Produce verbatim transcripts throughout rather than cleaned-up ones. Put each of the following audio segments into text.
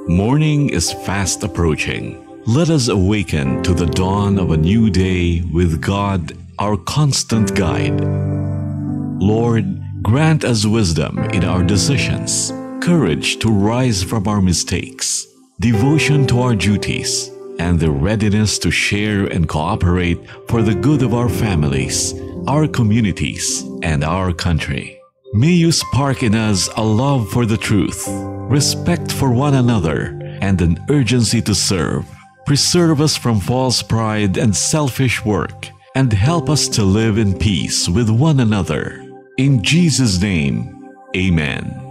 Morning is fast approaching. Let us awaken to the dawn of a new day with God, our constant guide. Lord, grant us wisdom in our decisions, courage to rise from our mistakes, devotion to our duties, and the readiness to share and cooperate for the good of our families, our communities, and our country. May you spark in us a love for the truth, respect for one another, and an urgency to serve. Preserve us from false pride and selfish work, and help us to live in peace with one another. In Jesus' name, amen.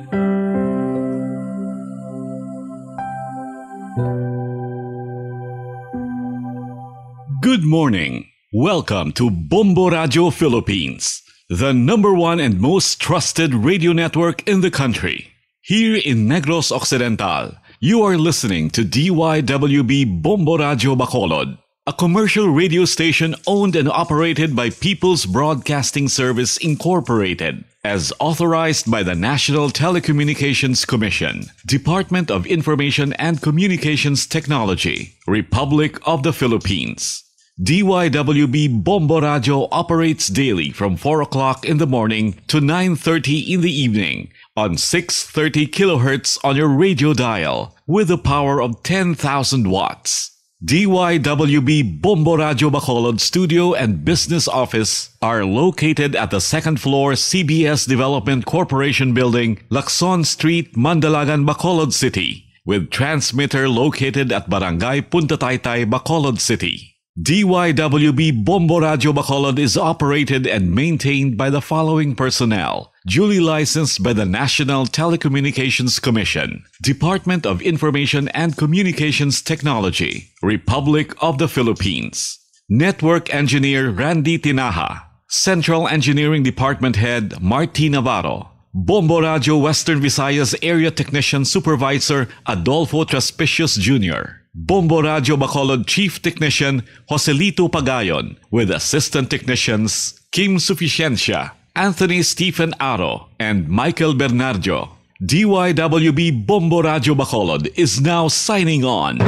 Good morning. Welcome to Bombo Radio Philippines, the number one and most trusted radio network in the country. Here in Negros Occidental, you are listening to D Y W B Bombo Radio Bacolod, a commercial radio station owned and operated by People's Broadcasting Service Incorporated, as authorized by the National Telecommunications Commission, Department of Information and Communications Technology, Republic of the Philippines. D Y W B Bombo Radio operates daily from four o'clock in the morning to nine thirty in the evening on six thirty kilohertz on your radio dial with a power of ten thousand watts. D Y W B Bombo Radio Bacolod studio and business office are located at the second floor C B S Development Corporation Building, Lacson Street, Mandalagan, Bacolod City, with transmitter located at Barangay Punta Taytay, Bacolod City. D Y W B Bombo Radio Bacolod is operated and maintained by the following personnel: duly licensed by the National Telecommunications Commission, Department of Information and Communications Technology, Republic of the Philippines. Network Engineer Randy Tinaja. Central Engineering Department Head Martin Navarro. Bombo Radio Western Visayas Area Technician Supervisor Adolfo Traspicios Junior Bombo Radio Bacolod Chief Technician Joselito Pagayon, with assistant technicians Kim Suficiencia, Anthony Stephen Aro, and Michael Bernardo. D Y W B Bombo Radio Bacolod is now signing on.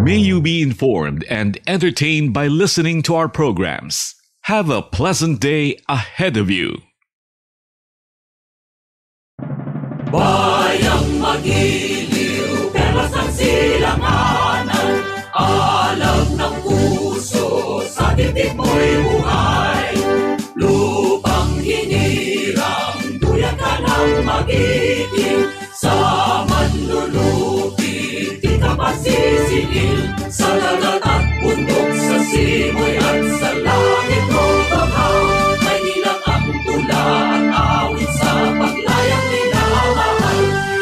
May you be informed and entertained by listening to our programs. Have a pleasant day ahead of you. Bayang magiliw, perlas ang silanganan, alam ng puso, sa dibdib mo'y buhay. Lupang hinirang, duyan ka ng magiting, sa manlulupi, di ka pasisingil. Sa dagat at bundok, sa simoy at sa langit mo bahaw, may ilang ang tula at awit sa paglayang minamahal.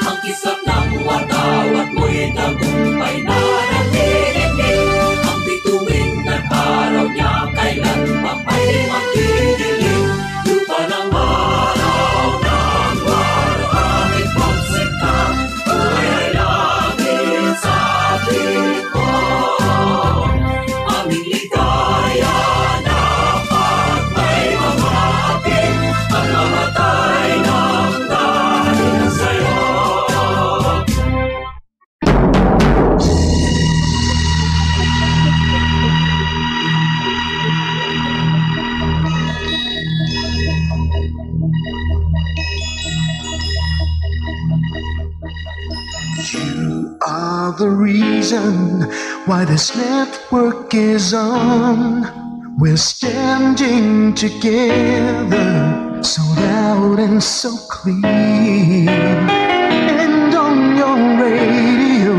Ang kislap ng watawat mo'y tagumpay na nanginginig. Ang bituin ng araw niya kailan pa may magdidilim. Lupa ng araw, ng araw, aming pagsika, buhay langit sa atin. Aming ligaya dapat may mamati, ang mamatay ng dahil sa'yo. You are the reason why this network is on. We're standing together, so loud and so clear. And on your radio,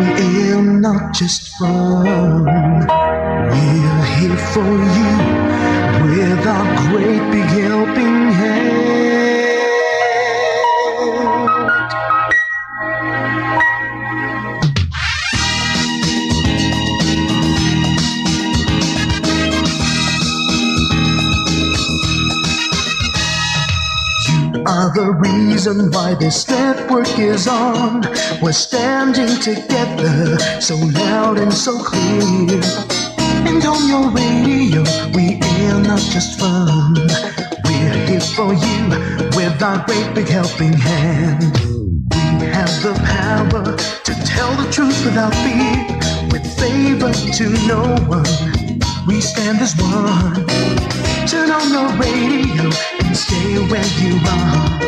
we aim not just fun. We're here for you with our great big helping hand. You are the reason why this network is on. We're standing together, so loud and so clear. And on your radio, we air not just fun. We're here for you with our great big helping hand. Have the power to tell the truth without fear, with favor to no one. We stand as one. Turn on the radio and stay where you are.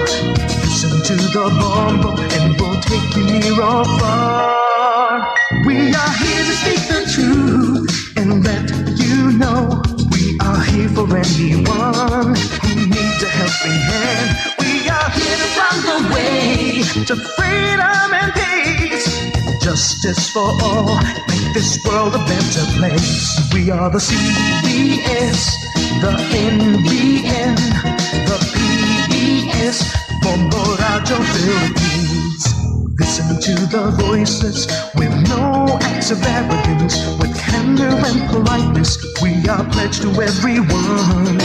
Listen to the Bombo and we'll take you near or far. We are here to speak the truth and let you know we are here for anyone who needs a helping hand. We are here to find the way to freedom and peace. Justice for all, make this world a better place. We are the C B S, the N B N, the P B S, Bombo Radio Philippines. Listen to the voices with no acts of arrogance, with candor and politeness. We are pledged to everyone.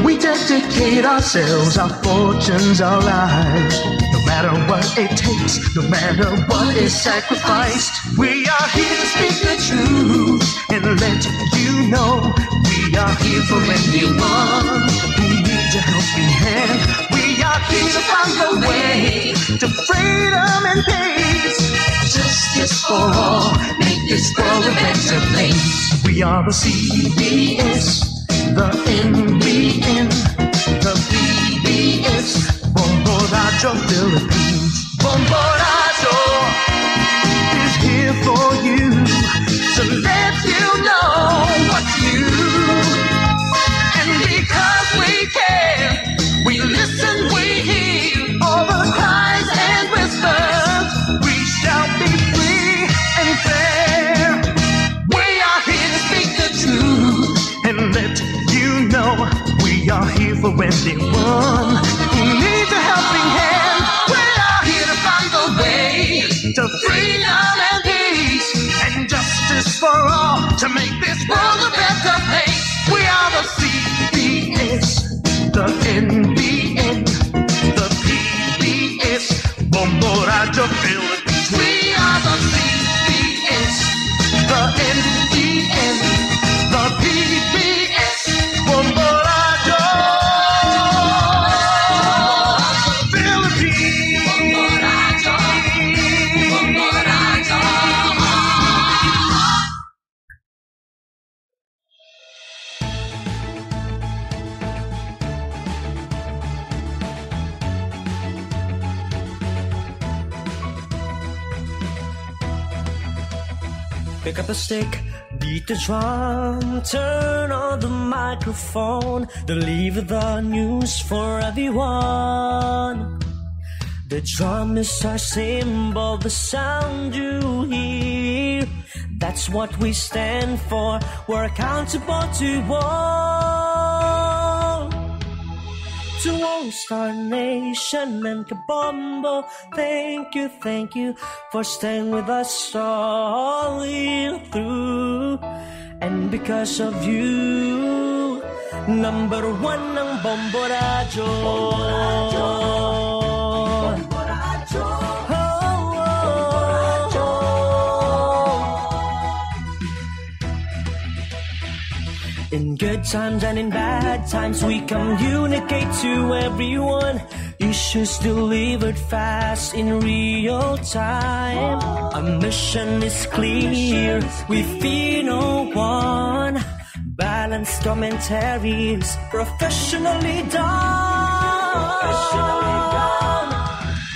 We dedicate ourselves, our fortunes, our lives. No matter what it takes, no matter what is sacrificed, we are here to speak the truth and let you know we are here for anyone who needs a helping hand. We are here to find the way to freedom and peace. Justice for all, make this world a better place. We are the C B S, the N B N, the P B S, Bombo Radio Philippines. Bombo Radio is here for you to let you know what's new. And because we care, we listen, we hear all the cries and whispers. We shall be free and fair. We are here to speak the truth and let you know we are here for anyone who needs a helping hand. We are here to find the way to freedom and peace and justice for all to make this world a better place. We are the C B S, the N B N, the P B S, Bombo Radio Philippines. We are the C B S, the N B N, the P B S, Bombo Radio Philippines. Pick up the stick, beat the drum, turn on the microphone, deliver the news for everyone. The drum is our symbol, the sound you hear. That's what we stand for. We're accountable to all. To All Star Nation and Kabombo, thank you, thank you for staying with us all the year through. And because of you, number one ang Bombo Radyo. Bombo Radyo. Bombo Radyo. Oh, oh, oh. In good times and in bad times, we communicate to everyone. Issues delivered fast in real time. Our mission is clear, we fear no one. Balanced commentaries, professionally done.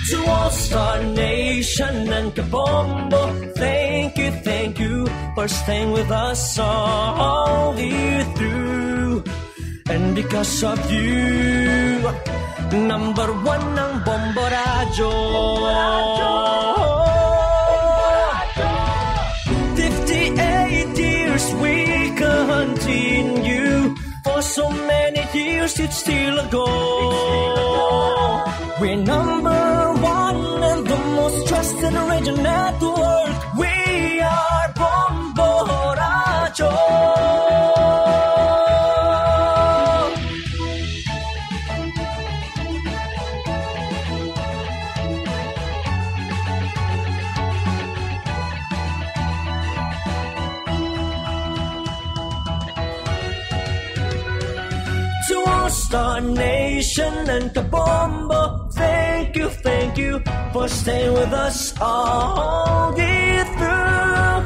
To All Star Nation and Kabombo, thank you, thank you for staying with us all the year through. And because of you, number one ang Bombo Radyo. Fifty-eight years we continue. For so many years it's still a go. We're number one and the most trusted radio network. We are Bombo Radyo. To All Star Nation and Kabombo, Thank you, thank you for staying with us all the way through.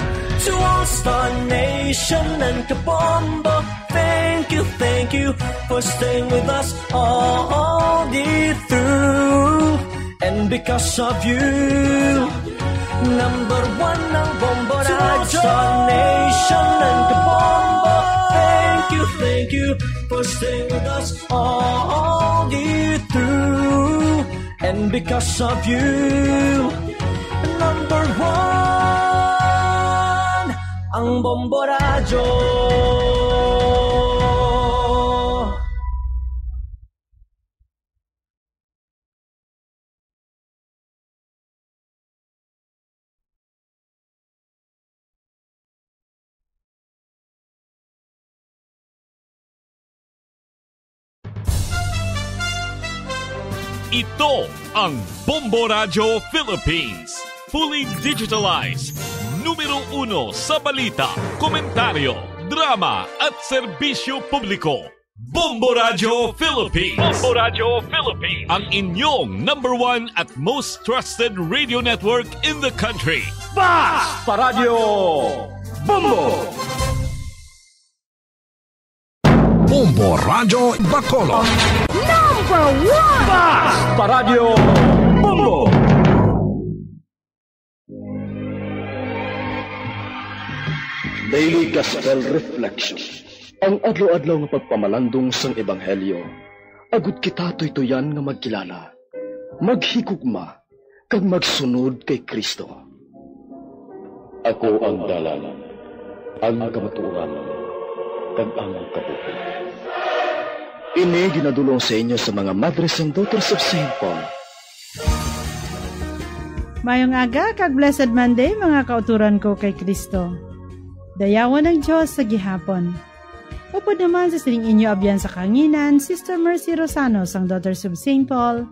To all Star Nation and Kabombo, thank you, thank you for staying with us all the way through. And because of you, number one ang Bombo Radyo. To all Star Nation and Kabombo, thank you, thank you for staying with us all the way through. And because of you, number one ang Bombo Radyo. Ito ang Bombo Radyo Philippines. Fully digitalized. Numero uno sa balita, komentaryo, drama, at serbisyo publiko. Bombo Radyo Philippines. Bombo Radyo Philippines. Ang inyong number one at most trusted radio network in the country. Bas pa Radyo Bombo! Bombo Radyo Bacolod. Number one! Bas pa Radyo Bombo! Daily Gospel Reflection. Ang adlaw-adlaw nga pagpamalandong sang ebanghelyo, agud kita tuytoyan nga magkilala, maghigugma, kag magsunod kay Cristo. Ako ang dalan, ang kamatuoran, kag ang kabuhi. Ini ginadul-ong sa inyo sa mga Madres and Daughters of Saint Paul. Mayong aga kag Blessed Monday, mga kauturan ko kay Cristo. Dayawon ang Dios sa gihapon. Upod naman sa sining inyo abyan sa kahanginan, Sister Mercy Rosano sang Daughters of Saint Paul,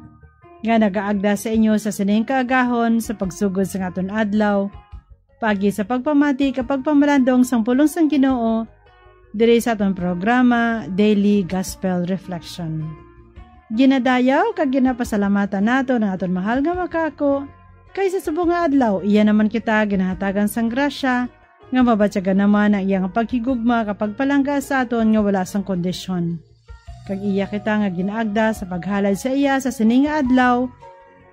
nga nagaagda sa inyo sa sining kaagahon sa pagsugod sang aton adlaw, paagi sa pagpamati kag pagpamalandong sang pulong sang Ginoo diri sa aton programa, Daily Gospel Reflection. Ginadayaw kag ginapasalamatan naton ang aton mahal nga Makako, kay sa subong nga adlaw iya naman kita ginahatagan sang grasya nga mabatyagan naman ang iya nga paghigugma kag pagpalangga sa aton nga wala sang kondisyon. Kag iya kita nga ginaagda sa paghalad sa iya sa sini nga adlaw,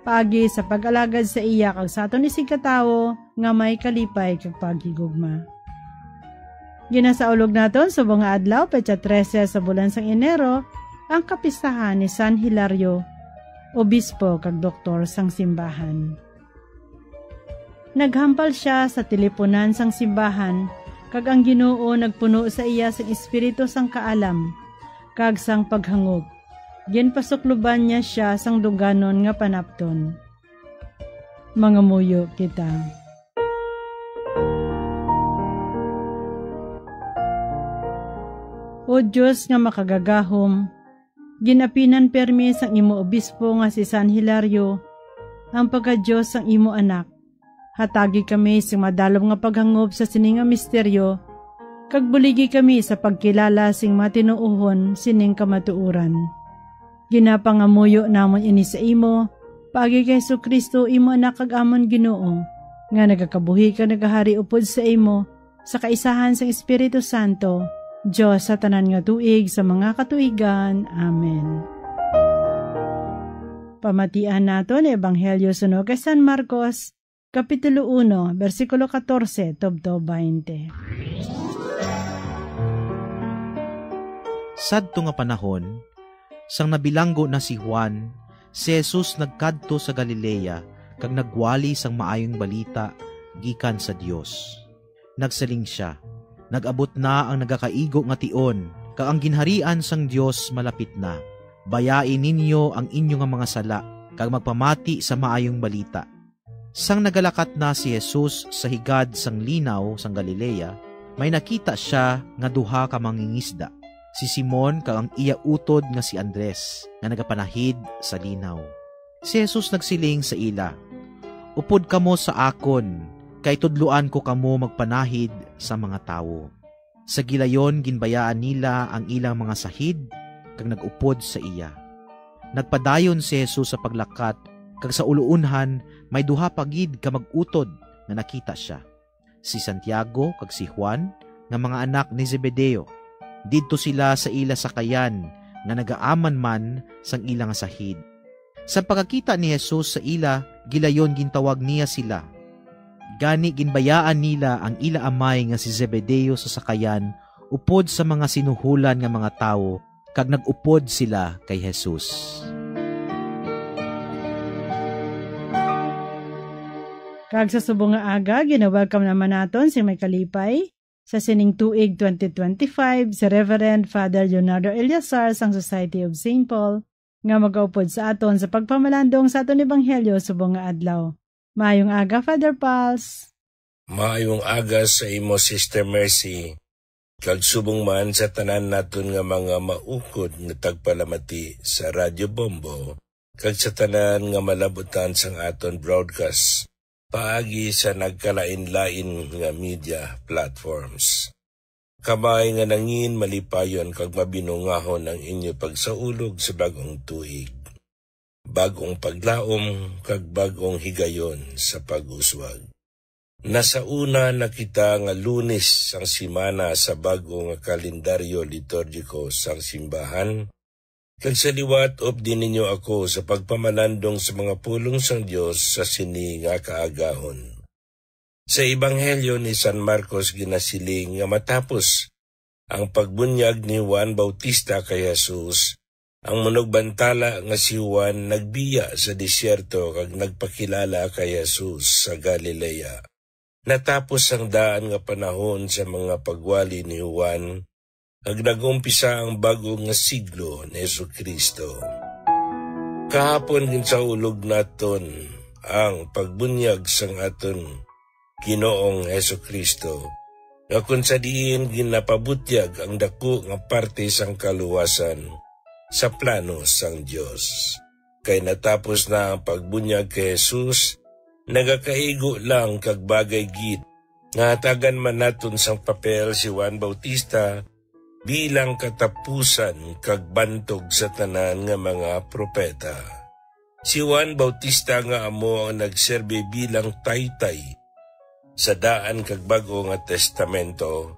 paagi sa pag-alagad sa iya kag sa aton isigkatawo nga may kalipay kag paghigugma. Ginasaulog naton subong nga adlaw, petsa trese sa bulan sang Enero, ang kapistahan ni San Hilario, obispo kag doktor sang simbahan. Naghampal sia sa tilipunan sang simbahan, kag ang Ginoo nagpuno sa iya sang espiritu sang kaalam kag sang paghangop. Ginpasukloban niya sia sang duganon nga panapton. Mangamuyo kita. O Dios nga makagagahom, ginapinan pirme sang imo obispo nga si San Hilario ang pagka-Dios sang imo Anak. Hatagi kami sing madalom nga paghangop sa sini nga misteryo, kag buligi kami sa pagkilala sing matinuohon sining kamatuoran. Ginapangamuyo namon ini sa imo, paagi kay Jesu-Cristo, imo Anak kag amon Ginoo, nga nagakabuhi kag nagahari upod sa imo, sa kaisahan sang Espiritu Santo, Dios sa tanan nga tuig sa mga katuigan. Amen. Pamatian naton ang Ebanghelyo suno kay San Marcos, Kapitulo uno, bersikulo katorse tubtob baynte. Sadto nga panahon, sang nabilanggo na si Juan, si Jesus nagkadto sa Galilea kag nagwali sang Maayong Balita gikan sa Dios. Nagsiling sia, "Nag-abot na ang nagakaigo nga tion, kag ang Ginharian sang Dios malapit na. Bayai ninyo ang inyo nga mga sala kag magpamati sa Maayong Balita." Sang nagalakat na si Jesus sa higad sang linaw sang Galilea, may nakita sia nga duha ka mangingisda, si Simon kag ang iya utod nga si Andres, nga nagapanahid sa linaw. Si Jesus nagsiling sa ila, "Upod kamo sa akon, kay tudloan ko kamo magpanahid sa mga tawo." Sa gilayon ginbayaan nila ang ilang mga sahid kag nag-upod sa iya. Nagpadayon si Jesus sa paglakat, kag sa uluonhan may duha pa gid ka mag-utod nga nakita sia, si Santiago kag si Juan, nga mga anak ni Zebedeo. Didto sila sa ila sakayan nga nagaaman man sang ila nga sahid. Sa pagkakita ni Jesus sa ila, gilayon gintawag niya sila. Gani ginbayaan nila ang ila amay nga si Zebedeo sa sakayan upod sa mga sinuhulan nga mga tawo, kag nag-upod sila kay Jesus. Kag sa subong nga aga, gina-welcome naman naton si may kalipay sa sining tuig twenty twenty-five, si Reverend Father Leonardo Eliazar sang Society of Saint Paul, nga magaupod sa aton sa pagpamalandong sa aton ebanghelyo subong nga adlaw. Maayong aga, Father Pals. Maayong aga sa imo, Sister Mercy, kag subong man sa tanan naton nga mga maukod nga tagpalamati sa Radyo Bombo, kag sa tanan nga malabutan sang aton broadcast paagi sa nagkalain-lain nga media platforms. Kamay nga nangin malipayon kag mabinungahon ang inyo pagsaulog sa bag-ong tuig, bag-ong paglaom, kag bag-ong higayon sa pag-uswag. Nasauna na kita nga Lunes sang semana sa bag-o nga kalendaryo liturgiko sang simbahan, kag sa liwat updi ninyo ako sa pagpamalandong sa mga pulong sang Dios sa sini nga kaagahon. Sa Ebanghelyo ni San Marcos ginasiling nga matapos ang pagbunyag ni Juan Bautista kay Jesus, ang manugbantala nga si Juan nagbiya sa desierto kag nagpakilala kay Jesus sa Galilea. Natapos ang daan nga panahon sa mga pagwali ni Juan, kag nag-umpisa ang bag-o nga siglo ni Jesu-Cristo. Kahapon ginsaulog naton ang pagbunyag sang aton Ginoong Jesu-Cristo, nga kon sa diin ginapabutyag ang daku nga parte sang kaluwasan sa plano sang Dios. Kay natapos na ang pagbunyag kay Jesus, nagakaigo lang kag bagay gid nga hatagan man naton sang papel si Juan Bautista bilang katapusan kag bantog sa tanan nga mga propeta. Si Juan Bautista nga amo ang nagserbi bilang taytay sa Daan kag Bag-o nga Testamento.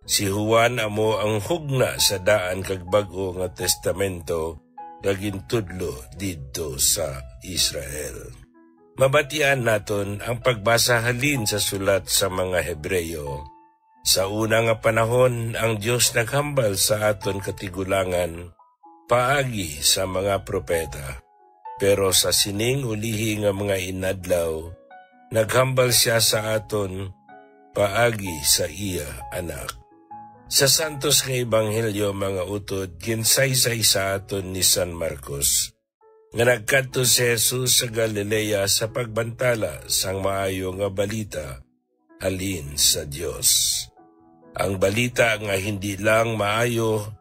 Si Juan amo ang hugna sa Daan kag Bag-o nga Testamento nga gintudlo didto sa Israel. Mabatian naton ang pagbasa halin sa sulat sa mga Hebreo. Sa una nga panahon, ang Dios naghambal sa aton katigulangan paagi sa mga propeta. Pero sa sining ulihi nga mga inadlaw, naghambal sia sa aton paagi sa iya Anak. Sa santos nga ebanghelyo, mga utod, ginsaysay sa aton ni San Marcos nga nagkadto si Jesus sa Galilea sa pagbantala sang Maayo nga Balita halin sa Dios. Ang balita nga hindi lang maayo,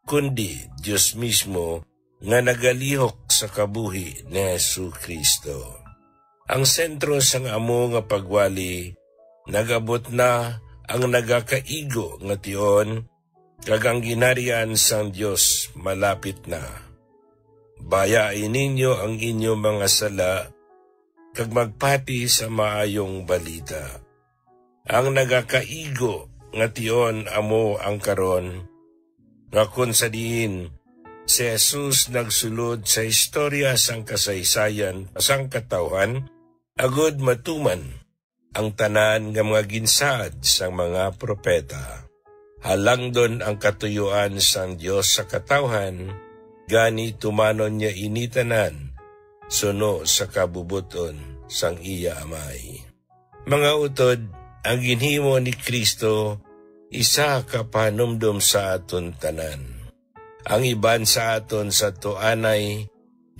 kundi Dios mismo nga nagalihok sa kabuhi ni Jesu-Cristo. Ang sentro sang amo nga pagwali, nag-abot na ang nagakaigo nga tion, kag ang ginharian sang Dios malapit na. Bayai ninyo ang inyo mga sala, kag magpati sa Maayong Balita. Ang nagakaigo nga tion amo ang karon, nga kon sa diin si Jesus nagsulod sa istorya sang kasaysayan sang katawhan, agud matuman ang tanan nga mga ginsaad sang mga propeta. Halangdon ang katuyuan sang Dios sa katawhan, gani tumanon niya ini tanan suno sa kabubot-on sang iya Amay. Mga utod, ang ginhimo ni Cristo isa ka pahanumdom sa aton tanan. Ang iban sa aton sadtuanay,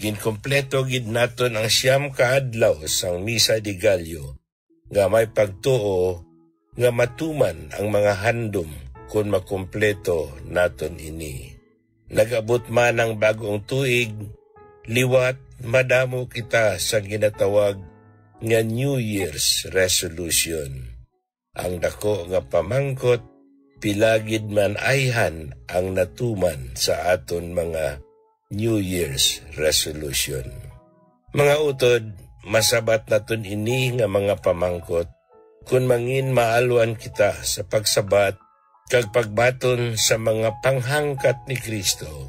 ginkompleto gid naton ang siyam ka adlaw sang Misa de Gallo nga may pagtuo nga matuman ang mga handom kon makumpleto naton ini. Nag-abot man ang bag-ong tuig, liwat madamo kita sa ginatawag nga New Year's resolution. Ang daku nga pamangkot, pila gid man ayhan ang natuman sa aton mga New Year's resolution. Mga utod, masabat naton ini nga mga pamangkot kon mangin maalwan kita sa pagsabat kag pagbaton sa mga panghangkat ni Cristo,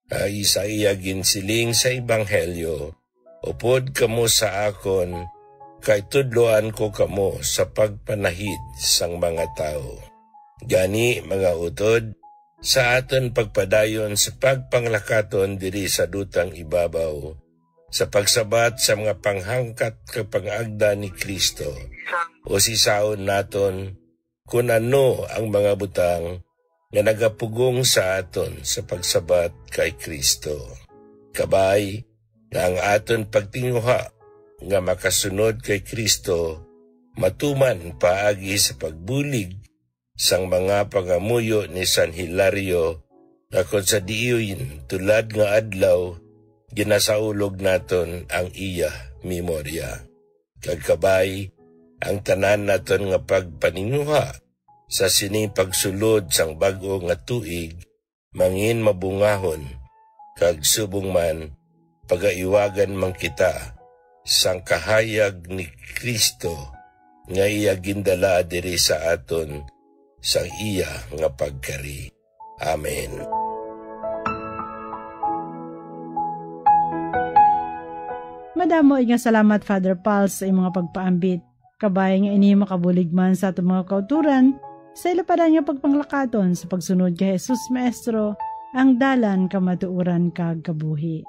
nga sa iya ginsiling sa Ebanghelyo, "Upod kamo sa akon, kay tudloan ko kamo sa pagpanahid sang mga tawo." Gani, mga utod, sa aton pagpadayon sa pagpanglakaton diri sa dutang ibabaw, sa pagsabat sa mga panghangkat kag pangagda ni Cristo, usisaon naton kon ano ang mga butang nga nagapugong sa aton sa pagsabat kay Cristo. Kabay nga ang aton pagtinguha nga makasunod kay Cristo matuman paagi sa pagbulig sang mga pangamuyo ni San Hilario, nga kon sa diin tulad nga adlaw ginasaulog naton ang iya memorya. Kag kabay, ang tanan naton nga pagpaninguha sa sining pagsulod sang bag-o nga tuig mangin mabungahon, kag subong man, pagaiwagan man kita sang kahayag ni Cristo nga iya gindala diri sa aton sang iya nga pagkari. Amen. Madamo nga salamat, Father Pals, sa imong mga pagpaambit. Kabay nga ini makabulig man sa aton mga kauturan, sa ilapadan nga pagpanglakaton sa pagsunod kay Jesus Maestro, ang dalan, kamatuoran, kag kabuhi.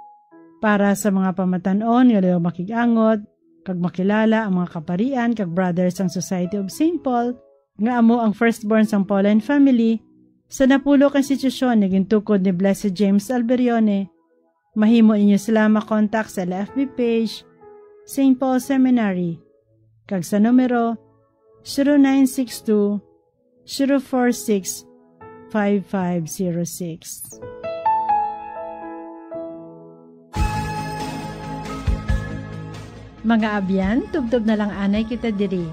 Para sa mga pamatan-on nga liwat makig-angot kag makilala ang mga kaparian kag brothers sang Society of Saint Paul, nga amo ang firstborn sang Pauline family, sa napulo ka institusyon nga gintukod ni Blessed James Alberione, mahimo ninyo sila makontak sa L F B page, Saint Paul Seminary, kag sa numero zero nine six two, zero four six, five five zero six. Mga abyan, tubtob na lang anay kita diri.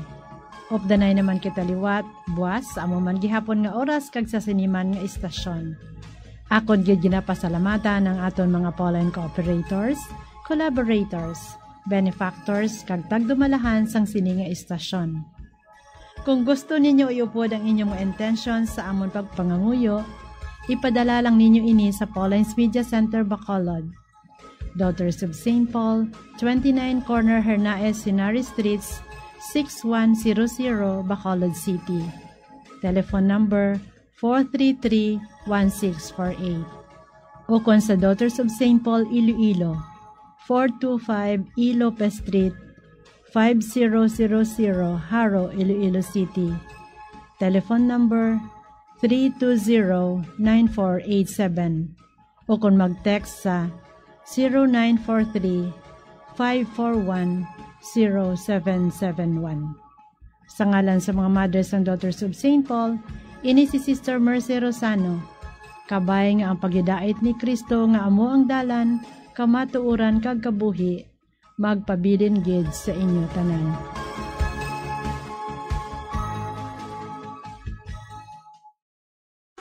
Updanay naman kita liwat, buas, sa amo man gihapon nga oras kag sa sini man nga istasyon. Akon gid ginapasalamatan ang aton mga Pauline cooperators, collaborators, benefactors, kag tagdumalahan sang sini nga istasyon. Kung gusto ninyo iupod ang inyong mga intensyon sa amon pagpangamuyo, ipadala lang ninyo ini sa Pauline's Media Center, Bacolod, Daughters of Saint Paul, twenty-nine Corner Hernaez Henares Streets, six one zero zero, Bacolod City. Telephone number four three three, one six four eight. Ukon sa Daughters of Saint Paul Iloilo, four two five E Lopez Street, five zero zero zero, Jaro, Iloilo City. Telephone number three two zero, nine four eight seven. Ukon mag-text sa zero nine four three, five four one, zero seven seven one. Sa ngalan sa mga Mothers and Daughters of Saint Paul, ini si Sister Mercy Rosano. Kabay nga ang paghidait ni Cristo nga amo ang dalan, kamatuoran, kag kabuhi, magpabilin gid sa inyo tanan.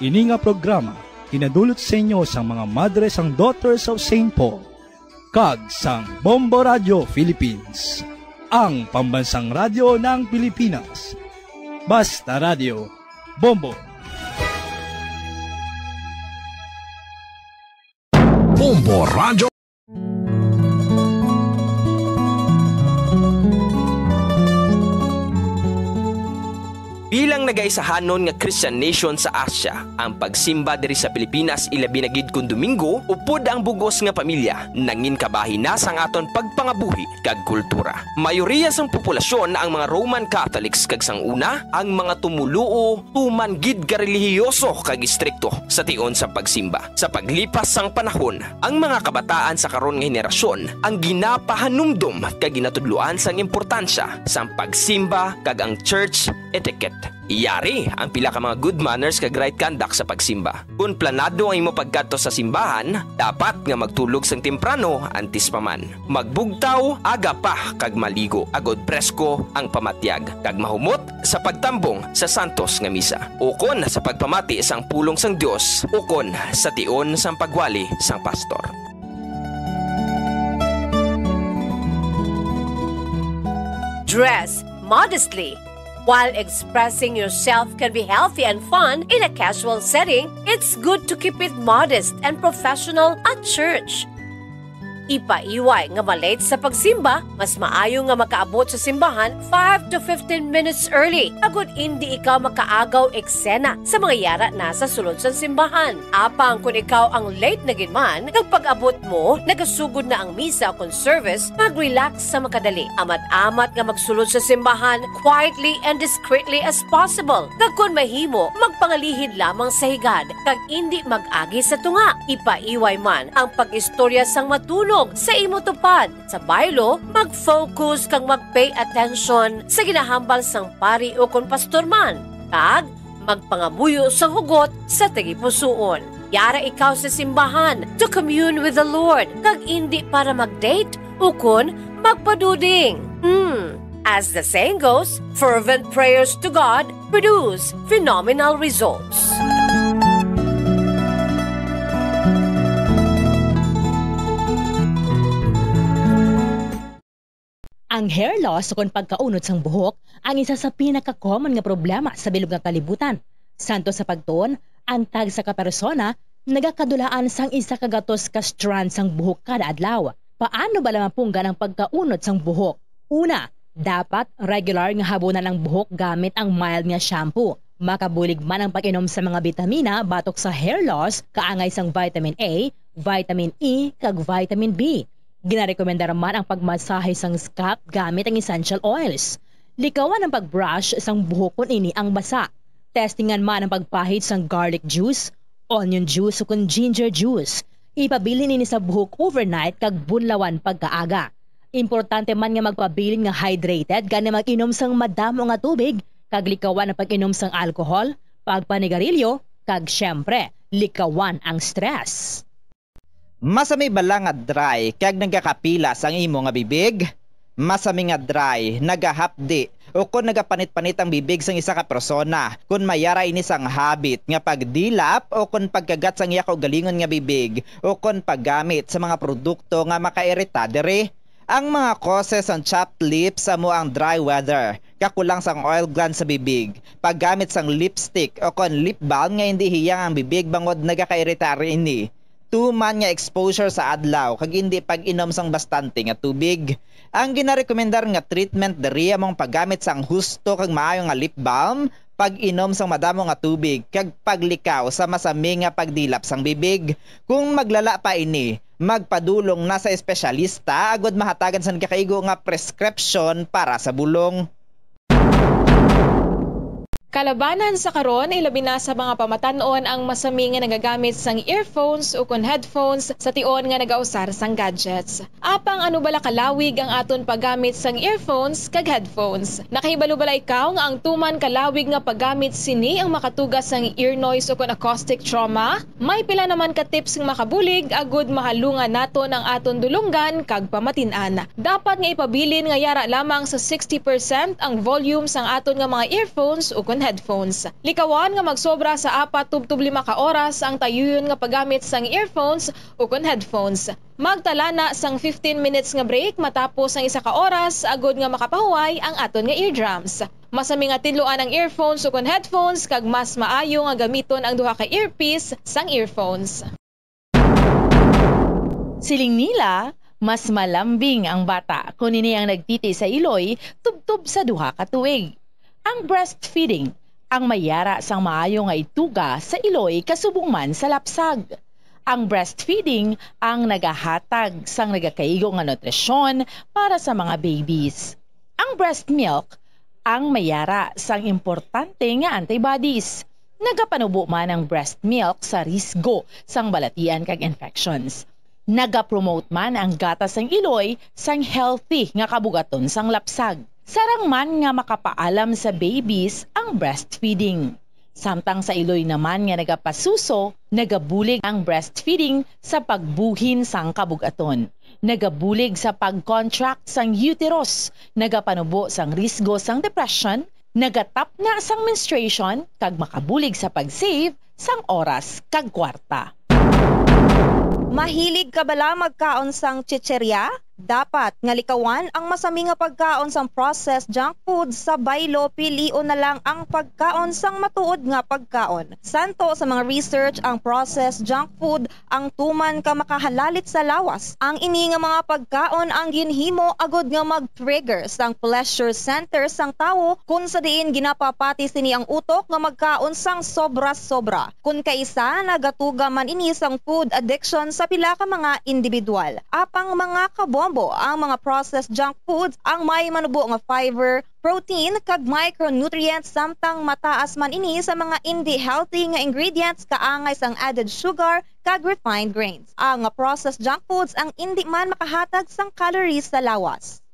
Ini nga programa ginadulot sa inyo sang mga Madres and Daughters of Saint Paul kag sang Bombo Radio Philippines, ang pambansang radyo ng Pilipinas. Basta Radio, Bombo. Bombo Radio. Bilang nagaisahanon nga Christian nation sa Asia, ang pagsimba diri sa Pilipinas, ilabi na gid kon Domingo, upod ang bug-os nga pamilya, nangin kabahin na sang aton pagpangabuhi kag kultura. Mayoriya sang populasyon ang mga Roman Catholics, kag sang una, ang mga tumoluo tuman gid ka relihiyoso kag istrikto sa tion sa pagsimba. Sa paglipas sang panahon, ang mga kabataan sa karon nga henerasyon ang ginapahanumdom kag ginatudloan sang importansya sang pagsimba kag ang church etiquette. Yari ang pila ka mga good manners kag right conduct sa pagsimba. Kon planado ang imo pagkadto sa simbahan, dapat nga magtulog sang temprano antes pa man. Magbugtaw aga pa kag maligo, agod presko ang pamatyag, kag mahumot sa pagtambong sa santos nga misa, ukon sa pagpamati sang pulong sang Dios, ukon sa tion sang pagwali sang pastor. Dress modestly. While expressing yourself can be healthy and fun in a casual setting, it's good to keep it modest and professional at church. Ipaiway nga ma-late sa pagsimba, mas maayo nga makaabot sa simbahan five to fifteen minutes early, agod indi ikaw makaagaw eksena sa mga yara na sa sulod sang simbahan. Apang kon ikaw ang late na gid man, kag pag-abot mo, nagasugod na ang misa ukon service, mag-relax sa makadali. Amat-amat nga magsulod sa simbahan quietly and discreetly as possible. Kag kon mahimo, magpangalihid lamang sa higad, kag indi mag-agi sa tunga. Ipaiway man ang pag-istorya sang matunog sa imo tupad. Sa baylo, mag-focus kag mag-pay attention sa ginahambal sang pari ukon pastor man, kag magpangamuyo sang hugot sa tagipusoon. Yara ikaw sa simbahan to commune with the Lord, kag indi para mag-date ukon magpaduding. Hmm. As the saying goes, fervent prayers to God produce phenomenal results. Ang hair loss ukon pagkaunod sang buhok ang isa sa pinaka-common nga problema sa bilog nga kalibutan. Santo sa pagtuon, ang tagsa ka persona nagakadulaan sang isa ka gatos ka strand sang buhok kada adlaw. Paano bala mapunggan ang pagkaunod sang buhok? Una, dapat regular nga habunan ang buhok gamit ang mild nga shampoo. Makabulig man ang pag-inom sa mga bitamina batok sa hair loss, kaangay sang vitamin A, vitamin E, kag vitamin B. Ginarekomendar man ang pagmasahe sang scalp gamit ang essential oils. Likawan ang pag-brush sang buhok kon ini ang basa. Testingan man ang pagpahid sang garlic juice, onion juice, ukon ginger juice. Ipabilin ini sa buhok overnight kag bunlawan pagkaaga. Importante man nga magpabilin nga hydrated, gani mag-inom sang madamo nga tubig, kag likawan ang pag-inom sang alcohol, pagpanigarilyo, kag, siyempre, likawan ang stress. Masami bala nga dry kag nagakapila sang imo nga bibig? Masami nga dry, nagahapdi, ukon nagapanit-panit ang bibig sang isa ka persona. Kon mayara ini sang habit nga pagdilap ukon pagkagat sang iya kaugalingon nga bibig, ukon paggamit sa mga produkto nga makairita diri. Ang mga causes sang chapped lips amo ang dry weather, kakulang sang oil gland sa bibig, paggamit sang lipstick ukon lip balm nga indi hiyang ang bibig bangod nagakairita ini. Tuman nga exposure sa adlaw kag indi pag-inom sang bastante nga tubig. Ang ginarekomendar nga treatment diri amo ang paggamit sang husto kag maayo nga lip balm, pag-inom sang madamo nga tubig, kag paglikaw sa masami nga pagdilap sang bibig. Kung maglala pa ini, magpadulong na sa espesyalista agod mahatagan sang gakaigo nga preskripsyon para sa bulong. Kalabanan sa karon, ilabi na sa mga pamatan-on ang masami nga nagagamit sang earphones ukon headphones sa tion nga nagausar sang gadgets. Apang ano bala kalawig ang aton paggamit sang earphones kag headphones? Nakahibalo bala ikaw nga ang tuman kalawig nga paggamit sini ang makatuga sang ear noise ukon acoustic trauma? May pila naman ka tips nga makabulig agud mahalungan naton ang aton dulonggan kag pamatin-an. Dapat nga ipabilin nga yara lamang sa sixty percent ang volume sang aton nga mga earphones ukon headphones. Likawan nga magsobra sa apat tubtob lima ka oras ang tayuyon nga paggamit sang earphones ukon headphones. Magtala na sang fifteen minutes nga break matapos ang isa ka oras agud nga makapahuway ang aton nga eardrums. Masami nga tinluan ang earphones ukon headphones kag mas maayo nga gamiton ang duha ka earpiece sang earphones. Siling nila, mas malambing ang bata kon ini ang nagtiti sa iloy tubtob sa duha ka tuig. Ang breastfeeding ang may yara sang maayo nga ituga sa iloy kasubong man sa lapsag. Ang breastfeeding ang nagahatag sang nagakaigo nga nutrisyon para sa mga babies. Ang breast milk ang may yara sang importante nga antibodies. Nagapanubo man ang breast milk sa risgo sang balatian kag infections. Nagapromote man ang gatas sang iloy sang healthy nga kabugaton sang lapsag. Sarang man nga makapaalam sa babies ang breastfeeding. Samtang sa iloy naman nga nagapasuso, nagabulig ang breastfeeding sa pagbuhin sang kabugaton. Nagabulig sa pag-contract sang uterus, nagapanubo sang risgo sang depression, nagatapna sang menstruation, kag makabulig sa pag-save sang oras kag kwarta. Mahilig ka bala magkaon sang chichirya? Dapat nga likawan ang masami nga pagkaon sang processed junk food sa baylo, pilion na lang ang pagkaon sang matuod nga pagkaon. Santo sa mga research, ang processed junk food ang tuman ka makahalalit sa lawas. Ang ini nga mga pagkaon ang ginhimo agud nga mag-trigger sang pleasure center sang tawo, kun sa diin ginapapati sini ang utok nga magkaon sang sobra-sobra. Kun kaisa, nagatuga man ini sang food addiction sa pila ka mga individual. Apang mga kabombo, ang mga processed junk foods ang may manubo nga fiber, protein, kag micronutrients, samtang mataas man ini sa mga indi healthy nga ingredients kaangay sang added sugar kag refined grains. Ang processed junk foods ang indi man makahatag sang calories sa lawas.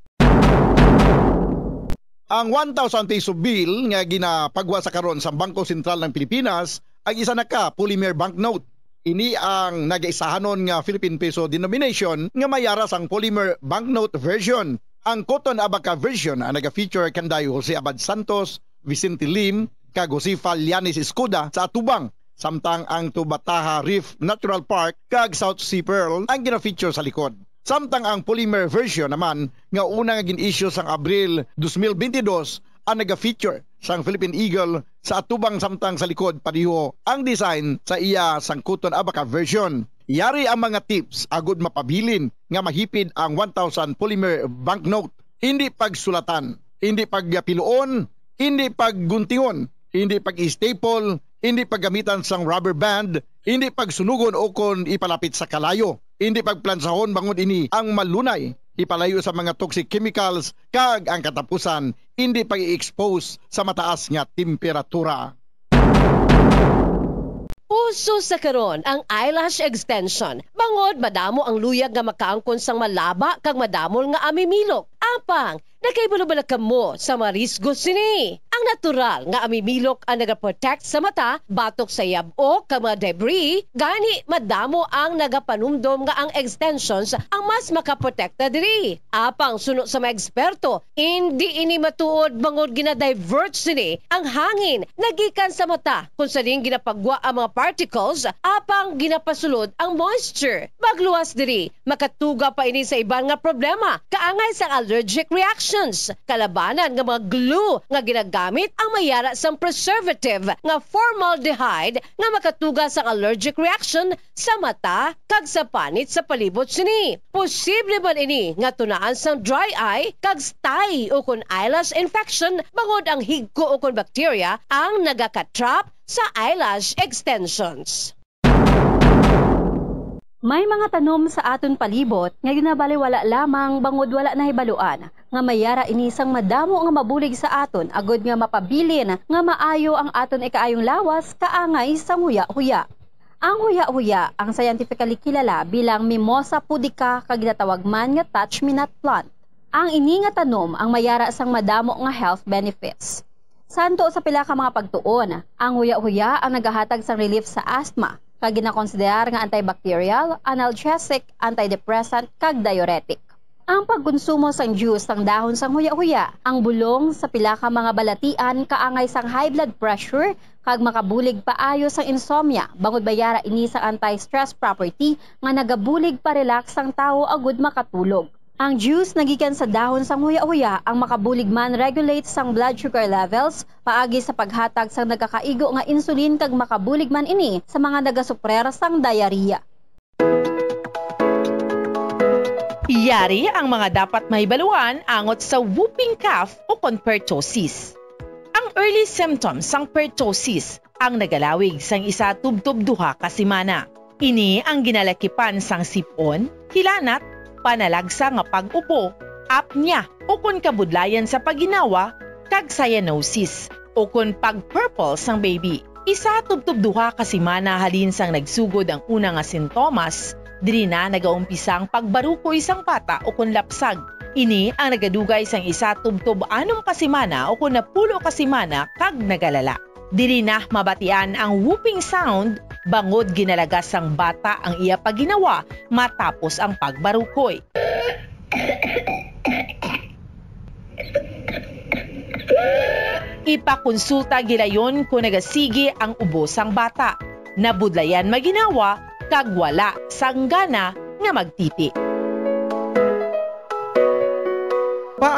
Ang one thousand peso bill nga ginapagwa sa karon sa Bangko Sentral ng Pilipinas ang isa na ka polymer banknote. Ini ang nagaisahanon nga Philippine peso denomination nga may ara sang polymer banknote version. Ang Cotton Abaca version ang naga-feature kanday Jose Abad Santos, Vicente Lim, kag Josefa Llanes Escoda sa atubang, samtang ang Tubataha Reef Natural Park kag South Sea Pearl ang gina-feature sa likod. Samtang ang polymer version naman nga una nga gin-issue sang Abril dos mil bentidós ang naga-feature sang Philippine Eagle sa atubang, samtang sa likod padiho ang design sa iya sang Cotton Abaca version. Yari ang mga tips agud mapabilin nga mahipid ang one thousand polymer banknote. Hindi pagsulatan, hindi pagpiluon, hindi pagguntingon, hindi pag-staple, hindi paggamitan sang rubber band, hindi pagsunugon ukon ipalapit sa kalayo, hindi pagplansahon bangod ini ang malunay ipalayo sa mga toxic chemicals, kag ang katapusan, hindi pag-i-expose sa mataas nga temperatura. Uso sa karon ang eyelash extension, bangod madamo ang luyag nga makaangkon sang malaba kag madamol nga amimilok. Apang, nakahibalo bala kamo sa mga risgo sini? Ang natural nga amimilok ang nagaprotect sa mata batok sa yab-ok kag mga debris, gani madamo ang nagapanumdom nga ang extensions ang mas makaprotekta diri. Apang suno sa mga eksperto, indi ini matuod bangod gina-divert sini ang hangin nagikan sa mata, kung sa diin ginapagwa ang mga particles apang ginapasulod ang moisture. Magluwas diri, makatuga pa ini sa iban nga problema, kaangay sang allergic reactions. Kalabanan nga mga glue nga ginagamit ang may ara sang preservative nga formaldehyde nga makatuga sang allergic reaction sa mata kag sa panit sa palibot sini. Posible man ini nga tunaan sang dry eye kag stye ukon eyelash infection bangod ang higko ukon bakterya ang nagaka-trap sa eyelash extensions. May mga tanom sa aton palibot nga ginabaliwala lamang bangod wala nahibaluan nga may ara ini sang madamo nga mabulig sa aton agod nga mapabilin nga maayo ang aton ikaayong lawas kaangay sang huya-huya. Ang huya-huya ang scientifically kilala bilang Mimosa pudica kag ginatawag man nga touch-me-not plant. Ang ini nga tanom ang may ara sang madamo nga health benefits. Santo sa pila ka mga pagtuon, ang huya-huya ang nagahatag sang relief sa asthma, kag ginakonsiderar nga antibacterial, analgesic, antidepressant, kag diuretic. Ang pagkonsumo sang juice sang dahon sang huya-huya, ang bulong sa pila ka mga balatian kaangay sang high blood pressure kag makabulig paayo sang insomnia, bangod may ara ini sang anti-stress property nga nagabulig pa-relax sang tawo agud makatulog. Ang juice nagikan sa dahon sang huya-huya ang makabulig man-regulate sang blood sugar levels paagi sa paghatag sang nagakaigo nga insulin kag makabulig man ini sa mga nagasuprer sang diarrhea. Yari ang mga dapat mahibaluan angot sa whooping cough o kon pertussis. Ang early symptoms sang pertussis ang nagalawig sang isa tubtob duha ka semana. Ini ang ginalakipan sang sip-on, hilanat, panalagsa nga pag-ubo, apnea, ukon kabudlayan sa pagginawa, kag cyanosis, ukon pag-purple sang baby. Isa tubtob duha ka semana halin sang nagsugod ang una nga sintomas, diri na nagaumpisa ang pagbarukoy sang bata ukon lapsag. Ini ang nagadugay sang isa tubtob anom ka semana ukon napulo ka semana kag nagalala. Diri na mabatian ang whooping sound bangod ginalagas sang bata ang iya pagginawa matapos ang pagbarukoy. Ipakonsulta gilayon kon nagasigi ang ubo sang bata, nabudlayan maginawa, kag wala sang gana nga magtiti.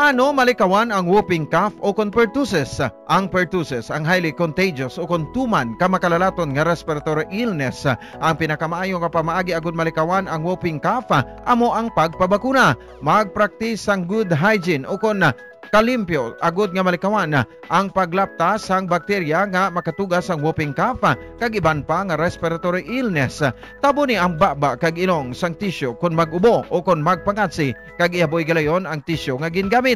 Ano malikawan ang whooping cough o kon pertussis? Ang pertussis, ang highly contagious o kon tuman ka makalalaton nga respiratory illness. Ang pinakamaayo nga pamaagi agud malikawan ang whooping cough amo ang pagpabakuna. Magpraktis sang good hygiene o kon kalimpyo agud nga malikawan ang paglapta sang bakterya nga makatuga sang whooping cough kag iban pa nga respiratory illness. Taboni ang baba kag ilong sang tisyu kon mag-ubo o kon magpangatsi, kag ihaboy galayon ang tisyu nga gingamit.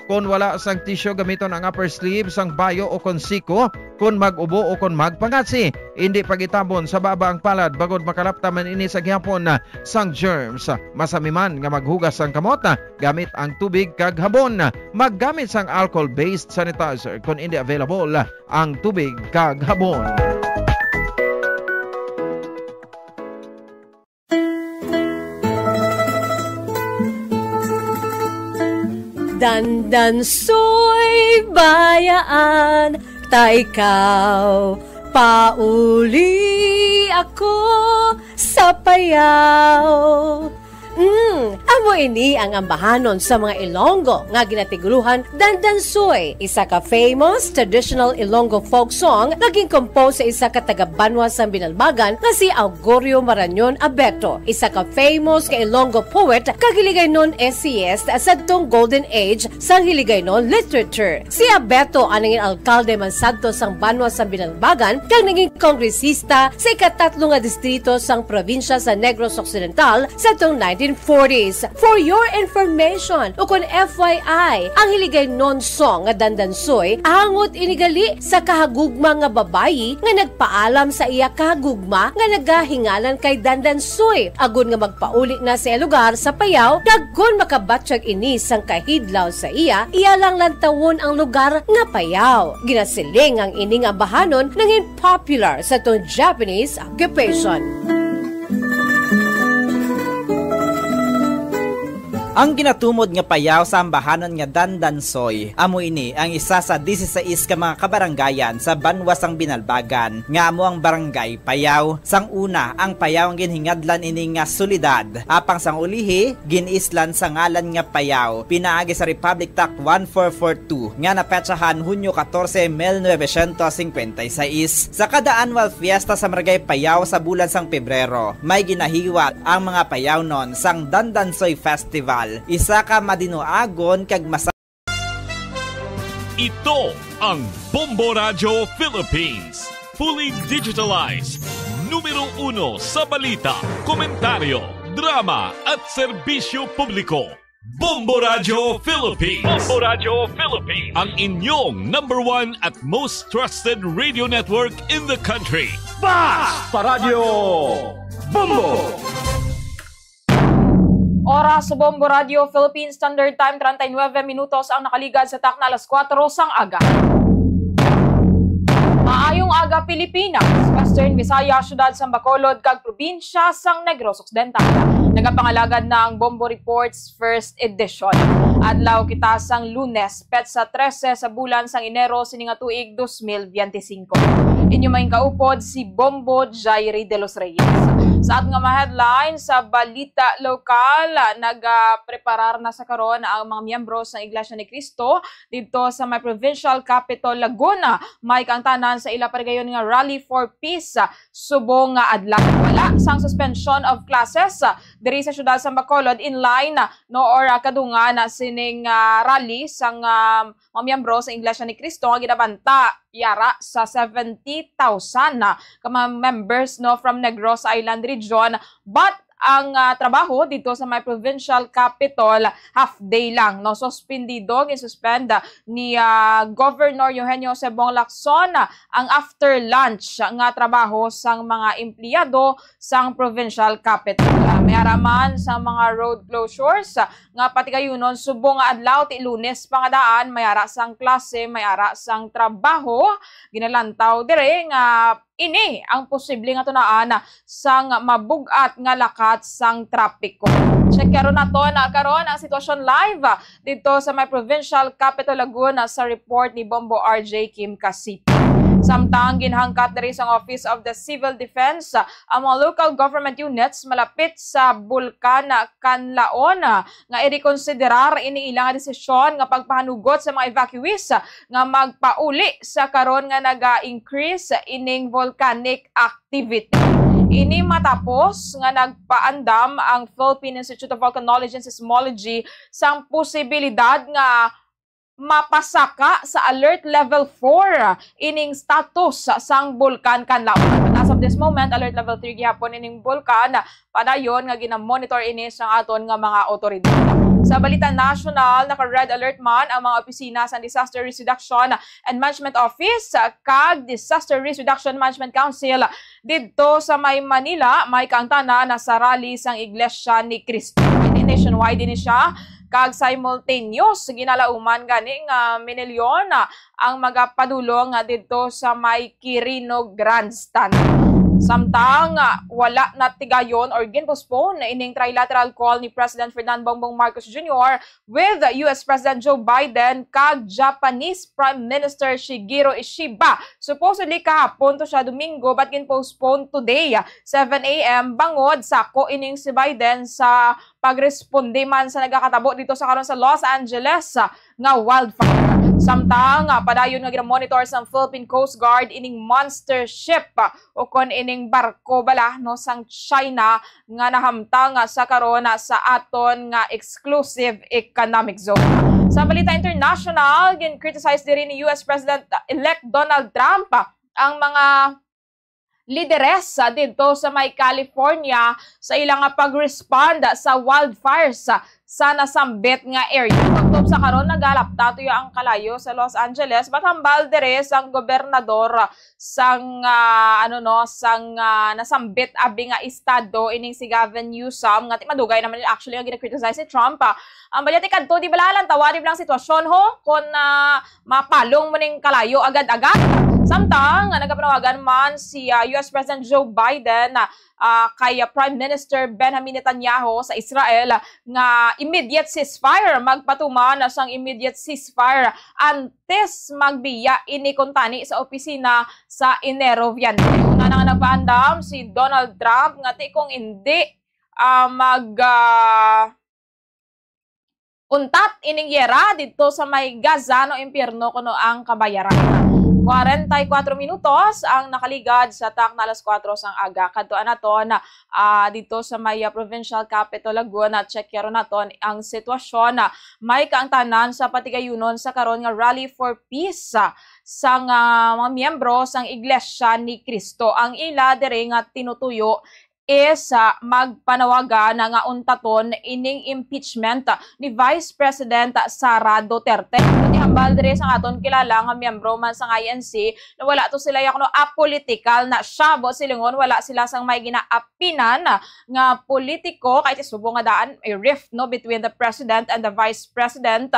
Kon wala sang tisyu, gamiton ang upper sleeve sang bayo o kon siko kon mag-ubo o kon magpangatsi. Indi pagitabon sa baba ang palad bangod makalapta man ini sa gihapon sang germs. Masami man nga maghugas sang kamot gamit ang tubig kag habon. Maggamit sang alcohol-based sanitizer kon indi available ang tubig kag habon. Dandansoy bayaan ta ikaw, pauli ako sa payaw. Mm, amo ini ang ambahanon sa mga Ilonggo nga ginatiguruhan Dandansoy, isa ka famous traditional Ilonggo folk song nga ginkompose sa isa ka taga-banwa sang Binalbagan nga si Augurio Marañon Abeto, isa ka famous ka Ilonggo poet kag hiligaynon essayist sadtong Golden Age sang hiligaynon literature. Si Abeto ang nangin alkalde man sadto sang banwa sang Binalbagan kag naging kongresista sa ikatatlo nga distrito sang probinsya sa Negros Occidental sadtong nineteen forties. For your information, o kon F Y I, ang hiligaynon song nga Dandansoy angot ini gali sa kahagugma nga babayi nga nagpaalam sa iya kahagugma nga nagahingalan kay Dandansoy agod nga magpauli na sa iya lugar sa Payaw, kag kon makabatyag ini sang kahidlaw sa iya, iya lang lantawon ang lugar nga Payaw. Ginasiling ang ini nga ambahanon nangin popular sa tong Japanese occupation. Ang ginatumod nga payaw sa ambahanon nga Dandansoy amo ini ang isa sa disisais ka mga kabarangayan sa banwa sang Binalbagan, nga amo ang Barangay Payaw. Sang una, ang Payaw ang ginhingadlan ini nga syudad, apang sang ulihi, gin-islan sa ngalan nga Payaw pinaagi sa Republic Act one four four two nga napetsahan Hunyo katorse, mil novecientos singkwenta y seis. Sa kada annual fiesta sa Barangay Payaw sa bulan sang Pebrero, may ginahiwat ang mga Payawnon sang Dandansoy Festival, isa ka madinuagon kag masa- Ito ang Bombo Radyo Philippines, fully digitalized, numero uno sa balita, komentaryo, drama at serbisyo publiko. Bombo Radyo Philippines. Bombo Radyo Philippines. Ang inyong number one at most trusted radio network in the country. Basta Radyo Bombo! Oras sa Bombo Radio Philippine Standard Time, treinta y nueve minutos ang nakaligad sa takna alas kuwatro sang aga. Maayong aga, Pilipinas, Western Visayas, Siyudad sang Bacolod, kag probinsya sang Negros Occidental. Nagapangalagad na ang Bombo Reports First Edition. Adlaw kita sang Lunes, petsa trese sa bulan sang Enero sining nga tuig dos mil biyente singko. Inyo main kaupod si Bombo Jairi de los Reyes. Sa aton nga mga headlines, sa balita lokal, nagapreparar na sa karon ang mga miyembro sa Iglesia ni Cristo didto sa may Provincial Capitol Laguna. May kaangtanan sa ila parigayon nga Rally for Peace subong nga adlaw. Wala sang suspension of classes diri sa siyudad sa Bacolod in line, no, or, ah, kadungan, ah, sining, ah, rally sang, ah, mga miyembro sa Iglesia ni Cristo nga ginabanta yara sa seventy thousand na ka mga members, no, from Negros Island region, but ang, ah, trabaho dito sa may provincial capital half day lang, no. Suspendido, gin-suspend ni, ah, Governor Eugenio Cebong Lacson ang after lunch nga trabaho sang mga empleyado sang provincial capital. Ah, may ara man sa mga road closures, ah, nga patigayunon subong nga adlaw ti Lunes pa nga daan, may ara sang klase, may ara sang trabaho. Ginalantaw dire nga ini ang posible nga tunaan sang mabug-at nga lakat sang trapiko. Check karon naton, ah, karon ang sitwasyon live, ah, dito sa may provincial capital Laguna sa report ni Bombo R J Kim Casita. Samtang ginhangkat diri sang Office of the Civil Defense ang mga local government units malapit sa Bulkan Kanlaon nga irekonsiderar ini ila nga desisyon nga pagpahanugot sa mga evacuees nga magpauli sa karon nga naga-increase ining volcanic activity. Ini matapos nga nagpaandam ang Philippine Institute of Volcanology and Seismology sang posibilidad nga mapasaka sa Alert Level four ining status sang Bulkan Kanlaon. But as of this moment, Alert Level three gihapon ining bulkan, padayon nga ginamonitor ini sang aton nga mga awtoridad. Sa balita nasyonal, naka-red alert man ang mga opisina sa Disaster Risk Reduction and Management Office kag Disaster Risk Reduction Management Council didto sa may Manila, may kaangtanan na sa rally sang Iglesia ni Cristo. Nationwide ini siya, kag simultaneous ginalauman gani nga minilyon ang magapadulong nga didto sa may Quirino Grandstand. Samtang, ah, wala na tigayon or ginpostpone na ining trilateral call ni President Ferdinand Bongbong Marcos Junior with U S President Joe Biden kag Japanese Prime Minister Shigeru Ishiba. Supposedly kahapon to siya, Domingo, but ginpostpone today, seven a m, bangod sako ining si Biden sa pagresponde man sa nagakatabo dito sa karon sa Los Angeles, ah, nga wildfire. Samtang, ah, padayon nga ginamonitor sang Philippine Coast Guard ining monster ship, ah, o kon ining barko bala, no, sang China nga nahamtang, ah, sa karon, ah, sa aton nga exclusive economic zone. Sa balita international, gin-criticize diri ni U S President-elect Donald Trump, ah, ang mga lideres, ah, didto sa may California sa ila nga pag-respond sa wildfires, ah, sa nasambit nga area. Tubtob sa karon, nagalapta tuyo ang kalayo sa Los Angeles, but hambal diri sang gobernador, ah, sang, ah, ano, no, sang, ah, nasambit abi nga estado, ining si Gavin Newsom, nga ti madugay naman actually nga gina-criticize ni Trump, ah. Ang balya ti kadto, di bala, lantawa di bala ang sitwasyon, ho, kon, ah, mapalong mo ning kalayo agad-agad. Samtang, ah, nagapanawagan man si, ah, U S President Joe Biden, ah, ah, kay, ah, Prime Minister Benjamin Netanyahu sa Israel, ah, nga immediate ceasefire, magpatuman na sang immediate ceasefire antes magbiya ini kuntani sa opisina sa Enero biyente. Una na nga nagpaandam si Donald Trump nga ti kung hindi, ah, mag, ah, untat ining yera didto sa may Gaza, no, impyerno kuno ang kabayaran. Kwarenta y kuatro minutos ang nakaligad sa takna alas kuwatro sang aga. Kadtuan naton, ah, didto sa may, ah, provincial capital Laguna, check yero naton ang sitwasyon. Ah, may kaangtanan sa patigayunon sa karon nga Rally for Peace, ah, sang, ah, mga miyembro sang Iglesia ni Cristo. Ang ila diri nga tinutuyo is, ah, magpanawagan nga untaton ining impeachment ni Vice President Sara Duterte. Ni hambal diri sang aton kilala nga miyembro man sang I N C, na wala to sila ya kuno apolitical na siya, buot silingon, wala sila sang may ginaapinan nga politiko, kay ti subong nga daan may rift, no, between the president and the vice president.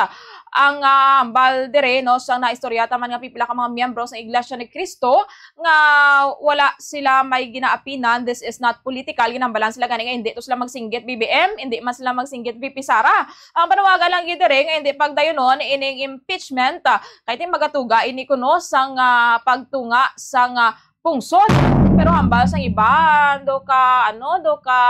Ang, ah, hambal diri, no, sang naistorya ta man nga pipila ka mga miyembro sang Iglesia ni Cristo nga wala sila may ginaapinan. This is not political. Ginhambalan sila gani nga hindi to sila magsinggit B B M, hindi man sila magsinggit V P Sara. Ang panawagan lang gyud diri nga hindi pagdayunon ining impeachment, ah, kay ti magatuga ini kuno sang, ah, pagtunga sang, ah, pungsod. Pero hambal sang iba, do ka, ano, do ka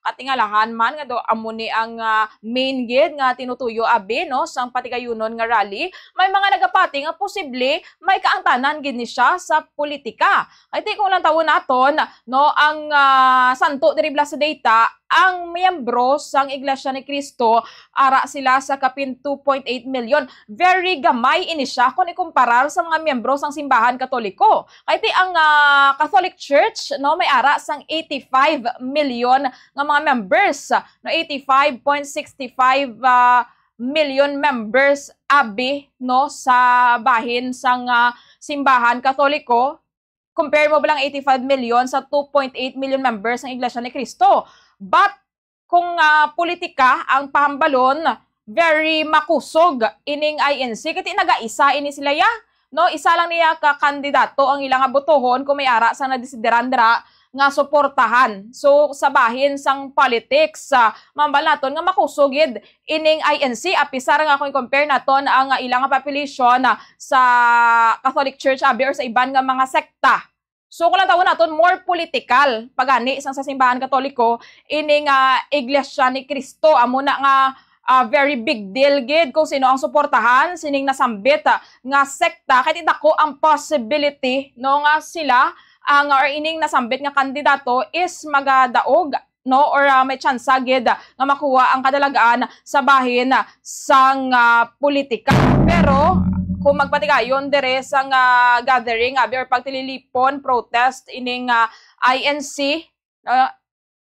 katingalahan man nga do amo ni ang, ah, main gid nga tinutuyo abi, no, sang patigayunon nga rally. May mga nagapati nga posible may kaangtanan gid ni siya sa politika. Kay ti kung lantawon naton, no, ang, ah, santo diri bala sa data, ang miyembro sang Iglesia ni Cristo, ara sila sa kapin two point eight million. Very gamay ini siya kung ikumparar sa mga miyembro sang simbahan Katoliko. Kay ti ang, ah, Catholic Church, no, may ara sang eighty-five million nga mga members, no, eighty-five point six five, ah, million members abi, no, sa bahin sang, ah, simbahan Katoliko. Compare mo ba lang eighty-five million sa two point eight million members ng Iglesia ni Cristo? But kung, ah, politika ang pahambalon, very makusog ining I N C. Kay ti nagaisa ini sila ya, no? Isa lang niya ka kandidato ang ila nga botohon kung may ara sang nadesideran dira nga suportahan. So, sa bahin sang politics, ah, mambal naton nga makusog gid ining I N C, apisar nga kung i-compare naton ang, ah, ilang nga population, ah, sa Catholic Church, abi, or sa iban nga mga sekta. So, kung lantawon naton, more political pagani sang sa simbahan Katoliko, ini nga Iglesia ni Cristo, amo na nga, ah, very big deal gid kung sino ang suportahan sining nasambit, ah, nga sekta, kay ti dako ang possibility, no, nga sila ang, or ining nasambit nga kandidato is magadaog, no, or, ah, may tsansa gid nga makuha ang kadalagan sa bahin sang, ah, politika. Pero kung magpatigayon dire sang, ah, gathering, abi, or pagtililipon, protest ining, ah, I N C, ah,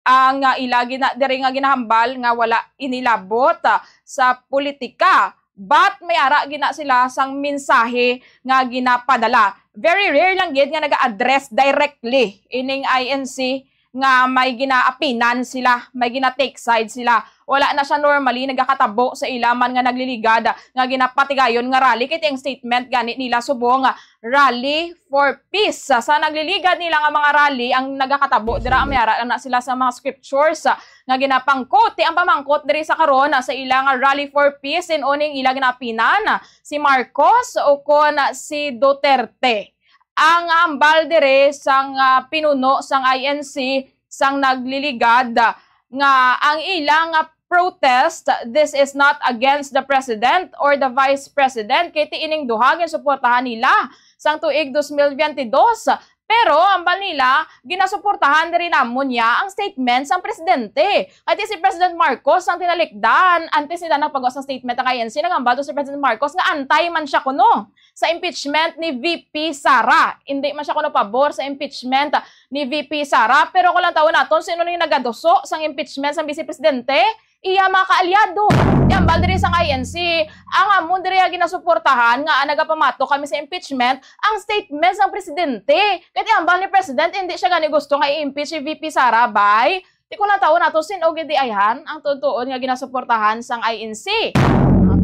ang, ah, ila gina-, diri nga ginahambal nga wala inilabot, ah, sa politika. But may ara gina sila sang mensahe nga ginapadala. Very rare lang gid nga naga-address directly ining I N C nga may ginaapinan sila, may gina-take side sila. Wala na siya normally nagakatabo sa ila man nga nagliligad nga ginapatigayon nga rally. Kay ti ang statement gani nila subong, Rally for Peace. Sa nagliligad nila nga mga rally, ang nagakatabo dira, may ara na sila sa mga scriptures, ah, nga ginapangkot. Ti ang pamangkot diri sa karon, ah, sa ila nga Rally for Peace, sin-o ning ila ginaapinan, si Marcos o kon si Duterte. Ang hambal diri sang, ah, pinuno sang I N C, sang nagliligad, ah, nga ang ila nga protest, this is not against the president or the vice president, kay ti ining duha ginsuportahan nila sang tuig dos mil biyente dos. Pero hambal nila, ginasuportahan diri namon niya ang statement sang presidente. Kay ti si President Marcos ang tinalikdan, antes nila nagpagawa sang statement ang I N C, naghambal to si President Marcos nga anti man siya kuno sa impeachment ni V P Sara. Hindi man siya kuno pabor sa impeachment ni V P Sara. Pero kung lantawon naton, sino ni nagaduso sang impeachment sang Vice Presidente? Iya mga kaalyado. Ti hambal diri sang I N C, ang amon diri nga ginasuportahan nga nagapamatok kami sa impeachment, ang statement sang presidente. Kay ti hambal ni President, hindi siya gani gusto nga i-impeach si V P Sara, bay. Ti kung lantawon naton, sin-o gid di ayhan ang tuod-tuod nga ginasuportahan sang I N C.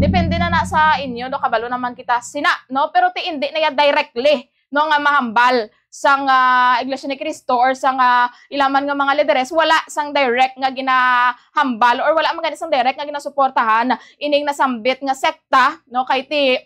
Depende na na sa inyo, no? Kabalo naman kita sina, no? Pero ti hindi na ya directly, no, nga mahambal sang, ah, Iglesia ni Cristo or sang, ah, ila man nga mga lideres, wala sang direct nga ginahambal or wala man gani sang direct nga ginasuportahan ining nasambit nga sekta, no, kay ti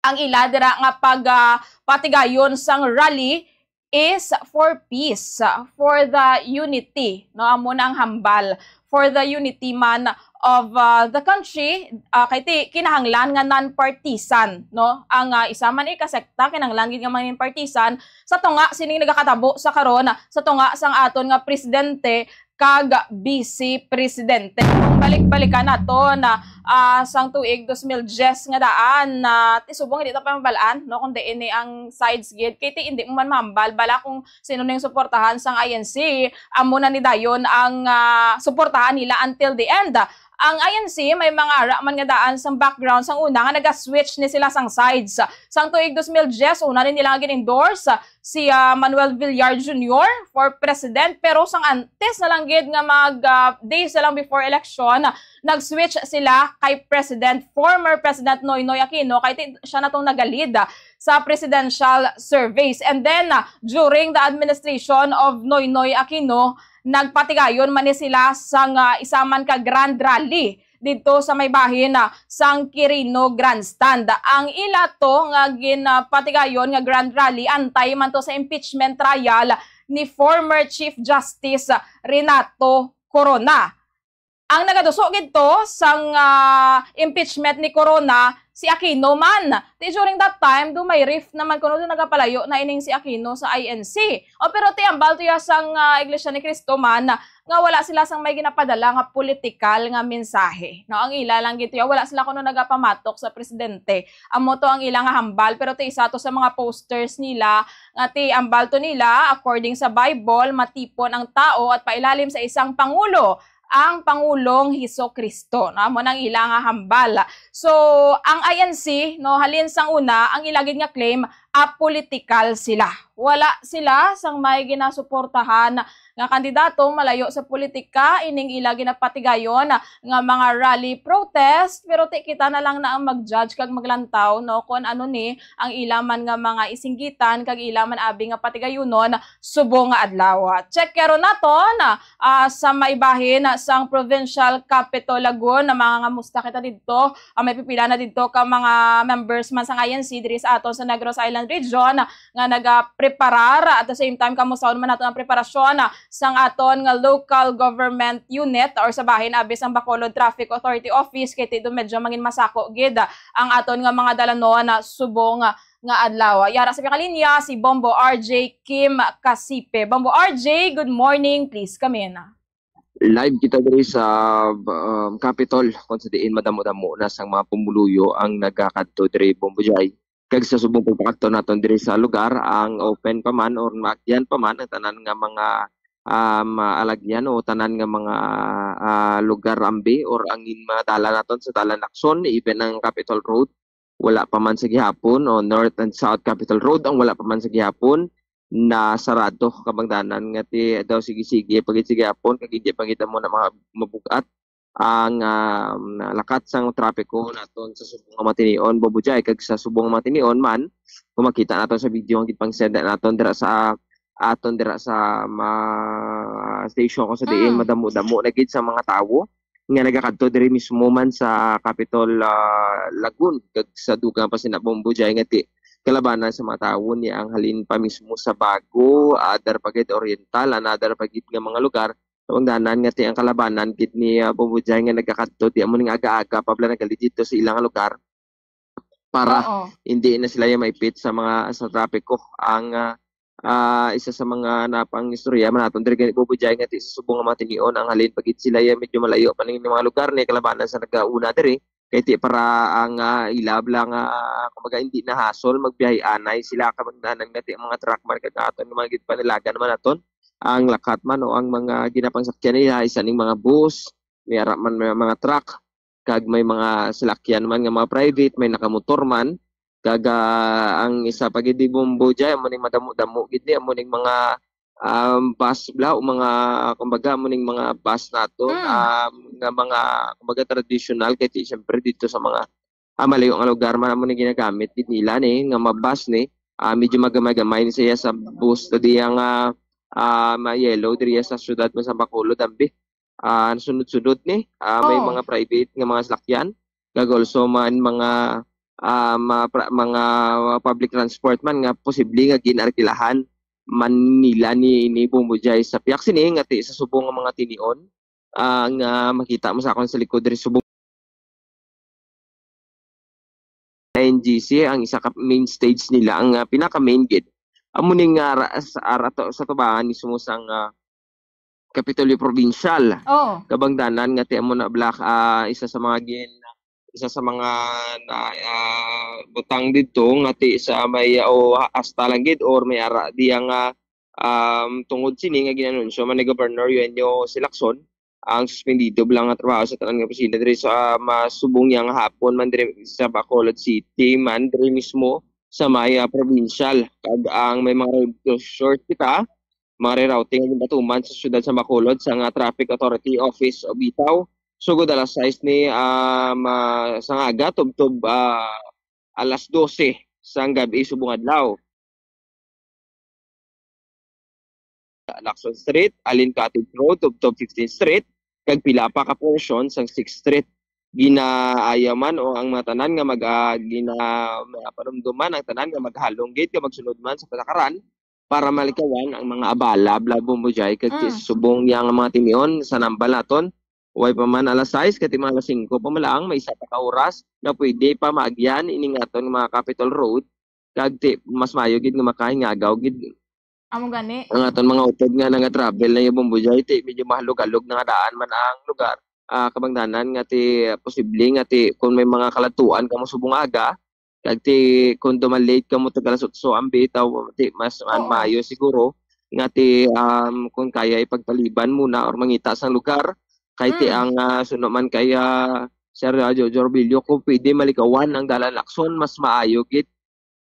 ang ila dira nga pag, ah, patigayon sang rally is for peace, for the unity, no, amo na ang hambal, for the unity man of, uh, the country, uh, kay ti kinahanglan nga non-partisan, no? Ang, uh, isa man ika sekta kinahanglan gid nga non-partisan sa tunga sining nagakatabo sa karon, sa tunga sang aton nga presidente kag vice presidente. Kung balik-balikan nato na, uh, sang tuig dos mil diyes nga daan, na ti subong hindi ta pa mabalaan, no, kung diin ni ang sides gid, kay ti hindi mo man mahambal bala kung sino ning suportahan sang I N C, amo na ni dayon ang, ah, suportahan nila until the end. Ang I N C may mga ara man nga daan sang background. Sang una nga naga-switch ni sila sang sides. Sang tuig dos mil diyes, una ni nila nga gin-endorse si, ah, Manuel Villar Junior for president, pero sang antes na lang gid nga mag, ah, days na lang before election, nag-switch sila kay President, former President Noynoy Aquino, kay ti-, siya na tong naga-lead sa presidential surveys. And then, uh, during the administration of Noynoy Aquino, nagpatigayon man ni sila sang, uh, isa man ka grand rally didto sa may bahin, uh, sang Quirino Grandstand. Ang ila to nga ginpatigayon nga grand rally, antay man to sa impeachment trial ni former Chief Justice Renato Corona. Ang nagaduso gid to sang, ah, impeachment ni Corona, si Aquino man. Ti during that time, do may rift naman kuno, do nagapalayo na ining si Aquino sa I N C. O, pero ti hambal to ya sang, ah, Iglesia ni Cristo man nga wala sila sang may ginapadala nga politikal nga mensahe. No, ang ila lang gid to ya, wala sila kuno nagapamatok sa presidente. Amo to ang ila nga hambal, pero ti isa to sa mga posters nila nga ti hambal to nila, according sa Bible, matipon ang tao at pailalim sa isang pangulo, ang Pangulong Hesus-Kristo, no? Amo nang ila nga hambal. So, ang I N C, no, halin sang una, ang ila gid nga claim, apolitical sila. Wala sila sang may ginasuportahan nga kandidato, malayo sa politika ining ila ginapatigayon nga mga rally protest, pero ti kita na lang na ang mag-judge kag maglantaw, no, kon ano ni ang ila man nga mga isinggitan kag ila man abi nga patigayunon subong nga adlaw. Check kero naton, ah, sa may bahin sang Provincial Capitol Lagun, na mangangamusta kita didto. Ah, may pipila na didto ka mga members man sang I N C diri sa aton sa Negros Island Region nga nagapreparar. At the same time, kamusta man naton ang preparasyon, ah, sang aton nga local government unit or sa bahin abi sang Bacolod Traffic Authority Office, kay ti do medyo mangin masako gid ang aton nga mga dalanon, ah, subong nga adlaw. Yara sa kalinya si Bombo R J Kim Kasipe. Bombo R J, good morning. Please come in. Live kita diri sa, um, Capitol, kung sa diin madamo-damo na sang mga pumuluyo ang nagakadto diri, Bombo Jay. Kag sa subong pagpakadto naton diri sa lugar, ang open pa man or maagyan pa man ang tanan nga mga, um, alagyan o tanan nga mga, ah, lugar ambi or ang in-, mga dalan naton sa Dalan Lacson, even ang Capitol Road, wala pa man sa gihapon, o North and South Capitol Road ang wala pa man sa gihapon nasarado, kabangdanan nga ti daw sige-sige pa gid sa gihapon, kag hindi pa gid amo na ma-, mabug-at ang, um, lakat sang trapiko naton sa subong nga mga tinion, Bombo Jay, kag sa subong nga mga tinion man, kung makita naton sa video nga gipang-send naton dira sa aton dira sa ma-, station ko sa diin, Mm. madamo-damo na gid sa mga tawo nga nagakadto diri mismo man sa Capitol, ah, Lagun, kag sa dugang pa sina Bombo Jay nga ti kalabanan sa mga tawo ni ang halin pa mismo sa Bago, other pa gid Oriental, another pa gid nga mga lugar. Sa pagdanan nga ti ang kalabanan gid ni, ah, Bombo Jay nga nagakadto, di amo ning aga-aga pa bala nagali dito sa ilang lugar para Oo. hindi na sila yung maipit sa mga, sa trapiko. Ang, ah, ah, isa sa mga napang istorya man naton diri gani, Bombo Jay, nga ti sa subong nga mga tinion ang halin pa gid sila ya medyo malayo pa ning mga lugar ni kalabanan sa nagauna diri, kay ti para ang, ah, ilab lang, ah, kumbaga, hindi na hasol magbiyahe anay sila, kabangdanan nga ti ang mga truck man kag aton nga mga ginpanilagan man naton, ang lakat man o ang mga ginapangsakyan nila, isa ning mga bus, may ara man may mga truck, kag may mga salakyan man nga mga private, may nakamotor man. Kag, ah, ang isa pa gid, Bombo Jay, amo ning madamo-damo gid ni, amo ning mga, um, bus bla, o mga, kumbaga, amo ning mga bus nato, Mm. um, nga mga, kumbaga, traditional, kay ti, siyempre, dito sa mga, ah, malayo nga lugar man, amo ning ginagamit gid nila ni, nga mga bus ni, ah, medyo magamay-gamay ni siya sa bus na diya nga, ah, ma-yellow diriya sa syudad mo sa Bacolod, ambi. Ah, sunod-sunod ni, ah, may Oo. mga private nga mga salakyan, kag also man mga, ah, ma-, pra-, mga public transport man nga posible nga gin-arkilahan man nila ni, ni Bombo Jay. Sa piyak sini nga ti-, sa subong nga mga tinion, ah, nga makita mo sa akon sa likod diri subong N G C, ang isa ka main stage nila, ang, ah, pinaka-main gid, amo ning, ah, ra-, sa, ah, rato, sa tubangan mismo sang, ah, Kapitolyo Provincial. Oh. Kabangdanan nga ti amo na black, ah, isa sa mga gin-, isa sa mga na, ah, butang didto nga ti sa may, ah, o ha-, hasta lang gid or may ara di ang, ah, um, tungod sini nga ginanunsyo man ni Governor Eugenio Silacson, ang suspendido lang nga trabaho sa tanan nga opisina diri sa, ah, masubong niya nga hapon man diri sa Bacolod City man diri mismo sa may, ah, provincial. Kag ang may mga road closure kita, mga rerouting ang ginpatuman sa siyudad sa Bacolod sa nga Traffic Authority Office o bitaw, sugod alas sais ni, ah, ma-, sa nga aga tubtob, ah, alas dose sang gab-i subong adlaw. Lacson Street, Alin Cottage Road, tubtob fifteenth Street, kag pila pa ka portion sang sixth Street. Ginaayaw man o ang mga tanan nga mag-, ah, gina-, panumduman ang tanan nga maghalong gid nga magsunod man sa patakaran para malikawan ang mga abala, bla, Bombo Jay, kag Mm. subong niya nga mga tinion sa nambal naton. Way pa man alas sais, kay ti mga alas singko pa man lang, may isa pa ka oras na pwede pa maagyan ining aton mga Capitol Road, kag ti mas maayo gid nga makahingagaw gid Amo gani. ang aton mga utod nga nanga-travel na yung Bombo Jay, ti medyo mahalog-halog na nga daan man ang lugar. Ah, kabangdanan nga ti posible nga ti kung may mga kaladtuan kamo subong aga, kag ti kung dumalate kamo tag alas otso ang bitaw, ti mas man Oo. maayo siguro nga ti, um, kung kaya ipagpaliban muna or mangita sang lugar, kay ti Mm. ang, ah, suno man kay, ah, Sir, ah, Jo-, Jorbilyo, kung pwede malikawan ang Dalan Lacson, mas maayo gid.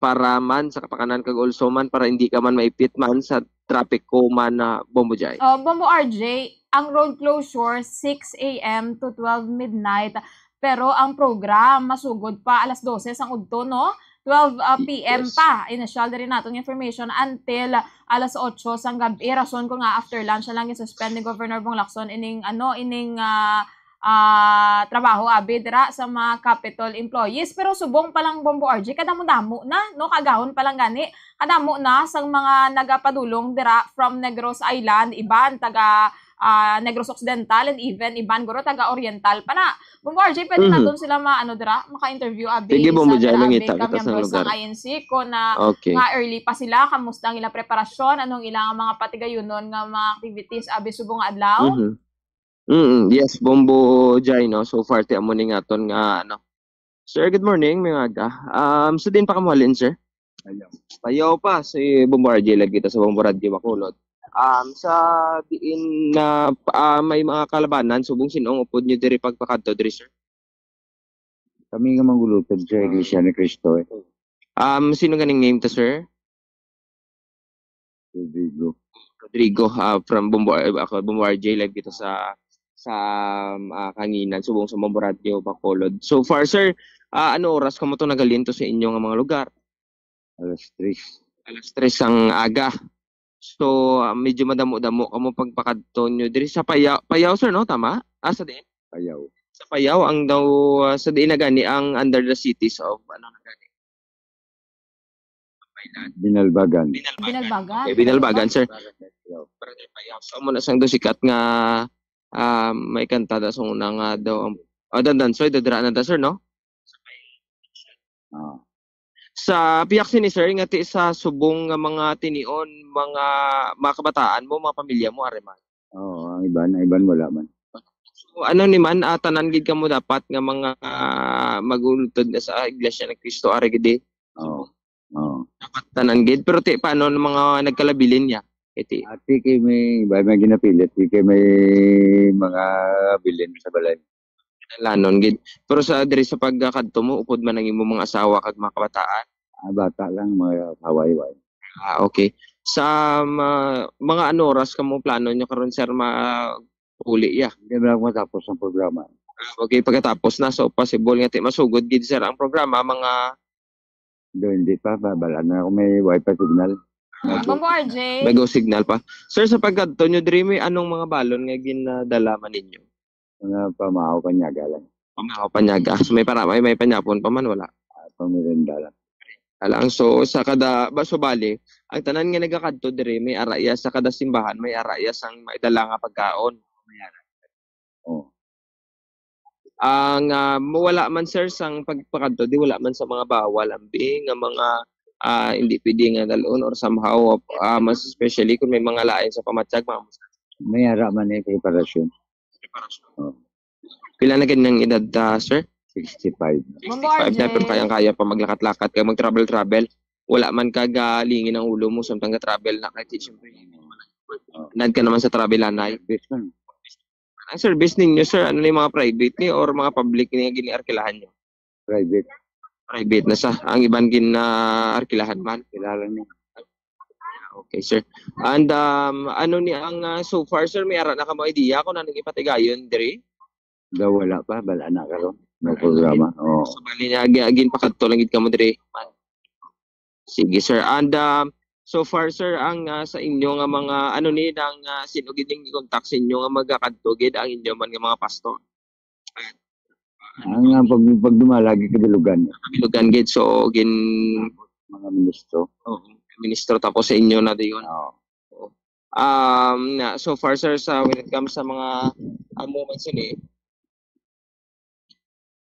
para man sa kapakanan kag also man para hindi ka man maipit man sa trapiko man na, Bombo Jai. Uh, Bombo R J, ang road closure six a m to twelve midnight, pero ang program masugod pa alas dose sang udto, no? Twelve, uh, p m Yes. pa, initial diri naton nga information, until alas otso sang gabi. Rason ko nga after lunch na lang gisuspend ni Governor Bong Lacson ining, ano, ining, ah, ah, trabaho abi dira sa mga Capitol employees. Pero subong pa lang, Bombo R J, kadamo-damo na, no? Kaagahon pa lang gani, kadamo na sang mga nagapadulong dira from Negros Island, iban taga, ah, Negros Occidental, and even iban guro taga Oriental pa na. Bombo R J, pwede Mhm. naton sila ma-, ano dira, maka-interview abi Sige, Bombo sa Jai, dira abi mangita ka kita sa miyembro lugar. sang I N C ko na Okay. nga early pa sila, kamusta ang ilang preparasyon, anong ilang mga patigayunon nga mga activities abi subong nga adlaw? Mhm. Mm, yes, Bombo Jai, no? So far, ti amo ni nga aton nga, ano. Sir, good morning, mga aga. Um, sa diin pa kamo halin, sir? Payaw. Payaw pa, si Bombo R J lagi kita sa Bombo Radio Bacolod. Um, sa diin na ah, may mga kalabanan, subong sin-ong upod nyo diri pagpakadto diri, sir? Kami nga mangulutod sa Iglesia ni Cristo, eh. Um, sino ganing name ta, sir? Rodrigo. Rodrigo, ah, from Bombo, ah, ako, Bombo R J, live kita sa sa um, ah, Kanginan, subong sa Bombo Radio, Bacolod. So far, sir, ah, ano oras kamo to nagalinto sa inyo nga mga lugar? Alas tres. Alas tres ang aga. So, ah, medyo madamo-damo kamo pagpakadto nyo diri sa Payaw, Payaw, sir, no? Tama? Ah, sa diin? Payaw. Sa Payaw, ang daw, ah, sa diin na gani ang under the cities of, ano na gani? Binalbagan. Binalbagan. Binalbagan. Okay, Binalbagan, sir. Payaw. Barangay Payaw. So, amo na sang daw sikat nga, ah, may kanta da sa una nga daw ang, oh, dandan, so, idadra na da, sir, no? Ah. Sa pihak sini, sir, nga ti sa subong nga mga tinion, mga, mga kabataan mo, mga pamilya mo, ari man? Oo, ang iban, ang iban wala man. So, ano ni man, ah, tanan gid kamo dapat nga mga, ah, magulutod na sa Iglesia ni Cristo, ari gid, eh? Oo. Oo. Dapat tanan gid. Pero ti, paano ang mga nagkalabilin niya? Iti. Ati kay may, ba, may ginapilit, di kay may mga bilin sa balay. Lanon gid. Pero sa diri sa pagkakadto mo, upod man ang imong mga asawa kag mga kabataan? Ah, bata lang, mga asawa, iwa. Ah, okay. Sa ma- mga ano oras kamo plano nyo karon, sir, ma uli ya? Hindi mo lang matapos ang programa. Ah, okay, pagkatapos na, so possible nga ti masugod gid, sir, ang programa, mga Hindi, hindi pa, ba- bala na ako may wifi signal. Bombo R J. May go signal pa. Sir, sa pagkadto nyo diri, may anong mga balon nga ginadala man ninyo? Mga pamahaw, panyaga lang. Pamahaw, panyaga. So, may para may, may panyapon pa man, wala. Ah, pamirinda lang. Alang, so, sa kada, ba, subali, ang tanan nga nagakadto diri, may ara iya sa kada simbahan, may ara iya sang maidala nga pagkaon. Oh. Ang, ah, mawala man, sir, sang pagpakadto, di wala man sa mga bawal, ambi, nga mga, ah, hindi pwede nga dalon or somehow, ah, mas especially kung may mga lain sa pamatyag, mga May ara man eh, preparasyon. Preparasyon. Oh. Pila na gid nang edad, ah, sir? Sixty-five. Bombo Sixty-five na, pero R J. Kayang-kaya pa maglakat-lakat, kaya mag-travel-travel. Wala man ka galingin ang ulo mo samtang ga-travel na, kay siyempre, Oh. Nad ka naman sa travel, anay. Service man. Ang service ninyo, sir, ano ni, mga private ni or mga public ni nga giniarkilahan nyo? Private. Private na sa ang iban gin-arkilahan man. Kilala niya. Okay, sir. And, um, ano ni ang, ah, so far, sir, may ara na kamo idea kung ano ipatigayon diri? Daw wala pa, bala na karon. No programa. Oh. So, bali niya, gi- ginpakadto lang gid kamo diri. Sige, sir. And, um, so far, sir, ang, ah, sa inyo nga mga, ano ni, nang, ah, sino gid yung i-contact sa inyo nga magakadto gid ang inyo man nga mga pastor? Ang, ah, pag, pag dumalagi ka Bilugan. Bilugan gid, so gin Mga ministro. Oo, ministro tapos sa inyo na dayon. Oo. Um, na, so far, sir, sa when it comes sa mga, ah, moments yun eh,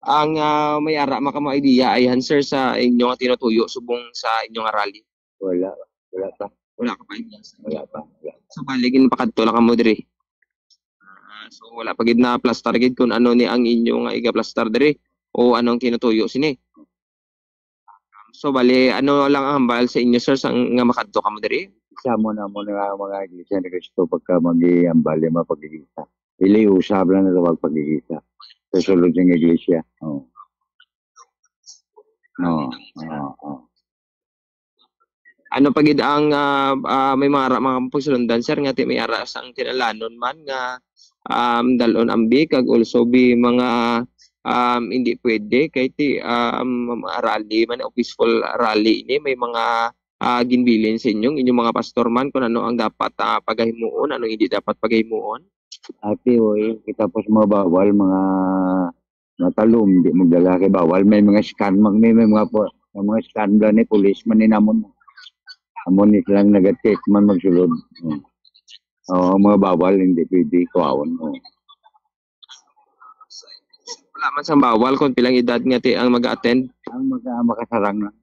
ang, ah, may ara man kamo idea ay han, sir, sa inyo nga tinutuyo subong sa inyo nga rally? Wala. Wala pa. Wala ka pa idea, sir? Wala pa. Wala. So, bali, ginpakadto lang kamo diri. Ah, so, wala pa gid na plastar gid kung ano ni ang inyo nga igaplastar diri o anong tinutuyo sini. So, bali, ano lang ang hambal sa inyo, sir, sa nga makadto kamo diri? Sa mo na mo nga mga Iglesia ni Cristo pagka mag-iambal yung mga pagkikita. Ili usab lang na pagpagkikita. Sa sulod ng Iglesia. Oh. Oh, oh, oh. Ano pa gid ang, ah, ah, may mga ra-, mga pagsulundan, sir, nga ti-, may ara sang kinahanglanon man nga, um, dalon ambi kag also bi mga, um, hindi pwede kay ti, um, rally man o peaceful rally ini, may mga, ah, ginbilin sa inyo, inyong mga pastor man kung ano ang dapat, ah, pagahimuon, ano hindi dapat pagahimuon? Ati, oy, kita po sa mga bawal, mga matalom, di magdala kay bawal. May mga scan, mag-, may, may mga po, may mga scan bala ni police man ni namon. Amo ni silang nag-check man magsulod. Hmm. Oo, mga bawal, hindi pwede kuhaon. Oo. Wala man sang bawal kung pilang edad nga ti ang mag-attend. Ang mag-, makasarang lang.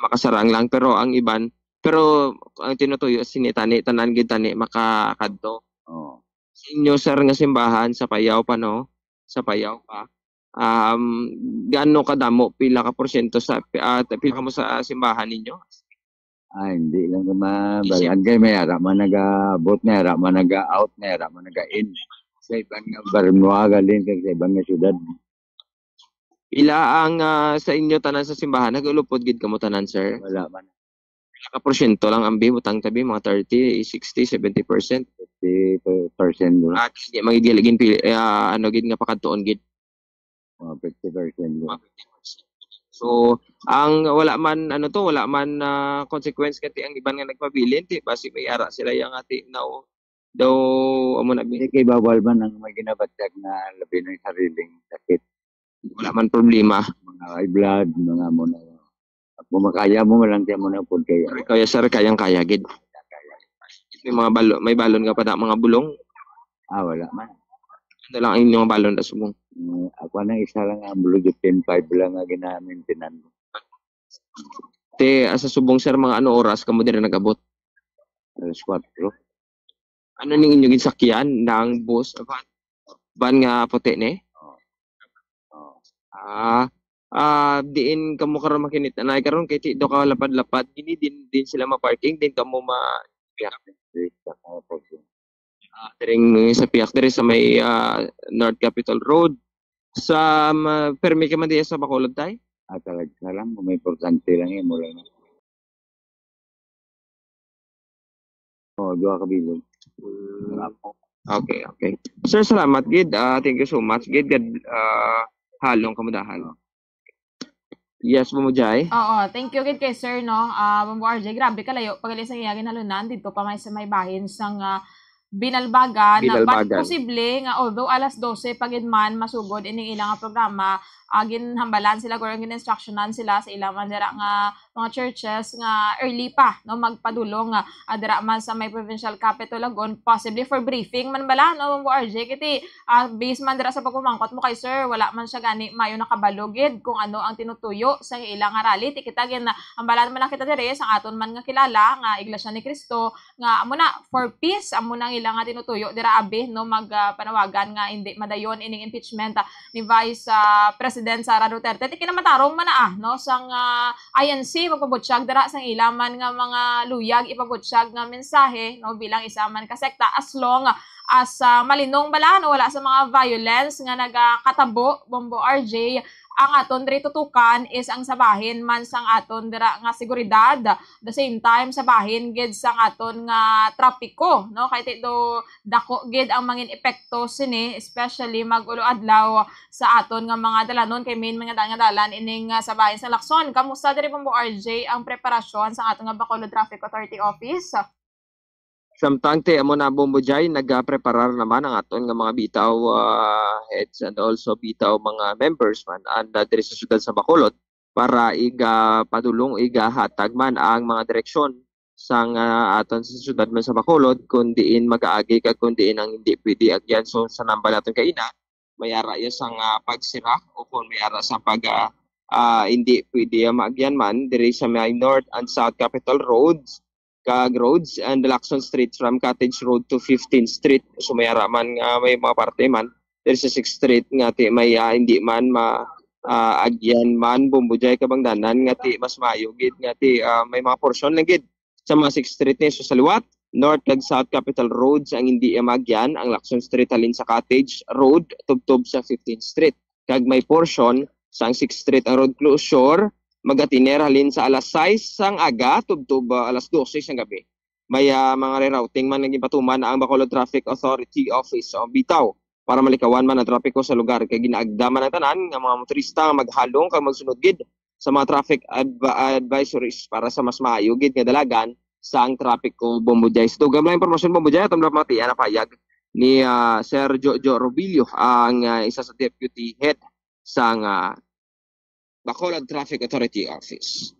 Makasarang lang, pero ang iban, pero ang tinutuyo sini tani, tanan gid tani makakadto. Oo. Sa inyo, sir, nga simbahan sa Payaw pa, no? Sa Payaw pa. Um, gaano kadamo, pila ka porsyento sa, ah, pila kamo sa simbahan ninyo? Ah, hindi lang ko mabalagay. May ara man naga-abot, may ara man naga-out, may ara man naga-in. Sa iban nga barangay, galing sa, sa iban nga syudad. Pila ang, ah, sa inyo tanan sa simbahan? Nag-ulupod gid kamo tanan, sir? Wala man. Pila ka porsyento lang ang bi-, butang tabi, mga thirty, sixty, seventy percent? Fifty percent lang. Ah, di, magigil-, gin-, pi-, ah, ano gid nga pakadtuon gid? Mga fifty percent lang. Mga fifty percent. So, ang wala man, ano to, wala man, ah, consequence kati ang iban nga nagpabilin, ti, basi may ara sila yang ati, now, daw, amo na, bi-, Hindi kay bawal man ang may ginabatyag na labi ng sariling sakit. Wala man problema. Mga high blood, mga mo na. Kung makaya mo, walang tiyan mo na pud kay Kaya, sir, kayang-kaya gid. May mga balo-, may balon nga pa na, mga bulong. Ah, wala man. Ano lang ang inyong balon na subong? Mm, ako na isa lang ang Blue Jeep ten five lang nga ginamintinan ko. Te, ah, sa subong, sir, mga ano oras kamo diri nag-abot? Alas kwatro. Ano ning inyo ginsakyan? Nang bus, van? Van nga puti ni? Oo. Oo. Ah, ah, diin kamo karon makinit-anay karon kay ti do ka lapad-lapad gini din, din sila ma-parking, din kamo ma-, Diri sa Capitol. Ah, diring sa piyak diri sa may, ah, North Capitol Road. Sa, ma-, permi ka man diya sa Bacolod, tay? Ah, talaga lang, kung may importante lang, eh, mula na. Oo, duha ka bilog. Mm. Wala po. Okay, okay. Sir, salamat gid. Ah, thank you so much gid. Gad-, ah, halong kamo dahal. Yes, Mamo Jai. Oo, thank you gid kay sir, no. Ah, Bombo R J, grabe kalayo pa gali sang iya ginhalunan didto pa may sa may bahin sang, ah, Binalbagan, na, but Binalbagan. Posible nga although alas dose pa gid man masugod ining ilang nga programa, ah, ginhambalan sila or gin-instructionan sila sa ila man dira nga mga churches nga early pa, no, magpadulong, ah, dira man sa may provincial capitol, Lagon, possibly for briefing man bala, no, Bombo R J, kiti, ah, based man dira sa pagpamangkot mo kay sir, wala man siya gani mayo nakabalo gid kung ano ang tinutuyo sa ila nga rally. Ti kita gin, ah, hambalan man lang kita diri sa aton man nga kilala nga Iglesia ni Cristo, nga amo na, for peace, amo na ang ila nga tinutuyo dira, abi, no, mag, ah, panawagan nga hindi madayon ining impeachment, ah, ni Vice, ah, President Sara Duterte. Ti kinamatarong man na, ah, no, sang, ah, I N C magpabutyag dira sang ila man nga mga luyag ipabutyag nga mensahe, no, bilang isa man ka sekta, as long as, ah, malinong bala, no, wala sa mga violence nga nagakatabo, Bombo R J, ang aton diri tutukan is ang sa bahin man sang aton dira nga seguridad, the same time sa bahin gid sang aton nga trapiko, no? Kay ti do dako gid ang mangin epekto sini, especially mag-ulo adlaw sa aton nga mga dalanon, kay main man nga daan nga dalan ining, ah, sa bahin sa Lacson. Kamusta diri, Bombo R J, ang preparasyon sa aton nga Bacolod Traffic Authority Office? Samtang ti amo na, Bombo Jai, nagapreparar naman ang aton nga mga bitaw, ah, heads and also bitaw mga members man, and, ah, diri sa siyudad sa Bacolod para iga padulong, igahatag man ang mga direksyon sang, ah, aton sa siyudad man sa Bacolod, kung diin mag-aagi kag kung diin ang hindi pwede agyan. So, sa nambal naton kaina, may ara iya sang, ah, pagsira o kung may ara sa pag, ah, ah, hindi pwede, ah, maagyan man diri sa may North and South Capitol Roads, kag roads and Lacson Street from Cottage Road to fifteenth Street. So may ara man nga may mga parte man diri sa sixth Street nga ti may, ah, hindi man ma, ah, agyan man, Bombo Jai, kabangdanan nga ti mas maayo gid nga ti, ah, may mga porsyon lang gid sa mga sixth Street ni. So, sa liwat, North kag South Capitol Roads ang hindi iya maagyan, ang Lacson Street halin sa Cottage Road tubtob sa fifteenth Street, kag may portion sa ang sixth Street ang road closure magatiner halin sa alas sais sang aga tubtob, ah, alas dose sang gabi. May, ah, mga rerouting man nga ginpatuman ang Bacolod Traffic Authority Office o bitaw para malikawan man ang trapiko sa lugar, kay ginaagda man ang tanan nga mga motorista nga maghalong kag magsunod gid sa mga traffic adv-, advisories para sa mas maayo gid nga dalagan sang trapiko. Bombo Jai, sa dugang mga impormasyon, Bombo Jai, aton lang pamatian ang pahayag ni, ah, Sir Jojo Robillo, ang, ah, isa sa deputy head sang, ah, Bacolod Traffic Authority Office.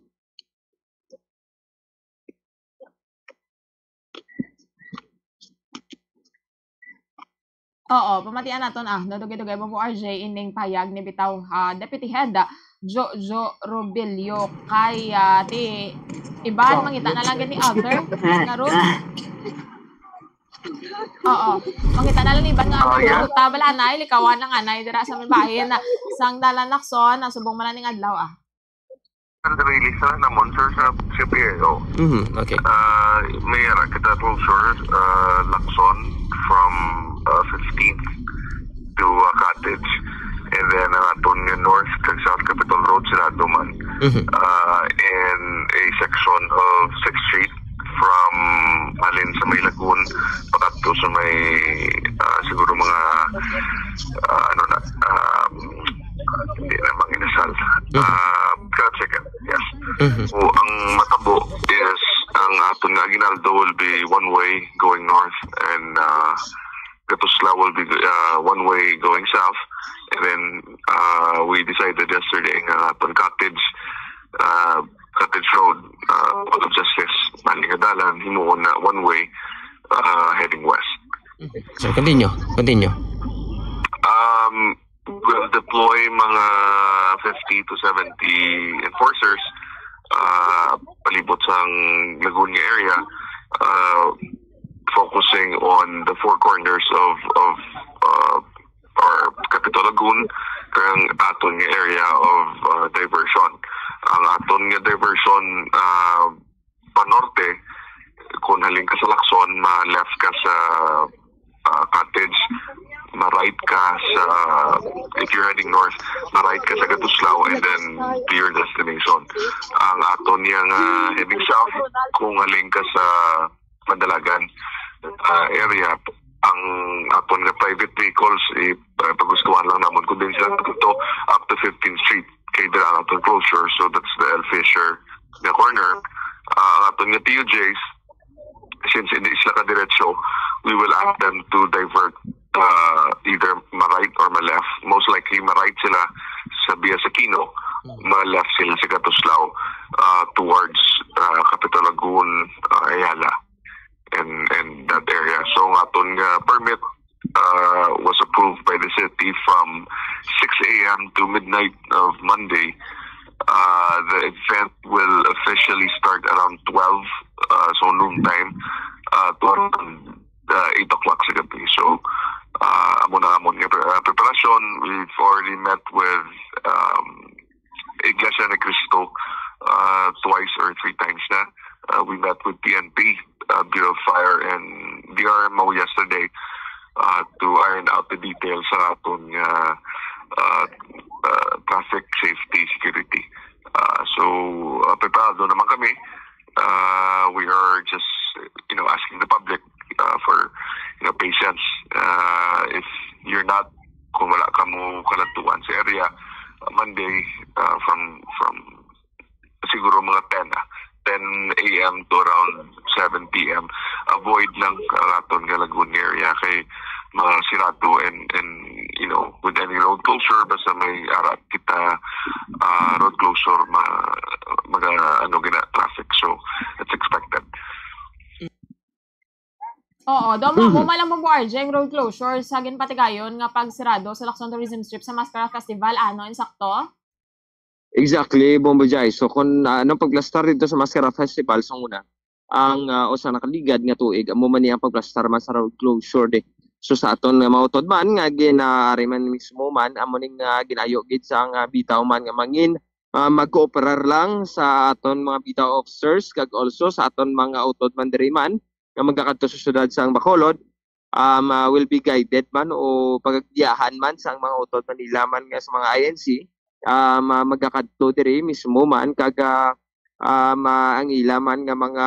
Oo, pamatian naton, ah, no, dugay-dugay mo, R J, ining payag ni bitaw, ah, Deputy Head, ah, Jojo Robillo, kay, ah, ti iban, mangita na lang gid ni other nga room. Oo, mangita na lang ni iban nga other room. Tabal anay, likawan ang anay dira sa may bahin, ah, sang Dalan Lacson, ah, subong man ning adlaw, ah. Ang release na namon, sir, sa, sa P I O. Mhm, okay. Ah, may ara kita closure, ah, Lacson from, ah, fifteenth to, ah, Cottage. And then ang aton nga North kag South Capitol Road, sirado man. Mhm. Ah, and a section of Sixth Street from halin sa may Lagun pakadto sa may, ah, siguro mga, ah, ano na, um, hindi na manginasal. Ah, Kalachigan, yes. Mhm. So, ang matabo is ang aton nga Aguinaldo will be one way going north and, ah, Gatuslao will be, ah, one way going south. And then, ah, we decided yesterday nga aton Cottage, ah, Cottage Road, ah, Hall of Justice, Manlinga Dalan, himuon na one way, ah, heading west. So, continue. Continue. Um, we'll deploy mga fifty to seventy enforcers, ah, palibot sang Lagun nga area, ah, focusing on the four corners of, of, ah, or Capitol Lagun, kag aton nga area of, ah, diversion. Ang aton nga diversion, ah, panorte, kung halin ka sa Lacson, ma-left ka sa, ah, Cottage, ma-right ka sa, if you're heading north, ma-right ka sa Gatuslao and then to your destination. Ang aton nga heading south, kung halin ka sa Mandalagan, ah, area, ang aton nga private vehicles, i-, ah, pagustuhan lang namon kung din sila to up to fifteenth Street. Kay dira ang aton closure, so that's the El Fisher nga corner. Ah, ang aton nga T U Js, since hindi sila kadiretso, we will ask them to divert, ah, either ma-right or ma-left. Most likely, ma-right sila sa Via Aquino, ma-left sila sa Gatuslao, ah, towards, ah, Capitol Lagun, ah, Ayala, and, and that area. So, ang aton nga permit, uh, was approved by the city from six a m to midnight of Monday. Uh, the event will officially start around twelve, uh, so noon time, uh, to around, uh, eight o'clock sa gabi. So, uh, amo na amon nga pre-, uh, preparasyon. We've already met with, um, Iglesia ni Cristo, uh, twice or three times na. Uh, we met with P N P, uh, Bureau of Fire, and B R M O yesterday, uh, to iron out the details sa aton nga, uh, uh, traffic safety security. Uh, so, uh, preparado naman kami. Uh, we are just, you know, asking the public, uh, for, you know, patience. Uh, if you're not, kung wala ka mo kaladtuan sa area, uh, Monday, uh, from, from siguro mga ten, ah, ten a m to around seven p m. Avoid lang ang aton nga Lagun area kay mga sirado and, and, you know, with any road closure, basta may ara kita, ah, road closure, ma-, mga, ano, gina traffic. So, it's expected. Oo, do mo, mo malang mo, R J, ang road closure sa ginpatigayon nga pagsirado sa Lacson Tourism Strip sa Mascara Festival, ano, insakto? Exactly, Bombo Jai. So, kung, ah, anong pagplastar dito sa Mascara Festival, sa una, ang, ah, usa nakaligad nga tuig, amo man ni ang pagplastar man sa road closure di. So, sa aton nga mga utod man, nga ginaari man mismo man, amo ning, ah, ginayo gid sa nga bitaw man nga mangin, ah, magkooperar lang sa aton mga bitaw officers, kag also sa aton mga utod man diri man, nga magakadto sa syudad sang Bacolod, um, ah, will be guided man o pagagbiyahan man sang mga utod man nila man nga sa mga I N C, um, ah, magakadto diri mismo man, kag, ah, um, ah, ang ila man nga mga,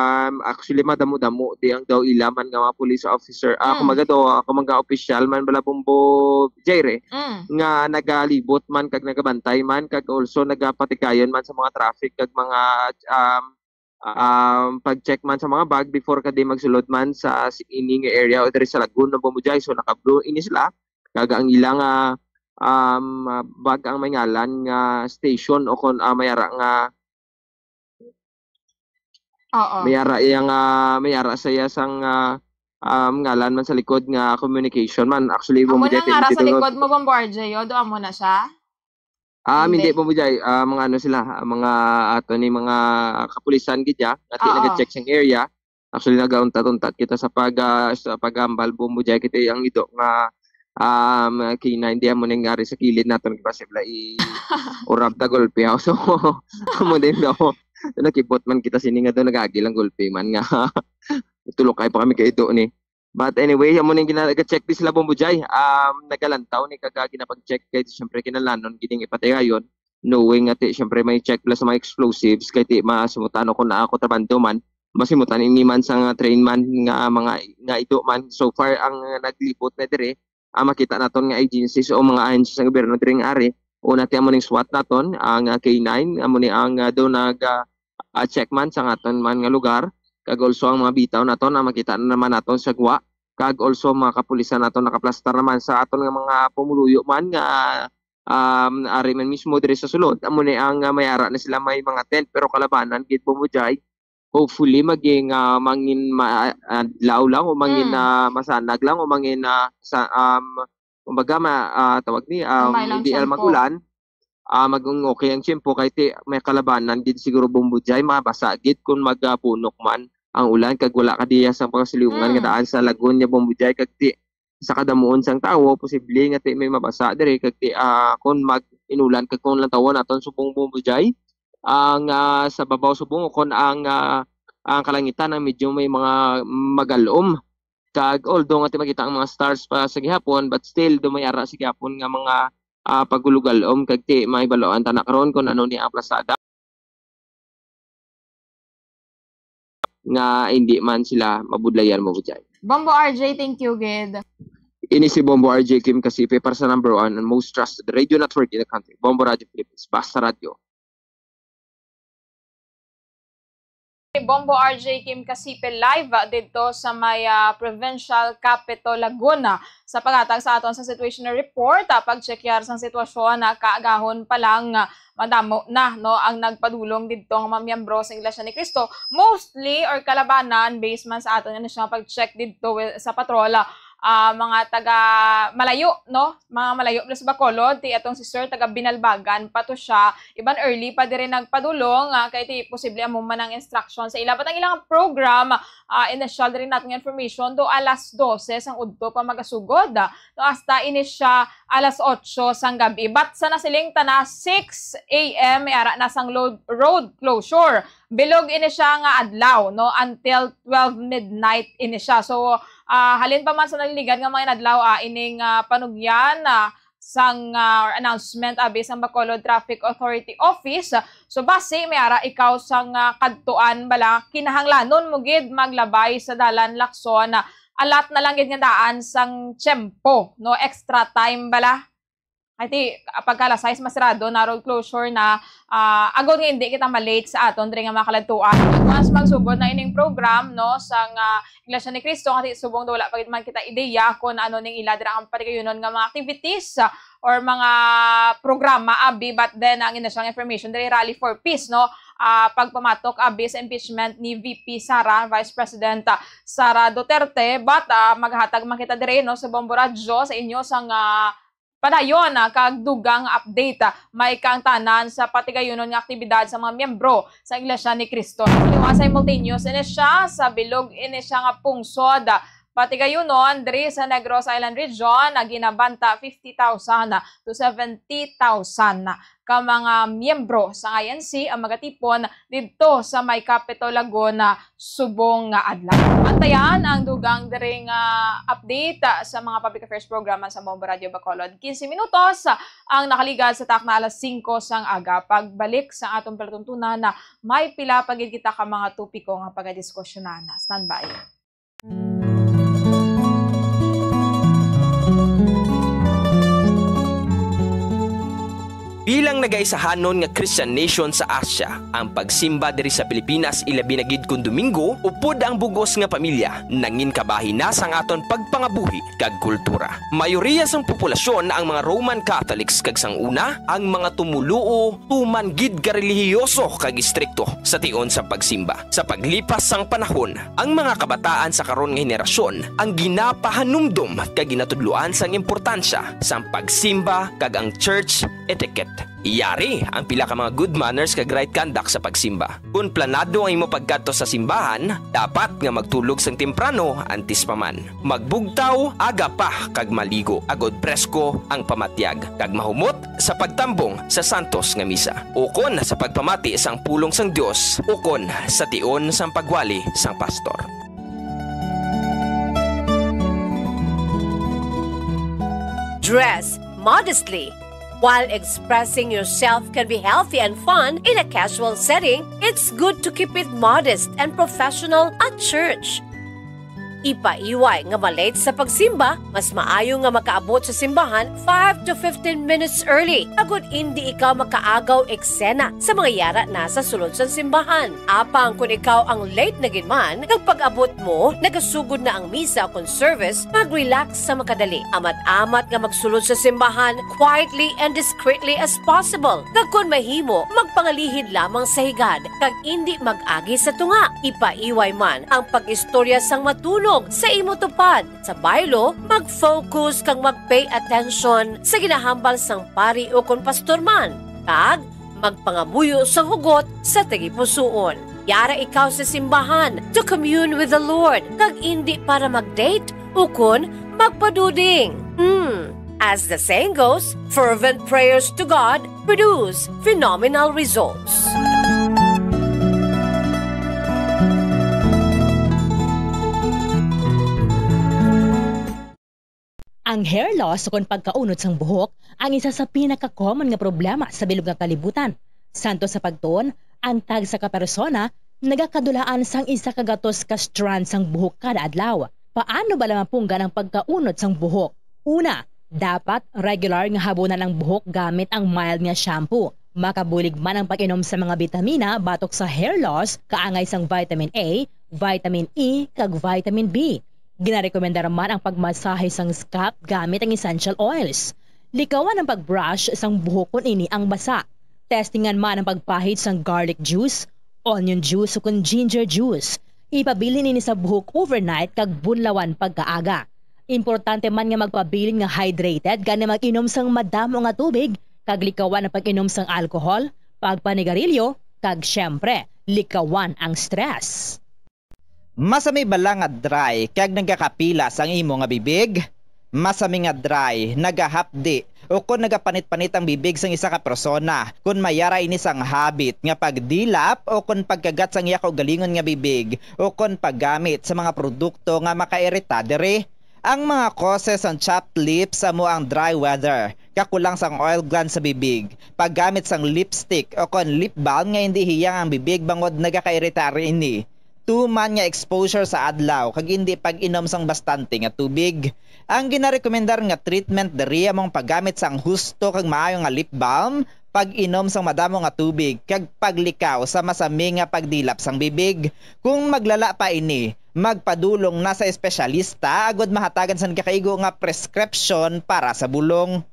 actually, madamo-damo di ang daw ila man nga mga police officer. Ah, Mm. kumbaga daw, ah, kung mga opisyal man bala, Bombo Jay, re, Mm. nga nagalibot man kag nagabantay man kag also nagapatigayon man sa mga traffic kag mga, um, um, pag-check man sa mga bag before ka di magsulod man sa s-, ini nga area o diri sa Lagoon, Bombo Jay. So, naka-blue ini sila. Kag ang ila nga, um, bag ang may ngalan nga station o kon, ah, may ara nga Oo. May ara iya nga, may ara sa iya sang, ah, um, ngalan man sa likod nga communication man. Actually, Amo Bombo Jay, na nga ara sa likod mo, Bombo R J, o, do amo na siya? Ah, hindi, Hindi. Bombo Jay. Ah, mga ano sila, ah, mga ato ni mga kapulisan gid ya, nga ti-, Oo. nag-check sang area. Actually, nagauntat-untat kita sa pag, ah, sa pag-ambal, Bombo Jay, kita ang ido nga, um, K nine, di amo ning ari sa kilid naton, di ba, sila i-, urab ta gulpi, ha? So, amo din daw. Nakibot man kita sini nga daw nagagil ang gulpi man nga. Tulok ay pa kami kay ido ni. But anyway, amo ning gina-, check di sila, Bombo Jay. Um, nagalantaw ni kag ginapag-check kay siyempre kinalanon gining ipatigayon, knowing nga ti, siyempre, may check pala sa mga explosives kay ti masimutan ko na ako trabando man, masimutan ini man sa nga train man nga mga, nga ido man. So far, ang naglibot na diri, ah, makita naton nga agencies o mga ahensya sa gobyerno diri nga ari. Una ti amo ning SWAT naton, ang, ah, K nine, amo ni ang, ah, do nag, ah, ah, check man sa aton man nga lugar. Kag also ang mga bitaw naton na makita na naman naton sa gwa. Kag also mga kapulisan naton nakaplastar naman sa aton nga mga pumuluyo man nga, um, ari man mismo diri sa sulod. Amo ni ang, ah, may ara na sila may mga tent, pero kalabanan gid, Bombo Jay. Hopefully, maging, ah, mangin ma-, adlaw lang o mangin, Mm. ah, masanag lang o mangin, ah, sa, um, kumbaga, ma-, ah, tawag ni, um, Gamay lang hindi lang siyang po. magulan. Ah, maging okay ang tiyempo kay ti may kalabanan gid siguro, Bombo Jay, mabasa gid kung magpunok man ang ulan kag wala ka diya sa mga silungan nga Mm. daan sa Lagoon niya, Bombo Jay, kag ti sa kadamuon sang tawo, posible nga ti may mabasa diri kag ti, ah, kung mag-inulan kag kung lantawon naton subong, Bombo Jay, ang, ah, sa babaw subong o kon ang, ah, ang kalangitan ang medyo may mga magalom. Kag although nga ti makita ang mga stars pa sa gihapon, but still, do may ara sa gihapon nga mga, ah, pagulugalom kag ti mahibaluan ta na karon kung ano ni ang plasada nga hindi man sila mabudlayan, Bombo Jay. Bombo R J, thank you gid. Ini si Bombo R J Kim Kasipe para sa number one and most trusted radio network in the country, Bombo Radyo Philippines. Basta Radyo. Bombo R J Kim Kasipe live, ah, didto sa may, ah, Provincial Capitol Laguna. Sa paghatag sa aton sa situational report, ah, pag-check yar sang sitwasyon, ah, kaagahon pa lang, ah, madamo na, no, ang nagpadulong didto nga mga miyembro sa Iglesia ni Cristo. Mostly or kalabanan, based man sa aton nga siya pag-check didto, eh, sa patrol, ah, ah, mga taga malayo, no? Mga malayo plus Bacolod, ti atong si Sir taga Binalbagan pa to siya. Iban early pa diri nagpadulong, ah, kay ti posible amo man ang instruction sa ila. But ang ilang program, ah, initial diri natin nga information, do alas dose sang udto pa magasugod, ah, to hasta ini siya alas otso sang gabi. But sa nasiling ta na, six A M, may ara na sang load, road closure. Bilog ini siya nga adlaw, no, until twelve midnight ini siya. So, ah, halin pa man sa naliligad nga mga inadlaw, ah, ining, ah, panugyan, ah, sang, ah, or announcement abi sang Bacolod Traffic Authority Office. So, basi may ara ikaw sang, ah, kadtuan bala, kinahanglanon mo gid maglabay sa dalan, lakson, ah, alat na lang gid nga daan sang tiyempo, no, extra time bala. Ay, ti, ah, pagka alas sais masirado na, road closure na, ah, agod nga hindi kita ma-late sa aton diri nga mga kaladtuan. Once magsugod na ining program, no, sang, ah, Iglesia ni Cristo, nga ti subong daw wala pa gid man kita ideya kung ano ning ila dira ang patigayunon nga mga activities, ah, or mga programa abi, but then ang ina siyang information diri, Rally for Peace, no, ah, pagpamatok abi sa impeachment ni V P Sara, Vice President, ah, Sara Duterte, but, ah, maghatag man kita diri, no, sa Bombo Radyo sa inyo sang, ah, padayon, ah, kag dugang update, ah, may kaangtanan sa patigayunon nga aktibidad sa mga miyembro sa Iglesia ni Cristo. Liwa simultaneous ini siya sa bilog ini siya nga pungsod, ah, Patigayunon, diri sa Negros Island Region, ginabanta fifty thousand to seventy thousand ka mga miyembro sang I N C ang magatipon didto sa may Capitol Laguna subong nga adlaw. Antayan ang dugang diri nga update, ah, sa mga public affairs program sa Bombo Radio Bacolod. Quince minutos ang nakaligad sa takna alas singko sang aga. Pagbalik sa atong palatuntunan, may pila pa gid kita ka mga topiko nga pagadiskusyonan. Standby. Bilang nagaisahanon nga Christian nation sa Asia, ang pagsimba diri sa Pilipinas, ilabi na gid kon Domingo, upod ang bug-os nga pamilya, nangin kabahin na sang aton pagpangabuhi kag kultura. Mayoriya sang populasyon ang mga Roman Catholics, kag sang una, ang mga tumoluo tuman gid ka relihiyoso kag istrikto sa tion sa pagsimba. Sa paglipas sang panahon, ang mga kabataan sa karon nga henerasyon ang ginapahanumdom kag ginatudloan sang importansya sang pagsimba kag ang church etiquette. Yari ang pila ka mga good manners kag right conduct sa pagsimba. Kon planado ang imo pagkadto sa simbahan, dapat nga magtulog sang temprano antes pa man. Magbugtaw aga pa kag maligo, agod presko ang pamatyag, kag mahumot sa pagtambong sa santos nga misa, ukon sa pagpamati sang pulong sang Dios, ukon sa tion sang pagwali sang pastor. Dress modestly. While expressing yourself can be healthy and fun in a casual setting, it's good to keep it modest and professional at church. Ipaiway nga ma-late sa pagsimba, mas maayo nga makaabot sa simbahan five to fifteen minutes early, agod indi ikaw makaagaw eksena sa mga yara na sa sulod sang simbahan. Apang kon ikaw ang late na gid man, kag pag-abot mo, nagasugod na ang misa kon service, mag-relax sa makadali. Amat-amat nga magsulod sa simbahan quietly and discreetly as possible. Kag kon mahimo, magpangalihid lamang sa higad, kag indi mag-agi sa tunga. Ipaiway man ang pag-istorya sang matunog sa imo tupad. Sa baylo, mag-focus kag mag-pay attention sa ginahambal sang pari ukon pastor man, kag magpangamuyo sang hugot sa tagipusoon. Yara ikaw sa simbahan to commune with the Lord, kag indi para mag-date ukon magpaduding. Hmm. As the saying goes, fervent prayers to God produce phenomenal results. Ang hair loss ukon pagkaunod sang buhok ang isa sa pinaka-common nga problema sa bilog nga kalibutan. Santo sa pagtuon, ang tagsa ka persona nagakadulaan sang isa ka gatos ka strand sang buhok kada adlaw. Paano bala mapunggan ang pagkaunod sang buhok? Una, dapat regular nga habunan ang buhok gamit ang mild nga shampoo. Makabulig man ang pag-inom sa mga bitamina batok sa hair loss, kaangay sang vitamin A, vitamin E, kag vitamin B. Ginarekomendar man ang pagmasahe sang scalp gamit ang essential oils. Likawan ang pag-brush sang buhok kon ini ang basa. Testingan man ang pagpahid sang garlic juice, onion juice, ukon ginger juice. Ipabilin ini sa buhok overnight kag bunlawan pagkaaga. Importante man nga magpabilin nga hydrated, gani mag-inom sang madamo nga tubig, kag likawan ang pag-inom sang alcohol, pagpanigarilyo, kag, siyempre, likawan ang stress. Masami bala nga dry kag nagakapila sang imo nga bibig? Masami nga dry, nagahapdi, ukon nagapanit-panit ang bibig sang isa ka persona kon may ara ini sang habit nga pagdilap ukon pagkagat sang iya kaugalingon nga bibig ukon paggamit sa mga produkto nga makairita diri. Ang mga causes sang chapped lips amo ang dry weather, kakulang sang oil gland sa bibig, paggamit sang lipstick ukon lip balm nga indi hiyang ang bibig bangod nagakairita ini, tuman nga exposure sa adlaw kag indi pag-inom sang bastante nga tubig. Ang ginarekomendar nga treatment diri amo ang paggamit sang husto kag maayo nga lip balm, pag-inom sang madamo nga tubig, kag paglikaw sa masami nga pagdilap sang bibig. Kung maglala pa ini, magpadulong na sa espesyalista agod mahatagan sang gakaigo nga prescription para sa bulong.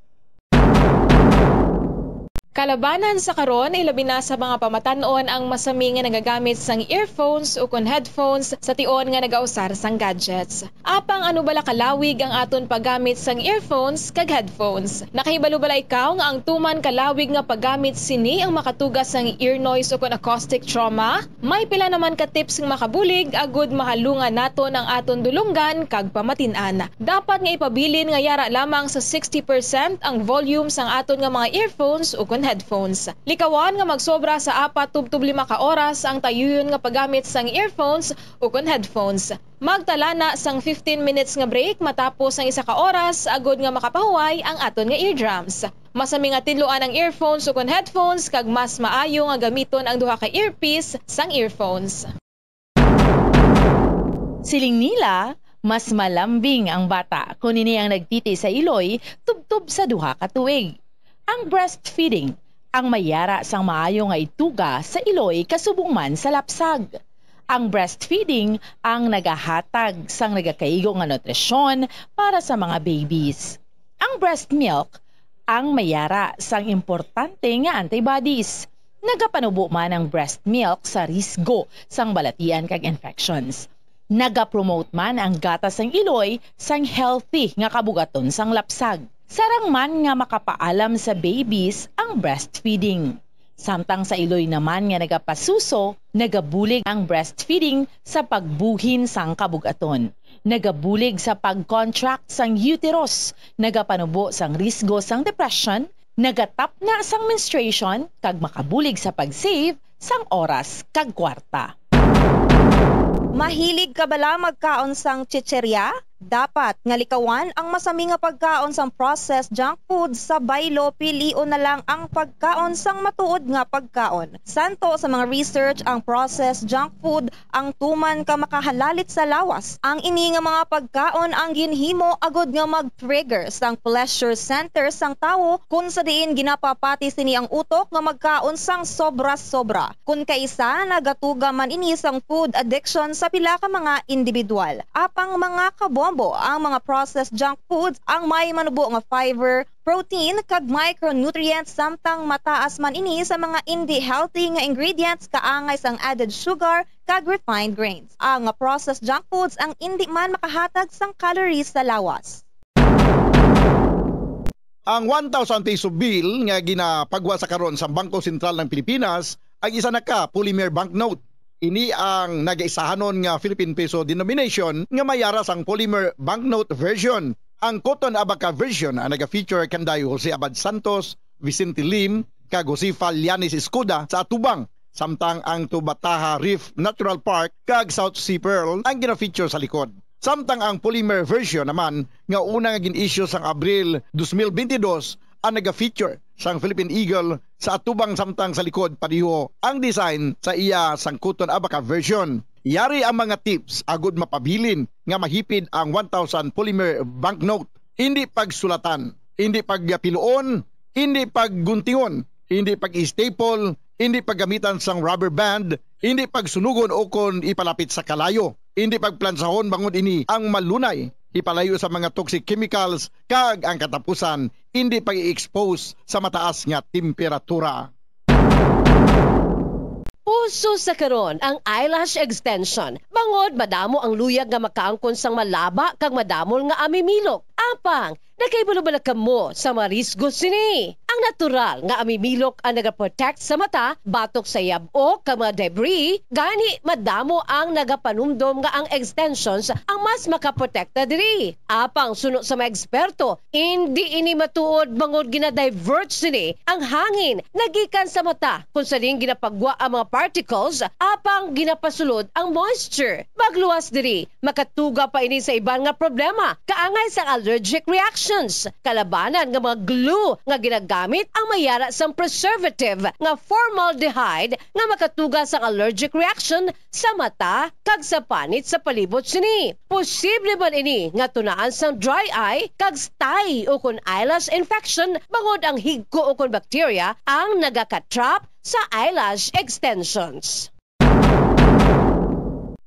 Kalabanan sa karon, ilabi na sa mga pamatan-on ang masami nga nagagamit sang earphones ukon headphones sa tion nga nagausar sang gadgets. Apang ano bala kalawig ang aton paggamit sang earphones kag headphones? Nakahibalo bala ikaw nga ang tuman kalawig nga paggamit sini ang makatuga sang ear noise ukon acoustic trauma? May pila naman ka tips nga makabulig agud mahalungan naton ang aton dulonggan kag pamatin-an. Dapat nga ipabilin nga yara lamang sa sixty percent ang volume sang aton nga mga earphones ukon headphones. Likawan nga magsobra sa apat tubtob lima ka oras ang tayuyon nga paggamit sang earphones ukon headphones. Magtala na sang fifteen minutes nga break matapos ang isa ka oras agud nga makapahuway ang aton nga eardrums. Masami nga tinluan ang earphones ukon headphones kag mas maayo nga gamiton ang duha ka earpiece sang earphones. Siling nila, mas malambing ang bata kon ini ang nagtiti sa iloy tubtob sa duha ka tuig. Ang breastfeeding ang may yara sang maayo nga ituga sa iloy kasubong man sa lapsag. Ang breastfeeding ang nagahatag sang nagakaigo nga nutrisyon para sa mga babies. Ang breast milk ang may yara sang importante nga antibodies. Nagapanubo man ang breast milk sa risgo sang balatian kag infections. Nagapromote man ang gatas sang iloy sang healthy nga kabugaton sang lapsag. Sarang man nga makapaalam sa babies ang breastfeeding. Samtang sa iloy naman nga nagapasuso, nagabulig ang breastfeeding sa pagbuhin sang kabugaton. Nagabulig sa pag-contract sang uterus, nagapanubo sang risgo sang depression, nagatapna sang menstruation, kag makabulig sa pag-save sang oras kag kwarta. Mahilig ka bala magkaon sang chicherya? Dapat nga likawan ang masami nga pagkaon sang processed junk food sa baylo, pilion na lang ang pagkaon sang matuod nga pagkaon. Santo sa mga research, ang processed junk food ang tuman ka makahalalit sa lawas. Ang ini nga mga pagkaon ang ginhimo agud nga mag-trigger sang pleasure center sang tawo, kun sa diin ginapapati sini ang utok nga magkaon sang sobra-sobra. Kun kaisa, nagatuga man ini sang food addiction sa pila ka mga individual. Apang mga kabombo, ang mga processed junk foods ang may manubo nga fiber, protein, kag micronutrients, samtang mataas man ini sa mga indi healthy nga ingredients kaangay sang added sugar kag refined grains. Ang processed junk foods ang indi man makahatag sang calories sa lawas. Ang one thousand peso bill nga ginapagwa sa karon sa Bangko Sentral ng Pilipinas ang isa na ka polymer banknote. Ini ang nagaisahanon nga Philippine peso denomination nga may yara sang polymer banknote version. Ang Cotton Abaca version ang naga-feature kanday Jose Abad Santos, Vicente Lim, kag Josefa Llanes Escuda sa atubang, samtang ang Tubataha Reef Natural Park kag South Sea Pearl ang gina-feature sa likod. Samtang ang polymer version naman nga una nga gin-issue sang Abril dos mil bentidós ang naga-feature sang Philippine Eagle sa atubang, samtang sa likod padiho ang design sa iya sang Cotton Abaca version. Yari ang mga tips agud mapabilin nga mahipid ang one thousand polymer banknote. Indi pagsulatan, indi pagpiluon, indi pagguntingon, indi pag-staple, indi paggamitan sang rubber band, indi pagsunugon ukon ipalapit sa kalayo, indi pagplansahon bangod ini ang malunay ipalayo sa mga toxic chemicals, kag ang katapusan, indi pag-i-expose sa mataas nga temperatura. Uso sa karon ang eyelash extension, bangod madamo ang luyag nga makaangkon sang malaba kag madamol nga amimilok. Apang, nakahibalo bala kamo sa mga risgo sini? Ang natural nga amimilok ang nagaprotect sa mata batok sa yab-ok kag mga debris, gani madamo ang nagapanumdom nga ang extensions ang mas makaprotekta diri. Apang suno sa mga eksperto, indi ini matuod bangod gina-divert sini ang hangin nga gikan sa mata, kung sa diin ginapagwa ang mga particles, apang ginapasulod ang moisture. Magluwas diri, makatuga pa ini sa iban nga problema, kaangay sang allergic reactions, kalabanan nga mga glue nga ginagamit ang may yara sang preservative nga formaldehyde nga makatuga sang allergic reaction sa mata kag sa panit sa palibot sini. Posible man ini nga tunaan sang dry eye kag stye ukon eyelash infection, bangod ang higko ukon bakterya ang nagaka-trap sa eyelash extensions.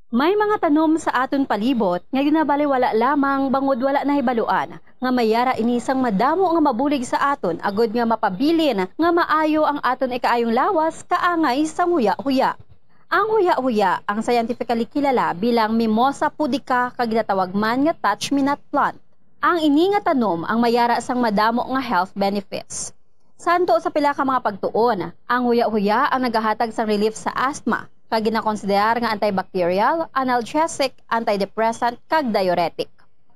May mga tanom sa aton palibot nga ginabaliwala lamang bangod wala nahibaluan nga may yara ini sang madamo nga mabulig sa aton agod nga mapabilin nga maayo ang aton ikaayong lawas kaangay sang huya-huya. Ang huya-huya ang scientifically kilala bilang Mimosa pudica kag ginatawag man nga touch-me-not plant. Ang ini nga tanom ang may yara sang madamo nga health benefits. Santo sa pila ka mga pagtuon, ang huya-huya ang nagahatag sang relief sa asthma, kag ginakonsiderar nga antibacterial, analgesic, antidepressant, kag diuretic.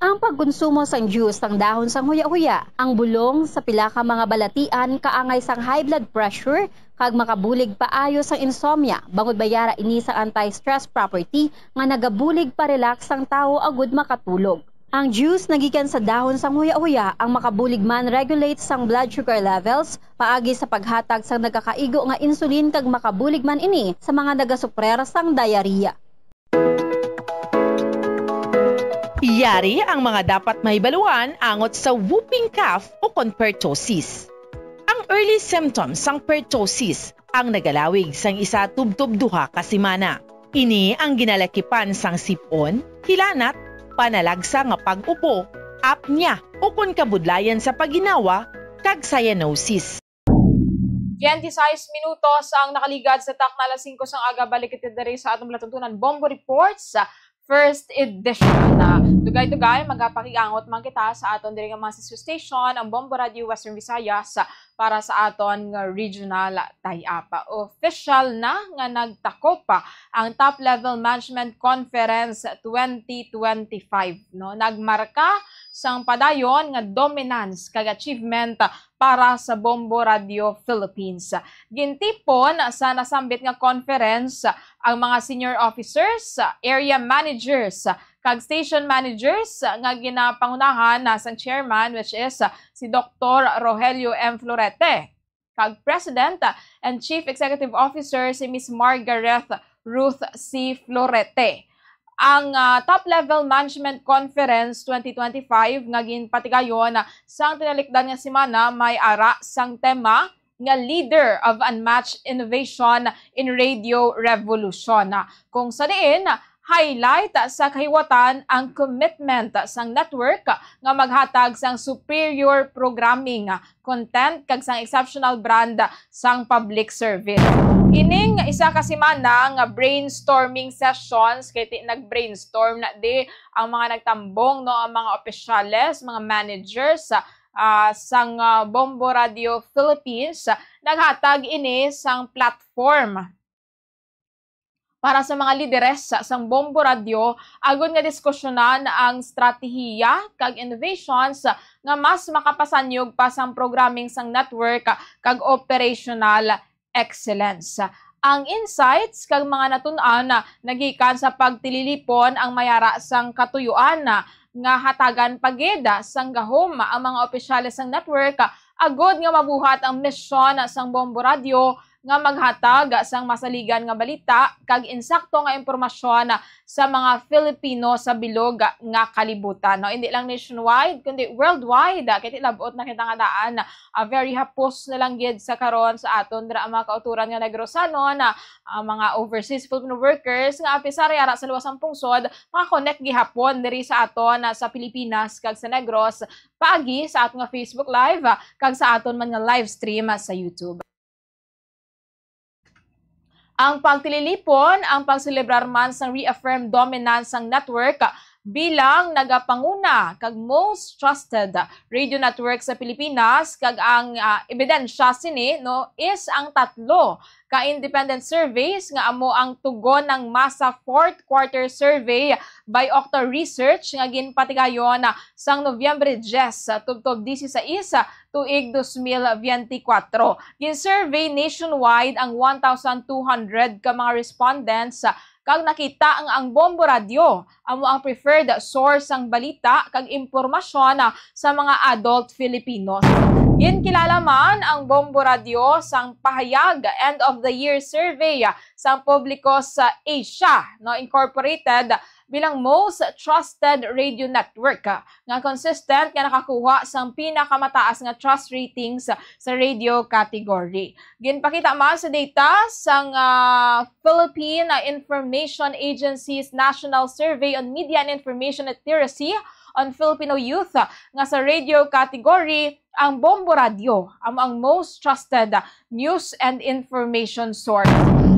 Ang pagkonsumo sang juice sang dahon sang huya-huya, ang bulong sa pila ka mga balatian kaangay sang high blood pressure kag makabulig paayo sang insomnia, bangod may yara ini sang anti-stress property nga nagabulig pa-relax sang tawo agud makatulog. Ang juice nagikan sa dahon sang huya-huya ang makabulig man regulate sang blood sugar levels paagi sa paghatag sang nagakaigo nga insulin kag makabulig man ini sa mga nagasuprer sang diarrhea. Yari ang mga dapat mahibaluan angot sa whooping cough o kon pertussis. Ang early symptoms sang pertussis ang nagalawig sang isa tubtob duha ka semana. Ini ang ginalakipan sang sip-on, hilanat, panalagsa nga pag-upo, apnea, ukon kabudlayan sa pagginawa, kag cyanosis. Twenty-six minutos ang nakaligad sa takna alas singko sang aga. Balik kita diri sa atong palatuntunan Bombo Reports, first edition. Ah, dugay-dugay, magapakigangot man kita sa aton diri nga mga sister station, ang Bombo Radio Western Visayas, ah, para sa aton nga regional tie-up. Official na nga nagtakop, ah, ang Top Level Management Conference twenty twenty-five, no? Nagmarka sang padayon nga dominance kag achievement para sa Bombo Radio Philippines. Gintipon sa nasambit nga conference ang mga senior officers, area managers, kag station managers nga ginapangunahan na sang chairman, which is si Doktor Rogelio M. Florete, kag President and Chief Executive Officer si Miss Margareth Ruth C. Florete. Ang, ah, Top Level Management Conference twenty twenty-five nga ginpatigayon sang tinalikdan nga semana may ara sang tema nga Leader of Unmatched Innovation in Radio Revolution, kung sa diin highlight sa kahiwatan ang commitment sang network nga maghatag sang superior programming, content, kag sang exceptional brand sang public service. Ining isa ka semana nga brainstorming sessions, kay ti-, nag-brainstorm na di ang mga nagtambong, no, ang mga opisyales, mga managers, ah, sang, ah, Bombo Radio Philippines, naghatag ini sang platform para sa mga lideres sang Bombo Radio agud nga diskusyonan ang stratehiya kag innovations nga mas makapasanyog pa sang programming sang network kag operational excellence. Ang insights kag mga natun-an nagikan sa pagtililipon ang may ara sang katuyuan nga hatagan pa gid sang gahom ang mga opisyales sang network agud nga mabuhat ang misyon sang Bombo Radio nga maghatag sang masaligan nga balita kag insakto nga impormasyon sa mga Filipino sa bilog nga kalibutan, no? Hindi lang nationwide, kundi worldwide. Kay ti-, lab-ot na kita nga daan, ah, very hapos na lang gid sa karon sa aton dira ang mga kauturan nga Negrosanon, ah, ang mga overseas Filipino workers nga apisar yara sa luwas sang pungsod, maka-connect gihapon diri sa aton, ah, sa Pilipinas kag sa Negros, paagi sa aton nga Facebook Live, ah, kag sa aton man nga live stream, ah, sa YouTube. Ang pagtililipon, ang pagselebrar man sang reaffirmed dominance sang network bilang nagapanguna kag most trusted radio network sa Pilipinas, kag ang, ah, ebidensya sini, no, is ang tatlo ka independent surveys nga amo ang Tugon ng Masa Fourth Quarter Survey by Okta Research nga ginpatigayon, ah, sang Nobyembre diyes, ah, tubtob disisais, ah, tuig dos mil biyente kwatro. Gin-survey nationwide ang one thousand two hundred ka mga respondents, ah, kag nakita nga ang Bombo Radio amo ang preferred source sang balita kag impormasyon, ah, sa mga adult Filipinos. Ginkilala man ang Bombo Radio sang pahayag end of the year survey sang publiko sa Asia, no, Incorporated bilang most trusted radio network, nga consistent nga nakakuha sang pinakamataas nga trust ratings sa radio category. Ginpakita man sa data sang, ah, Philippine Information Agency's National Survey on Media and Information Literacy on Filipino Youth nga sa radio category, ang Bombo Radio amo ang most trusted news and information source.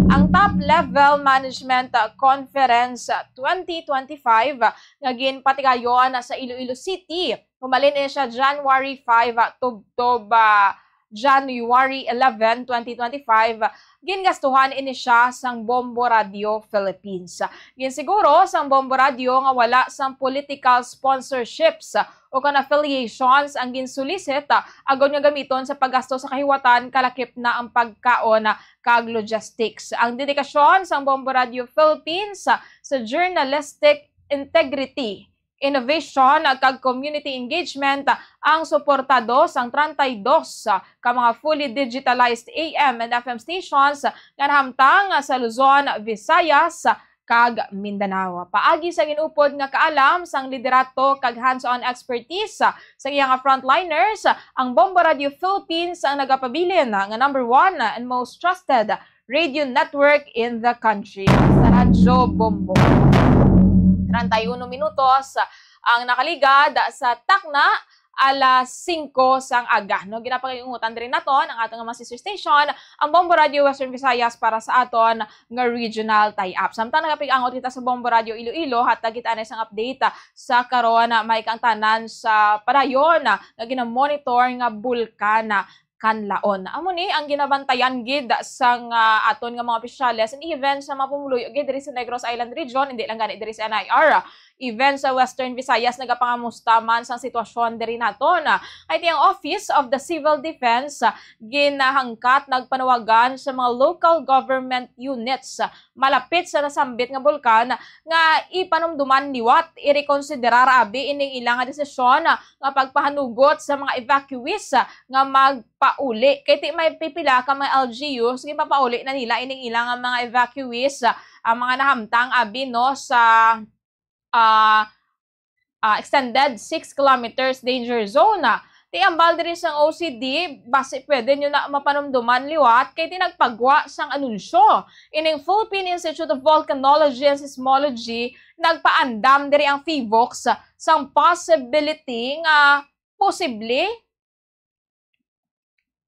Ang Top Level Management Conference twenty twenty-five nga ginpatigayon sa Iloilo City, humalin ini siya January five tubtob, ah, January eleven, twenty twenty-five, gingastuhan ini siya sang Bombo Radio Philippines. Ginsiguro sang Bombo Radio nga wala sang political sponsorships o kon affiliations ang ginsolicit, ah, agod nga gamiton sa paggasto sa kahiwatan, kalakip na ang pagkaon, ah, kag logistics. Ang dedikasyon sang Bombo Radio Philippines, ah, sa journalistic integrity, innovation, ah, kag community engagement, ah, ang suportado sang treinta y dos, ah, ka mga fully digitalized A M and F M stations, ah, nga nahamtang, ah, sa Luzon, Visayas, ah, kag Mindanao. Paagi sa ginupod nga kaalam sang liderato kag hands-on expertise, ah, sa iya nga frontliners, ah, ang Bombo Radio Philippines ang nagapabilin, ah, nga number one, ah, and most trusted radio network in the country, sa Radyo Bombo. Treinta y uno minutos ang nakaligad sa takna alas singko sang aga, no? Ginapakiungutan diri naton ang aton nga mga sister station, ang Bombo Radio Western Visayas, para sa aton nga regional tie-up. Samtang nagapig-angot kita sa Bombo Radio Iloilo, hatag kita na isang update, ah, sa karon, ah, may kaangtanan sa padayon, ah, nga ginamonitor nga bulkan, ah, Kanlaon. Amo ni ang ginabantayan gid sang, ah, aton nga mga opisyales and even sa mga pumuluyo gid diri sa Negros Island Region, hindi lang gani diri sa N I R, even sa Western Visayas, nagapangamusta man sang sitwasyon diri naton. Kay ti ang Office of the Civil Defense, ah, ginahangkat nagpanawagan sa mga local government units, ah, malapit sa nasambit nga bulkan nga ipanumduman liwat, irekonsiderar abi ining ila nga desisyon, ah, nga pagpahanugot sa mga evacuees, ah, nga magpauli. Kay ti may pipila ka mga L G Us, gipapauli na nila ining ila nga mga evacuees, ah, ang mga nahamtang abi, no, sa, ah, ah, extended six kilometers danger zone. Ti ambal diri sang O C D, basi pwede nyo na mapanumduman liwat kay ti nagpagwa sang anunsyo ining Philippine Institute of Volcanology and Seismology, nagpaandam diri ang PHIVOLCS sang possibility nga posible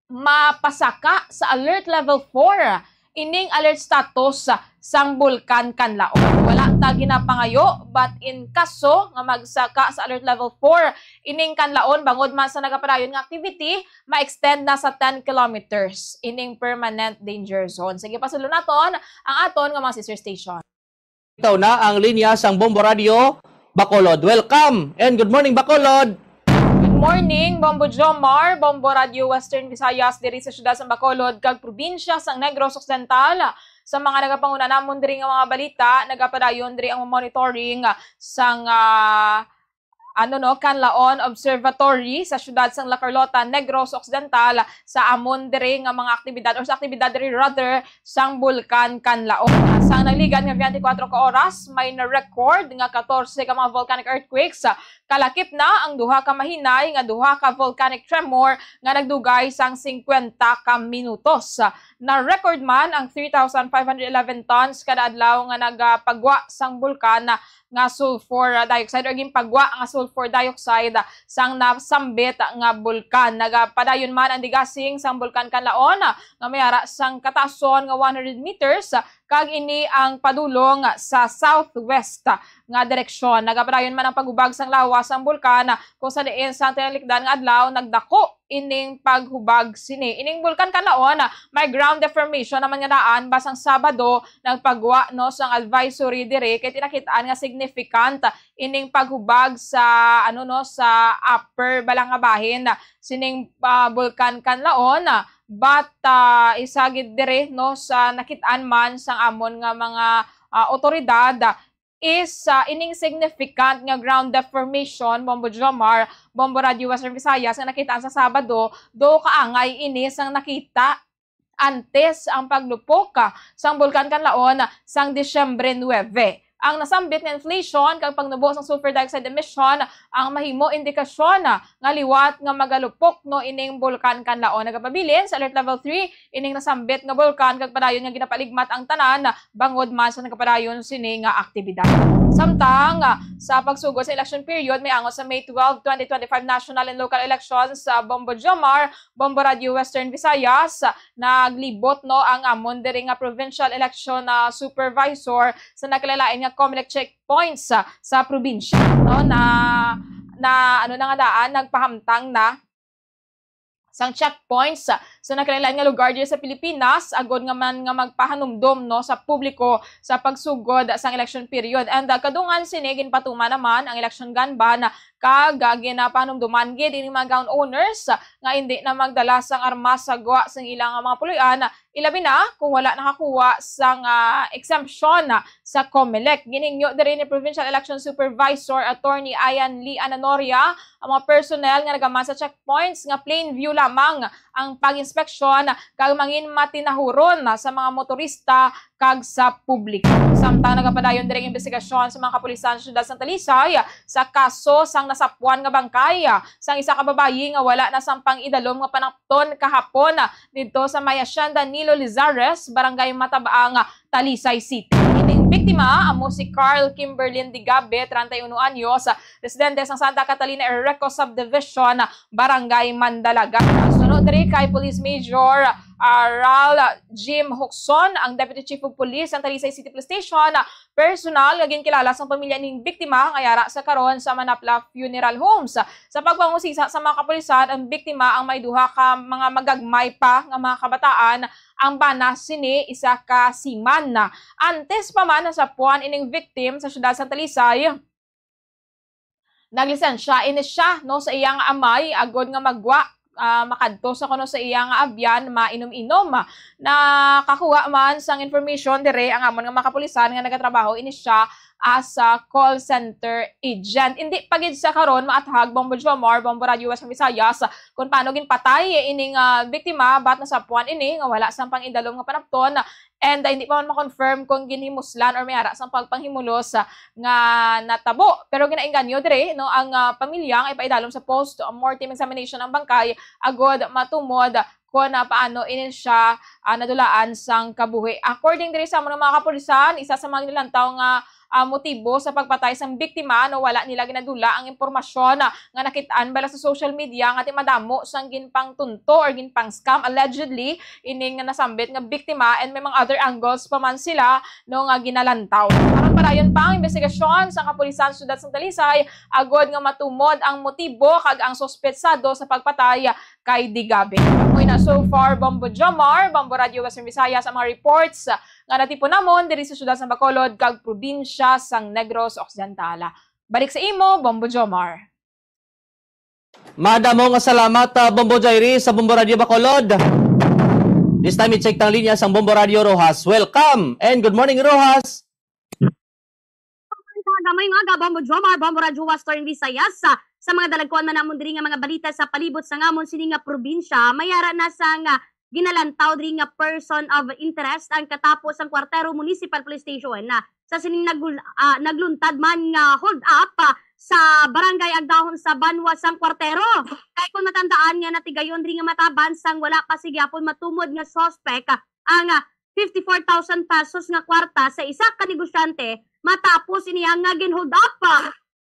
mapasaka sa alert level four ining alert status sang Bulkan Kanlaon. Wala ta ginapangayo, but in kaso nga magsaka sa alert level four ining Kanlaon, bangod man sa nagapadayon nga activity, ma-extend na sa ten kilometers ining permanent danger zone. Sige, pasulod naton ang aton nga mga sister station. Ikaw na ang linya sang Bombo Radio Bacolod. Welcome and good morning, Bacolod! Good morning, Bombo Jomar, Bombo Radio Western Visayas diri sa siyudad sang Bacolod kag probinsya sang Negros Occidental. Sa mga nagapanguna namon diri nga mga balita, nagapadayon diri ang monitoring sang, ah, ano, no, Canlaon Observatory sa siyudad sang La Carlota, Negros Occidental, sa amon diri nga mga aktibidad, or sa aktibidad diri rather sang Bulkan Canlaon. Sang nagligad nga twenty-four ka oras, may na-record nga katorse ka mga volcanic earthquakes. Kalakip na ang duha ka mahinay nga duha ka volcanic tremor nga nagdugay sang singkwenta ka minutos. Na-record man ang three thousand five hundred eleven tons kada adlaw nga nagapagwa sang bulkan nga sulfur dioxide, or ginpagwa nga sulfur dioxide sang nasambit nga bulkan. Nagapadayon man ang degassing sang Bulkan Kanlaon nga may ara sang kataason nga one hundred meters, kag ini ang padulong sa southwest nga direksyon. Nagapadayon man ang paghubag sang lawas sang bulkan, kung sa diin sang tinalikdan nga adlaw nagdako ining paghubag sini. Ining Bulkan Kanlaon, may ground deformation naman nga daan, basta sang Sabado nagpagwa, no, sang advisory diri kay tinakit-an nga significant ining paghubag sa, ano, no, sa upper bala nga bahin sining, ah, Bulkan Kanlaon. But, ah, isa gid diri, no, sa nakit-an man sang amon nga mga, ah, otoridad, is, ah, ining significant nga ground deformation, Bombo Jomar, Bombo Radio Western Visayas, nga nakitaan sa Sabado, do kaangay ini sang nakita antes ang paglupok, ah, sang Bulkan Kanlaon sang Disyembre nuebe. Ang nasambit nga inflation kag pagnubo sang sulfur dioxide emission ang mahimo indikasyon, ah, nga liwat nga magalupok no ining Bulkan Kanlaon. Nagapabilin sa Alert Level three ining nasambit nga bulkan kag padayon nga ginapaligmat ang tanan bangod man sa nagapadayon sini nga aktibidad. Samtang, ah, sa pagsugod sa election period, may angot sa May twelve, twenty twenty-five national and local elections sa Bombo Jomar, Bombo Radio Western Visayas, naglibot, no, ang amon diri nga provincial election, ah, supervisor sa nagkalain-lain nga Comelec checkpoints, ah, sa probinsya, no, na, na, ano na nga daan, nagpahamtang na sang checkpoints sa nagkalain-lain nga lugar diri sa Pilipinas, agod nga man nga magpahanumdom, no, sa publiko sa pagsugod sang election period. And, ah, kadungan sini, ginpatuman naman ang election gun ban, kag, ah, ginapahanumdoman gid ining mga gun owners, ah, nga indi na magdala sang armas sa gwa sang ilang, ah, mga puloy-an, ilabi na kung wala nakakuha sang, ah, exemption, ah, sa Comelec. Ginhingyo diri ni Provincial Election Supervisor Attorney Ian Lee Ananoria ang mga personnel nga nagaman sa checkpoints nga plain view lamang ang pag-inspeksyon kag mangin matinahuron sa mga motorista kag sa publiko. Samtang nagapadayon diri ang imbestigasyon sa mga kapulisan sa siyudad sang Talisay sa kaso sang nasapuan nga bangkay sang isa ka babayi nga wala na sang pang-idalom nga panapton kahapon didto sa may Hacienda Nilo Lizares, Barangay Matabaang, Talisay City. Ining biktima amo si Carl Kimberlin Digabe, treinta y uno anyos, residente sa Santa Catalina Ereco Subdivision, Barangay Mandalagan. Sunod diri kay Police Major, ah, Ral Jim Huxon, ang Deputy Chief of Police sa Talisay City Police Station, personal nga ginkilala sang pamilya ning biktima nga yara sa karon sa Manapla Funeral Homes. Sa pagpangusisa sa mga kapulisan, ang biktima ang may duha ka mga magagmay pa nga mga kabataan ang bana sini isa ka seaman. Antes pa man nasapuan ining victim sa siyudad sa Talisay, naglisensya ini siya, no, sa iyang amay agod nga magwa, ah, makadto sa kuno sa iyang abyan mainom-inom. Nakakuha man sang information dire ang amon nga mga kapulisan nga nagatrabaho ini siya as a call center agent. Indi pa gid sa karon maathag, Bombo Jomar, Bombo Radio West Visayas, kung paano ginpatay ining, ah, biktima, but nasapuan ini nga wala sang pang-idalom nga panapton, and, ah, hindi pa man ma-confirm kung ginhimuslan or may ara sang pagpanghimulos, ah, nga natabo. Pero ginainganyo dire, no, ang, ah, pamilya nga ipaidalom sa post-mortem examination ang bangkay agod matumod kon, ah, paano ini siya, ah, nadulaan sang kabuhi. According diri sa mga, mga kapulisan, isa sa mga ginalantaw nga, ah, motibo sa pagpatay sang biktima, no, wala nila ginadula ang impormasyon, ah, nga nakit-an bala sa social media nga ti madamo sang ginpangtunto or ginpang-scam, allegedly, ining nasambit nga biktima, and may mga other angles pa man sila, no, nga ginalantaw. Aron padayon pa ang investigasyon sa kapulisan sa siyudad sang Talisay, agod nga matumod ang motibo kag ang suspetsado sa pagpatay kay Digabe. Amo na so far, Bombo Jomar, Bombo Radio Western Visayas, ang mga reports nga natipon namon diri sa siyudad sa Bacolod kag probinsya sang Negros Occidental. Balik sa imo, Bombo Jomar. Madamo nga salamat, ah, Bombo Jairi sa Bombo Radio Bacolod. This time, i-check tang linya sang Bombo Radio Roxas. Welcome and good morning, Roxas. Gamay nga aga, Bombo Jomar, Bombo Radyo Western Visayas. Sa, sa mga dalagkuan man namon diri nga mga balita sa palibot sa ngamon sini nga probinsya, may ara na sang, ah, ginalantaw diri nga person of interest ang katapo sang Cuartero Municipal Police Station. Ah, sa sining nagul-, ah, nagluntad man nga hold up, ah, sa Barangay Agdahon sa Banwa sang Cuartero. Kay kung matandaan nga natigayon diri nga Mataban sang wala pa sa gihapon matumod nga suspect, ah, ang, ah, fifty-four thousand pesos nga kwarta sa isa ka negosyante matapos iniya nga gin-hold up.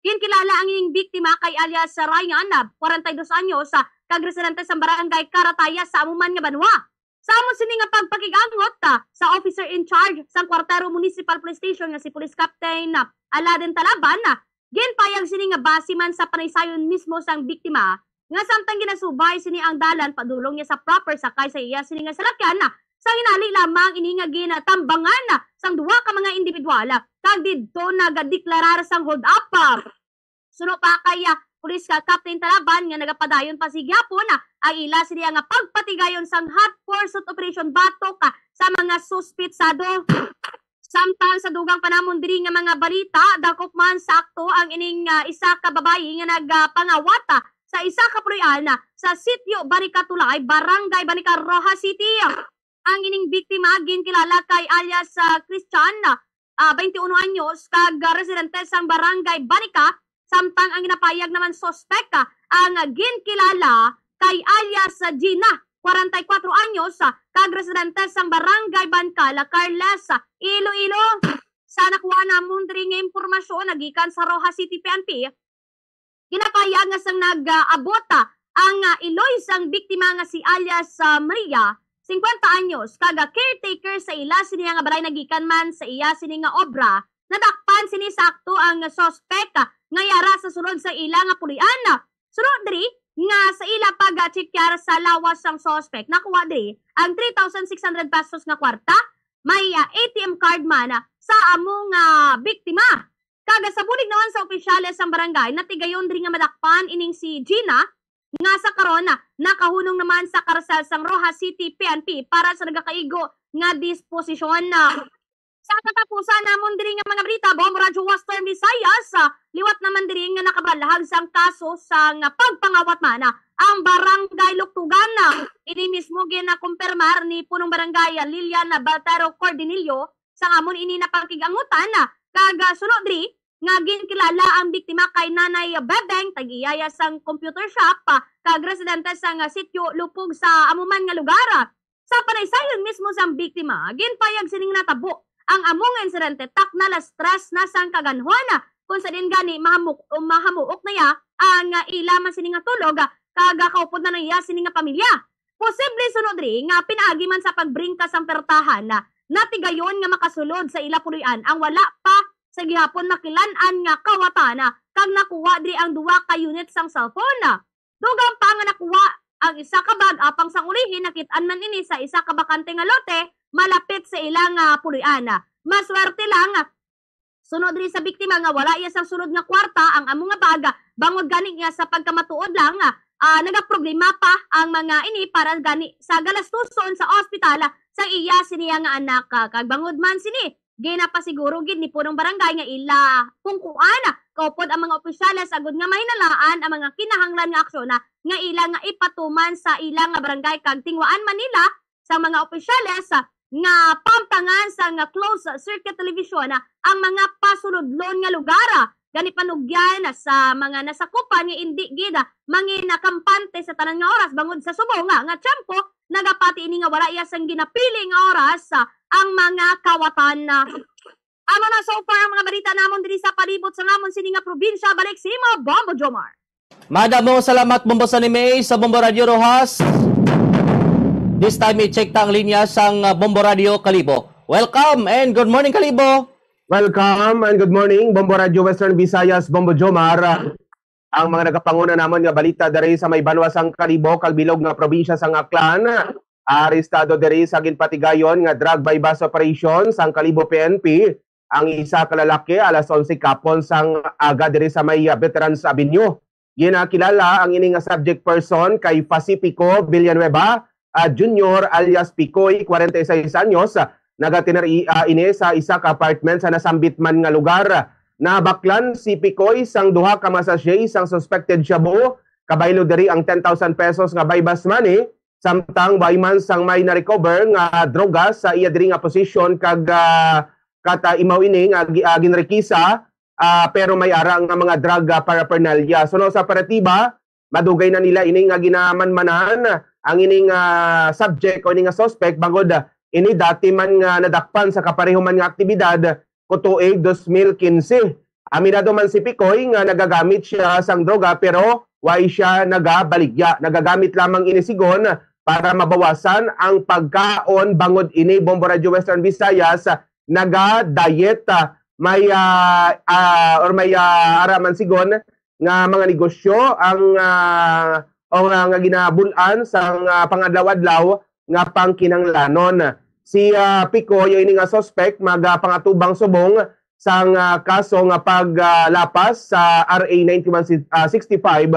Ginkilala ang ining biktima kay alias Ryan, ah, kwarenta y dos anyos, ah, kag residente sa barangay Karataya sa amo man nga banwa. Sa amo sini nga pagpakig-angot, ah, sa officer in charge sang Cuartero Municipal Police Station nga si Police Captain, ah, Aladen Talaban, ah, ginpayag sini nga base man sa panaysayon mismo sang biktima, nga samtang ginasubay sini ang dalan padulong niya sa proper sakay sa iya sini nga salakyan, sa hinali lamang ini nga ginatambangan sang duha ka mga individual, kag didto nagadeklarar sang hold up. Suno pa kay, ah, Police ka Captain Talaban nga nagapadayon pa sa gihapon, ah, ang ila sini nga pagpatigayon sang hot pursuit operation batok, ah, sa mga suspitsado. Samtang sa dugang pa namon diri nga mga balita, dakop man sa akto ang ining, ah, isa ka babayi nga nagpangawat, ah, sa isa ka puloy-an, ah, sa Sitio Baricatulay, Barangay Banica, Roxas City. Ang ining biktima ginkilala kay alias, ah, Christian, ah, twenty-one anyos, kag, ah, residente sang Barangay Banica, samtang ang ginapahayag naman suspek, ah, ang ginkilala kay alias, ah, Gina, kwarenta y kuwatro anyos, ah, kag residente sang Barangay Bancala, Carles, ah, Iloilo. Sa nakuha namon diri nga impormasyon nagikan sa Roxas City P N P, ginapahayag nga sang nag-abot, ah, ang, ah, iloy sang biktima nga si alias, ah, Maria, singkwenta anyos, kag, ah, caretaker sa ila sini nga balay, nagikan man sa iya sini nga obra. Nadakpan sini sa akto ang suspek, ah, nga yara sa sulod sa ila nga puloy-an. Suno diri nga sa ila pag-check sa lawas sang suspek, nakuha diri ang three thousand six hundred pesos nga kwarta, may, ah, A T M card man, ah, sa amo nga biktima. Kag sa bulig naman sa opisyales sang barangay, natigayon diri nga madakpan ining si Gina, nga sa karon, ah, nakahunong naman sa karsel sang Roxas City P N P para sa nagakaigo nga disposisyon. Sa katapusan namon diri nga mga balita, Bombo Radyo Western Visayas, ah, liwat naman diri nga nakabalhag sang kaso sang pagpangawat man, ah, ang Barangay Luktugan. Ini mismo ginakumpirmar ni Punong Barangay, ah, Lilian Baltaro Cordinillo, sang amon ini napakig-angutan, ah, kag, ah, suno diri nga ginkilala ang biktima kay Nanay Bebeng, tag-iyaya sang computer shop, ah, kag residente sang, ah, sitio Lupog sa amo man nga lugar. Sa panaysayon mismo sang biktima, ginpayag sining natabo ang amo nga insidente takna alas tres na sang kaganhon, kung sa diin gani mahamuk-, o mahamuok na iya ang, ah, ila man sini nga tulog, kag kaupod na niya sini nga pamilya. Posible suno diri nga pinaagi man sa pagbringka sang pertahan, natigayon nga makasulod sa ila puloy-an ang wala pa sa gihapon makilan-an nga kawatan, kag nakuha diri ang duha ka unit sang cellphone. Dugang pa nga nakuha ang isa ka bag, apang sang ulihi nakit-an man ini sa isa ka bakante nga lote malapit sa ila nga puloy-an. Maswerte lang, suno diri sa biktima nga wala iya sang sulod nga kwarta, ang amo nga bag, bangod gani nga sa pagkamatuod lang, ah, nagaproblema pa ang mga ini para gani sa galastuson sa ospital sa iya siniya nga anak. Kag bangod man sini, ginapasiguro gid ni punong barangay nga ila pungkuan kaupod ang mga opisyales agod nga mahinalaan ang mga kinahanglan nga aksyon nga ila nga ipatuman sa ila nga barangay, kag tinguhaan man nila sa mga opisyales nga pampangan sa nga closed circuit television ang mga pasulodlon nga lugar. Gani panugyan sa mga nasakupan nga indi gid manginakampante sa tanan nga oras, bangod sa subong nga, nga tiyempo nagapati ini nga wala iya sang ginapili nga oras ang mga kawatan. Amo na so far ang mga balita namon diri sa palibot sa namon sini nga probinsya. Balik sa imo, Bombo Jomar. Madamo salamat, Bombo Sunny May, sa Bombo Radyo Roxas. This time, i-check ta ang linya sang, uh, Bombo Radyo Kalibo. Welcome and good morning, Kalibo. Welcome and good morning, Bombo Radyo Western Visayas, Bombo Jomar. Ang mga nagapanguna namon nga balita diri sa may banwa sang Kalibo kag bilog nga probinsya sang Aklan. Arestado diri sa ginpatigayon nga drug buy-bust operation sang Kalibo P N P ang isa ka lalaki alas onse kapon sang aga diri sa may, ah, Veterans Avenue. Ginakilala ang ini nga subject person kay Pacifico Villanueva, ah, Junior alias Picoy, kwarenta y seis anyos, ah, nagatinari, ah, ini sa isa ka apartment sa nasambit man nga lugar. Nabaklan si Picoy sang duha ka mga sachet sang suspected shabu, kabaylo diri ang ten thousand pesos nga buy-bust money, samtang way man sang may na-recover nga droga sa iya diri nga posisyon kag, ah, kata imaw ini nga gi-, ah, ginrekisa, ah, pero may ara nga mga drug, ah, paraphernalia. Suno sa operatiba, madugay na nila ini nga ginamanmanan ang ini nga subject o ini nga suspect, bangod, ah, ini dati man nga nadakpan sa kapareho man nga aktibidad ko tuig dos mil quince. Aminado man si Picoy nga nagagamit siya sang droga, pero way siya nagabaligya. Nagagamit lamang ini sigon para mabawasan ang pagkaon, bangod ini, Bombo Radyo Western Visayas, naga-diet, ah, may, ah, ah, or may, ah, ara man sigon nga mga negosyo ang, ah, o nga, nga ginabul-an sang, ah, pangadlaw-adlaw nga pangkinahanglanon. Si, ah, Picoy, ini nga suspect, magapangatubang subong sang, ah, kaso nga pag, ah, lapas sa R A ninety-one si-, ah, sixty-five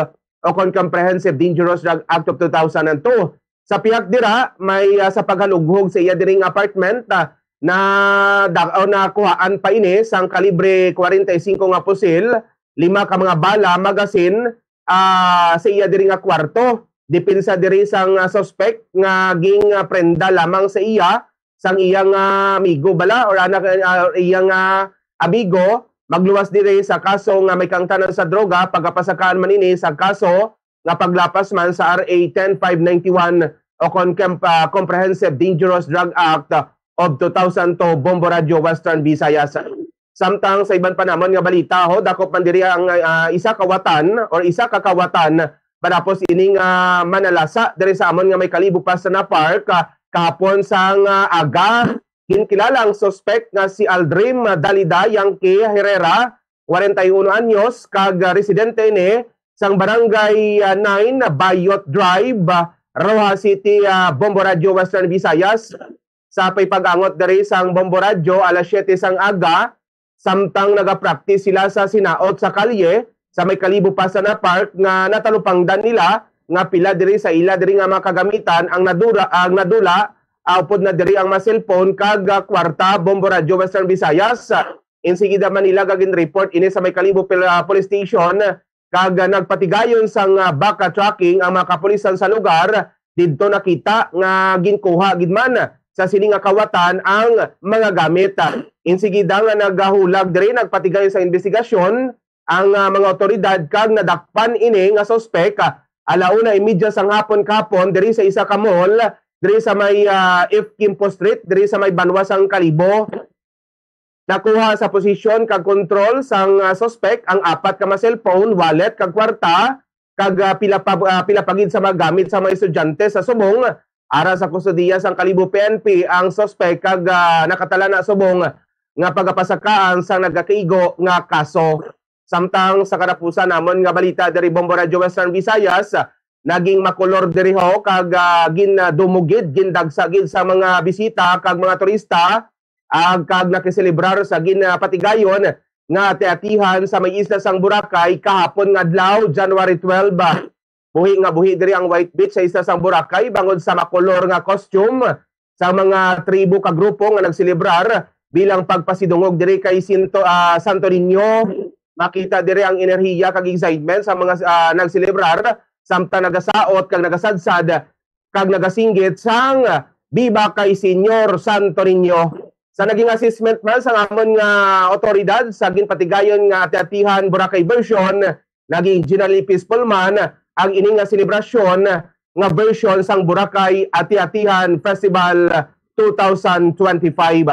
o kon Comprehensive Dangerous Drug Act of two thousand and two. Sa pihak dira, may, ah, sa paghalughog sa iya diri nga apartment, ah, na, o nakuhaan pa ini sang kalibre kwarenta y singko nga pusil, lima ka mga bala, magazine, ah, sa iya diri nga kwarto. Depensa diri sang, ah, suspect nga ging, ah, prenda lamang sa iya sang iya nga amigo bala or anak, ah, iya nga amigo magluwas diri sa kaso nga may kaangtanan sa droga, pagapasakaan man ini sa kaso nga paglapas man sa R A ten five ninety-one o kon kemp-, ah, Comprehensive Dangerous Drug Act of two thousand two, Bombo Radyo, Western Visayas. Samtang sa iban pa namon nga balita, ho, dakop man diri ang, ah, isa ka watan or isa ka kawatan matapos ining, ah, manalasa diri sa amon nga may Kalibo Pastrana Park, ah, kahapon sang, ah, aga. Ginkilala ang suspek nga si Aldrin Dalida Yankee Herrera, kwarenta y uno anyos, kag, ah, residente ini sang Barangay, ah, nine, Bayot Drive, ah, Roxas City, ah, Bombo Radyo, Western Visayas. Sa pagpangangot diri sang Bombo Radyo, alas siyete sang aga, samtang nagapractice sila sa sinaot sa kalye sa may Kalibo Pastrana Park nga natalupangdan nila nga pila diri sa ila diri nga mga kagamitan ang nadura-, ang nadula, ah, upod na diri ang mga cellphone kag, ah, kwarta, Bombo Radyo Western Visayas. Insigida man nila nga ginreport ini sa may Kalibo Pil-, ah, Police Station, kag, ah, nagpatigayon sang, ah, backtracking ang mga kapulisan sa lugar. Didto nakita nga ginkuha gid man sa sini nga kawatan ang mga gamit. Insigida nga nagahulag diri, nagpatigayon sa investigasyon ang, ah, mga awtoridad kag nadakpan ini nga suspek, ah, ala una y media sang hapon kahapon diri sa isa ka mall diri sa may, ah, F Quimpo Street diri sa may banwa sang Kalibo. Nakuha sa posisyon kag kontrol sang, ah, suspek ang apat ka mga cellphone, wallet kag kwarta, kag, ah, pila pa, ah, pila pa gid sa mga gamit sa mga estudyante sa subong. Ara sa kustodiya sang Kalibo P N P ang suspek kag, ah, nakatala na subong nga pagapasakaan sang nagakaigo nga kaso. Samtang sa katapusan namon nga balita diri Bombo Radyo Western Visayas, naging makulor diri ho kag, ah, gindumugid, gindagsa gid sa mga bisita kag mga turista, ah, kag nakiselebrar sa ginapatigayon nga ati-atihan sa may isla sang Boracay kahapon nga adlaw, January twelve. Buhi nga buhi diri ang White Beach sa isla sang Boracay bangod sa makulor nga costume sa mga tribo ka grupo nga nagselebrar bilang pagpasidungog diri kay Sinto-, ah, Santo Niño. Makita diri ang enerhiya kag excitement sa mga, ah, nagselebrar samtang nagasaot kag nagasadsad kag nagasinggit sang "Biba kay Señor Santo Niño." Sa naging assessment man sang amon nga awtoridad sa ginpatigayon nga ati-atihan Boracay version, naging generally peaceful man ang ini nga selebrasyon nga version sang Boracay Ati-Atihan Festival two thousand twenty-five.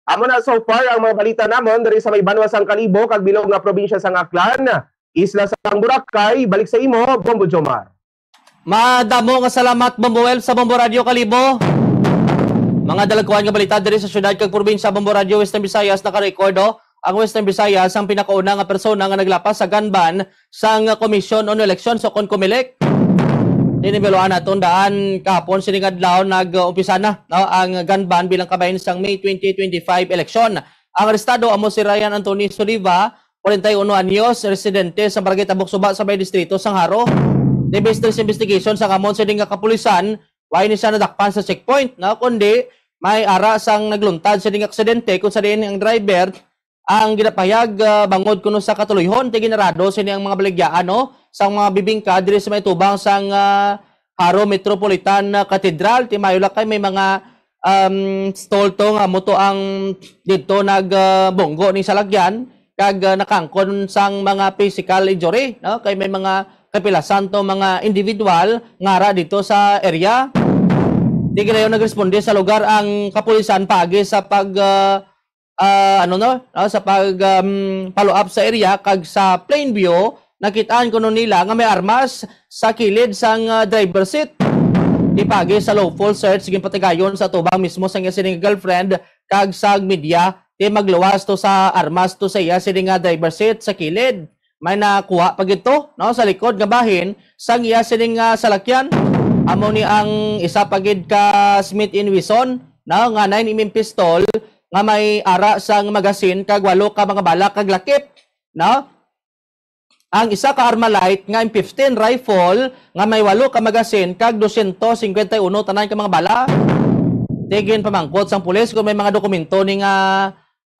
Amo na so far ang mga balita namon diri sa may banwa sang Kalibo kag bilog nga probinsya sang Aklan, isla sang Boracay. Balik sa imo, Bombo Jomar. Madamo nga salamat, Bombo Well, sa Bombo Radio Kalibo. Mga dalagkuan nga balita diri sa syudad kag probinsya, Bombo Radio Western Visayas, nakarecord, oh, ang Western Visayas ang pinakauna nga persona nga naglapas sa gun ban sang Commission on Elections o kon Comelec. Tinimbaloan naton daan kahapon sining adlaw nag-umpisa na, no, ang gun ban bilang kabahin sang May twenty twenty-five election. Ang arestado amo si Ryan Anthony Soliva, kwarenta y uno anyos, residente sa Barangay Tabok Suba sa may distrito sang Jaro. Based sa investigation sang amon sini nga kapulisan, wala ni siya nadakpan sa checkpoint, no, kundi may ara sang nagluntad sini nga aksidente kung sa diin ang driver ang ginapahayag, ah, bangod kuno sa katuloyhon, ti ginarado sini ang mga baligyaan, no, sang mga bibingka diri sa may tubang sang, ah, Jaro Metropolitan, ah, Cathedral. Ti mayo lang kay may mga, um, stall to nga amo to ang didto nag, ah, bunggo ning salakyan kag, ah, nakaangkon sang mga physical injury, no, kay may mga kapilasan to mga individual nga ara didto sa area. Di ginayon nagresponde sa lugar ang kapulisan paagi sa pag, ah, ah, ano, no, ah, sa pag, um, follow up sa area kag sa plain view, nakitaan kuno nila nga may armas sa kilid sang, ah, driver seat. Ti paagi sa lawful search, ginpatigayon sa tubang mismo sang iya sining girlfriend kag sa media, ti magluwas to sa armas to sa iya sining nga driver seat sa kilid. May nakuha pa gid to, no, sa likod nga bahin sang iya sining, ah, salakyan. Amo ni ang isa pa gid ka Smith and Wesson, no, nga nine M M pistol nga may ara sang magasin kag walo ka mga bala kag lakip, no? Ang isa ka Armalite nga M fifteen rifle nga may walo ka magasin kag dosyentos singkwenta y uno tanan ka mga bala. Ti ginpamangkot sang pulis kung may mga dokumento ni nga,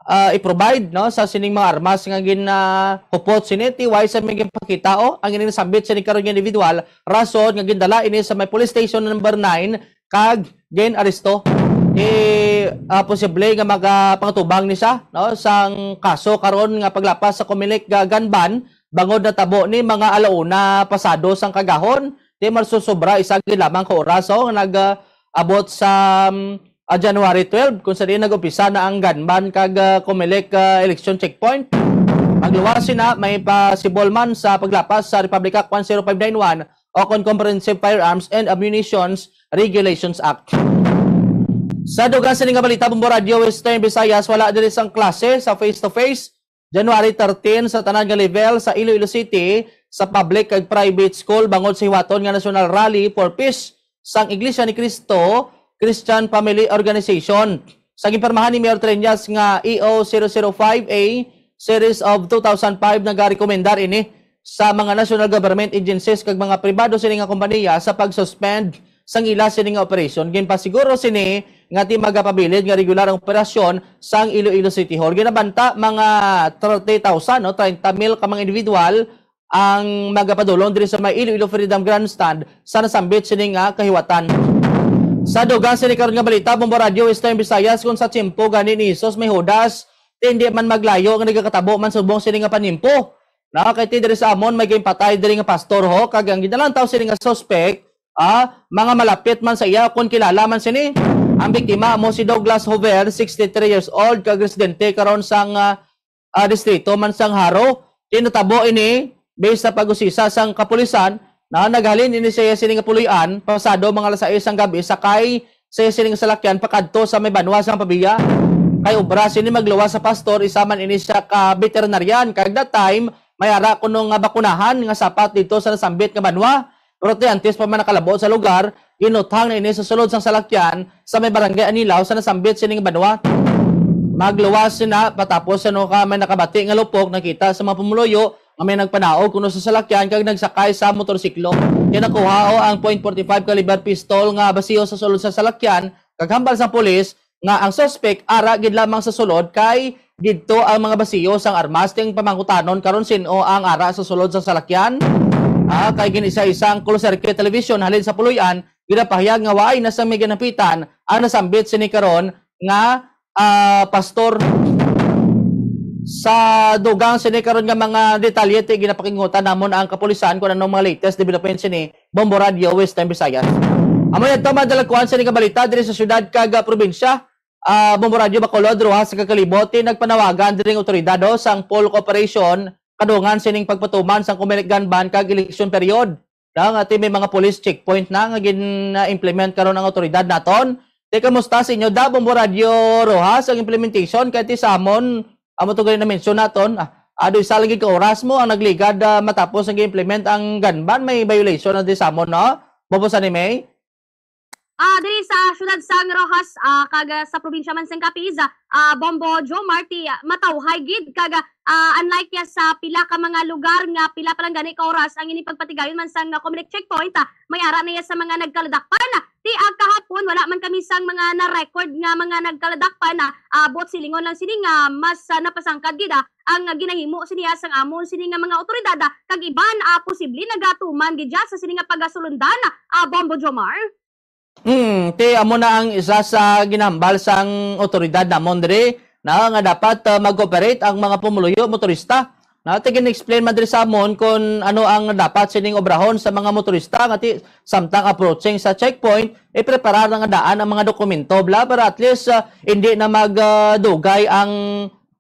ah, i-provide, no, sa sining mga armas nga gin, ah, hupot sini. Ti way sa may ginpakita, oh, ang ining sambit sini karon nga individual, rason nga gindala ini sa may police station number nine kag gin-aresto. Ti, ah, posible nga magapangtubang ni siya, no, sang kaso karon nga paglapas sa Comelec nga gun ban bangod natabo ni mga alauna pasado sang kagahon. Ti, masusubra isa gid lamang ka oras, oh, nag, ah, abot sa, um, ah, January twelve, kung sa diin nag-umpisa na ang gun ban kag, ah, Comelec, ah, election checkpoint. Pagluwas sina, may pasibol man sa paglapas sa Republic Act one zero five nine one o kon Comprehensive Firearms and Ammunitions Regulations Act. Sa dugang sini nga balita, Bombo Radio Western Visayas, wala diri sang klase sa face-to-face January thirteen sa tanan nga level sa Iloilo City sa public kag private school bangod sa hiwaton nga National Rally for Peace sang Iglesia ni Cristo Christian Family Organization. Sa ginpirmahan ni Mayor Treñas nga E O zero zero five A series of two thousand five, nagarekomendar ini sa mga national government agencies kag mga pribado sini nga kompanya sa pag-suspend sang ila sini nga operasyon. Ginpasiguro sini nga ti magapabilin nga regular ang operasyon sang Iloilo City Hall. Ginabanta mga thirty thousand, no, treinta mil ka mga individual ang magapadulong diri sa may Iloilo Freedom Grandstand sa nasambit sini nga kahiwatan. Sa dugang sini karon nga balita, Bombo Radio Western Visayas, kung sa tiyempo gani ni Jesus may Judas, ti hindi man maglayo nga nagakatabo man subong sini nga panimpo. Na kay ti diri sa amon may ginpatay diri nga pastor ho, kag ang ginalantaw sini nga suspect, ah, mga malapit man sa iya kon kilala man sini. Ang biktima amo si Douglas Hover, sixty-three years old, kag residente karon sang, ah, ah, distrito man sang Jaro. Ti natabo ini based sa pag-usisa sang kapulisan na naghalin ini sa iya sini nga puloy-an pasado mga alas sais sang gab-i, sakay sa iya sini nga salakyan pakadto sa may banwa sang Pavia. Kay obra sini magluwas sa pastor, isa man ini siya ka veterinarian, kag that time may ara kuno nga bakunahan nga sapat didto sa nasambit nga banwa. Pero ti antes pa man nakalabo sa lugar, ginuthang na ini sa sulod sang salakyan sa may barangay Anilao sa nasambit sining banwa. Magluwas sina patapos sa nuha ka may nakabati nga lupok nakita sa mga pumuluyo nga may nagpanaog kuno sa salakyan kag nagsakay sa motorsiklo. Kaya nakuha o ang point forty-five caliber pistol nga basiyo sa sulod sa salakyan, kag hambal sang pulis nga ang suspek ara gid lamang sa sulod kay didto ang mga basiyo sang armas. Ting pamangkutanon karon sin-o ang ara sa sulod sa salakyan. Ah, kay gin-isa-isa ang closed circuit television halin sa puloy-an, ginapahayag nga waay na sang may ginapitan ang nasambit sini karon nga, ah, pastor. Sa dugang sini karon nga mga detalye, ti ginapakingutan namon ang kapulisan kung anong mga latest development sini, Bombo Radio Western Visayas. Amo yadto, madalagkuan sini nga balita diri sa syudad kag, ah, probinsya. Ah, Bombo Radio Bacolod, Roxas kag Kalibo, ti nagpanawagan diri ang otoridad, oh, sang full cooperation kadungan sining pagpatuman sang Comelec gun ban kag election period. Na nga ti may mga police checkpoint na nga gin-implement karon ang otoridad naton. Ti kamusta sa inyo, da, Bombo Radio Roxas, ang implementation kay ti sa amon, amo to gani na-mention naton. Ah, ado isa lang gid ka oras mo ang nagligad, ah, matapos ang gi-implement ang gun ban, may violation na di sa amon, no? Bombo sa ni May? Ah, diri sa siyudad sang Roxas, ah, kag, ah, sa probinsya man sang Capiz, ah, Bombo Jomar, ti, ah, matawhay gid kag, ah, unlike ya sa pila ka mga lugar nga pila pa lang gani ka oras ang ini pagpatigayon man sang, ah, Comelec checkpoint, ah, may ara na ya sa mga nagkaladakpan. Ti, ah, kahapon wala man kami sang mga na-record nga mga nagkaladakpan, ah, ah, buot silingon lang sini nga mas, ah, napasangkad gid, ah, ang ginahimo siniya sang amon sini nga mga otoridad, ah, kag iban, ah, posible nagatuman gid dya sa sini nga pagasulundan, ah, Bombo Jomar. Hmm, ti amo na ang isa sa ginahambal sang otoridad namon diri, na nga dapat, ah, mag-cooperate ang mga pumuluyo motorista. Na ti gin-explain man diri sa amon kung ano ang dapat sining obrahon sa mga motorista nga ti samtang approaching sa checkpoint, ipreparar na nga daan ang mga dokumento, bla, para at least, ah, hindi na mag, ah, dugay ang,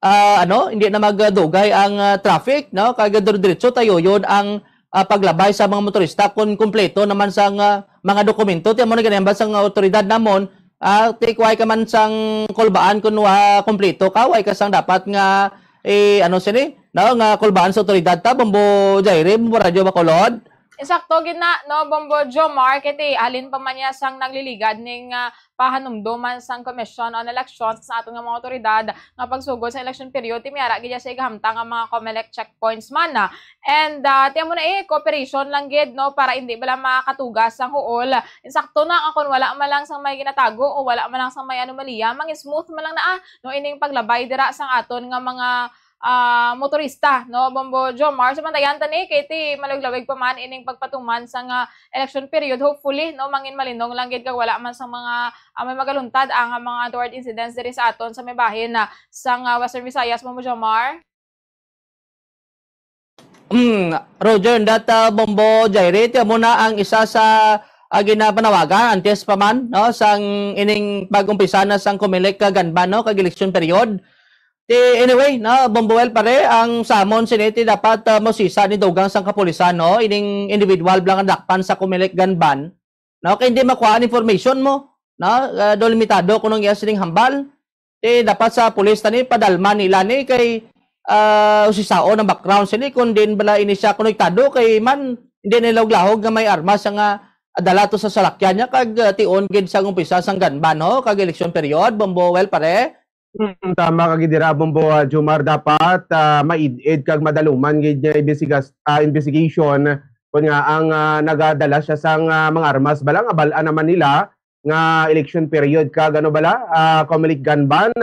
ah, ano, hindi na magdugay ang, ah, traffic, no? Kag dire-diretso tayo yun ang, ah, paglabay sa mga motorista kung kumpleto naman sa nga mga dokumento. Ti amo na ginahambal sa nga otoridad namon, ah, ti kuway ka man sang kulbaan kung wa kumpleto ka, way ka sang dapat nga, eh, ano sini, no? Nga kulbaan sa otoridad ta, Bombo Jaire, Bombo Radyo Bacolod. Insakto gid na, no, Bombo Jomar, kay ti halin pa man niya sang nagliligad ning, ah, pahanumdoman sang Commission on Elections sa aton nga mga awtoridad nga pagsugod sa election period, ti may ara gid siya sa igahamtang nga mga Comelec checkpoints man, ah. And, ah, ti amo na, eh, cooperation lang gid, no, para indi bala makatugas ang huol. Insakto na nga kon wala man lang sang may ginatago o wala man lang sang may anomalya, mangin smooth man lang na, ah, no, ining paglabay dira sang aton nga mga ah, motorista, no, Bombo Jomar. Sa bantayan ta ni, kay ti malawig-lawig pa man ining pagpatuman sang, ah, election period. Hopefully, no, mangin malinong lang gid kag wala man sang mga, ah, may magaluntad ang, ah, mga untoward incidents diri sa aton sa may bahin, ah, sang, ah, Western Visayas, Bombo Jomar. Mm, Roger, that, ah, Bombo Jairi, ti amo na ang isa sa, ah, ginapanawagan antes pa man, no, sang ining pag-umpisa na sang Comelec ka ganban, no, kag election period. Ti anyway, no, Bombo Well, pare, ang samon sini ti dapat, ah, mausisa ni dugang sang kapulisan, no, ining individual bala nga dakpan sa Comelec ganban, no, kay hindi makuha ang information mo, no, ah, do limitado kuno ang iya sining hambal. Ti dapat sa pulis tani padalman nila ni kay, ah, usisaon ang background sini kung din bala ini siya konektado kay man hindi nila lahog nga may armas nga dala to sa salakyan niya kag, ah, tion gid sa umpisa sang ganban, no, kag election period, Bombo Well, pare. Hmm, tama ka gid dira, Bombo, ah, Jomar, dapat, ah, maid-id kag madaluman gid nga imbestigas-, ah, investigation kun nga ang, ah, nagadala siya sang, ah, mga armas bala nga bal-an naman nila nga election period kag ano bala, ah, Comelec gun ban.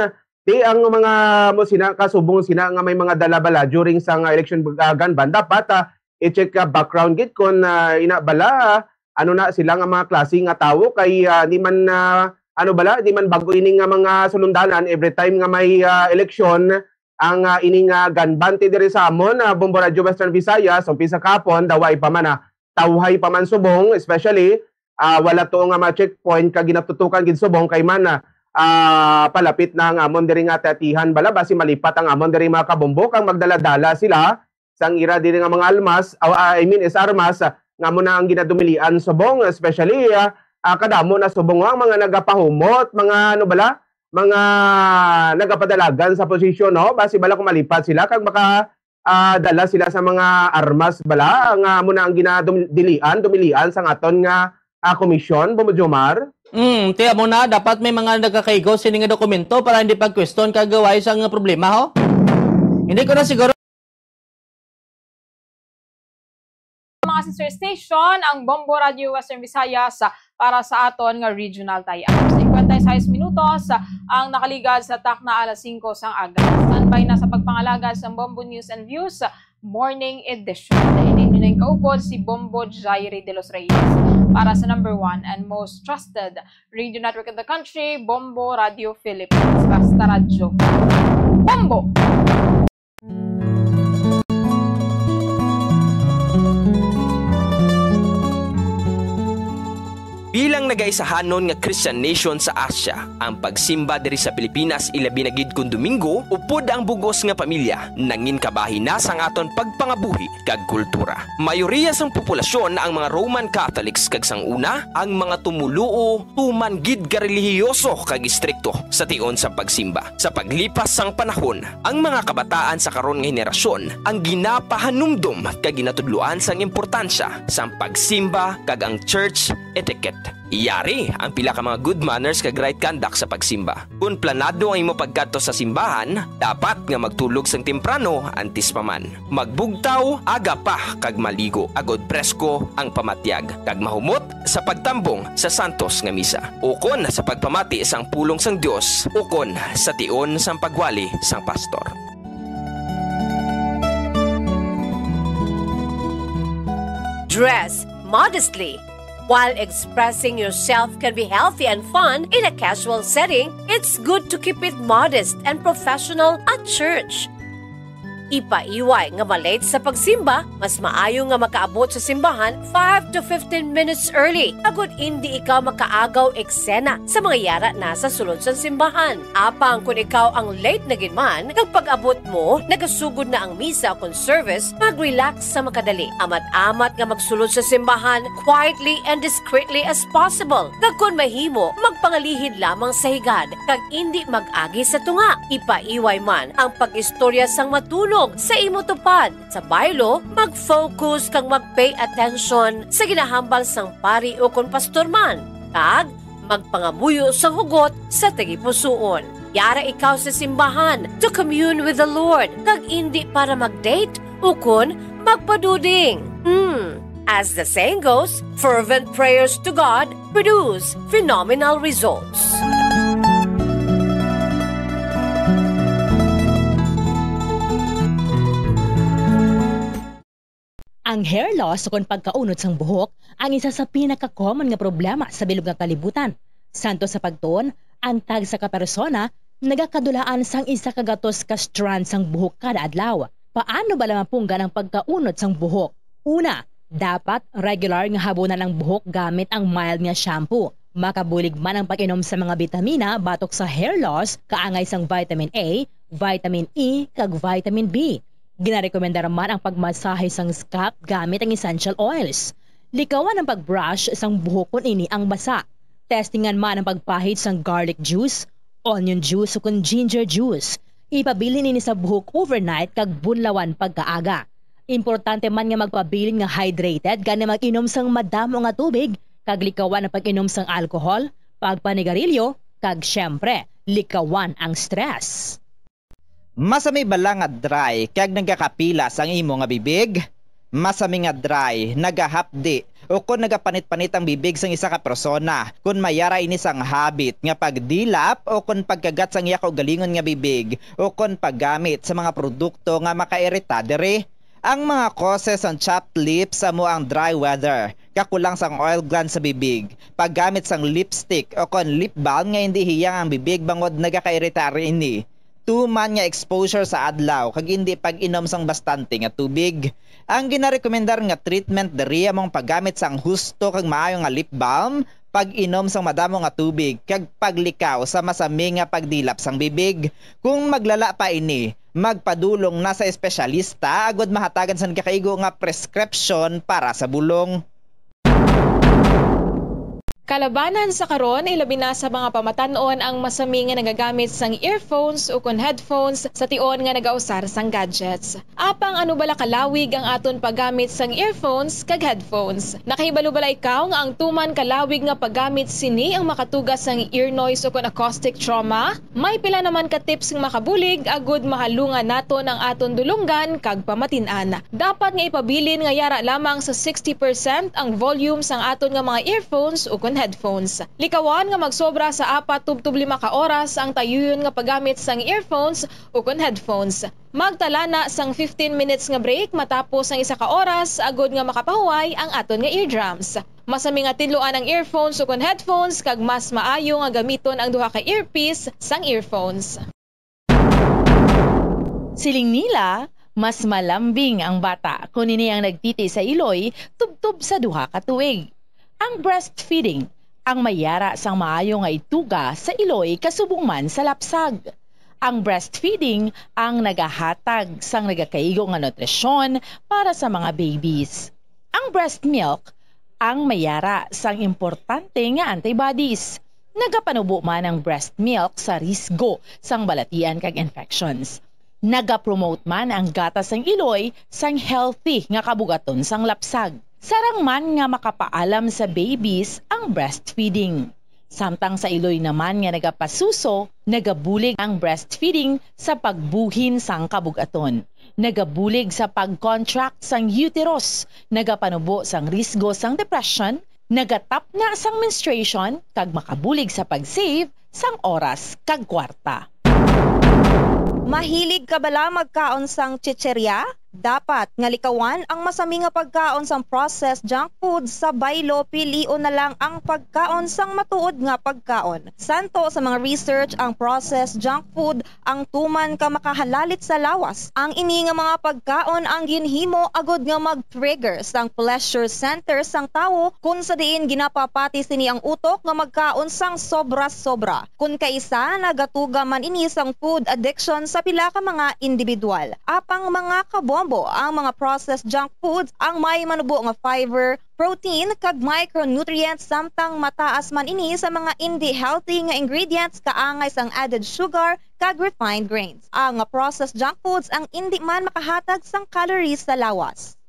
Di ang mga mo sina kasubong sina nga may mga dala bala during sa nga election, ah, gun ban, dapat, ah, i-check ka background gid kon, ah, ina bala, ah, ano na sila nga mga klase nga tawo kay, ah, di man, ah, ano bala, di man bag-o ini nga mga sulundanan every time nga may, ah, election ang, ah, ini nga gun ban ti diri sa amon, ah, Bombo Radio Western Visayas, umpisa kahapon, daw ay pa man, ah, tawhay pa man subong, especially, ah, wala to nga mga checkpoint ka ginatutukan gid subong kay man, ah, ah, palapit na ang amon diri nga atihan bala basi malipat ang amon diri mga kabombo kang magdala-dala sila sang ira diri nga mga almas, ah, I mean is armas, ah, nga mo na ang ginadumilian subong, especially, ah, ah, kadamo na subong ang mga nagapahumot, mga ano bala, mga nagapadalagan sa posisyon, no? Basi bala kung malipat sila kag maka ah, dala sila sa mga armas bala nga amo na ang ginadum-, dilian, dumilian sang aton nga, ah, komisyon, Bombo Jomar? Mm, ti amo na, dapat may mga nagakaigo sini nga dokumento para hindi pagkweston kag gaway sang problema, ho? Hindi ko na siguro mga sister station, ang Bombo Radio Western Visayas, ah, para sa aton nga regional tie-up. Singkwenta y seis minutos, ah, ang nakaligad sa takna alas singko sang aga. Standby na sa pagpangalagad sa Bombo News and Views, ah, Morning Edition. Ini ninyo nang kaupod si Bombo Jairi de los Reyes para sa number one and most trusted radio network in the country, Bombo Radio Philippines. Basta radyo. Bombo! Bilang nagaisahanon nga Christian nation sa Asia, ang pagsimba diri sa Pilipinas, ilabi na gid kon Domingo, upod ang bug-os nga pamilya, nangin kabahin na sang aton pagpangabuhi kag kultura. Mayoriya sang populasyon ang mga Roman Catholics kag sang una, ang mga tumoluo tuman gid ka relihiyoso kag istrikto sa tion sa pagsimba. Sa paglipas sang panahon, ang mga kabataan sa karon nga henerasyon ang ginapahanumdom kag ginatudloan sang importansya sang pagsimba kag ang church etiquette. Yari ang pila ka mga good manners kag right conduct sa pagsimba. Kon planado ang imo pagkadto sa simbahan, dapat nga magtulog sang temprano antes pa man. Magbugtaw aga pa kag maligo, agod presko ang pamatyag, kag mahumot sa pagtambong sa santos nga misa, ukon sa pagpamati sang pulong sang Dios, ukon sa tion sang pagwali sang pastor. Dress modestly. While expressing yourself can be healthy and fun in a casual setting, it's good to keep it modest and professional at church. Ipaiway nga ma-late sa pagsimba, mas maayo nga makaabot sa simbahan five to fifteen minutes early, agud indi ikaw makaagaw eksena sa mga yara na sa sulod sang simbahan. Apang kon ikaw ang late na gid man, kag pag-abot mo, nagasugod na ang misa kon service, mag-relax sa makadali. Amat-amat nga magsulod sa simbahan quietly and discreetly as possible. Kag kon mahimo, magpangalihid lamang sa higad, kag indi mag-agi sa tunga. Ipaiway man ang pag-istorya sang matuno Sa imo tupad sa baylo, mag-focus kag mag-pay attention sa ginahambal sang pari ukon pastor man, kag magpangamuyo sang hugot sa tagipusoon. Yara ikaw sa simbahan to commune with the Lord, kag indi para mag-date ukon magpaduding. Hmm. As the saying goes, fervent prayers to God produce phenomenal results. Ang hair loss ukon pagkaunod sang buhok ang isa sa pinaka-common nga problema sa bilog nga kalibutan. Santo sa pagtuon, ang tagsa ka persona nagakadulaan sang isa ka gatos ka strand sang buhok kada adlaw. Paano bala mapunggan ang pagkaunod sang buhok? Una, dapat regular nga habunan ang buhok gamit ang mild nga shampoo. Makabulig man ang pag-inom sa mga bitamina batok sa hair loss, kaangay sang vitamin A, vitamin E, kag vitamin B. Ginarekomendar man ang pagmasahe sang scalp gamit ang essential oils. Likawan ang pag-brush sang buhok kon ini ang basa. Testingan man ang pagpahid sang garlic juice, onion juice, ukon ginger juice. Ipabilin ini sa buhok overnight kag bunlawan pagkaaga. Importante man nga magpabilin nga hydrated, gani mag-inom sang madamo nga tubig, kag likawan ang pag-inom sang alcohol, pagpanigarilyo, kag, siyempre, likawan ang stress. Masami bala nga dry kag nagakapilas ang imo nga bibig? Masami nga dry, nagahapdi, ukon nagapanit-panit ang bibig sang isa ka persona kon may ara ini sang habit nga pagdilap ukon pagkagat sang iya kaugalingon nga bibig ukon paggamit sa mga produkto nga makairita diri. Ang mga causes sang chapped lips amo ang dry weather, kakulang sang oil glands sa bibig, paggamit sang lipstick ukon lip balm nga indi hiyang ang bibig bangod nagakairita ini, tuman nga exposure sa adlaw kag indi pag-inom sang bastante nga tubig. Ang ginarekomendar nga treatment diri amo ang paggamit sang husto kag maayo nga lip balm, pag-inom sang madamo nga tubig, kag paglikaw sa masami nga pagdilap sang bibig. Kung maglala pa ini, magpadulong na sa espesyalista agod mahatagan sang nagakaigo nga prescription para sa bulong. Kalabanan sa karon, ilabi na sa mga pamatan-on ang masami nga nagagamit sang earphones ukon headphones sa tion nga nagausar sang gadgets. Apang ano bala kalawig ang aton paggamit sang earphones kag headphones? Nakahibalo bala ikaw nga ang tuman kalawig nga paggamit sini ang makatuga sang ear noise ukon acoustic trauma? May pila naman ka tips nga makabulig agud mahalungan naton ang aton dulonggan kag pamatin-an. Dapat nga ipabilin nga yara lamang sa sixty percent ang volume sang aton nga mga earphones ukon headphones. Likawan nga magsobra sa apat tubtob lima ka oras ang tayuyon nga paggamit sang earphones ukon headphones. Magtala na sang fifteen minutes nga break matapos ang isa ka oras agud nga makapahuway ang aton nga eardrums. Masami nga tinluan ang earphones ukon headphones kag mas maayo nga gamiton ang duha ka earpiece sang earphones. Siling nila, mas malambing ang bata kon ini ang nagtiti sa iloy tubtob sa duha ka tuig. Ang breastfeeding ang may yara sang maayo nga ituga sa iloy kasubong man sa lapsag. Ang breastfeeding ang nagahatag sang nagakaigo nga nutrisyon para sa mga babies. Ang breast milk ang may yara sang importante nga antibodies. Nagapanubo man ang breast milk sa risgo sang balatian kag infections. Nagapromote man ang gatas sang iloy sang healthy nga kabugaton sang lapsag. Sarang man nga makapaalam sa babies ang breastfeeding. Samtang sa iloy naman nga nagapasuso, nagabulig ang breastfeeding sa pagbuhin sang kabugaton. Nagabulig sa pag-contract sang uterus, nagapanubo sang risgo sang depression, nagatapna sang menstruation, kag makabulig sa pag-save sang oras kag kwarta. Mahilig ka bala magkaon sang chicherya? Dapat nga likawan ang masami nga pagkaon sang processed junk food sa baylo, pilion na lang ang pagkaon sang matuod nga pagkaon. Santo sa mga research, ang processed junk food ang tuman ka makahalalit sa lawas. Ang ini nga mga pagkaon ang ginhimo agud nga mag-trigger sang pleasure center sang tawo, kun sa diin ginapapati sini ang utok nga magkaon sang sobra-sobra. Kun kaisa, nagatuga man ini sang food addiction sa pila ka mga individual. Apang mga kabombo, ang mga processed junk foods ang may manubo nga fiber, protein, kag micronutrients, samtang mataas man ini sa mga indi healthy nga ingredients kaangay sang added sugar kag refined grains. Ang processed junk foods ang indi man makahatag sang calories sa lawas.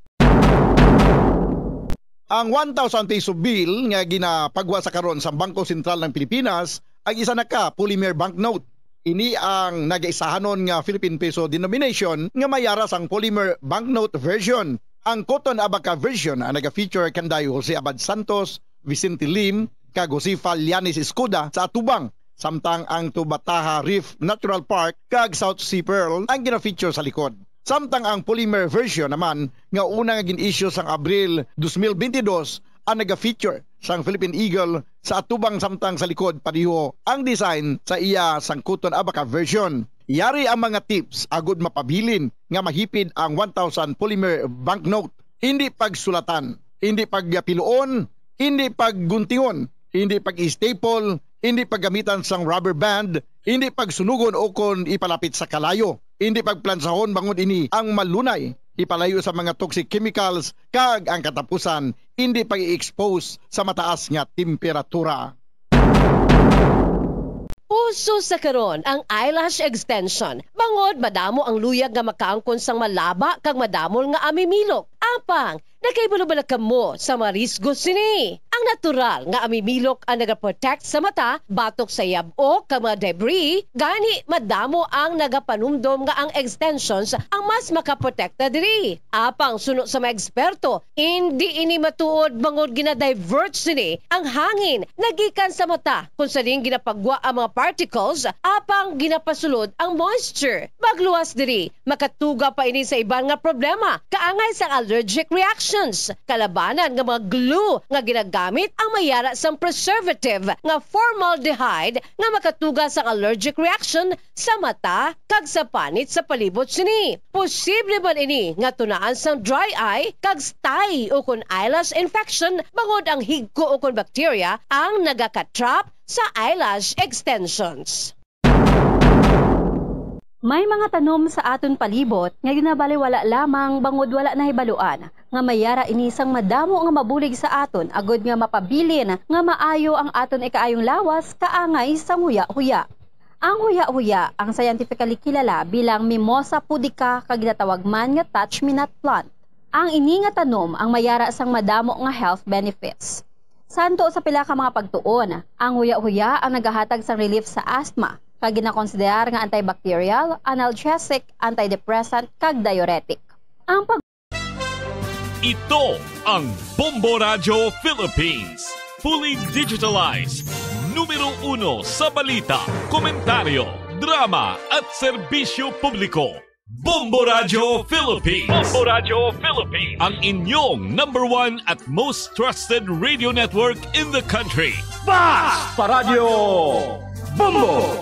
Ang one thousand peso bill nga ginapagwa sa karon sa Bangko Sentral ng Pilipinas ay isa na ka polymer banknote. Ini ang nagaisahanon nga Philippine peso denomination nga may ara sang polymer banknote version. Ang Cotton Abaca version ang naga-feature kanday Jose Abad Santos, Vicente Lim, kag Josefa Llanes Escuda sa atubang, samtang ang Tubataha Reef Natural Park kag South Sea Pearl ang gina-feature sa likod. Samtang ang polymer version naman nga una nga gin-issue sang Abril dos mil bentidós ang naga-feature sang Philippine Eagle sa atubang, samtang sa likod pareho ang design sa iya sang Cotton Abaca version. Yari ang mga tips agud mapabilin nga mahipid ang one thousand polymer banknote. Indi pagsulatan, indi pagpiluon, indi pagguntingon, indi pag-staple, indi paggamitan sang rubber band, indi pagsunugon o kon ipalapit sa kalayo, indi pagplansahon bangod ini ang malunay ipalayo sa mga toxic chemicals, kag ang katapusan, indi pag-i-expose sa mataas nga temperatura. Uso sa karon ang eyelash extension, bangod madamo ang luyag nga makaangkon sang malaba kag madamol nga amimilok. Apang, nakahibalo bala kamo sa mga risgo sini? Ang natural nga amimilok ang nagaprotect sa mata batok sa yab-ok kag mga debris, gani madamo ang nagapanumdom nga ang extensions ang mas makaprotekta diri. Apang suno sa mga eksperto, indi ini matuod, bangod gina-divert sini ang hangin nagikan sa mata, kung sa diin ginapagwa ang mga particles, apang ginapasulod ang moisture. Magluwas diri, makatuga pa ini sa iban nga problema, kaangay sang allergic reactions, kalabanan nga mga glue nga ginagamit ang may ara sang preservative nga formaldehyde nga makatuga sang allergic reaction sa mata kag sa panit sa palibot sini. Posible man ini nga tunaan sang dry eye kag stye ukon eyelash infection, bangod ang higko ukon bacteria ang nagakatrap sa eyelash extensions. May mga tanom sa aton palibot nga ginabaliwala lamang bangod wala nahibaluan nga may ara ini sang madamo nga mabulig sa aton, agud nga mapabilin nga maayo ang aton ikaayong lawas kaangay sang huya-huya. Ang huya-huya ang scientifically kilala bilang Mimosa pudica, kag ginatawag man nga touch-me-not plant. Ang ini nga tanom ang may ara sang madamo nga health benefits. Santo sa pila ka mga pagtuon, ang huya-huya ang nagahatag sang relief sa asthma, kag ginakonsiderar nga antibacterial, analgesic, antidepressant, kag diuretic. Ang pag- Ito ang Bombo Radyo Philippines. Fully digitalized. Numero uno sa balita, komentaryo, drama, at serbisyo publiko. Bombo Radyo Philippines. Bombo Radyo Philippines. Ang inyong number one at most trusted radio network in the country. Basta Radyo Bombo!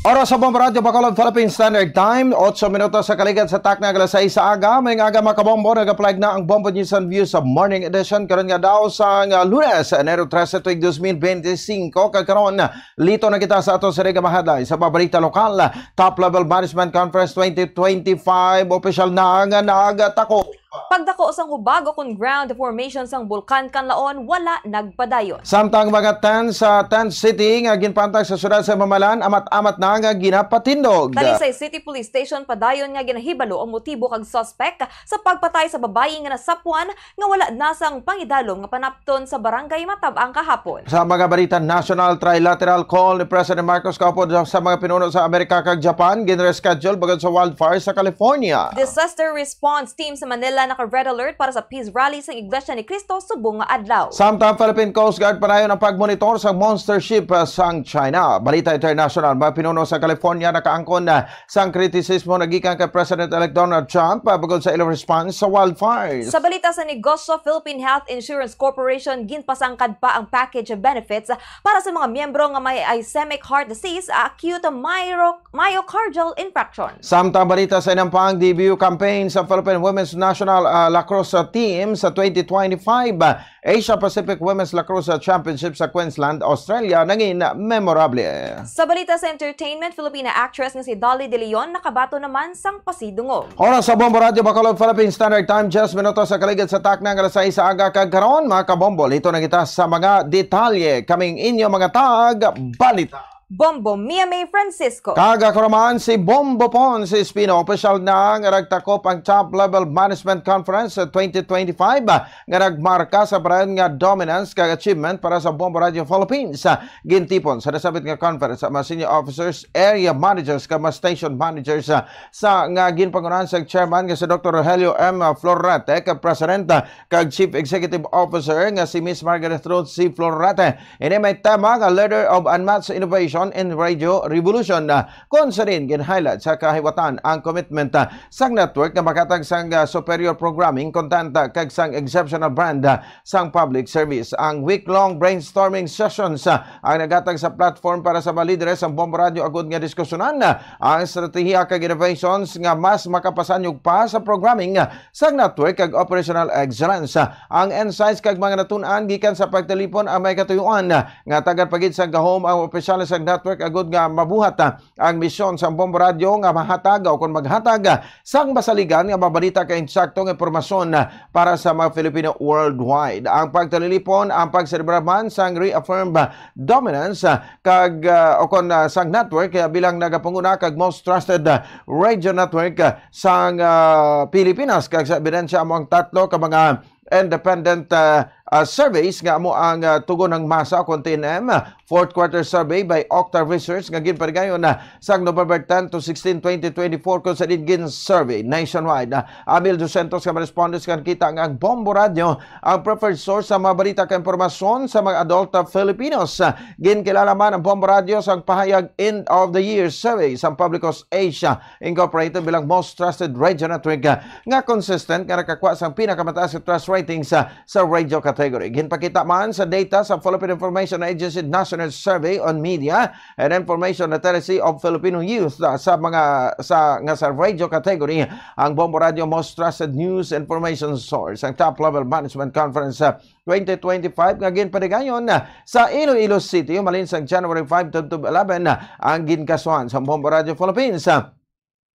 Oras sa Bombo Radyo Bacolod, Philippine Standard Time, otso minutos sa kaligad sa takna alas sais sa aga. May nga aga, mga kabombo, nag-apply na ang Bombo News and Views sa Morning Edition. Karon nga daw sa nga Lunes, Enero trese, tuig dos mil bente singko. Kag karon, lito na kita sa ato sa nga mahadlay sa paborita lokal. Top Level Management Conference twenty twenty-five, opisyal na nga nagtako. Pagdako sang hubag ukon ground formation sang Bulkan Kanlaon wala nagpadayon. Samtang mga tent sa tent city nga ginpantag sa syudad sa Mamalan, amat-amat na nga ginapatindog. Talisay City Police Station padayon nga ginahibalo ang motibo kag suspek sa pagpatay sa babayi nga nasapwan nga wala na sang pangidalom nga panapton sa Barangay Matab-ang kahapon. Sa mga balita nasyonal, trilateral call ni President Marcos kaupod sa mga pinuno sa Amerika kag Japan ginreschedule bangod sa wildfire sa California. Disaster response team sa Manila naka-red alert para sa peace rally sang Iglesia ni Cristo subong nga adlaw. Samtang Philippine Coast Guard padayon ang pagmonitor sa monster ship, ah, sang China. Balita international, mga pinuno sa California nakaangkon na sang kritisismo nagikan kay President-elect Donald Trump, ah, bangod sa ila response sa wildfires. Sa balita sa negosyo, Philippine Health Insurance Corporation ginpasangkad pa ang package of benefits para sa mga miyembro nga may ischemic heart disease, acute myro-, myocardial infarction. Samtang balita sa inampang, debut campaign sa Philippine Women's National ah, lacrosse team sa twenty twenty-five, ah, Asia Pacific Women's Lacrosse Championship sa Queensland, Australia, nangin memorable. Sa balita sa entertainment, Filipina actress nga si Dolly De Leon nakabaton naman sang pasidungog. Oras sa Bombo Radyo Bacolod, Philippine Standard Time, diyes minutos sa kaligid sa takna nga alas sais sa aga, kag karon, mga kabombo, lito na kita sa mga detalye. Kaming inyo mga tag balita. Bombo Mia May Francisco. Kag ako naman si Bombo Pons Espino. Opisyal na nga nagtakop ang top-level management conference sa twenty twenty-five, ah, nga nagmarka sa padayon nga dominance kag achievement para sa Bombo Radio Philippines. Ah, gintipon sa nasambit nga conference ang mga senior officers, area managers, kag mga station managers, ah, sa nga ginpangunahan sa chairman nga si Doktor Rogelio M Florate, kag president, ah, kag Chief Executive Officer nga si Miss Margaret Ruth C Florate. Ini may tema nga Leader of Unmatched Innovation in Radio Revolution, ah, kung sa din gin-highlight sa kahiwatan ang commitment, ah, sang network nga makatag sang, ah, superior programming content, ah, kag sang exceptional brand, ah, sang public service. Ang week-long brainstorming sessions, ah, ang nagatag sa platform para sa mga lideres sang Bombo Radio agud nga diskusyonan, ah, ang estratehiya kag innovations nga mas makapasanyog pa sa programming, ah, sang network kag operational excellence. Ang insights kag mga natun-an gikan sa pagtilipon ang may katuyuan nga tagan pa gid sang gahom ang opisyales sang network agud nga mabuhat ang misyon sang Bombo Radio nga mahatag o kon maghatag sang masaligan nga mabalita kag insakto nga impormasyon para sa mga Filipino worldwide. Ang pagtilipon ang pagselebrar man sang reaffirmed dominance kag, ah, o kon, ah, sang network, ah, bilang nagapanguna kag most trusted, ah, radio network, ah, sang, ah, Pilipinas, kag sa ebidensya amo ang tatlo ka mga independent, ah, ah, surveys nga amo ang, ah, Tugon ng Masa o kon T N M, ah, fourth quarter survey by Octa Research nga ginpaligayon, ah, sang November ten to sixteen, twenty twenty-four, kung sa din gin-survey nationwide, ah, ang mil dosyentos ka mga respondents nga nakita nga ang Bombo Radio ang preferred source sa mga balita kag impormasyon sa mga adult, ah, Filipinos. Ah, ginkilala man ang Bombo Radio sa pahayag End of the Year Survey sa Publicos Asia Incorporated bilang most trusted radio network, ah, nga consistent nga nakakuha sang pinakamataas nga trust rating sa, sa radio category. Ginpakita man sa data sa Philippine Information Agency National Survey on Media and Information Literacy of Filipino Youth, ah, sa mga, sa, nga sa radio category, ang Bombo Radio most trusted news information source. Ang top level management conference sa twenty twenty-five nga ginpaligayon sa Iloilo City, humalin sang January five to eleven, ang ginkasuhan sa Bombo Radio Philippines.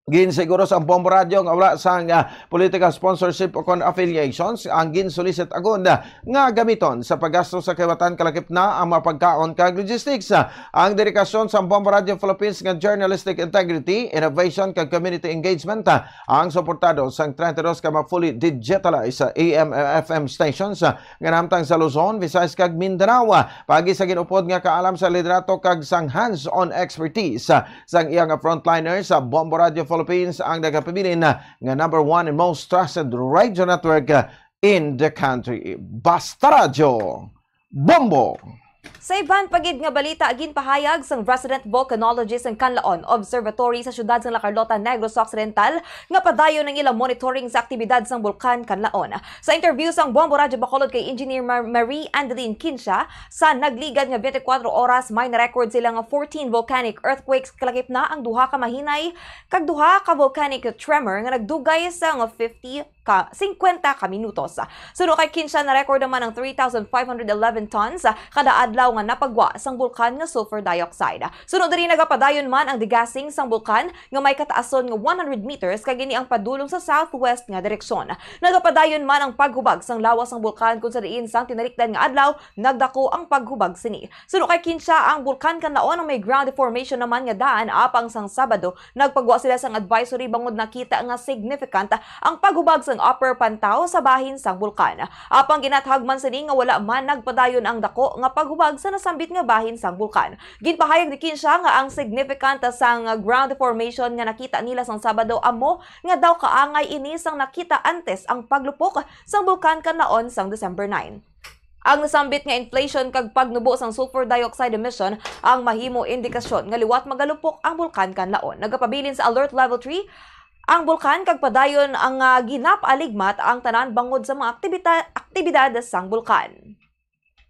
Ginsiguros ang Bombo Radio nga wala sang, ah, political sponsorship o kon affiliations ang ginsolicit agud, ah, nga gamiton sa paggasto sa kaliwatan, kalakip na ang mga pagkaon kag logistics. Ah, ang dedikasyon sa Bombo Radio Philippines nga journalistic integrity, innovation kag community engagement, ah, ang suportado sang treinta y dos ka mga fully digitalized, ah, A M F M stations, ah, nga nahamtang sa Luzon, Visayas kag Mindanao. Paagi sa gin-upod nga kaalam sa liderato kag sang hands-on expertise, ah, sang iya nga frontliner sa Bombo Radio Philippines ang nagapabilin, ah, nga number one and most trusted radio network, ah, in the country. Basta Radyo, Bombo! Sa iban pa gid nga balita, ginpahayag sang resident volcanologist sang Canlaon Observatory sa siyudad sang La Carlota, Negros Occidental, nga padayon ang ilang monitoring sa aktibidad sang Bulkan Canlaon. Sa interview sang Bombo Radyo Bacolod kay Engineer Mar-, Marie Andeline Quincia, sa nagligad nga twenty-four oras, may na-record sila nga fourteen volcanic earthquakes, kalakip na ang duha ka mahinay, kag duha ka volcanic tremor nga nagdugay sa nga fifty ka, singkwenta ka minutos. Suno kay Quincia, na-record naman ang three thousand five hundred eleven tons, ah, kada adlaw nga napagwa sang bulkan nga sulfur dioxide. Suno diri, nagapadayon man ang degassing sang bulkan nga may kataason nga one hundred meters, kag ini ang padulong sa southwest nga direksyon. Nagapadayon man ang paghubag sang lawas sang bulkan, kung sa diin sang tinarikdan nga adlaw nagdako ang paghubag sini. Suno kay Quincia, ang Bulkan Canlaon ang may ground deformation naman nga daan, apang sang Sabado nagpagwa sila sang advisory bangod nakita nga significant ang paghubag sang upper pantaw sa bahin sang bulkan. Apang ginathag man sini nga wala man nagpadayon ang dako nga paghubag sa nasambit nga bahin sang bulkan. Ginpahayag ni Quincia nga ang significant sang ground deformation nga nakita nila sang Sabado amo nga daw kaangay ini sang nakita antes ang paglupok sang Bulkan Canlaon sang December nine. Ang nasambit nga inflation kag pagnubo sang sulfur dioxide emission ang mahimo indikasyon nga liwat magalupok ang Bulkan Canlaon. Nagapabilin sa Alert Level three ang bulkan, kag padayon ang, ah, ginapaaligmat ang tanan bangod sa mga aktibita-, aktibidad sang bulkan.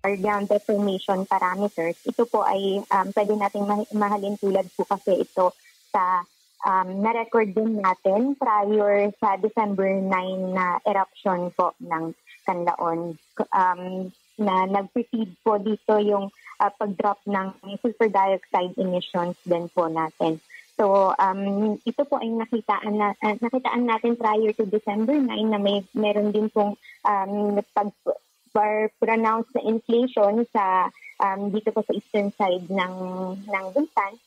Our ground deformation parameters, ito po ay, um, pwede nating ma-, mahalin tulad po kasi ito sa um, na-record din natin prior sa December nine na eruption po ng Canlaon. Um, na nag-precede po dito yung, ah, pag-drop ng sulfur dioxide emissions din po natin. So, um, ito po ay nakitaan na, ah, nakitaan natin prior to December nine na may, meron din pong, um, pag-, pronounce na inflation sa, um, dito po sa eastern side ng, ng Bintan.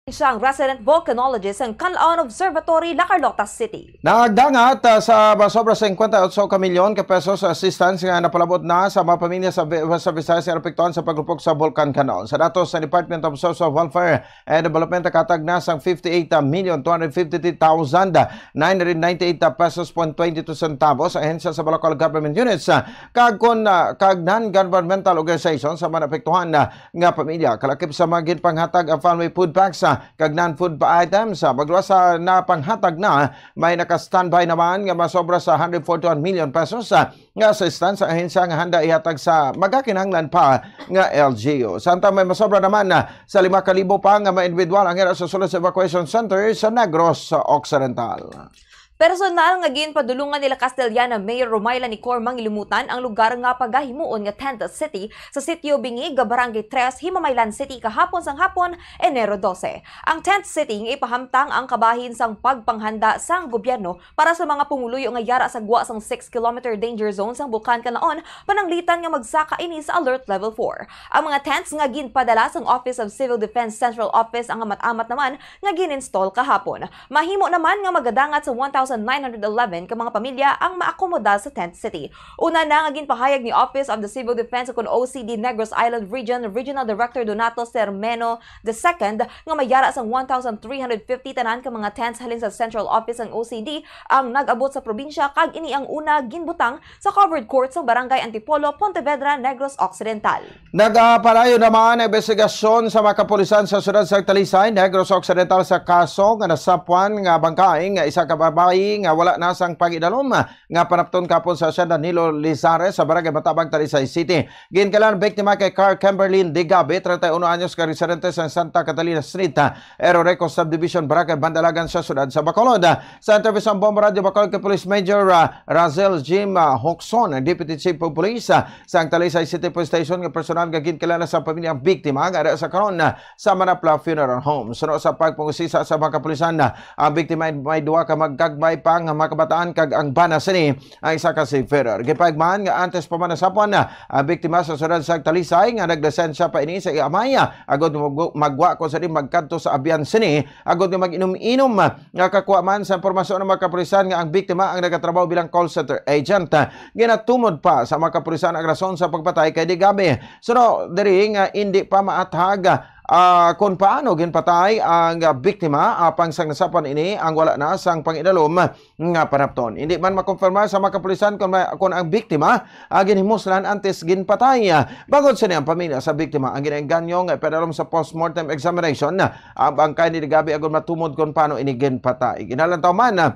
Siya ang resident volcanologist sa Canlaon Observatory, La Carlota City. Nagdangat, ah, sa sobra singkwenta y otso ka milyon ka pesos sa assistance nga napalabot na sa mga pamilya sa, sa Visayas nga naapektuhan sa paglupok sa Bulkan Canlaon. Sa datos sa Department of Social Welfare and Development, nakatag na sang fifty-eight million two hundred fifty-three thousand nine hundred ninety-eight pesos point twenty-two centavos sa ahensya sa mga local government units, ah, kag kon, ah, kag non-governmental organization sa mga naapektuhan, ah, nga pamilya, kalakip sa mga ginpanghatag ang family food packs, ah, kag non-food pa items. Ah, magluwas sa napanghatag na, may naka-standby naman nga masobra sa hundred forty-one million pesos, ah, nga assistance sa ahensya nga handa ihatag sa magakinahanglan pa nga L G U. Samtang may masobra naman, ah, sa lima ka libo pa nga mga individual ang ira sa sulod sa evacuation center sa Negros Occidental. Personal nga ginpadulungan nila Castellana Mayor Romayla Nicor Mangilimutan ang lugar nga pagahimuon nga tent city sa Sitio Bingig, Barangay Tres, Himamaylan City, kahapon sang hapon, Enero dose. Ang tent city nga ipahamtang ang kabahin sang pagpanghanda sang gobyerno para sa mga pumuluyo nga yara sa gwa sang six kilometer danger zone sang Bulkan Canlaon, pananglitan nga magsaka ini sa Alert Level four. Ang mga tents nga ginpadala sang Office of Civil Defense Central Office ang amat-amat naman nga gin-install kahapon. Mahimo naman nga magadangat sa one thousand nine hundred eleven ka mga pamilya ang maakomoda sa tent city. Una na nga ginpahayag ni Office of the Civil Defense ukon O C D Negros Island Region Regional Director Donato Sermeno the second nga may yara sang one thousand three hundred fifty tanan ka mga tents halin sa central office sang O C D ang nag-abot sa probinsya, kag ini ang una ginbutang sa covered court sa Barangay Antipolo, Pontevedra, Negros Occidental. Nagapalayo naman ang investigasyon sa mga kapulisan sa siyudad sa Talisay, Negros Occidental, sa kaso nga nasapwan nga bangkay nga isa ka babayi nga wala na sang pangidalom nga panapton kapon sa San Danilo Lizares sa Barangay Matabang, Talisay City. Ginkilalang biktima kay Car Kimberlyn Digabe, treinta y uno anyos, ka residente sa Santa Catalina Street, Eroreco Subdivision, Barangay Bandalagan sa siyudad sa Bacolod. Sa interview sa Bombo Radio Bacolod kay Police Major, ah, Razel Jim, ah, Hoxon, ang Deputy Chief of Police, ah, sa Talisay City Police Station, nga personal nga ginkilala sa pamilya ang biktima nga ara sa karon, ah, sa Manapla Funeral Home. Suno sa pagpangusisa sa mga kapulisan, ah, ang biktima may duha ka magkagmay pa nga mga kabataan kag ang bana sini ang isa ka seafarer. Gipahibalo man nga antes pa man nasapwan, ah, ang biktima sa siyudad sa Talisay nga naglisensya pa ini sa iya amay, ah, agud mag-, magwa ko sa di magkadto sa abyan sini agud nga mag-inom-inom, ah, nga kakuha man sa impormasyon ng mga kapulisan nga ang biktima ang nagatrabaho bilang call center agent. Ah, ginatumod pa sa mga kapulisan ang rason sa pagpatay kay Digabe. Suno diri nga indi pa maathag, ah, kung paano ginpatay ang, ah, biktima, apang sang nasapwan ini ang wala na sang pangidalom nga panapton. Hindi man makumpirmar sa mga kapulisan kung, may, kung ang biktima, ah, ginhimuslan antes ginpatay. Bangod sini ang pamilya sa biktima ang ginaengganyo nga ipadalom sa postmortem examination ang bangkay ni Digabe agud matumod kung paano ini ginpatay. Ginalantaw man, ah,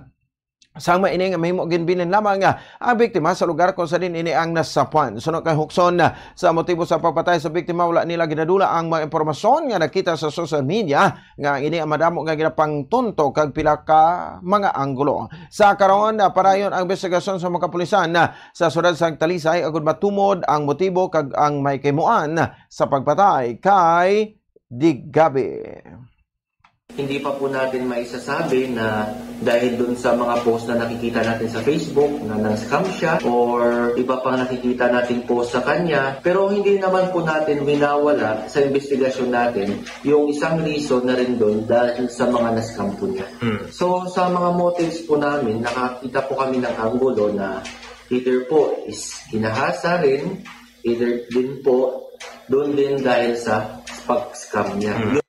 sang maini nga mahimo ginbilin lamang, ah, ang biktima sa lugar kung sa din ini ang nasapwan. Suno kay Hoxon, ah, sa motibo sa pagpatay sa biktima, wala nila ginadula ang mga impormasyon nga nakita sa social media nga ang ini ang madamo nga ginapangtunto kag pila ka mga anggulo. Sa karon, ah, padayon ang investigasyon sa mga kapulisan, ah, sa siyudad sang Talisay agud matumod ang motibo kag ang may kahimuan sa pagpatay kay Digabe. Hindi pa po natin maisasabi na dahil dun sa mga post na nakikita natin sa Facebook na nang-scam siya or iba pang nakikita nating post sa kanya. Pero hindi naman po natin winawala sa investigasyon natin yung isang reason na rin dun dahil sa mga na-scam po niya. Hmm. So, sa mga motives po namin, nakakita po kami ng anggulo na either po is ginahasa rin, either din po dun din dahil sa pag-scam niya. Hmm.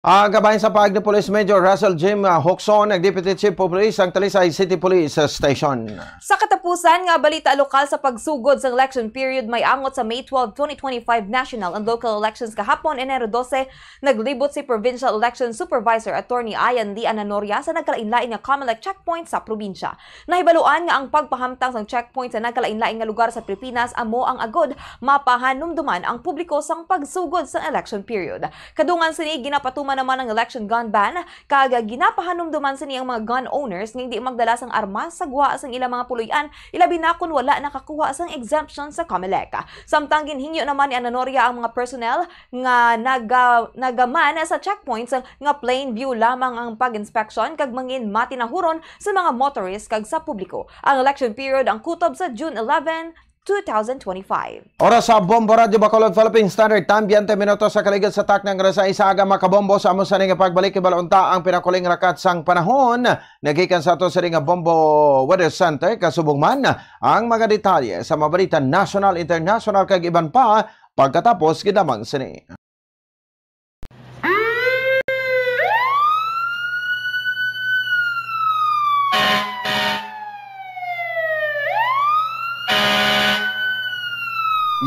Ang kabahin sa pahayag ni Police Major Russell Jim, ah, Hoxon, ang Deputy Chief of Police sang Talisay City Police, ah, Station. Sa katapusan nga balita lokal, sa pagsugod sang election period, may angot sa May twelve, twenty twenty-five national and local elections kahapon, Enero dose, naglibot si Provincial Election Supervisor Attorney Ian D. Ananoria sa nagkalain-lain nga COMELEC checkpoint sa probinsya. Nahibaluan nga ang pagpahamtang sang checkpoint sa nagkalain-lain nga lugar sa Pilipinas amo ang agod mapahanumduman ang publiko sang pagsugod sang election period. Kadungan sini, ginapatuman naman ang election gun ban, kag ginapahanumduman sini ang mga gun owners nga hindi magdala sang armas sa gwa sang ilang mga puloy-an, ilabi na kon wala nakakuha sang exemption sa COMELEC. Samtang ginhingyo naman ni Ananoria ang mga personnel nga naga-, nagaman sa checkpoints nga plain view lamang ang pag-inspection kag mangin matinahuron sa mga motorist kag sa publiko. Ang election period ang kutob sa June eleven, two thousand twenty-five. Oras sa Bombo Radyo Bacolod, Philippine Standard Time, twenty minutos sa kaligid sa takna nga alas sais sa aga, mga kabombo. Sa amo sa ning pagbalik, ibalunta ang pinakuling rakat sang panahon. Nagikan sa ato sa ring Bombo Weather Center, kasubong man ang mga detalye sa mga balita national, international, kag iban pa. Pagkatapos, gidamang sini.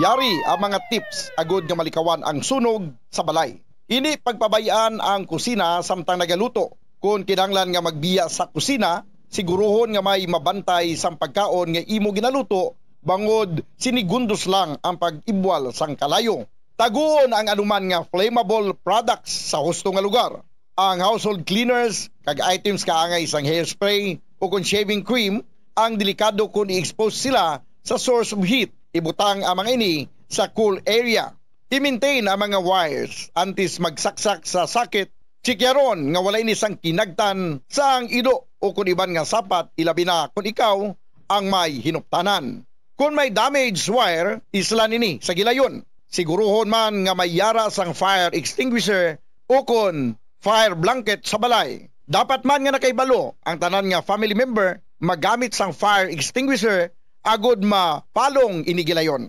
Yari ang mga tips agud nga malikawan ang sunog sa balay. Hindi pagpabay-an ang kusina samtang nagaluto. Kon kinahanglan nga magbiya sa kusina, siguruhon nga may mabantay sang pagkaon nga imo ginaluto, bangod sinigundos lang ang pag-ibwal sang kalayo. Taguon ang anuman nga flammable products sa husto nga lugar. Ang household cleaners kag items kaangay sang hairspray o kon shaving cream ang delikado kon i-expose sila sa source of heat. Ibutang ang mga ini sa cool area. I-maintain ang mga wires antes magsaksak sa socket. Chikyaron nga wala ini sang kinagtan sang ido o kon iban nga sapat, ilabi na kon ikaw ang may hinuptanan. Kon may damaged wire, islan ini sa gilayon. Siguruhon man nga may yara sang fire extinguisher o kon fire blanket sa balay. Dapat man nga nakahibalo ang tanan nga family member magamit sang fire extinguisher agud mapalong ini gilayon.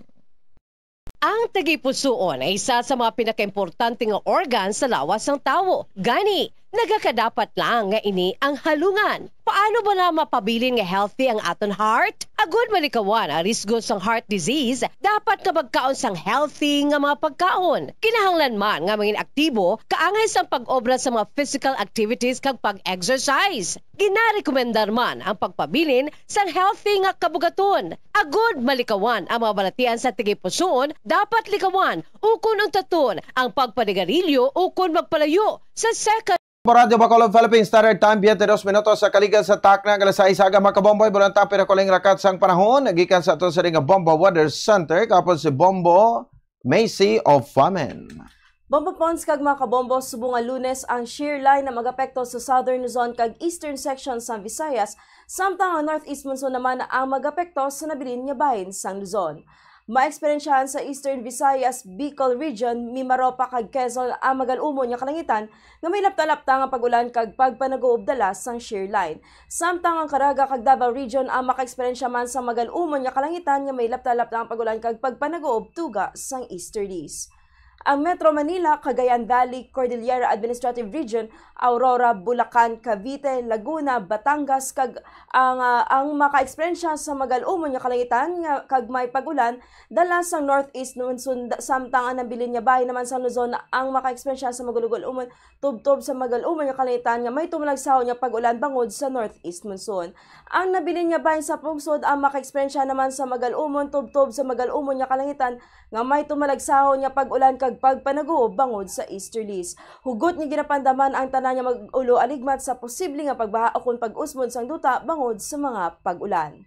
Ang tagipusoon ay isa sa mga pinakaimportante nga organ sa lawas sang tawo. Gani, nagakadapat lang nga ini ang halungan. Paano bala mapabilin nga healthy ang aton heart? Agud malikawan ang risgo sang heart disease, dapat nga magkaon sang healthy nga mga pagkaon. Kinahanglan man nga mangin aktibo kaangay sang pag-obra sa mga physical activities kag pag-exercise. Ginarekomendar man ang pagpabilin sang healthy nga kabugaton. Agud malikawan ang mga balatian sa tagipusoon, dapat likawan ukon untaton ang pagpanigarilyo ukon magpalayo sa second. Radyo Bacolod, Philippine Standard Time, twenty-two minutos sa kaligid sa takna nga alas sais sa aga, mga kabombo. Ibalunta ang pinakuling rakat sang panahon gikan sa ato sa ring Bombo Weather Center, kapon si Bombo Macy of Famen. Bombo Pons kag mga kabombo, subong nga Lunes ang shear line na magapekto sa Southern Luzon kag Eastern section sa Visayas, samtang ang northeast monsoon naman ang magapekto sa nabilin nga bahin sang Luzon. Maeksperiensyahan sa Eastern Visayas, Bicol Region, Mimaropa kag Quezon ang magal-umon nga kalangitan nga may lapta-lapta nga pag-ulan kag pagpanaguob dala sang shear line. Samtang ang Caraga kag Davao Region ang makaeksperyensya man sang magal-umon nga kalangitan nga may lapta-lapta nga pag-ulan kag pagpanaguob tuga sang easterlies. Ang Metro Manila, Cagayan Valley, Cordillera Administrative Region, Aurora, Bulacan, Cavite, Laguna, Batangas, kag ang, ah, ang makaeksperyensya sa magal-umon nga kalangitan nga kag may pag-ulan dala sang northeast monsoon, da-, samtang ang nabilin nga bahin naman sang Luzon ang makaeksperyensya sa magal-umon tubtob sa magal-umon nga kalangitan nga may tumalagsaw nga pag-ulan bangod sa northeast monsoon. Ang nabilin nga bahin sa pungsod ang makaeksperyensya naman sa magal-umon tubtob sa magal-umon nga kalangitan nga may tumalagsahon nga pag-ulan kag pagpanaguob bangod sa easterlies. Hugot nga ginapandaman ang tanan nga mag-ulo aligmat sa posible nga pagbaha ukon pag-usbon sang duta bangod sa mga pag-ulan.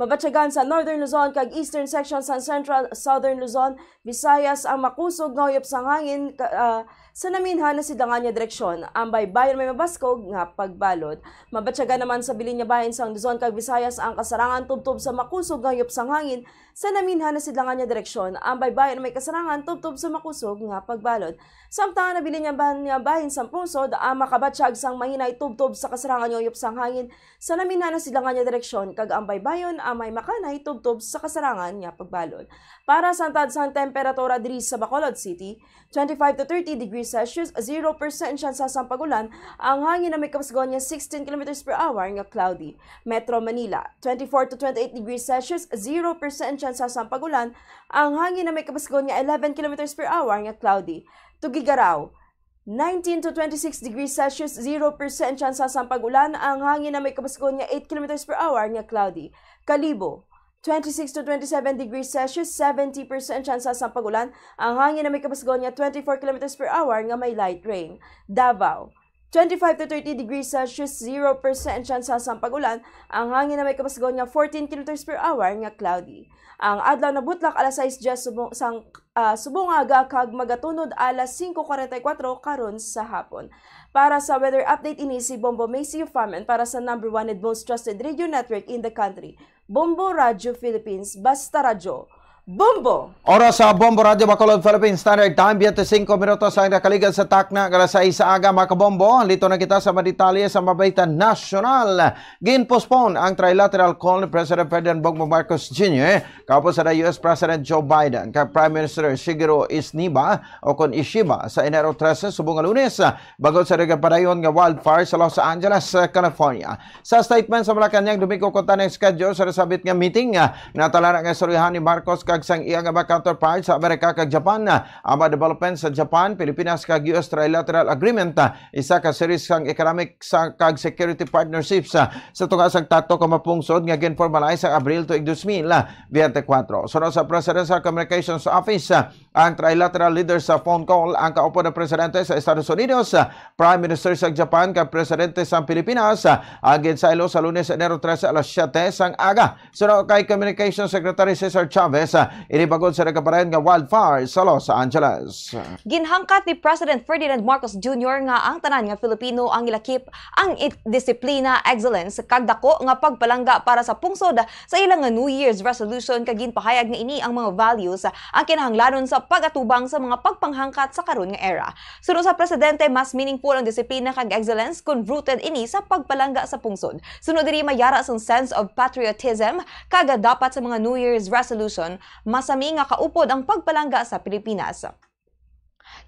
Mabatyagan sa Northern Luzon kag Eastern section sa Central, Southern Luzon, Visayas ang makusog nga huyop sang hangin ka-, ah, sa naminhan na sidlangan nga direksyon. Ang baybayon may mabaskog nga pagbalod. Mabatyagan naman sa bilin nga bahin sang Luzon kag Visayas ang kasarangan tubtob sa makusog nga huyop sang hangin sa naminhan na sidlangan nga direksyon. Ang baybayon may kasarangan tubtob sa makusog nga pagbalod. Samtang ang nabilin nga bahin, nga bahin sang pungsod ang makabatyag sang mahinay tubtob sa kasarangan nga huyop sang hangin sa naminhan na sidlangan nga direksyon, kag ang baybayon may makanay tubtob sa kasarangan nga pagbalod. Para sa tansang temperatura diri sa Bacolod City, twenty-five to thirty degrees Celsius, zero percent tsansa sang pag-ulan, ang hangin na may kapasgon nga sixteen kilometers per hour nga cloudy. Metro Manila, twenty-four to twenty-eight degrees Celsius, zero percent tsansa sang pag-ulan, ang hangin na may kapasgon nga eleven kilometers per hour nga cloudy. Tuguegarao, nineteen to twenty-six degrees Celsius, zero percent tsansa sang pag-ulan, ang hangin na may kapasgon nga eight kilometers per hour nga cloudy. Kalibo, twenty-six to twenty-seven degrees Celsius, seventy percent tsansa sang pag-ulan, ang hangin na may kapasgon nga twenty-four kilometers per hour nga may light rain. Davao, twenty-five to thirty degrees Celsius, zero percent tsansa sang pag-ulan, ang hangin na may kapasgon nga fourteen kilometers per hour nga cloudy. Ang adlaw nabutlak alas sais diyes subong, sang, ah, subong nga aga kag magatunod alas singko kuwarenta y kuwatro karon sa hapon. Para sa weather update, ini si Bombo Macy Farman para sa number one and most trusted radio network in the country, Bombo Radyo Philippines. Basta radyo, Bombo! Oras sa Bombo Radyo Bacolod, Philippine Standard Time, twenty-five minutos ang nakaligad sa takna nga alas sais sa aga, mga kabombo. Lito na kita sa mga detalye sa mga balita nasyonal. Gin-postpone ang trilateral call ni President Ferdinand Bongbong Marcos Junior kaupod sa U S President Joe Biden kag Prime Minister Shigeru Isniba o kon Ishiba sa Enero trese, subong nga Lunes, bangod sa nagapadayon nga wildfire sa Los Angeles, California. Sa statement sa Malacañang, Domingo, kuntani ang schedule sa nasambit nga meeting, ah, natala na nga istoryahan ni Marcos kag sang iya nga mga counterpart sa Amerika kag Japan, ah, ang mga development sa Japan, Pilipinas kag U S trilateral agreement, ah, isa ka series sang economic sa, kag security partnerships, ah, sa tunga sang tatlo ka mga pungsod nga gin-formalize sa Abril tuig dos mil biyente kuwatro. Sunod sa Presidential Communications Office, ah, ang trilateral leaders sa phone call ang kaupod nga presidente sa Estados Unidos, ah, Prime Minister sa Japan, kag presidente sa Pilipinas, ah, ang ginsaylo sa Lunes, Enero trese, alas siyete sang aga. Suno kay Communications Secretary Cesar Chavez, ah, ini bangod sa nagapadayon nga wildfire sa Los Angeles. Ginhangkat ni President Ferdinand Marcos Junior nga ang tanan nga Filipino ang ilakip ang it-, disiplina, excellence, kag dako nga pagpalangga para sa pungsod sa ila nga New Year's resolution, kag ginpahayag nga ini ang mga values ang kinahanglanon sa pag-atubang sa mga pagpanghangkat sa karon nga era. Suno sa presidente, mas meaningful ang disiplina kag excellence kon rooted ini sa pagpalangga sa pungsod. Suno diri, mayara sang sense of patriotism kag dapat sa mga New Year's resolution, masami nga kaupod ang pagpalangga sa Pilipinas.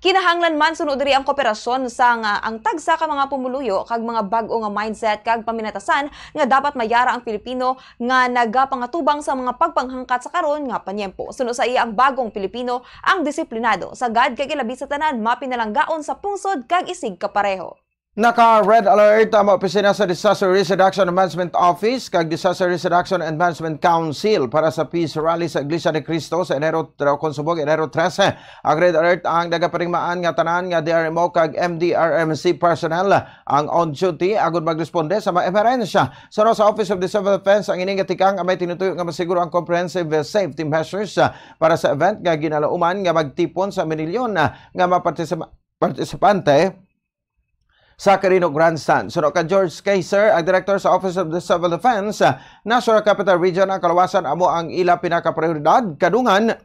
Kinahanglan man suno diri ang kooperasyon sang, ah, ang tagsa ka mga pumuluyo kag mga bag-o nga mindset kag paminatasan nga dapat mayara ang Pilipino nga nagapangatubang sa mga pagpanghangkat sa karon nga panyempo. Suno sa iya, ang bagong Pilipino ang disiplinado, sagad kag ilabi sa tanan mapinalanggaon sa pungsod kag isigkapareho. Naka-red alert ang mga opisina sa Disaster Risk Reduction and Management Office kag Disaster Risk Reduction and Management Council para sa Peace Rally sa Iglesia ni Cristo sa Enero, kon subong, Enero trese. Ang red alert ang nagapanigmaan nga tanan nga D R M O kag M D R M C personnel, ang on duty agud magresponde sa mga emerhensya. Suno sa Office of the Civil Defense, ang ini nga tikang ang may tinutuyo nga masiguro ang comprehensive safety measures, ah, para sa event nga ginalauman nga magtipon sa minilyon, ah, nga mga partisip-, partisipante sa Quirino Grandstand. Suno kay George Kaiser, ang Director sa Office of the Civil Defense, ah, National Capital Region, ang kaluwasan amo ang ila pinakaprioridad kadungan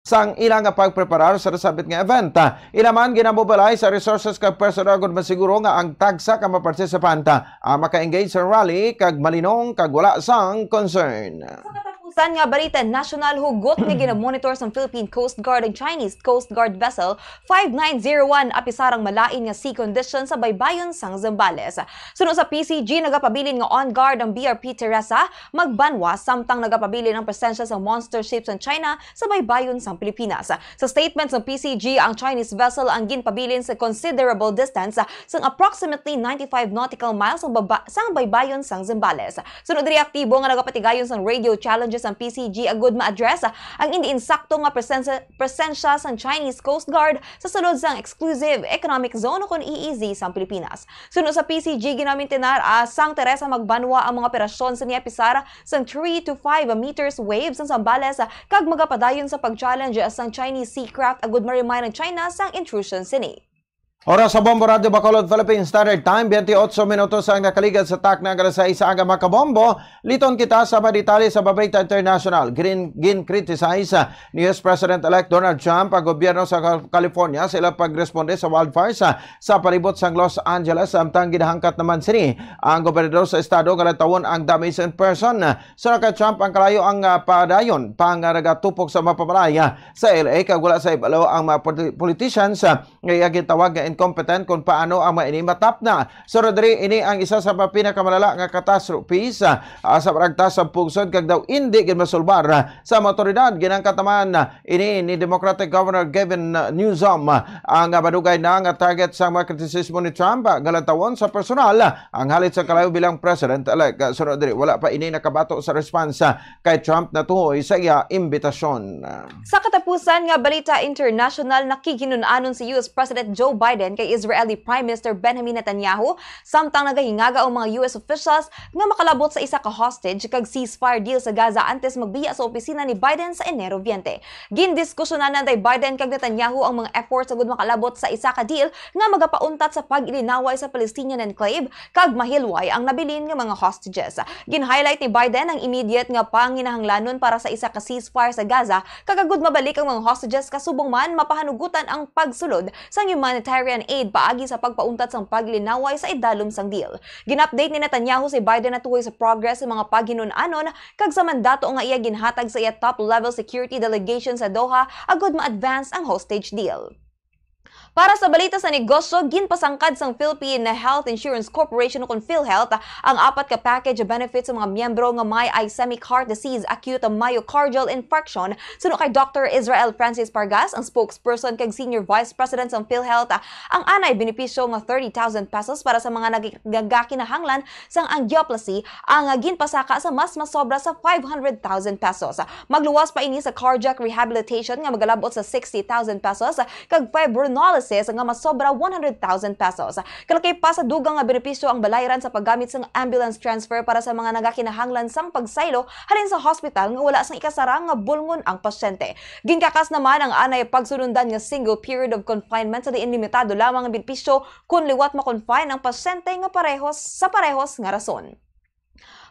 sang ila nga pagpreparar sa nasambit nga event. Ah, ila man ginamobilize sa resources kag personnel agud masiguro nga ang tagsa ka mga partisipante, ah, maka-engage sa rally kag malinong kag wala sang concern. Sa katapusan nga balita nasyonal, hugot nga ginamonitor sang Philippine Coast Guard ang Chinese Coast Guard vessel five nine zero one, apisar ang malain nga sea condition sa baybayon sang Zambales. Suno sa P C G, nagapabilin nga on guard ang B R P Teresa Magbanwa, samtang nagapabilin ang presensya sang monster ship sang China sa baybayon sang Pilipinas. Sa statement sang P C G, ang Chinese vessel ang ginpabilin sa considerable distance, sang approximately ninety-five nautical miles, sang baba-, sang baybayon sang Zambales. Suno diri, aktibo nga nagapatigayon sang radio challenges ang P C G agud ma-address ang indi insakto nga presensya, presensya sang Chinese Coast Guard sa sulod sang Exclusive Economic Zone o kon E E Z sang Pilipinas. Suno sa P C G, ginamintinar, ah, sang Teresa Magbanwa ang mga operasyon sa niya pisar sang three to five meters waves sang Zambales, ah, kag magapadayon sa pag-challenge sang Chinese seacraft agud ma-remind ang China sang intrusion sini. Oras sa Bombo Radyo Bacolod, Philippine Standard Time, twenty-eight minutos ang nakaligad sa takna nga alas sais sa aga, mga kabombo. Liton kita sa mga detalye sa Balita International. Gin, gin-criticize, ah, ni U S President-elect Donald Trump ang gobyerno sa Cal-, California sa ilang pagresponde sa wildfires, ah, sa palibot sang Los Angeles, samtang ginahangkat naman sini ang gobernador sa estado nga lantawon ang damage in person. Suno kay Trump, ang kalayo ang, ah, padayon pa nga nagatupok sa mga pamalayan sa L A, kag wala sa ibalo ang mga politi-, politicians, ah, nga iya gintawag nga incompetent kung paano ang mga ini matapna. Suno diri, ini ang isa sa mga pinakamalala nga catastrophes, ah, ah, sa paragtas sa pungsod, kag daw indi gid masulbar, ah, sa mga otoridad. Ginangkat naman, ah, ini ni Democratic Governor Gavin, ah, Newsom, ah, ang, ah, madugay na nga target sa mga kritisismo ni Trump, ah, nga lantawon sa personal, ah, ang halin sa kalayo bilang president-elect. Ah, suno diri, wala pa ini nakabato sa response, ah, kay Trump natuhoy sa iya imbitasyon. Sa katapusan nga balita international, nakighinun-anon si U S President Joe Biden kay Israeli Prime Minister Benjamin Netanyahu, samtang nagahingaga ang mga U S officials nga makalabot sa isa ka hostage kag ceasefire deal sa Gaza antes magbiya sa opisina ni Biden sa Enero twenty. Gindiskusyonan na ni Biden kag Netanyahu ang mga efforts agud makalabot sa isa ka deal nga magapauntat sa pag-ilinaway sa Palestinian enclave kag mahilway ang nabilin nga mga hostages. Gin-highlight ni Biden ang immediate nga panginahanglanon para sa isa ka ceasefire sa Gaza, kag agud mabalik ang mga hostages, kasubong man mapahanugutan ang pagsulod sang humanitarian aid paagi sa pagpauntat sang paglinaway sa idalom sang deal. Gin-update ni Netanyahu si Biden natuhoy sa progress sa mga paghinun-anon kag sa mandato nga iya ginhatag sa iya top-level security delegation sa Doha agud ma-advance ang hostage deal. Para sa balita sa negosyo, ginpasangkad sang Philippine Health Insurance Corporation o kon PhilHealth ang apat ka package benefits sa mga miyembro nga may ischemic heart disease, acute myocardial infarction. Suno kay Doctor Israel Francis Pargas, ang spokesperson kag senior vice president sang PhilHealth, ang anay benepisyo nga thirty thousand pesos para sa mga nag-, nagakinahanglan sang angioplasty ang ginpasaka sa mas masobra sa five hundred thousand pesos. Magluwas pa ini sa cardiac rehabilitation nga magalabot sa sixty thousand pesos kag fibrinolysis nga masobra one hundred thousand pesos. Kalaki pa sa dugang nga benepisyo ang balayran sa paggamit sang ambulance transfer para sa mga nagakinahanglan sang pagsaylo halin sa hospital nga wala sang ikasara nga bulngon ang pasyente. Ginkakas naman ang anay pagsunundan nga single period of confinement sa diin limitado lamang ang benepisyo kon liwat ma-confine ang pasyente nga parehos sa parehos nga rason.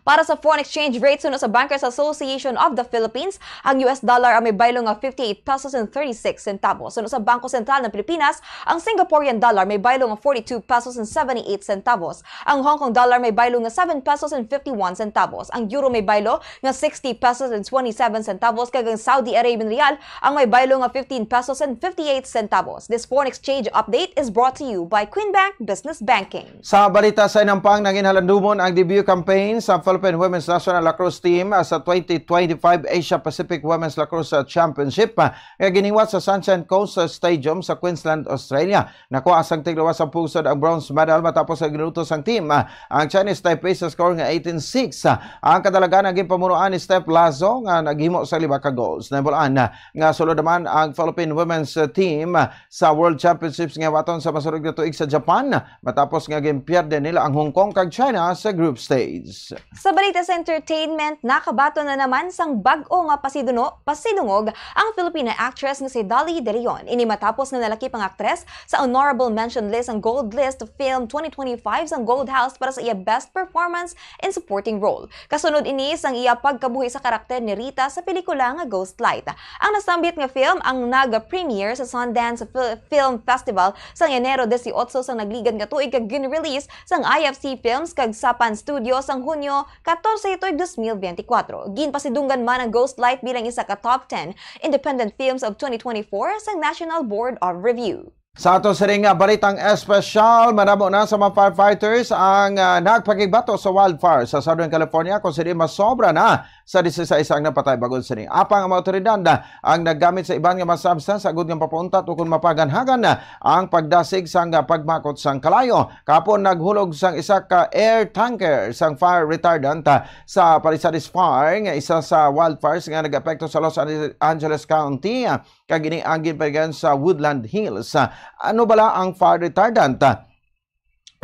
Para sa foreign exchange rate, suno sa Bankers Association of the Philippines, ang U S dollar ang may baylo nga fifty-eight pesos and thirty-six centavos. Suno sa Bangko Sentral ng Pilipinas, ang Singaporean dollar may baylo nga forty-two pesos and seventy-eight centavos. Ang Hong Kong dollar may baylo nga seven pesos and fifty-one centavos. Ang euro may baylo nga sixty pesos and twenty-seven centavos, kag ang Saudi Arabian rial ang may baylo nga fifteen pesos and fifty-eight centavos. This foreign exchange update is brought to you by Queen Bank Business Banking. Sa balita sa inampang, nangin halandumon ang debut campaign sa Philippine Women's National Lacrosse Team, ah, sa twenty twenty-five Asia Pacific Women's Lacrosse, ah, Championship, ah, nga giniwat sa Sunshine Coast, ah, Stadium sa Queensland, Australia. Nakuha sang tigluwas sa pungsod ang bronze medal matapos nga ginuto sang team, ah, ang Chinese Taipei sa score nga eighteen six. Ah, ang kadalagan ang ginpamunuan ni Steph Lazo nga naghimo sa lima ka goals. Nahimulaan, ah, nga sulod naman ang Philippine Women's, ah, Team, ah, sa World Championships nga hiwaton sa masunod nga tuig sa Japan, matapos nga ginpierde nila ang Hong Kong kag China sa group stage. Sa balita sa entertainment, nakabaton na naman sang bag-o nga pasiduno-, pasidungog ang Filipina actress nga si Dolly De Leon. Ini matapos nga nalakip ang aktres sa honorable mention list sang Gold List Film twenty twenty-five sang Gold House para sa iya best performance in supporting role. Kasunod ini sang iya pagkabuhi sa karakter ni Rita sa pelikula nga Ghost Light. Ang nasambit nga film ang nag-premiere sa Sundance Fil-, Film Festival sa Enero dieciocho sang nagligad nga tuig kag gin-release sang I F C Films kag Sapan Studio sang Hunyo catorce tuig dos mil benti kwatro. Ginpasidunggan man ang Ghost Light bilang isa ka top ten independent films of twenty twenty-four sang National Board of Review. Sa ato sining, ah, balitang espesyal, madamo na sa mga firefighters ang, ah, nagpakigbato sa wildfire sa Southern California, kung sini masobra na sa dieciséis ang napatay bangod sini. Apang ang mga awtoridad, ah, ang naggamit sa iban nga mga substance agud nga mapauntat o kung mapaganhagan, ah, ang pagdasig sang, ah, pagmakot sang kalayo. Kapon naghulog sang isa ka air tanker sang fire retardant, ah, sa Palisades Fire, nga isa sa wildfires nga nag-epekto sa Los Angeles County, ah, kag ini ang ginpaligiran sa Woodland Hills. Ah, ano bala ang fire retardant? Ah,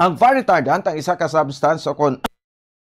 ang fire retardant ang isa ka substance o kon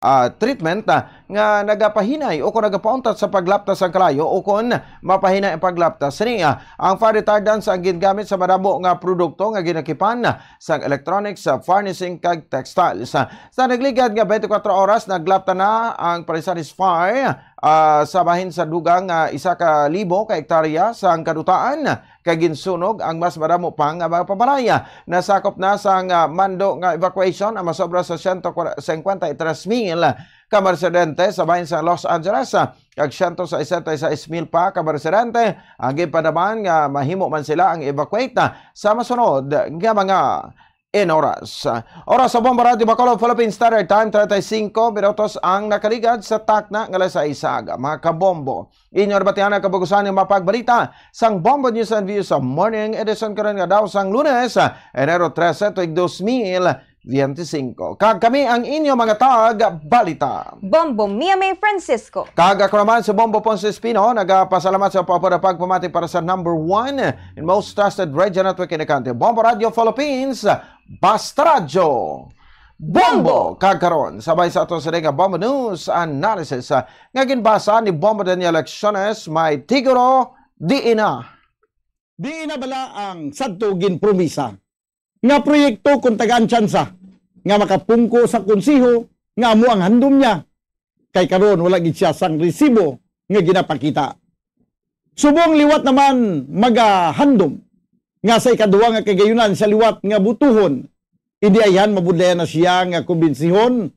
ah, treatment, ah, nga nagapahinay o kon nagapauntat sa paglaptas sang kalayo o kon mapahinay ang paglaptas niya. Ang fire retardants ang gingamit sa madamo nga produkto nga ginakipan sang electronics, ah, furnishing kag textiles. Sa nagligad nga twenty-four oras, naglapta na ang Palisares Fire, ah, sa bahin sa dugang nga isa ka libo ka hektarya sang kadutaan, kag ginsunog ang mas madamo pa nga mga pabalay. Nasakop na sang, ah, mando nga evacuation ang masobra sa siyento singkwenta y tres mil ka mga residente sa bahin sa Los Angeles, ah, kag siyento sesenta y seis mil pa ka mga residente ang ginpadaman nga mahimo man sila ang evacuate, ah, sa masunod nga mga oras. Oras sa Bombo Radio Bacolod, Philippine Standard Time, treinta y cinco minutos ang nakaligad sa takna nga alas sais aga. Mga kabombo, inyo nabatian ang kabugusan nga mapagbalita sang Bombo News and Views sa Morning Edition karon nga daw sang Lunes, Enero trese, tuig dos mil veinticinco. Kag kami ang inyo mga tag-balita, Bombo Mia May Francisco. Kag ako naman si Bombo Ponce Espino, nagapasalamat sa pagpapamati para sa number one and most trusted radio network in the country, Bombo Radio Philippines, Basta Radyo Bombo. Bombo. Kag karon, sabay sa ato sa nga Bombo News Analysis, ah, nga ginbasa ni Bombo Daniel Lecciones, may titulo, Diin Na. Diin na bala ang sadto ginpromisa nga proyekto kon tagaan tsansa nga makapungko sa konseho nga amo ang handom niya, kay karon wala gid siya sang resibo nga ginapakita. Subong liwat naman magahandom nga sa ikaduha nga kagayunan sa liwat nga butuhon, indi ayhan mabudlayan na siya nga kumbinsihon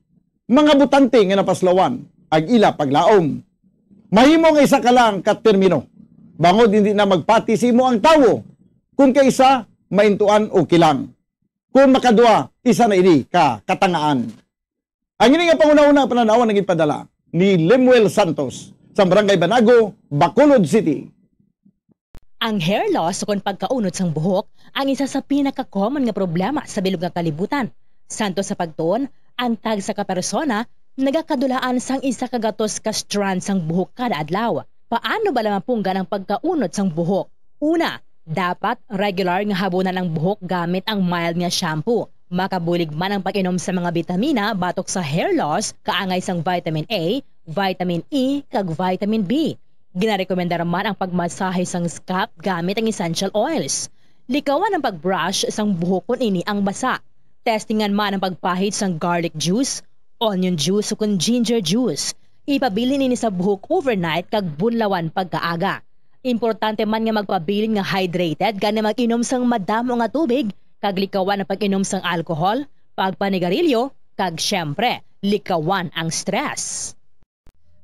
mga botante nga napaslawan ang ila paglaom. Mahimo nga isa ka lang ka termino, bangod hindi na magpati sa imo ang tawo, kung kaisa, maintuan, okay lang. Kung makadua, isa na ini ka katangaan. Ang ini nga panghunahuna nga panan-aw ang naging padala ni Lemuel Santos sa Barangay Banago, Bacolod City. Ang hair loss ukon pagkaunod sang buhok ang isa sa pinaka-common nga problema sa bilog nga kalibutan. Santo sa pagtuon, ang tagsa ka persona nagakadulaan sang isa ka gatos ka strand sang buhok kada adlaw. Paano bala mapunggan ang pagkaunod sang buhok? Una, dapat regular nga habunan ang buhok gamit ang mild nga shampoo. Makabulig man ang pag-inom sa mga bitamina batok sa hair loss, kaangay sang vitamin A, vitamin E, kag vitamin B. Ginarekomendar man ang pagmasahe sang scalp gamit ang essential oils. Likawan ang pag-brush sang buhok kon ini ang basa. Testingan man ang pagpahid sang garlic juice, onion juice, ukon ginger juice. Ipabilin ini sa buhok overnight kag bunlawan pagkaaga. Importante man nga magpabilin nga hydrated, gani mag-inom sang madamo nga tubig, kag likawan ang pag-inom sang alcohol, pagpanigarilyo, kag, siyempre, likawan ang stress.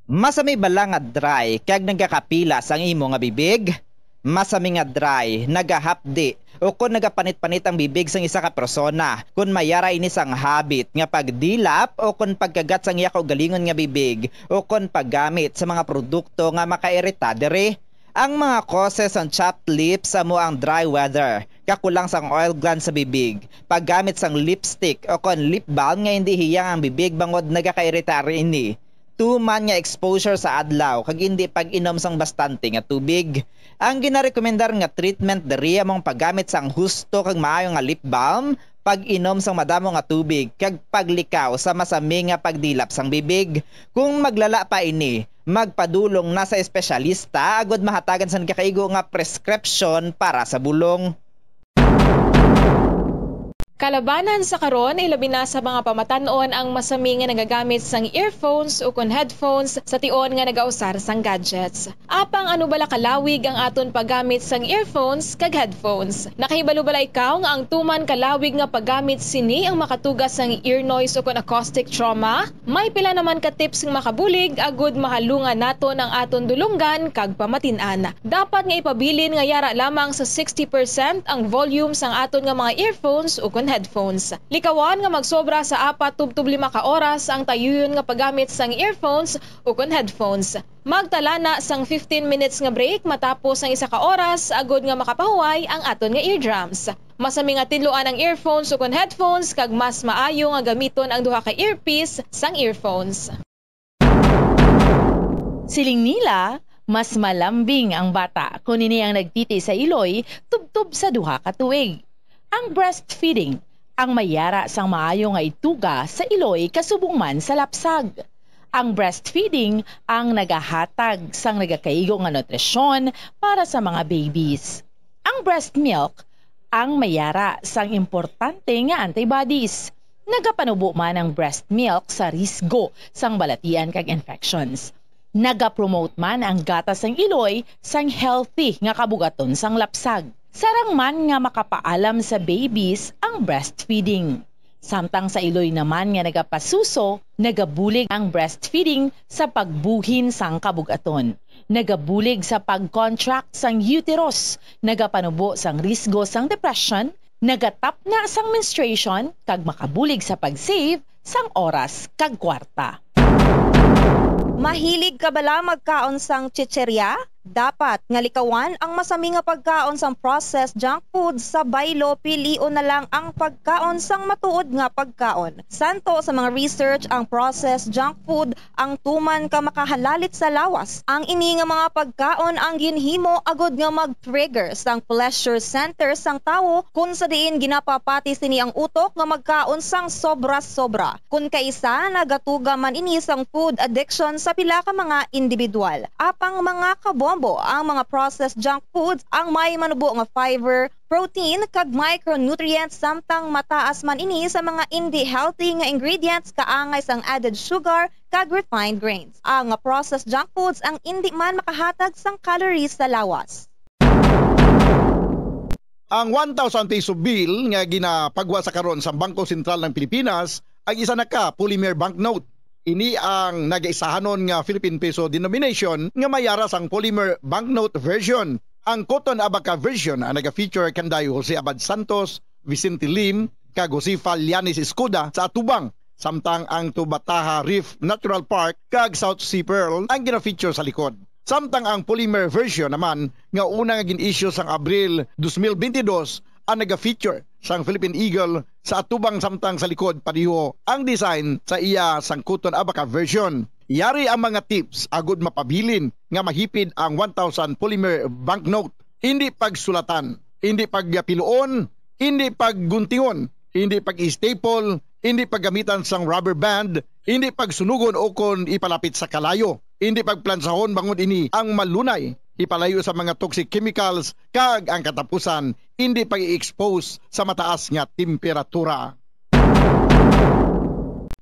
Masami bala nga dry kag nagakapila sang imo nga bibig? Masami nga dry, nagahapdi, ukon nagapanit-panit ang bibig sang isa ka persona kon may ara ini sang habit nga pagdilap ukon pagkagat sang iya kaugalingon nga bibig ukon paggamit sa mga produkto nga makairita diri. Ang mga causes sang chapped lips amo ang dry weather, kakulang sang oil gland sa bibig, paggamit sang lipstick ukon lip balm nga indi hiyang ang bibig bangod nagakairita ini, tuman nga exposure sa adlaw kag indi pag-inom sang bastante nga tubig. Ang ginarekomendar nga treatment diri amo ang paggamit sang husto kag maayo nga lip balm, pag-inom sang madamo nga tubig, kag paglikaw sa masami nga pagdilap sang bibig. Kung maglala pa ini, magpadulong na sa espesyalista agud mahatagan sang nagakaigo nga preskripsyon para sa bulong. Kalabanan sa karon, ilabi na sa mga pamatan-on ang masami nga nagagamit sang earphones ukon headphones sa tion nga nagausar sang gadgets. Apang ano bala kalawig ang aton paggamit sang earphones kag headphones? Nakahibalo bala ikaw nga ang tuman kalawig nga paggamit sini ang makatuga sang ear noise ukon acoustic trauma? May pila naman ka tips nga makabulig agud mahalungan naton ang aton dulonggan kag pamatin-an. Dapat nga ipabilin nga yara lamang sa sixty percent ang volume sang aton nga mga earphones ukon headphones. Likawan nga magsobra sa apat tubtob lima ka oras ang tayuyon nga paggamit sang earphones ukon headphones. Magtala na sang fifteen minutes nga break matapos ang isa ka oras agud nga makapahuway ang aton nga eardrums. Masami nga tinluan ang earphones ukon headphones kag mas maayo nga gamiton ang duha ka earpiece sang earphones. Siling nila, mas malambing ang bata kon ini ang nagtiti sa iloy tubtob sa duha ka tuig. Ang breastfeeding ang may yara sang maayo nga ituga sa iloy kasubong man sa lapsag. Ang breastfeeding ang nagahatag sang nagakaigo nga nutrisyon para sa mga babies. Ang breast milk ang may yara sang importante nga antibodies. Nagapanubo man ang breast milk sa risgo sang balatian kag infections. Nagapromote man ang gatas sang iloy sang healthy nga kabugaton sang lapsag. Sarang man nga makapaalam sa babies ang breastfeeding. Samtang sa iloy naman nga nagapasuso, nagabulig ang breastfeeding sa pagbuhin sang kabugaton. Nagabulig sa pag-contract sang uterus, nagapanubo sang risgo sang depression, nagatapna sang menstruation, kag makabulig sa pag-save sang oras kag kwarta. Mahilig ka bala magkaon sang chicherya? Dapat nga likawan ang masami nga pagkaon sang processed junk food sa baylo, pilion na lang ang pagkaon sang matuod nga pagkaon. Santo sa mga research, ang processed junk food ang tuman ka makahalalit sa lawas. Ang ini nga mga pagkaon ang ginhimo agud nga mag-trigger sang pleasure center sang tawo, kun sa diin ginapapati sini ang utok nga magkaon sang sobra-sobra. Kun kaisa, nagatuga man ini sang food addiction sa pila ka mga individual. Apang, mga kabombo, ang mga processed junk foods ang may manubo nga fiber, protein, kag micronutrients, samtang mataas man ini sa mga indi healthy nga ingredients kaangay sang added sugar kag refined grains. Ang processed junk foods ang indi man makahatag sang calories sa lawas. Ang one thousand peso bill nga ginapagwa sa karon sa Bangko Sentral ng Pilipinas ang isa na ka polymer banknote. Ini ang nagaisahanon nga Philippine peso denomination nga may yara sang polymer banknote version. Ang Cotton Abaca version ang naga-feature kanday Jose Abad Santos, Vicente Lim, kag Josefa Llanes Escuda sa atubang, samtang ang Tubataha Reef Natural Park kag South Sea Pearl ang gina-feature sa likod. Samtang ang polymer version naman nga una nga gin-issue sang Abril dos mil bentidós ang naga-feature sang Philippine Eagle sa atubang, samtang sa likod pareho ang design sa iya sang Cotton Abaca version. Yari ang mga tips agud mapabilin nga mahipid ang one thousand polymer banknote. Indi pagsulatan, indi pagpiluon, indi pagguntingon, indi pag-staple, indi paggamitan sang rubber band, indi pagsunugon ukon ipalapit sa kalayo, indi pagplansahon bangod ini ang malunay ipalayo sa mga toxic chemicals, kag ang katapusan, indi pag-i-expose sa mataas nga temperatura.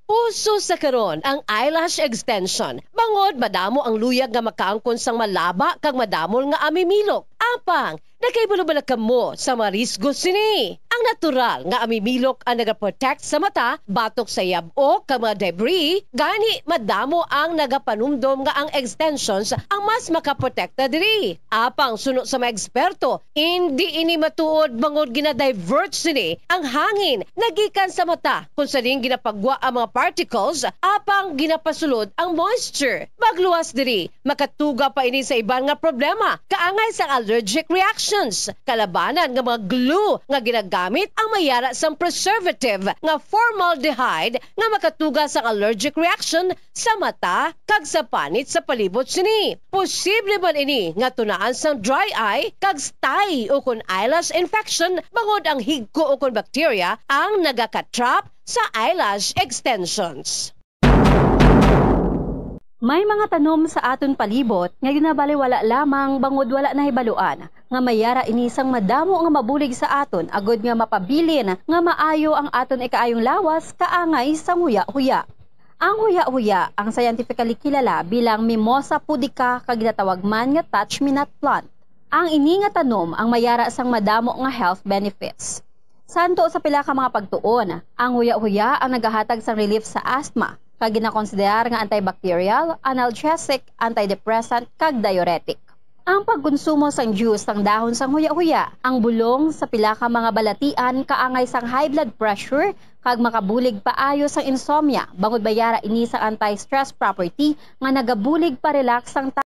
Uso sa karon ang eyelash extension, bangod madamo ang luyag nga makaangkon sang malaba kag madamol nga amimilok. Apang, nakahibalo bala kamo sa mga risgo sini? Ang natural nga amimilok ang nagaprotect sa mata batok sa yab-ok kag mga debris, gani madamo ang nagapanumdom nga ang extensions ang mas makaprotekta diri. Apang, suno sa mga eksperto, indi ini matuod, bangod gina-divert sini ang hangin nga gikan sa mata, kung sa diin ginapagwa ang mga particles, apang ginapasulod ang moisture. Magluwas diri, makatuga pa ini sa iban nga problema, kaangay sang allergic reactions. Kalabanan nga mga glue nga ginagamit ang may yara sang preservative nga formaldehyde nga makatuga sang allergic reaction sa mata kag sa panit sa palibot sini. Posible man ini nga tunaan sang dry eye kag stye ukon eyelash infection, bangod ang higko ukon bacteria ang nagaka-trap sa eyelash extensions. May mga tanom sa aton palibot nga ginabaliwala lamang bangod wala nahibaluan nga may yara ini sang madamo nga mabulig sa aton, agud nga mapabilin nga maayo ang aton ikaayong lawas kaangay sang huya-huya. Ang huya-huya ang scientifically kilala bilang Mimosa pudica kag ginatawag man nga touch-me-not plant. Ang ini nga tanom ang may yara sang madamo nga health benefits. Santo sa pila ka mga pagtuon, ang huya-huya ang nagahatag sang relief sa asthma, kag ginakonsiderar nga antibacterial, analgesic, antidepressant, kag diuretic. Ang pagkonsumo sang juice sang dahon sang huya-huya, ang bulong sa pila ka mga balatian kaangay sang high blood pressure kag makabulig paayo sang insomnia, bangod may yara ini sang anti-stress property nga nagabulig pa-relax sang ta-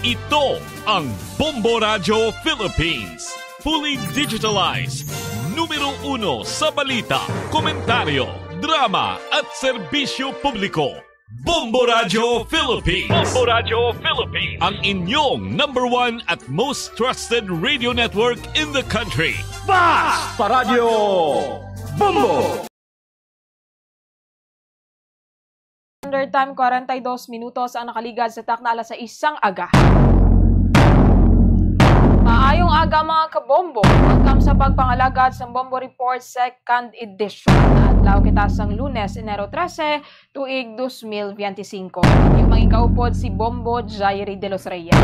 Ito ang Bombo Radyo Philippines. Fully digitalized. Numero uno sa balita, komentaryo, drama at serbisyo publiko. Bombo Radyo Philippines. Bombo Radyo Philippines. Ang inyong number one at most trusted radio network in the country. Basta Radyo Bombo! Standard time, kwarenta y dos minutos ang nakaligad sa takna alas sais sang aga. Maayong aga, mga kabombo. Welcome sa pagpangalagad sa Bombo Report Second Edition. Adlaw kita sang Lunes, Enero trese, tuig dos mil biyente singko. Yung mga ikaupod si Bombo Jairi de los Reyes.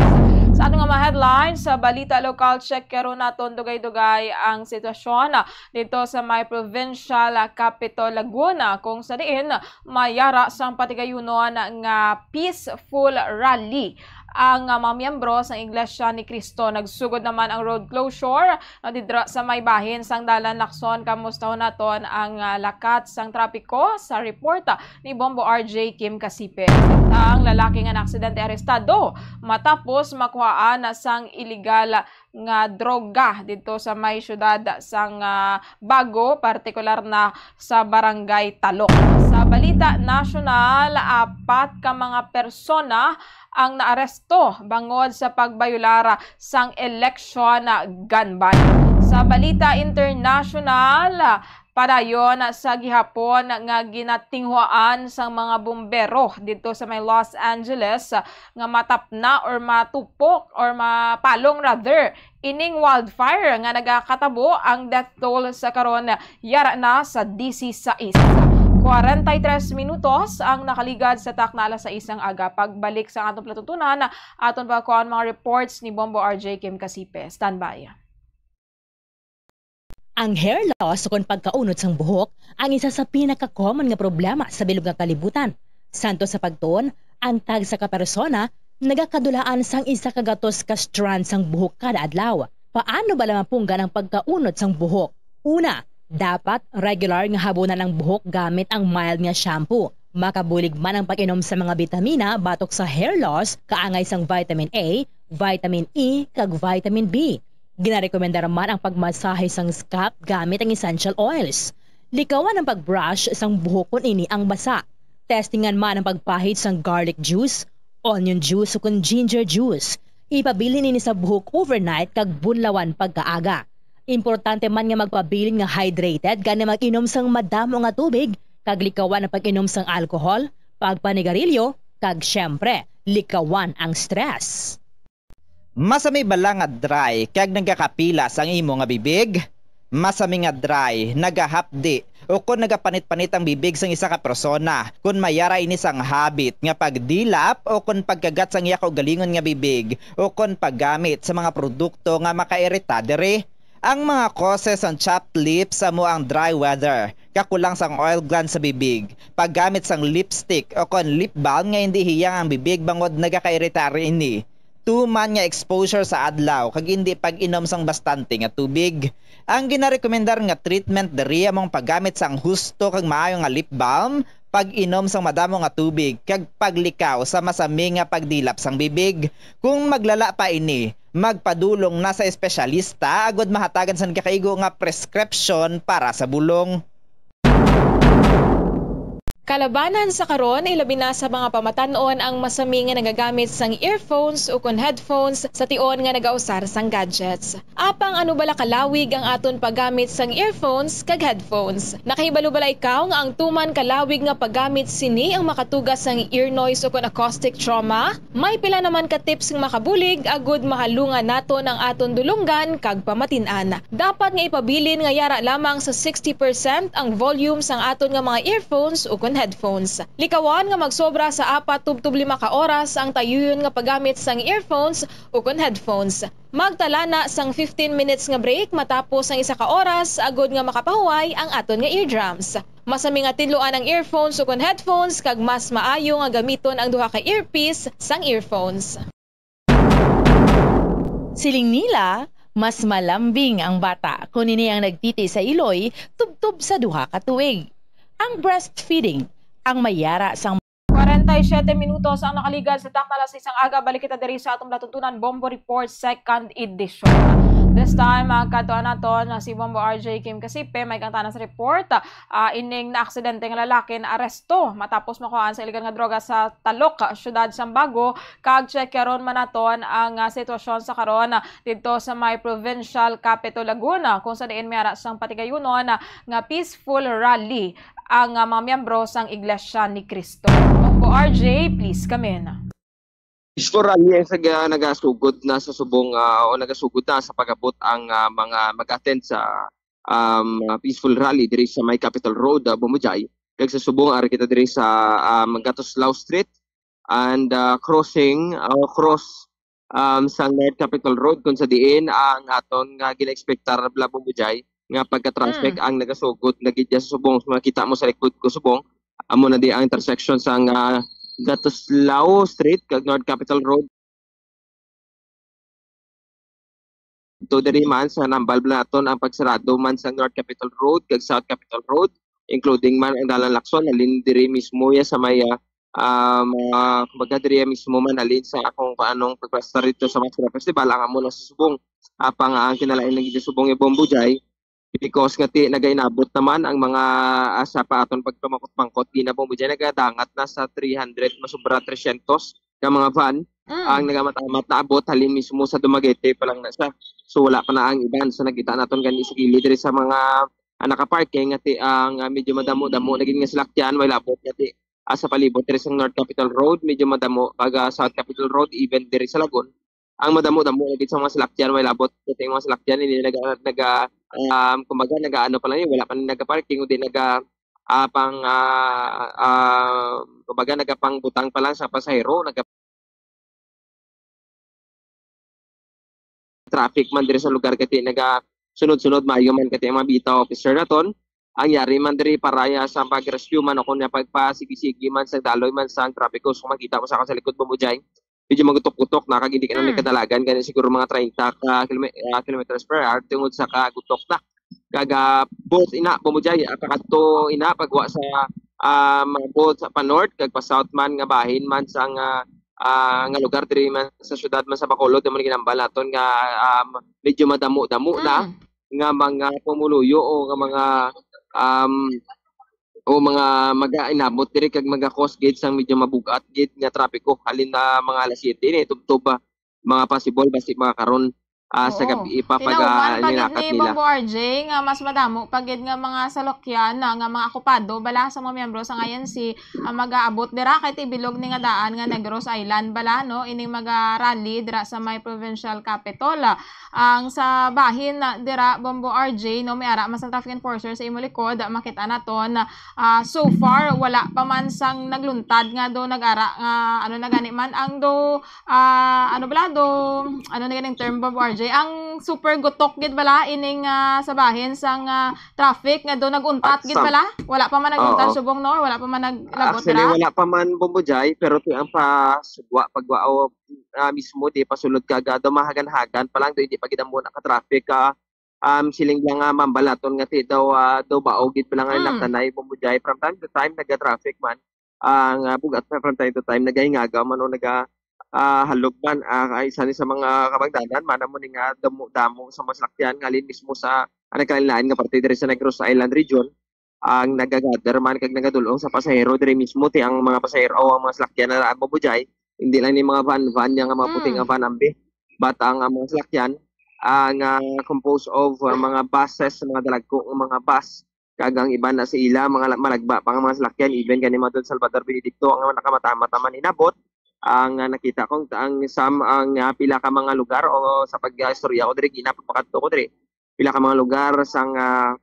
Sa aton nga mga headlines, sa balita lokal, check karon naton dugay-dugay ang sitwasyon dito sa may provincial capital Laguna, kung sa diin mayara sang patigayunon nga peaceful rally ang, ah, mga miyembro sang Iglesia ni Cristo. Nagsugod naman ang road closure na didra sa may bahin sang dalan Lacson. Kamustahon naton ang, ah, lakat sang trapiko sa report, ah, ni Bombo R J Kim Kasipe. Ang lalaki nga naaksidente arestado matapos makuhaan na sang iligal nga droga dito sa may syudad sang, ah, Bago, partikular na sa Barangay Talok. Sa balita nasyonal, apat ka mga persona ang naaresto bangod sa pagbayular sang election gun ban. Sa balita internasyonal, padayon sa gihapon nga ginatinguhaan sang mga bumbero dito sa may Los Angeles nga matapna or matupok or mapalong rather ining wildfire nga nagakatabo, ang death toll sa karon yara na sa disisais. Kwarenta y tres minutos ang nakaligad sa takna alas sais ang aga. Pagbalik sa atong palatuntunan, aton pa kuhaon mga reports ni Bombo R J Kim Kasipe. Standby. Ang hair loss ukon pagkaunod sang buhok ang isa sa pinaka-common nga problema sa bilog nga kalibutan. Santo sa pagtuon, ang tagsa ka persona nagakadulaan sang isa ka gatos ka strand sang buhok kada adlaw. Paano bala mapunggan ang pagkaunod sang buhok? Una, dapat regular nga habunan ang buhok gamit ang mild nga shampoo. Makabulig man ang pag-inom sa mga bitamina batok sa hair loss, kaangay sang vitamin A, vitamin E, kag vitamin B. Ginarekomendar man ang pagmasahe sang scalp gamit ang essential oils. Likawan ang pag-brush sang buhok kon ini ang basa. Testingan man ang pagpahid sang garlic juice, onion juice, o kon ginger juice. Ipabilin ini sa buhok overnight kag bunlawan pagkaaga. Importante man nga magpabilin nga hydrated gani mag-inom sang madamo nga tubig kag likawan ang pag-inom sang alcohol, pagpanigarilyo, kag, siyempre, likawan ang stress. Masami bala nga dry kag nagakapilas ang imo nga bibig? Masami nga dry, nagahapdi, o kon nagapanit-panit ang bibig sang isa ka persona, kon mayara ini sang habit nga pagdilap o kon pagkagat sang iya kaugalingon nga bibig o kon paggamit sa mga produkto nga makairita diri. Ang mga causes sang chapped lips amo ang dry weather, kakulang sang oil glands sa bibig, paggamit sang lipstick o kon lip balm nga indi hiyang ang bibig bangod nagakairita ini, tuman nga exposure sa adlaw kag indi pag-inom sang bastante nga tubig. Ang ginarekomendar nga treatment diri amo ang paggamit sang husto kag maayo nga lip balm, pag-inom sang madamo nga tubig, kag paglikaw sa masami nga pagdilap sang bibig. Kung maglala pa ini, magpadulong na sa espesyalista agud mahatagan sang nagakaigo nga prescription para sa bulong. Kalabanan sa karon, ilabi na sa mga pamatan-on ang masami nga nagagamit sang earphones ukon headphones sa tion nga nagausar sang gadgets. Apang ano bala kalawig ang aton paggamit sang earphones kag headphones? Nakahibalo bala ikaw nga ang tuman kalawig nga paggamit sini ang makatuga sang ear noise ukon acoustic trauma? May pila naman ka tips nga makabulig agud mahalungan naton ang aton dulonggan kag pamatin-an. Dapat nga ipabilin nga yara lamang sa sixty percent ang volume sang aton nga mga earphones ukon headphones. Likawan nga magsobra sa apat tubtob lima ka oras ang tayuyon nga paggamit sang earphones ukon headphones. Magtala na sang fifteen minutes nga break matapos ang isa ka oras agud nga makapahuway ang aton nga eardrums. Masami nga tidloan ang earphones ukon headphones kag mas maayo nga gamiton ang duha ka earpiece sang earphones. Siling nila, mas malambing ang bata kon ini ang nagtiti sa iloy tubtob sa duha ka tuig. Ang breastfeeding ang mayara sang Kwarenta y siyete minutos ang nakaligad sa takna alas sais sang aga. Balik kita diri sa atong palatuntunan, Bombo Report, second edition. This time, magkadto naton si Bombo R J Kim Kasipe, may kang tanan sa report. Ah, ining naaksidente nga lalaki naaresto matapos makuhaan sa iligal nga droga sa Talok, siyudad sang Bago, kag check karon man naton ang, ah, sitwasyon sa karon, ah, didto sa may provincial capital Laguna, kung sa diin may ara sang patigayunon, ah, nga peaceful rally ang, ah, mga miyembro sang Iglesia ni Cristo. Bombo R J, please come in. Peaceful rally ang saga nagasugod na sa subong, ah, o nagasugod na sa pag-abot ang, ah, mga mag-attend sa, um, ah, peaceful rally diri sa may Capitol Road, ah, Bumujay. Kag sa subong, ari kita diri sa, um, Gatoslao Street and, ah, crossing, ah, cross, um, sa North Capitol Road, kung sa diin ang aton nga gina-expectar, bala, Bumujay, nga pagka-traffic Mm. ang nagasugod na gid sa subong. So, makita mo sa likod ko subong, amo na di ang intersection sang, ah, Gatoslao Street kag North Capitol Road. To diri man sa nambal bala naton ang pagsarado man sa North Capitol Road kag South Capitol Road, including man ang Dalan Lacson, halin diri mismo ya sa may, ah, um, ah, kumbaga diri mismo man halin sa akong paanong pagpastar dito sa Mascara Festival, ang amo na sa subong. Apang ang kinalain lagi sa subong ya Bombo Jay, because nga ti nagainabot naman ang mga, ah, sa pa aton pagpamangkot-mangkot, di na Bombo Jay, nagadangat na sa three hundred, masubra three hundred ka mga van Mm. ang nagamat-amat naabot halin mismo sa Dumaguete pa lang na siya. So, wala pa na ang iban. So, nakita naton gani sa gilid diri sa mga, ah, naka-parking nga ti ang, ah, medyo madamo-damo na gid nga salakyan, may labot nga ti, ah, sa palibot diri sa North Capitol Road, medyo madamo, pag, ah, South Capitol Road, even diri sa Lagon. Ang madamo-damo na gid sa mga salakyan, may labot nga ti ang mga salakyan, hindi naga, naga, um, kumbaga, nagaano pa lang yun, wala pa na naga-parking, kundi naga, ah, pang, ah, ah, kumbaga, nagapangbutang pa lang sa pasahero, naga traffic man diri sa lugar, kay ti naga sunod-sunod maayo man kay ti ang mga bitaw officer naton. Ang yari man diri para ya sa pag-rescue man o kung pagpasigi-sigi man sa daloy man sa trapiko. So, makita mo sa akong sa likod, Bombo Jay, medyo magutok-gutok na, kag hindi ka na Mm. may kadalagan, kani siguro mga treinta ka kilome-, ah, kilometers per hour tungod sa kagutok na. Kag, ah, both ina, Bombo Jay, ah, kakadto ina, pagwa sa, um, both sa pa-north kag pa-south man nga bahin man sa nga, ah, nga lugar diri man sa syudad man sa Bacolod, amo ni ginambal naton nga, um, medyo madamo-damo na Mm. nga mga pumuluyo o nga mga, um, o mga mag-inabot diri kag maga-cause gid sang medyo mabug-at gid nga trapiko halin na mga alas siyete ni tubtob, ah, mga possible basi mga karon, ah, sa Oo. gabi pa pag, Tinauman ah, pa gid linakat ni nila. Bombo R J nga mas madamo pa gid nga mga salukyan na nga mga okupado bala sa mga miyembro sa I N C ang mag-aabot dira kay ti bilog ni nga daan nga Negros Island bala, no, ining maga-rally dira sa may provincial capital. Ang sa bahin na dira, Bombo R J, no, may ara man sang traffic enforcer sa imo likod, makita naton, ah, so far wala pa man sang nagluntad nga do nag-ara nga ano na gani man ang do, ah, ano bala do, ano na ganing term, Bombo R J, ang super gutok gid bala ining, ah, sa bahin sang, ah, traffic nga do nag-untat At gid sa bala? Wala pa man nag-untat Oo. subong, no? Wala pa man naglabot Actually, dira? Wala pa man, Bombo Jay, pero ti ang pasugwa, pagwa, o, ah, mismo, di pasulod ka, gado, mahagan-hagan pa lang, do, hindi pa gid ang muna ka-traffic, ah, um, siling lang nga mambalaton nga ti daw, ah, daw bao gid pa lang ang Mm. nagtanay, Bombo Jay. From time to time, naga-traffic man. Ang, ah, bugat na from time to time, nagahingaga man o naga, ah, halog man, ah, ay, isa ni sa mga kabangdanan, man, amo ni nga damo-damo sa mga salakyan, nga halin mismo sa, ah, nagkalain-lain nga parte diri sa Negros Island region. Ang nagagather man kag nagadulong sa pasahero diri mismo, ti ang mga pasahero o ang mga salakyan na daan, Bombo Jay, hindi lang ni mga van-van, yang mga puting Mm. nga van, ambi. But ang, ang mga salakyan, ah, nga composed of, ah, mga buses, mga dalagko nga mga bus, kag ang iban na sa ila, mga la-, malagba pa nga mga salakyan, even kani mga Don Salvador Benedicto, ang nakamata-mata man inabot, ang, ah, nakita ko, ang sam-, ang, ah, pila ka mga lugar o sa pag-istorya ko diri, ginapagpakadto ko diri, pila ka mga lugar sang, ah,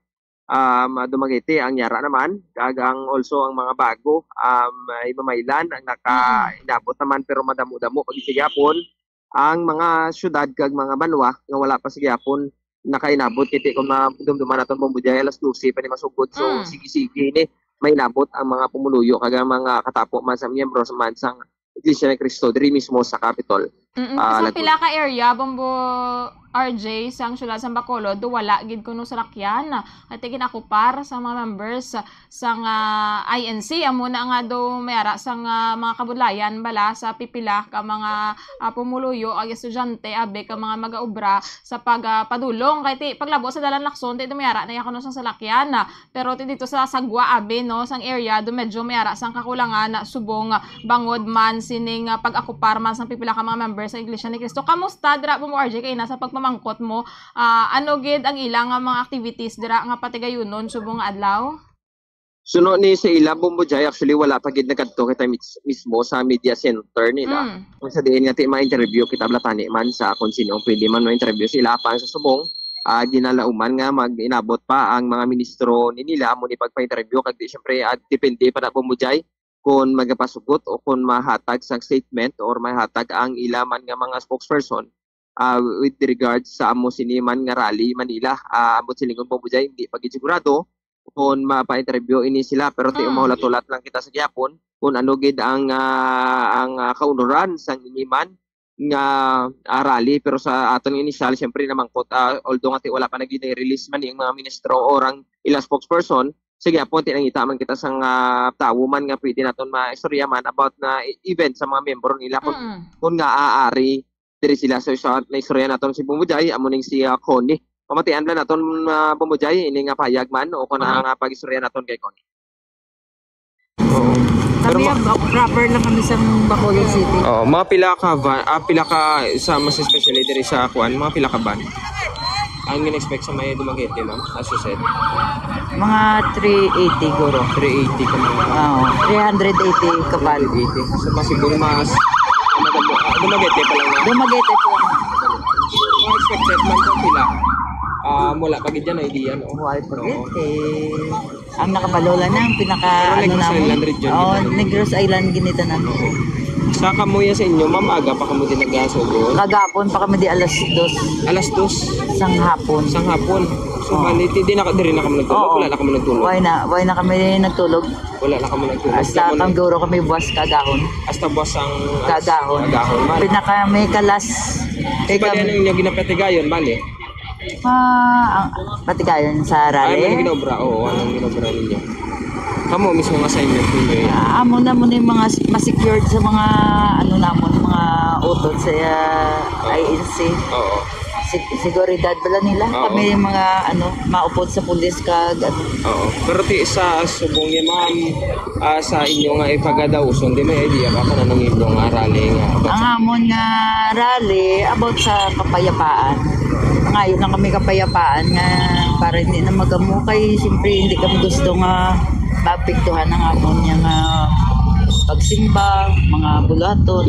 um, Dumaguete ang yara naman, kag ang also ang mga bago, um, ay mamaylan ang naka-, Mm. inabot naman, pero madamo-damo pa gid sa gihapon ang mga syudad kag mga banwa nga wala pa sa gihapon nakainabot, kay ti kung madumduman naton, Bombo Jay, alas dose pa ni masugod. So, Mm. sige-sige ni mainabot ang mga pumuluyo kag ang mga katapo man sa miyembro sa man sang Iglesia ni Cristo diri mismo sa Capitol. Mm, Ah, sa Laguna. Pila ka area, Bombo R J, sang siyudad sang Bacolod, do wala gid kuno salakyan nga ti ginakupar sa mga members sang, ah, I N C. Amo na nga do may ara sang, ah, mga kabudlayan bala sa pipila ka mga, ah, pumuluyo, ag estudyante, abi ka mga mag-aobra sa pag, ah, padulong. Kay ti paglabo sa dalan Lacson, ti do may ara na iya kuno sang salakyan. Pero ti dito sa sagwa, abi, no, sang area, do medyo may ara sang kakulangan na subong, ah, bangod man sining, ah, pag-akupar man sang pipila ka mga member sa Iglesia ni Cristo. Kamusta dira, Bombo R J, kay na sa pagpamangkot mo, ah, ano gid ang ilang, ah, mga activities dira nga patigayunon subong nga adlaw? Suno ni sa ila, Bombo Jay, actually, wala pa gid nagkadto kita mis-, mismo sa media center nila. Mm. Kung sa diin nga ti ma-interview kita, bala tani man sa kung sino ang pwede man ma-interview sa ila, pa sa subong, ah, ginalauman nga mag-inabot pa ang mga ministro ni nila amo ni pagpa-interview, kag di, syempre, ah, depende pa na, Bombo Jay, kung magapasugot o kung mahatag sang statement or mahatag ang ila man nga mga spokesperson, ah, with regards sa amo sini man nga rally Manila. Ah, ambot silingon, Bombo Jay, hindi pa gid sigurado kung mapa-interview ini sila, pero ti Mm. mahulat-hulat lang kita sa gihapon kung ano gid ang, ah, ang, ah, kaunoran sang ini man nga, ah, rally. Pero sa aton initial, siyempre, namangkot, ah, although nga ti wala pa na gid release man ni ang mga ministro or ang ilang spokesperson, sa gihapon, ti nangita man kita sang, ah, tawo man nga pwede naton maistorya man about na e-, even sa mga miyembro nila kung, Mm. kung nga aari diri sila. So, sa naistorya naton si Bombo Jay, amo ning si, ah, Connie. Pamatian lang naton, ah, Bombo Jay, ini nga pahayag man o kung Aha. ang, ah, pag-istorya naton kay Connie. Oo. Pero Kami, ma- ab-, proper lang kami sa Bacolod City. Oo, mga pila ka van, ah, pila ka, sa, mas especially diri sa kuan, mga pila ka van ang in-expect sa may Dumaguete, ma'am, as you said? Mga three eighty guro. Three eighty ka mga Oo, three hundred eighty ka van. Three eighty. So, possible mas, ah, Dumaguete pa lang na. Dumaguete po. Mga expected, ma'am, kung pila? Ah, wala pa gid yan, idea, no? Wala pa gid, Oo. eh. Ang nakabalo lang na, ang pinaka, Pero ano Negros namon. Island region Oh, gid na. Negros Island ginita namin. Sa kamuya sa inyo, ma'am, aga pa kamo din nagasugo? Kagapon pa kami di alas dos. Alas dos? Sang hapon. Sang hapon. So, Oo. bali, di, di na, diri na kamo nagtulog? Oo. Wala na kamo nagtulog? Why na, why na kami nagtulog? Wala na kamo nagtulog? Hasta Kamo na- kang duro kami buwas kagahon. Hasta buwas ang Kagahon. Kagahon, man. Pinaka may kalas. Di ba Ikaw- yan ang inyo ginapatigayon, bali? Ah, ang patigayon sa Ay, rally? Ano ginobra? Oo, anong ginobra ninyo? Kamo mismo ang assignment ninyo, eh. Ah, amo na mo na yung mga s-, ma-secured sa mga, ano namon, mga utod sa, ah, Oo. I N C. Oo. Sig-, seguridad bala nila. Oo. Kami yung mga, ano, maupod sa pulis kag, ano. Oo. Pero ti sa subong niya, ma'am, ah, sa inyo nga ipagadauson, di may idea ka kung anong inyong, ah, rally nga about Ang sa amon nga rally about sa kapayapaan. Mangayo lang kami kapayapaan nga para hindi na magamo kay siyempre hindi kami gusto nga maapektuhan ang amon nga, nga pagsimba, mga buluhaton.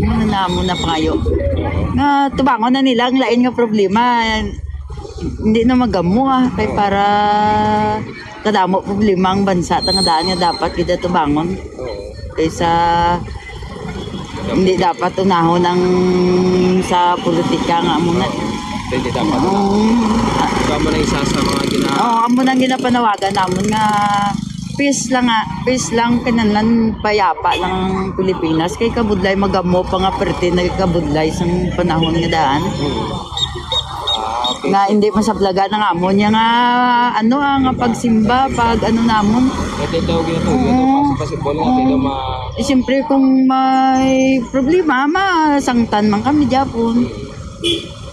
Ano na amon na pangayo. Nga tubangon na nila ang lain nga problema. Hindi na magamo, ah, kay para kadamo problema ang bansa, ta nga daan nga dapat gid tubangon. Oo. Kaysa hindi dapat unahon ang sa politika nga amo na. Hindi dapat. Oo. Ikaw mo na isa sa mga gina- Oo, amo nang ginapanawagan namon nga peace lang nga, peace lang, kinahanglan payapa lang ang Pilipinas. Kay kabudlay magamo pa nga perti nagkabudlay sang panahon nga daan. Hmm. Ah, okay. Nga hindi masaplagan ang amo niya nga, ano, ah, nga pagsimba, pag ano namon. Ito, ito, ito, ito, Oo. Pasok, pasok, bola, ito, ito, Oo. ma- Eh, siyempre, kung may problema, masangtan man kami, Japon.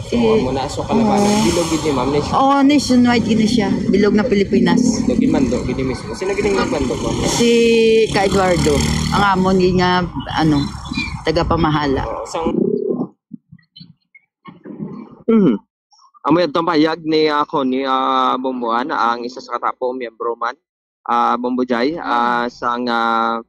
So, Eh, amo na, so, kalabanan, oo. Bilog gid ni ma'am, nation- Oo, nationwide gid ni siya. Bilog na Pilipinas. Bilog gid mando, gid ni mismo. Sino gid ang nagmando, ma'am? Si Ka Eduardo, ang amon gid nga, ano, tagapamahala. Oo, sang- Mhm. Amo yadto ang pahayag ni, ah, Connie, ah, Bomboan, ang isa sa katapo miyembro man, ah, Bombo Jay, Mm. ah, sang, ah,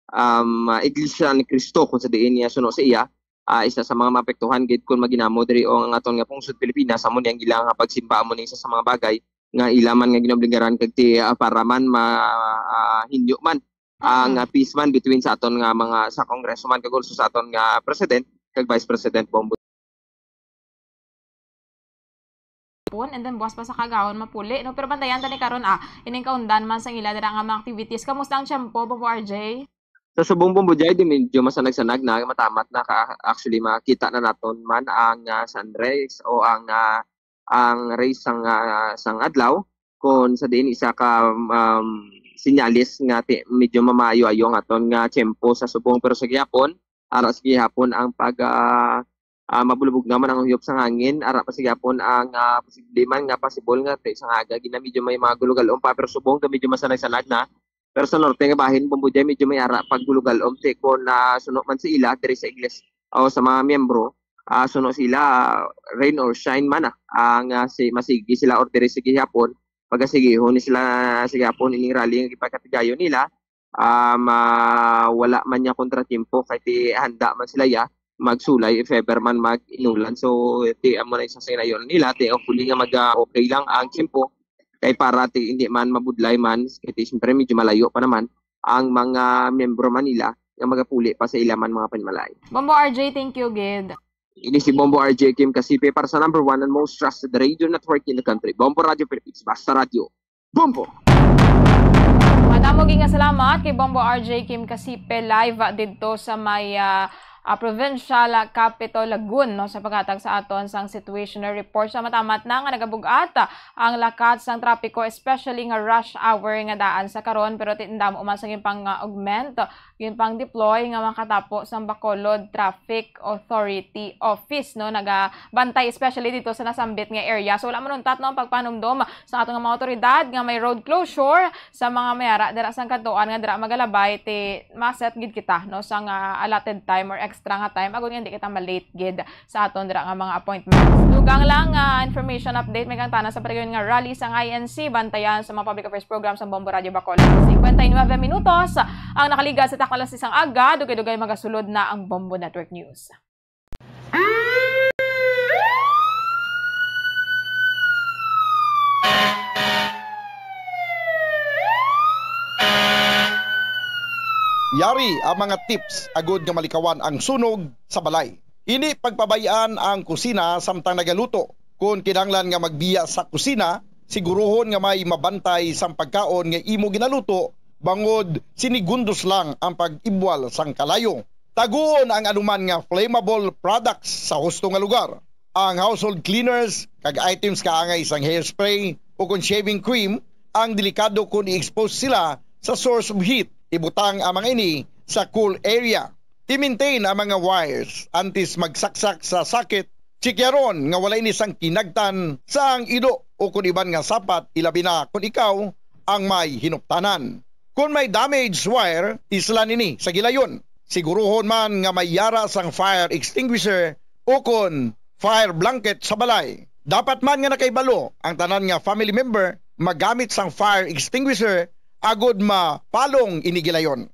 um, ah, Iglesia ni Cristo, kung sa diin niya suno sa iya, ah, isa sa mga maapektuhan gid kung maginamo diri o ang aton nga pungsod Pilipinas, amo ni ang ilang, ah, pagsimba, amo ni isa sa mga bagay nga ila man nga ginaobligaran kag ti, ah, para man ma-, ah, hinyo man ang, Mm. ah, peace man between sa aton nga mga, sa Kongreso man kag also sa aton nga President kag Vice President, Bombo. Pon, and then buwas pa sa kagahon mapuli, no? Pero bantayan ta ni karon, ah, ining kaundan man sang ila dira nga mga activities. Kamusta ang tiyempo, Bombo R J? Sa subong, Bombo Jai, di medyo masanag-sanag na, matamat na ka, actually, makita na naton man ang, ah, sunrise o ang, ah, ang rays sang, ah, sang adlaw, kon sa diin isa ka, um, senyales nga ti-, medyo mamaayo-ayo ang aton nga tiyempo sa subong. Pero sa gihapon, ara sa gihapon ang pag, ah, ah, mabulubog naman ang huyop sang hangin, ara pa sa gihapon ang, ah, posible man nga possible nga ti-, sang aga gina medyo may mga gulugalom pa, pero subong nga medyo masanag-sanag na. Pero sa norte nga bahin, Bombo Jai, medyo may ara pag gulugalom ti kon, ah, suno man sa ila diri sa iglesia o sa mga miyembro, ah, suno sila, rain or shine man, ah, ang, ah, si, masigi sila or diri sa gihapon, pagasigihon ni sila sa gihapon ining rally nga gipakatigayon nila, um, ah, wala man niya kontratiempo kay ti handa man sila ya magsulay if ever man mag-inulan. So, ti amo na isa sa inayon nila, ti hopefully nga mag, ah, okay lang ang tiyempo kay para ti hindi man mabudlay man, kay ti siyempre medyo malayo pa naman ang mga miyembro man nila nga magapuli pa sa ila man mga panimalay. Bombo R J, thank you gid. Ini si Bombo R J Kim Kasipe para sa number one and most trusted radio network in the country, Bombo Radio Philippines. Basta radyo, Bombo! Madamo gid nga salamat kay Bombo R J Kim Kasipe live, ah, didto sa may, ah, ah, provincial, ah, capital Lagun, no, sa paghatag sa aton sang situational report. Sa matamat na nga nagabug-at, ah, ang lakat sang trapiko, especially nga rush hour nga daan sa karon, pero tindam uman sa ginpang-augment, ginpang-deploy nga makatapo sang Bacolod Traffic Authority Office, no, nagabantay especially dito sa nasambit nga area. So, wala manuntat, no, ang pagpanumdom sa aton nga mga awtoridad nga may road closure sa mga may ara dira sang kantuan nga dira magalabay, ti maset gid kita, no, sa nga allotted time or extra nga time, agod nga hindi kita ma-late gid sa aton dira nga mga appointments. Dugang lang nga information update, may kantana sa padayon nga rally sang I N C, bantayan sa mga public affairs program sa Bombo Radio Bacolod. Cincuenta y nueve minutos ang nakaligas sa taklas sang aga, dugay-dugay magasulod na ang Bombo Network News. Yari ang mga tips agud nga malikawan ang sunog sa balay. Hindi pagpabay-an ang kusina samtang nagaluto. Kon kinahanglan nga magbiya sa kusina, siguruhon nga may mabantay sang pagkaon nga imo ginaluto, bangod sinigundos lang ang pag-ibwal sang kalayo. Taguon ang anuman nga flammable products sa husto nga lugar. Ang household cleaners kag items kaangay sang hairspray o kon shaving cream ang delikado kon i-expose sila sa source of heat. Ibutang ang mga ini sa cool area. I-maintain ang mga wires antes magsaksak sa sakit. Chikyaron nga wala ini sang kinagtan sang ido o kon iban nga sapat, ilabi na kon ikaw ang may hinuptanan. Kon may damaged wire, islan ini sa gilayon. Siguruhon man nga may yara sang fire extinguisher o kon fire blanket sa balay. Dapat man nga nakahibalo ang tanan nga family member magamit sang fire extinguisher agod mapalong ini gilayon.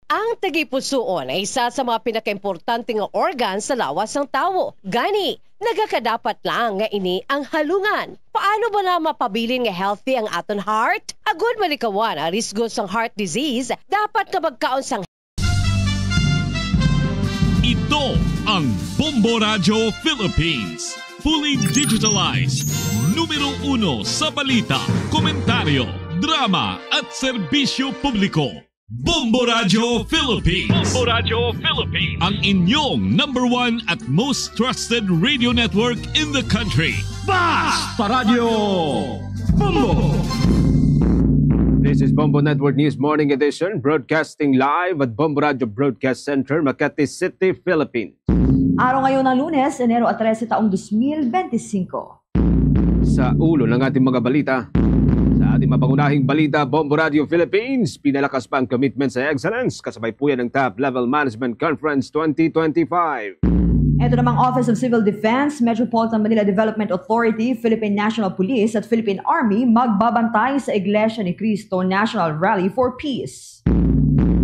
Ang tagipusoon ay isa sa mga pinakaimportante nga organ sa lawas sang tawo. Gani, nagakadapat lang nga ini ang halungan. Paano bala mapabilin nga healthy ang aton heart? Agud malikawan ang risgo sang heart disease, dapat nga magkaon sang Ito ang Bombo Radyo Philippines. Fully digitalized. Numero uno sa balita, komentaryo, drama at serbisyo publiko. Bombo Radyo Philippines. Bombo Radyo Philippines. Ang inyong number one at most trusted radio network in the country. Basta Radyo Bombo! This is Bombo Network News Morning Edition, broadcasting live at Bombo Radyo Broadcast Center, Makati City, Philippines. Araw ngayon ng Lunes, Enero trese, taong dos mil bente singko. Sa ulo ng ating mga balita. Sa ating mapangunahing balita, Bombo Radio Philippines, pinalakas pa ang commitment sa excellence kasabay po yan ng Top Level Management Conference twenty twenty-five. Ito namang Office of Civil Defense, Metropolitan Manila Development Authority, Philippine National Police at Philippine Army magbabantay sa Iglesia ni Cristo National Rally for Peace.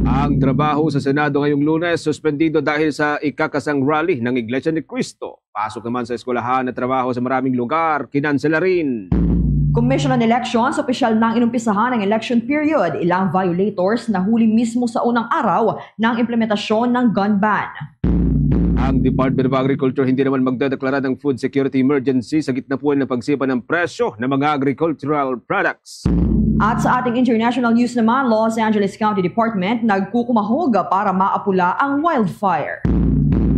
Ang trabaho sa Senado ngayong Lunes suspendido dahil sa ikakasang rally ng Iglesia ni Cristo. Pasok naman sa eskwelahan at trabaho sa maraming lugar, kinansela rin. Commission on Elections, opisyal nang inumpisahan ang election period. Ilang violators nahuli mismo sa unang araw ng implementasyon ng gun ban. Ang Department of Agriculture hindi naman magdedeklara ng food security emergency sa gitna po ng pagsipa ng presyo ng mga agricultural products. At sa ating international news naman, Los Angeles County Department nagkukumahog para maapula ang wildfire.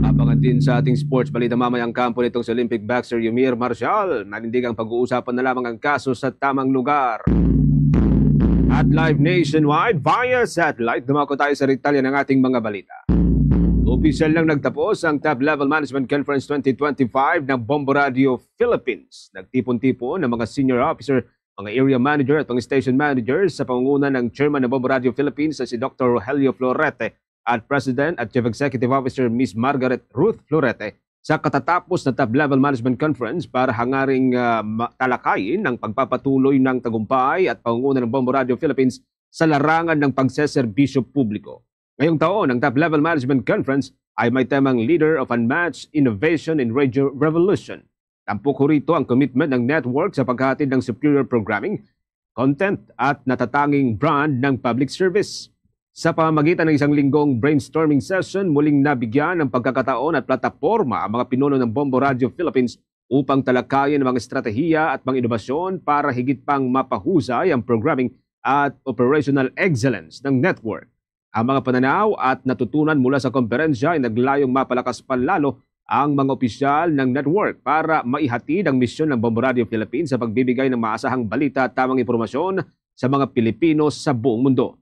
Abangan din sa ating sports balita mamaya ang kampo nitong si Olympic boxer Yumir Marshall. Manindig ang pag-uusapan na lamang ang kaso sa tamang lugar. At live nationwide via satellite, dumako tayo sa detalye ng ating mga balita. Opisyal lang nagtapos ang Top Level Management Conference twenty twenty-five ng Bombo Radio Philippines. Nagtipon-tipon ang mga senior officer, mga area manager at mga station manager sa pangunguna ng chairman ng Bombo Radio Philippines na si Doctor Rogelio Florete at President at Chief Executive Officer Miss Margaret Ruth Florete sa katatapos na Top Level Management Conference para hangaring ah, ma- talakayin ang pagpapatuloy ng tagumpay at pangunguna ng Bombo Radio Philippines sa larangan ng pagseserbisyo publiko. Ngayong taon, ang Top Level Management Conference ay may temang Leader of Unmatched Innovation in Radio Revolution. Tampok rito ang commitment ng network sa paghahatid ng superior programming, content, at natatanging brand ng public service. Sa pamamagitan ng isang linggong brainstorming session, muling nabigyan ng pagkakataon at plataporma ang mga pinuno ng Bombo Radio Philippines upang talakayin ang mga estratehiya at mga inobasyon para higit pang mapahusay ang programming at operational excellence ng network. Ang mga pananaw at natutunan mula sa komperensya ay naglayong mapalakas pa lalo ang mga opisyal ng network para maihatid ang misyon ng Bombo Radio Philippines sa pagbibigay ng maasahang balita at tamang impormasyon sa mga Pilipino sa buong mundo.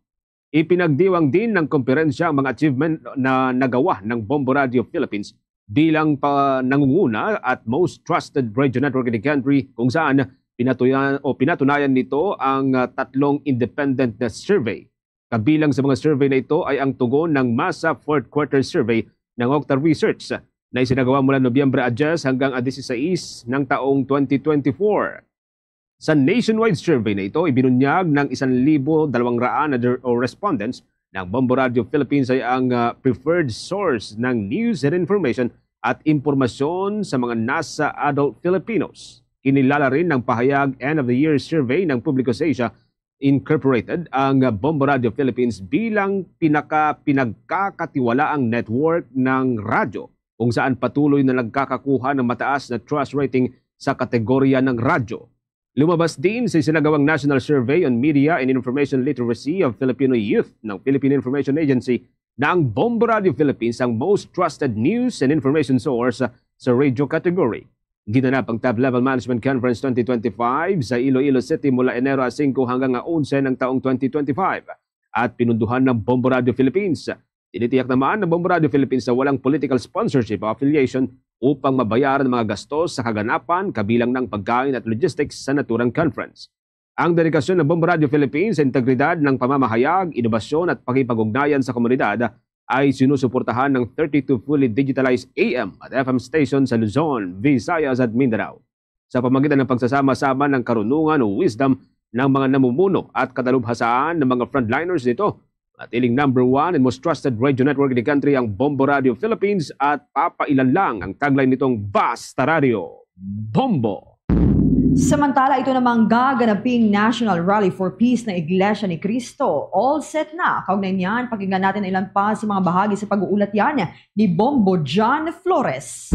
Ipinagdiwang din ng komperensya ang mga achievement na nagawa ng Bombo Radio Philippines bilang pa nangunguna at most trusted radio network in the country, kung saan pinatuyan o pinatunayan nito ang ah, tatlong independent na survey. Kabilang sa mga survey na ito ay ang tugon ng Masa Fourth Quarter Survey ng Okta Research na isinagawa mula Nobyembre a diyes hanggang a dieciséis ng taong twenty twenty-four. Sa nationwide survey na ito, ibinunyag ng isang libo dalawang raan na der- o respondents ng Bombo Radio Philippines ay ang ah, preferred source ng news and information at impormasyon sa mga nasa adult Filipinos. Kinilala rin ng pahayag End of the Year Survey ng Publicos Asia Incorporated ang Bombo Radio Philippines bilang pinaka pinagkakatiwalaang network ng radyo kung saan patuloy na nagkakakuha ng mataas na trust rating sa kategorya ng radyo. Lumabas din sa isinagawang National Survey on Media and Information Literacy of Filipino Youth ng Philippine Information Agency na ang Bombo Radio Philippines ang most trusted news and information source sa radio category. Ginanap ang Top Level Management Conference twenty twenty-five sa Iloilo City mula Enero singko hanggang onse ng taong twenty twenty-five at pinunduhan ng Bombo Radio Philippines. Tinitiyak naman ng Bombo Radio Philippines na walang political sponsorship o affiliation upang mabayaran ang mga gastos sa kaganapan, kabilang ng pagkain at logistics sa naturang conference. Ang dedikasyon ng Bombo Radio Philippines sa integridad ng pamamahayag, inobasyon at pakipag-ugnayan sa komunidad ay sinusuportahan ng thirty-two fully digitalized A M at F M station sa Luzon, Visayas at Mindanao. Sa pamagitan ng pagsasama-sama ng karunungan o wisdom ng mga namumuno at katalubhasaan ng mga frontliners nito, manatiling number one and most trusted radio network in the country ang Bombo Radio Philippines at papailan lang ang tagline nitong Basta Radio, Bombo! Samantala, ito namang gaganaping National Rally for Peace ng Iglesia ni Cristo. All set na. Kaugnay niyan, pakinggan natin ang ilan pa sa mga bahagi sa pag-uulat yan ni Bombo John Flores.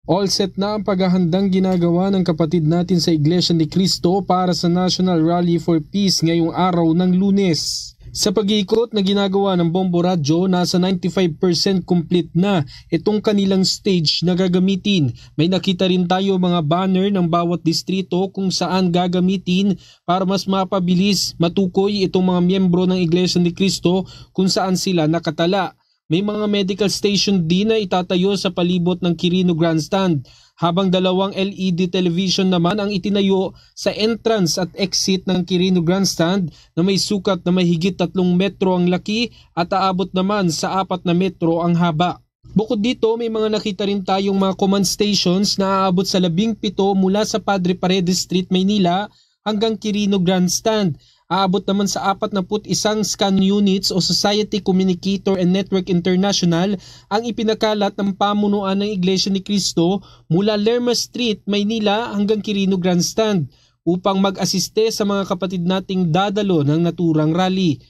All set na ang paghahandang ginagawa ng kapatid natin sa Iglesia ni Cristo para sa National Rally for Peace ngayong araw ng Lunes. Sa pag-iikot na ginagawa ng Bombo Radyo, nasa ninety-five percent complete na itong kanilang stage na gagamitin. May nakita rin tayo mga banner ng bawat distrito kung saan gagamitin para mas mapabilis matukoy itong mga miyembro ng Iglesia ni Cristo kung saan sila nakatala. May mga medical station din na itatayo sa palibot ng Quirino Grandstand, habang dalawang L E D television naman ang itinayo sa entrance at exit ng Quirino Grandstand na may sukat na may higit tatlong metro ang laki at aabot naman sa apat na metro ang haba. Bukod dito, may mga nakita rin tayong mga command stations na aabot sa labing pito mula sa Padre Paredes Street, Maynila, hanggang Quirino Grandstand. Aabot naman sa apat na put isang scan units o Society Communicator and Network International ang ipinakalat ng pamunuan ng Iglesia ni Cristo mula Lerma Street, Maynila, hanggang Quirino Grandstand upang mag-asiste sa mga kapatid nating dadalo ng naturang rally.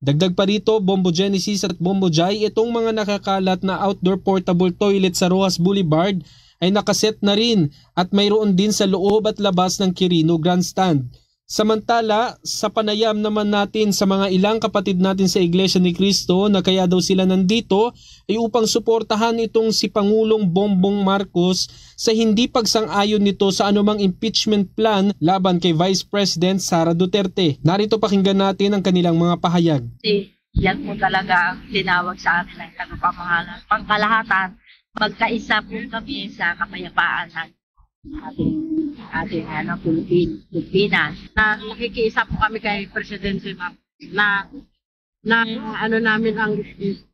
Dagdag pa rito, Bombo Genesis at Bombo Jai, itong mga nakakalat na outdoor portable toilet sa Roxas Boulevard ay nakaset na rin at mayroon din sa loob at labas ng Quirino Grandstand. Samantala, sa panayam naman natin sa mga ilang kapatid natin sa Iglesia ni Cristo na kaya daw sila nandito ay upang suportahan itong si Pangulong Bongbong Marcos sa hindi pagsang-ayon nito sa anumang impeachment plan laban kay Vice President Sara Duterte. Narito, pakinggan natin ang kanilang mga pahayag. Kasi yan po talaga ang tinawag sa amin ng tagapamahala, pangkalahatan. Magkaisa po kami sa kapayapaan ng ating, ating, ano, Pilipin-, Pilipinas. Na nakikiisa po kami kay Presidente Marcos na, na ano namin ang,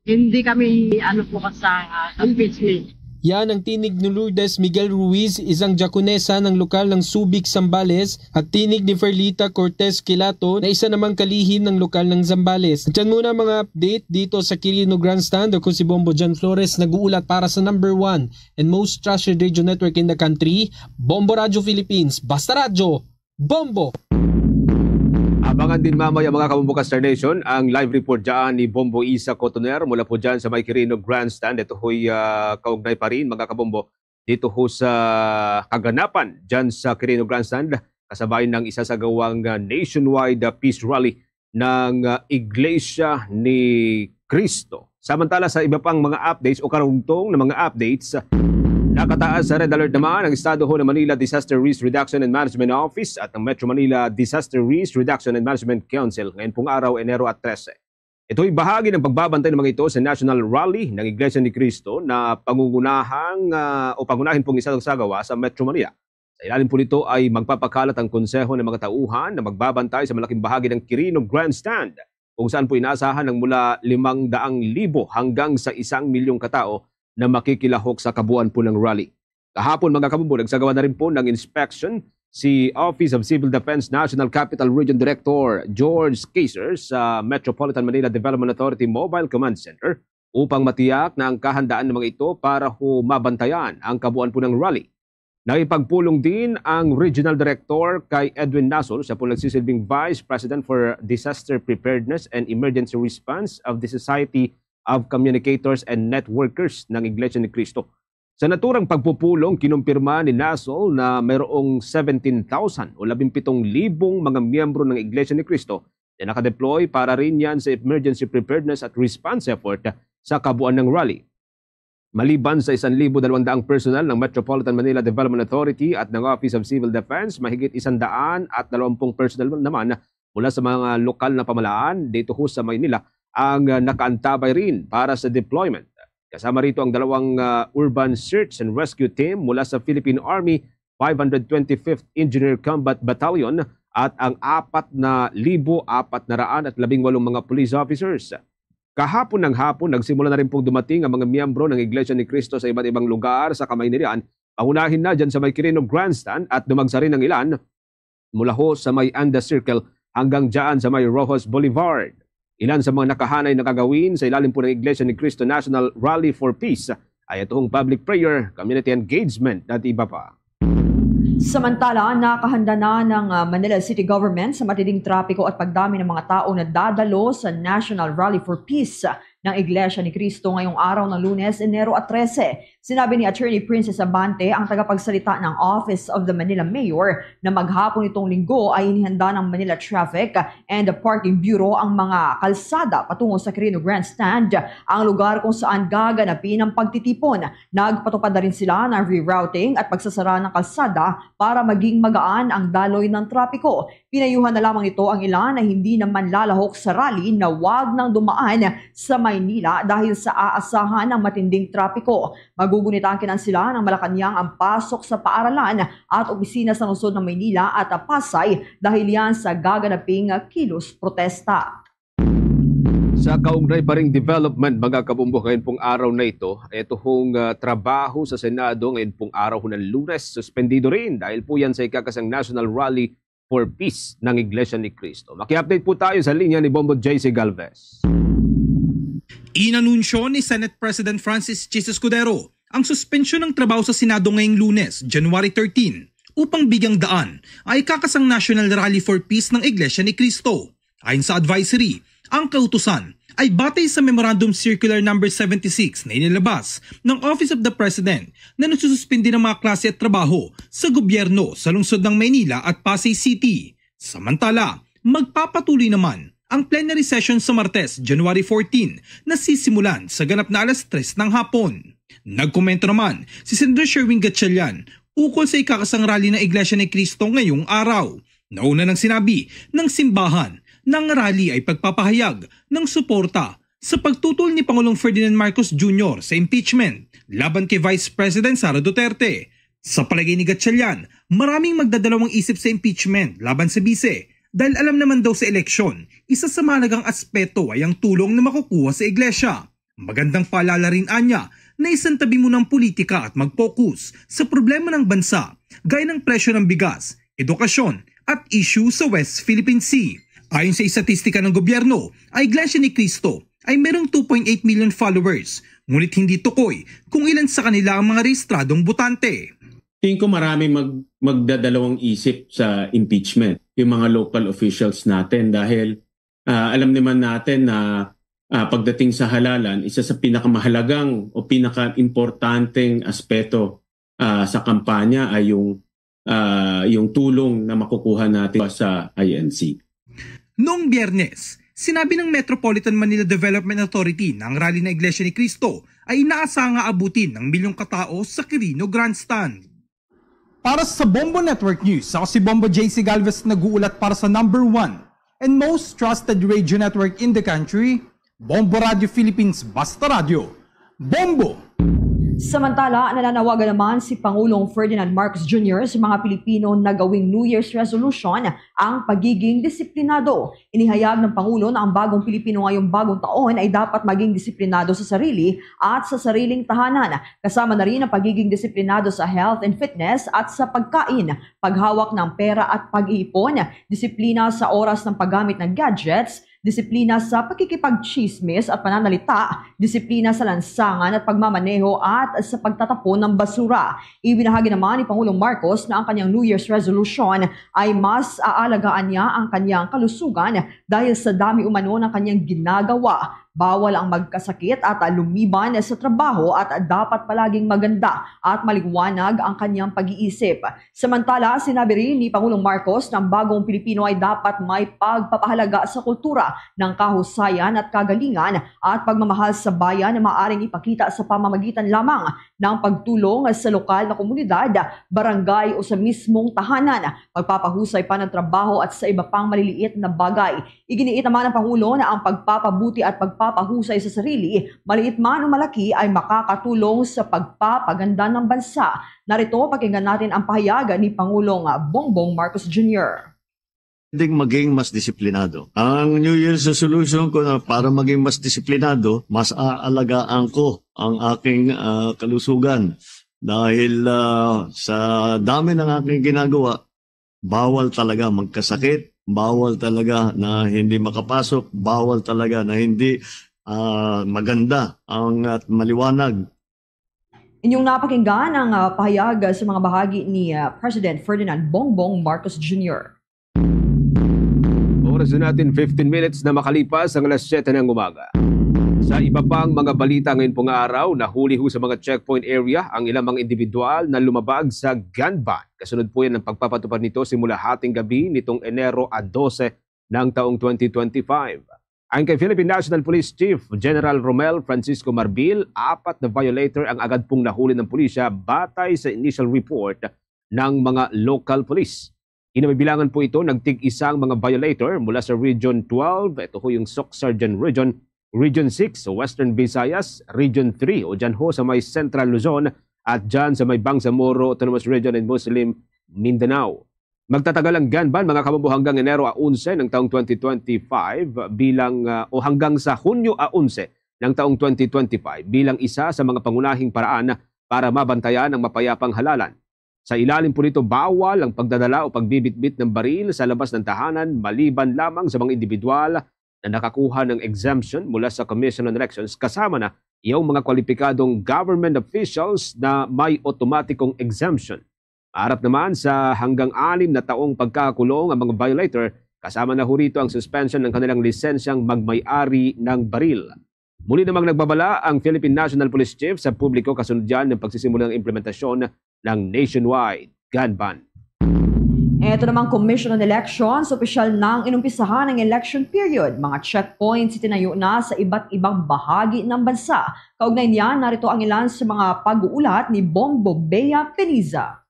hindi kami ano po sa, ah, impeachment. Yan ang tinig ni Lourdes Miguel Ruiz, isang diakonesa ng lokal ng Subic, Zambales, at tinig ni Ferlita Cortez Quilato, na isa namang kalihim ng lokal ng Zambales. At yan muna mga update dito sa Quirino Grandstand. Ako si Bombo John Flores, nag-uulat para sa number one and most trusted radio network in the country, Bombo Radyo Philippines. Basta Radyo, Bombo! Abangan din mamaya, mga kabombo ka Star Nation, ang live report dyan ni Bombo Isa Cotoner mula po dyan sa may Quirino Grandstand. Ito ho'y, ah, kaugnay pa rin, mga kabombo, dito ho sa kaganapan dyan sa Quirino Grandstand, kasabay ng isasagawang, ah, nationwide, ah, peace rally ng, ah, Iglesia ni Cristo. Samantala, sa iba pang mga updates o karugtong na mga updates, nakataas sa red alert naman ang estado ho ng Manila Disaster Risk Reduction and Management Office at ng Metro Manila Disaster Risk Reduction and Management Council ngayon pong araw, Enero at trese. Ito'y bahagi ng pagbabantay ng mga ito sa National Rally ng Iglesia ni Cristo na pangungunahang, ah, o pangunahin pong isasagawa sa Metro Manila. Sa ilalim po nito ay magpapakalat ang konseho ng mga tauhan na magbabantay sa malaking bahagi ng Quirino Grandstand, kung saan po inaasahan ng mula limang daang libo hanggang sa isang milyong katao na makikilahok sa kabuuan po ng rally. Kahapon, mga kabombo, nagsagawa na rin po ng inspection si Office of Civil Defense National Capital Region Director George Kaiser sa Metropolitan Manila Development Authority Mobile Command Center upang matiyak na ang kahandaan ng mga ito para ho mabantayan ang kabuuan po ng rally. Nakipagpulong din ang Regional Director kay Edwin Nasol, siya po nagsisilbing Vice President for Disaster Preparedness and Emergency Response of the Society of Communicators and Networkers ng Iglesia ni Cristo. Sa naturang pagpupulong, kinumpirma ni Nasol na mayroong seventeen thousand o labing pitong libong mga miyembro ng Iglesia ni Cristo na nakadeploy para rin yan sa emergency preparedness at response effort sa kabuuan ng rally. Maliban sa isang libo dalawang daang personnel ng Metropolitan Manila Development Authority at ng Office of Civil Defense, mahigit isang daan at dalawampung personnel naman mula sa mga lokal na pamahalaan dito ho sa Maynila ang, ah, nakaantabay rin para sa deployment. Kasama rito ang dalawang, ah, Urban Search and Rescue Team mula sa Philippine Army five hundred twenty-fifth Engineer Combat Battalion at ang apat na libo apat na raan at labing walong mga police officers. Kahapon ng hapon, nagsimula na rin pong dumating ang mga miyembro ng Iglesia ni Cristo sa iba't ibang lugar sa Kamayniran, pangunahin na dyan sa may Quirino Grandstand at dumagsa rin ang ilan mula ho sa may Anda Circle hanggang dyan sa may Roxas Boulevard. Ilan sa mga nakahanay na gagawin sa ilalim po ng Iglesia ni Cristo National Rally for Peace ay ito ang public prayer, community engagement at iba pa. Samantala, nakahanda na ng, ah, Manila City Government sa matinding trapiko at pagdami ng mga tao na dadalo sa National Rally for Peace ng Iglesia ni Cristo ngayong araw ng Lunes, Enero at trese. Sinabi ni Attorney Princess Abante, ang tagapagsalita ng Office of the Manila Mayor, na maghapon nitong Linggo ay inihanda ng Manila Traffic and Parking Bureau ang mga kalsada patungo sa Quirino Grandstand, ang lugar kung saan gaganapin ang pagtitipon. Nagpatupad na rin sila ng rerouting at pagsasara ng kalsada para maging magaan ang daloy ng trapiko. Pinayuhan na lamang nito ang ilan na hindi naman lalahok sa rally na wag nang dumaan sa Maynila dahil sa aasahan ng matinding trapiko. Magugunit ang kinan sila ng Malacañang ang pasok sa paaralan at opisina sa lungsod ng Maynila at Pasay dahil yan sa gaganaping kilos protesta. Sa kaugnay pa ring development, mga kabombo, ngayon pong araw na ito, ito hong, ah, trabaho sa Senado ngayon pong araw ng Lunes, suspendido rin dahil po yan sa ikakasang National Rally for Peace ng Iglesia ni Cristo. Maki-update po tayo sa linya ni Bombo J C Galvez. Inanunsyo ni Senate President Francis Chiz Escudero ang suspensyon ng trabaho sa Senado ngayong Lunes, January thirteen, upang bigyang daan ay kakasang National Rally for Peace ng Iglesia ni Cristo. Ayon sa advisory, ang kautusan ay batay sa Memorandum Circular Number seventy-six na inilabas ng Office of the President na nagsususpindi ng mga klase at trabaho sa gobyerno sa lungsod ng Maynila at Pasay City. Samantala, magpapatuloy naman ang plenary session sa Martes, January fourteen, na sisimulan sa ganap na alas tres ng hapon. Nagkomento naman si Senator Sherwin Gatchalian ukol sa ikakasang rally ng Iglesia ni Cristo ngayong araw. Nauna nang sinabi ng simbahan na ang rally ay pagpapahayag ng suporta sa pagtutol ni Pangulong Ferdinand Marcos Junior sa impeachment laban kay Vice President Sara Duterte. Sa palagay ni Gatchalian, maraming magdadalawang isip sa impeachment laban sa bise dahil alam naman daw sa eleksyon, isa sa mahalagang aspeto ay ang tulong na makukuha sa iglesia. Magandang paalala rin anya na isantabi mo ng politika at mag-focus sa problema ng bansa, gaya ng presyo ng bigas, edukasyon, at issue sa West Philippine Sea. Ayon sa estatistika ng gobyerno, ang Iglesia ni Cristo ay merong two point eight million followers, ngunit hindi tukoy kung ilan sa kanila ang mga rehistradong botante. Tingin ko marami mag, magdadalawang isip sa impeachment, yung mga local officials natin, dahil ah, alam naman natin na ah, pagdating sa halalan, isa sa pinakamahalagang o pinakaimportanteng aspeto ah, sa kampanya ay yung ah, yung tulong na makukuha natin sa I N C. Noong Biyernes, sinabi ng Metropolitan Manila Development Authority na ang rally ng Iglesia ni Cristo ay inaasahang aabutin ng milyong katao sa Quirino Grandstand. Para sa Bombo Network News, ako si Bombo J C Galvez, nag-uulat para sa number one and most trusted radio network in the country, Bombo Radio Philippines, Basta Radyo. Bombo! Samantala, nananawagan naman si Pangulong Ferdinand Marcos Junior sa mga Pilipino na gawing New Year's resolution ang pagiging disiplinado. Inihayag ng Pangulo na ang bagong Pilipino ngayong bagong taon ay dapat maging disiplinado sa sarili at sa sariling tahanan. Kasama na rin ang pagiging disiplinado sa health and fitness at sa pagkain, paghawak ng pera at pag-iipon, disiplina sa oras ng paggamit ng gadgets, disiplina sa pakikipagtsismis at pananalita, disiplina sa lansangan at pagmamaneho at sa pagtatapon ng basura. Ibinahagi naman ni Pangulong Marcos na ang kanyang New Year's resolution ay mas aalagaan niya ang kanyang kalusugan dahil sa dami umano ng kanyang ginagawa. Bawal ang magkasakit at lumiban sa trabaho at dapat palaging maganda at maliwanag ang kanyang pag-iisip. Samantala, sinabi rin ni Pangulong Marcos na ang bagong Pilipino ay dapat may pagpapahalaga sa kultura ng kahusayan at kagalingan at pagmamahal sa bayan na maaaring ipakita sa pamamagitan lamang ng pagtulong sa lokal na komunidad, barangay o sa mismong tahanan, pagpapahusay pa ng trabaho at sa iba pang maliliit na bagay. Iginiit naman ng Pangulo na ang pagpapabuti at pagpapahusay sa sarili, maliit man o malaki, ay makakatulong sa pagpapaganda ng bansa. Narito, pakinggan natin ang pahayag ni Pangulong Bongbong Marcos Junior. Pwedeng maging mas disiplinado. Ang New Year's resolution ko na para maging mas disiplinado, mas aalagaan ko ang aking ah, kalusugan. Dahil ah, sa dami ng aking ginagawa, bawal talaga magkasakit, bawal talaga na hindi makapasok, bawal talaga na hindi ah, maganda ang at maliwanag. Inyong napakinggan ang ah, pahayag sa mga bahagi ni ah, President Ferdinand Bongbong Marcos Junior. Oras na natin, fifteen minutes na makalipas ang alas siyete ng umaga. Sa iba pang mga balita ngayon pong araw, nahuli ho sa mga checkpoint area ang ilang mga individual na lumabag sa gun ban. Kasunod po yan ng pagpapatupad nito simula hating gabi nitong Enero a dose ng taong twenty twenty-five. Ayon kay Philippine National Police Chief General Romel Francisco Marbil, apat na violator ang agad pong nahuli ng pulisya batay sa initial report ng mga local police. Hinabibilangan po ito ng tig-isang mga violator mula sa Region twelve, ito ho yung Soccsksargen Region, Region six, Western Visayas, Region three o dyan ho sa may Central Luzon at dyan sa may Bangsamoro Autonomous Region and Muslim Mindanao. Magtatagal ang gun ban, mga kamubo, hanggang Enero a onse ng taong twenty twenty-five bilang ah, o hanggang sa Hunyo a onse ng taong twenty twenty-five bilang isa sa mga pangunahing paraan para mabantayan ang mapayapang halalan. Sa ilalim po nito, bawal ang pagdadala o pagbibitbit ng baril sa labas ng tahanan maliban lamang sa mga individual na nakakuha ng exemption mula sa Commission on Elections, kasama na yung mga kwalipikadong government officials na may otomatikong exemption. Maharap naman sa hanggang anim na taong pagkakakulong ang mga violator, kasama na ho rito ang suspension ng kanilang lisensyang magmay-ari ng baril. Muli namang nagbabala ang Philippine National Police Chief sa publiko kasunod yan ng pagsisimula ng implementasyon ng nationwide gun ban. Ito namang Commission on Elections, opisyal nang inumpisahan ang election period. Mga checkpoints itinayo na sa iba't ibang bahagi ng bansa. Kaugnay niyan, narito ang ilan sa mga pag-uulat ni Bombo Bea Peniza.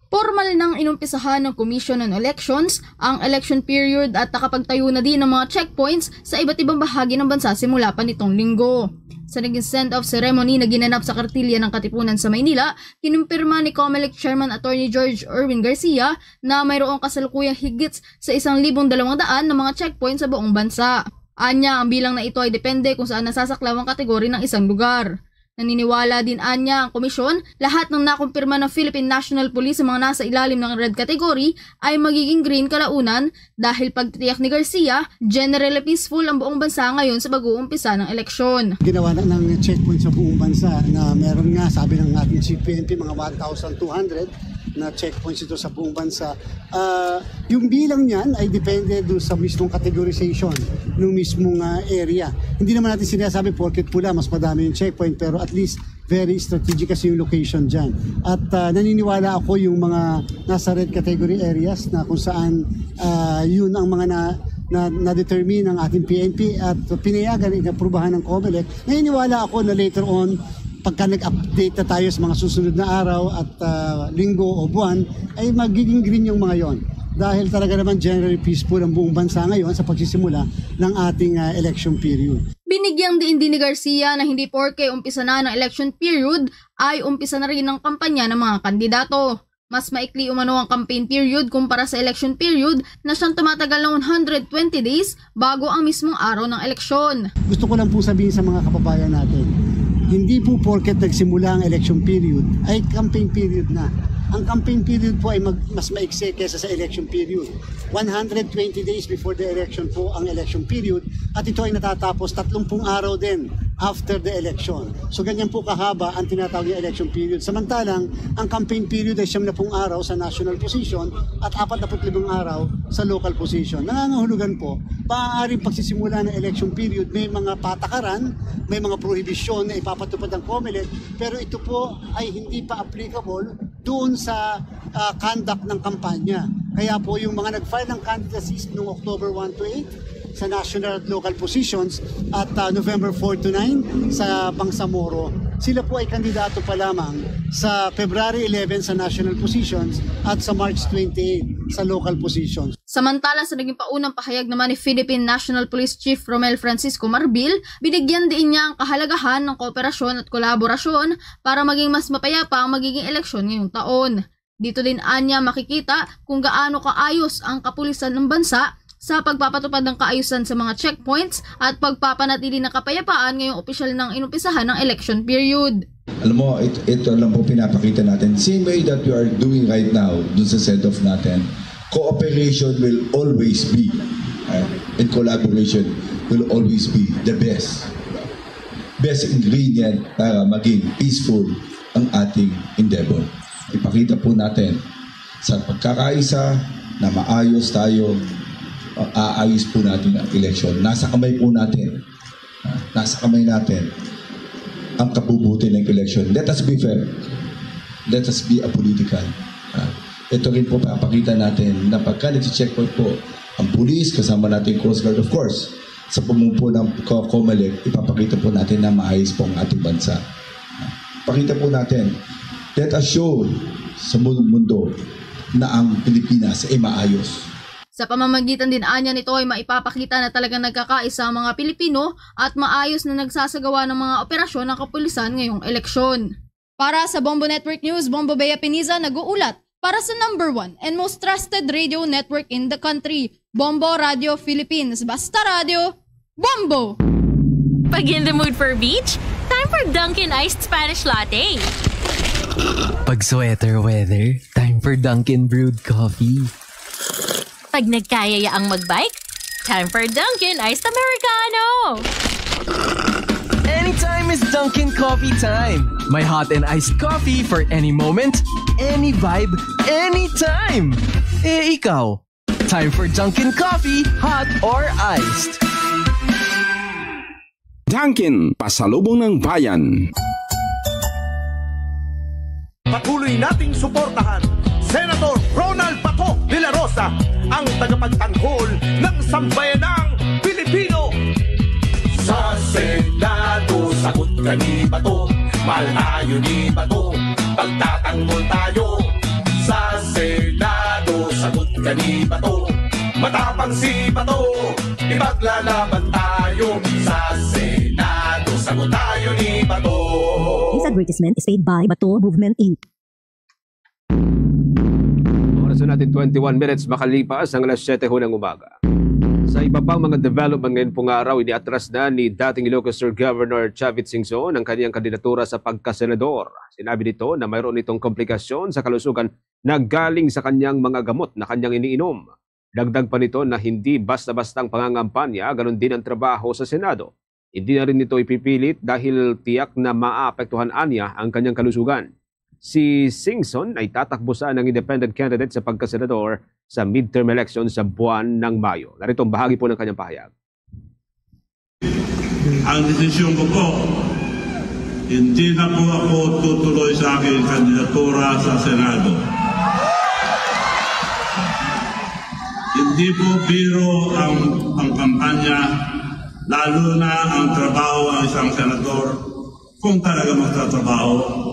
Formal nang inumpisahan ng Commission on Elections ang election period at nakapagtayo na din ng mga checkpoints sa iba't ibang bahagi ng bansa simula pa nitong linggo. Sa naging send-off ceremony na ginanap sa kartilya ng Katipunan sa Maynila, kinumpirma ni Comelec Chairman Attorney George Erwin Garcia na mayroong kasalukuyang higit sa isang libong dalawang daan na mga checkpoints sa buong bansa. Anya, ang bilang na ito ay depende kung saan nasasaklaw ang kategory ng isang lugar. Naniniwala din anya ang komisyon, lahat ng nakumpirma ng Philippine National Police sa mga nasa ilalim ng red category ay magiging green kalaunan dahil pagtitiyak ni Garcia, generally peaceful ang buong bansa ngayon sa pag-uumpisa ng eleksyon. Ginawa na ng checkpoint sa buong bansa na meron nga, sabi ng ating Chief P N P, mga one thousand two hundred na checkpoints ito sa buong bansa. Ah, yung bilang niyan ay depende doon sa mismong categorization ng mismong ah, area. Hindi naman natin sinasabi porket pula, mas madami yung checkpoint, pero at least very strategic kasi yung location dyan. At ah, naniniwala ako yung mga nasa red category areas na kung saan ah, yun ang mga na, na, na-determine ng ating P N P at pinayagan at inaprubahan ng Comelec. Naniniwala ako na later on, pagka nag-update na tayo sa mga susunod na araw at ah, linggo o buwan, ay magiging green yung mga yon. Dahil talaga naman generally peaceful ang buong bansa ngayon sa pagsisimula ng ating ah, election period. Binigyang diin din ni Garcia na hindi porke umpisa na ng election period ay umpisa na rin ang kampanya ng mga kandidato. Mas maikli umano ang campaign period kumpara sa election period na siyang tumatagal ng one hundred twenty days bago ang mismong araw ng eleksyon. Gusto ko lang pong sabihin sa mga kababayan natin, hindi po porket nagsimula ang election period ay campaign period na. Ang campaign period po ay mag, mas maiksi kaysa sa election period. One hundred twenty days before the election po ang election period at ito ay natatapos tatlong araw din after the election. So ganyan po kahaba ang tinatawag na election period. Samantalang ang campaign period ay siyam na pung araw sa national position at apat na pung limang araw sa local position. Nangangahulugan po, maaaring pagsisimula ng election period may mga patakaran, may mga prohibisyon na ipapatupad ng Comelec, pero ito po ay hindi pa applicable doon sa ah, conduct ng kampanya. Kaya po yung mga nag-file ng candidacies noong October one to eight sa national at local positions at ah, November four to nine sa Bangsamoro, sila po ay kandidato pa lamang sa February eleven sa national positions at sa March twenty-eight sa local positions. Samantala, sa naging paunang pahayag naman ni Philippine National Police Chief Romel Francisco Marbil, binigyan din niya ang kahalagahan ng kooperasyon at kolaborasyon para maging mas mapayapa ang magiging eleksyon ngayong taon. Dito din anya makikita kung gaano kaayos ang kapulisan ng bansa sa pagpapatupad ng kaayusan sa mga checkpoints at pagpapanatili ng kapayapaan ngayong opisyal nang inumpisahan ng election period. Alam mo, it-, ito lang po pinapakita natin. Same way that we are doing right now dun sa send-off natin, cooperation will always be, uh, and collaboration will always be the best, best ingredient para maging peaceful ang ating endeavor. Ipakita po natin sa pagkakaisa na maayos tayo, uh, aayos po natin ang eleksyon. Nasa kamay po natin, uh, nasa kamay natin ang kabubuti ng eleksyon. Let us be fair. Let us be apolitical. Uh, ito rin po papakita natin na pagka nag-checkpoint po ang police, kasama natin Coast Guard, of course, sa pamumuno ng Co-, Comelec, ipapakita po natin na maayos po ang ating bansa. Pakita po natin. Let us show sa mu-, mundo na ang Pilipinas ay maayos. Sa pamamagitan din anya nito ay maipapakita na talagang nagkakaisa ang mga Pilipino at maayos na nagsasagawa ng mga operasyon ng kapulisan ngayong eleksyon. Para sa Bombo Network News, Bombo Bea Piniza nag-uulat para sa number one and most trusted radio network in the country, Bombo Radio Philippines. Basta radyo, Bombo! Pag in the mood for beach, time for Dunkin' Iced Spanish Latte. Pag sweater weather, time for Dunkin' Brewed Coffee. Pag nagkayaya ang magbike, time for Dunkin' Iced Americano. Anytime is Dunkin' Coffee time. May hot and iced coffee for any moment, any vibe, anytime. Eh, ikaw? Time for Dunkin' Coffee, hot or iced. Dunkin', pasalubong ng bayan. Patuloy nating suportahan Senator Ronald Bato de la Rosa, ang tagapagtanggol ng sambayanang Pilipino. Sa Senado, sagot ka ni Bato. Mahal tayo ni Bato. Pagtatanggol tayo. Sa Senado, sagot ka ni Bato. Matapang si Bato. Ipaglalaban tayo. Sa Senado, sagot tayo ni Bato. This advertisement is paid by Bato Movement, Inc. Oras na natin, twenty-one minutes makalipas ang alas siyete ho ng umaga. Sa iba pang mga development ngayon pong araw, iniatras na ni dating Ilocos Sur Governor Chavit Singson ang kanyang kandidatura sa pagkasenador. Sinabi nito na mayroon itong komplikasyon sa kalusugan na galing sa kanyang mga gamot na kanyang iniinom. Dagdag pa nito na hindi basta-bastang pangangampanya, ganun din ang trabaho sa Senado. Hindi na rin nito ipipilit dahil tiyak na maapektuhan anya ang kanyang kalusugan. Si Singson ay tatakbo sa ng independent candidate sa pagkasenador sa midterm election sa buwan ng Mayo. Narito ang bahagi po ng kanyang pahayag. Ang desisyon ko po, hindi na po ako tutuloy sa aking kandidatura sa Senado. Hindi po biro ang, ang kampanya, lalo na ang trabaho ng isang senador kung talaga magtatrabaho.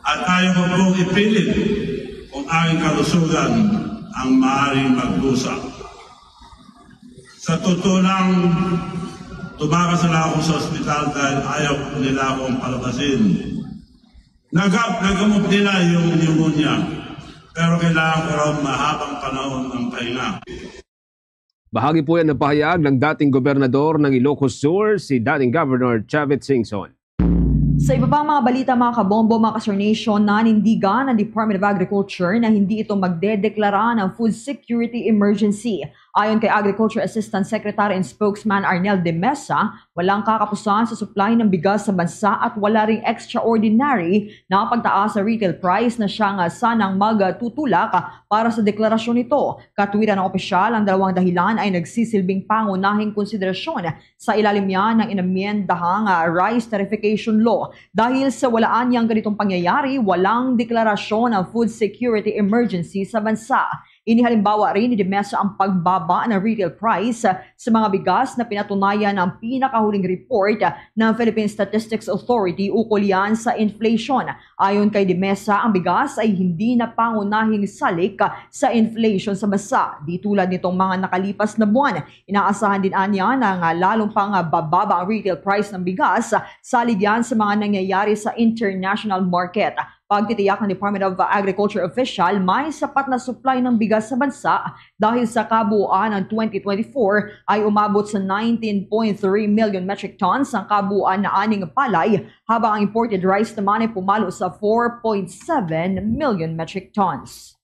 At ayaw ko pong ipilit kung aking kalusugan ang maaaring magdusa. Sa totoo lang, tumakas na ako sa ospital dahil ayaw nila akong palabasin. Nagap-, nagamot nila yung pneumonia, pero kailangan ko raw mahabang panahon ng pahinga. Bahagi po yan ng pahayag ng dating gobernador ng Ilocos Sur, si dating Governor Chavit Singson. Sa iba pang mga balita, mga kabombo, mga ka-Star Nation, nanindigan ang Department of Agriculture na hindi ito magdedeklara ng food security emergency. Ayon kay Agriculture Assistant Secretary and Spokesman Arnel de Mesa, walang kakapusan sa supply ng bigas sa bansa at wala ring extraordinary na pagtaas sa retail price na siya nga sanang magtutulak para sa deklarasyon nito. Katwiran ng opisyal, ang dalawang dahilan ay nagsisilbing pangunahing konsiderasyon sa ilalim niya ng inamyendahang, ah, rice tariffication law. Dahil sa walaan niyang ganitong pangyayari, walang deklarasyon ng food security emergency sa bansa. Inihalimbawa rin ni de Mesa ang pagbaba ng retail price sa mga bigas na pinatunayan ng pinakahuling report ng Philippine Statistics Authority ukol yan sa inflation. Ayon kay de Mesa, ang bigas ay hindi na pangunahing salik sa inflation sa bansa. Di tulad nitong mga nakalipas na buwan, inaasahan din anya na nga lalong pang bababa ang retail price ng bigas, salig yan sa mga nangyayari sa international market. Pagtitiyak ng Department of Agriculture official, may sapat na supply ng bigas sa bansa dahil sa kabuuan ng twenty twenty-four ay umabot sa nineteen point three million metric tons ang kabuuan na aning palay, habang ang imported rice naman ay pumalo sa four point seven million metric tons.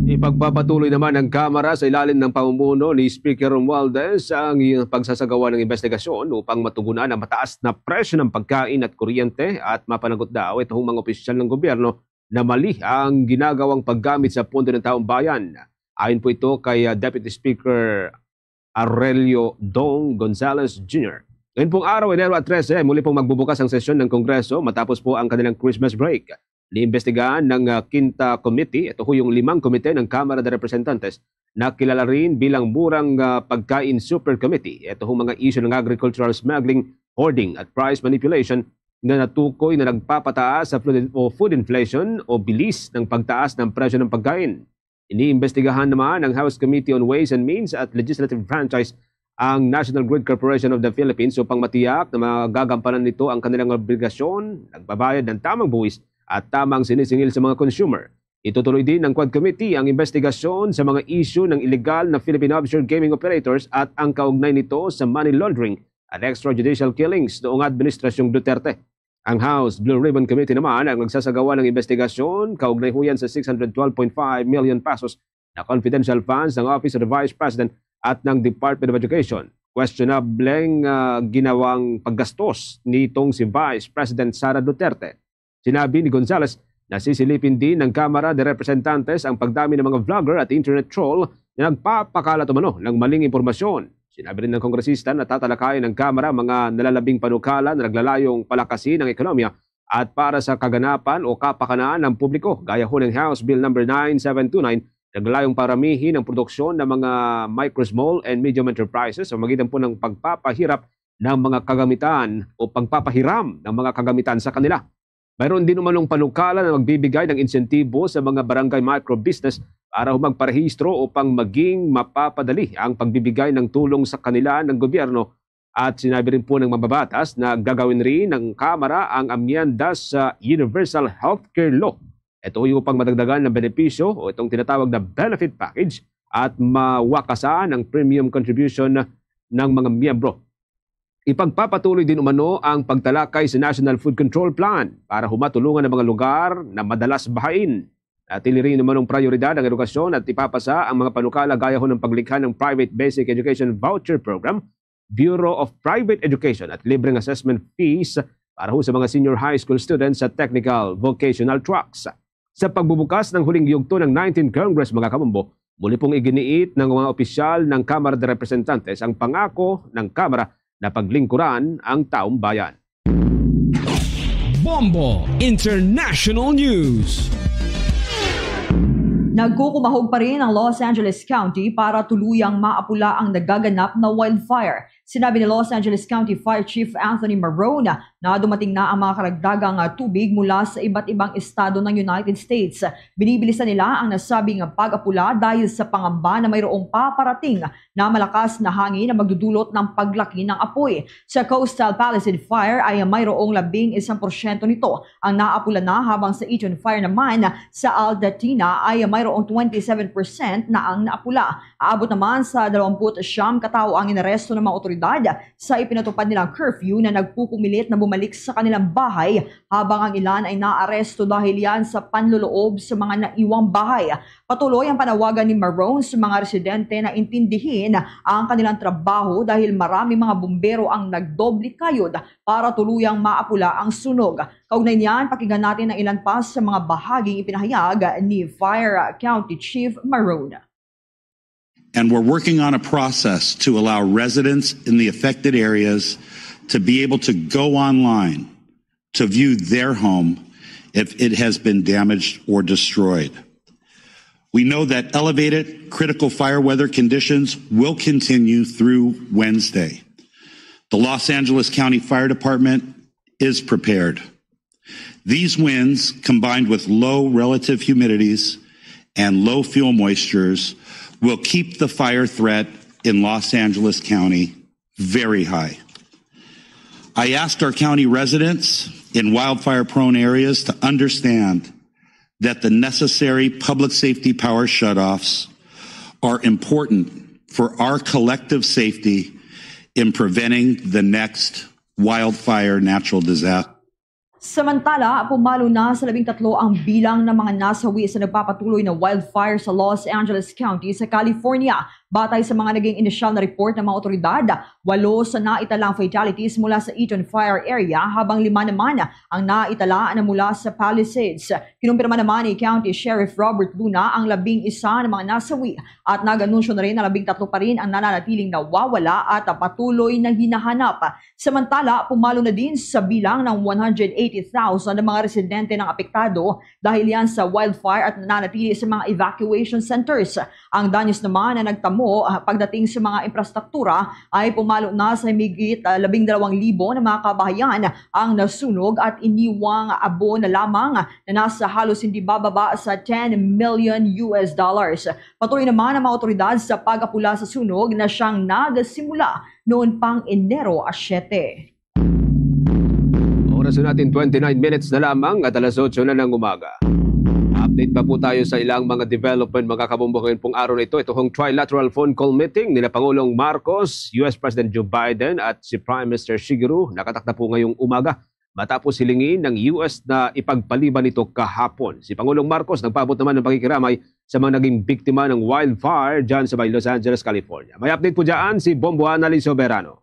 Ipagpapatuloy naman ng Kamara sa ilalim ng pamumuno ni Speaker Romualdez ang pagsasagawa ng investigasyon upang matugunan ang mataas na presyo ng pagkain at kuryente at mapanagot daw itong mga opisyal ng gobyerno na mali ang ginagawang paggamit sa pondo ng taong bayan. Ayon po ito kay, ah, Deputy Speaker Aurelio Dong Gonzales Junior. Ngayon pong araw, Enero trese, muli pong magbubukas ang sesyon ng Kongreso matapos po ang kanilang Christmas break. Iniimbestigahan ng, ah, Quinta Committee, ito ho yung limang komite ng Kamara de Representantes, na kilala rin bilang Murang, ah, Pagkain Super Committee. Ito ho mga isyu ng agricultural smuggling, hoarding at price manipulation na natukoy na nagpapataas sa food, o food inflation o bilis ng pagtaas ng presyo ng pagkain. Iniimbestigahan naman ng House Committee on Ways and Means at Legislative Franchise ang National Grid Corporation of the Philippines upang matiyak na magagampanan nito ang kanilang obligasyon, nagbabayad ng tamang buwis at tamang sinisingil sa mga consumer. Itutuloy din ng Quad Committee ang investigasyon sa mga isyu ng illegal na Philippine offshore gaming operators at ang kaugnay nito sa money laundering at extrajudicial killings noong Administrasyong Duterte. Ang House Blue Ribbon Committee naman ang nagsasagawa ng investigasyon kaugnay ho yan sa six hundred twelve point five million pesos na confidential funds ng Office of the Vice President at ng Department of Education. Questionable, ah, ginawang paggastos nitong si Vice President Sara Duterte. Sinabi ni Gonzales na sisilipin din ng Kamara de Representantes ang pagdami ng mga vlogger at internet troll na nagpapakalat umano ng maling impormasyon. Sinabi rin ng kongresista na tatalakayin ng Kamara ang mga nalalabing panukala na naglalayong palakasin ang ekonomiya at para sa kaganapan o kapakanan ng publiko, gaya ho ng House Bill number nine seven two nine, naglayong paramihin ang produksyon ng mga micro, small, and medium enterprises sa magitan po ng pagpapahirap ng mga kagamitan o pagpapahiram ng mga kagamitan sa kanila. Mayroon din umanong panukala na magbibigay ng insentibo sa mga barangay micro business para magparehistro upang maging mapapadali ang pagbibigay ng tulong sa kanila ng gobyerno. At sinabi rin po ng mambabatas na gagawin rin ng Kamara ang amyenda sa Universal Healthcare Law. Ito yung upang madagdagan ng benepisyo o itong tinatawag na benefit package at mawakasan ang premium contribution ng mga miyembro. Ipagpapatuloy din umano ang pagtalakay sa National Food Control Plan para humatulungan ang mga lugar na madalas bahain. Natili rin umanong prioridad ang edukasyon at ipapasa ang mga panukala gaya ho ng paglikha ng Private Basic Education Voucher Program, Bureau of Private Education at libreng assessment fees para ho sa mga senior high school students sa technical vocational tracks. Sa pagbubukas ng huling yugto ng nineteenth Congress, mga kabombo, muli pong iginiit ng mga opisyal ng Kamara de Representantes ang pangako ng Kamara na paglingkuran ang taong bayan. Bombo International News. Nagkukumahog pa rin ang Los Angeles County para tuluyang maapula ang nagaganap na wildfire. Sinabi ni Los Angeles County Fire Chief Anthony Marone na dumating na ang mga karagdagang, ah, tubig mula sa iba't ibang estado ng United States. Binibilisan nila ang nasabing pag-apula dahil sa pangamba na mayroong paparating na malakas na hangin na magdudulot ng paglaki ng apoy. Sa Coastal Palisade Fire ay mayroong labing isang porsyento nito ang naapula na, habang sa Eaton Fire naman sa Altadena ay mayroong twenty-seven percent na ang naapula. Aabot naman sa dalawampu't siyam ka tawo ang inaresto ng mga otoridad sa ipinatupad nilang curfew na nagpupumilit na bumalik sa kanilang bahay, habang ang ilan ay naaresto dahil yan sa panloloob sa mga naiwang bahay. Patuloy ang panawagan ni Marone sa mga residente na intindihin ang kanilang trabaho dahil maraming mga bumbero ang nagdoble kayod para tuluyang maapula ang sunog. Kaugnay niyan, pakinggan natin ang ilan pa sa mga bahaging ipinahayag ni Fire County Chief Marone. And we're working on a process to allow residents in the affected areas to be able to go online to view their home if it has been damaged or destroyed. We know that elevated critical fire weather conditions will continue through Wednesday. The Los Angeles County Fire Department is prepared. These winds, combined with low relative humidities and low fuel moistures, will keep the fire threat in Los Angeles County very high. I ask our county residents in wildfire-prone areas to understand that the necessary public safety power shutoffs are important for our collective safety in preventing the next wildfire natural disaster. Samantala, pumalo na sa labing tatlo ang bilang ng mga nasawi sa nagpapatuloy na wildfire sa Los Angeles County sa California. Batay sa mga naging inisyal na report ng mga otoridad, walo sa naitalang fatalities mula sa Eaton Fire Area, habang lima naman ang naitala na mula sa Palisades. Kinumpirma naman ni County Sheriff Robert Luna ang labing isa na mga nasawi at nag-anunsyo na rin na labing tatlo pa rin ang nananatiling nawawala at patuloy na hinahanap. Samantala, pumalo na din sa bilang ng one hundred eighty thousand ang mga residente ng apektado dahil yan sa wildfire at nananatili sa mga evacuation centers. Ang danyos naman na nagtamo, ah, pagdating sa mga infrastruktura ay pumalo na sa higit, ah, labing dalawang libo na mga kabahayan ang nasunog at iniwang abo na lamang na nasa halos hindi bababa sa ten million U S dollars. Patuloy naman ang mga otoridad sa pag-apula sa sunog na siyang nagsimula noon pang Enero a siyete. Oras na natin, twenty-nine minutes na lamang at alas otso na ng umaga. Update pa po tayo sa ilang mga development, mga kabombo, ngayon pong araw na ito. Ito hong trilateral phone call meeting nila Pangulong Marcos, U S President Joe Biden at si Prime Minister Shigeru nakatakda po ngayong umaga matapos hilingin ng U S na ipagpaliban ito kahapon. Si Pangulong Marcos nagpaabot naman ng pakikiramay sa mga naging biktima ng wildfire dyan sa may Los Angeles, California. May update po dyan si Bombo Annalyn Soberano.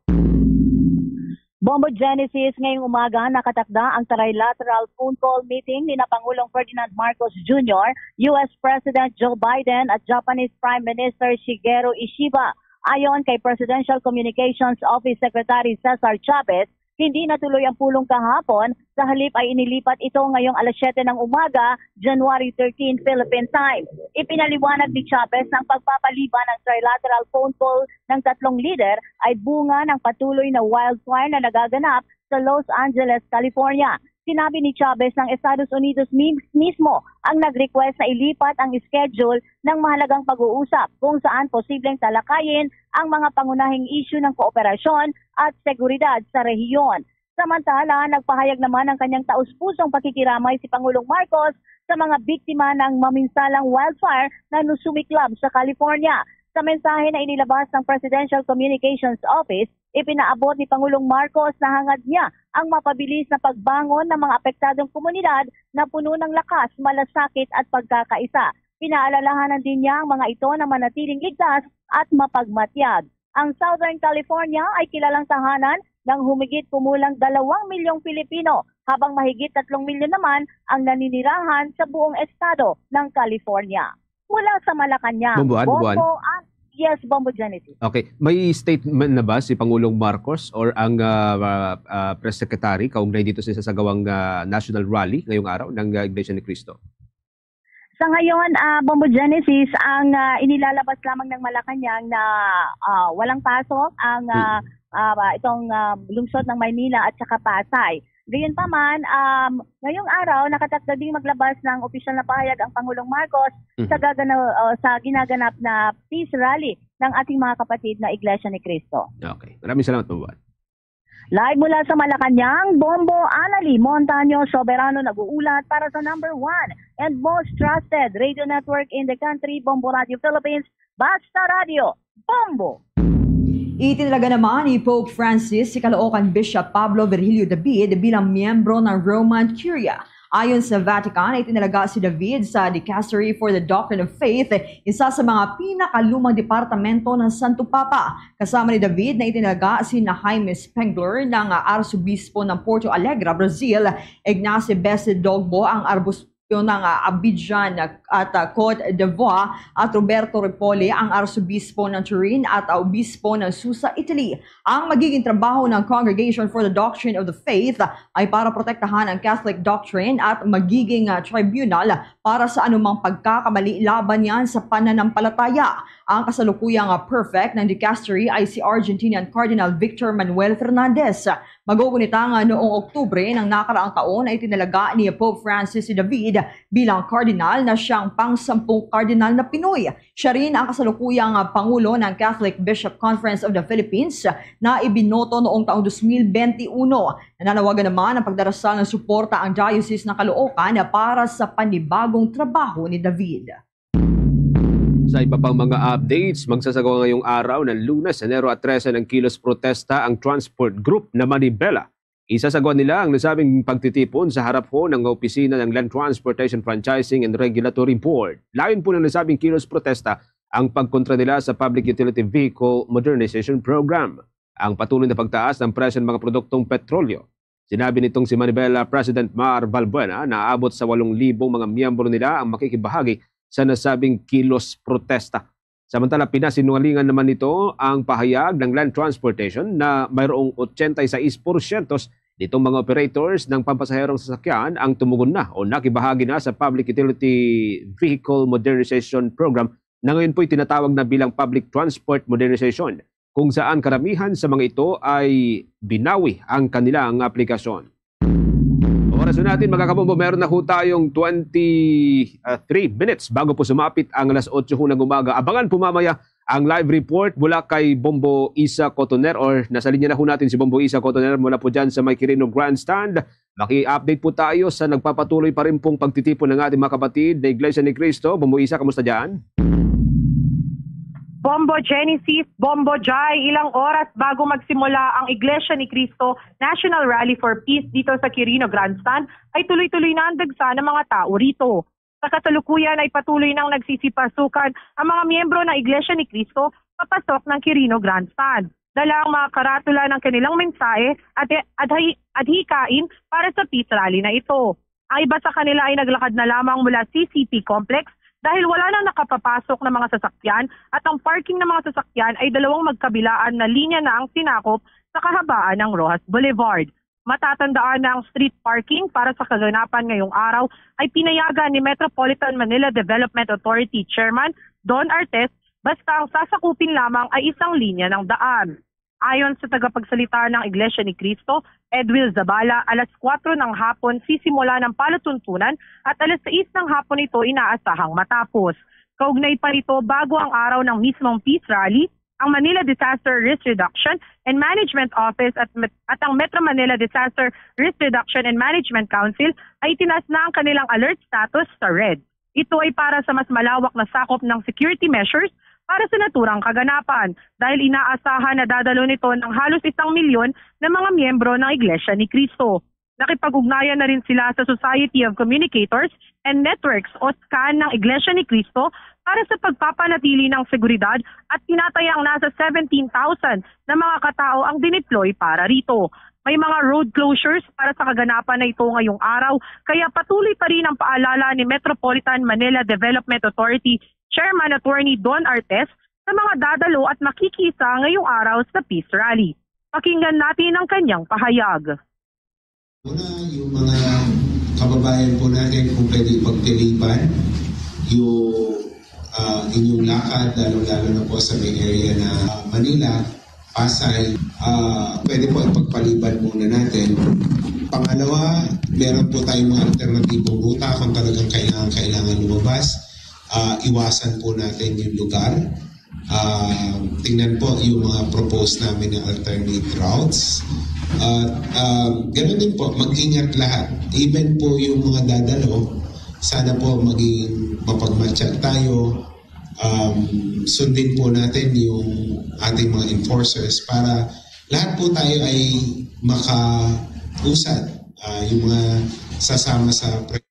Bombo Genesis, ngayong umaga nakatakda ang trilateral phone call meeting ni na Pangulong Ferdinand Marcos Junior, U S President Joe Biden at Japanese Prime Minister Shigeru Ishiba. Ayon kay Presidential Communications Office Secretary Cesar Chavez, Hindi natuloy ang pulong kahapon, sa halip ay inilipat ito ngayong alas siyete ng umaga, January thirteen, Philippine Time. Ipinaliwanag ni Chavez na ang pagpapaliban ng trilateral phone call ng tatlong lider ay bunga ng patuloy na wildfire na nagaganap sa Los Angeles, California. Sinabi ni Chavez na ang Estados Unidos mi-, mismo ang nag-request na ilipat ang schedule ng mahalagang pag-uusap, kung saan posibleng talakayin ang mga pangunahing isyu ng kooperasyon at seguridad sa rehiyon. Samantala, nagpahayag naman ang kanyang taus-pusong pakikiramay si Pangulong Marcos sa mga biktima ng maminsalang wildfire na sumiklab sa California. Sa mensahe na inilabas ng Presidential Communications Office, ipinaabot ni Pangulong Marcos na hangad niya ang mapabilis na pagbangon ng mga apektadong komunidad na puno ng lakas, malasakit at pagkakaisa. Pinaalalahanan din niya ang mga ito na manatiling ligtas at mapagmatyag. Ang Southern California ay kilalang tahanan ng humigit kumulang dalawang milyong Pilipino, habang mahigit tatlong milyon naman ang naninirahan sa buong estado ng California. Mula sa Malacañang, Bombo, ah, Bombo, ah. Bombo, ah, yes, Bombo Genesis. Okay. May statement na ba si Pangulong Marcos or ang, ah, ah, ah, press secretary kaugnay dito sa sasagawang, ah, national rally ngayong araw ng, ah, Iglesia ni Cristo? Sa ngayon, ah, Bombo Genesis, ang, ah, inilalabas lamang ng Malacañang na, ah, walang pasok ang, ah, ah, itong, ah, lungsod ng Maynila at saka Pasay. Gayunpaman, um, ngayong araw, nakatakda ding maglabas ng opisyal na pahayag ang Pangulong Marcos Mhm. sa gagana-, ah, sa ginaganap na peace rally ng ating mga kapatid na Iglesia ni Cristo. Okay. Maraming salamat, Bombo. Live mula sa Malacañang, Bombo Anali Montaño Soberano nag-uulat para sa number one and most trusted radio network in the country, Bombo Radio Philippines, Basta Radio, Bombo! Itinalaga naman ni Pope Francis si Caloocan Bishop Pablo Virgilio David bilang miyembro ng Roman Curia. Ayon sa Vatican, itinalaga si David sa Dicastery for the Doctrine of Faith, isa sa mga pinakalumang departamento ng Santo Papa. Kasama ni David na itinalaga sina Jaime Spengler, ang, ah, Arsobispo ng Porto Alegre, Brazil, Ignacio Besse Dogbo, ang Arsobispo ng, ah, Abidjan at, ah, Côte d'Ivoire, at Roberto Ripoll, ang Arsobispo ng Turin at, ah, Obispo ng Susa, Italy. Ang magiging trabaho ng Congregation for the Doctrine of the Faith ay para protektahan ang Catholic doctrine at magiging, ah, tribunal para sa anumang pagkakamali laban niyan sa pananampalataya. Ang kasalukuyang, ah, prefect ng dicastery ay si Argentinian Cardinal Victor Manuel Fernandez. Magugunit nga noong Oktubre ng nakaraang taon ay itinalaga ni Pope Francis si David bilang cardinal na siyang pangsampung cardinal na Pinoy. Siya rin ang kasalukuyang, ah, pangulo ng Catholic Bishop Conference of the Philippines na ibinoto noong taong dos mil bente uno. Nananawagan naman ang pagdarasal ng suporta ang Diocese ng Caloocan para sa panibagong trabaho ni David. Sa iba pang mga updates, magsasagawa ngayong araw ng Lunes, Enero trese, ng kilos protesta ang transport group na Manibela. Isasagawa nila ang nasabing pagtitipon sa harap ho ng opisina ng Land Transportation Franchising and Regulatory Board. Layon po ng nasabing kilos protesta ang pagkontra nila sa Public Utility Vehicle Modernization Program, ang patuloy na pagtaas ng presyo ng mga produktong petrolyo. Sinabi nitong si Manibela President Mar Valbuena na abot sa walong libong mga miyembro nila ang makikibahagi sa nasabing kilos protesta. Samantala, pinasinungalingan naman nito ang pahayag ng Land Transportation na mayroong ochenta y seis porsyento nitong mga operators ng pampasaherong sasakyan ang tumugon na o nakibahagi na sa Public Utility Vehicle Modernization Program, na ngayon po'y tinatawag na bilang Public Transport Modernization, kung saan karamihan sa mga ito ay binawi ang kanilang aplikasyon. Oras na natin, mga kabombo, meron na ho tayong twenty-three minutes bago po sumapit ang alas otso ho ng umaga. Abangan po mamaya ang live report mula kay Bombo Isa Cotoner, or nasa linya na ho natin si Bombo Isa Cotoner mula po dyan sa may Quirino Grandstand. Maki-update po tayo sa nagpapatuloy pa rin pong pagtitipon ng ating mga kapatid na Iglesia ni Cristo. Bombo Isa, kamusta dyan? Bombo Genesis, Bombo Jai, ilang oras bago magsimula ang Iglesia ni Cristo National Rally for Peace dito sa Quirino Grandstand, ay tuloy-tuloy na ang dagsa ng mga tao rito. Sa kasalukuyan ay patuloy nang nagsisipasukan ang mga miyembro ng Iglesia ni Cristo papasok ng Quirino Grandstand. Dala ang mga karatula ng kanilang mensahe at adhi-, adhikain para sa peace rally na ito. Ang iba sa kanila ay naglakad na lamang mula C C P complex dahil wala nang nakapapasok na mga sasakyan at ang parking ng mga sasakyan ay dalawang magkabilaan na linya na ang sinakop sa kahabaan ng Roxas Boulevard. Matatandaan na ang street parking para sa kaganapan ngayong araw ay pinayagan ni Metropolitan Manila Development Authority Chairman Don Artes, basta ang sasakupin lamang ay isang linya ng daan. Ayon sa tagapagsalita ng Iglesia ni Cristo, Edwil Zabala, alas kuwatro ng hapon sisimulan ang palatuntunan at alas sais ng hapon ito inaasahang matapos. Kaugnay pa nito, bago ang araw ng mismong peace rally, ang Manila Disaster Risk Reduction and Management Office at, Met- at ang Metro Manila Disaster Risk Reduction and Management Council ay itinaas na ang kanilang alert status sa red. Ito ay para sa mas malawak na sakop ng security measures para sa naturang kaganapan, dahil inaasahan na dadalo nito ng halos isang milyon na mga miyembro ng Iglesia ni Cristo. Nakipag-ugnayan na rin sila sa Society of Communicators and Networks o SCAN ng Iglesia ni Cristo para sa pagpapanatili ng seguridad, at tinatayang nasa seventeen thousand na mga katao ang dineploy para rito. May mga road closures para sa kaganapan na ito ngayong araw, kaya patuloy pa rin ang paalala ni Metropolitan Manila Development Authority Chairman Attorney Don Artes sa mga dadalo at makikisa ngayong araw sa peace rally. Pakinggan natin ang kanyang pahayag. Una, yung mga kababayan po natin, kung pwede ipagpiliban yung ah, inyong lakad, lalong-lalo na po sa may area na Manila, Pasay, ah, pwede po ipagpaliban muna natin. Pangalawa, meron po tayong mga alternatibong ruta kung talagang kailangan, kailangan lumabas. Ah, iwasan po natin yung lugar. Ah, tingnan po yung mga proposed namin na alternate routes. At ah, ganun din po, mag-ingat lahat. Even po yung mga dadalo, sana po maging mapagmatsyag tayo. Um, sundin po natin yung ating mga enforcers para lahat po tayo ay makausad, ah, yung mga sasama sa pre-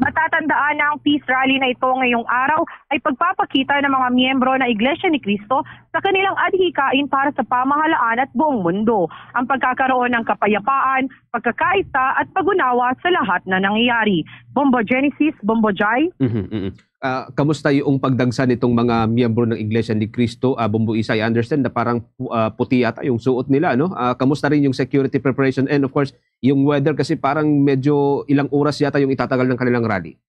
Matatandaan na ang peace rally na ito ngayong araw ay pagpapakita ng mga miyembro ng Iglesia ni Cristo sa kanilang adhikain para sa pamahalaan at buong mundo, ang pagkakaroon ng kapayapaan, pagkakaisa at pag-unawa sa lahat na nangyayari. Bombo Genesis, Bombo Jai. Mhm, mhm. Ah, kamusta yung pagdagsa nitong mga miyembro ng Iglesia ni Cristo? Ah, Bombo Isa, I understand na parang pu- ah, puti yata yung suot nila, no? Ah, kamusta rin yung security preparation and of course, yung weather kasi parang medyo ilang oras yata yung itatagal ng kanilang rally.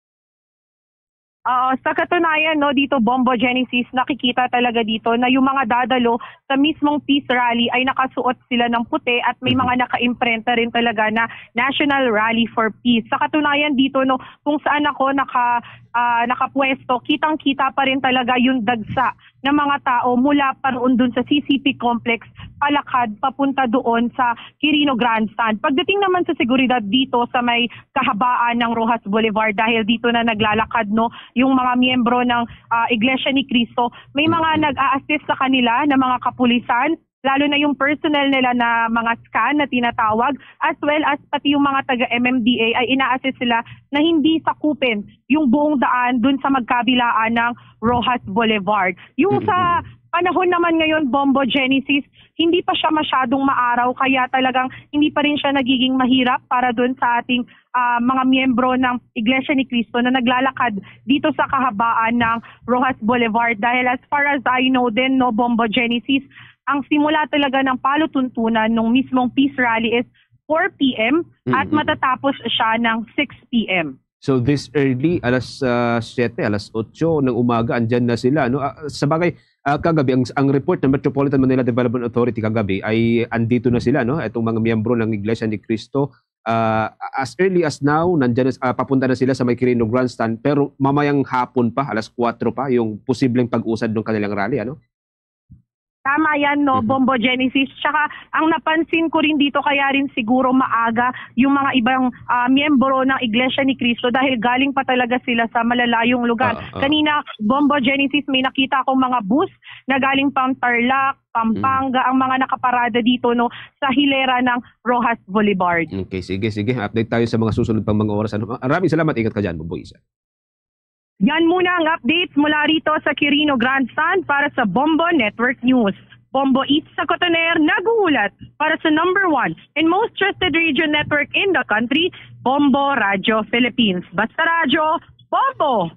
Oo, sa katunayan, no, dito, Bombo Genesis, nakikita talaga dito na yung mga dadalo sa mismong peace rally ay nakasuot sila ng puti at may mga naka-imprenta rin talaga na National Rally for Peace. Sa katunayan dito, no, kung saan ako naka, ah, nakapwesto, kitang-kita pa rin talaga yung dagsa ng mga tao mula pa roon dun sa C C P complex, palakad papunta doon sa Quirino Grandstand. Pagdating naman sa seguridad dito sa may kahabaan ng Roxas Boulevard, dahil dito na naglalakad, no, yung mga miyembro ng ah, Iglesia ni Cristo, may mga nag-a-assist sa kanila na mga kapulisan, lalo na yung personnel nila na mga SCAN na tinatawag, as well as pati yung mga taga M M D A ay ina-assist sila na hindi sakupin yung buong daan dun sa magkabilaan ng Roxas Boulevard. Yung sa panahon naman ngayon, Bombo Genesis, hindi pa siya masyadong maaraw, kaya talagang hindi pa rin siya nagiging mahirap para dun sa ating ah, mga miyembro ng Iglesia ni Cristo na naglalakad dito sa kahabaan ng Roxas Boulevard, dahil as far as I know din, no, Bombo Genesis, ang simula talaga ng palutuntunan ng mismong peace rally is four p.m. at matatapos siya ng six p.m. So this early, alas ah, siyete, alas otso ng umaga, andyan na sila, no? Ah, sa bagay, ah, kagabi, ang, ang report ng Metropolitan Manila Development Authority kagabi ay andito na sila, no? Itong mga miyembro ng Iglesia ni Cristo, ah, as early as now, nandyan na, ah, papunta na sila sa may Quirino Grandstand, pero mamayang hapon pa, alas kuwatro pa, yung posibleng pag-usad ng kanilang rally, ano? Tama yan, no, Bombo Genesis. Tsaka ang napansin ko rin dito, kaya rin siguro maaga yung mga ibang ah, miyembro ng Iglesia ni Cristo, dahil galing pa talaga sila sa malalayong lugar. Ah, ah. Kanina, Bombo Genesis, may nakita akong mga bus na galing pang Tarlac, Pampanga, ang mga nakaparada dito, no, sa hilera ng Roxas Boulevard. Okay, sige, sige. Update tayo sa mga susunod pang mga oras. Ano? Maraming salamat. Ingat ka dyan, Bombo Isa. Yan muna ang updates mula rito sa Quirino Grandstand para sa Bombo Network News. Bombo East sa Cotoner, nag-uulat para sa number one and most trusted radio network in the country, Bombo Radio Philippines. Basta Radyo, Bombo!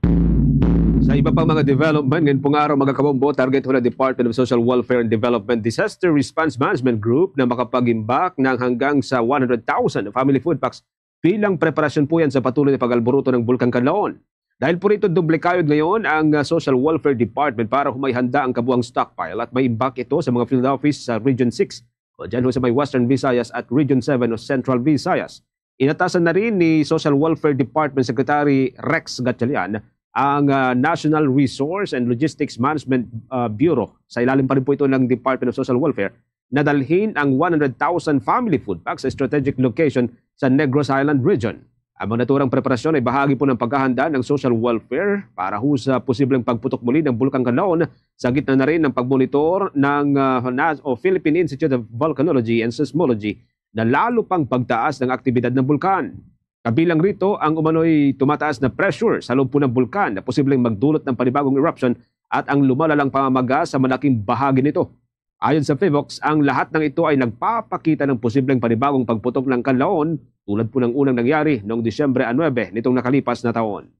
Sa iba pang mga development, ngayon pong araw, mga kabombo, target ho ng Department of Social Welfare and Development Disaster Response Management Group na makapag-imbak ng hanggang sa one hundred thousand family food packs bilang preparasyon po yan sa patuloy na pag-alburuto ng Bulkan Kanlaon. Dahil po rito, doble kayod ngayon ang, ah, Social Welfare Department para humay handa ang kabuang stockpile at may imbak ito sa mga field office sa Region six o dyan ho sa may Western Visayas at Region seven o Central Visayas. Inatasan na rin ni Social Welfare Department Secretary Rex Gatchalian ang, ah, National Resource and Logistics Management, ah, Bureau. Sa ilalim pa rin po ito ng Department of Social Welfare, na dalhin ang one hundred thousand family food packs sa strategic location sa Negros Island Region. Ang mga naturang preparasyon ay bahagi po ng paghahanda ng social welfare para ho sa posibleng pagputok muli ng Bulkan Kanlaon, sa gitna na rin ng pagmonitor ng, ah, nas-, o Philippine Institute of Volcanology and Seismology na lalo pang pagtaas ng aktibidad ng bulkan. Kabilang rito ang umano'y tumataas na pressure sa loob po ng bulkan na posibleng magdulot ng panibagong eruption at ang lumalalang pamamaga sa malaking bahagi nito. Ayon sa PHIVOLCS, ang lahat ng ito ay nagpapakita ng posibleng panibagong pagputok ng kanlaon tulad po ng unang nangyari noong Disyembre nuebe nitong nakalipas na taon.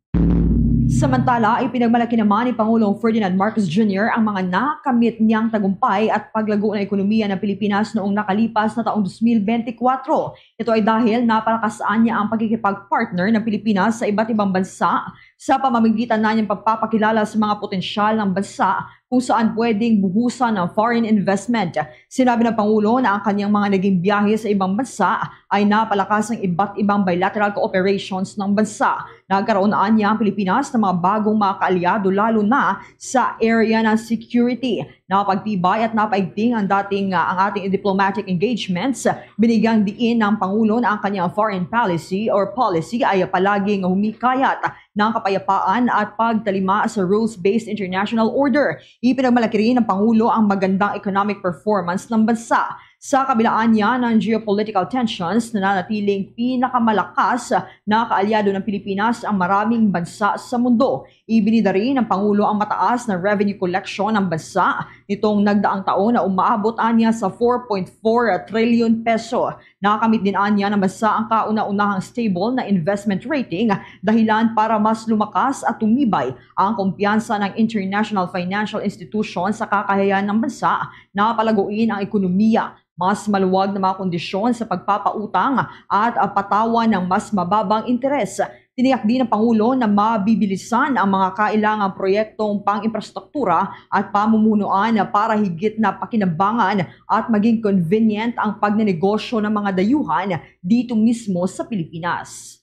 Samantala, ipinagmalaki naman ni Pangulong Ferdinand Marcos Junior ang mga nakamit niyang tagumpay at paglago ng ekonomiya ng Pilipinas noong nakalipas na taong dos mil bente kwatro. Ito ay dahil napalakas niya ang pagkikipag-partner ng Pilipinas sa iba't ibang bansa sa pamamagitan na niyang pagpapakilala sa mga potensyal ng bansa kung saan pwedeng buhusan ang foreign investment. Sinabi ng Pangulo na ang kanyang mga naging biyahe sa ibang bansa ay napalakas ang iba't ibang bilateral cooperations ng bansa. Nagkaroon anya ang Pilipinas ng mga bagong mga kaalyado, lalo na sa area ng security. Napagtibay at napaigting ang dating, ah, ang ating diplomatic engagements. Binigyang diin ng Pangulo na ang kanyang foreign policy or policy ay palaging humikayat ng kapayapaan at pagtalima sa rules-based international order. Ipinagmalaki rin ng Pangulo ang magandang economic performance ng bansa. Sa kabilaan niya ng geopolitical tensions, nananatiling pinakamalakas na kaalyado ng Pilipinas ang maraming bansa sa mundo. Ibinida rin ng Pangulo ang mataas na revenue collection ng bansa nitong nagdaang taon na umaabot anya sa four point four trillion peso. Nakamit din anya ng bansa ang kauna-unahang stable na investment rating, dahilan para mas lumakas at tumibay ang kumpiyansa ng international financial institution sa kakayahan ng bansa na palaguin ang ekonomiya, mas maluwag na mga kondisyon sa pagpapautang at, ah, patawan ng mas mababang interes. Tiniyak din ng Pangulo na mabibilisan ang mga kailangang proyektong pang-infrastruktura at pamumunuan para higit na pakinabangan at maging convenient ang pagnenegosyo ng mga dayuhan dito mismo sa Pilipinas.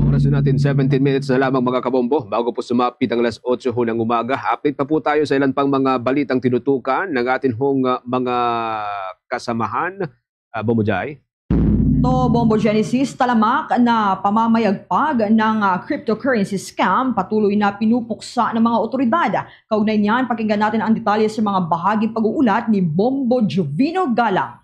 Oras na natin, seventeen minutes na lamang, mga kabombo, bago po sumapit ang alas otso ho ng umaga. Update pa po tayo sa ilan pang mga balitang tinutukan ng atin hong, ah, mga kasamahan. Ah, Bombo Jai? To, Bombo Genesis, talamak na pamamayagpag ng, ah, cryptocurrency scam patuloy na pinupuksa ng mga otoridad. Kaugnay niyan, pakinggan natin ang detalye sa mga bahaging pag-uulat ni Bombo Jovino Galang.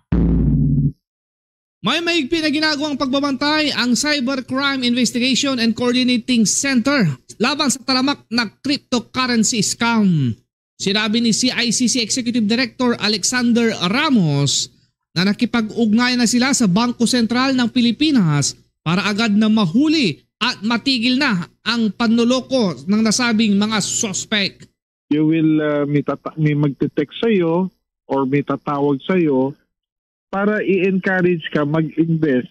May mahigpit na ginagawang pagbabantay ang Cybercrime Investigation and Coordinating Center laban sa talamak na cryptocurrency scam. Sinabi ni C I C C Executive Director Alexander Ramos na nakipag-ugnayan na sila sa Bangko Sentral ng Pilipinas para agad na mahuli at matigil na ang panloloko ng nasabing mga suspek. You will, uh, may, tata- may magte-text sa'yo or may tatawag sa'yo para i-encourage ka mag-invest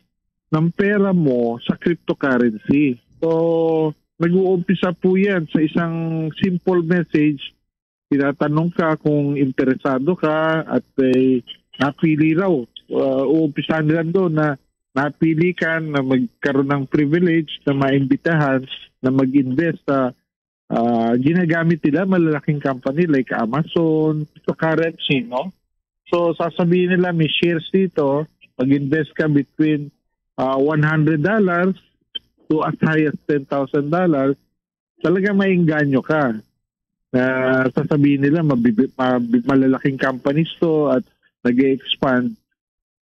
ng pera mo sa cryptocurrency. So, nag-uumpisa po yan sa isang simple message. Tinatanong ka kung interesado ka at, eh, napili raw. Uh, uumpisahan nila doon na napili ka na magkaroon ng privilege na maimbitahan na mag-invest sa, ah, ginagamit nila malalaking company like Amazon, cryptocurrency, no? So, sasabihin nila may shares dito, mag-invest ka between, ah, one hundred dollars to as high as ten thousand dollars. Talaga, maengganyo ka. Na sasabihin nila mabibi- mabi- malalaking companies to at nag-e-expand,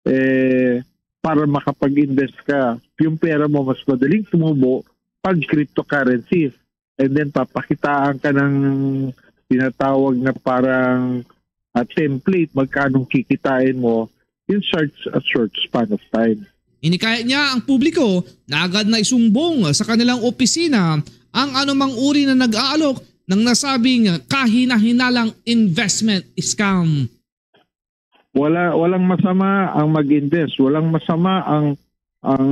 eh, para makapag-invest ka. Yung pera mo mas madaling tumubo pag cryptocurrency. And then papakitaan ka ng tinatawag na parang, ah, template, magkano kikitain mo in such a short span of time. Inikaya niya ang publiko na agad na isumbong sa kanilang opisina ang anumang uri na nag-aalok ng nasabing kahinahinalang investment scam. Wala, walang masama ang mag-invest, walang masama ang ang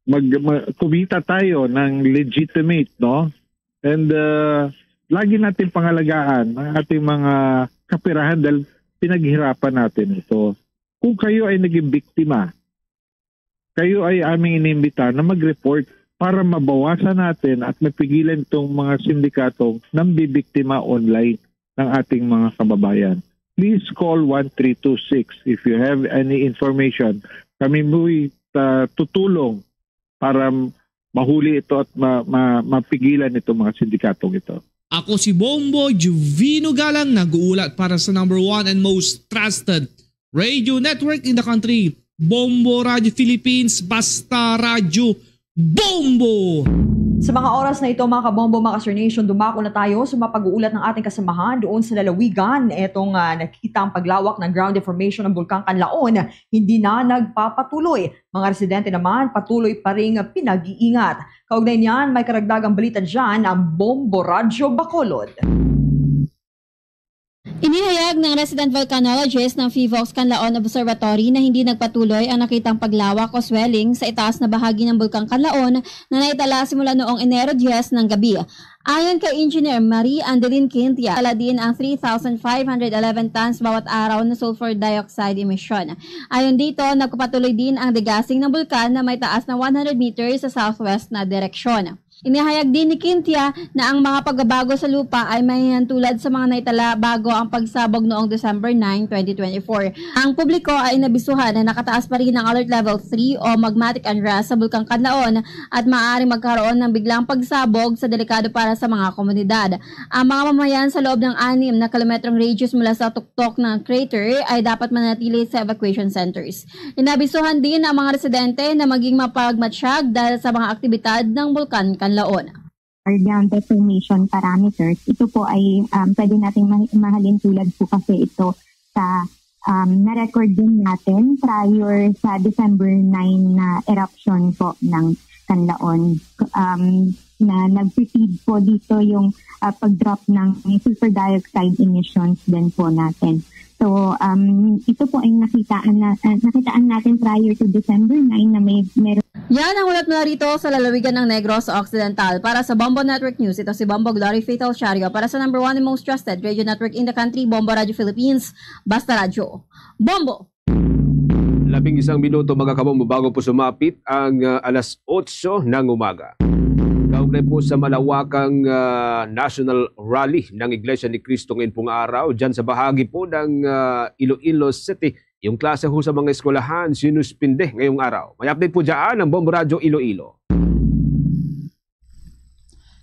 mag, mag kumita tayo ng legitimate, no? And uh, lagi natin pangalagaan ang ating mga kapirahan dahil pinaghirapan natin ito. Kung kayo ay naging biktima, kayo ay aming inimbita na mag-report para mabawasan natin at mapigilan itong mga sindikatong nambibiktima online ng ating mga kababayan. Please call one three two six if you have any information. Kami mo'y uh, tutulong para mahuli ito at ma- ma- mapigilan itong mga sindikatong ito. Ako si Bombo Juvino Galang, nag-uulat para sa number one and most trusted radio network in the country, Bombo Radio Philippines, Basta Radyo Bombo! Sa mga oras na ito, mga kabombo, mga Sir Nation, dumako na tayo sa mga pag-uulat ng ating kasamahan doon sa lalawigan. Etong uh, nakita ang paglawak ng ground deformation ng Bulkang Kanlaon, hindi na nagpapatuloy. Mga residente naman, patuloy pa rin pinag-iingat. Kaugnay niyan, may karagdagang balita dyan ang Bombo Radyo Bacolod. Inihayag ng resident volcanologist ng PHIVOLCS Canlaon Observatory na hindi nagpatuloy ang nakitang paglawak o swelling sa itaas na bahagi ng Bulkang Kanlaon na naitala simula noong Enero diyes ng gabi. Ayon kay Engineer Marie Andeline Quintia, tala din ang three thousand five hundred eleven tons bawat araw na sulfur dioxide emission. Ayon dito, nagpapatuloy din ang degassing ng bulkan na may taas na one hundred meters sa southwest na direksyon. Inihayag din ni Quintia na ang mga pagbabago sa lupa ay mahihantulad sa mga naitala bago ang pagsabog noong December nine, twenty twenty-four. Ang publiko ay inabisuhan na nakataas pa rin ang Alert Level three o magmatic unrest sa Bulkang Kanlaon at maaaring magkaroon ng biglang pagsabog sa delikado para sa mga komunidad. Ang mga mamayan sa loob ng anim na kilometrong radius mula sa tuktok ng crater ay dapat manatili sa evacuation centers. Inabisuhan din ang mga residente na maging mapagmatsyag dahil sa mga aktibidad ng Bulkan Kanlaon. Or ground deformation parameters, ito po ay um, pwede nating mahalin tulad po kasi ito sa um, na-record din natin prior sa December nine na eruption po ng Kanlaon. Um, na nag-precede po dito yung uh, pag-drop ng sulfur dioxide emissions din po natin. So, um, ito po ay nakitaan, na, uh, nakitaan natin prior to December nine na may meron. Yan ang ulat mula rito sa lalawigan ng Negros Occidental. Para sa Bombo Network News, ito si Bombo Glory Faith Alciario para sa number one and most trusted radio network in the country, Bombo Radio Philippines. Basta Radyo. Bombo! Labing isang minuto, mga kabombo, bago po sumapit ang uh, alas otso ng umaga. Kaugnay po sa malawakang uh, national rally ng Iglesia ni Cristo ngayon pong araw, dyan sa bahagi po ng uh, Iloilo City, yung klase ho sa mga eskwelahan sinuspinde ngayong araw. May update po dyan ang Bombo Radyo Iloilo.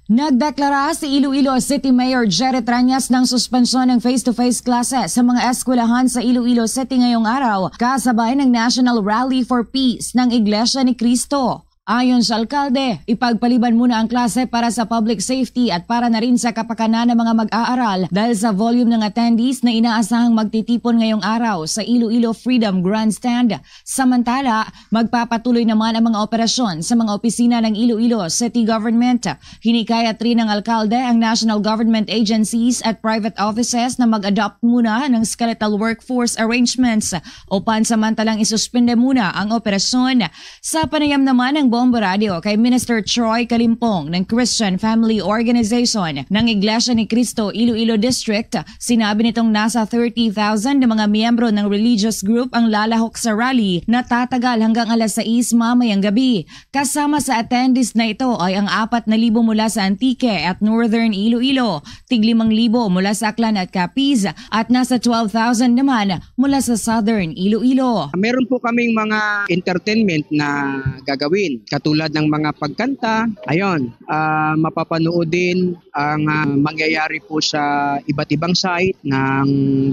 Nagdeklara si Iloilo City Mayor Jerry Treñas ng suspensyon ng face-to-face classes sa mga eskwelahan sa Iloilo City ngayong araw, kasabay ng National Rally for Peace ng Iglesia ni Cristo. Ayon sa alkalde, ipagpaliban muna ang klase para sa public safety at para na rin sa kapakanan ng mga mag-aaral dahil sa volume ng attendees na inaasahang magtitipon ngayong araw sa Iloilo Freedom Grandstand. Samantala, magpapatuloy naman ang mga operasyon sa mga opisina ng Iloilo City Government. Hinikayat rin ng alkalde ang national government agencies at private offices na mag-adopt muna ng skeletal workforce arrangements o pansamantalang isuspende muna ang operasyon. Sa panayam naman ng Bombo Radio kay Minister Troy Kalimpong ng Christian Family Organization ng Iglesia ni Cristo Iloilo District, sinabi nitong nasa thirty thousand na mga miyembro ng religious group ang lalahok sa rally na tatagal hanggang alas sais mamayang gabi. Kasama sa attendees na ito ay ang apat na libo mula sa Antique at Northern Iloilo, tig limang libo mula sa Aklan at Capiz, at nasa twelve thousand naman mula sa Southern Iloilo. Meron po kaming mga entertainment na gagawin, katulad ng mga pagkanta. Ayun, uh, mapapanood din Ang, ah, mangyayari po sa iba't ibang site ng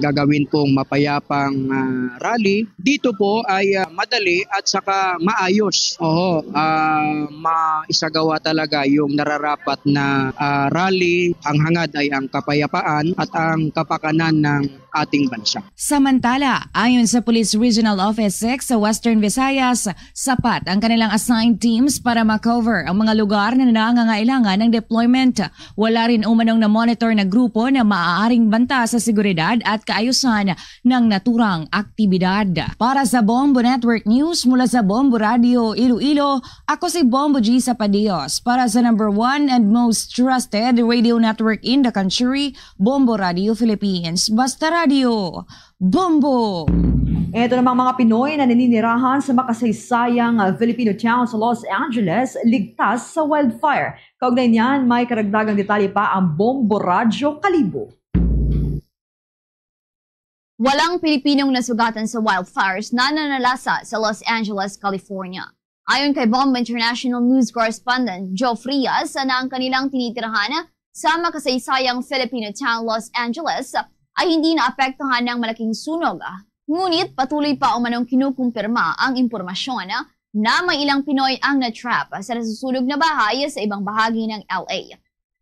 gagawin pong mapayapang, ah, rally, dito po ay, ah, madali at saka maayos. Oo, ah, maisagawa talaga yung nararapat na, ah, rally. Ang hangad ay ang kapayapaan at ang kapakanan ng ating bansa. Samantala, ayon sa Police Regional Office six sa Western Visayas, sapat ang kanilang assigned teams para ma-cover ang mga lugar na nangangailangan ng deployment. Wala rin umanong na-monitor na grupo na maaaring banta sa seguridad at kaayusan ng naturang aktibidad. Para sa Bombo Network News mula sa Bombo Radio Iloilo, ako si Bombo G Sapadios para sa number one and most trusted radio network in the country, Bombo Radio Philippines. Basta Radio, Bombo! Ito namang mga Pinoy na naninirahan sa makasaysayang, ah, Filipino town sa Los Angeles, ligtas sa wildfire. Kaugnay niyan, may karagdagang detalye pa ang Bombo Radyo Kalibo. Walang Pilipinong nasugatan sa wildfires na nanalasa sa Los Angeles, California. Ayon kay Bombo International News Correspondent Joe Frias, na ang kanilang tinitirahan sa makasaysayang Filipino town, Los Angeles, ay hindi naapektuhan ng malaking sunog. Ngunit patuloy pa umanong kinukumpirma ang impormasyon na may ilang Pinoy ang na-trap sa nasusunog na bahay sa ibang bahagi ng L A.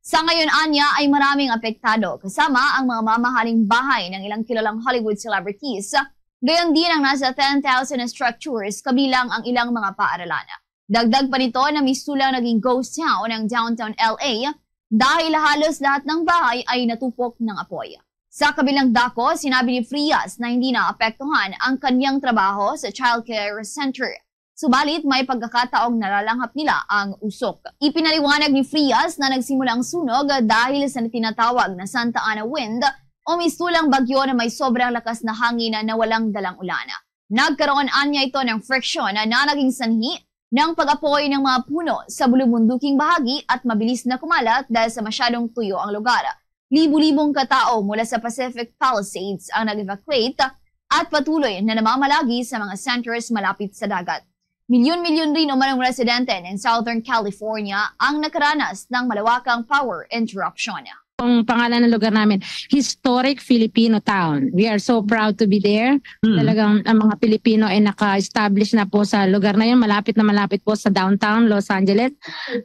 Sa ngayon, anya, ay maraming apektado, kasama ang mga mamahaling bahay ng ilang kilalang Hollywood celebrities, gayon din ang nasa ten thousand structures, kabilang ang ilang mga paaralan. Dagdag pa nito na mistulang naging ghost town ang downtown L A dahil halos lahat ng bahay ay natupok ng apoy. Sa kabilang dako, sinabi ni Frias na hindi naapektuhan ang kanyang trabaho sa childcare center. Subalit, may pagkakataong nalalanghap nila ang usok. Ipinaliwanag ni Frias na nagsimula ang sunog dahil sa tinatawag na Santa Ana wind o mistulang bagyo na may sobrang lakas na hangin na walang dalang ulan. Nagkaroon anya ito ng friction na naging sanhi ng pag-apoy ng mga puno sa bulubunduking bahagi at mabilis na kumalat dahil sa masyadong tuyo ang lugar. Libu-libong katao mula sa Pacific Palisades ang nag-evacuate at patuloy na namamalagi sa mga centers malapit sa dagat. Milyon-milyon rin umanong residente ng Southern California ang nakaranas ng malawakang power interruption. Ang pangalan ng lugar namin, Historic Filipino Town. We are so proud to be there. Mm. Talagang ang mga Pilipino ay naka-establish na po sa lugar na yun. Malapit na malapit po sa downtown Los Angeles.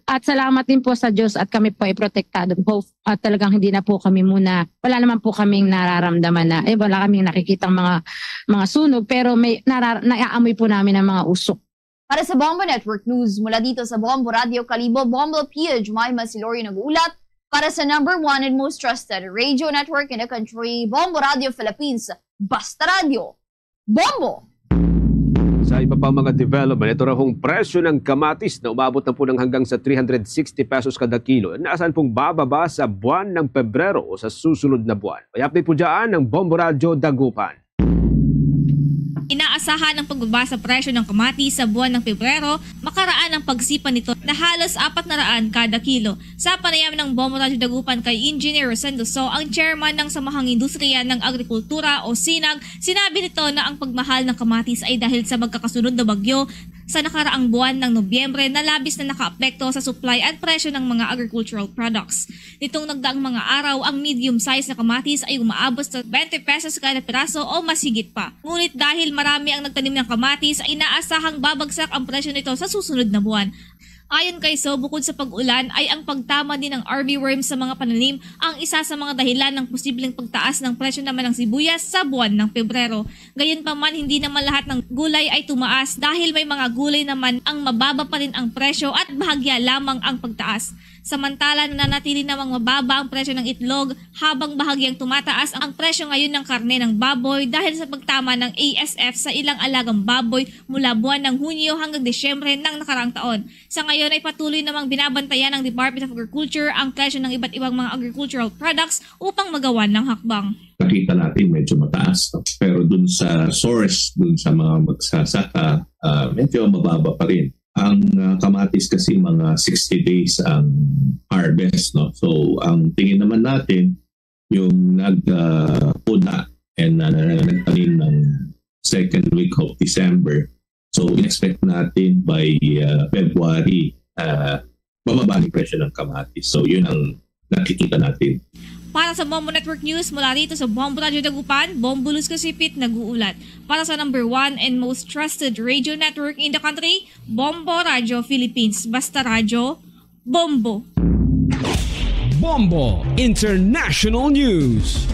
At salamat din po sa Diyos at kami po ay protektado po. At talagang hindi na po kami muna, wala naman po kaming nararamdaman na, eh, wala kaming nakikitang mga, mga sunog, pero may nara-, naaamoy po namin ang mga usok. Para sa Bombo Network News, mula dito sa Bombo Radio Kalibo, Bombo P H, may Masilorio nag-uulat. Para sa number one and most trusted radio network in the country, Bombo Radio Philippines, Basta Radio, Bombo! Sa iba pang mga development, ito raw hong presyo ng kamatis na umabot na po ng hanggang sa three hundred sixty pesos kada kilo. Nasaan pong bababa sa buwan ng Pebrero o sa susunod na buwan? May update po dyan ng Bombo Radyo Dagupan. Inaasahan ang pagbaba sa presyo ng kamatis sa buwan ng Pebrero, makaraan ang pagsipa nito na halos apat na raan kada kilo. Sa panayam ng Bombo Radyo Dagupan kay Engineer Rosendo So, ang chairman ng Samahang Industriya ng Agrikultura o sinag, sinabi nito na ang pagmahal ng kamatis ay dahil sa magkakasunod na bagyo sa nakaraang buwan ng Nobyembre na labis na nakaapekto sa supply at presyo ng mga agricultural products. Nitong nagdaang mga araw, ang medium size na kamatis ay umaabot sa twenty pesos kada piraso o mas higit pa. Ngunit dahil marami ang nagtanim ng kamatis, ay inaasahang babagsak ang presyo nito sa susunod na buwan. Ayon kay So, bukod sa pag-ulan, ay ang pagtama din ng armyworm sa mga pananim ang isa sa mga dahilan ng posibleng pagtaas ng presyo naman ng sibuyas sa buwan ng Pebrero. Gayunpaman, hindi naman lahat ng gulay ay tumaas dahil may mga gulay naman ang mababa pa rin ang presyo at bahagya lamang ang pagtaas. Samantala, nananatili namang mababa ang presyo ng itlog habang bahagyang tumataas ang presyo ngayon ng karne ng baboy dahil sa pagtama ng A S F sa ilang alagang baboy mula buwan ng Hunyo hanggang Disyembre ng nakaraang taon. Sa ngayon ay patuloy namang binabantayan ng Department of Agriculture ang presyo ng iba't ibang mga agricultural products upang magawan ng hakbang. Nakita natin medyo mataas, no? Pero dun sa source, dun sa mga magsasaka, ah, medyo mababa pa rin. Ang, ah, kamatis kasi mga sixty days ang harvest, no? So, ang tingin naman natin, yung nag, ah, puna and, ah, nagtanim ng second week of December. So, in-expect natin by, ah, February, ah, bababa yung presyo ng kamatis. So, yun ang nakikita natin. Para sa Bombo Network News, mula rito sa Bombo Radyo Dagupan, Bombo Luz Kasipit nag-uulat. Para sa number one and most trusted radio network in the country, Bombo Radyo Philippines. Basta radyo, Bombo. Bombo International News.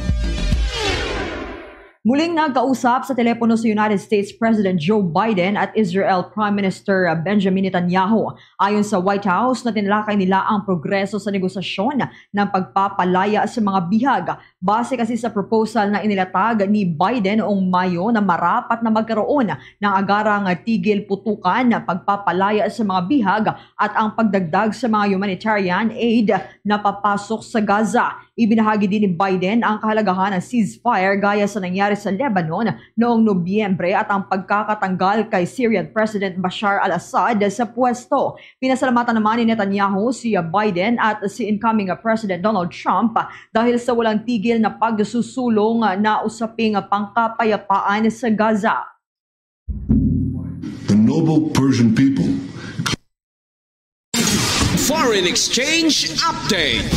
Muling nagkausap sa telepono si United States President Joe Biden at Israel Prime Minister Benjamin Netanyahu. Ayon sa White House, natinalakay nila ang progreso sa negosasyon ng pagpapalaya sa mga bihag. Base kasi sa proposal na inilatag ni Biden noong Mayo na marapat na magkaroon ng agarang tigil putukan, pagpapalaya sa mga bihag at ang pagdagdag sa mga humanitarian aid na papasok sa Gaza. Ibinahagi din ni Biden ang kahalagahan ng ceasefire gaya sa nangyari sa Lebanon noong Nobyembre at ang pagkakatanggal kay Syrian President Bashar al-Assad sa pwesto. Pinasalamatan naman ni Netanyahu si Biden at si incoming President Donald Trump dahil sa walang tigil na pagsusulong na usaping pangkapayapaan sa Gaza. The noble Persian people Foreign Exchange Update.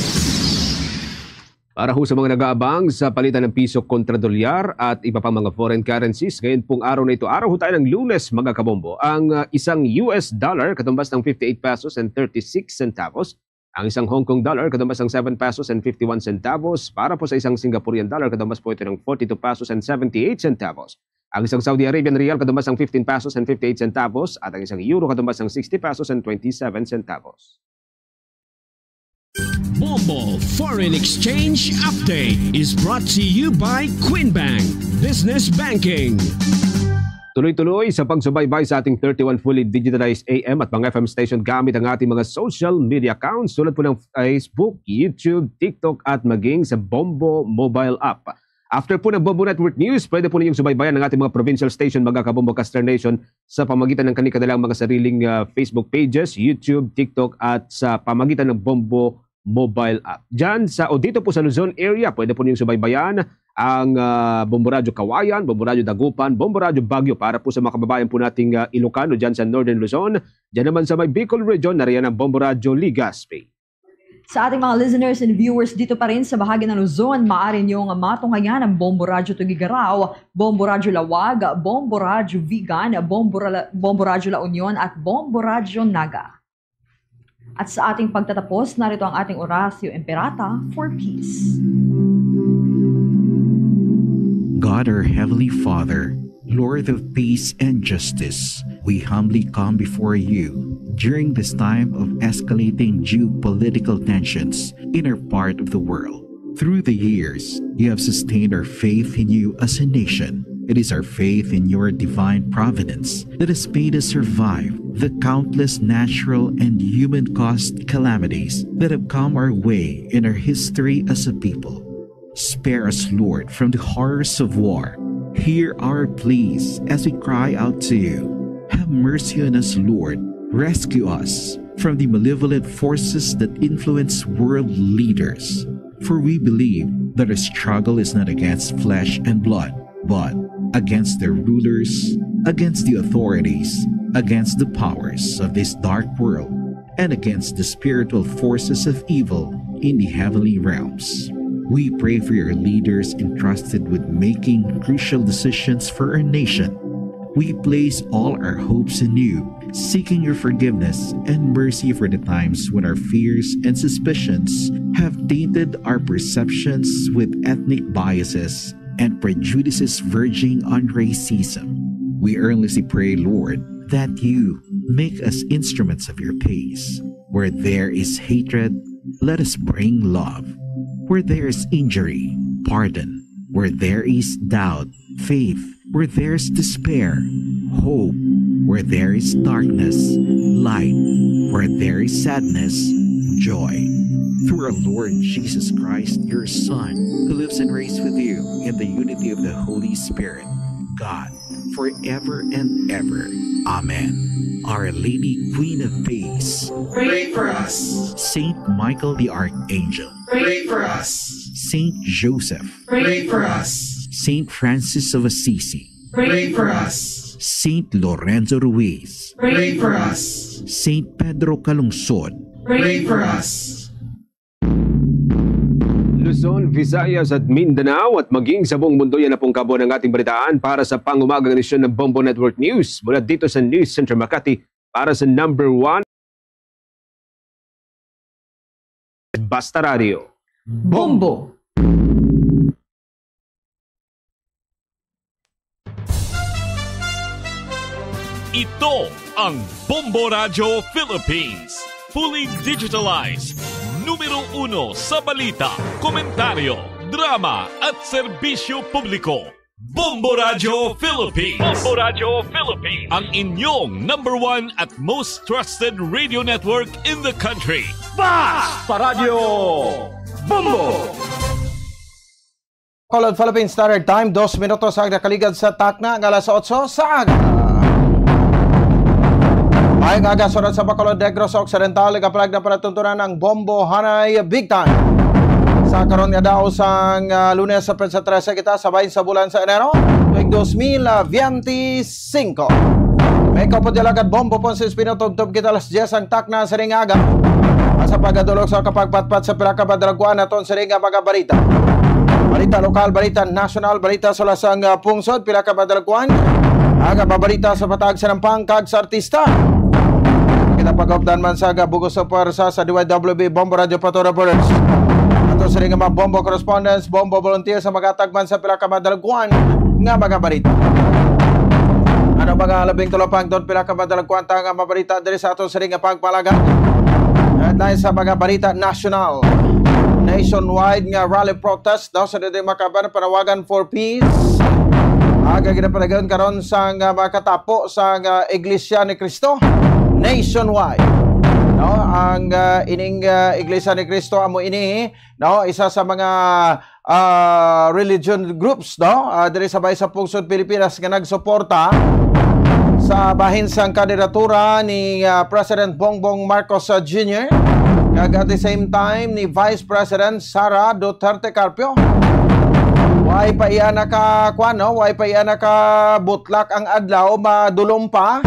Para ho sa mga nag-aabang sa palitan ng piso kontra dolyar at iba pang mga foreign currencies, ngayon pong araw na ito, araw ho tayo ng Lunes, mga kabombo, ang ah, isang U S dollar katumbas ng fifty-eight pesos and thirty-six centavos, ang isang Hong Kong dollar katumbas ng seven pesos and fifty-one centavos, para po sa isang Singaporean dollar katumbas po ito ng forty-two pesos and seventy-eight centavos, ang isang Saudi Arabian riyal katumbas ng fifteen pesos and fifty-eight centavos, at ang isang euro katumbas ng sixty pesos and twenty-seven centavos. Bombo Foreign Exchange Update is brought to you by Queen Bank Business Banking. Tuloy-tuloy sa pagsubaybay sa ating thirty-one fully digitalized A M at mga F M station gamit ang ating mga social media accounts tulad po ng Facebook, YouTube, TikTok at maging sa Bombo mobile app. After po ng Bombo Network News, pwede po ninyong subaybayan ang ating mga provincial station, mga kabombo, Caster Nation, sa pamagitan ng kanilang mga sariling ah, Facebook pages, YouTube, TikTok at sa pamagitan ng Bombo mobile app. Diyan sa o dito po sa Luzon area, pwede po ninyong subaybayan ang ah, Bombo Radyo Kawayan, Bombo Radyo Dagupan, Bombo Radyo Baguio para po sa mga kababayan po nating ah, Ilocano diyan sa Northern Luzon. Diyan naman sa may Bicol region, nariyan ang Bombo Radyo Legazpi. Sa ating mga listeners and viewers dito pa rin sa bahagi ng Luzon, maaari niyong matunghayan ang Bombo Radyo Tuguegarao, Bombo Radyo Laoag, Bombo Radyo Vigan, Bombo, Ra- Bombo Radyo La Union at Bombo Radyo Naga. At sa ating pagtatapos, narito ang ating Oratio Imperata for Peace. God, our Heavenly Father, Lord of peace and justice, we humbly come before you during this time of escalating geopolitical tensions in our part of the world. Through the years, you have sustained our faith in you as a nation. It is our faith in your divine providence that has made us survive the countless natural and human caused calamities that have come our way in our history as a people. Spare us, Lord, from the horrors of war. Hear our pleas as we cry out to you. Have mercy on us, Lord. Rescue us from the malevolent forces that influence world leaders. For we believe that our struggle is not against flesh and blood, but against their rulers, against the authorities, against the powers of this dark world, and against the spiritual forces of evil in the heavenly realms. We pray for your leaders entrusted with making crucial decisions for our nation. We place all our hopes in you, seeking your forgiveness and mercy for the times when our fears and suspicions have tainted our perceptions with ethnic biases and prejudices verging on racism. We earnestly pray, Lord, that you make us instruments of your peace. Where there is hatred, let us bring love. Where there is injury, pardon. Where there is doubt, faith. Where there is despair, hope. Where there is darkness, light. Where there is sadness, joy. Through our Lord Jesus Christ, your Son, who lives and reigns with you in the unity of the Holy Spirit, God, forever and ever. Amen. Our Lady, Queen of Peace, Pray for us. Saint Michael the Archangel, Pray for us. Saint Joseph, Pray for us. Saint Francis of Assisi, Pray for us. Saint Lorenzo Ruiz, Pray for us. Saint Pedro Calungsod, Pray for us. Luzon, Visayas at Mindanao at maging sa buong mundo. Yan na pong kabuuan ng ating balitaan para sa pangumagang edisyon ng Bombo Network News. Mula dito sa News Center Makati, para sa number one, Basta Radio. Bombo. Ito ang Bombo Radyo Philippines. Fully digitalized. Numero uno sa balita, komentaryo, drama at serbisyo publiko. Bombo Radyo Philippines. Bombo Radyo Philippines. Ang inyong number one at most trusted radio network in the country. Basta Radyo Bombo! Bacolod, Philippine Standard Time, dos minutos ang nakaligad sa takna nga alas otso sa aga. Maayong aga, surat sa Bacolod, Negros Occidental, nagapalag na palatuntunan ang Bombo Hanay Big Time. Sa karon nga daw sang, ah, Lunes, sa petsa trese kita sa bahin sa bulan sa Enero, tuig dos mil veinticinco. May kapod yalagad Bombo Ponce Espino, tubtob kita alas diyes ang takna sa ring aga. Sa pagkadulog sa kapagpatpat sa pila ka madalagkuan naton sa ring mga balita. Balita lokal, balita nasyonal, balita sa lasang, ah, pungsod, pila ka madalagkuan. Ang mga balita sa patag sa nampang kag sa artista. Kita pagupdan man sa bug-os sa pwersa sa D Y W B Bombo Radyo Pato Reporters. Ato sa ring mga Bombo correspondents, Bombo volunteers sa magatag man sa pila ka madalagkuan nga mga balita. Ano mga labing tulapang doon pila ka madalagkuan ta nga mabalita diri sa ato sa ring nga pagpalagad? Headline sa mga balita nasyonal. Nationwide nga rally protest daw sa dili makaban panawagan for peace. Aga ginapadayon karon sa nga makatapo sa nga Iglesia ni Cristo nationwide. No, ang, ah, ining, ah, Iglesia ni Cristo amo ini, no, isa sa mga, ah, religion groups, no, ah, diri sa bahin sa pungsod Pilipinas nga nagsuporta sa bahin sang kandidatura ni, ah, President Bongbong Marcos, ah, Junior, kag at the same time ni Vice President Sara Duterte Carpio. Way pa iya naka, kuwan, no? Way pa iya nakabutlak ang adlaw, madulom pa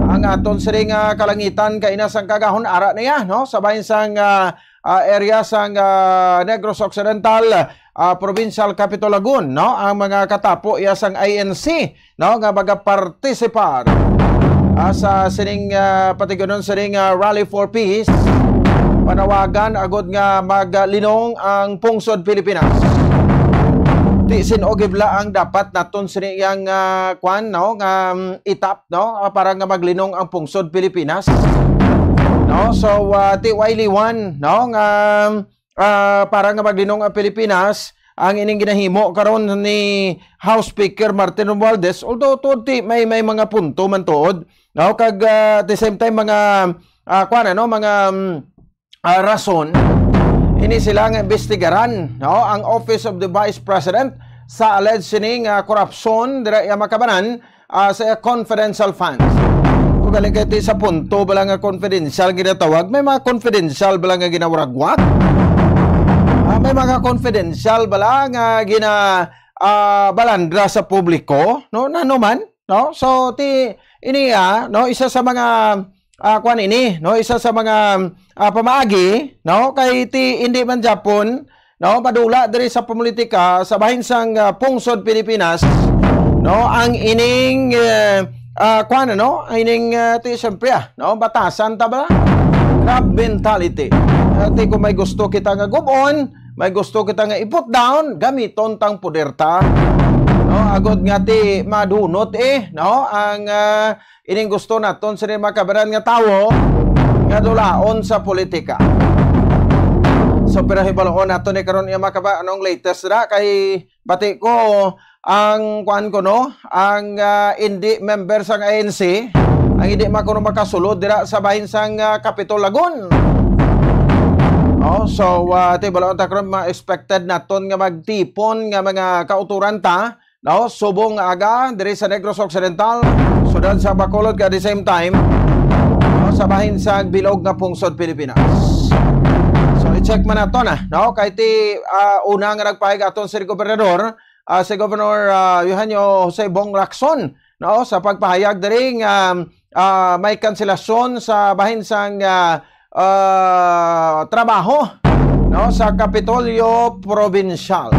ang aton siring nga kalangitan kay ina sang kagahon ara niya, no? Sa bahin sang, ah, ah, area sang, ah, Negros Occidental, ah, Provincial Capitol Lagun, no? Ang mga katapo iya sang I N C, no, nga magapartisipar, ah, sa sining, ah, patiganon sining, ah, Rally for Peace, panawagan agud nga maglinong ang pungsod Pilipinas. Ti sin-o gibla ang dapat naton sini yang, ah, kwan, no, nga, mm, itap, no, ah, para nga maglinong ang pungsod Pilipinas. No, so, ah, ti way liwan, no, nga, ah, para nga maglinong ang Pilipinas, ang ining ginahimo karon ni House Speaker Martin Romualdez, although tuod ti may, may mga punto man tuod, no? Kag, ah, at the same time, mga, ah, kuwan, ano, mga, mm, ah, rason, ini sila nga imbestigaran, no? Ang Office of the Vice President sa alleged sining, ah, korupsyon dira iya makabanan, ah, sa confidential funds. Kung galing kayo sa punto bala nga confidential ginatawag, may mga confidential bala nga ginawragwag? Ah, may mga confidential bala nga gina, ah, balandra sa publiko, no? Nano man, no? So, ti, ini, ah, no, isa sa mga, ah, kwan ini, no? Isa sa mga, ah, pamaagi, no? Kay ti, hindi man Japon, no, madula diri sa politika sa bahin sang, ah, pungsod Pilipinas, no, ang ining, eh, ah, kuwan, no, ining, ah, ti, siyempre, ah, no, batasan ta ba? Crab mentality. Ati kung may gusto kita nga gubon, may gusto kita nga i-put down, gamiton tang poder ta. No, agod nga ti madunot, eh, no, ang, ah, ining gusto naton sini makabanan nga tawo nga dulaon sa politika. So, pero hibaluon nato ni karon iya makaba anong latest na kay bati ko ang kuan ko, no, ang, ah, hindi member sang I N C, ang hindi man kuno makasulod dira sa bahin sang, ah, Capitol Lagun. Oh, so, ah, ti balaon ta karon mga expected naton nga magtipon nga mga kauturan ta, no, subong nga aga diri sa Negros Occidental, sudad sa Bacolod, kag at the same time, no, sa bahin sa bilog nga pungsod Pilipinas. So, i-check man nato na, no, kay ti, ah, una nga nagpahayag aton si gobernador, ah, si Governor, ah, Eugenio Jose Bong Lacson, no, sa pagpahayag diri nga, ah, may kanselasyon sa bahin sang, ah, ah, trabaho no, sa Kapitolyo Provincial.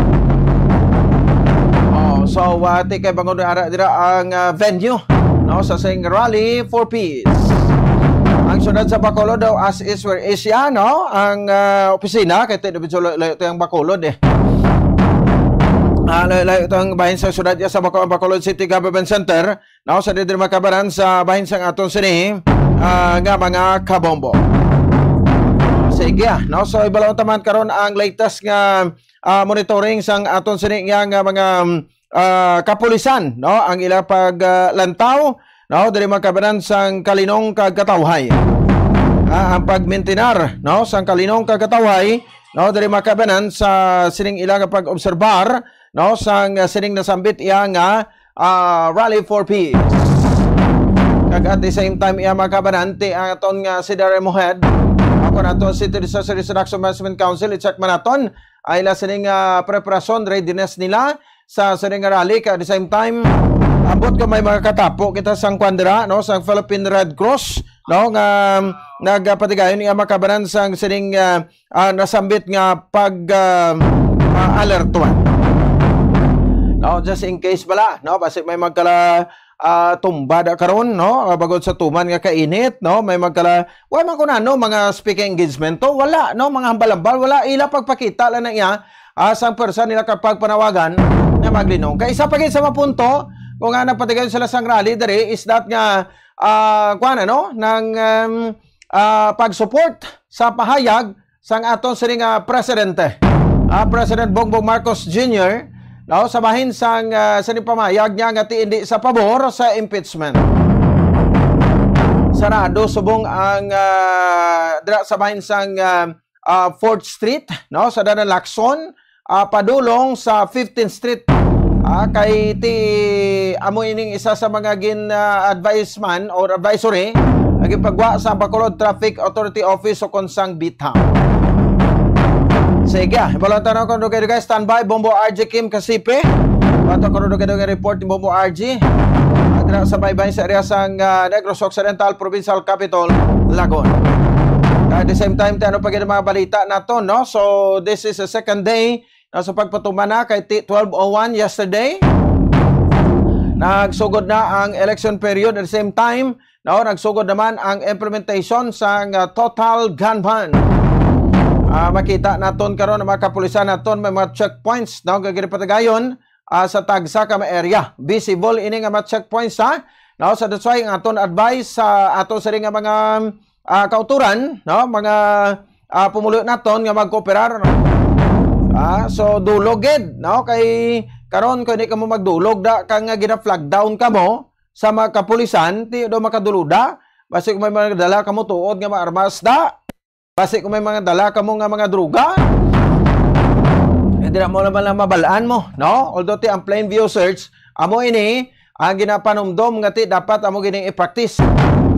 Oh, so, ah, ti kay bangod ara dira ang, ah, venue, no, sa sing Rally for Peace. Ang siyudad sa Bacolod daw, as is where is siya, no? Ang, ah, opisina, kay ti medyo layo, layo ti ang Bacolod, eh. Ah, layo, layo ti ang bahin sa siyudad ya sa Baco-, Bacolod City Government Center. No, sa diri makabaran sa bahin sang aton sini, ah, nga mga kabombo. Sige, ah, no, so ibalo ta man karon ang latest nga, ah, monitoring sang aton sini nga, nga mga, ah, kapulisan, no, ang ila pag, ah, lantaw, no, diri makabaran sang Kalinong kag Katawhay. Ah, ang pagmintinar, no, sang Kalinong kag Katawhay, no, diri makabanan sa sining ila nga pag-obserbar, no, sang, ah, sining nasambit iya nga, ah, Rally for Peace. Kag at the same time, iya makabanan ti ang aton nga si Darren Mohed, ako na aton City Disaster Risk Reduction Management Council, i-check man naton ay la sining, ah, preparasyon, readiness nila sa sining nga rally. Kag at the same time, ambot ko may mga katapo kita sang kwan dira, no, sang Philippine Red Cross, no, nga nagapatigayon iya makabanan sang sining, ah, ah, nasambit nga pag, ah, ah, alertuan. No, just in case bala, no, basi may magkala, ah, tumba da karon, no, ah, bagod sa tuman nga kainit, no, may magkala, wa man kuno, no, mga speaking engagement to, wala, no, mga hambal-hambal, wala, ila pagpakita lang na iya, ah, sang pwersa nila kapag panawagan nga maglinong. Kay isa pa gid sa mapunto, kung nga nagpatigayon sila sang rally diri, is that nga, ah, kuwan, ano, nang, um, ah, pag-support sa pahayag sang aton sini nga presidente, ah, President Bongbong Marcos Junior, no, sa bahin sang, ah, sini pamahayag niya nga ti indi sa pabor sa impeachment. Sarado subong ang, ah, dira sa bahin sang, ah, ah, Fourth Street, no, sa Danan Lacson, ah, padulong sa Fifteenth Street. Ah, kay ti amo ining isa sa mga gin, ah, advice man or advisory nga ginpagwa sa Bacolod Traffic Authority Office o kon sang BTAM. Sige, ah, ibalon ta na kung dugay-dugay, standby, Bombo R G Kim Kasipe. Bato ko dugay-dugay report ni Bombo R G. Adra sa baybay sa area sang, ah, Negros Occidental, Provincial Capital, Lagon. At the same time, ti ano pa gid ang mga balita naton, no? So, this is the second day na sa pagpatuman na kay ti twelve oh one yesterday. Nagsugod na ang election period. At the same time, no, nagsugod naman ang implementation sang, ah, total gun ban. Ah, makita naton karon ang mga kapulisan naton may mga checkpoints, no, nga ginpatigayon, ah, sa tagsa ka mga area. Visible ini nga mga checkpoints, ha? No, so that's why ang aton advice sa ato sini nga mga, ah, kauturan, no, mga, ah, pumuluyo naton nga magkooperar, no? Ah, so dulog gid, no? Kay karon kung di kamo magdulog, da ka nga gina-flag down kamo sa mga kapulisan, ti daw makaduloda. Basi kung may mga dala kamo tuod nga mga armas, da. Basi kung may mga dala kamo nga mga droga, eh, di na mo naman lang mabalaan mo, no? Although ti ang plain view search, amo ini ang ginapanumdom nga ti dapat amo gining i-practice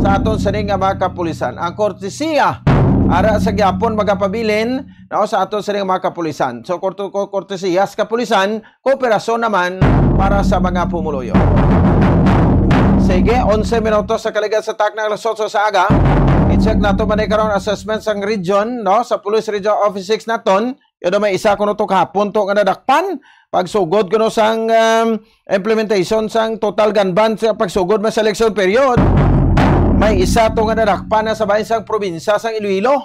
sa aton sini nga mga kapulisan. Ang kortesiya, ara sa gyapon magapabilin, no, sa aton sini nga mga kapulisan. So, korto-, ko-, kortesiya sa kapulisan, kooperasyon naman para sa mga pumuluyo. Sige, onse minutos sa kaligat sa takna alas otso sa aga. I-check nato man ni karon assessment sang region, no, sa Police Region Office six naton. Yun na may isa kuno to kahapon to nga nadakpan. Pagsugod kuno sang, um, implementation sang total gun ban sa pagsugod man sa election period. May isa to nga nadakpan na sa bahin sang probinsya sang Iloilo.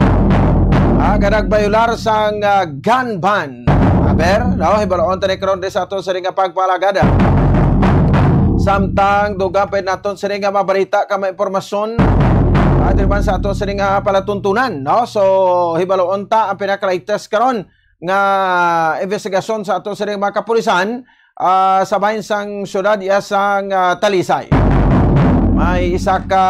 Ah, nga nagbayular sang, ah, gun ban. Aber, no, hibaloon ta ni karon di sa aton sini nga pagpalagad. Samtang dugang pa naton sini nga mabalita ka mga impormasyon. Ah, diri man sa aton sini nga palatuntunan, no? So, hibaloon ta ang pinaka-latest karon nga investigasyon sa aton sini mga kapulisan, ah, sa bahin sang syudad iya sang, ah, Talisay. May isa ka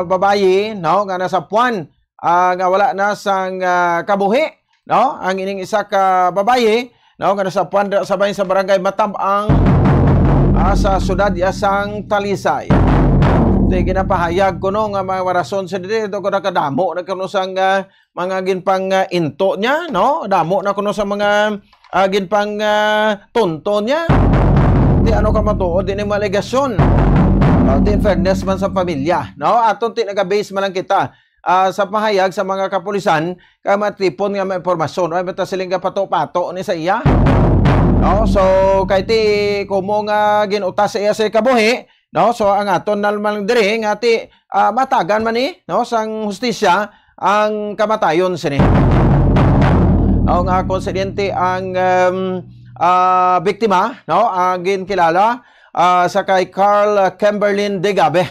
babayi, no, nga nasapuan, ah, nga wala na sang, ah, kabuhi, no? Ang ining isa ka babayi, no, nga nasapuan da-, sa bahin sa barangay Matab-ang, ah, sa syudad iya sang Talisay. Ti ginapahayag kuno nga mga rason sa diri, ito ko nakadamo na kuno sang, ah, mga ginpang, ah, into niya, no? Damo na kuno sa mga, ah, ginpang, ah, tonto niya. Ti ano ka matuod din ang mga alegasyon? Ah, ti in fairness man sa pamilya, no? Aton ti naga-base man lang kita ah, sa pahayag sa mga kapulisan, kay matipon nga may impormasyon, ay mata siling ka pato-pato ni sa iya. No? So, kay ti kumo nga ginutas sa iya sa kabuhi, no? So, ang aton na lang diri nga ti, ah, matagan man ni, no, sang hustisya ang kamatayon sini. No, nga konsidente ang, um, ah, biktima, no, ang ginkilala, ah, sa kay Carl Kimberlin Degabe,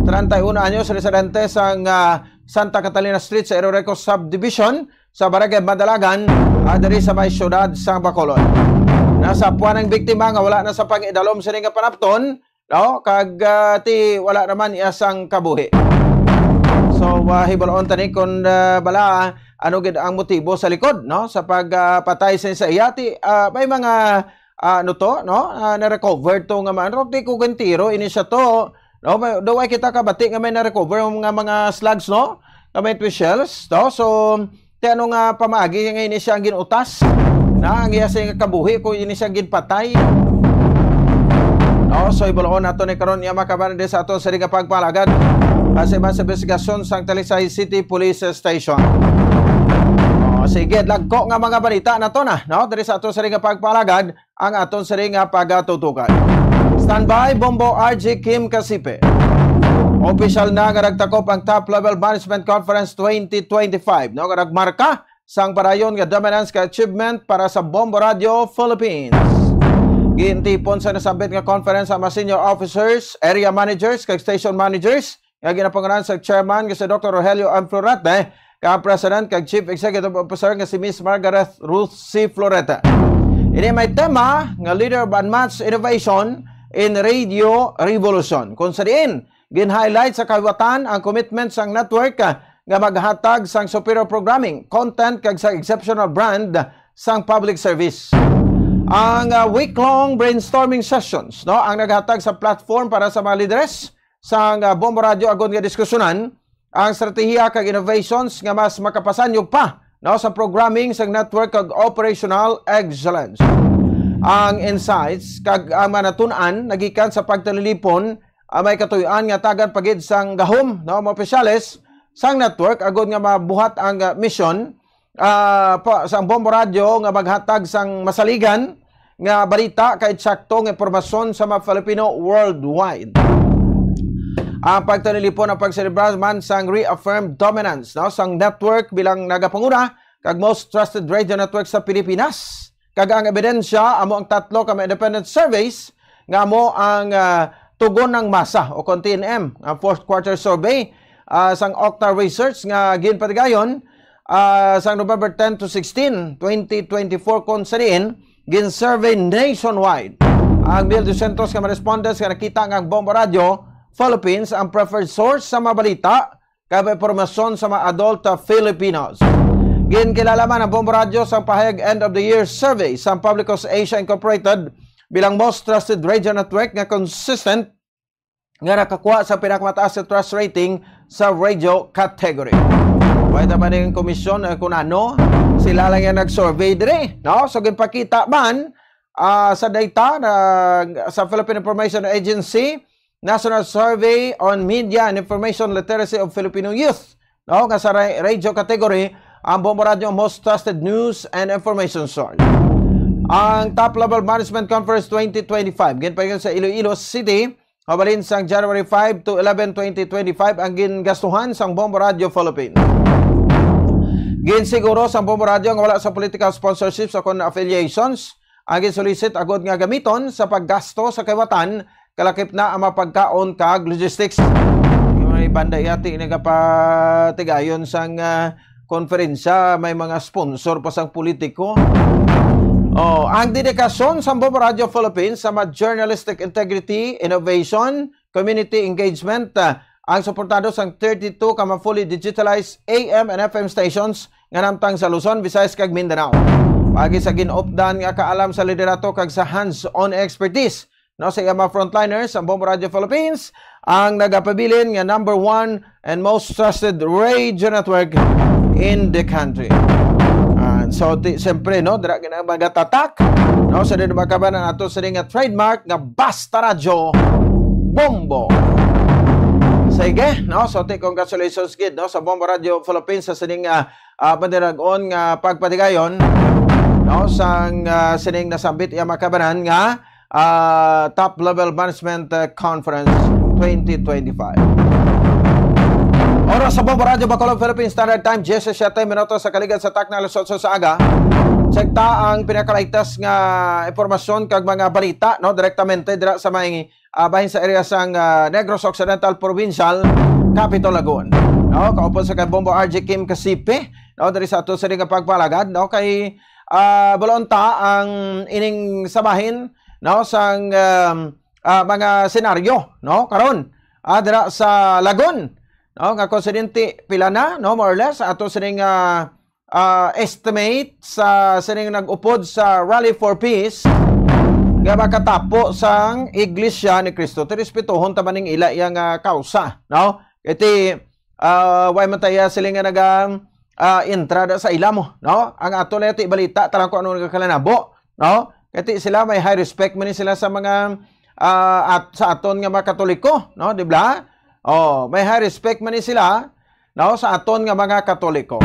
treinta y uno anyos, residente sang, ah, Santa Catalina Street sa Iroreco Subdivision sa Barangay Madalagan, ah, diri sa may siyudad sang Bacolod. Nasapuan ang biktima nga wala na sa pag-idalom sini nga panapton, no? Kag, ah, ti wala naman iya sang kabuhi. So, ah, hibaloon tani kung, ah, bala ano gid ang motibo sa likod, no, sa pagpatay sa, sa iya. Ti, ah, may mga, ah, ano to, no, ah, na-recover to nga man. Pero ti ko gintiro ini siya to, no? May, daw ay kita kabati nga may na-recover nga mga slugs, no, nga may twist shells, no? So, ti ano nga pamaagi nga ini siya ang ginutas na ang iya siya nga kabuhi kung ini siya ginpatay. No, so ibaloon nato ni karon iya makabanan sa ato sa nga pagpalagad. Base man sa investigasyon sang Talisay City Police Station. Oh, sige, lagko nga mga balita na to na, no? Diri sa ato sa nga pagpalagad ang aton sini nga pagatutukan. Standby, Bombo R G Kim Kasipe. Opisyal na nga nagtakop ang Top Level Management Conference twenty twenty-five, no? Nga nagmarka sang padayon nga dominance ka achievement para sa Bombo Radio Philippines. Gintipon sa nasambit nga conference ang mga senior officers, area managers, kag station managers nga ginapangunahan sa chairman nga si Doctor Rogelio M. Florete, kag President kag Chief Executive Officer nga si Miss Margareth Ruth C. Florete. Ini may tema nga Leader of Unmatched Innovation in Radio Revolution, kung sa diin gin-highlight sa kahiwatan ang commitment sang network, ah, nga maghatag sang superior programming, content, kag sa exceptional brand sang public service. Ang, ah, week-long brainstorming sessions, no, ang naghatag sa platform para sa mga lideres sang, ah, Bombo Radio agod nga diskusyonan ang estratehiya kag innovations nga mas makapasanyog pa, no, sa programming sang network kag operational excellence. Ang insights kag ang mga natun-an nagikan sa pagtalilipon, ah, may katuy-an nga tagan pa gid sang gahom, no, mga opisyales sang network agod nga mabuhat ang, ah, misyon, ah, pa, sang Bombo Radio nga maghatag sang masaligan nga balita kay eksakto nga impormasyon sa mga Filipino worldwide. Ang pagtalilipon ang pagselebrar man sang reaffirmed dominance, no, sang network bilang nagapanguna kag most trusted radio network sa Pilipinas. Kag ang ebidensya amo ang tatlo ka mga independent surveys nga amo ang, ah, tugon ng masa o kon T N M, ang fourth quarter survey, ah, sang Okta Research nga ginpatigayon, ah, sang November ten to sixteen, twenty twenty-four, kon sa diin gin-survey nationwide ang mil dosyentos ka mga respondents nga nakita nga ang Bombo Radio Philippines ang preferred source sa mga balita kag impormasyon sa mga adult, ah, Filipinos. Ginkilala man ang Bombo Radio sa pahayag end of the year survey sa Publicos Asia Incorporated bilang most trusted radio network nga consistent nga nakakuha sa pinakamataas nga trust rating sa radio category. Pwede ba ning komisyon, eh, kung ano, sila lang yung nag-survey diri, no? So, ginpakita man, ah, sa data na sa Philippine Information Agency, National Survey on Media and Information Literacy of Filipino Youth, no? Nga sa ra-, radio category, ang Bombo Radio ang most trusted news and information source. Ang Top Level Management Conference twenty twenty-five, ginpaigayon sa Iloilo City, mabalhin sang January five to eleven, twenty twenty-five, ang gingastuhan sang Bombo Radio Philippines. Ginsiguro sang Bombo Radio nga wala sa political sponsorships o kon affiliations ang ginsolicit agud nga gamiton sa paggasto sa kawatan, kalakip na ang mga pagkaon kag logistics. Yung may banda yati nagapatigayon sang, ah, konferensya, may mga sponsor pa sang politiko. Oh, ang dedikasyon sa Bombo Radio Philippines sa mga journalistic integrity, innovation, community engagement, ah, ang suportado sang thirty-two ka mga fully digitalized A M and F M stations nga namtang sa Luzon, Visayas, kag Mindanao. Pagi sa ginupdan nga kaalam sa liderato kag sa hands-on expertise, no, sa iya mga frontliners, ang Bombo Radio Philippines ang nagapabilin nga number one and most trusted radio network in the country. And so, ti-, siyempre, no, dira gina magatatak, no, sa din makaban ang ato sa nga trademark nga Basta Radyo Bombo. Sige, no? So, ti, congratulations gid, no, sa Bombo Radio Philippines sa sining, ah, ah, pandalag-on nga pagpatigayon, no, sang, ah, sining nasambit iya makabanan nga, ah, Top Level Management, ah, Conference twenty twenty-five. Oras sa Bombo Radio Bacolod, Philippine Standard Time, diyesisiete minutos sa kaligad sa takna alas otso sa aga. Check ta ang pinakaligtas nga impormasyon kag mga balita, no, direktamente dira sa may, ah, bahin sa area sang, ah, Negros Occidental Provincial, Capitol Lagoon. No, kaupod sa kay Bombo R J Kim Kasipe, no, diri sa ato sa nga pagpalagad, no, kay, ah, bulon ta ang ining sa bahin, no, sang, um, ah, mga senaryo, no, karon, ah, dira sa Lagoon, no, nga konsidente pila na, no, more or less, ato sining, ah, ah, estimate sa sining nag-upod sa Rally for Peace nga makatapo sang Iglesia ni Cristo. Ti respetuhon ta man ning ila iya nga kausa, no? Kay ti, ah, way man ta iya sila nga naga, ah, entrada sa ila mo, no? Ang ato lang ti balita ta lang kung ano nagakalanabo, no? Kay ti sila may high respect man ni sila sa mga, ah, at, sa aton nga mga Katoliko, no? Di ba? Oh, may high respect man ni sila, no, sa aton nga mga Katoliko.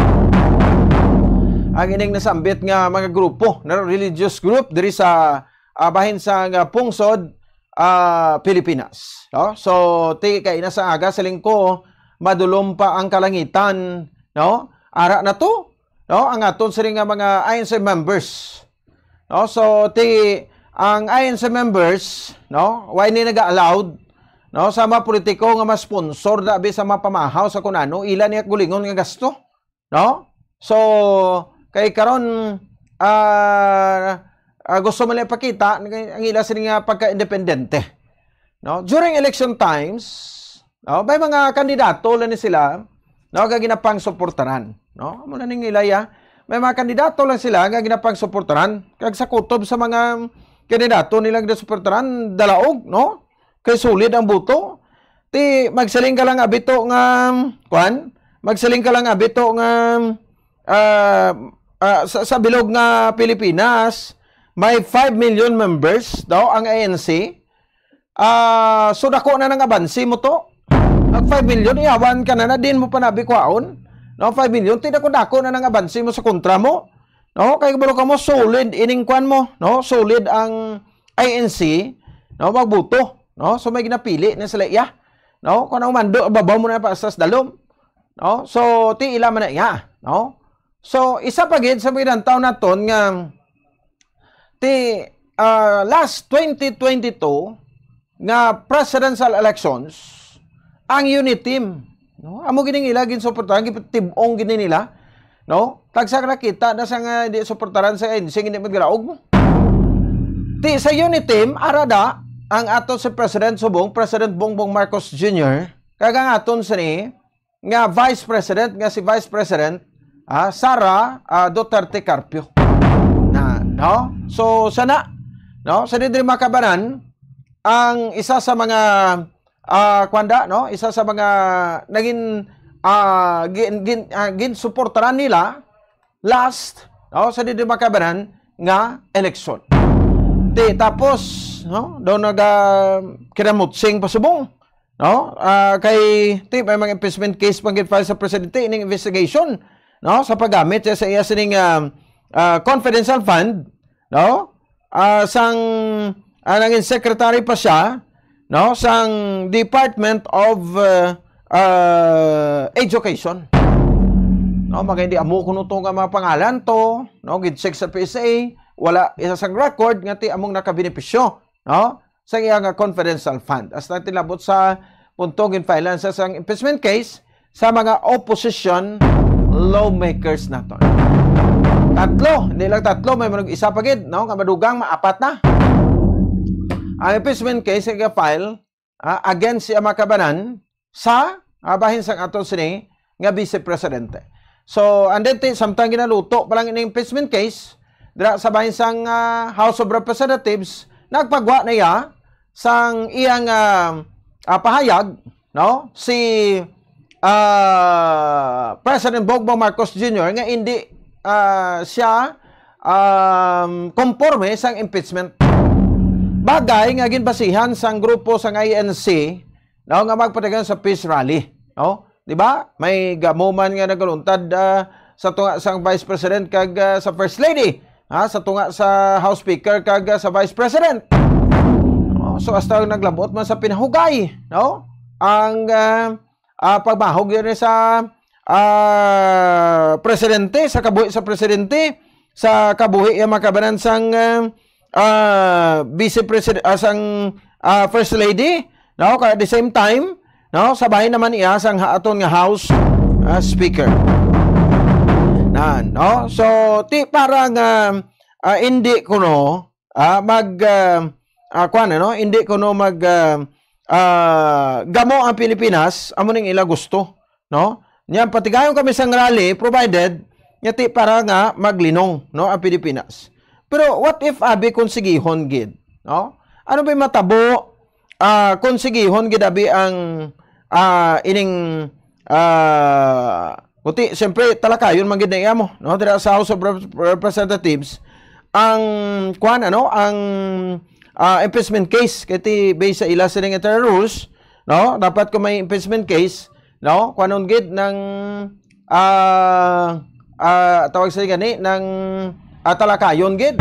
Ang ining nasambit nga mga grupo, na religious group diri sa, ah, bahin sa nga pungsod, ah, Pilipinas, no? So, ti kay na sa aga siling ko, madulom pa ang kalangitan, no? Ara na to, no? Ang aton sini nga mga I N C members, no? So, ti ang I N C members, no, why ni naga-allowed, no, sa mga politiko nga ma-sponsor da abi sa mga pamahaw sa kunano ila niya gulingon nga gasto, no? So, kay karon, ah, ah, gusto man nila ipakita ang ila sini nga pagka-independente, no? During election times, no, may mga kandidato lang ni sila, no, nga ginapangsuportaran, no? Amo na ning ila iya. May mga kandidato lang sila nga ginapangsuportaran. Kag sa kutob sa mga kandidato nila ginasuportaran, dalaog, no? Kay solid ang boto. Ti, magsiling ka lang abito nga, kwan? Magsiling ka lang abito nga, ah, ah, sa, sa bilog nga Pilipinas, may five million members daw ang I N C. Ah, so dako na nang abanse mo to. Nag five million, iyawan ka na na, din mo pa nabi kwaon. No, five million, ti dako-dako na nang abanse mo sa kontra mo. No, kay kabalo ka mo, solid ining kwan mo, no? Solid ang I N C, no? Magbuto, no? So may ginapili na sila iya, no? Kung ang mando, babaw mo na pa sa dalom, no? So ti ila man na iya, no? So isa pa gid sa mga taon naton nga ti, ah, last twenty twenty-two nga presidential elections, ang Uniteam, no? Amo gining ila ginsuportahan, gitib-ong gini nila, no? Tagsa ka nakita na sa nga di suportaran sa I N C, hindi magdalaog mo. Ti sa Uniteam, arada ang ato si President subong, President Bongbong Marcos Junior, kag ang aton sini nga Vice President, nga si Vice President, ah, Sara, ah, Duterte Carpio. Na, no? So, sana, no? Sa diri makabanan, ang isa sa mga, ah, kwanda, no? Isa sa mga naging, ah, gin, gin, ah, ginsuportaran nila last, no? Sa diri makabanan nga eleksyon. Ti, tapos, no? Daw naga kinamutsing pa subong, no? Ah, kay, ti, may mga impeachment case pang gin-file sa presidente ining investigation, no? Sa paggamit sa iya sining, ah, ah, confidential fund, no? Ah, sang, ah, nangin secretary pa siya, no? Sang Department of, ah, ah, Education. No, mga hindi amo kuno to nga mga pangalan to, no? Gid-check sa P S A, wala isa sang record nga ti among nakabenepisyo, no? Sa iya nga confidential fund. Hasta tinabot sa punto, ginfilean sa sang impeachment case sa mga opposition lawmakers naton. Tatlo, hindi lang tatlo, may mga isa pa gid, no? Nga madugang, maapat na. Ang impeachment case nga file, ah, against siya makabanan sa, ah, bahin sang ato sini nga vice presidente. So, and then, ti, samtang ginaluto pa lang ini impeachment case, dira sa bahin sang, ah, House of Representatives, nagpagwa na iya sang iyang, ah, ah, pahayag, no? Si, ah, President Bongbong Marcos Junior nga hindi, ah, siya, um, konforme sang impeachment. Bagay nga ginbasihan sang grupo sang I N C no, nga magpatigayon sa peace rally, no? Di ba? May gamo man nga nagaluntad, ah, sa tunga sang Vice President kag, ah, sa First Lady, ha, sa tunga sa House Speaker kag, ah, sa Vice President. No? So, hasta naglabot man sa pinahugay, no? Ang, ah, ah, pagmahog yun sa, ah, presidente, sa kabuhi sa presidente, sa kabuhi yung makabanan sang, ah, ah, Vice President, ah, sang, ah, First Lady, no? Kaya at the same time, no? Sabay naman iya sang ha-, aton nga House, ah, Speaker. Na, no? So, ti para nga, ah, hindi kuno, ah, mag, ah, ah, kuwan, ano? Hindi kuno mag, ah, ah, gamo ang Pilipinas, amo ning ila gusto, no? Niyan, patigayon kami sang rally, provided, nga ti para nga maglinong, no, ang Pilipinas. Pero what if abi konsigihon gid, no? Ano ba matabo, ah, konsigihon gid abi ang, ah, ining, ah, kuti, siyempre, talakayon man gid na iya mo, no? Dira sa House of Rep-, Representatives, ang, kuwan, ano, ang, ah, impeachment case, kay ti based sa ila sining internal rules, no? Dapat kung may impeachment case, no? Kuwanon gid ng, ah, ah, tawag sa gani, ng, ah, talakayon gid,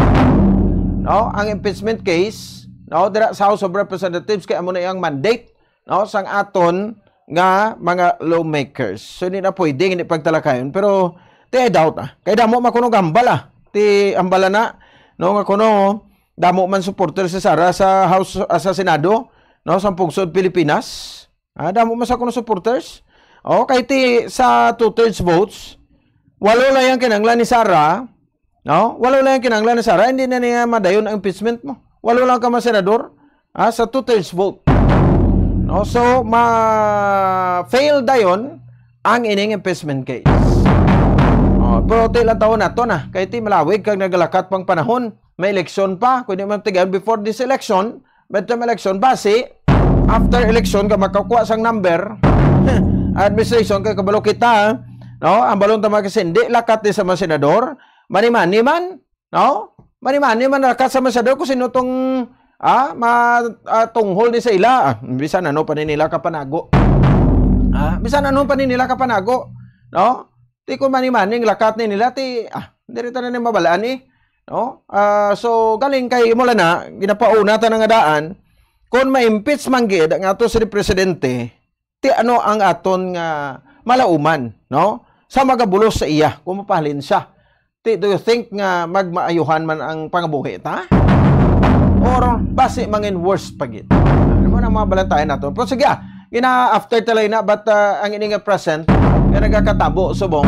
no? Ang impeachment case, no? Dira sa House of Representatives, kay amo na iyang mandate, no? Sang aton nga mga lawmakers. So, hindi na pwede, hindi pagtalakayon. Pero, ti, I doubt, ah. Kay damo man kuno gambal, ah. Ti, ambala na, no? Nga kuno, damo man supporter si Sara sa House, ah, sa Senado, no? Sa pungsod Pilipinas. Ah, damo man sa kuno supporters. O, kay ti sa two-thirds votes, walo lang yung kinanglan ni Sara, no? Walo lang yung kinanglan ni Sara, hindi na niya madayon ang impeachment mo. Walo lang ka mga senador, ah, sa two-thirds vote. No? So, ma-fail dayon ang ining impeachment case. Oh, pero ti lang taon nato na, kay ti malawig kag nagalakat pang panahon, may eleksyon pa, kundi man tigayon before this election, midterm election, basi, after election ka makakuha sang number, administration kay kabalo kita, no? Ang balon ta mga kasindi, lakat ni sa mga senador, mani-mani man, no? Mani-mani man lakat sa mga senador kung sino tong, ah, ma-, ah, tunghol ni sa ila. Ah, bisan ano pa ni nila kapanago. Ah, bisan ano pa ni nila kapanago, no? Ti kung mani-mani ang lakat ni nila, ti, ah, diri ta na ni mabalaan eh. No? Ah, so, galing kay mula na, ginapauna ta na nga daan, kung ma-impeach man gid ang ato si presidente, ti ano ang aton nga malauman, no? Sa magabulos sa iya, kung mapahalin siya. Ti, do you think nga magmaayuhan man ang pangabuhi ta? Or basi mangin worse pa gid? Ano mo na mga balantayan nato? Pero sige, ah, gina-after talay na, but, ah, ang ini nga present, nga nagakatabo subong.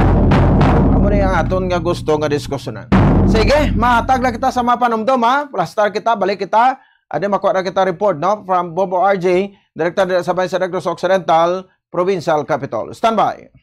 Amo ni ang aton nga gusto nga diskusyonan. Sige, mahatag na kita sa mga panumdom, ha? Plastar kita, balik kita. Adi, makuha na kita report, no? From Bobo R J, direkta dira sa Bayan sa Negros Occidental, Provincial Capitol. Standby.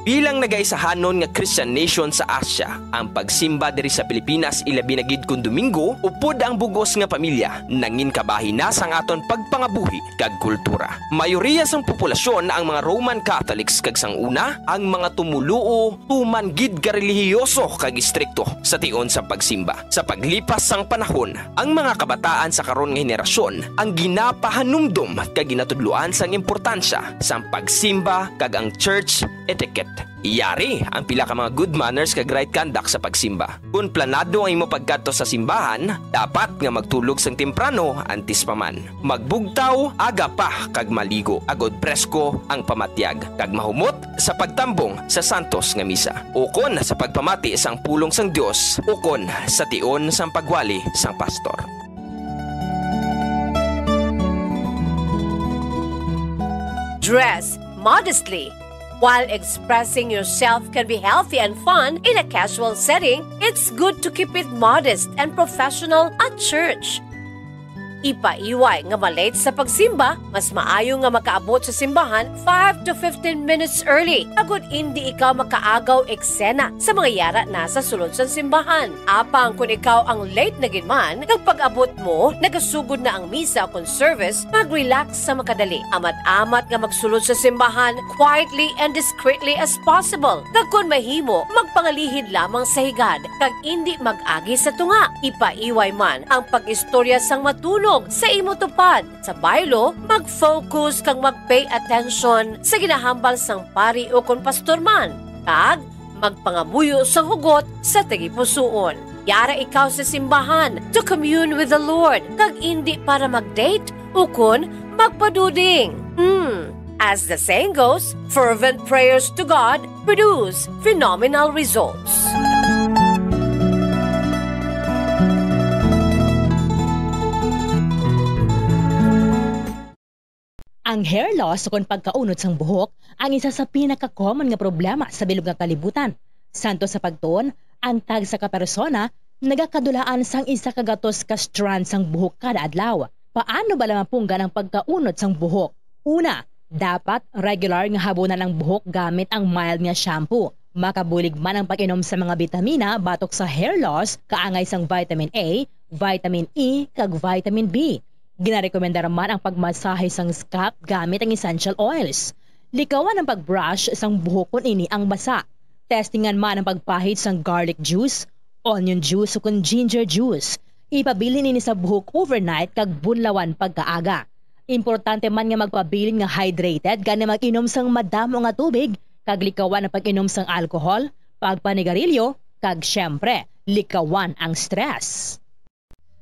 Bilang nagaisahanon nga Christian nation sa Asia, ang pagsimba diri sa Pilipinas, ilabi na gid kon Domingo, upod ang bug-os nga pamilya, nangin kabahin na sang aton pagpangabuhi kag kultura. Mayoriya sang populasyon ang mga Roman Catholics kag sang una, ang mga tumoluo tuman gid ka relihiyoso kag istrikto sa tion sa pagsimba. Sa paglipas sang panahon, ang mga kabataan sa karon nga henerasyon ang ginapahanumdom kag ginatudloan sang importansya sang pagsimba kag ang church etiquette. Yari ang pila ka mga good manners kag right conduct sa pagsimba. Kon planado ang imo pagkadto sa simbahan, dapat nga magtulog sang temprano antes pa man. Magbugtaw aga pa kag maligo, agod presko ang pamatyag, kag mahumot sa pagtambong sa santos nga misa, ukon sa pagpamati sang pulong sang Dios, ukon sa tion sang pagwali sang pastor. Dress modestly. While expressing yourself can be healthy and fun in a casual setting, it's good to keep it modest and professional at church. Ipaiway nga ma-late sa pagsimba, mas maayo nga makaabot sa simbahan five to fifteen minutes early, agud indi ikaw makaagaw eksena sa mga yara na sa sulod sang simbahan. Apang kon ikaw ang late na gid man, kag pag-abot mo, nagasugod na ang misa kon service, mag-relax sa makadali. Amat-amat nga magsulod sa simbahan quietly and discreetly as possible. Kag kon mahimo, magpangalihid lamang sa higad, kag indi mag-agi sa tunga. Ipaiway man ang pag-istorya sang matunog sa imo tupad. Sa baylo, mag-focus kag mag-pay attention sa ginahambal sang pari ukon pastor man, kag magpangamuyo sang hugot sa tagipusoon. Yara ikaw sa simbahan to commune with the Lord, kag indi para mag-date ukon magpaduding. Hmm. As the saying goes, fervent prayers to God produce phenomenal results. Ang hair loss ukon pagkaunod sang buhok ang isa sa pinaka-common nga problema sa bilog nga kalibutan. Santo sa pagtuon, ang tagsa ka persona nagakadulaan sang isa ka gatos ka strand sang buhok kada adlaw. Paano bala mapunggan ang pagkaunod sang buhok? Una, dapat regular nga habunan ang buhok gamit ang mild nga shampoo. Makabulig man ang pag-inom sa mga bitamina batok sa hair loss, kaangay sang vitamin A, vitamin E, kag vitamin B. Ginarekomendar man ang pagmasahe sang scalp gamit ang essential oils. Likawan ang pag-brush sang buhok kon ini ang basa. Testingan man ang pagpahid sang garlic juice, onion juice, ukon ginger juice. Ipabilin ini sa buhok overnight kag bunlawan pagkaaga. Importante man nga magpabilin nga hydrated, gani mag-inom sang madamo nga tubig, kag likawan ang pag-inom sang alcohol, pagpanigarilyo, kag, siyempre, likawan ang stress.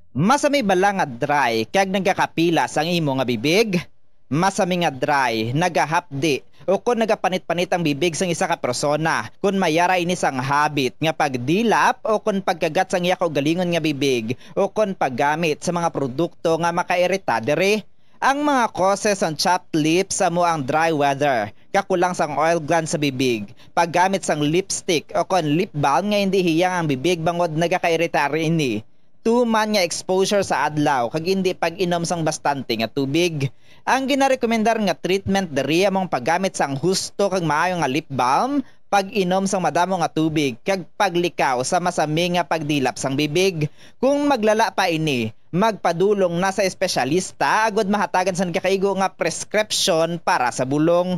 Masami bala nga dry kag nagakapilas ang imo nga bibig? Masami nga dry, nagahapdi, ukon nagapanit-panit ang bibig sang isa ka persona kon may ara ini sang habit nga pagdilap ukon pagkagat sang iya kaugalingon nga bibig ukon paggamit sa mga produkto nga makairita diri. Ang mga causes sang chapped lips amo ang dry weather, kakulang sang oil glands sa bibig, paggamit sang lipstick ukon lip balm nga indi hiyang ang bibig bangod nagakairita ini, tuman nga exposure sa adlaw kag indi pag-inom sang bastante nga tubig. Ang ginarekomendar nga treatment diri amo ang paggamit sang husto kag maayo nga lip balm, pag-inom sang madamo nga tubig, kag paglikaw sa masami nga pagdilap sang bibig. Kung maglala pa ini, magpadulong na sa espesyalista agud mahatagan sang nagakaigo nga prescription para sa bulong.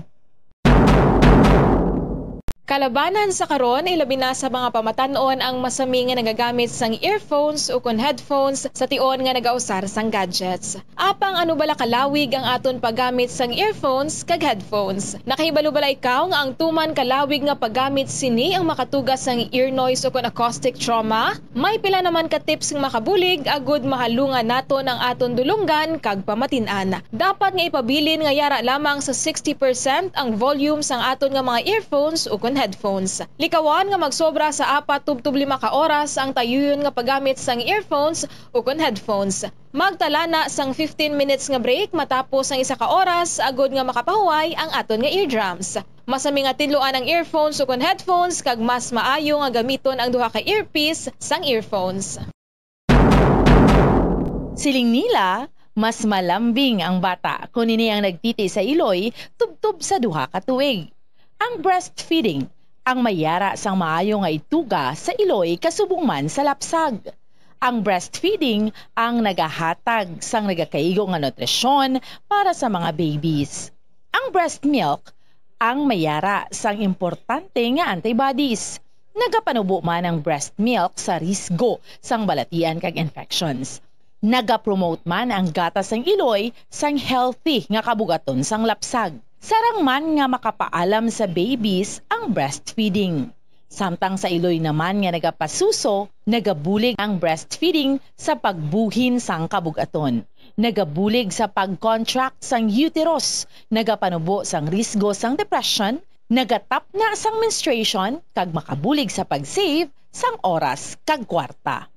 Kalabanan sa karon, ilabi na sa mga pamatan-on ang masami nga nagagamit sang earphones ukon headphones sa tion nga nagausar sang gadgets. Apang ano bala kalawig ang aton paggamit sang earphones kag headphones? Nakahibalo bala ikaw nga ang tuman kalawig nga paggamit sini ang makatuga sang ear noise ukon acoustic trauma? May pila naman ka tips nga makabulig agud mahalungan naton ang aton dulonggan kag pamatin-an. Dapat nga ipabilin nga yara lamang sa sixty percent ang volume sang aton nga mga earphones ukon headphones. Likawan nga magsobra sa apat tubtob lima ka oras ang tayuyon nga paggamit sang earphones ukon headphones. Magtala na sang fifteen minutes nga break matapos ang isa ka oras agud nga makapahuway ang aton nga eardrums. Masami nga tinluan ang earphones ukon headphones kag mas maayo nga gamiton ang duha ka earpiece sang earphones. Siling nila, mas malambing ang bata kon ini ang nagtiti sa iloy tubtob sa duha ka tuig. Ang breastfeeding ang may yara sang maayo nga ituga sa iloy kasubong man sa lapsag. Ang breastfeeding ang nagahatag sang nagakaigo nga nutrisyon para sa mga babies. Ang breast milk ang may yara sang importante nga antibodies. Nagapanubo man ang breast milk sa risgo sang balatian kag infections. Nagapromote man ang gatas sang iloy sang healthy nga kabugaton sang lapsag. Sarang man nga makapaalam sa babies ang breastfeeding. Samtang sa iloy naman nga nagapasuso, nagabulig ang breastfeeding sa pagbuhin sang kabugaton. Nagabulig sa pag-contract sang uterus, nagapanubo sang risgo sang depression, nagatapna sang menstruation, kag makabulig sa pag-save sang oras kag kwarta.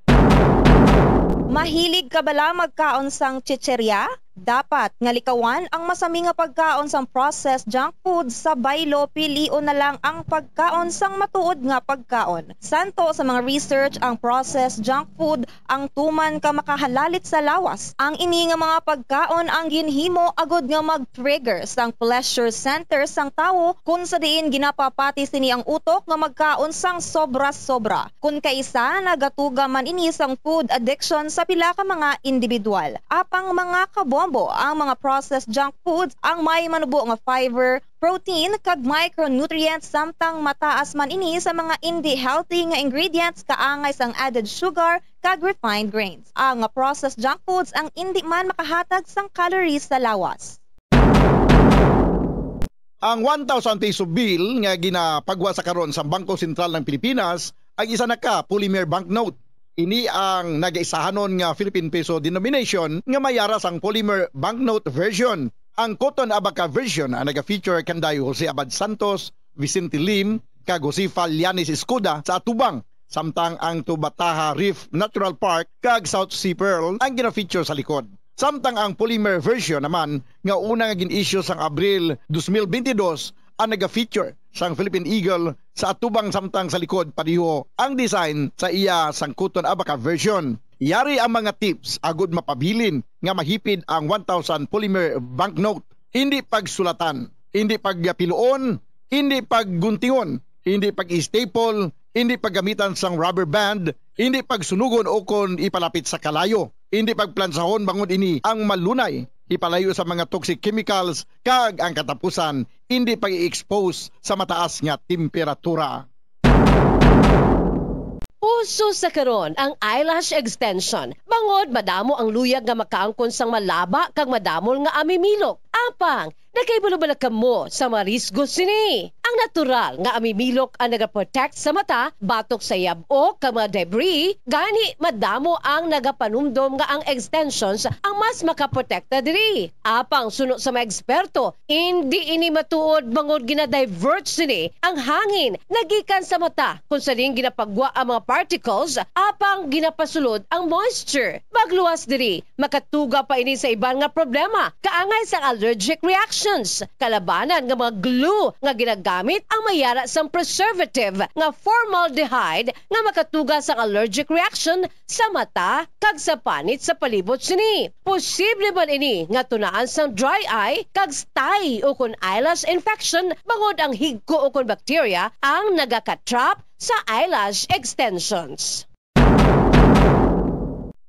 Mahilig ka bala magkaon sang chichirya? Dapat nga likawan ang masami nga pagkaon sang processed junk food sa baylo, pilion na lang ang pagkaon sang matuod nga pagkaon. Santo sa mga research, ang processed junk food ang tuman ka makahalalit sa lawas. Ang ini nga mga pagkaon ang ginhimo agud nga mag-trigger sang pleasure center sang tawo, kun sa diin ginapapati sini ang utok nga magkaon sang sobra-sobra. Kun kaisa, nagatuga man ini sang food addiction sa pila ka mga individual. Apang mga kabombo, ang mga processed junk foods ang may manubo nga fiber, protein, kag micronutrients, samtang mataas man ini sa mga indi healthy nga ingredients kaangay sang added sugar kag refined grains. Ang processed junk foods ang indi man makahatag sang calories sa lawas. Ang one thousand peso bill nga ginapagwa sa karon sa Bangko Sentral ng Pilipinas ang isa na ka polymer banknote. Ini ang nagaisahanon nga Philippine peso denomination nga may ara sang polymer banknote version. Ang Cotton Abaca version ang naga-feature kanday Jose Abad Santos, Vicente Lim, kag Josefa Llanes Escuda sa atubang, samtang ang Tubataha Reef Natural Park kag South Sea Pearl ang gina-feature sa likod. Samtang ang polymer version naman nga una nga gin-issue sang Abril dos mil bentidós ang naga-feature sang Philippine Eagle sa atubang, samtang sa likod padiho ang design sa iya sang Cotton Abaca version. Yari ang mga tips agud mapabilin nga mahipid ang one thousand polymer banknote. Hindi pagsulatan, hindi pagpiluon, hindi pagguntingon, hindi pag-staple, hindi paggamitan sang rubber band, hindi pagsunugon o kon ipalapit sa kalayo, hindi pagplansahon bangod ini ang malunay ipalayo sa mga toxic chemicals, kag ang katapusan, hindi pag-i-expose sa mataas nga temperatura. Uso sa karon ang eyelash extension, bangod madamo ang luyag nga makaangkon sang malaba kag madamol nga amimilok. Apang, nakahibalo bala kamo sa mga risgo sini? Ang natural nga amimilok ang nagaprotect sa mata batok sa yab-ok kag mga debris, gani madamo ang nagapanumdom nga ang extensions ang mas makaprotekta diri. Apang suno sa mga eksperto, indi ini matuod bangod gina-divert sini ang hangin nagikan sa mata, kung sa diin ginapagwa ang mga particles apang ginapasulod ang moisture. Pagluwas diri, makatuga pa ini sa iban nga problema, kaangay sang allergic reactions. Kalabanan nga mga glue nga ginagamit ang may ara sang preservative nga formaldehyde nga makatuga sang allergic reaction sa mata kag sa panit sa palibot sini. Posible man ini nga tunaan sang dry eye kag stye ukon eyelash infection bangod ang higko ukon bacteria ang nagakatrap sa eyelash extensions.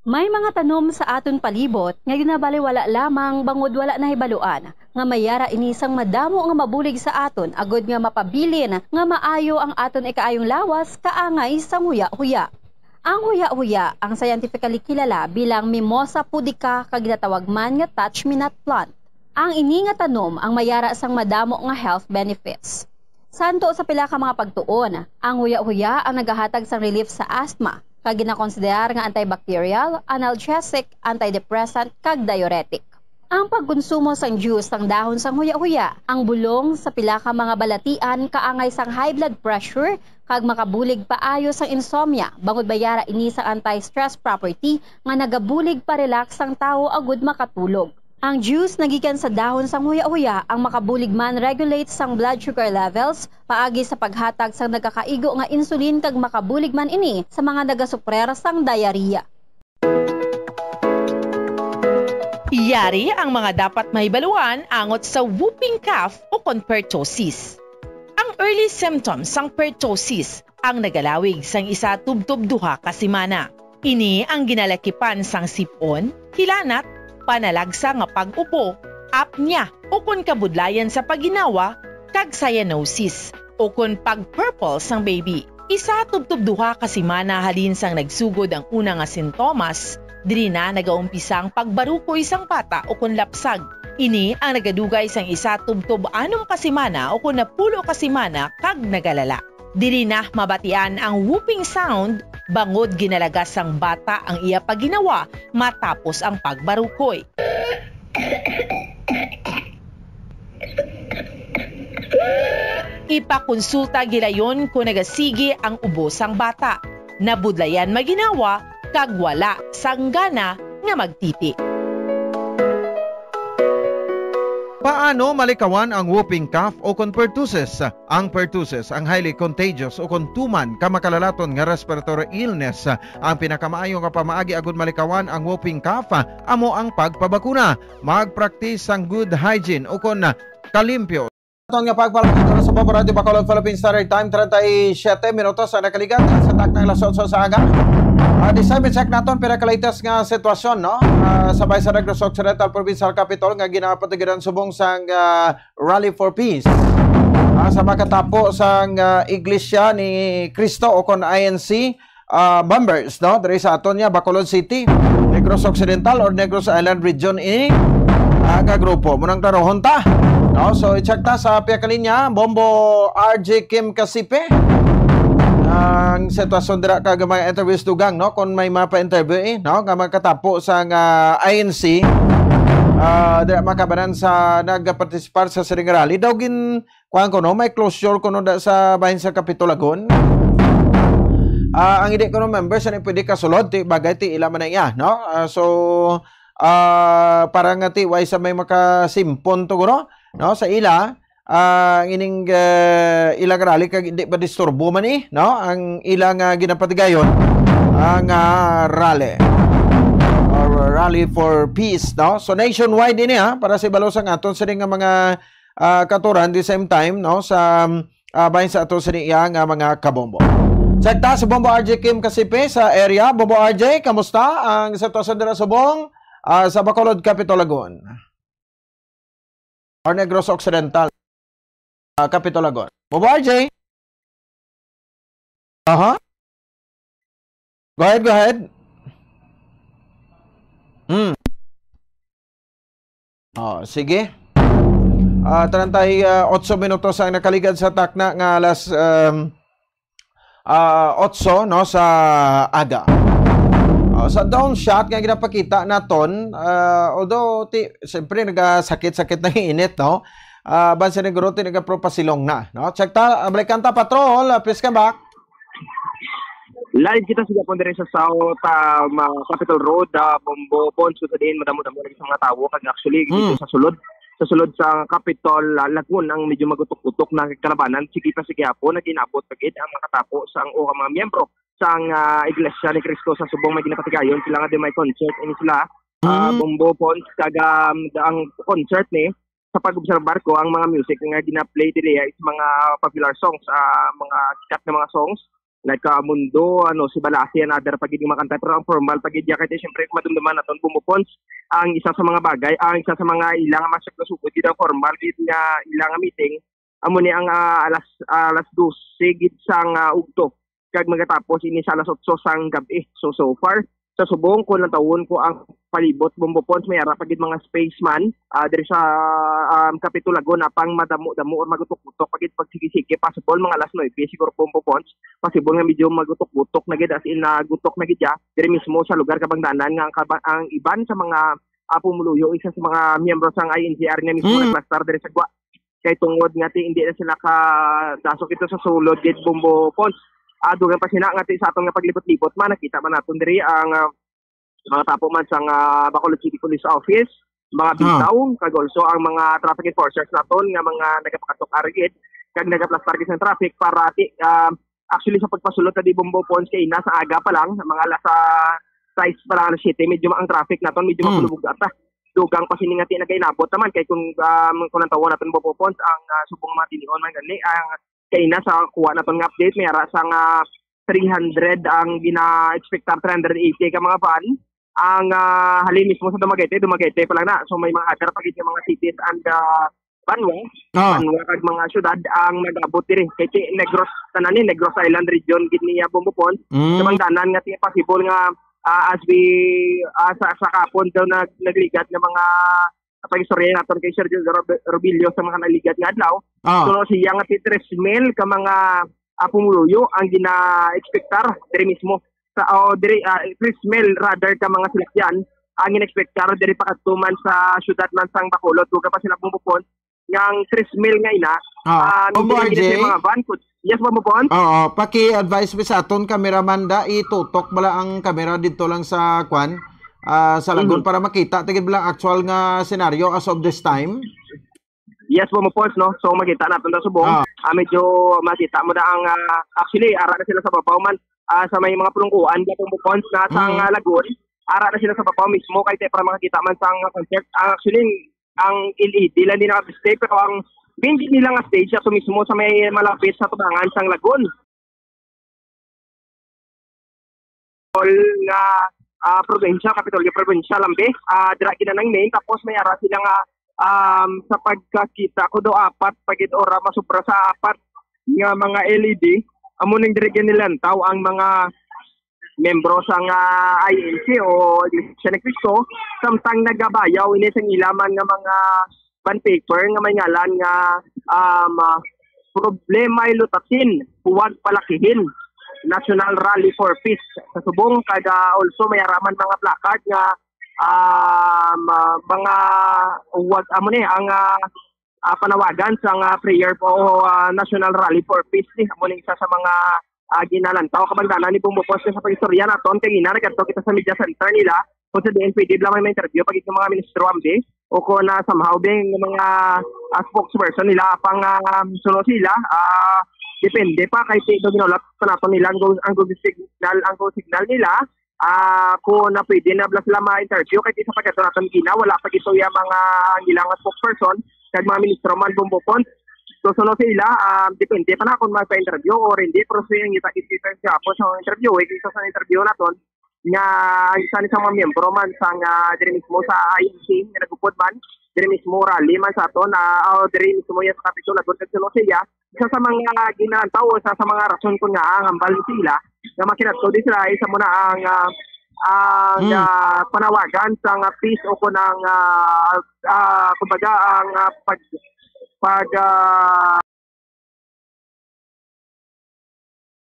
May mga tanom sa aton palibot nga ginabaliwala lamang bangod wala nahibaluan nga may ara ini sang madamo nga mabulig sa aton agod nga mapabilin nga maayo ang aton ikaayong lawas kaangay sang huya-huya. Ang huya-huya ang scientifically kilala bilang Mimosa pudica kag ginatawag man nga touch-me-not plant. Ang ini nga tanom ang may ara sang madamo nga health benefits. Santo sa pila ka mga pagtuon, ang huya-huya ang nagahatag sang relief sa asthma, kag ginakonsiderar nga antibacterial, analgesic, antidepressant, kag diuretic. Ang pagkonsumo sang juice sang dahon sang huya-huya, ang bulong sa pila ka mga balatian kaangay sang high blood pressure kag makabulig paayo sang insomnia, bangod may ara ini sang anti-stress property nga nagabulig pa-relax sang tawo agud makatulog. Ang juice nagikan sa dahon sang huya-huya ang makabulig man regulate sang blood sugar levels paagi sa paghatag sang nagakaigo nga insulin kag makabulig man ini sa mga nagasuprer sang diarrhea. Yari ang mga dapat mahibaluan angot sa whooping cough o kon pertussis. Ang early symptoms sang pertussis ang nagalawig sang isa tubtob duha ka semana. Ini ang ginalakipan sang sip-on, hilanat, panalagsa nga pag-upo, apnea, ukon kabudlayan sa pagginawa, kag cyanosis, ukon pag-purple sang baby. Isa tubtob duha ka semana halin sang nagsugod ang una nga sintomas, diri na nagaumpisa ang pagbarukoy sang bata ukon lapsag. Ini ang nagadugay sang isa tubtob anom ka semana ukon napulo ka semana kag nagalala. Diri na mabatian ang whooping sound bangod ginalagas sang bata ang iya pagginawa matapos ang pagbarukoy. Ipakonsulta gilayon kon nagasigi ang ubo sang bata, nabudlayan maginawa, kag wala sang gana nga magtiti. Paano malikawan ang whooping cough o kon pertussis? Ang pertussis, ang highly contagious o kon tuman ka makalalaton nga respiratory illness. Ang pinakamaayo nga pamaagi agud malikawan ang whooping cough amo ang pagpabakuna. Mag-practice sang good hygiene o kon kalimpyo. Aton nga pagpalapit sa Babo Radio Bacolod, Philippine Standard Time, treinta y siete minutos ang nakaligat sa taknang alas otso sa aga. Ah, di sa check naton pira ka latest nga sitwasyon, no? Ah, sa Bayan sa Negros Occidental Provincial Capitol nga ginapatigiran subong sang, ah, Rally for Peace. Ah, sa makatapo sang, ah, Iglesia ni Cristo o kon I N C, ah, members, no? Diri sa aton niya, Bacolod City, Negros Occidental or Negros Island Region ini, ah, nga grupo. Munang klarohon ta, no? So, i-check ta sa pihak linya, Bombo R J Kim Kasipe. Ang sitwasyon dira kag mga interviews dugang, no? Kung may mapa-interview, eh, no? Nga magkatapo sa nga I N C, ah, dira makabanan sa nagpartisipar sa siring rally. Daw gin, kuwan ko, no? May closure ko, no, da, sa bahin sa Capitolagon. Ah, ang hindi ko, no, members, ano pwede kasulod, ti, bagay, ti, ila man na iya, no? Ah, so, ah, para nga, ti, way sa may makasimpon to, no? No? Sa ila, ah, ang ining, eh, ilang rally kag hindi ba disturbo man, eh, no? Ang ilang, ah, ginapatigayon, ang, ah, rally or Rally for Peace, no? So, nationwide ini, ha, para sa ibalo sang aton sini nga mga, ah, katuran, the same time, no, sa, ah, bahin sa ato sini iya nga mga kabombo. Check ta sa Bombo R J Kim Kasipe sa area. Bombo R J, kamusta ang sitwasyon dira subong, ah, sa Bacolod, Capitolagon? Or Negros Occidental, ah, Capitolagon. Bombo R J? Aha. Go ahead, go ahead. Hmm. Oh, sige. Ah, treinta y ocho minutos ang nakaligad sa takna nga alas, um, ah, otso, no, sa aga. Oh, sa drone shot nga ginapakita naton, ah, although ti, siyempre nagasakit-sakit na init, no? Ah, ban sa negro ti nagapropasilong na, no? Check ta, ah, balikan ta, patrol, ah, please come back. Live kita sa Japon diri sa South, ah, ma-, Capitol Road, ah, Bombo, Pons, sa diin madamo-damo lagi sa mga tawo kag actually dito Mm. sa sulod, sa sulod sa Capitol, ah, Lagun ang medyo magutok-gutok na kalabanan. Sige pa, sige hapon, nag-inabot pa gid ang makatapo sa ang, o ang mga miyembro sa ang, ah, Iglesia ni Cristo sa Subong may ginapatigayon. Sila nga di may concert ini sila, ah, Mm. Bombo, Pons, kag, um, ang concert ni sa pag-obserbar ko, ang mga music nga gina-play diri is mga popular songs, ah, mga sikat na mga songs, like, ah, Mundo, ano, Si Balasi, and other pa gid nga mga kanta. Pero ang formal pa gid ya, kay siyempre, kung madumduman naton, Bumbo Pons, ang isa sa mga bagay, ang isa sa mga ilang mas sugod gid ang formal gid nga ilang meeting, amo ni ang, ah, alas, alas dose gid sang, ah, ugto. Kag magatapos ini sa alas otso sang gab-i. So, so far, sa subong, kung lantawon ko ang palibot, Bombo Pons, may ara pa gid mga spaceman, ah, diri sa, um, Capitol Lagun, apang madamo-damo or magutok-gutok pa gid pag sige-sige. Possible, mga alas nuebe siguro, Bombo Pons. Possible nga medyo magutok-gutok na gid, as in, nagutok na gid ya. Diri mismo sa lugar, kabangdanan nga ang kaba-, ang iban sa mga, ah, pumuluyo, isa sa mga miyembro sang I N C R nga mismo Mm. nagplastar diri sa Gwa. Kay tungod nga ti hindi na sila ka dasok ito sa sulod gid, Bombo Pons. Ah, dugang pa sina nga ti sa aton nga paglibot-libot man, nakita man naton diri ang, ah, mga tapo man sang, ah, Bacolod City Police Office, mga Ah. bitaw, kag also ang mga traffic enforcers naton nga mga nagapakatok ari gid kag nagaplastar gid sa traffic para ti, ah, actually sa pagpasulod ta di, Bombo Pons, kay ina sa aga pa lang, mga alas, ah, sais pa lang, alas siyete, medyo ma-, ang traffic naton medyo Hmm. makulubog ata. Dugang pa sini nga ti nagainabot naman kay kung, um, kung ang tawon naton, Bombo Pons, ang, ah, subong mga tinion man gani, ang kaina sa kuha naton nga update, may ara sa nga three hundred ang gina-expectar, three hundred eighty ka mga van. Ang, ah, halin mismo sa Dumaguete, Dumaguete pa lang na. So, may mga other pa gid nga mga cities and, ah, banwa, Ah. banwa kag mga syudad ang nag-abot diri. Kay ti Negros, tanan ni Negros Island region gid niya, Bombo Pons. Mm. Sa bangdanan nga ti possible nga, ah, as we, ah, sa, sa kapon daw nag-, nagligad nga mga pag-istorya naton kay Sir Rob-, Robilio sa mga nagligad nga adlaw. Ah. So, siya nga ti tres mil ka mga, ah, pumuluyo ang gina-expectar diri mismo. Sa, o, diri, ah, tres mil rather ka mga sinakyan ang gina-expectar diri pa kadto man sa syudad man sang Bacolod, dugang pa sila pumupon. Yang tres mil nga ina, Ah, ah, Bombo nindot R J? Sa mga van, kut-, yes, Bombo Pons? Oo, paki-advise mi sa aton cameraman da, itutok bala ang camera dito lang sa kwan, ah, sa Lagun Mhm. para makita ta gid bala ang actual nga scenario as of this time. Yes, Bombo Pons, no? So, makita naton sa subong. Ah. Ah, medyo makita mo na ang, ah, actually, ara na sila sa babaw man, ah, sa may mga pulungkuan, Bombo Pons, na sa Mm. ah, Lagun. Ara na sila sa babaw mismo, kay te para makakita man sa ang concert. Ang actually, ang L E D lang din naka-display, pero ang main gid nila nga stage ato mismo sa may malapit sa tubangan sang Lagun. Hall nga, ah, probinsya, Kapitolyo Provincial, ambi. Ah, dira gid na nang main, tapos may ara sila nga, um, sa pagkakita ko do, apat pa gid ora, masubra sa apat nga mga L E D. Amo ning diri gid nilantaw ang mga membro sang I N C o Iglesia ni Cristo, samtang nagabayaw ini sang ila man nga mga bond paper nga may ngalan nga, um, ah, Problema'y Lutasin, Huwag Palakihin, National Rally for Peace sa subong, kag, ah, also may ara man mga placard nga, um, ah, mga huwag, amo ni ang, ah, ah, panawagan sa nga prayer po o, ah, National Rally for Peace ni, amo ni isa sa mga, ah, ginalantaw. Kabangdanan ni Bombo Pons sa pag-istorya naton kay ina, nagkadto kita sa media center nila kung sa diin pwede bala may ma-interview pa gid nga mga ministro, ambi, o kung na somehow, be, nga mga, ah, spokesperson nila, apang, ah, suno sila, ah, depende pa kay ti-, do ginulat pa naton nila ang go, ang go signal, ang go signal nila, ah, kung na pwede na bala sila ma-interview, kay sa pagkadto naton gina, wala pa gito yung mga ang ilang spokesperson, kag mga ministro man, Bombo Pons. So, suno sila, ah, depende pa na kung magpa-interview or hindi, pero siya yung kita-, kita sa interview, eh, kisa sa interview naton, nga ang isa ni sa mga miyembro man sa nga diri mismo sa I N C nga nagupod man, diri mismo rally man sa aton, ah, o diri mismo ya sa Kapitol, Lagun kag Sulusia, isa sa mga ginantaw, isa sa mga rason kung nga ang hambal ni sila nga makinadto di sila, isa mo na ang, ah, ang, Hmm. ah, panawagan sa nga peace o kung ang, ah, ah, kumbaga, ang, ah, pag, pag, ah,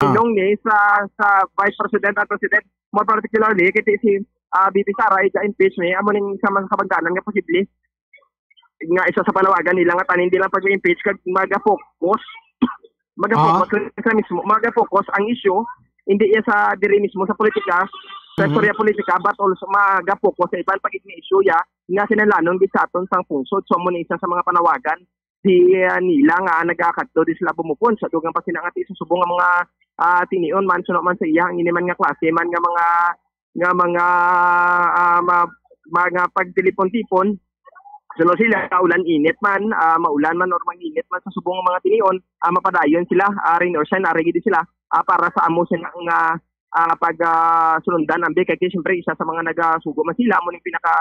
Ah. Pinong ni sa, sa Vice President and President, more particularly, kiti si, ah, V P Sara, ija-impeach ni, amo ning sa mga kabangdanan nga posible nga isa sa panawagan nila nga tanin di lang pag-impeach kag maga-focus. Maga-focus Ah. lang sa mismo, maga-focus ang issue, hindi iya sa diri mismo sa politika, sa Mhm. istorya politika, but also maga-focus sa iban pag issue ya nga sinalanon gid sa aton sang pungsod. So, amo ni isa sa mga panawagan di, ah, nila nga nagakadto di sila bumupon sa dugang pasinangati sa subong nga mga, ah, tinion man, suno man sa iya, ang ini man nga klase man nga mga, nga mga, ah, ma-, mga pagtilipon-tipon. Suno sila, ulan init man, ah, maulan man or manginit man sa subong nga mga tinion, ah, mapadayon sila, ah, rain or shine, ari gid sila, ah, para sa amo sila nga, ah, pag, ah, sulundan, ambi, kay, kay siyempre, isa sa mga nagasugo man sila, amo ning pinaka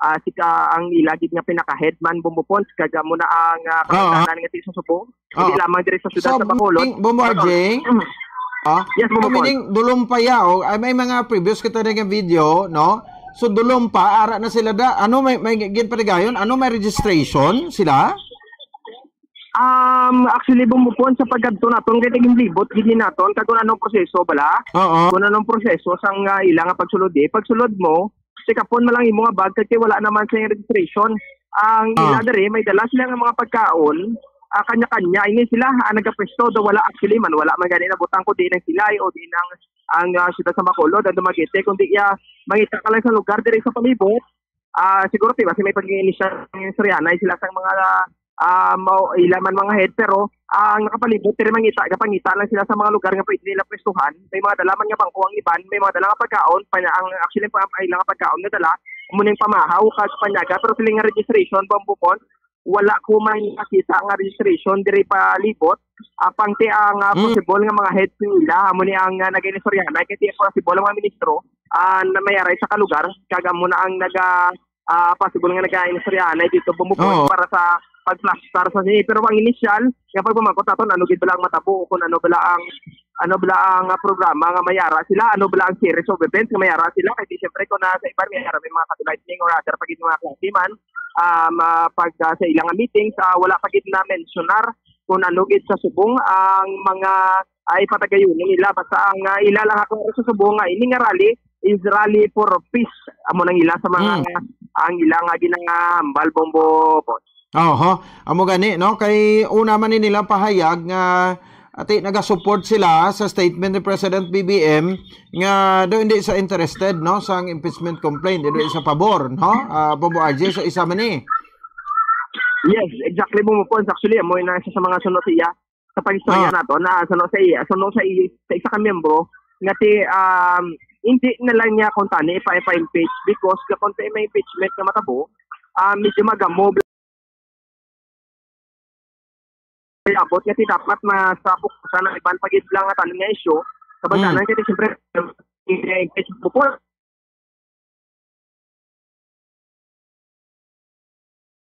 ah, si ka, ang ila gid nga pinaka-head man, Bombo Pons, kag amo na ang, ah, Oo. kabangdanan nga ti sa subong. Oo. Hindi lamang diri sa syudad So, sa Bacolod. meaning, Bombo Ano? R J? Mm. Ah? Yes, Bombo So, Pons. meaning, dulom pa ya, oh. Ay, may mga previous kita na nga video, no? So, dulom pa, ara na sila da. Ano, may, may ginpatigayon? Ano, may registration sila? Um, actually, Bombo Pons, sa pagkadto naton, kay taginlibot gid ni naton, kag kung anong proseso bala. Oo. Kung anong proseso sang, ah, ila nga pagsulod, eh. Pagsulod mo, check-upon mo lang imo nga bag kay wala naman sa registration. Ang Ah. ila diri, may dala sila nga mga pagkaon, ah, kanya-kanya. Ini sila, ah, nagapwesto, daw wala actually man, wala man gani nabutang kundi nang silay o di nang ang, ah, siyudad sa Bacolod, ang Dumaguete, kundi iya, mangita ka lang sa lugar diri sa palibot. Ah, siguro, di ba, si may pag-iinisya ng Sorianay sila sa mga, ah, mao, ila man mga head, pero ang nakapalibot, diri mangita, kapangita lang sila sa mga lugar nga pwede nila pwestuhan. May mga dala man nga bangko ang iban, may mga dala nga pagkaon, pa ang actually pa ay lang pagkaon nga dala, amo ning pamahaw kag panyaga, pero sila nga registration, Bombo Pons, wala ko man nakita nga registration diri pa libot. Apang ti ang, ah, Mm. possible nga mga head nila, amo ni ang, ah, nag-inistoryahan, kay ti possible ang mga ministro, ah, na may aray sa kalugar, kag amo na ang naga, ah, possible nga nag-inistoryahan dito bumubog Oo. para sa pagplastar sa sini. Pero ang initial, nga pagpamangkot naton, ano gid bala ang matabo o kung ano bala ang, ano bala ang, ah, programa nga may ara sila, ano bala ang series of events nga may ara sila, kay di siyempre kung na sa iban may ara may mga candle lighting or other pa gid mga klase man, um, ah, pag, ah, sa ilang meetings, ah, wala pa gid na mensionar kung ano gid sa subong ang mga, ah, ipatagayunan nila. Basta ang, ah, ila lang ako sa subong nga ini nga rally is rally for peace. Amo nang ila sa mga, Mm. ang ila nga ginahambal, Bombo Pons. Oho. Amo gani, no? Kay una man ni nila pahayag nga ati nagasupport sila sa statement ni President B B M nga do hindi sa interested, no, sa impeachment complaint, hindi sa pabor, no? Ah, Bombo R J, sa isa man ni. Yes, exactly, Bumupons. Actually, amo na isa sa mga suno sa iya sa pag-istorya Ah. nato na suno sa iya, suno sa iya, sa isa ka miyembro nga ti, um, hindi na lang niya kuntani ipa-, ipa-impeach because kapag sa may impeachment nga matabo, ah, medyo magamo abot nga ti dapat mas fokusan ang iban pa gid lang nga tanan nga issue. Kabangdanan Mm. kay siyempre, eh, Facebook po,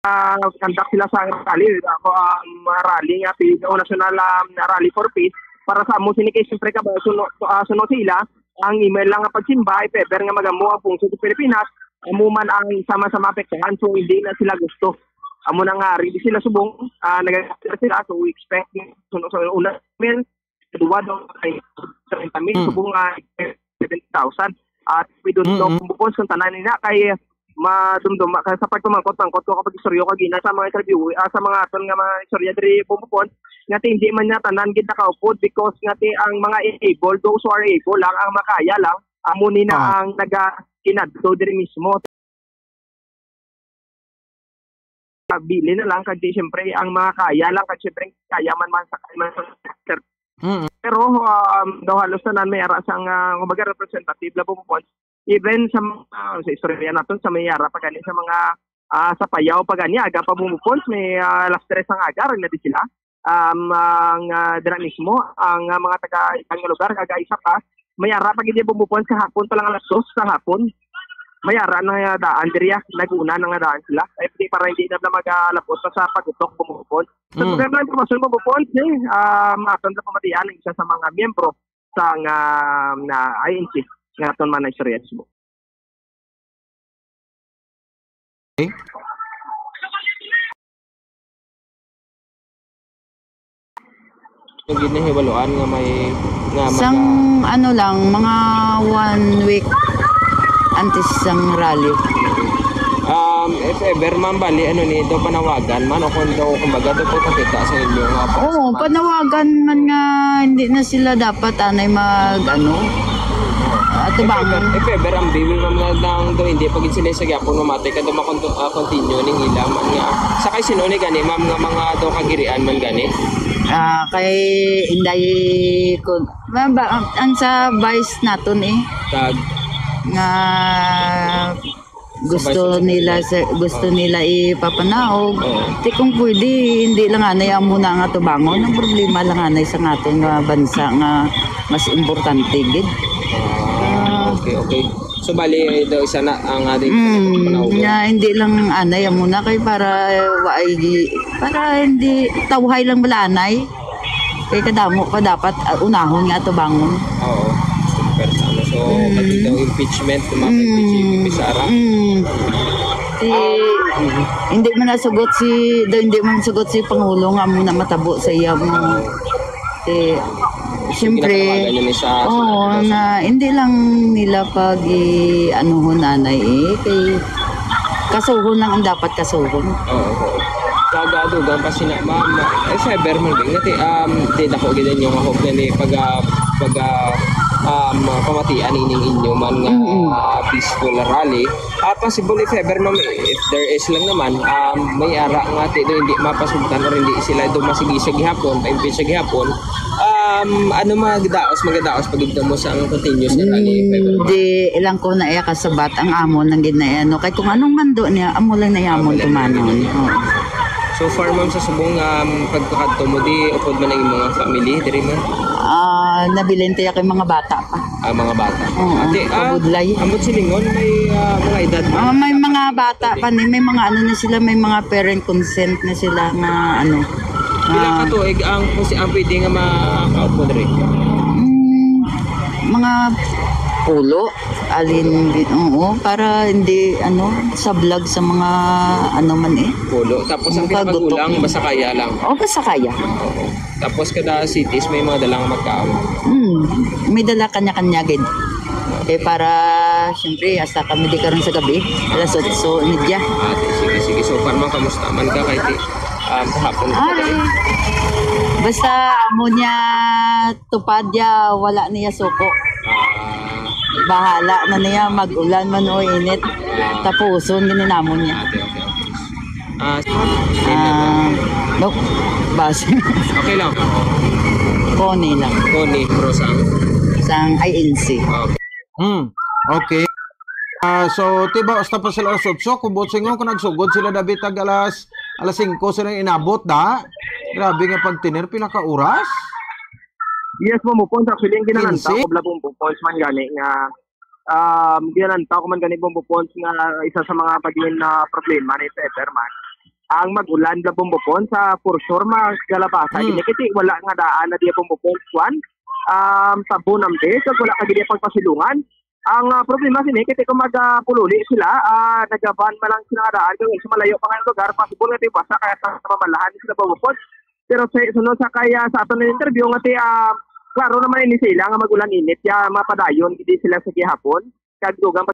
ah, conduct sila sa rally, ako, um, rally nga pi-, o national, um, rally for peace. Para sa amo sini kay siyempre kaba-, suno, ah, suno sila ang email lang nga pagsimba, if ever nga magamo ang pungsod sa Pilipinas, amo man ang sama sa maapektahan, so hindi na sila gusto. Amo na nga, ready sila subong, ah, nag-, sila, so we expect suno sa una, duwa daw kay thirty mil, Mm. subong nga seventy thousand. At we don't know Mm-mm. kung bukod sa tanan nila kay madumduma ka sa pagpamangkot-mangkot ko kapag istoryo ka gina sa mga interview, ah, sa mga aton nga mga istorya diri Bumupon, nga ti hindi man niya tanan gid nakaupod because nga ti ang mga able, those who are able lang, ang makaya lang, amo ni na Ah. ang naga kinadto diri mismo. Bili na lang, kag di, siyempre, ang mga kaya lang, kag siyempre, kaya man, man sa, man sa, Mm. Pero, um, daw halos tanan may ara sang, ah, kumbaga, representative la Bumupons. Even sa mga, sa istorya naton, sa may ara pa gani, sa mga, ah, sa Payaw pa gani, aga pa Bumupons, may, ah, alas tres ang aga, rin na di sila. Um, ang, ah, dira mismo, ang, ah, mga taga iban nga lugar, aga isa pa, may ara pa gid Bumupons sa hapon pa lang, alas dos sa hapon. May ara na nga daan diri, ah, nag-una na nga daan sila. Ay, di, para hindi na mag-alabot pa sa pag-utok Bumupons. Sa Mm. lugar na impormasyon Bumupons, eh, um, aton na pamatian ang isa sa mga miyembro sang, ah, na I N C nga aton man na istorya. Okay. Yung ginahiwaluan nga may, nga Sang maga- ano lang, mga one week antes sang rally. Um, if ever man bali, ano ni, daw panawagan man, o kung daw, kumbaga, daw pagpakita sa inyo nga Oo, panawagan man nga hindi na sila dapat anay mag, ano, If ever, atubangan. if ever ang bibi man nga lang daw, hindi pa gid sila sa gyapon mamatay, ka daw makon-, ah, continue ning ila man nga. Sa kay sino ni gani, ma'am, nga mga daw kagirian man gani? Ah, kay Inday ko, ba, ba, ang, ang sa vice naton eh, Tag. nga gusto Sabay sa nila sa, gusto Oo. nila ipapanaog. Oo. Ti kung pwede, hindi lang anay amo na nga tubangon. Ang problema lang anay sa aton nga bansa nga mas importante gid. Ah, Ah. okay, okay. So, bali, daw isa na ang ating Mm, panaog. Nga hindi lang anay amo na kay para, eh, waay gi-, para hindi tawhay lang bala anay. Kay kadamo pa dapat, ah, unahon nga tubangon. Oo. Super sa ano. So, Mm. pati daw impeachment, kung mga Mm. impeach si Bibi Sara. Mm. Si, Ah, mm. hindi man nasugot si, daw hindi man sugot si Pangulo nga amo na matabo sa iya mo. Si, So, siyempre, ginatanawagan niyo ni sa, sa oo, ano, na hindi lang nila pag i-anuhon nanay eh. Kay kasuhon lang ang dapat kasuhon. Oo, oo. Kag, ah, dugang pa sina, ma'am, eh, cyber man din. Ngati, um, di dako gid inyo nga hope na ni pag, ah, pag, ah, um, pamatian ining inyo man nga, Mm-mm. ah, peaceful rally. Ah, possible if ever, ma'am, if there is lang naman, um, may ara nga ti do hindi mapasugtan or hindi sila do masigisa gihapon, pa-impeach sa gihapon. Um, ano, magdaos, magdaos pag mo sa ang continuous na rally, if ever, ma'am? Hindi, ilang ko na iya kasabat ang amon nang gid na iya, no? Kay kung anong mando niya, amo lang na iya amon Amo lang tumanon. Gid. Oo. So far, ma'am, sa subong, um, pagkakadto mo, di upod man ang imong family, diri, ma'am? Ah, nabilin tiya kay mga bata pa. Ah, mga bata. Oo, Ate, ah, pabudlay. Ambot silingon, may, ah, mga edad na. Ah, may mga bata pa ni, may mga ano na sila, may mga parent consent na sila nga ano. Pila Ah. ka tuig ang, kung si, ang pwede nga makaupo diri? Mm, mga pulo, alin, oo, para hindi, ano, sablag sa mga, ano man eh. Pulo. Tapos ang Mga gutom. pinakagulang, basta kaya lang. O, basta kaya. Oo. Tapos kada cities may mga dalang magkaon. Hmm, may dala kanya-kanya gid. Eh, para, siyempre, hasta kami di karon sa gabi, alas otso y media. Ah, sige, sige. So, far man, kamusta man ka kay ti-, um, kahapon ka Ay, pa rin? Basta amo niya tupad ya, wala niya suko. Ah, Bahala na niya, mag-ulan man o init. Tapuson gini namon niya. Ate, okay, okay. Ah, Ah, Doc, base. Okay lang. Connie lang. Connie, bro, sang? Sang I N C. Okay. Hmm, okay. Ah, so, tiba, hasta pa sila alas otso, kung buot singon, kung nagsugod sila, David, tag alas, alas singko sila inabot, da? Grabe nga pagtiner, pila ka oras? Yes, Bombo Pons. Actually, ang ginalantaw Quince? ko, bala, Bombo Pons, man gani nga, um, ginalantaw ko man gani, Bombo Pons, nga isa sa mga pagin na problema ni Pepper man. Ang mag-ulan, bala, Bombo Pons, sa for sure, magalabasa. Hmm. Gini, kasi wala nga daan na diya, Bombo Pons, kwan. Um, tabon ang base, wala ka gini pagpasilungan. Ang, ah, problema sini, kay kung magapululi sila, ah, nagaban man lang sila nga daan, kung sa malayo pa nga lugar, possible nga basa kaya sa mamalahan sila, Bombo Pons. Pero sa, sunod sa kaya sa aton na interview nga ti, ah, klaro naman ini sila nga mag-ulan init, ya mapadayon gid sila sa gihapon. Kag dugang pa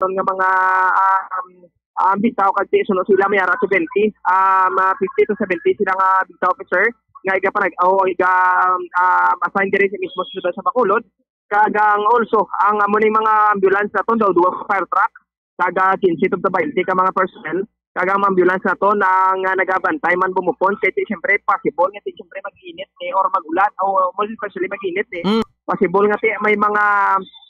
nga mga, ah, um, ah, bitaw kag ti suno sila may ara seventy, ah, mga fifty to seventy sila nga bitaw, officer, nga iga panag-, o iga, um, ah, assign diri sa mismo sa siyudad sa Bacolod. Kag ang also, ang amo ni mga ambulance naton daw duha ka fire truck, kag, ah, quince to twenty ka mga personnel, kag ang ambulance naton ang, ah, nagabantay man, Bombo Pons, kay ti, siyempre, possible nga ti, siyempre, mag-init ni or mag-ulan, o most especially mag-init ni. Mm. Possible nga ti, may mga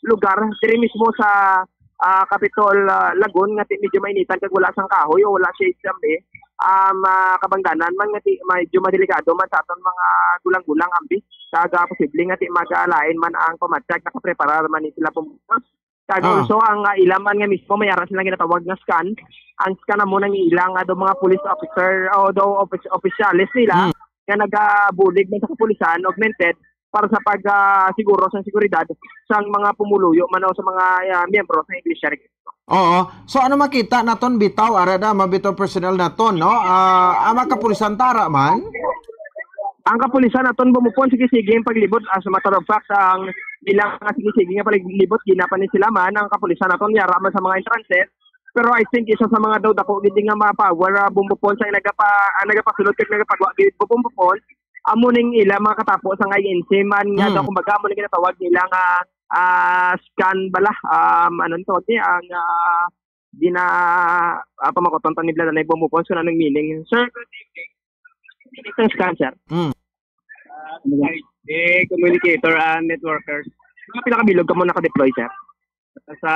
lugar diri mismo sa, ah, Capitol, ah, Lagun nga ti, medyo mainitan kag wala sang kahoy o wala shade sa ambi. Um, ah, kabangdanan man nga ti, medyo madelikado man sa aton mga gulang-gulang ambi. Kag, ah, posible nga ti, magalain man ang pamatyag, nakaprepara man ni sila, Bombo Pons. Kag Ah. also, ang, ah, ila man nga mismo, may ara silang ginatawag nga scan. Ang scan amo nang ila nga daw mga police officer, o daw offic-, opisyales nila Mm. nga nagabulig man sa kapulisan, augmented, para sa pag, ah, siguro sa seguridad sang mga pumuluyo man o sa mga, ah, miyembro sa Iglesia ni Cristo. Oo. So, ano makita naton bitaw, ara da, mabitaw personnel naton, no? Ah, ang mga kapulisan tara man? Ang kapulisan naton, Bombo Pons, sige, sige ang paglibot. As a matter of fact, ang ilang nga sige, sige nga paglibot, ginapan ni sila man, ang kapulisan naton, yara man sa mga entrances. Pero I think isa sa mga daw dako gid nga mga power, ah, Bombo Pons, ang nagapa-, ang nagapasulod kag nagapagwa gid, Bombo Pons, amo ning ila mga katapo sa I N C man nga Hmm. daw, kumbaga, amo ning ginatawag nila nga, ah, scan bala, um, ano ang tawag niya, ang, ah, gina-, ah, pamakoton ta ni Bla Danay, Bombo Pons, kung anong meaning. Sir, good evening. Meaning sang scan, sir? Hmm. Ah, the communicator and networkers. Mga pila ka bilog kamo naka-deploy, sir? Sa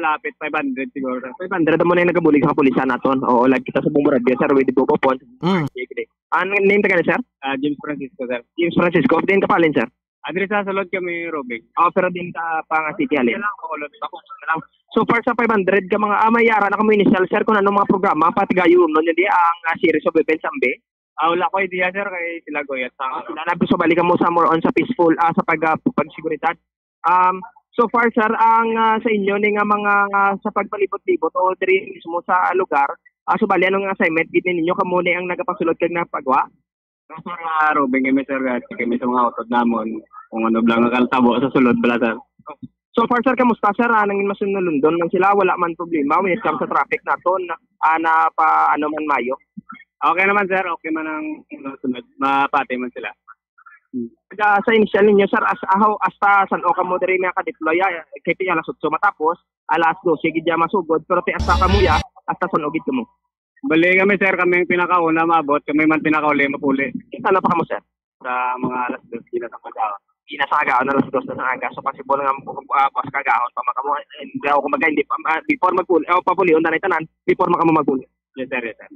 lapit, five hundred siguro. Five hundred amo na yung nagabulig sa kapulisan naton. Oo, like kita sa Bombo Radio, sir, with Bombo Pons. Mm. Sige, sige. Ang name ta gani, sir? Ah, James Francisco, sir. James Francisco. Diin ka pa halin, sir? Ah, diri sa sulod kami, Robin. Oh, pero diin ka pa nga city halin? Lang, Bacolod. Bacolod lang. So far sa five hundred ka mga, ah, may ara na kamo initial, sir, kung anong mga programa, pati gayo, no, hindi ang, ah, series of events, ambi? Ah, wala ko idea, sir, kay sila guyat sa Ah, sila na, so balik mo sa more on sa peaceful, ah, sa pag, ah, pagseguridad. Um, so far, sir, ang, ah, sa inyo ni nga mga, ah, sa pagpalibot-libot o diri mismo sa lugar, ah, subali anong assignment gid ninyo, kamo ni ang nagapasulod kag nagapagwa? No, sir, ah, Robin, kami, sir, ah, kami sa mga utod namon, kung ano lang ang kaltabo sa sulod bala, sir. So far, sir, kamusta, sir? Ah, nangin masunulundon man sila, wala man problema when it comes sa traffic naton, ah, na pa, ano man, mayo. Okay naman, sir. Okay man ang, ano, sunod. Mapati man sila. Hmm. Taga sa initial ninyo, sir, as, ahaw, hasta san-o kamo diri mga ka-deploy, ah, kay ti alas otso matapos, alas dose gid ya masugod, pero ti hasta kamo ya, hasta san-o gid kamo? Bali kami, sir, kami ang pinakauna maabot, kami man pinakauli mapuli. Kinsa na pa kamo, sir? Sa mga alas dos, di na sa pagkaon. Di na sa aga, alas dos na sa aga. So, possible nga, ah, buwas kagahon pa man kamo. Hindi ako, kumbaga, hindi pa, ah, before magpuli, oh, papulion na tanan, before man kamo magpuli. Yes, sir, yes, sir.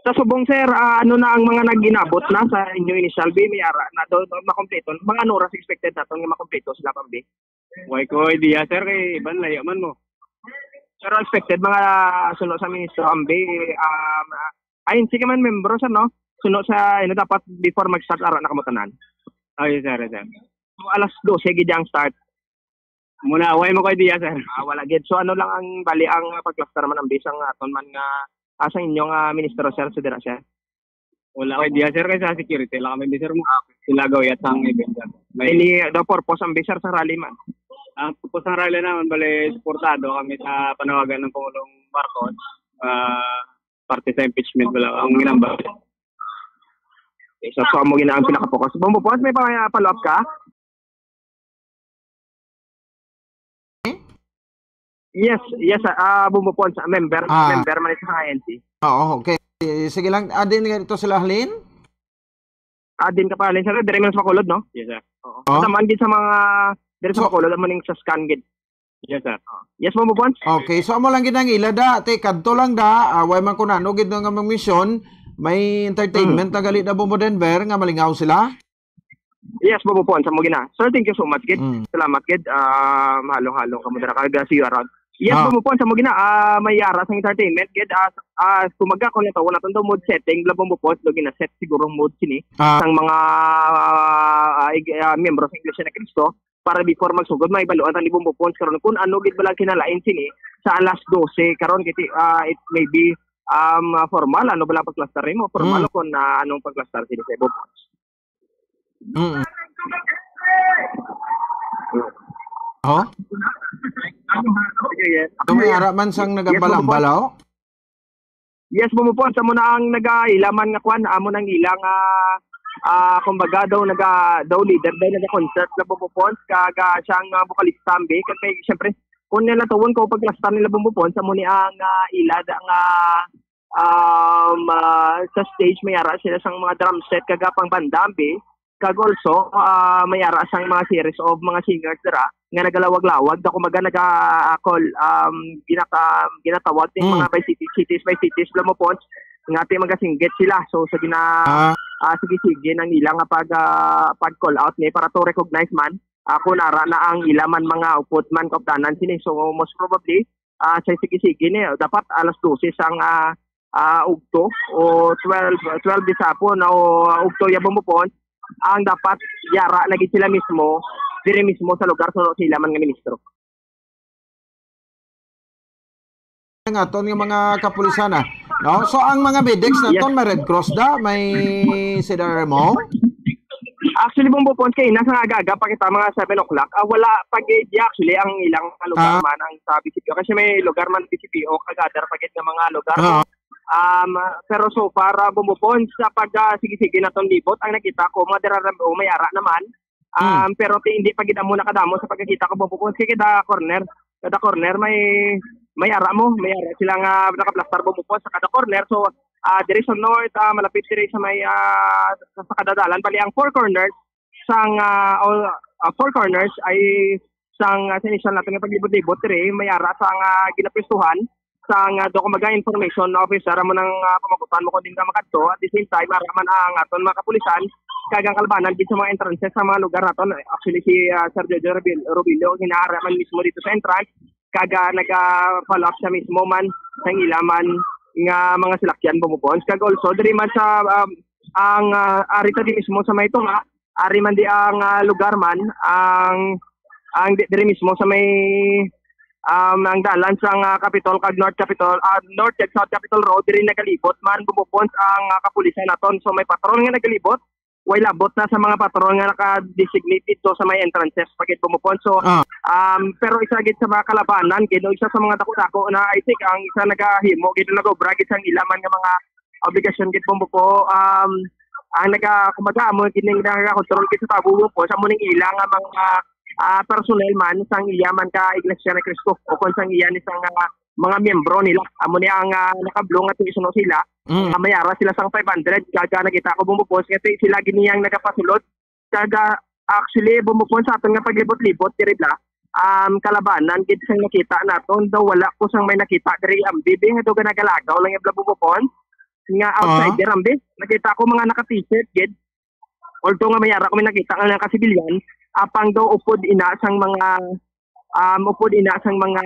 Sa subong, sir, ah, ano na ang mga nag-inabot na sa inyo initial B? May ara na do, do makompleto. Mga ano oras expected naton nga makompleto sila pang B? Way ko idea, sir, kay iban layo man mo. Pero expected mga suno sa Ministro Ambi, um, ah, ay, sige man membro, sir, no? Suno sa, ano, dapat before mag-start, ara na kamo tanan. Oh, yes, sir, yes, sir. So, alas dose gid ang start. Muna, way mo ko idea, sir. Ah, wala gid. So, ano lang ang bali ang pag-cluster man ang bisang aton man nga, ah, sa inyo nga ministro, sir, sa dira, sir? Wala ko idea, sir, kay sa security lang kami, sir, mo. Sila gawiyat sang event, sir. May Any, the purpose ang bisar sa rally man? Ang purpose ng rally naman, bali, suportado kami sa panawagan ng Pangulong Marcos, ah, parte sa impeachment, wala ang ginambag. Okay, so, so, amo gina ang pinaka-focus. Bombo Pons, may pa-, follow-up ka? Yes, yes, sir. Ah, Bombo Pons, ah, member, Ah. member man sa I N C. Oo, okay. Eh, sige lang, ah, din nga ito sila, Halin? Ah, din ka pa, Halin, sir. Dire man sa Bacolod, no? Yes, sir. Oo. Oh. Tamaan gid sa mga, dire sa So Bacolod, amo ning sa scan gid. Yes, sir. Yes, Bombo Pons. Okay, so amo lang gid ang ila da, te, kadto lang da, ah, way man kun ano gid nga misyon, may entertainment Mm. na gali da, Bombo Denver, nga malingaw sila. Yes, Bombo Pons, amo gina. Sir, thank you so much, gid. Mm. Salamat, gid. Ah, mahalong-halong kamo dira kag, ah, see you around. Yes, Ah. Bombo Pons, amo gina. Ah, may ara sang entertainment, gid. Ah, ah, kumaga, kung natawa naton daw mood setting, bla Bombo Pons, daw gina-set siguro ang mood sini Ah. sang mga, ah, ig-, ah, miyembro sa Iglesia ni Cristo para before magsugod, may baluan ta ni Bombo Pons karon kung ano gid bala kinalain sini sa alas dose karon, kiti, ah, it may be, um, ah, formal, ano bala pagklastar nimo? Formal Mm. o kung, ah, anong pagklastar sini sa Bombo Pons? Mm. Oh? Yes, yes. Kung may ara man sang Yes, nagambal-ambal, Bombo Pons. Oh? Yes, Bombo Pons, amo na ang nagaila man nga kwan, amo nang ilang, ah, ah, kumbaga daw naga-, daw leader daw naga-concert na Bombo Pons, kag, ah, siyang, ah, vocalista, ambi. Kag may, siyempre, kung nila tawon ko paglastan nila Bombo Pons, amo ni ang, ah, ila da nga, um, ah, sa stage may ara sila sang mga drum set kag, ah, pang banda, ambi. Kag also, ah, may ara sang mga series of mga singers dira nga nagalawag-lawag, da kumbaga naga, ah, call, um, ginaka-, ginatawag ni Mm. mga by cities, cities by cities, Bombo Pons, nga ti magasinggit sila. So, sa gina-, Ah. ah, sige-sige nang ila nga pag, ah, pag-call out ni para to recognize man, ah, kung ara na ang ila man mga upod man kaupdanan sini. So, most probably, ah, sa sige-sige ni, dapat alas dose sang, ah, ah, ugto o twelve, twelve di sa hapon o, ah, ugto ya Bombo Pons, ang dapat yara na gid sila mismo, diri mismo sa lugar suno sa ila man nga ministro. Ang aton nga mga kapulisan, ah. No? So, ang mga medics Yes. naton, may Red Cross da, may C D R M O? Actually, Bombo Pons, kay nasa aga-aga pa kita, mga seven o'clock. Ah, wala pa gid, actually, ang ilang lugar Ah. man ang sa B C P O. Kasi may lugar man B C P O, kag other pa gid nga mga lugar. Ah. Um, pero so far, ah, Bombo Pons, sa pag, ah, sige-sige naton libot, ang nakita ko, mga dira, oh, may ara naman. Hmm. Um, pero ti-, hindi pa gid amo nakadamo sa pagkakita ko, Bombo Pons, kay kada corner, kada corner may, may ara mo, may ara sila nga nakaplastar, Bombo Pons, sa kada corner. So, ah, diri sa north, ah, malapit diri sa may, ah, sa, sa kada dalan, bali ang four corners sang, ah, all, ah, four corners ay sang, ah, sa inisyal natin nga paglibot-libot diri, may ara sang, ah, ginapwestuhan sang, ah, do kumbaga information officer, amo nang, ah, pamagutan mo kung din ka makadto. At the same time, ara man ang aton mga kapulisan kag ang kalabanan gid sa mga entrances sa mga lugar naton. Actually, si, ah, Sir Jojo Robil-, Robillo, ginaara man mismo dito sa entrance, kag, ah, naga-follow up siya mismo man sang ila man nga mga salakyan, Bombo Pons. Kag also, diri man sa, um, ang, ah, ari ta di mismo sa may tunga, ari man di ang, ah, lugar man, ang, ang di-, diri mismo sa may, um, ang dalan sang, ah, Capitol kag North Capitol, ah, North kag South Capitol Road, diri nagalibot man, Bombo Pons, ang, ah, kapulisan naton. So, may patrol nga nagalibot, way labot na sa mga patrol nga naka-designate dito sa may entrances pa gid, Bombo Pons. So, Ah. um, pero isa gid sa mga kalabanan gid, o isa sa mga dako-dako na, I think, ang isa nagahimo gid, nag-obra gid sang ila man nga mga obligasyon gid, Bombo Pons, um, ang naga-, kumbaga, amo gid ning nagakontrol gid sa tawo, Bombo Pons, amo ning ila nga mga, ah, personnel man sang iya man ka Iglesia ni Cristo o kon sang iya ni sang, ah, mga miyembro nila. Amo ni ang, ah, nakablong nga isuno sila. Mm. Ah, may ara sila sang five hundred, kag nakita ko, Bombo Pons, nga ti-, sila gid niyang nagapasulod. Kag, ah, actually, Bombo Pons, sa aton nga paglibot-libot diri bla, um, kalabanan gid sang nakita naton, daw wala ko sang may nakita diri, ambi, nga daw ganagalagaw lang ya bla, Bombo Pons, nga Ah. outsider, ambi. Nakita ko mga naka-t-shirt gid. Although nga may ara ko may nakita nga naka-civilian, apang daw upod ina sang mga, um, upod ina sang mga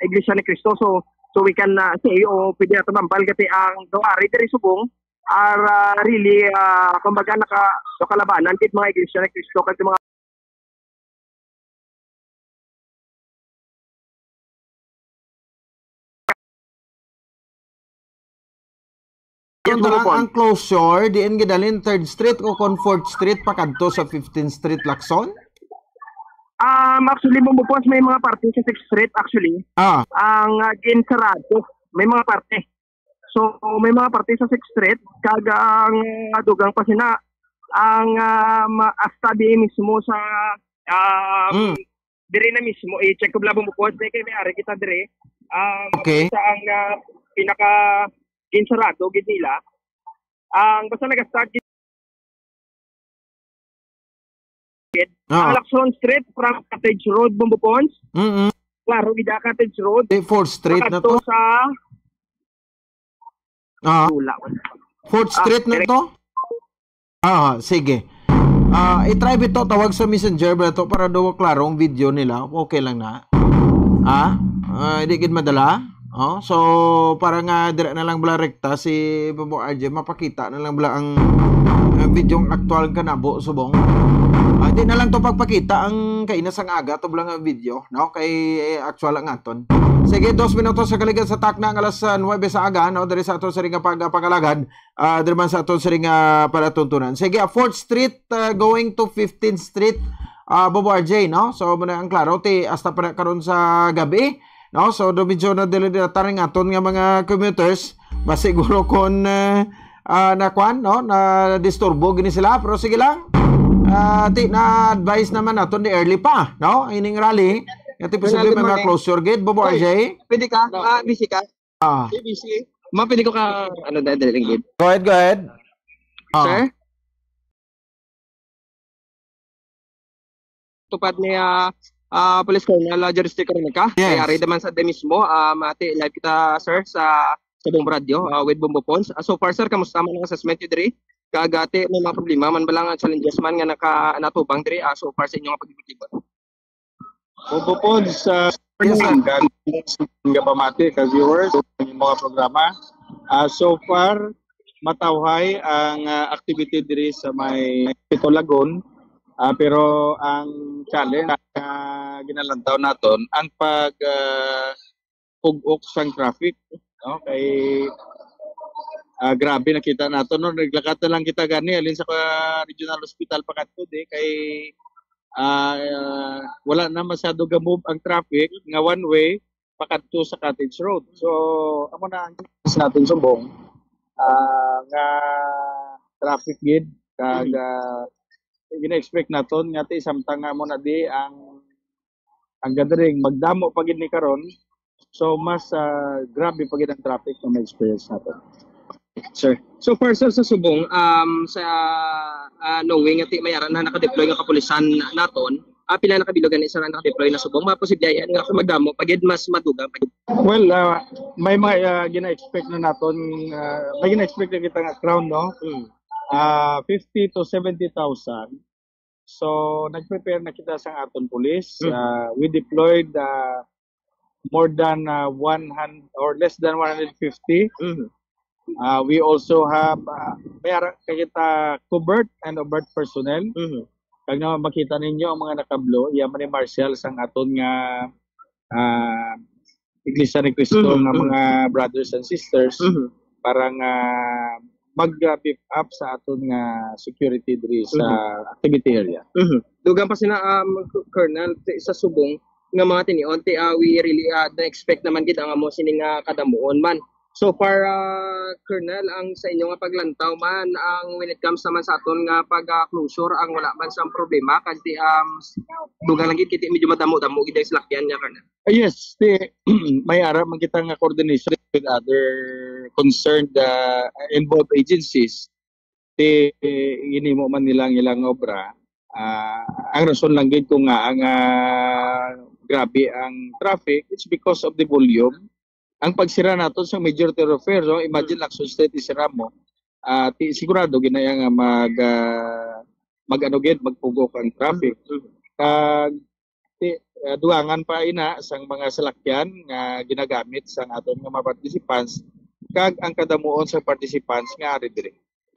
Iglesia ni Cristo. So, so we can, uh, say, o pwede naton mambal gati ang daw ari diri subong are, uh, really, uh, kumbaga, naka-, daw kalabanan gid mga Iglesia ni Cristo kag mga Yun Ito na lang, Bombo Pons. Ang closure, diin gidalin Third Street o kon Fourth Street pakadto sa Fifteenth Street, Lacson? Um, actually, Bombo Pons, may mga parte sa Sixth Street, actually. Ah. Ang, ah, ginsarado, may mga parte. So, may mga parte sa Sixth Street, kag ang, ah, dugang pa sina, ang, ah, ma-, hasta di mismo sa, ah, Mm. Dire na mismo, i-check ko lang, Bombo Pons, kay may ari kita dire. Um, Okay. Sa ang, ah, pinaka ginsarado gid nila. Ang basta nag-start gid, Ah. Ang Lacson Street from Cottage Road, Bombo Pons. Mm-mm. Klaro gid ang Cottage Road. Eh, fourth Street na Makadto to? Sa Ah. Wala, wala. Fourth Ah, Street na direct. To? Ah, sige. Ah, i-try bitaw, tawag sa messenger ba to para daw klaro ang video nila. Okay lang na. Ha? Ah, hindi gid madala. Oh, so para nga dira na lang bala rekta si Bobo R J, mapakita na lang bala ang, ang video ang aktual kanabo subong. Ah, di na lang to pagpakita ang kaina sang aga to bala nga video, no? Kay, eh, actual ang aton. Sige, dos minutos sa kaligan sa takna nga alas, ah, nuwebe sa aga, no? Diri sa aton siring nga pag-, pangalagad, ah, diri man sa aton siring nga palatuntunan. Sige, ah, fourth Street, ah, going to fifteenth Street, ah, Bobo R J, no? So, muna ang klaro, ti, hasta pa na karon sa gabi, no? So, do medyo na dili na taring aton nga mga commuters, mas siguro kon, eh, ah, na kwan, no? Na disturbo gini sila, pero sige lang. Ah, ti, na-advise naman naton di early pa, no? Ining rally, nga ti Colonel, posible good may mga morning. Closure gid, Bobo Oy, R J. Pwede ka? No. Ah, busy ka? Ah. Busy. Ma, pwede ko ka, ano, dahil, dahil, dahil. Go ahead, go ahead. Ah. Sir? Tupad ni, ah, ah, Police Colonel, ah, Jerry Sticker ka? Yes. Kay ari naman sa de mismo, ah, mati live kita, sir, sa, sa Bombo Radio, ah, with Bombo Pons. Ah, so far, sir, kamusta man ang assessment niyo diri? Kag, ah, ti, may mga problema man ba lang, ah, challenges man nga naka, natubang diri, ah, so far sa inyo nga pag-ibot-ibot? Bombo Pons, ah, Yes, sir. Kag nga pamati, kag viewers, sa mga programa. Ah, so far, matawhay ang, ah, activity diri sa may Pito Lagoon. Ah, pero ang challenge nga ginalantaw naton, ang pag, ah, pug-ok sang traffic, no? Kay, ah, grabe nakita nato, no? Naglakad na lang kita gani, alin sa, ah, Regional Hospital pakadto, di, kay, ah, wala na masyado ga-move ang traffic nga one way pakadto sa Cottage Road. So, amo na ang sa natin subong, ah, nga traffic gid, kag, Mm. ah, gina-expect naton nga ti samtang nga amo na di ang, ang gathering, magdamo pa gid ni karon. So, mas, ah, grabe pa gid ang traffic na ma-experience naton. Sir. So far, sir, sa subong, um, sa, ah, knowing nga ti may ara na naka-deploy nga kapulisan naton, ah, pila na ka bilog gani, sir, ang naka-deploy na subong? Maposible yan nga kung magdamo pa gid, mas madugang pa gid. Well, ah, may mga, ah, gina-expect na naton, ah, may gina-expect na kita nga crowd, no? Mm. Ah, fifty to seventy thousand. So, nag-prepare na kita sa aton police. Mm. Ah, we deployed, ah, more than, ah, one hundred or less than one hundred fifty. Mm. Ah, we also have, ah, may ara ka kita covert and overt personnel. Mm. Kag na makita ninyo ang mga naka-blue, iya man ni Marshall sang aton nga, ah, Iglesia ni Cristo Mhm, nga mhm. mga brothers and sisters Mhm. para nga mag, ah, beef up sa aton nga security diri sa Mhm. activity area. Mhm. Dugang pa sina, um, Colonel, ti-, sa subong nga mga tinion, ti, ah, we really, ah, na-expect naman gid ang amo sini nga kadamuon man. So far, ah, Colonel, ang sa inyo nga paglantaw man, ang when it comes naman sa aton nga pag, ah, closure, ang wala man sang problema, kag ti, um, dugang lang gid kay ti medyo madamo-damo gid ang salakyan niya, Colonel. Ah, yes, ti, may ara man kita nga coordination with other concerned, ah, involved agencies. Ti, ginhimo man nila ang ilang obra. Ah, ang rason lang gid kung nga ang, ah, grabe ang traffic, it's because of the volume. Ang pagsira naton sa major thoroughfare, no? Imagine, Hmm. Lacson Street, isira mo. Ah, ti, sigurado ginaya nga mag, ah, mag-ano gid, magpugok ang traffic. Hmm. Kag ti, ah, dugangan pa ina sang mga salakyan nga ginagamit sang aton nga mga participants, kag ang kadamuon sa participants nga ari diri.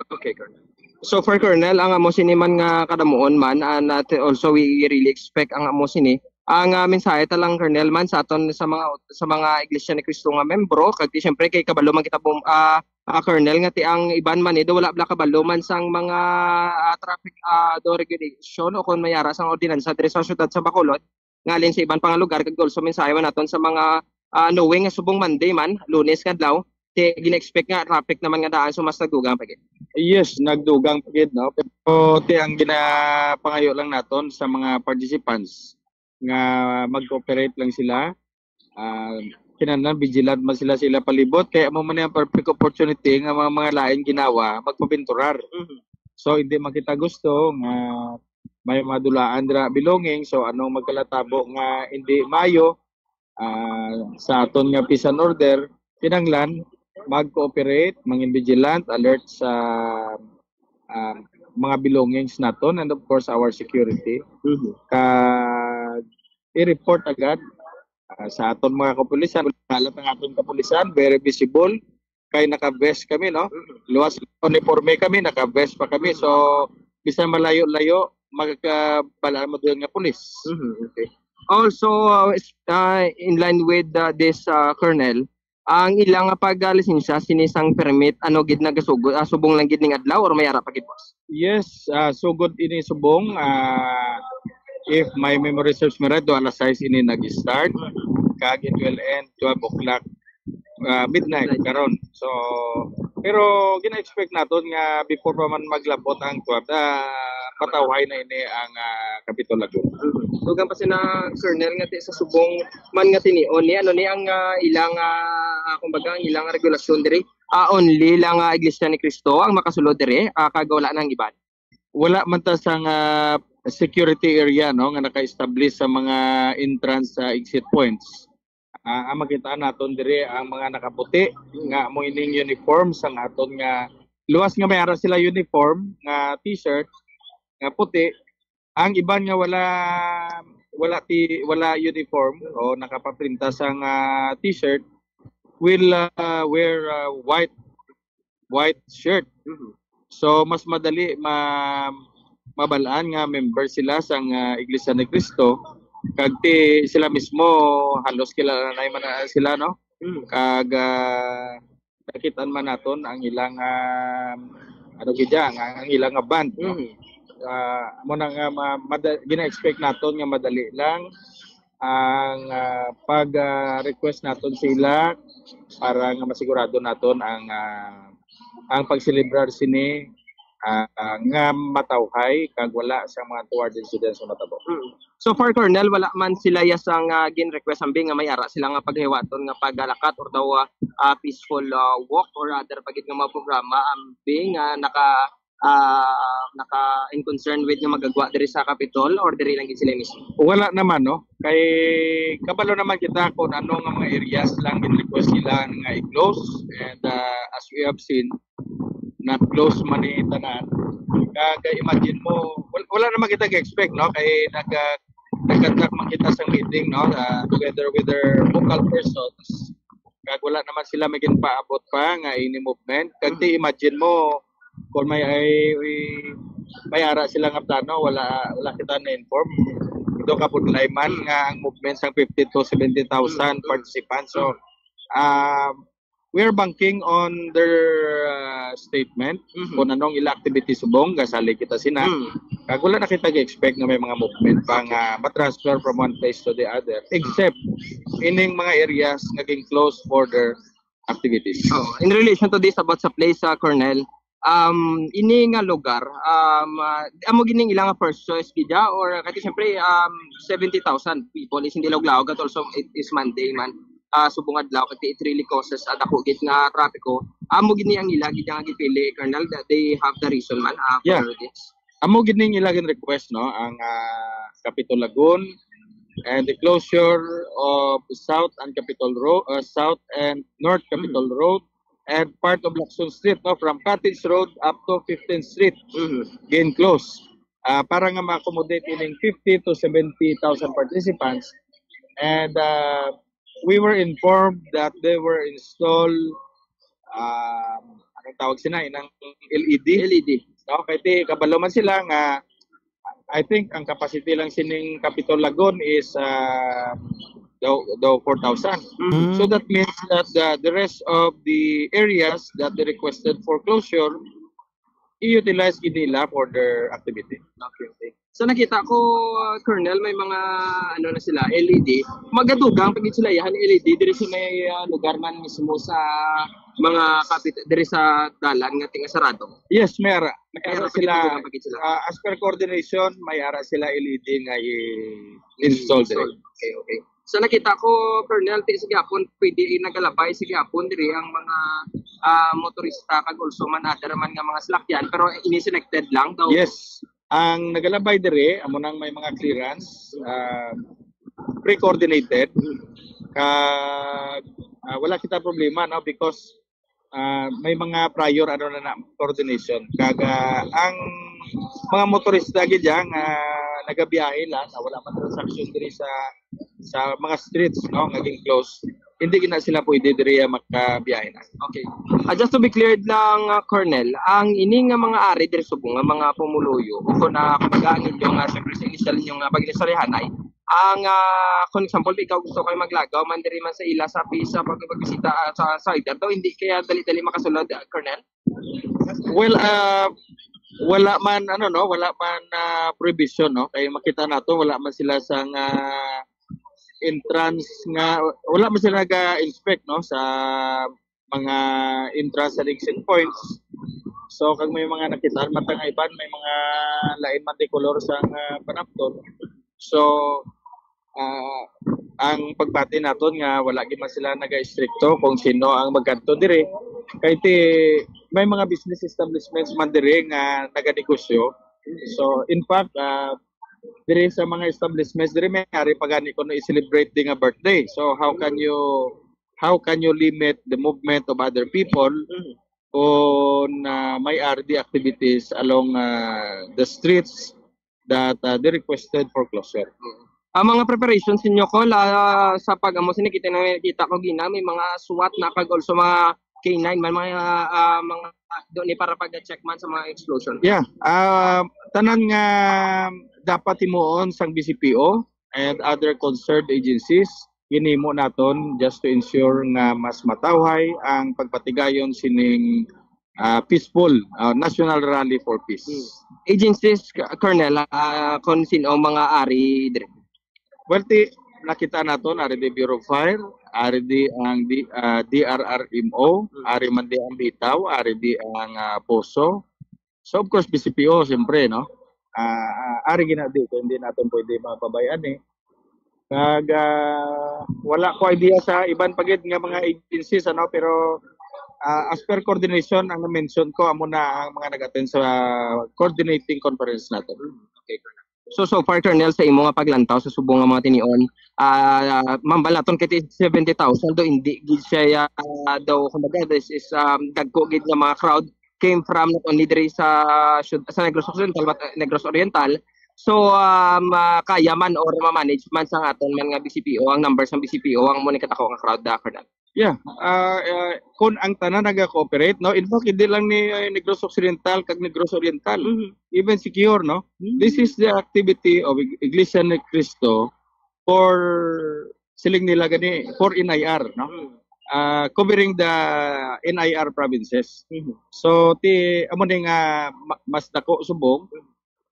Okay, Colonel. So far, Colonel, ang amo sini man nga kadamuon man, and, uh, also we really expect ang amo sini. Ang, uh, mensahe ta lang, Colonel, man sa aton sa mga, sa mga Iglesia ni Cristo nga membro, kag ti, siyempre, kay kabalo man kita, bum-, ah, ah, Colonel, nga ti ang iban man, eh, do wala bala kabalo man sang mga, ah, traffic, ah, do regulation o kon may ara sang ordinansa diri sa siyudad sa Bacolod, nga halin sa iban pa nga lugar, kag also mensahe man naton sa mga, ah, knowing nga subong Monday man, Lunes nga adlaw, ti gina-expect nga traffic naman nga daan, so mas nagdugang pa gid. Yes, nagdugang pa gid, no? Pero ti ang ginapangayo lang naton sa mga participants, nga mag-cooperate lang sila. Ah, kinahanglan vigilant man sila sa ila palibot, kay amo man ang perfect opportunity nga mga, mga lain ginawa magpabinturar. Mhm. So hindi man kita gusto nga may madulaan dira belonging. So anong magkalatabo nga hindi maayo, ah, sa aton nga peace and order, kinahanglan mag-cooperate, mangin vigilant, alert sa ah, mga belongings naton, and of course our security. Mhm. Kag i-report agad, ah, sa aton mga kapulisan. Halat ang aton kapulisan, very visible. Kay naka-vest kami, no? Luwas uniforme kami, naka-vest pa kami. So bisan malayo-layo, magkabalaan mo doon nga pulis. Mhm, okay. Also, uh, is- uh, in line with uh, this, uh, Colonel, ang ilang nga pagalisensya sini sang permit, ano gid nagasugod, ah, subong lang gid ning adlaw or may ara pa gid, boss? Yes, ah, sugod ini subong, ah, if my memory serves me right, do alas sais ini nag-start, kag it will end twelve o'clock, ah, midnight karon. So pero gina-expect naton nga before pa man maglabot ang twelve, ah, matawhay na ini ang, ah, Capitol Laguna. Dugang pa sina Colonel nga ti sa subong man nga tinion ni ano ni ang, ah, ilang, ah, kumbaga ang ilang regulasyon diri, ah, only lang, ah, Iglesia ni Cristo ang makasulod diri, ah, kag wala nang iban. Wala man ta sang, ah, security area, no, nga naka-establish sa mga entrance sa exit points. Ah, ang makitaan naton diri ang mga nakaputi nga amo ining uniform sang aton nga luwas nga may ara sila uniform nga t-shirt nga puti. Ang iban nga wala, wala ti wala uniform o nakapaprinta sang, ah, t-shirt will, ah, wear, ah, white white shirt. So mas madali ma mabal-an nga member sila sang, ah, Iglesia ni Cristo, kag ti sila mismo halos kilala na man na sila, no? Mm. Kag, ah, nakit-an man naton ang ilang, ah, ano gid ya, ang, ang ilang nga band, no? Mhm. Ah, amo na nga ma- mada- gina-expect naton nga madali lang ang, ah, pag, ah, request naton sa ila para nga masigurado naton ang, ah, ang pagselebrar sini, ah, nga matawhay kag wala sa mga untoward incidents nga matabo. Mm. So far, Colonel, wala man sila ya sang, ah, gin-request ambing nga may ara sila nga paghiwaton nga pagalakat or daw, ah, ah, peaceful, ah, walk or other pa gid nga mga programa ambing nga naka ah, naka in concern with nga magagwa diri sa Capitol or diri lang gid sila mismo? Wala naman, no? Kay kabalo naman kita kung ano nga mga areas lang gin-request nila nga i-close. And, ah, as we have seen, na-close man ni tanan. Kag imagine mo, wal- wala naman kita ga-expect, no? Kay nag nagkatrak man kita sa meeting, no? Ah, together with their focal persons. Kag wala naman sila may ginpaabot pa nga any movement. Kag ti imagine mo, kung may ay, may ara sila nga plano, wala wala kita na-inform. Ito kabudlay man nga ang movement sang fifty to seventy thousand participants. So, um, we are banking on their, uh, statement Mhm. kung anong ila activity subong, gasalig kita sina. Mm. Kag wala na kita ga-expect nga may mga movement pa nga ma-transfer from one place to the other, except ining mga areas nga gin-close for their activities. Oh, in relation to this about sa place, uh, Colonel, um, ini nga lugar, um, uh, amo gining ilang first choice gid ya, or kasi siyempre, um, seventy thousand people is hindi lawlaw, at also it is Monday man, uh, subong adlaw, kasi it really causes, uh, dako gid nga trapiko. Amo gini ang ila gid nga gipili, Colonel, that they have the reason man, uh, for Yeah. This. Amo gid ning ila gin-request, no, ang, ah, Capitol Lagoon and the closure of South and Capitol Road, uh, South and North Capitol Road and part of Lacson Street, no, from Cottage Road up to fifteenth Street, Mhm. gin-close. Ah, para nga ma-accommodate ining fifty to seventy thousand participants. And, ah, we were informed that they were installed, um, anong tawag sina, inang L E D? L E D. No? Kay ti, kabalo man sila nga, I think ang capacity lang sining Capitol Lagoon is, ah, daw, daw four thousand. Mhm. So that means that the, the rest of the areas that they requested for closure, i-utilize gid nila for their activity. Okay, okay. So nakita ko, uh, Colonel, may mga ano na sila, L E D. Magadugang pag sila yahan L E D diri sa may uh, lugar man mismo sa mga kapit diri sa dalan nga tinga sarado. Yes, may ara. May ara sila, uh, as per coordination, may ara sila L E D nga i-install diri. Okay, okay. So nakita ko, Colonel, ti sa gihapon pwede nagalabay sa gihapon diri ang mga uh, motorista kag also man other man nga mga salakyan, pero ini selected lang daw. Yes. Ang nagalabay diri amo nang may mga clearance, uh, pre-coordinated, kag uh, wala kita problema, no, because uh, may mga prior ano na, na coordination, kag uh, ang mga motorista gid nga uh, nagabiyahe lang, uh, wala man transaction diri sa sa mga streets, no, nga gin-close, hindi gina sila pwede diri makabiyahe na. Okay. Uh, just to be clear lang, uh, Colonel, ang ini nga mga ari diri subong nga mga pumuluyo, o kung na kumbaga ang inyong uh, siyempre sa initial ninyo nga pag-inistoryahanay, ang uh, kung example ikaw gusto kayo maglagaw man diri man sa ila sa pisa pag pagbisita uh, sa cider daw, hindi kaya dali-dali makasulod, uh, Colonel? Well, uh, wala man ano, no, wala man uh, prohibition, no, kay makita nato wala man sila sang uh, entrance nga, wala man sila naga-inspect, no, sa mga entrance and exit points. So kag may mga nakitaan man ta nga iban, may mga lain man di kolor sang uh, panapton. So uh, ang pagbati naton nga wala gid man sila naga-istrikto kung sino ang magkadto diri, kay ti may mga business establishments man diri nga naganegosyo. So in fact, uh, diri sa mga establishments diri may ari pa gani kuno i-celebrate di nga birthday. So how can you, how can you limit the movement of other people kung uh, may R D activities along uh, the streets that uh, they requested for closure. Ang mga preparations ninyo, Col, ah, sa pag-amo sini, kita na kita ko gina may mga SWAT na kag also mga K nine man, mga ah, mga do ni para pag-check man sa mga explosion. Yeah, uh, tanan nga dapat himuon sang B C P O and other concerned agencies, ginhimo naton just to ensure nga mas matawhay ang pagpatigayon sining uh, peaceful uh, national rally for peace. Hmm. Agencies, Colonel, uh, kung sino ang mga ari diri? Well, ti, nakita naton, ari di Bureau of Fire, ari di ang di, uh, D R R M O, hmm, ari man di ang Bitaw, ari di ang uh, Poso. So of course, B C P O, siyempre, no? Uh, ari gina di, kung hindi natin pwede mapabayaan eh. Kag uh, wala ko idea sa iban pa gid nga mga agencies, ano, pero uh, as per coordination ang na-mention ko, amo na ang mga nag-attend sa coordinating conference natin. Okay. So so far, Colonel, sa imo nga paglantaw sa subong nga mga tinion, uh, mambal naton kay seventy thousand do, hindi gid siya uh, daw, kumbaga, this is um, dagko gid nga mga crowd came from not only diri sa sa Negros Occidental but uh, Negros Oriental. So um, uh, kaya man or ma-manage man sa aton man nga B C P O ang number sang B C P O ang mo ni katako nga crowd da, Colonel. Yeah, uh, uh, kung ang tanan naga-cooperate, no, in fact hindi lang ni uh, Negros Occidental kag Negros Oriental, mm-hmm, even Siquijor, no. Mm-hmm. This is the activity of Iglesia ni Cristo for siling nila gani for N I R, no. Mm-hmm. Uh, covering the N I R provinces. Mm-hmm. So ti amo ni nga mas dako subong,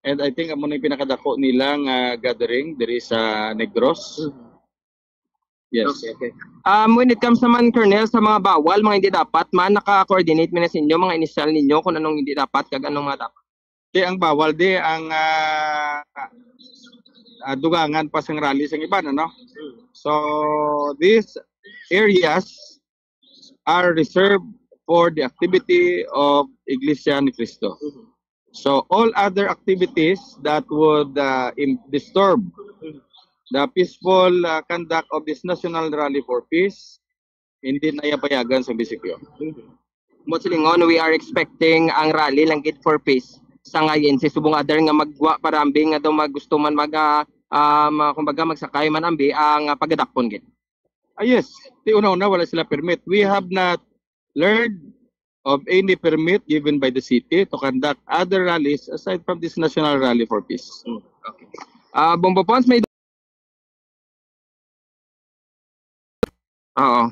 and I think amo ni pinakadako nila nga gathering diri sa Negros. Mm-hmm. Yes. Okay, okay. Um, when it comes naman, Colonel, sa mga bawal, mga hindi dapat man, naka-coordinate mi na sa inyo, mga initial ninyo kung anong hindi dapat kag anong mga dapat. Di ang bawal di ang uh, uh, dugangan pa sang rally sang iban, ano? So these areas are reserved for the activity of Iglesia ni Cristo. So all other activities that would uh, disturb the peaceful uh, conduct of this national rally for peace, hindi na iya payagan sa B C P O. Mo silingon, we are expecting ang rally lang gid for peace. Sa ngayon, si subong other nga magwa para ambi nga daw mag gusto man mag uh, um, kumbaga magsakay man ambi ang uh, pagadakpon gid. Ah, yes, ti una-una wala sila permit. We have not learned of any permit given by the city to conduct other rallies aside from this national rally for peace. Hmm. Okay. Uh, Bombo Pons, may Oo.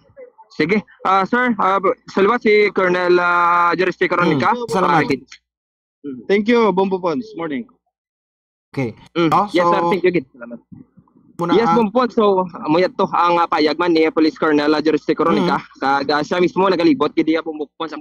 Sige. Uh, sir, uh, sa liwat si Colonel uh, Jerry Caronica. Hmm. Salamat. Thank you, Bombo Pons. Morning. Okay. Mm. No? Yes, sir. So, Thank you, gid. Salamat. Muna Yes, ang Bumbupon. So, amo yadto ang, ah, payag man ni Police Colonel, ah, Joris Coronica. Mm. Kag, ah, siya mismo nagalibot gid diya, Bumbupon, sa,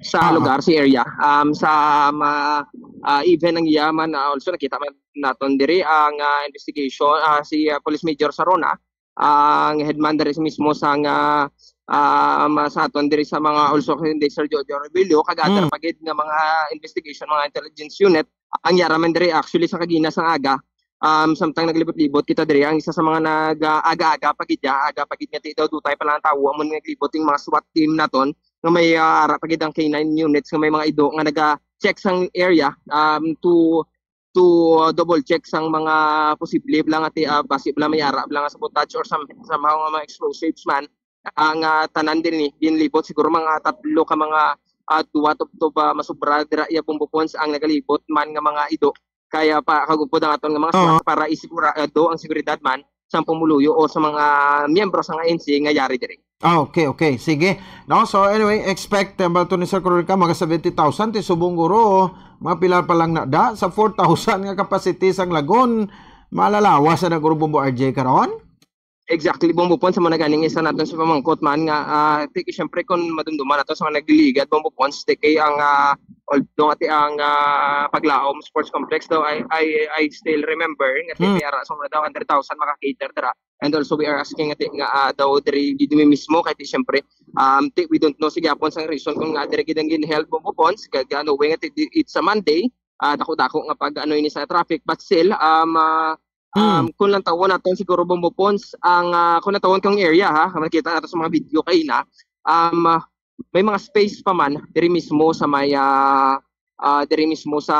sa Ah. lugar, sa area. Um, sa, ma-, ah, even ang iya man, ah, also nakita man naton diri ang, ah, investigation, ah, si, ah, Police Major Sarona, ang headman diri mismo sa nga, ah, ma-, sa aton diri sa mga also kay Sir Jojo Rebello, kag other Mm. pa gid nga mga investigation, mga intelligence unit, ang yara man diri actually sa kagina sang aga. Um, samtang naglibot-libot kita diri, ang isa sa mga nag-, ah, aga-aga pa gid, ya, aga pa gid nga ti daw dutay pa lang ang tawo, amo naglibot yung mga SWAT team naton nga may, ah, ara pa gid ang K nine units nga may mga ido nga naga-check sang area, um, to to, uh, double check sang mga posible bala nga ti-, ah, basi bala may ara bala nga sabotage or some, somehow nga mga explosives man. Ang, ah, tanan din ni ginlibot siguro mga tatlo ka mga, ah, duwa tubtob, ah, masubra dira iya Bumbupon ang nagalibot man nga mga ido. Kaya pa kagupod ang aton nga mga Oo. SWAT para isigurado ang seguridad man sa pumuluyo o sa mga miyembro sang I N C nga yari diri. Ah, okay, okay. Sige. No, so anyway, expect, uh, ba to ni Sir Coronica, mga seventy thousand ti subong guro, mga pila pa lang na da sa four thousand nga capacity sang Lagon, malalawas na guro, Bombo R J, karon? Exactly, Bombo Pons, mo na ganing isa naton sa pamangkot man nga, ah, ti, siyempre, kung madumduman nato sa mga nagliligad, Bombo Pons, ti kay ang, ah, although ati ang, ah, Paglaom Sports Complex daw, I, I, I still remember nga ti Hmm. may ara sa mga daw hundred thousand maka-cater dira. And also we are asking ati nga, ah, daw diri gid mi mismo kay ti siyempre, um, ti, we don't know sa gihapon sang reason kung nga diri gid ang ginheld, Bombo Pons, kag, ah, knowing nga ti, it's a Monday, ah, dako-dako nga pag ano ini sa traffic, but still, um, ah, um, Hmm. kung lang tawon naton siguro, Bombo Pons, ang, ah, kung lang tawon kang area, ha, makita nato sa mga video kaina, um, ah, may mga space pa man diri mismo sa may, ah, ah, diri mismo sa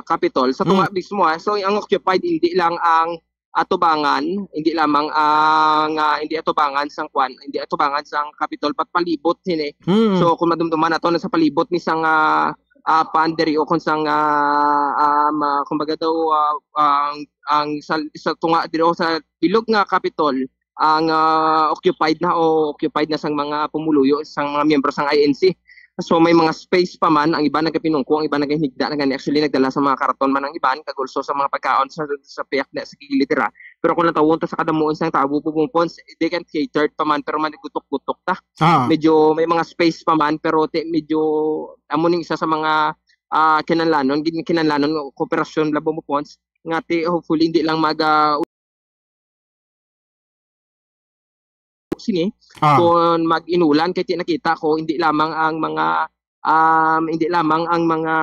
Capitol, sa tunga Hmm. mismo, ha. So ang occupied hindi lang ang atubangan, hindi lamang ang, ah, hindi atubangan sang kwan, hindi atubangan sang Capitol, but palibot sini. Hmm. So kung madumduman nato na sa palibot ni sang, ah, ah, pan diri o kung sang, ah, ah, ma-, kumbaga daw, ah, ang, ang sa, sa tunga diri o sa bilog nga Capitol, ang, ah, occupied na o occupied na sang mga pumuluyo, sang mga miyembro sang I N C. So may mga space pa man, ang iban nagapinungko, ang iban nagahinigda na gani. Actually, nagdala sa mga karton man ang iban, kag also sa mga pagkaon sa, sa piyak na sa gilid dira. Pero kung natawon ta sa kadamuon sang tawo, Bombo Pons, they can catered pa man, pero man gutok-gutok ta. Ah. Medyo may mga space pa man, pero ti, medyo amo ning isa sa mga, ah, kinahanglanon, gid kinahanglanon nga kooperasyon la, Bombo Pons, nga ti, hopefully, hindi lang maga sini. Ah. Kung mag-inulan, kay ti nakita ko, hindi lamang ang mga, um, hindi lamang ang mga,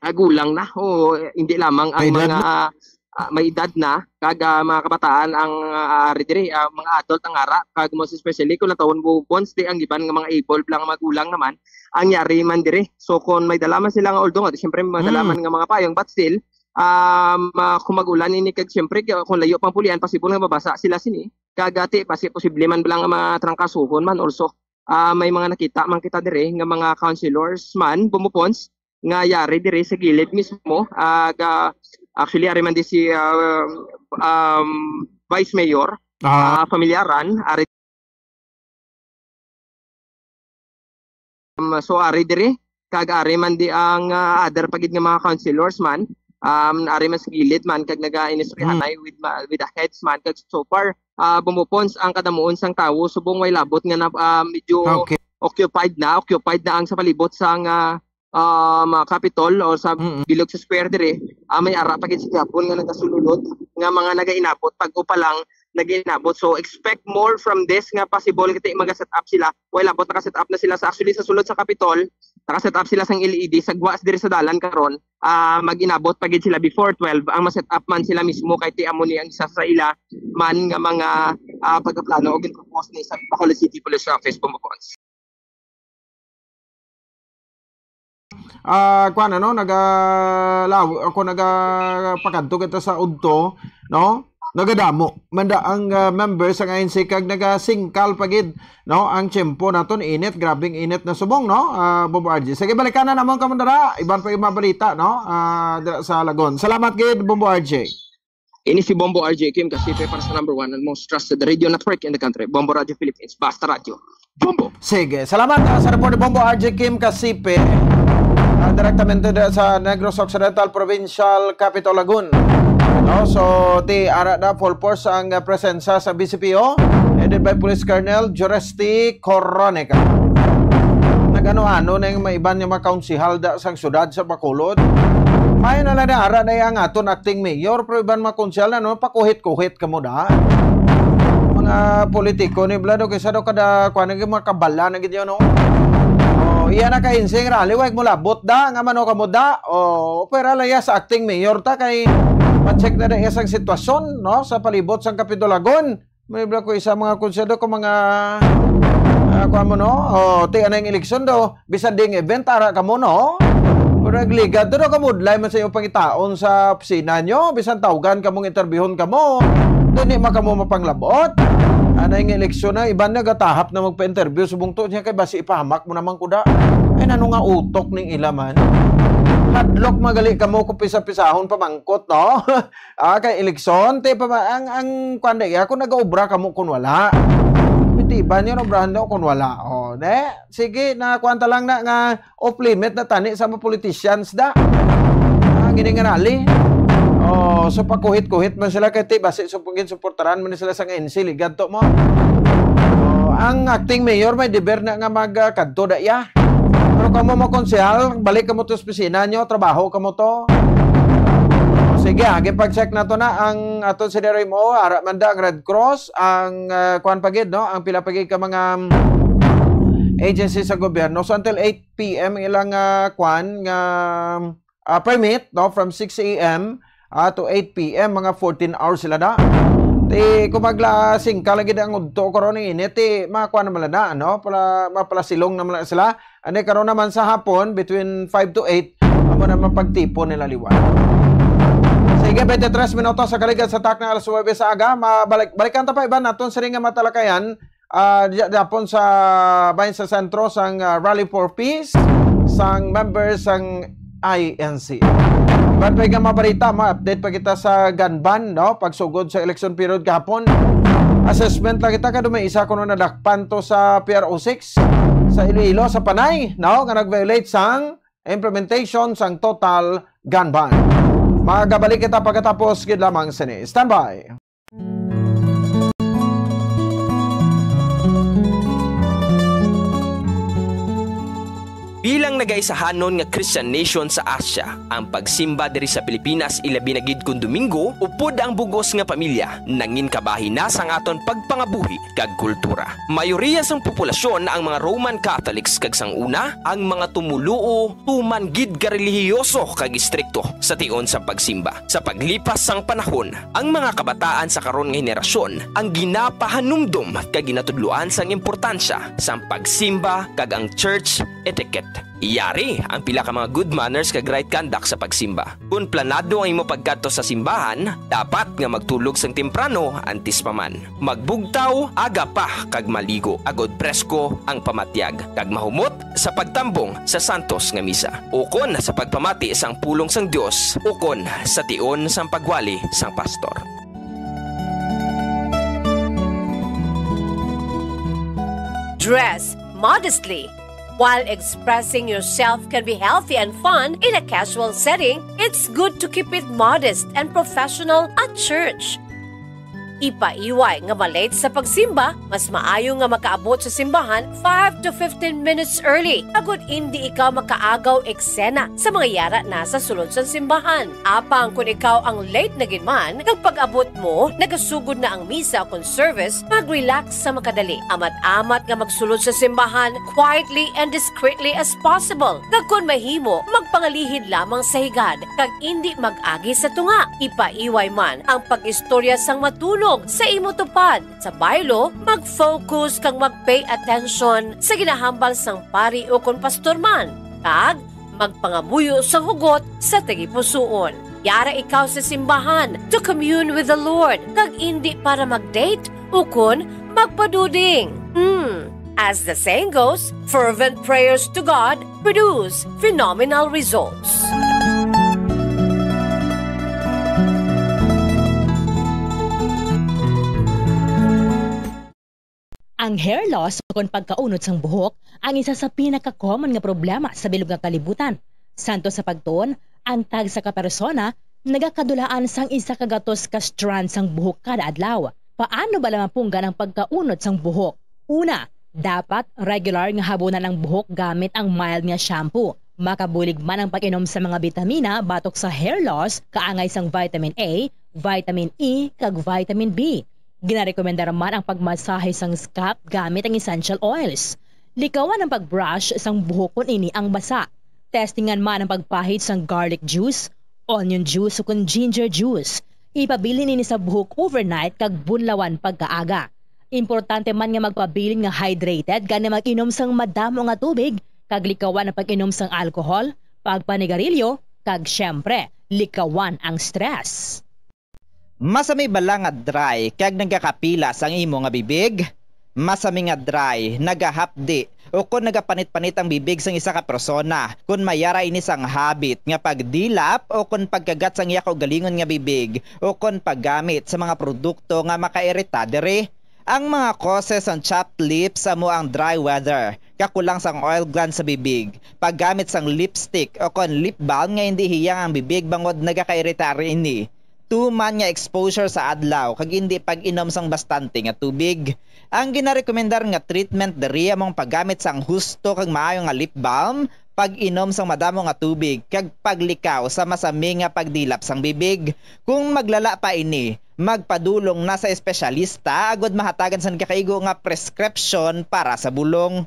ah, gulang na, o hindi lamang ang May edad mga, na. ah, may edad na, kag, ah, mga kabataan ang, ah, ari diri, ah, mga adult ang ara, kag most especially kung natawon, Bombo Pons, ti ang iban nga mga able lang magulang naman, ang yari man diri. So kung may dala man sila nga, although nga, siyempre, may dala Mm. man nga mga payong, but still, um, ah, kung mag-ulan ini, kag siyempre, kung layo pang pulian, possible nga mabasa sila sini. Kag ati, pasi-, posible man lang nga matrangkasuhon man also. Ah, may mga nakita man kita diri nga mga councilors man, Bombo Pons, nga yari diri sa gilid mismo. Ah, ga-, actually, ari man di si, ah, um, Vice Mayor, Ah. ah, Familiaran, ari Um, so, ari diri, kag ari man di ang, ah, other pa gid nga mga councilors man, um, ari man sa gilid man, kag naga-inistoryahanay Mm. with ma-, with the heads man, kag so far, ah, Bombo Pons, ang kadamuon sang tawo, subong way labot nga na, ah, medyo Okay. occupied na, occupied na ang sa palibot sang, ah, um, ah, Capitol o sa Mm. bilog sa square diri, ah, may ara pa gid sa gihapon nga nagasululod, nga mga nagainabot, bag-o pa lang nagainabot. So, expect more from this nga possible nga ti-, maga-set up sila. Well, abot naka-set up na sila sa, actually, sa sulod sa Capitol, naka-set up sila sang L E D, sa gwa diri sa dalan karon, ah, mag-inabot pa gid sila before twelve, ang ma-set up man sila mismo, kay ti amo ni ang isa sa ila man nga mga, ah, pagkaplano o gin-propose ni sa Bacolod City Police Office, Bombo Pons. Ah, kuwan, ano, naga-, law-, ako nagapakadto kita sa udto, no? Nagadamo man da ang, ah, members sang I N C kag nagasingkal pa gid, no? Ang tiyempo naton init, grabing init na subong, no? Ah, Bombo R J. Sige, balikan na namon kamo dara. Iban pa yung mga balita, no? Ah, dira sa Lagon. Salamat gid, Bombo R J. Ini si Bombo R J Kim Kasipe para sa number one and most trusted radio network in the country, Bombo Radio Philippines. Basta Radio. Bombo! Sige. Salamat, ah, sa report ni Bombo R J Kim Kasipe. Ah, direktamente da sa Negros Occidental Provincial Capitol Lagun. No, so, ti ara na full force ang, ah, presensya sa B C P O, headed by Police Colonel Juresti Coronica. Nagano-ano na yung mga iban yung mga kaunsihal da sang syudad sa Bacolod. May na lang na ara na yung aton acting mayor, pero iban mga kaunsihal na, no, pakuhit-kuhit ka mo da. Mga politiko ni Vlado, kaysa daw kada, kuwan, naging mga kabala na gid yun, no? Oh, iya na ka insing rally, wag mo labot da, nga mano ka mo da. Oh, pwera lang iya sa acting mayor ta, kay ma-check na da iya sang sitwasyon, no? Sa palibot sang Kapitulagon. May bla ko isa mga konsehal ko, mga, ah, kuwan mo, no? Oh, ti anay ang eleksyon do. Bisan ding event, ara ka mo, no? Pero nagligad to, no? Kamudlay man sa iyong pangitaon sa opisina nyo. Bisan tawgan ka mong interviewon ka mo. Doon di man ka mo mapanglabot. Anay nga eleksyon na, iban nagatahap na magpa-interview. Subong to niya kay basi ipahamak mo naman kuda. Ay, nano nga utok ning ilaman? Hadlok magali ka mo kung pisa-pisahon pamangkot, no? Ah, kay eleksyon, ti pa ba, ang, ang, kwan na iya, kung nag-obra ka mo, kung wala. Pitiban yun, obrahan daw, kung wala. Oh, ne? Sige, na, kwan ta lang na, nga, off limit na tani sa mga politicians da. Ah, gini nga rally. Oh, so pakuhit-kuhit man sila kay ti, basi supugin suportaran man sila sa N C, ligad to mo. Oh, ang acting mayor may deber na nga mag, ah, kadto da iya. Pero kamo mo konsehal, balik kamo to sa opisina nyo, trabaho kamo to. Sige, ah, gipag-check na to na ang aton si Dere mo, ara man da ang Red Cross, ang, ah, kuwan pa gid, no? Ang pila pa gid ka mga, um, agency sa gobyerno. So until eight p m ilang, ah, kwan nga, ah, permit, no, from six a m, ah, to eight p m, mga fourteen hours sila na. Ti, kung magla singka lagi na ang udto karon ng init, ti, makakuha naman na, no? Pala, mapalasilong naman na sila. Ani, karon naman sa hapon, between five to eight, amo na mapagtipon nila liwan. Sige, twenty-three minutos sa kaligan sa tak na alas nuwebe sa aga. Mabalik, balikan ta pa iban naton sining nga matalakayan. Ah, di-, dapon sa bahin sa sentro sang, ah, Rally for Peace, sang members sang I N C. Iban pa nga mabarita, ma-update pa kita sa gun ban, no? Pagsugod sa election period gahapon. Assessment lang kita, kado may isa kuno nadakpan to sa P R O six sa Iloilo, sa Panay, no? Nga nag-violate sang implementation sang total gun ban. Magabalik kita pagkatapos gid lamang sini. Standby. Bilang nagaisahanon nga Christian nation sa Asia, ang pagsimba diri sa Pilipinas, ilabi na gid kon Domingo, upod ang bug-os nga pamilya, nangin kabahin na sang aton pagpangabuhi kag kultura. Mayoriya sang populasyon ang mga Roman Catholics kag sang una, ang mga tumoluo tuman gid ka relihiyoso kag istrikto sa tion sang pagsimba. Sa paglipas sang panahon, ang mga kabataan sa karon nga henerasyon ang ginapahanumdom kag ginatudloan sang importansya sang pagsimba kag ang church etiquette. Yari ang pila ka mga good manners kag right conduct sa pagsimba. Kon planado ang imo pagkadto sa simbahan, dapat nga magtulog sang temprano antes pa man. Magbugtaw aga pa kag maligo, agod presko ang pamatyag, kag mahumot sa pagtambong sa santos nga misa, ukon sa pagpamati sang pulong sang Dios, ukon sa tion sang pagwali sang pastor. Dress modestly. While expressing yourself can be healthy and fun in a casual setting, it's good to keep it modest and professional at church. Ipaiway nga ma-late sa pagsimba, mas maayo nga makaabot sa simbahan five to fifteen minutes early, agud indi ikaw makaagaw eksena sa mga yara na sa sulod sang simbahan. Apang kon ikaw ang late na gid man, kag pag-abot mo, nagasugod na ang misa kon service, mag-relax sa makadali. Amat-amat nga magsulod sa simbahan quietly and discreetly as possible. Kag kon mahimo, magpangalihid lamang sa higad, kag indi mag-agi sa tunga. Ipaiway man ang pag-istorya sang matunog sa imo tupad. Sa baylo, mag-focus kag mag-pay attention sa ginahambal sang pari ukon pastor man, kag magpangamuyo sang hugot sa tagipusoon. Yara ikaw sa simbahan to commune with the Lord, kag indi para mag-date ukon magpaduding. Hmm. As the saying goes, fervent prayers to God produce phenomenal results. Ang hair loss, ukon pagkaunod sang buhok, ang isa sa pinaka-common nga problema sa bilog nga kalibutan. Santo sa pagtuon, ang tagsa ka persona nagakadulaan sang isa ka gatos ka strand sang buhok kada adlaw. Paano bala mapunggan ang pagkaunod sang buhok? Una, dapat regular nga habunan ang buhok gamit ang mild nga shampoo. Makabulig man ang pag-inom sa mga bitamina batok sa hair loss, kaangay sang vitamin A, vitamin E, kag vitamin B. Ginarekomendar man ang pagmasahe sang scalp gamit ang essential oils. Likawan ang pag-brush sang buhok kon ini ang basa. Testingan man ang pagpahid sang garlic juice, onion juice, o kon ginger juice. Ipabilin ini sa buhok overnight kag bunlawan pagkaaga. Importante man nga magpabilin nga hydrated, gani mag-inom sang madamo nga tubig, kag likawan ang pag-inom sang alcohol, pagpanigarilyo, kag, siyempre, likawan ang stress. Masami bala nga dry kag nagakapilas ang imo nga bibig? Masami nga dry, nagahapdi, o kon nagapanit-panit ang bibig sang isa ka persona, kon may ara ini sang habit nga pagdilap o kon pagkagat sang iya kaugalingon nga bibig o kon paggamit sa mga produkto nga makairita diri. Ang mga causes sang chapped lips amo ang dry weather, kakulang sang oil glands sa bibig, paggamit sang lipstick o kon lip balm nga indi hiyang ang bibig bangod nagakairita ini, tuman nga exposure sa adlaw kag indi pag-inom sang bastante nga tubig. Ang ginarekomendar nga treatment diri amo ang paggamit sang husto kag maayo nga lip balm, pag-inom sang madamo nga tubig, kag paglikaw sa masami nga pagdilap sang bibig. Kung maglala pa ini, magpadulong na sa espesyalista agud mahatagan sang nagakaigo nga prescription para sa bulong.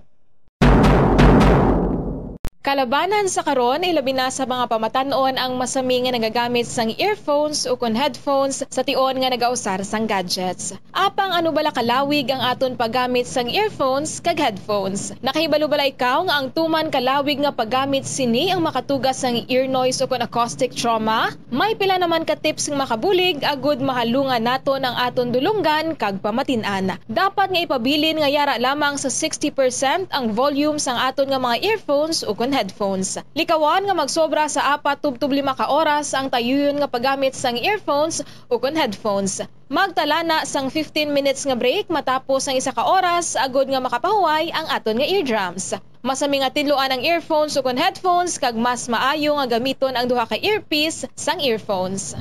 Kalabanan sa karon, ilabi na sa mga pamatan-on ang masami nga nagagamit sang earphones ukon headphones sa tion nga nagausar sang gadgets. Apang ano bala kalawig ang aton paggamit sang earphones kag headphones? Nakahibalo bala ikaw nga ang tuman kalawig nga paggamit sini ang makatuga sang ear noise ukon acoustic trauma? May pila naman ka tips nga makabulig agud mahalungan naton ang aton dulonggan kag pamatin-an. Dapat nga ipabilin nga yara lamang sa sixty percent ang volume sang aton nga mga earphones ukon headphones. Likawan nga magsobra sa apat tubtob lima ka oras ang tayuyon nga paggamit sang earphones ukon headphones. Magtala na sang fifteen minutes nga break matapos ang isa ka oras agud nga makapahuway ang aton nga eardrums. Masami nga tidloan ang earphones ukon headphones kag mas maayo nga gamiton ang duha ka earpiece sang earphones.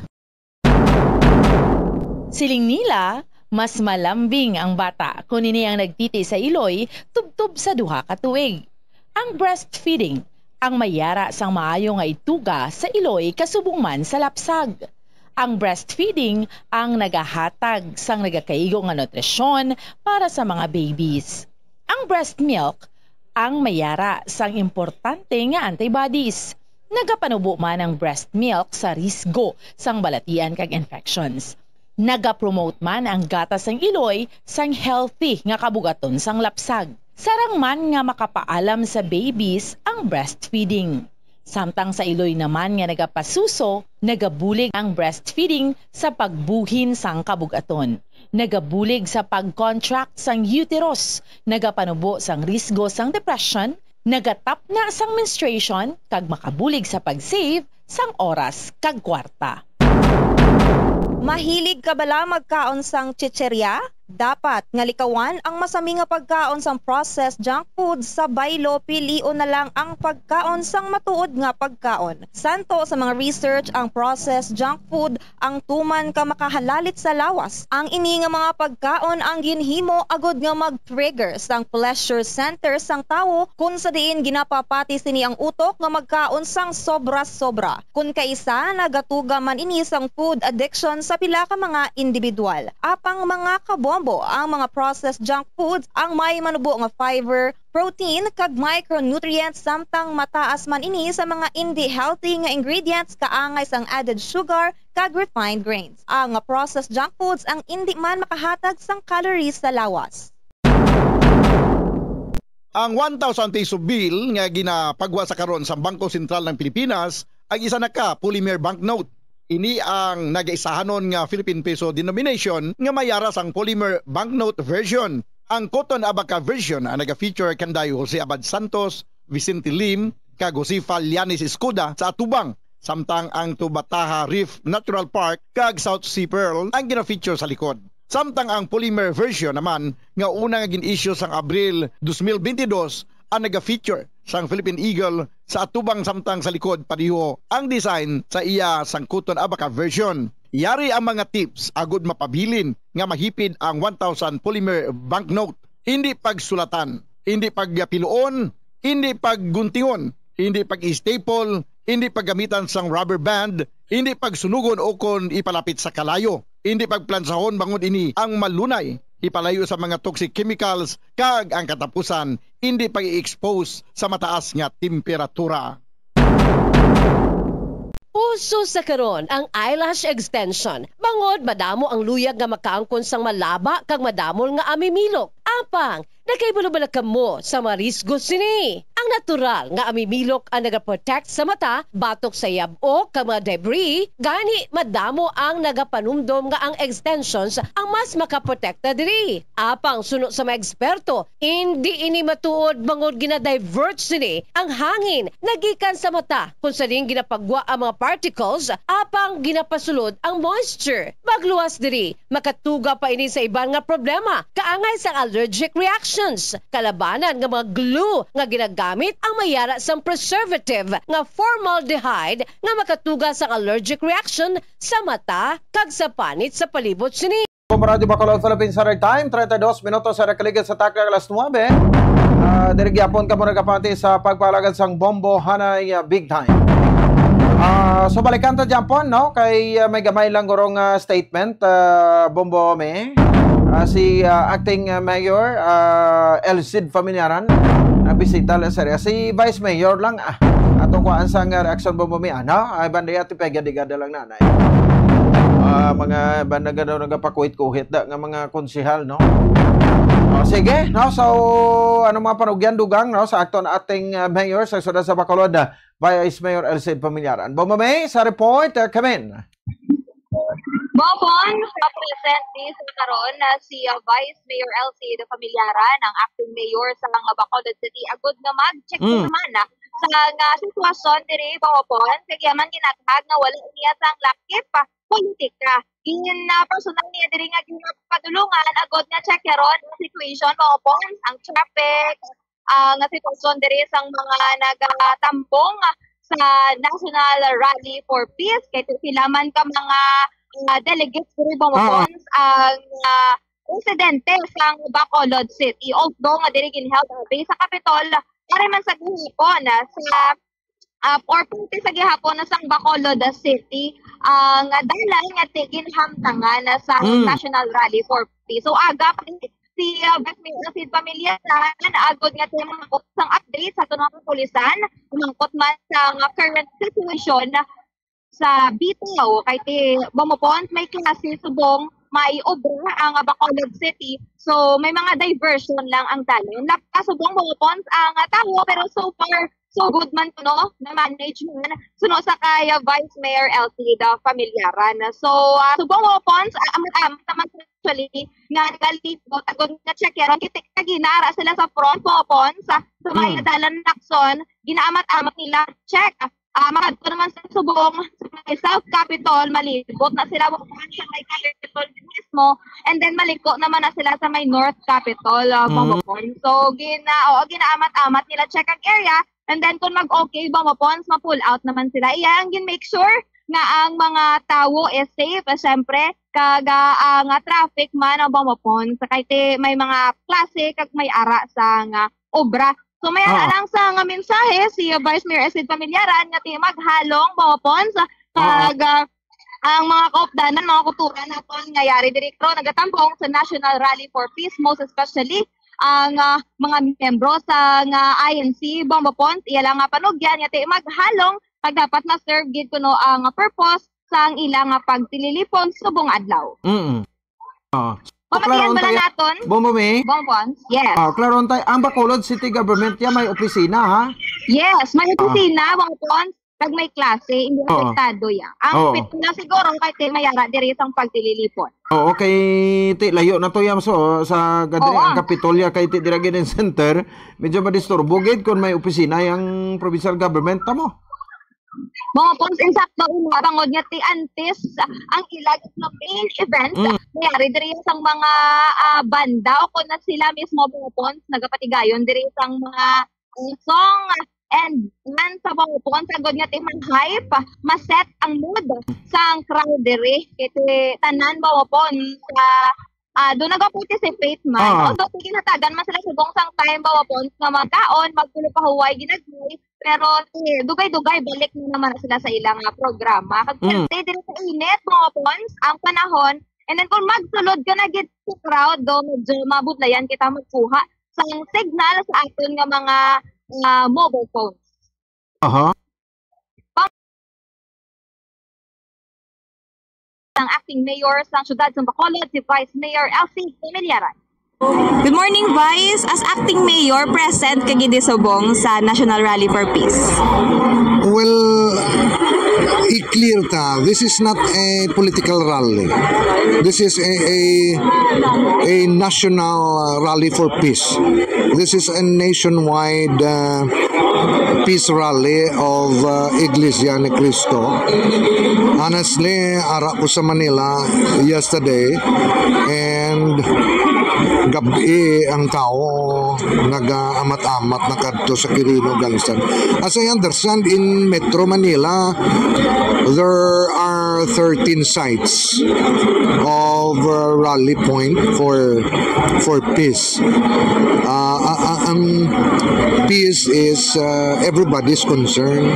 Siling nila, mas malambing ang bata kon ini ang nagtiti sa iloy tubtob sa duha ka tuig. Ang breastfeeding ang may yara sang maayo nga ituga sa iloy kasubong man sa lapsag. Ang breastfeeding ang nagahatag sang nagakaigo nga nutrisyon para sa mga babies. Ang breast milk ang may yara sang importante nga antibodies. Nagapanubo man ang breast milk sa risgo sang balatian kag infections. Nagapromote man ang gatas sang iloy sang healthy nga kabugaton sang lapsag. Sarang man nga makapaalam sa babies ang breastfeeding. Samtang sa iloy naman nga nagapasuso, nagabulig ang breastfeeding sa pagbuhin sang kabugaton. Nagabulig sa pag-contract sang uterus, nagapanubo sang risgo sang depression, nagatapna sang menstruation, kag makabulig sa pag-save sang oras kag kwarta. Mahilig ka bala magkaon sang chicherya? Dapat nga likawan ang masami nga pagkaon sang processed junk food sa baylo, pilion na lang ang pagkaon sang matuod nga pagkaon. Santo sa mga research, ang processed junk food ang tuman ka makahalalit sa lawas. Ang ini nga mga pagkaon ang ginhimo agud nga mag-trigger sang pleasure center sang tawo, kun sa diin ginapapati sini ang utok nga magkaon sang sobra-sobra. Kun kaisa, nagatuga man ini sang food addiction sa pila ka mga individual. Apang mga kabombo, ang mga processed junk foods ang may manubo nga fiber, protein, kag micronutrients, samtang mataas man ini sa mga indi healthy nga ingredients kaangay sang added sugar kag refined grains. Ang processed junk foods ang indi man makahatag sang calories sa lawas. Ang one thousand peso bill nga ginapagwa sa karon sa Bangko Sentral ng Pilipinas ang isa na ka polymer banknote. Ini ang nagaisahanon nga Philippine peso denomination nga may ara sang polymer banknote version. Ang Cotton Abaca version ang naga-feature kanday Jose Abad Santos, Vicente Lim, kag Josefa Llanes Escuda sa atubang, samtang ang Tubataha Reef Natural Park kag South Sea Pearl ang gina-feature sa likod. Samtang ang polymer version naman nga una nga gin-issue sang Abril dos mil bentidós ang naga-feature sang Philippine Eagle sa atubang, samtang sa likod pareho ang design sa iya sangkuton Abaca version. Yari ang mga tips agud mapabilin nga mahipid ang one thousand polymer banknote. Hindi pagsulatan, hindi pagpiluon, hindi pagguntingon, hindi pag-staple, hindi paggamitan sang rubber band, hindi pagsunugon o kon ipalapit sa kalayo, hindi pagplansahon bangod ini ang malunay ipalayo sa mga toxic chemicals, kag ang katapusan, hindi pag-i-expose sa mataas nga temperatura. Uso sa karon ang eyelash extension, bangod madamo ang luyag nga makaangkon sang malaba kag madamol nga amimilok. Apang, nakahibalo bala kamo sa mga risgo sini? Ang natural nga amimilok ang nagaprotect sa mata batok sa yab-o kag mga debris, gani madamo ang nagapanumdom nga ang extensions ang mas makaprotekta diri. Apang suno sa mga eksperto, indi ini matuod bangod gina-divert sini ang hangin nagikan sa mata, kung sa diin ginapagwa ang mga particles, apang ginapasulod ang moisture. Pagluwas diri, makatuga pa ini sa iban nga problema, kaangay sang allergic reactions, kalabanan nga mga glue nga ginagamit ang may yara sang preservative nga formaldehyde nga makatuga sang allergic reaction sa mata kag sa panit sa palibot sini. Radyo Bacolod, Philippine Standard Time, treinta y dos minutos sa nakaligid sa takna alas nuebe. Ah, diri gyapon kamo nagapati sa pagpalagad sang Bombo Hanay, ah, Big Time. Ah, so balikan ta gyapon, no? Kay, ah, may gamay lang gurong, ah, statement, ah, Bombo May. Ah, si, ah, Acting, ah, Mayor, ah, Elcid Familiaran, nabisita lang sa area. Si Vice Mayor lang, ah, atong kuhaan sang, ah, reaksyon, Bombo May, ano? Ay, banday ati pega di gada lang na. Ah, mga ba, naga-, nagapakuhit-kuhit da nga mga konsehal, no? Oh, sige, no? So, ano mga panugyan, dugang, no, sa akto na ating, ah, mayor sa siyudad sa Bacolod, ah, Vice Mayor Elcid Familiaran. Bombo May, sa report, ah, kamin. Bopon, sa present di sa karon na si, ah, Vice Mayor Elcid Familiaran, ang acting mayor sa nga Bacolod City, agod nga mag-check Mm. naman, ah, sa nga sitwasyon diri, Bopon. Kag iya man ginathag nga wala niya sang lakip, ah, politika. Gin, ah, personal niya diri nga ginapadulungan agod nga check karon ang situation, Bopon, ang traffic, ah, nga sitwasyon diri sang mga nagatambong sa National Rally for Peace. Kay sila man ka mga, ah, delegates diri, Bopon, ang, ah, residente sang Bacolod City. Although nga diri ginheld, ah, diri sa Capitol, ari man sa gihapon, ah, sa, ah, or parte sa gihapon na sang Bacolod, ah, City, ah, nga dalan nga ti-, ginhamtangan na sa Mm. National Rally for Peace. So, aga pa si, ah, Vice Mayor Sid Pamilya sa agod nga ti mangkot sang update sa tunang kapulisan, mangkot man sa nga current situation sa bitaw, kay ti Bomopon may klase subong may obra ang Bacolod City. So, may mga diversion lang ang dalan. Nakasubong Bomopon ang, ah, tawo, pero so far, so good man to, no? Na-manage man. Suno sa kay, ah, Vice Mayor Elcid Familiaran. So, ah, subong Bomopon, ah, amat-amat naman actually nga nagalibot, agod nga check karon, kita kagina ara sila sa front Bomopon, sa, sa may Mm. dalan Lacson, ginaamat-amat nila check. Ah, makadto naman sa subong, sa may South Capitol, malibot na sila, Bopon, sa may Capitol mismo, and then maliko naman na sila sa may North Capitol, ah, Mm. Bopon. So, gina-, oo, ginaamat-amat nila check ang area, and then kung mag-okay, Bopon, ma-pull out naman sila. Iya ang gin-make sure nga ang mga tawo is safe, eh, syempre, kag, ah, ang, ah, traffic man ang Bopon, sa kay ti may mga klase kag may ara sa nga obra. So, may Oo. ara lang sa nga mensahe si Vice Mayor Elcid Familiaran nga ti maghalong, Bopon, sa Oo. kag, ah, ang mga kaupdanan, mga kuturan naton nga yari diri, pero nagatambong sa National Rally for Peace, most especially ang, ah, mga miyembro sa nga I N C, Bopon, iya lang nga panugyan nga ti maghalong, kag dapat ma-serve gid kuno ang purpose sang ila nga pagtililipon subong adlaw. Mm. Ah. So, Pamatian klaron bala tayo, naton? Bombo May? Bopon, yes. Ah, klaron tayo, ang Bacolod City Government ya may opisina, ha? Yes, may Ah. opisina, Bopon, kag may klase, hindi Oo. apektado ya. Ang Oo. pit-, na siguro kay ti may ara diri sang pagtililipon. Oo, kay ti layo na to ya, so, sa gadri Oo. ang Kapitolya kay ti dira gid ang center, medyo madisturbo gid kung may opisina yang provincial government, tamo? Bopon, insakto, ina, bangod nga ti antes ang ila nga main event, Mm. nangyari diri sang mga, ah, banda o kung na sila mismo, Bopon, nagapatigayon diri sang mga song, and man sa Bawapon, sagod nga ti ma-hype, ma-set ang mood sang crowd diri. Kay ti tanan Bawapon sa, ah, do nag-participate man. Ah. Although, sige, natagan man sila subong sang time Bawapon nga magkaon, magpulo pa huway ginagmay. Pero, eh, dugay-dugay, balik na naman sila sa ilang, ah, programa. Kag Mm. perte diri sa init, Bawapon, ang panahon. And then, kung magsulod ka na gid sa crowd, do, medyo mabudlayan kita magkuha sang signal sa aton nga mga, ah, mobile phones. Aha. Ang acting mayor sang siyudad sang Bacolod, si Vice Mayor Elsie Familiaran. Good morning, Vice. As acting mayor, present ka gid subong sa National Rally for Peace. Well, i-clear ta, this is not a political rally. This is a, a, a national, uh, rally for peace. This is a nationwide, uh, peace rally of, uh, Iglesia ni Cristo. Honestly, ara ko sa Manila yesterday, and gab-i ang tao nagaamat-amat na kadto sa Quirino Gangstad. As I understand, in Metro Manila, there are thirteen sites of, uh, rally point for, for peace. Uh, a-, a-, ang peace is, uh, everybody's concern.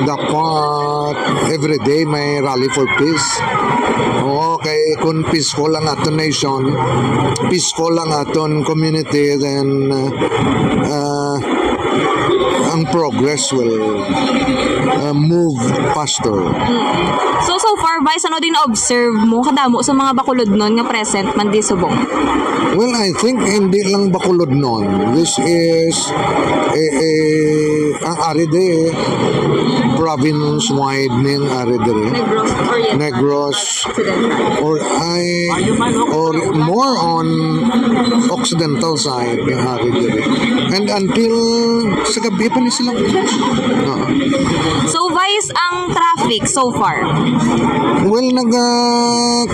Dapat every day may rally for peace. Oo, kay kung peaceful ang aton nation, peaceful ang aton community, then, uh, uh, ang progress will, uh, move faster. Mm. So, so far, Vice, ano din na-observe mo kadamo sa mga Bacolodnon nga present man di subong? Well, I think hindi lang Bacolodnon. This is a, a, ang ari di, province-wide ning ari diri. Negros Oriental. Negros Occidental. Or ay, or more on occidental side ng ari diri. And until sa gabi pa ni sila. Oo. So, Vice, ang traffic so far? Well, nag, ah,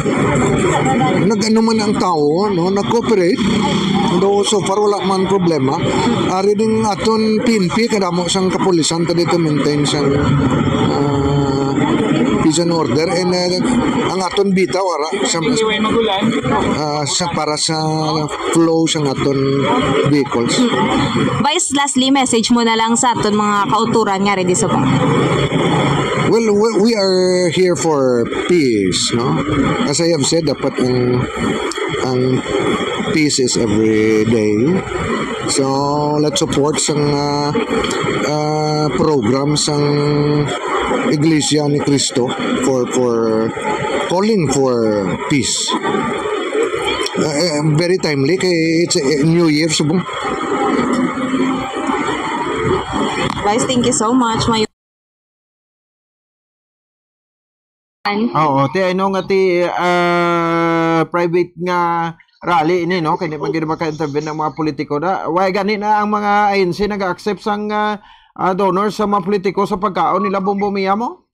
nag-ano man ang tao, no? Nag-cooperate. Though so far, wala man problema. Ari ding aton P N P, kadamo sang kapulisan ta dito maintain sang, ah, peace and order. And, ah, ang aton bitaw, ara, sa, ah, sa, para sa flow sang aton vehicles. Vice, lastly, message mo na lang sa aton mga kauturan nga ready sa bang. Well, we, we are here for peace, no? As I have said, dapat ang, ang peace is every day. So, let's support sang, ah, ah, program sang Iglesia ni Cristo for, for calling for peace. Uh, eh, very timely kay it's a new year subong. Vice, thank you so much. May Oo, ti, I know nga ti, ah, private nga rally ini, no? Kay di man gid maka-intervene ang mga politiko na. Why gani na ang mga I N C nag-accept sang, ah, ah, donors sa mga politiko sa pagkaon nila, Bombo Mia mo?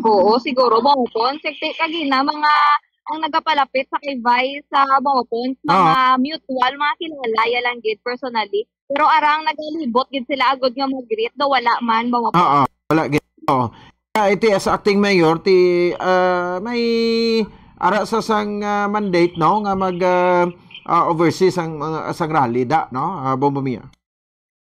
Oo, siguro, Bongpon. Sikti kagina, mga ang nagapalapit sa kay Vice sa Bongpon, mga Oo. mutual, mga kilala, ya lang gid, personally. Pero arang nagalibot gid sila agod nga mag-greet, daw wala man, Bongpon. Oo, wala gid. Oo. Ah, iti as acting mayor, ti, ah, may ara sa sang, ah, mandate, no, nga mag, ah, ah, oversee sang mga, sang rally da, no? Ah, Bombo Mia.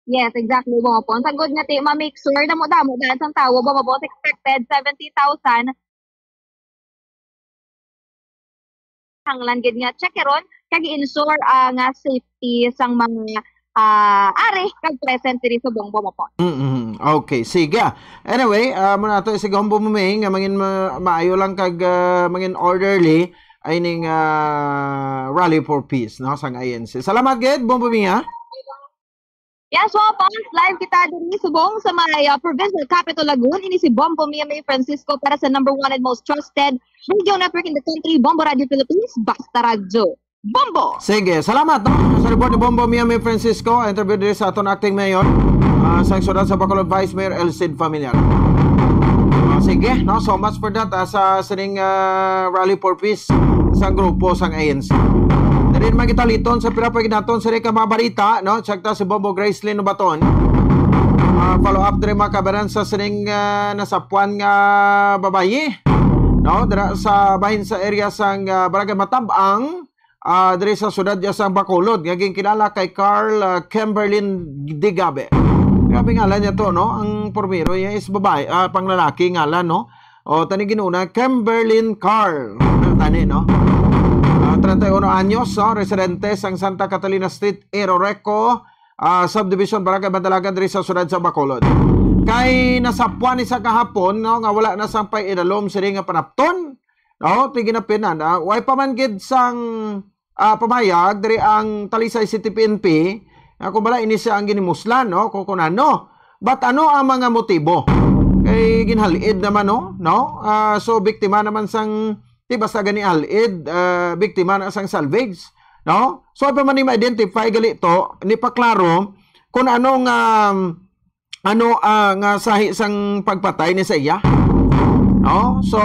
Yes, exactly, Bongpon. Sagod nga ti, ma-make sure, damo-damo daan sang tawo, Bongpon, expected seventy thousand. Kinahanglan gid nga checkeron kag i-ensure, ah, nga safety sang mga, ah, ari kag present diri subong, Bongpon. Mm-mm. Okay, sige. Anyway, ah, muna to, sige, Bombo Mia, nga mangin ma-, maayo lang kag, ah, mangin orderly ay ning, ah, Rally for Peace, no, sang I N C. Salamat gid, Bombo Mia. Yes, mga fans, live kita diri subong sa may, ah, Provincial Capitol Lagun. Ini si Bombo Mia May Francisco para sa number one and most trusted radio network in the country, Bombo Radio Philippines, Basta Radyo. Bombo! Sige, salamat, no? Sa report ni Bombo Mia May Francisco, interview diri sa aton acting mayor, ah, sa siyudad sa Bacolod, Vice Mayor Elcid Familiar. Ah, sige, no? So much for that, ah, sa sining, ah, Rally for Peace sa grupo sang I N C. Din magitaliton sa pira pa ginaton sa ka mga balita, no? Check ta si Bombo Gracelyn Ubaton. Ah, follow up diri, mga kabaran, sa sining, ah, nasapuan nga babayi, no? Dira sa bahin sa area sang, ah, Barangay Matabang, ah, diri sa siyudad ya sang Bacolod, nga ginkilala kay Carl, ah, Kimberlyn Digabe. Grabe ngalan niya to, no? Ang primero niya is babae, ah, panglalaki ngalan, no? O, tani ginuna, Kimberlyn Carl. Tani, no? Ah, treinta y uno anyos, no? Residente sang Santa Catalina Street, Eroreco, ah, Subdivision, Barangay Madalagan, diri sa siyudad sa Bacolod. Kay nasapuan ni sa kahapon, no, nga wala na sang pay-idalom sini nga panapton, no? Ti ginapinan, ah, way pa man gid sang, ah, pamayag diri ang Talisay City P N P, ah, kung bala ini siya ang ginimuslan, no? Kung, kung ano. But ano ang mga motibo? Kay ginhalid naman, no? No? Ah, so, biktima naman sang, di basta gani halid, ah, biktima na sang salvage, no? So, pa man ni ma-identify gali to, ni paklaro kung ano nga, ano, ah, nga sahi sang pagpatay ni sa iya. No? So,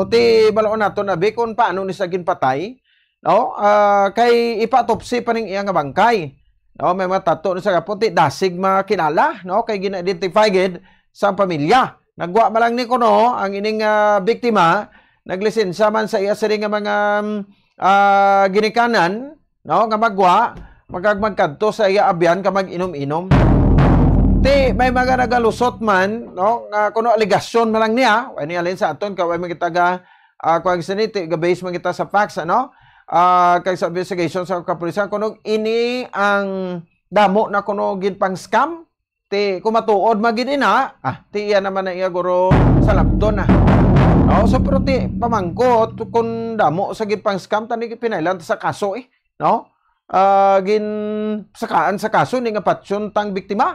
ti balaon nato na bi kung paano ni sa ginpatay, no? Ah, kay ipa-autopsy pa ning iya nga bangkay. No, may mga tato ni sa kaputi, dasig makilala, no? Kay gina-identify gid sa pamilya. Nagwa man lang ni kuno ang ining, ah, biktima, naglisensya man sa iya sini nga mga, mm, ah, ginikanan, no, nga magwa, magkag magkadto sa iya abyan ka mag-inom-inom. Ti, may mga nagalusot man, no, nga kuno alegasyon man lang niya, wa ni alin sa aton, kay way magitaga, ah, kuwan sini, ti, ga-base man kita sa facts, ano? Ah, kay sa investigation sa kapulisan, kuno ini ang damo na kuno ginpang-scam, ti, kung matuod man gid ina, ah, ti iya naman na iya guro sa labton, ah. Oh, so, pero ti, pamangkot, kung damo sa ginpang-scam, tani pinailan sa kaso, eh, no? Ah, gin-, sakaan sa kaso, ni nga patyon tang biktima,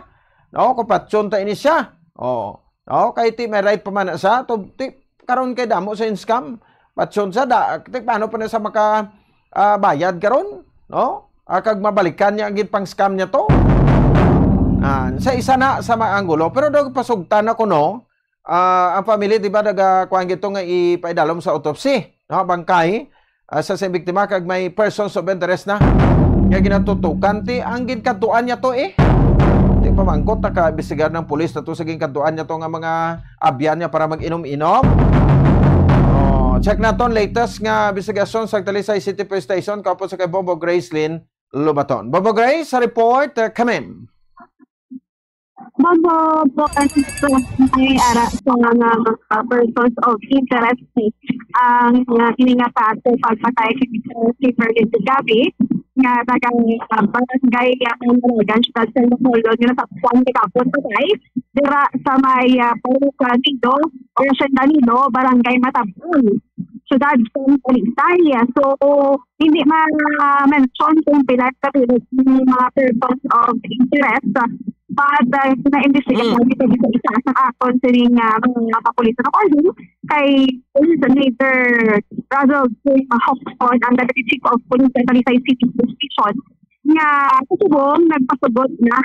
no? Kung patyon ta ini siya, oh, no? Kay ti, may right pa man na sa, to, ti, karon kay damo sa in-scam, patyon sa, da, ti, paano pa na sa maka, ah, bayad karon, no? Ah, kag mabalikan niya ang ginpang-scam niya to. Ah, sa isa na sa mga anggulo. Pero daw pasugtan na kuno, ah, ang family, di ba, naga-, kuwan gito nga ipaidalom sa autopsy, no? Bangkay, ah, sa, sa biktima, kag may persons of interest na. Nga ginatutukan, ti, ang ginkadtuan niya to, eh. Ti, pamangkot, nakaimbestigar ng pulis na to sa ginkadtuan niya to nga mga abyan niya para mag-inom-inom. Oh, check naton latest nga investigasyon sa Talisay City Police Station, kaupod sa kay Bobo Gracelyn Lobaton. Bobo Grace, sa report, uh, come in. Bobo, Bobo, may ara sa mga, mga persons of interest ang, uh, ini nga kaso pagpatay kay Sir Kimberly Gabi nga taga, uh, barangay, uh, Pangaragan, Siyudad sa Bacolod, nga nasapuan ni kapon patay dira sa may, uh, Parroquia Nido, Ocean Danilo, Barangay Matabang, Siyudad sa Talisay. So, hindi ma-mention kung pila ka tulo ni mga persons of interest, but, uh, na-investigate Mm. namin sa isa-isa sa akon sining, uh, mga kapulisan. According kay Police Major Russell J. Hawkson, ang Deputy Chief of Police sa Talisay City Police Station, nga sa subong nagpasubot na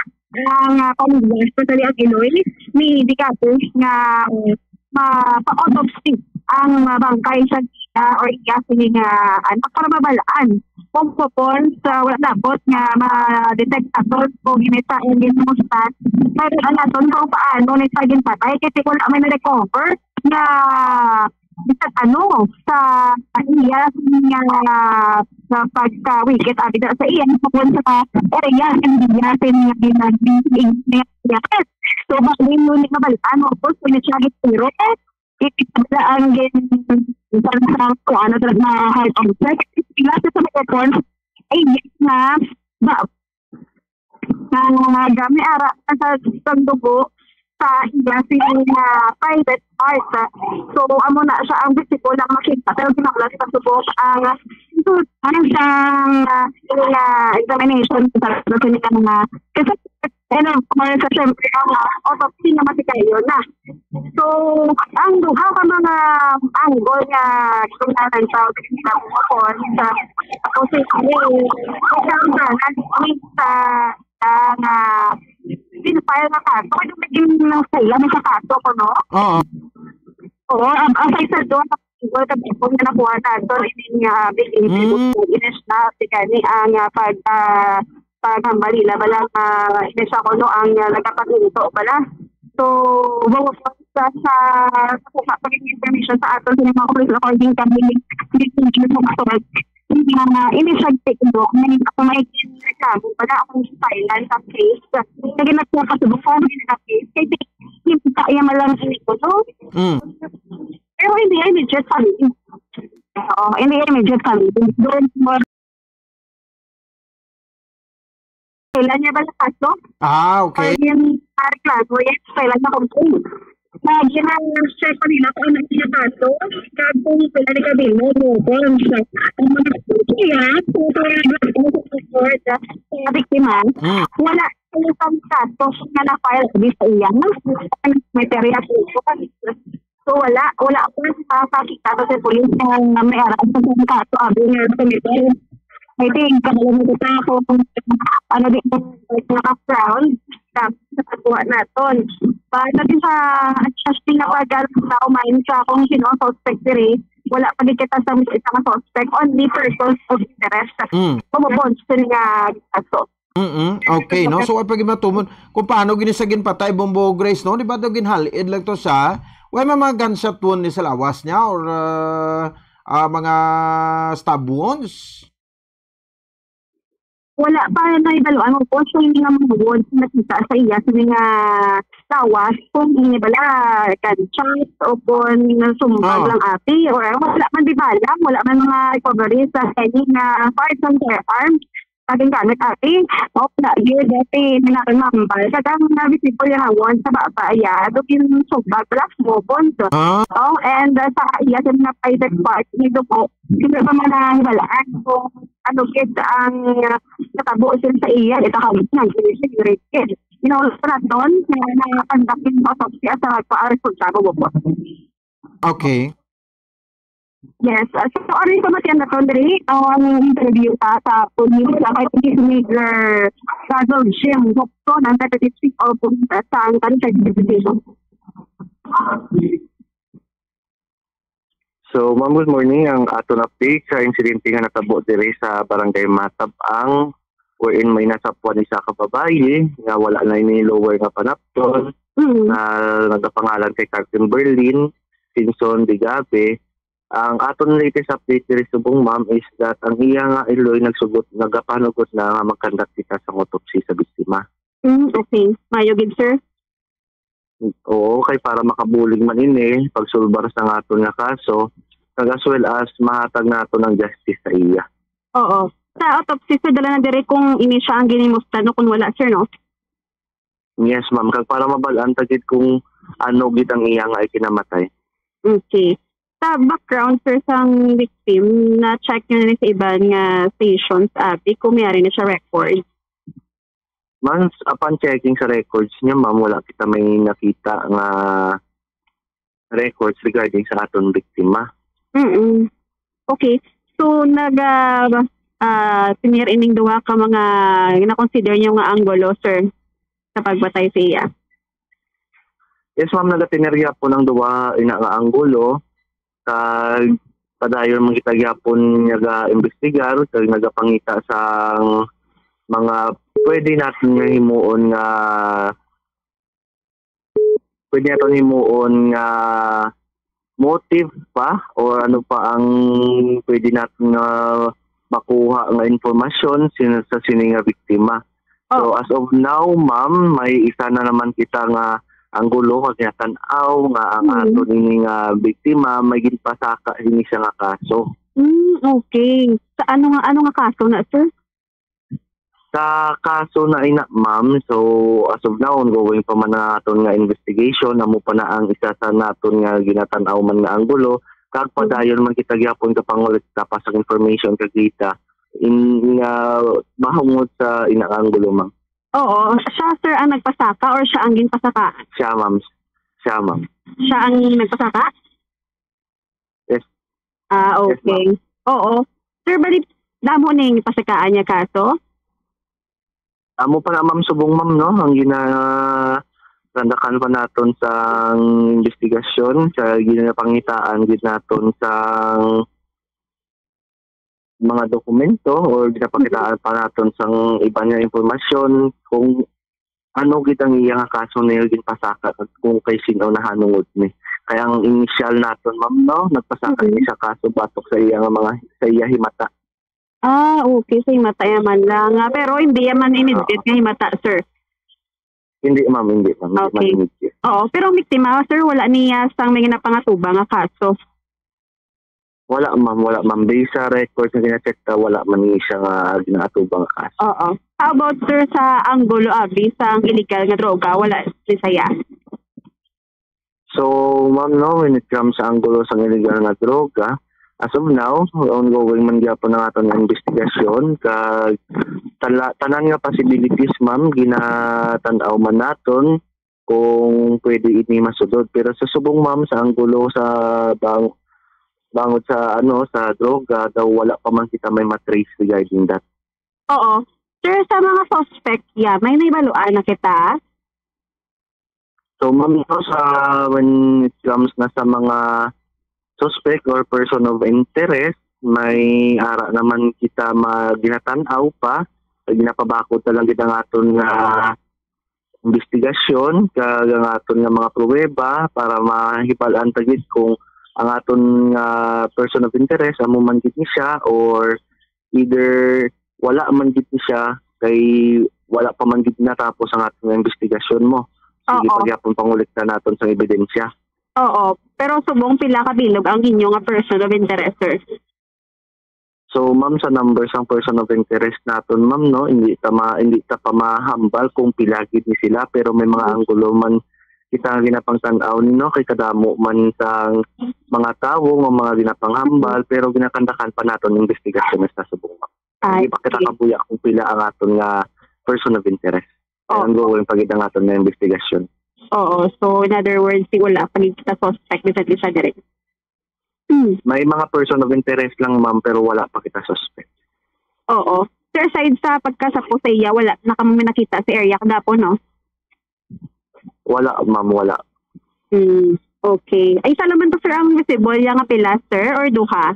ang, ah, pamilya sa Tali Aguiloy ni Digabe nga, ah, mapa-autopsy ang, ah, bangkay sa iya or iya sini nga anak para mabalaan kung bukod sa wala labot nga ma-detect ato kung ginita ang ginumusta. Pero ang aton kung paano ni sa ginpatay kasi wala may na-recover nga bisag ano sa iya nga sa pagkawigit abi sa iya sa area sa iya sa iya. So, bali mo ni mabal-an mo po, kung siya gitiro, eh, ipagdala ang gin-, sa, sa, kung ano, sa, na heart attack. Sila sa, sa mga cons-, ay, yes na, ba, na, na, may ara, sa, sa dugo, sa iya, sa, ah, private part. So, amo na siya ang visible ang makita. Pero kinahanglan sa subok ang, ang, ah, yung, ah, examination sa, sa, sa, kasi And of course, sa siyempre, ang, ah, autopsy na matikayon na. So, ang duha ka mga angle nga kinahanglan sa sa ako si Karen, sa, sa, sa, sa, pinfile na kaso, ano naging nang sila, may sa kaso ko, no? Oo. Oo, ang, ang sa isa doon, Siguro ka people nga nakuha naton ini nga big incident. Mm. Inis na, di gani ang, ah, pag, ah, paghambal nila bala nga inis ako no ang, ah, nagapagluto bala. So, bawa pa sa, sa, sa kuha pa rin information sa aton sa mga police according kami, hindi ko siya sa aton. Nga, ini siya, ano, may, kung may reklamo, wala akong silence sa case. Lagi nagpapasubok sa amin na case. Kasi, hindi ka iya malang ini ko, no? Mm. Pero hindi immediate family. Oo, hindi immediate family. Doon mo, kailan niya ba lakas, no? Ah, okay. Pag yung, ah, reklamo, yes, kailan na complain. Lagi na share pa nila kung ano yung nabato. Kag kung pila ni Kabino, no, kung siya. Ang mga kaya, kung pila ni Kabino, sa court, ah, sa biktima, Mm. wala yung pang kaso na na-file di sa iya, no? May periya po. So, wala, wala po sa pakita sa police na may aral sa kaso, abi nga sa committee. I think, kabalo mo sa ako kung ano di ko naka-crown sa pagkuha naton. Para din sa adjusting na pag-alam sa umain sa akong sino ang suspect diri, wala pa di kita sa isa nga suspect, only persons of interest. Mm. Kumubon sa nga kaso. Mm-mm. Okay, no? So, ay pag matumon, kung paano gini sa ginpatay, Bombo Grace, no? Di ba daw ginhalid lang to sa, wala may mga gunshot wound ni sa lawas niya or, uh, uh, mga stab wounds? Wala pa na ibaluan mo po siya yung mga wounds na nakita sa iya sa mga lawas kung hindi bala gunshot o kung sumbag Ah. lang ati or wala man di bala, wala man mga recovery sa any nga parts ng firearm. Ating gamit ati, o na yun dati na nakangambal sa kang na visible yung hawon sa baba iya, do yung sumbag plus bobon. Ah. Oh, and uh, sa iya sa mga private part ni dugo, hindi pa man nahibalaan kung ano gid ang, uh, natabo sila sa iya, ito ka nang gilid. You know, sa raton na nakakandak yung autopsy at sa nagpa-responsable po. Okay. Yes, uh, so ano yung kamatian na to, Dre? Ang interview pa sa police sa kay Police Major Basil Jim Gupton, ang Deputy Chief of Police sa Sangkan Sedition. So, ma'am, good morning. Ang aton update sa insidente nga natabo diri sa Barangay Matabang, wherein may nasapwan isa ka babayi nga wala na ini lower nga panapton, Mm. na nagapangalan kay Captain Berlin Sinson Digabe. Ang aton latest update diri subong, ma'am, is that ang iya nga iloy nagsugot, nagapanugot na nga magkandak kita sa autopsy sa biktima. Mm, okay. Mayo gid, sir. Oo, kay para makabulig man ini, pagsulbar sa nga aton nga kaso, kag as well as mahatag naton ang justice sa iya. Oo. Sa autopsy, sir, dala na diri kung ini siya ang ginimustan o kung wala, sir, no? Yes, ma'am. Kag para mabal-an ta gid kung ano gid ang iya nga ikinamatay. Okay. Sa background, sir, sang victim, na-check niyo na ni sa iban nga stations, abi, kung may ari na siya record? Ma'am, upon checking sa records niya, ma'am, wala kita may nakita nga records regarding sa aton biktima. Mm-mm. Okay. So, nag, ah, ah, tener ining duha ka mga na-consider niyo nga anggulo, sir, sa pagpatay sa iya? Yes, ma'am, nagatener gyapon ang duha ina nga anggulo. Kag padayon man kita gyapon naga-imbestigar kag nagapangita sang mga pwede naton nga himuon nga, pwede naton himuon nga motive pa or ano pa ang pwede naton nga makuha nga impormasyon sin-, sa sini nga biktima. So, Oh. as of now, ma'am, may isa na naman kita nga anggulo kag ginatan-aw nga ang Mm. aton ini nga biktima may ginpasaka ini siya nga kaso. Mm, okay. Sa ano nga, ano nga kaso na, sir? Sa kaso na ina, ma'am, so as of now, ongoing pa man ang aton nga investigation. Amo pa na ang isa sa naton nga ginatan-aw man nga anggulo. Kag Mm. padayon man kita gyapon kapangolekta pa sa information kag data in, nga mahungod sa ina nga anggulo, ma'am. Oo, siya, sir, ang nagpasaka or siya ang ginpasakaan? Siya, ma'am. Siya, ma'am. Siya ang nagpasaka? Yes. Ah, Yes, okay. ma'am. Oo. Sir, bali, damo ning pasakaan niya kaso? Amo pa na, ma'am, subong, ma'am, no? Ang gina-, ginakandakan pa naton sang investigasyon, sa ginapangitaan gid naton sang mga dokumento or ginapangitaan pa naton sang iban nga impormasyon kung ano gid ang iya nga kaso na ginpasaka kag kung kay sin-o nahanungod ni. Kaya ang initial naton, ma'am, no, nagpasaka Mhm. ni sa kaso batok sa iya nga mga, sa iya himata. Ah, okay. Sa himata ya man lang. Ah, pero hindi ya man immediate Oo. nga himata, sir. Hindi, ma'am, hindi, ma'am. Hindi man Okay. immediate. Oo, pero ang biktima, sir, wala niya sang may ginapangatubang nga kaso. Wala, ma'am, wala, ma'am. Based sa record nga gina-check ta, wala man ni siya nga ginaatubang nga kaso. Oo. How about, sir, sa anggulo abi sang illegal nga droga, wala ni saya? So, ma'am, no, when it comes sa anggulo sang illegal nga droga, as of now, ongoing man gyapon ang aton nga investigasyon, kag tala-, tanan nga possibilities, ma'am, ginatan-aw man naton kung pwede ini masulod. Pero sa subong, ma'am, sa anggulo sa bang-, bangod sa, ano, sa droga, daw wala pa man kita may matrace regarding that. Oo. Sir, sa mga suspect, ya, may nahibaluan na kita? So, ma'am, ito sa, when it comes na sa mga suspect or person of interest, may ara naman kita ma-, ginatan-aw pa, ginapabakod na lang gid ang aton nga investigasyon, kag ang aton nga mga pruweba para mahibal-an ta gid kung ang aton nga person of interest amo man gid ni siya or either wala man gid ni siya kay wala pa man gid natapos ang aton nga investigasyon mo. Sige Oo. pa gyapon pangolekta naton sang ebidensya. Oo. Pero subong pila ka bilog ang inyo nga person of interest, sir? So, ma'am, sa numbers sang person of interest naton, ma'am, no, hindi ta ma-, hindi ta pa mahambal kung pila gid ni sila, pero may mga Mm. anggulo man kita nga ginapangtan-aw ni, no, kay kadamo man sang mga tawo nga mga ginapanghambal, Mm. pero ginakandakan pa naton investigasyon sa subong, ma'am. Ay, Hindi pa kita sige. kabuya kung pila ang aton nga person of interest. Kaya Oo. ongoing pa gid ang aton nga investigasyon. Oo. So, in other words, si wala pa gid kita suspect bisan isa diri. Hmm. May mga person of interest lang, ma'am, pero wala pa kita suspect. Oo. Sir, aside sa pagkasapo sa iya, wala na kamo nakita sa area kagapon, no? Wala, ma'am, wala. Hmm. Okay. Ay, isa lang man to, sir, ang visible niya nga pilas, sir, or duha?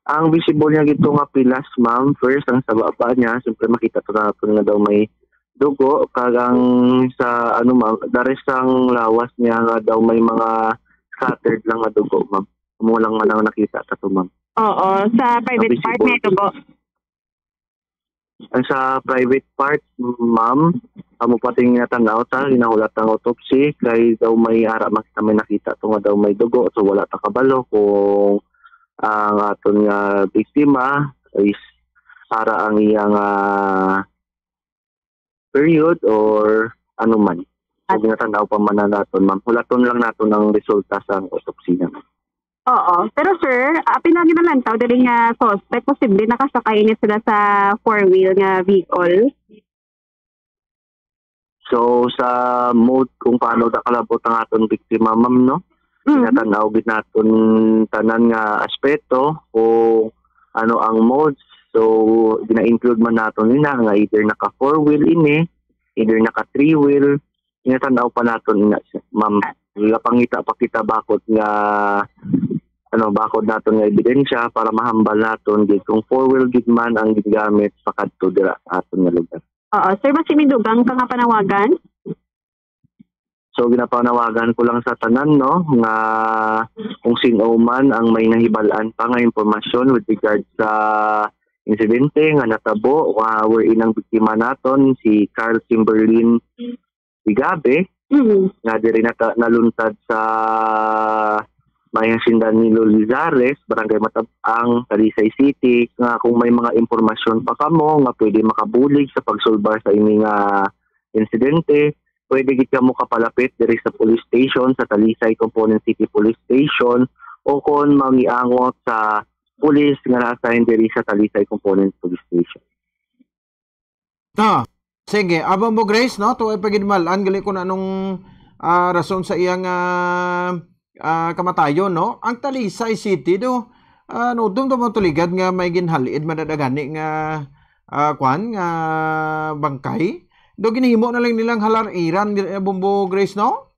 Ang visible niya gito nga pilas, ma'am, first, ang sa baba niya, siyempre makita to naton nga daw may dugo, kag ang sa, ano, ma'am, the rest sang lawas niya nga daw may mga scattered lang nga dugo, ma'am. Amo lang man ang nakita ta to, ma'am. Oo, sa Ang private part visible. may dugo. Ang sa private part, ma'am, amo pa ting ginatan-aw ta, ginahulat ang autopsy, kay daw may ara man kita may nakita to nga daw may dugo, so wala ta kabalo kung ang aton nga biktima is ara ang iyang, ah, period or ano man. So, At ginatan-aw pa man na naton, ma'am. Hulaton lang naton ang resulta sa autopsy niya, ma'am. Oo. Pero, sir, apil lang ginalantaw diri nga suspect, posible nakasakay ini sila sa four-wheel nga vehicle. So, sa mode kung paano nakalabot ang aton biktima, ma'am, no? Mhm. Ginatan-aw gid naton tanan nga aspeto kung ano ang modes. So, gina-include man naton ina nga either naka four-wheel ini, either naka three-wheel. Ginatan-aw pa naton ina, ma'am. Gapangita pa kita bakod nga, ano, bakod naton nga ebidensya para mahambal naton gid kung four-wheel gid man ang gingamit pakadto dira sa aton nga lugar. Oo, sir, basi may dugang ka nga panawagan? So, ginapanawagan ko lang sa tanan, no, nga kung sino man ang may nahibal-an pa nga impormasyon with regard sa insidente nga natabo, ah, wherein ang biktima naton si Carl Kimberlin Ligabe, Mm. nga diri nata-, naluntad sa may Hacienda Nilo Lizares, Barangay Matab-ang, Talisay City, nga kung may mga impormasyon pa kamo nga pwede makabulig sa pagsulbar sa ini nga insidente, pwede gid kamo kapalapit diri sa police station sa Talisay Component City Police Station o kon mangiangot sa pulis nga na-assign diri sa Talisay Component Police Station. Ah, sige, aba mo, Grace, no? Tuway pa gid mal-an gali kung anong, ah, rason sa iyang, ah, ah, kamatayon, no? Ang Talisay City do, ah, no, dum mo tuligad nga may ginhalid madadagani nga, ah, kwan, nga bangkay. Do ginahimo na lang nilang halariran, eh, Bombo Grace, no?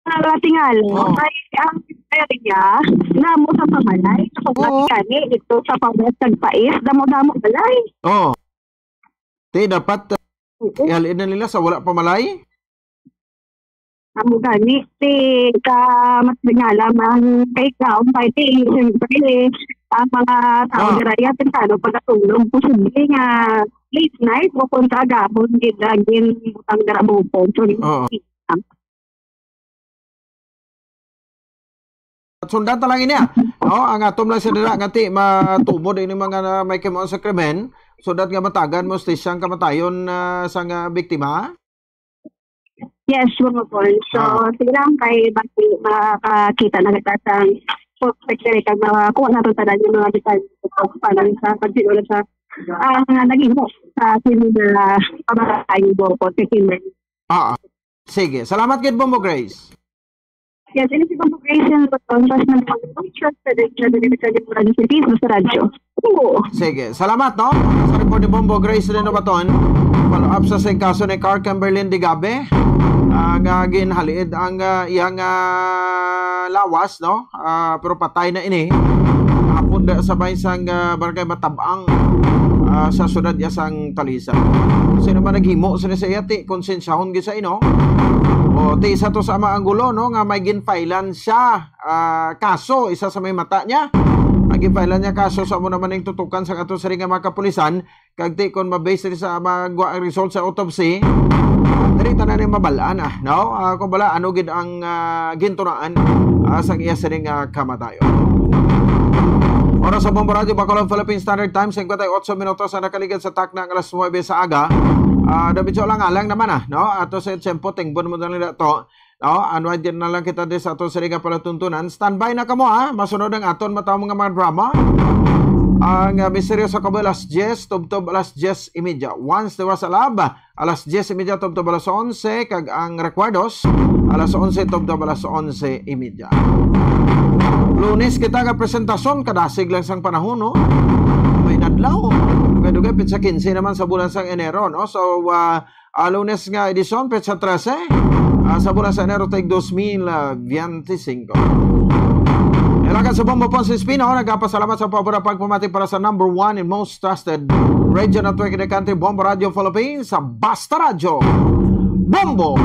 Para tingala, Oh. Kay ang area, namo sa pamalay, sa Oo. Pagkani, dito sa Pawes kag Pais, damo-damo balay. Oh. Ti, dapat, uh, Oo. Ihalin na nila sa wala pa malay? Amo gani, ti, ka mas tingala man kay kaon, kay ti, siyempre, ang mga tao Ah. dira, ya, pintano, pagkatulog, posible nga late night o kontra gahapon gid, ah, ginbutang dira buko. So, Oo. At sundan ta lang ini, ah. Oh, ang atom lang sa dira nga ti matumod ini mga na may kimaon sa krimen, so that nga matagan mo stisya ang kamatayon, ah, sa nga biktima. Yes, mga Paul. So, Ah. sige lang kay basi makakita na kita sa suspect diri kag makuha nato tanan yung mga detalye sa pagpanaw sa pagsinulat sa, ah, nga naghimo sa sini na pamakain mo po sa Kimberly. Ah, ah. Sige. Salamat gid, Bombo Grace. Yes, ini si Bombo Grace, and the Congress ng Pilipinas, sa Dagdag Dagdag Radyo City, sa radyo. Oo. Sige, salamat, no? Sa report ni Bombo Grace Renovaton, follow up sa sing kaso ni Car Kimberlyn Digabe, ah, nga ginhaliid ang, ah, iyang, ah, lawas, no? Ah, pero patay na ini. Hapon da sa may sang, ah, barangay Matabang, ah, sa siyudad ya sang Talisay. Sino man naghimo sini sa iya, ti, konsensyahon gid sa ino. O, ti, sa to sa mga anggulo, no, nga may ginfailan siya, ah, kaso, isa sa may mata niya. Ang ginfailan niya kaso sa amo naman ning tutukan sa ato siring nga mga kapulisan, kag ti, kon ma-base diri sa magwa ang result sa autopsy, diri tanan ni mabalaan, ah, no? Ah, kung bala, ano gid ang, ah, gintunaan, ah, sang iya sining, ah, kamatayon. Oras sa Bombo Radio, Bacolod, Philippine Standard Time, singkwenta y ocho minutos ang nakaligad sa takna nga alas nuebe sa aga. Ah, diretso lang, alang naman, ah, no? Ato sa tiyempo, tingbon mo na nila to. No, ano, andyan na lang kita di sa aton sini nga palatuntunan. Standby na kamo, ha. Masunod ang aton matawag nga mga drama. Ang, ah, Misteryo sa Kabuhi, alas diyes, tubtob alas diyes y media. Once There Was a Love, alas diyes y media, tubtob alas onse, kag ang Recuerdos, alas onse, tubtob alas onse y media. Lunes kita nga presentasyon, kadasig lang sang panahon, no? May nadlaw. Dugay-dugay, petsa kinse naman sa bulan sang Enero, no? So, ah, ah, Lunes nga edisyon, petsa trese, ah, sa bulan sa Enero, taig dos mil veinticinco. Ilakat sa Bombo Ponce Espino, nagapasalamat sa pabor ang pagpamati para sa number one and most trusted radio network in the country, Bombo Radio Philippines, sa Basta Radyo. Bombo!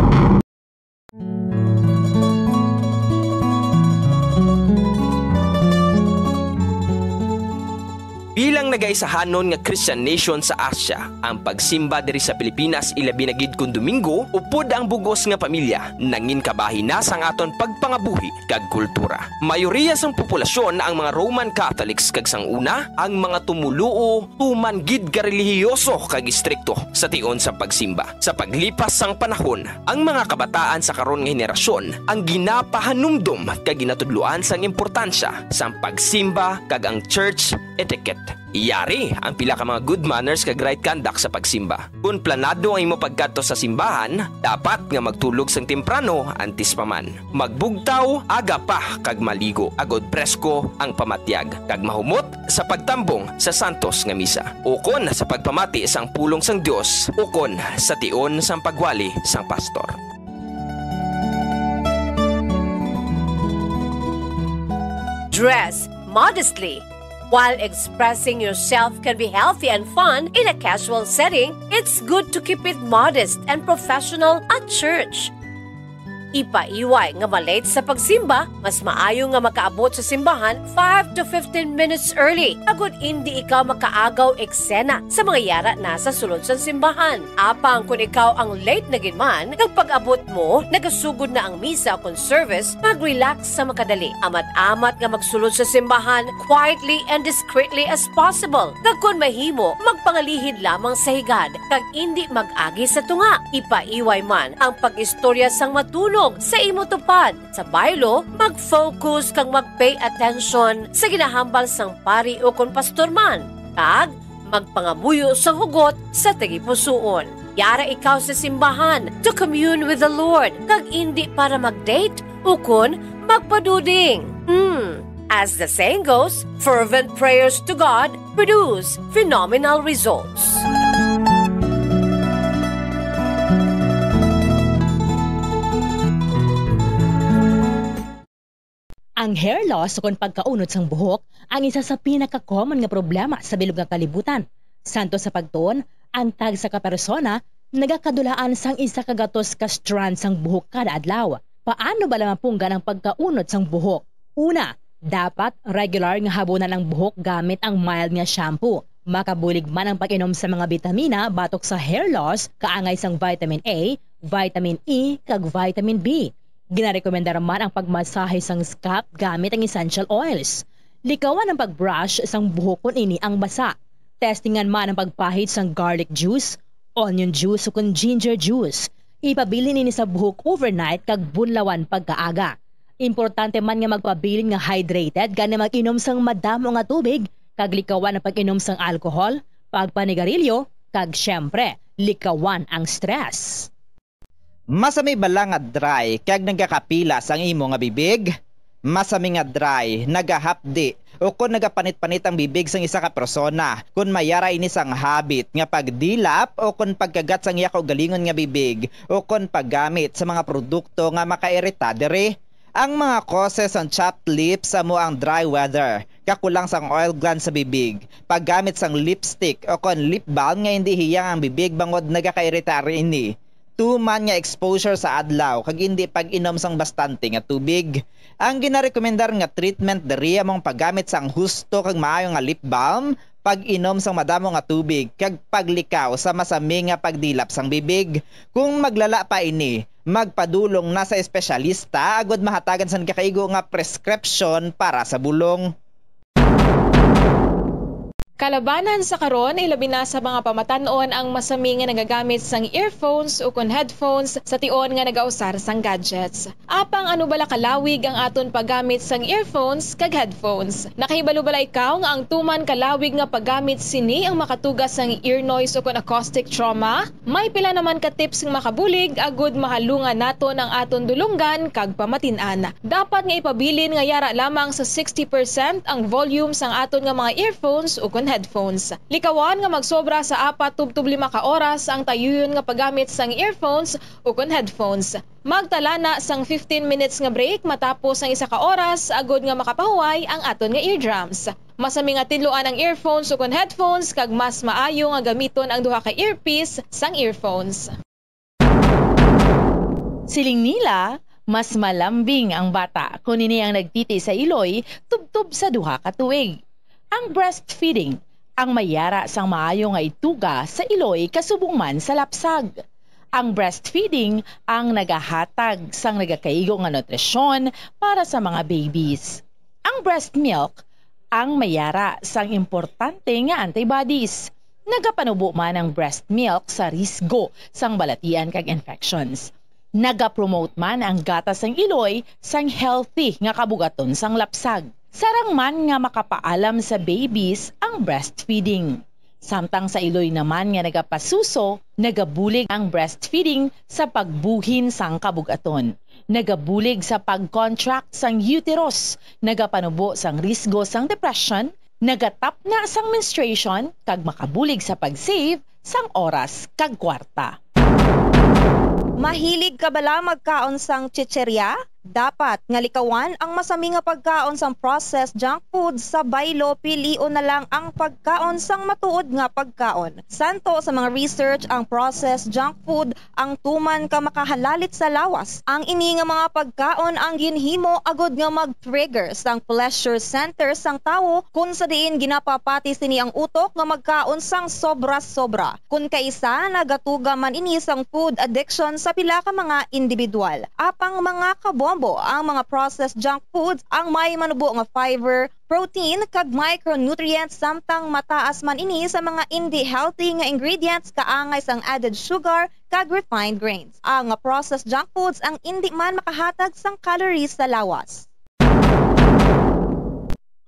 Bilang nagaisahanon nga Christian nation sa Asia, ang pagsimba diri sa Pilipinas, ilabi na gid kon Domingo, upod ang bug-os nga pamilya, nangin kabahin na sang aton pagpangabuhi kag kultura. Mayoriya sang populasyon ang mga Roman Catholics, kag sang una, ang mga tumoluo tuman gid ka relihiyoso kag istrikto sa tion sa pagsimba. Sa paglipas sang panahon, ang mga kabataan sa karon nga henerasyon ang ginapahanumdom kag ginatudloan sang importansya sang pagsimba kag ang church etiquette. Yari ang pila ka mga good manners kag right conduct sa pagsimba. Kon planado ang imo pagkadto sa simbahan, dapat nga magtulog sang temprano antes pa man. Magbugtaw aga pa kag maligo, agod presko ang pamatyag, kag mahumot sa pagtambong sa santos nga misa, ukon sa pagpamati sang pulong sang Dios, ukon sa tion sang pagwali sang pastor. Dress modestly. While expressing yourself can be healthy and fun in a casual setting, it's good to keep it modest and professional at church. Ipaiway nga ma-late sa pagsimba, mas maayo nga makaabot sa simbahan five to fifteen minutes early, agod indi ikaw makaagaw eksena sa mga yara na sa sulod sang simbahan. Apang kon ikaw ang late na gid man, kag pag-abot mo, nagasugod na ang misa kon service, mag-relax sa makadali. Amat-amat nga magsulod sa simbahan quietly and discreetly as possible. Kag kon mahimo, magpangalihid lamang sa higad, kag indi mag-agi sa tunga. Ipaiway man ang pag-istorya sang matunog sa imo tupad. Sa baylo, mag-focus kag mag-pay attention sa ginahambal sang pari ukon pastor man, kag magpangamuyo sang hugot sa tagipusoon. Yara ikaw sa simbahan to commune with the Lord, kag indi para mag-date ukon magpaduding. Hmm. As the saying goes, fervent prayers to God produce phenomenal results. Ang hair loss, ukon pagkaunod sang buhok, ang isa sa pinaka-common nga problema sa bilog nga kalibutan. Santo sa pagtuon, ang tagsa ka persona nagakadulaan sang isa ka gatos ka strand sang buhok kada adlaw. Paano bala mapunggan ang pagkaunod sang buhok? Una, dapat regular nga habunan ang buhok gamit ang mild nga shampoo. Makabulig man ang pag-inom sa mga bitamina batok sa hair loss, kaangay sang vitamin A, vitamin E, kag vitamin B. Ginarekomendar man ang pagmasahe sang scalp gamit ang essential oils. Likawan ang pag-brush sang buhok kon ini ang basa. Testingan man ang pagpahid sang garlic juice, onion juice, o kon ginger juice. Ipabilin ini sa buhok overnight kag bunlawan pagkaaga. Importante man nga magpabilin nga hydrated, gani mag-inom sang madamo nga tubig, kag likawan ang pag-inom sang alcohol, pagpanigarilyo, kag, siyempre, likawan ang stress. Masami bala nga dry kag nagakapilas ang imo nga bibig? Masami nga dry, nagahapdi, o kon nagapanit-panit ang bibig sang isa ka persona, kon may ara ini sang habit nga pagdilap o kon pagkagat sang iya kaugalingon nga bibig, o kon paggamit sa mga produkto nga makairita diri. Ang mga causes sang chapped lips amo ang dry weather, kakulang sang oil glands sa bibig, paggamit sang lipstick o kon lip balm nga indi hiyang ang bibig bangod nagakairita ini, tuman nga exposure sa adlaw kag indi pag-inom sang bastante nga tubig. Ang ginarekomendar nga treatment diri amo ang paggamit sang husto kag maayo nga lip balm, pag-inom sang madamo nga tubig, kag paglikaw sa masami nga pagdilap sang bibig. Kung maglala pa ini, magpadulong na sa espesyalista agud mahatagan sang gakaigo nga prescription para sa bulong. Kalabanan sa karon, ilabi na sa mga pamatan-on ang masami nga nagagamit sang earphones ukon headphones sa tion nga nagausar sang gadgets. Apang ano bala kalawig ang aton paggamit sang earphones kag headphones? Nakahibalo bala ikaw nga ang tuman kalawig nga paggamit sini ang makatuga sang ear noise ukon acoustic trauma? May pila naman ka tips nga makabulig agud mahalungan naton ang aton dulonggan kag pamatin-an. Dapat nga ipabilin nga yara lamang sa sixty percent ang volume sang aton nga mga earphones ukon headphones. Likawan nga magsobra sa apat tubtob lima ka oras ang tayuyon nga paggamit sang earphones ukon headphones. Magtala na sang fifteen minutes nga break matapos ang isa ka oras agud nga makapahuway ang aton nga eardrums. Masami nga tinluan ang earphones ukon headphones kag mas maayo nga gamiton ang duha ka earpiece sang earphones. Siling nila, mas malambing ang bata kon ini ang nagtiti sa iloy tubtob sa duha ka tuig. Ang breastfeeding ang may yara sang maayo nga ituga sa iloy kasubong man sa lapsag. Ang breastfeeding ang nagahatag sang nagakaigo nga nutrisyon para sa mga babies. Ang breast milk ang may yara sang importante nga antibodies. Nagapanubo man ang breast milk sa risgo sang balatian kag infections. Nagapromote man ang gatas sang iloy sang healthy nga kabugaton sang lapsag. Sarang man nga makapaalam sa babies ang breastfeeding. Samtang sa iloy naman nga nagapasuso, nagabulig ang breastfeeding sa pagbuhin sang kabugaton. Nagabulig sa pag-contract sang uterus, nagapanubo sang risgo sang depression, nagatapna sang menstruation, kag makabulig sa pag-save sang oras kag kwarta. Mahilig ka bala magkaon sang chicheria? Dapat nga likawan ang masami nga pagkaon sang processed junk food sa baylo, pilion na lang ang pagkaon sang matuod nga pagkaon. Santo sa mga research, ang processed junk food ang tuman ka makahalalit sa lawas. Ang ini nga mga pagkaon ang ginhimo agud nga mag-trigger sang pleasure center sang tawo, kun sa diin ginapapati sini ang utok nga magkaon sang sobra-sobra. Kun kaisa, nagatuga man ini sang food addiction sa pila ka mga individual. Apang, mga kabombo, ang mga processed junk foods ang may manubo nga fiber, protein, kag micronutrients, samtang mataas man ini sa mga indi healthy nga ingredients kaangay sang added sugar kag refined grains. Ang processed junk foods ang indi man makahatag sang calories sa lawas.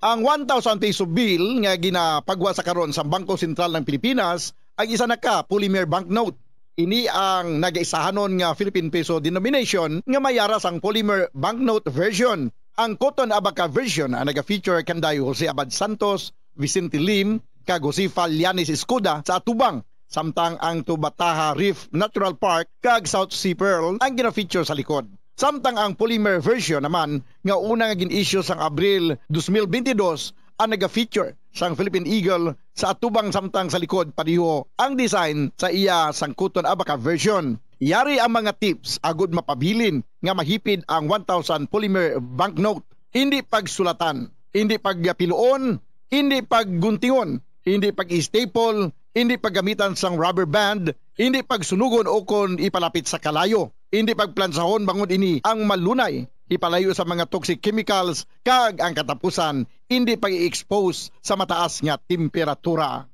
Ang one thousand peso bill nga ginapagwa sa karon sa Bangko Sentral ng Pilipinas ang isa na ka polymer banknote. Ini ang nagaisahanon nga Philippine peso denomination nga may ara sang polymer banknote version. Ang Cotton Abaca version ang naga-feature kanday Jose Abad Santos, Vicente Lim, kag Josefa Llanes Escuda sa atubang, samtang ang Tubataha Reef Natural Park kag South Sea Pearl ang gina-feature sa likod. Samtang ang polymer version naman nga una nga gin-issue sang Abril dos mil bentidós ang naga-feature sang Philippine Eagle sa atubang, samtang sa likod pareho ang design sa iya sangkuton abaca version. Yari ang mga tips agud mapabilin nga mahipid ang one thousand polymer banknote. Hindi pagsulatan, hindi pagpiluon, hindi pagguntingon, hindi pag-staple, hindi paggamitan sang rubber band, hindi pagsunugon o kon ipalapit sa kalayo, hindi pagplansahon bangod ini ang malunay ipalayo sa mga toxic chemicals, kag ang katapusan, hindi pag-i-expose sa mataas nga temperatura.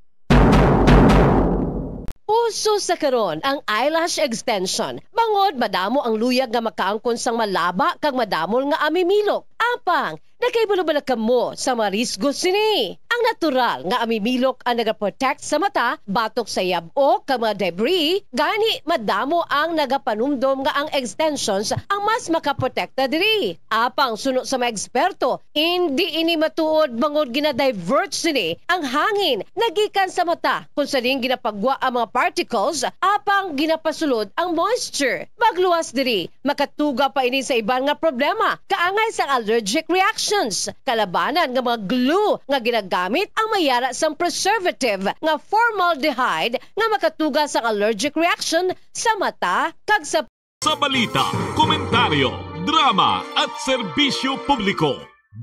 Uso sa karon ang eyelash extension, bangod madamo ang luyag nga makaangkon sang malaba kag madamol nga amimilok. Apang, nakahibalo bala kamo sa mga risgo sini? Ang natural nga amimilok ang nagaprotect sa mata batok sa yab-ok kag mga debris, gani madamo ang nagapanumdom nga ang extensions ang mas makaprotekta diri. Apang suno sa mga eksperto, indi ini matuod, bangod gina-divert sini ang hangin nagikan sa mata, kung sa diin ginapagwa ang mga particles, apang ginapasulod ang moisture. Magluwas diri, makatuga pa ini sa iban nga problema, kaangay sang allergic reactions, kalabanan nga mga glue nga ginagamit ang may yara sang preservative nga formaldehyde nga makatuga sang allergic reaction sa mata kag sa Sa balita, komentaryo, drama, at serbisyo publiko,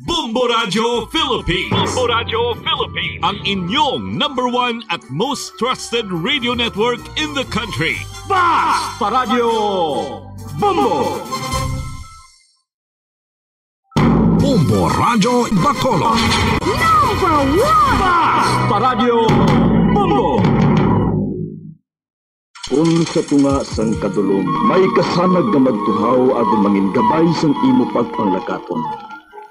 Bombo Radyo Philippines. Bombo Radyo Philippines. Ang inyong number one at most trusted radio network in the country. Basta Radyo Bombo! Bombo Radyo Bacolod. Number one! Basta Radyo Bombo! Kon sa tunga sang kadulom may kasanag nga magtuhaw agud mangin gabay sang imo pagpanglakaton,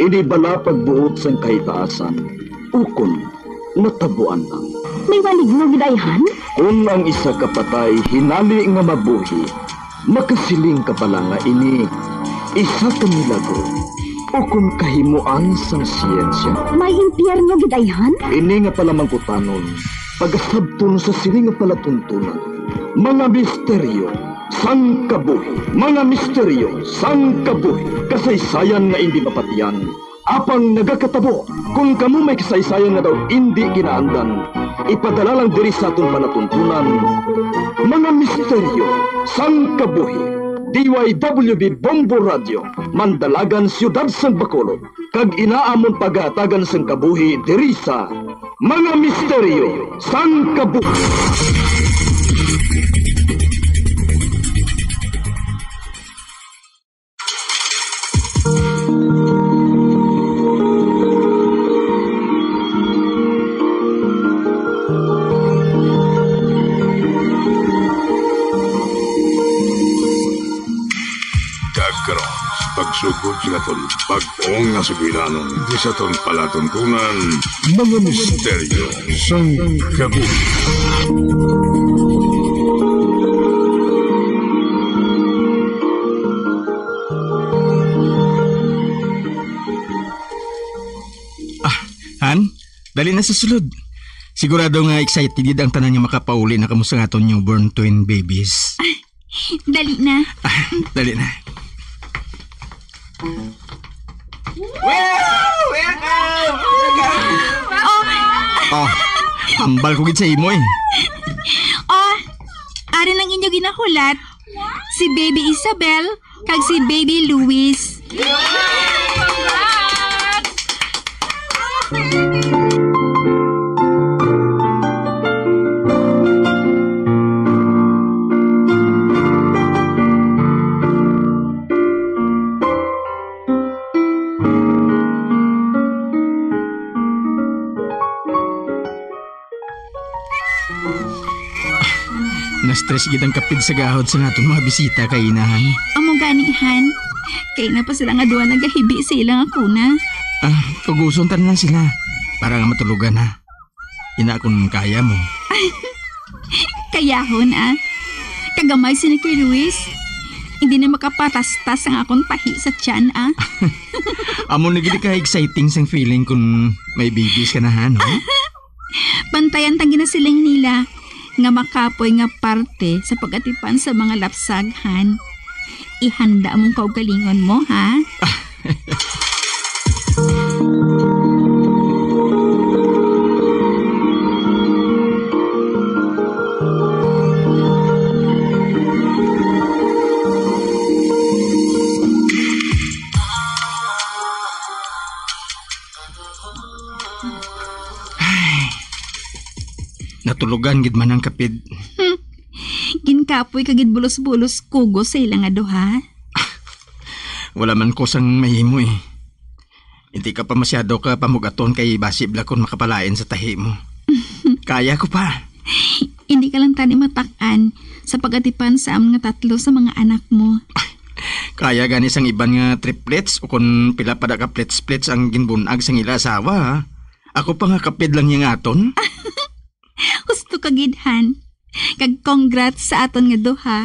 ini bala pagbuot sang kahitaasan, ukon natabuan lang. May maligno gid ayhan? Kon ang isa ka patay hinali nga mabuhi, makasiling ka bala nga ini isa ka milagro ukon kahimoan sang siyensya. May impyerno gid ayhan? Ini nga palamangkutanon, pagasabton sa sini nga palatuntunan, mga misteryo sang kabuhi, mga misteryo sang kabuhi, kasaysayan nga indi mapatian, apang nagakatabo. Kon kamo may kasaysayan nga daw indi kinaandan, ipadala lang diri sa aton palatuntunan, mga misteryo sang kabuhi. D Y W B Bombo Radio, Mandalagan, Siyudad sang Bacolod, kag ina amon pagahatagan sang kabuhi diri sa Mga Misteryo sang Kabuhi. Kag karon, sa pagsugod sa aton bag-ong nga sugilanon, di sa aton palatuntunan, mga misteryo sang kabuhi. Ah, Han, dali na sa sulod. Sigurado nga excited gid ang tanan nga makapauli na kamo sa aton newborn twin babies. Dali na. Ah, dali na. Wow! Welcome! Oh, hambal ko gid sa imo eh. Oh, ari ang inyo ginahulat. Si Baby Isabel kag si Baby Luis. Congrats! Na-stress gid ang kapid sa gahod sa naton mga bisita kay inahan. Amo gani, Han. Kay na pa sila nga duha nagahibi sa ilang akuna. Ah, tuguson ta na lang sila para nga matulogan na. Ina, kung kaya mo. Kayahon, ah. Kagamay sini kay Luis. Hindi na makapatastas ang akon tahi sa tiyan, ah. Amo na gid ka exciting sang feeling kung may babies ka na, Han, no? Bantayan ta ginasiling nila nga makapoy nga parte sa pag-atipan sa mga lapsag, Han. ihanda mong kaugalingon mo, ha? Ay, natulogan gid man ang kapid. Hmm. Ginkapoy ka gid bulos-bulos kugos sa ila nga duha. Wala man ko sang mahimo, eh. Hindi ka pa masyado ka pamugaton kay basi bala kon makapalain sa tahi mo. Kaya ko pa. Hindi ka lang tani matak-an sa pag-atipan sa amon nga tatlo sa mga anak mo. Kaya gani sang iban nga triplets o kon pila pa da ka plets-plets ang ginbun-ag sang ila asawa, ha? Ako pa nga kapid lang yang aton. Husto ka gid, Han. Kag congrats sa aton nga duha.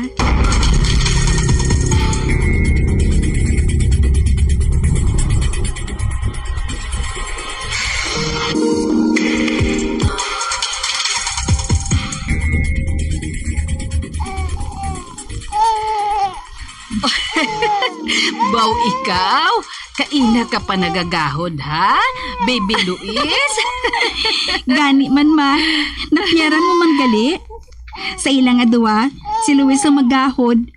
Baw ikaw, kaina ka pa nagagahod, ha? Baby Luis? Gani man, ma. Napiyaran mo man gali. Sa ila nga duwa, si Luis ang magahod.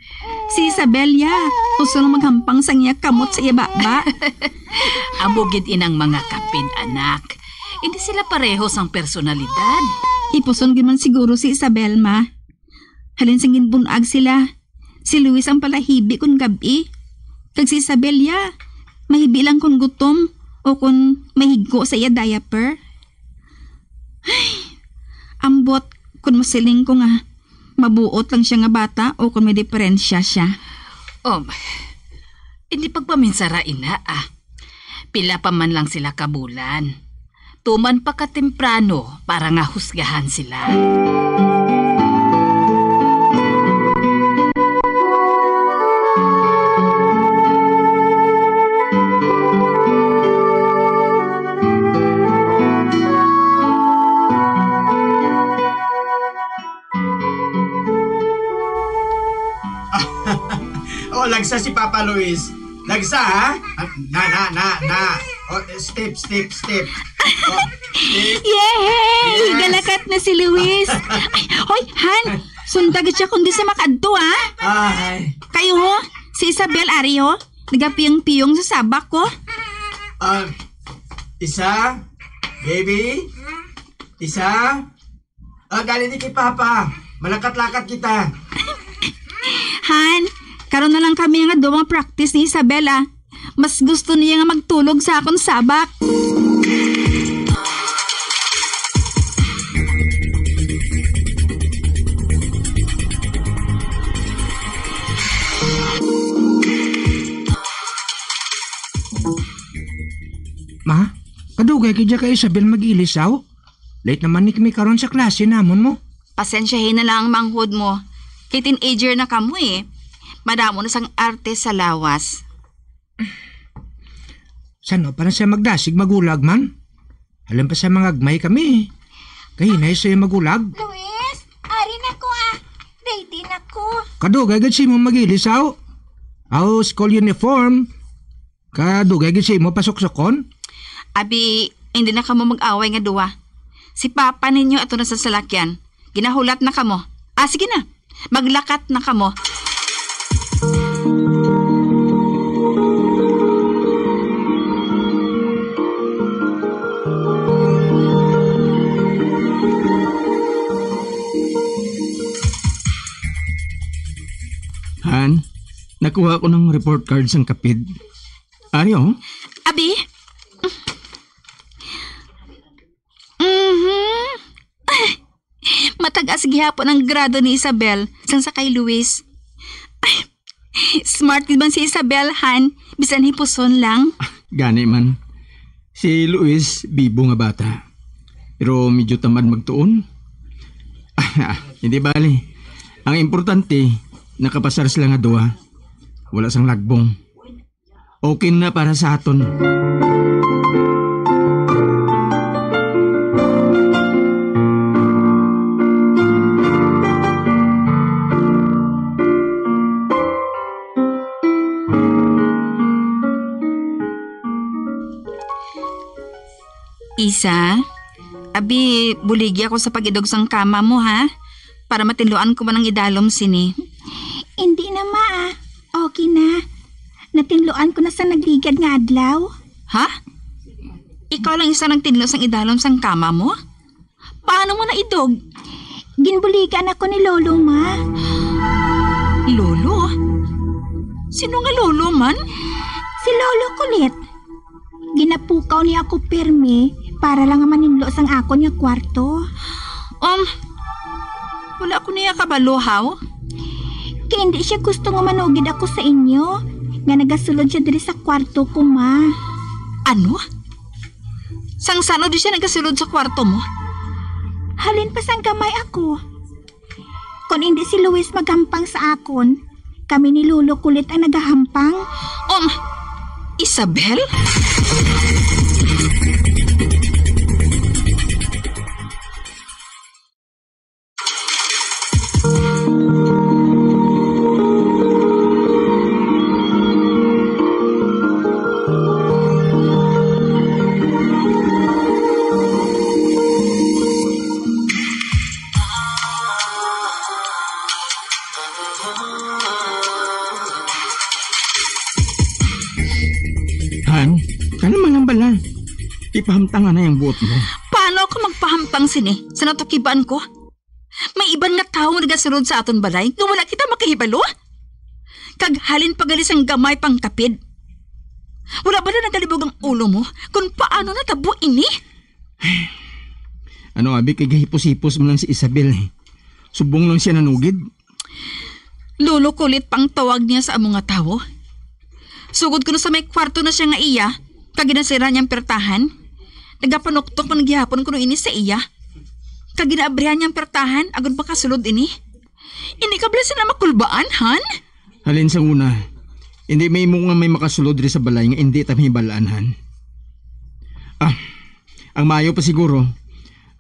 Si Isabel, ya, gusto lang maghampang sang iya kamot sa iya baba. Amo gid inang mga kapid, anak. Hindi sila pareho sang personalidad. Ipuson gid man siguro si Isabel, ma. Halin sang ginbun-ag sila, si Luis ang palahibi kon gab-i. Kag si Isabel, ya, mahibi lang kon gutom o kon mahigko sa iya diaper. Ay, ambot kon masiling ko nga mabuot lang siya nga bata o kon may diperensya siya. Um, hindi pagpaminsara ina, ah. Pila pa man lang sila ka bulan. Tuman pa ka temprano para nga husgahan sila. Oh, lagsa si Papa Luis. Lagsa, ha? Ah, na, na, na, na. Oh, step, step, step. Oh, step. Yay! Yes! Galakat na si Luis. Ay, hoy, Han! Sunda gid siya kundi sa makadto, ha? Ay. Kayo, ho? Si Isabel, ari, ho? Nagapiyong-piyong sa sabak ko. Ah, isa, baby. Isa. Ah, gali ni kay Papa. Malakat-lakat kita. Han, karon na lang kami nga duwa practice ni Isabel, ah. Mas gusto niya nga magtulog sa akon sabak. Ma, kadugay gid ya kay Isabel mag-ilisaw. Late naman ni kami karon sa klase namon mo. Pasensyahi na lang ang manghod mo. Kay teenager na kamo eh. Madamo na sang arte sa lawas. Sano pa na siya magdasig magulag man? Alam pa siya mangagmay kami. Kahinay siya magulag. Luis, ari na ko ah. Ready na ko. Kadugay gid si mo mag-ilisaw. Aw, school uniform. Kadugay gid si mo pasuksokon. Abi, hindi na kamo mag-away nga duwa. Si papa ninyo ato na sa salakyan. Ginahulat na kamo. Ah, sige na. Maglakat na kamo. Han, nakuha ko ng report card sang kapid. Ari, oh. Abi? Mhm. Matagas gihapon ang grado ni Isabel sang sa kay Luis. Smart gid man si Isabel, han, bisan hipuson lang. Gani man. Si Luis, bibo nga bata. Pero medyo tamad magtuon. Hindi bali. Ang importante, nakapasar sila nga duha. Wala sang lagbong. Okay na para sa aton. Isa, abi, buligi ako sa pag-idog sang kama mo, ha? Para matinluan ko man ang idalom sini. Hindi na, ma, ah. Okay na. Natinluan ko na sa nagligad nga adlaw. Ha? Ikaw lang isa nagtinlo sang idalom sang kama mo? Paano mo naidog? Ginbuligan ako ni Lolo, ma. Lolo? Sino nga Lolo man? Si Lolo Kulit. Ginapukaw niya ako pirmi para lang nga maninlo sang akon nga kwarto. Um, wala ko niya kabalo, haw? Kay hindi siya gusto nga manugid ako sa inyo, nga nagasulod siya diri sa kwarto ko, ma. Ano? Sang sano di siya nagasulod sa kwarto mo? Halin pa sang gamay ako. Kon hindi si Luis magampang sa akon, kami ni Lolo Kulit ang nagahampang. Um, Isabel? Han, kana man lang bala. Ipahamtang na yung buot mo. Paano ako magpahamtang sini sa natukiban ko? May iban nga tawo nga nagasulod sa aton balay nga wala kita makahibalo. Kag halin pa gali sang gamay pang kapid. Wala ba na nagalibog ang ulo mo kung paano natabo ini? Ano, abi, kay gahipos-hipos mo lang si Isabel, eh. Subong lang siya nanugid. Lolo Kulit pang tawag niya sa amo nga tawo. Sugod kuno sa may kwarto na siya nga iya, kag ginasira niyang pertahan. Nagapanuktok man gihapon kuno ini sa iya. Kag ginaabrihan niyang pertahan agod makasulod ini. Hindi ka bala sina makulbaan, Han? Halin sa una, hindi may imo nga may makasulod diri sa balay nga hindi ta mahibalaan, Han. Ah, ang maayo pa siguro,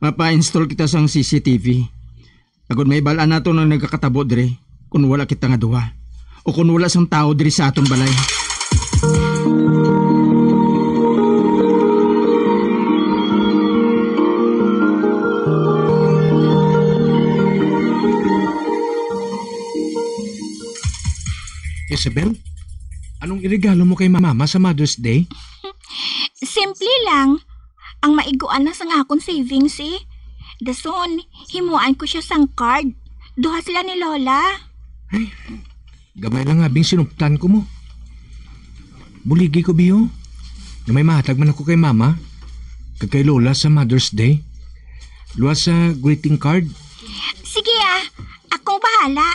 mapa-install kita sang C C T V. Agod mahibalaan nato ang nagakatabo diri, kung wala kita nga duha, o kung wala sang tawo diri sa aton balay. Isabel, anong iregalo mo kay Mama sa Mother's Day? Simple lang. Ang maiguan na sang akon savings, eh. Dason, himuan ko siya sang card. Duha sila ni Lola. Ay, gamay lang nga bing sinuptan ko mo. Buligi ko, Biyo, nga may mahatag man ako kay Mama kag kay Lola sa Mother's Day. Luwas sa greeting card. Sige, ah. Akong bahala.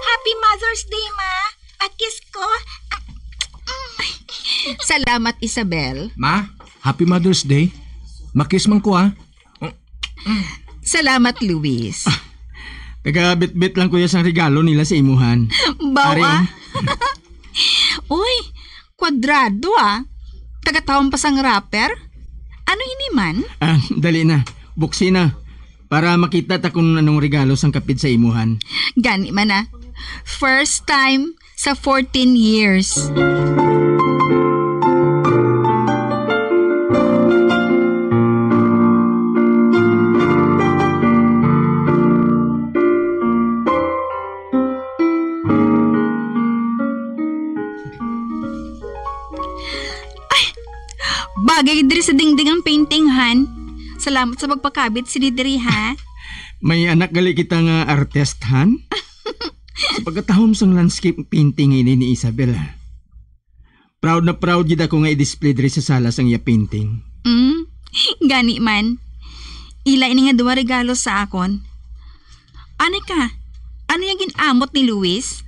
Happy Mother's Day, Ma. Pa-kiss ko. Salamat, Isabel. Ma, Happy Mother's Day. Ma-kiss man ko, ah. Salamat, Luis. Taga-bitbit lang ko ya sang regalo nila sa imuhan. Baw, ari, ah. Oh. Uy, kwadrado, ah. Tagatawon pa sang wrapper? Ano ini man? Ah, dali na. Buksi na. Para makita ta kung anong regalo sang kapid sa imuhan. Gani man, ah. First time sa fourteen years. Ay! Bagay diri sa dingding ang painting, Han. Salamat sa pagpakabit sini diri, ha? May anak gali kita nga artist, Han. Sa pagkatahom sang landscape painting ini ni Isabel, ha? Proud na proud gid ako nga i-display diri sa sala sang iya painting. Mm, gani man. Ila ini nga duha regalo sa akon. Ani ka, ano yung ginamot ni Luis?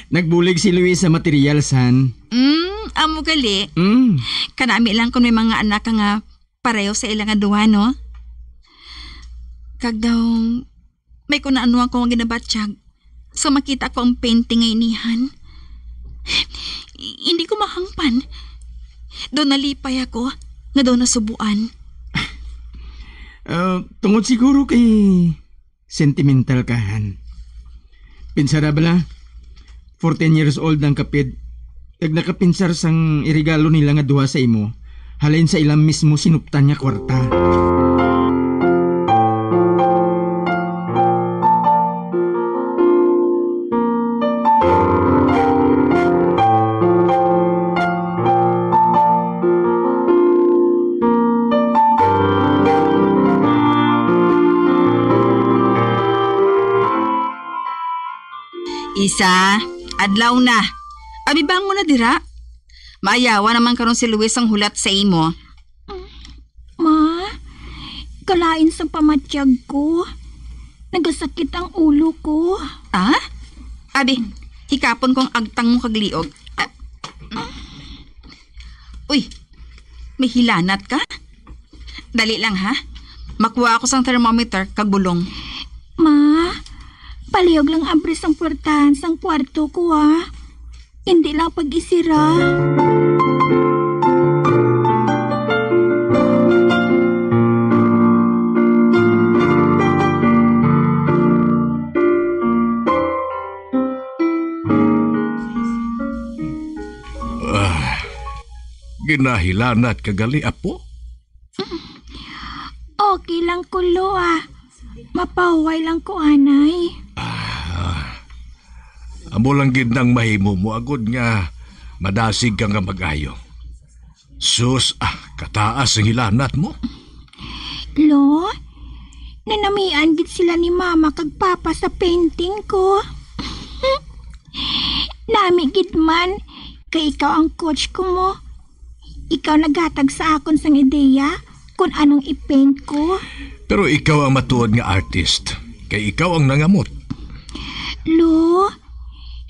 Nagbulig si Luis sa materials, Han. Mm, amo gali. Mm. Kanami lang kung may mga anak ka nga pareho sa ila nga duha, no? Kag daw, may kung ano ako nga ginabatyag. So makita ko ang painting nga inihan. Hindi ko mahangpan. Daw nalipay ako nga daw nasubuan. Ah, tungod siguro kay sentimental ka, Han. Pinsara bala, fourteen years old ang kapid, kag nakapinsar sang iregalo nila nga duha sa imo, halin sa ila mismo sinuptan nga kwarta. Isa, adlaw na. Abi, bangon na dira. Maayawan naman karon si Luis ang hulat sa imo. Ma, kalain sang pamatyag ko. Nagasakit ang ulo ko. Ah? Abi, hikapon ko ang agtang mo kag liog. Ah. Uy, may hilanat ka? Dali lang, ha? Makuha ako sang thermometer kag bulong. Ma, palihog lang abri sang puwertahan sang kwarto ko, ha? Hindi lang pag-isira. Ah, ginahilanat ka gali, apo? Okay lang ko, Lo, ah. Mapahuway lang ko anay. Ah, amo lang gid nang mahimo mo agod nga madasig ka nga mag-ayo. Sus, ah, kataas ang hilanat mo. Lo, nanamian gid sila ni Mama kag Papa sa painting ko. Nami gid man, kay ikaw ang coach ko mo. Ikaw naghatag sa akon sang ideya kon anong i-paint ko. Pero ikaw ang matuod nga artist, kay ikaw ang nangamot. Lo,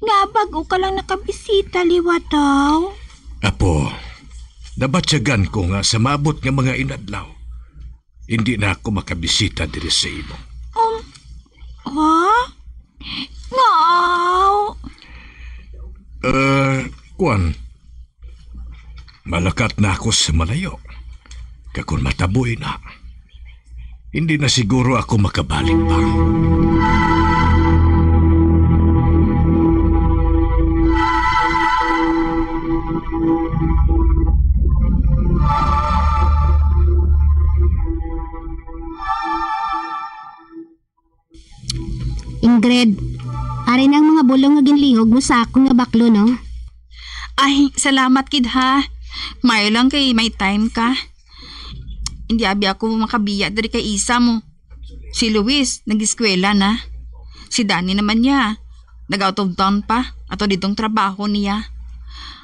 nga bag-o ka lang nakabisita liwat daw. Apo, nabatyagan ko nga sa maabot nga mga inadlaw, hindi na ako makabisita diri sa imo. Um, ha? Ngaaw? Eh, kuwan, malakat na ako sa malayo. Kag kung mataboy na, hindi na siguro ako makabalik pa. Ingrid, ari na ang mga bulong nga ginlihog mo sa akon nga baklo, no? Ay, salamat gid, ha. Maayo lang kay may time ka. Hindi abi ako makabiya diri kay isa mo. Si Luis, nag-eskwela na. Si Danny naman niya, nag-out of town pa, ato didtong trabaho niya.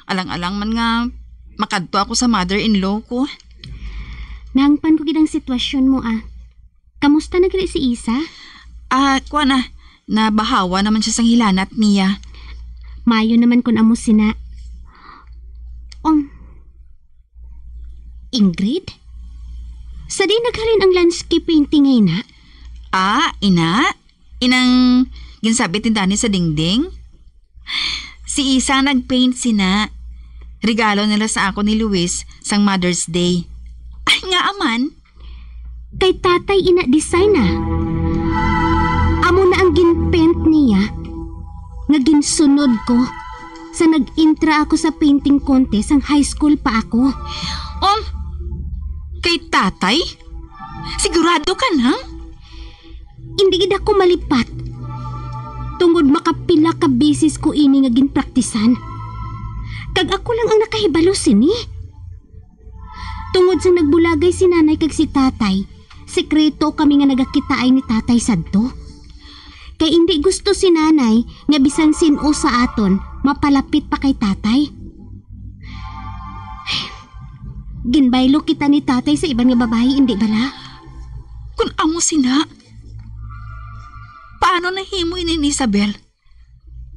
Alang-alang man nga makadto ako sa mother-in-law ko. Nahangpan ko gid ang sitwasyon mo, ah. Kamusta na gali si Isa? Ah, kuwan na, nabahawa naman siya sang hilanat niya. Maayo naman kun amo sina. Um, Ingrid? Sa diin naghalin ang landscape painting nga ina? Ah, ina? Inang ginsabit ni Danny sa dingding? Si Isa ang nag-paint sina. Regalo nila sa ako ni Luis sang Mother's Day. Ay, nga aman? Kay tatay ina design, ah. Amo na ang gin-paint niya nga ginsunod ko sa nag-intra ako sa painting contest sang high school pa ako. Um, kay tatay? Sigurado ka na? Hindi gid ako malipat. Tungod makapila ka beses ko ini nga ginpraktisan. Kag ako lang ang nakahibalo sini. Tungod sang nagbulagay si nanay kag si tatay, sekreto kami nga nagakitaay ni tatay sadto. Kay indi gusto si nanay nga bisan sin-o sa aton mapalapit pa kay tatay. Ginbaylo kita ni tatay sa iban nga babayi, indi bala? Kun amo sina, paano nahimo ini ni Isabel?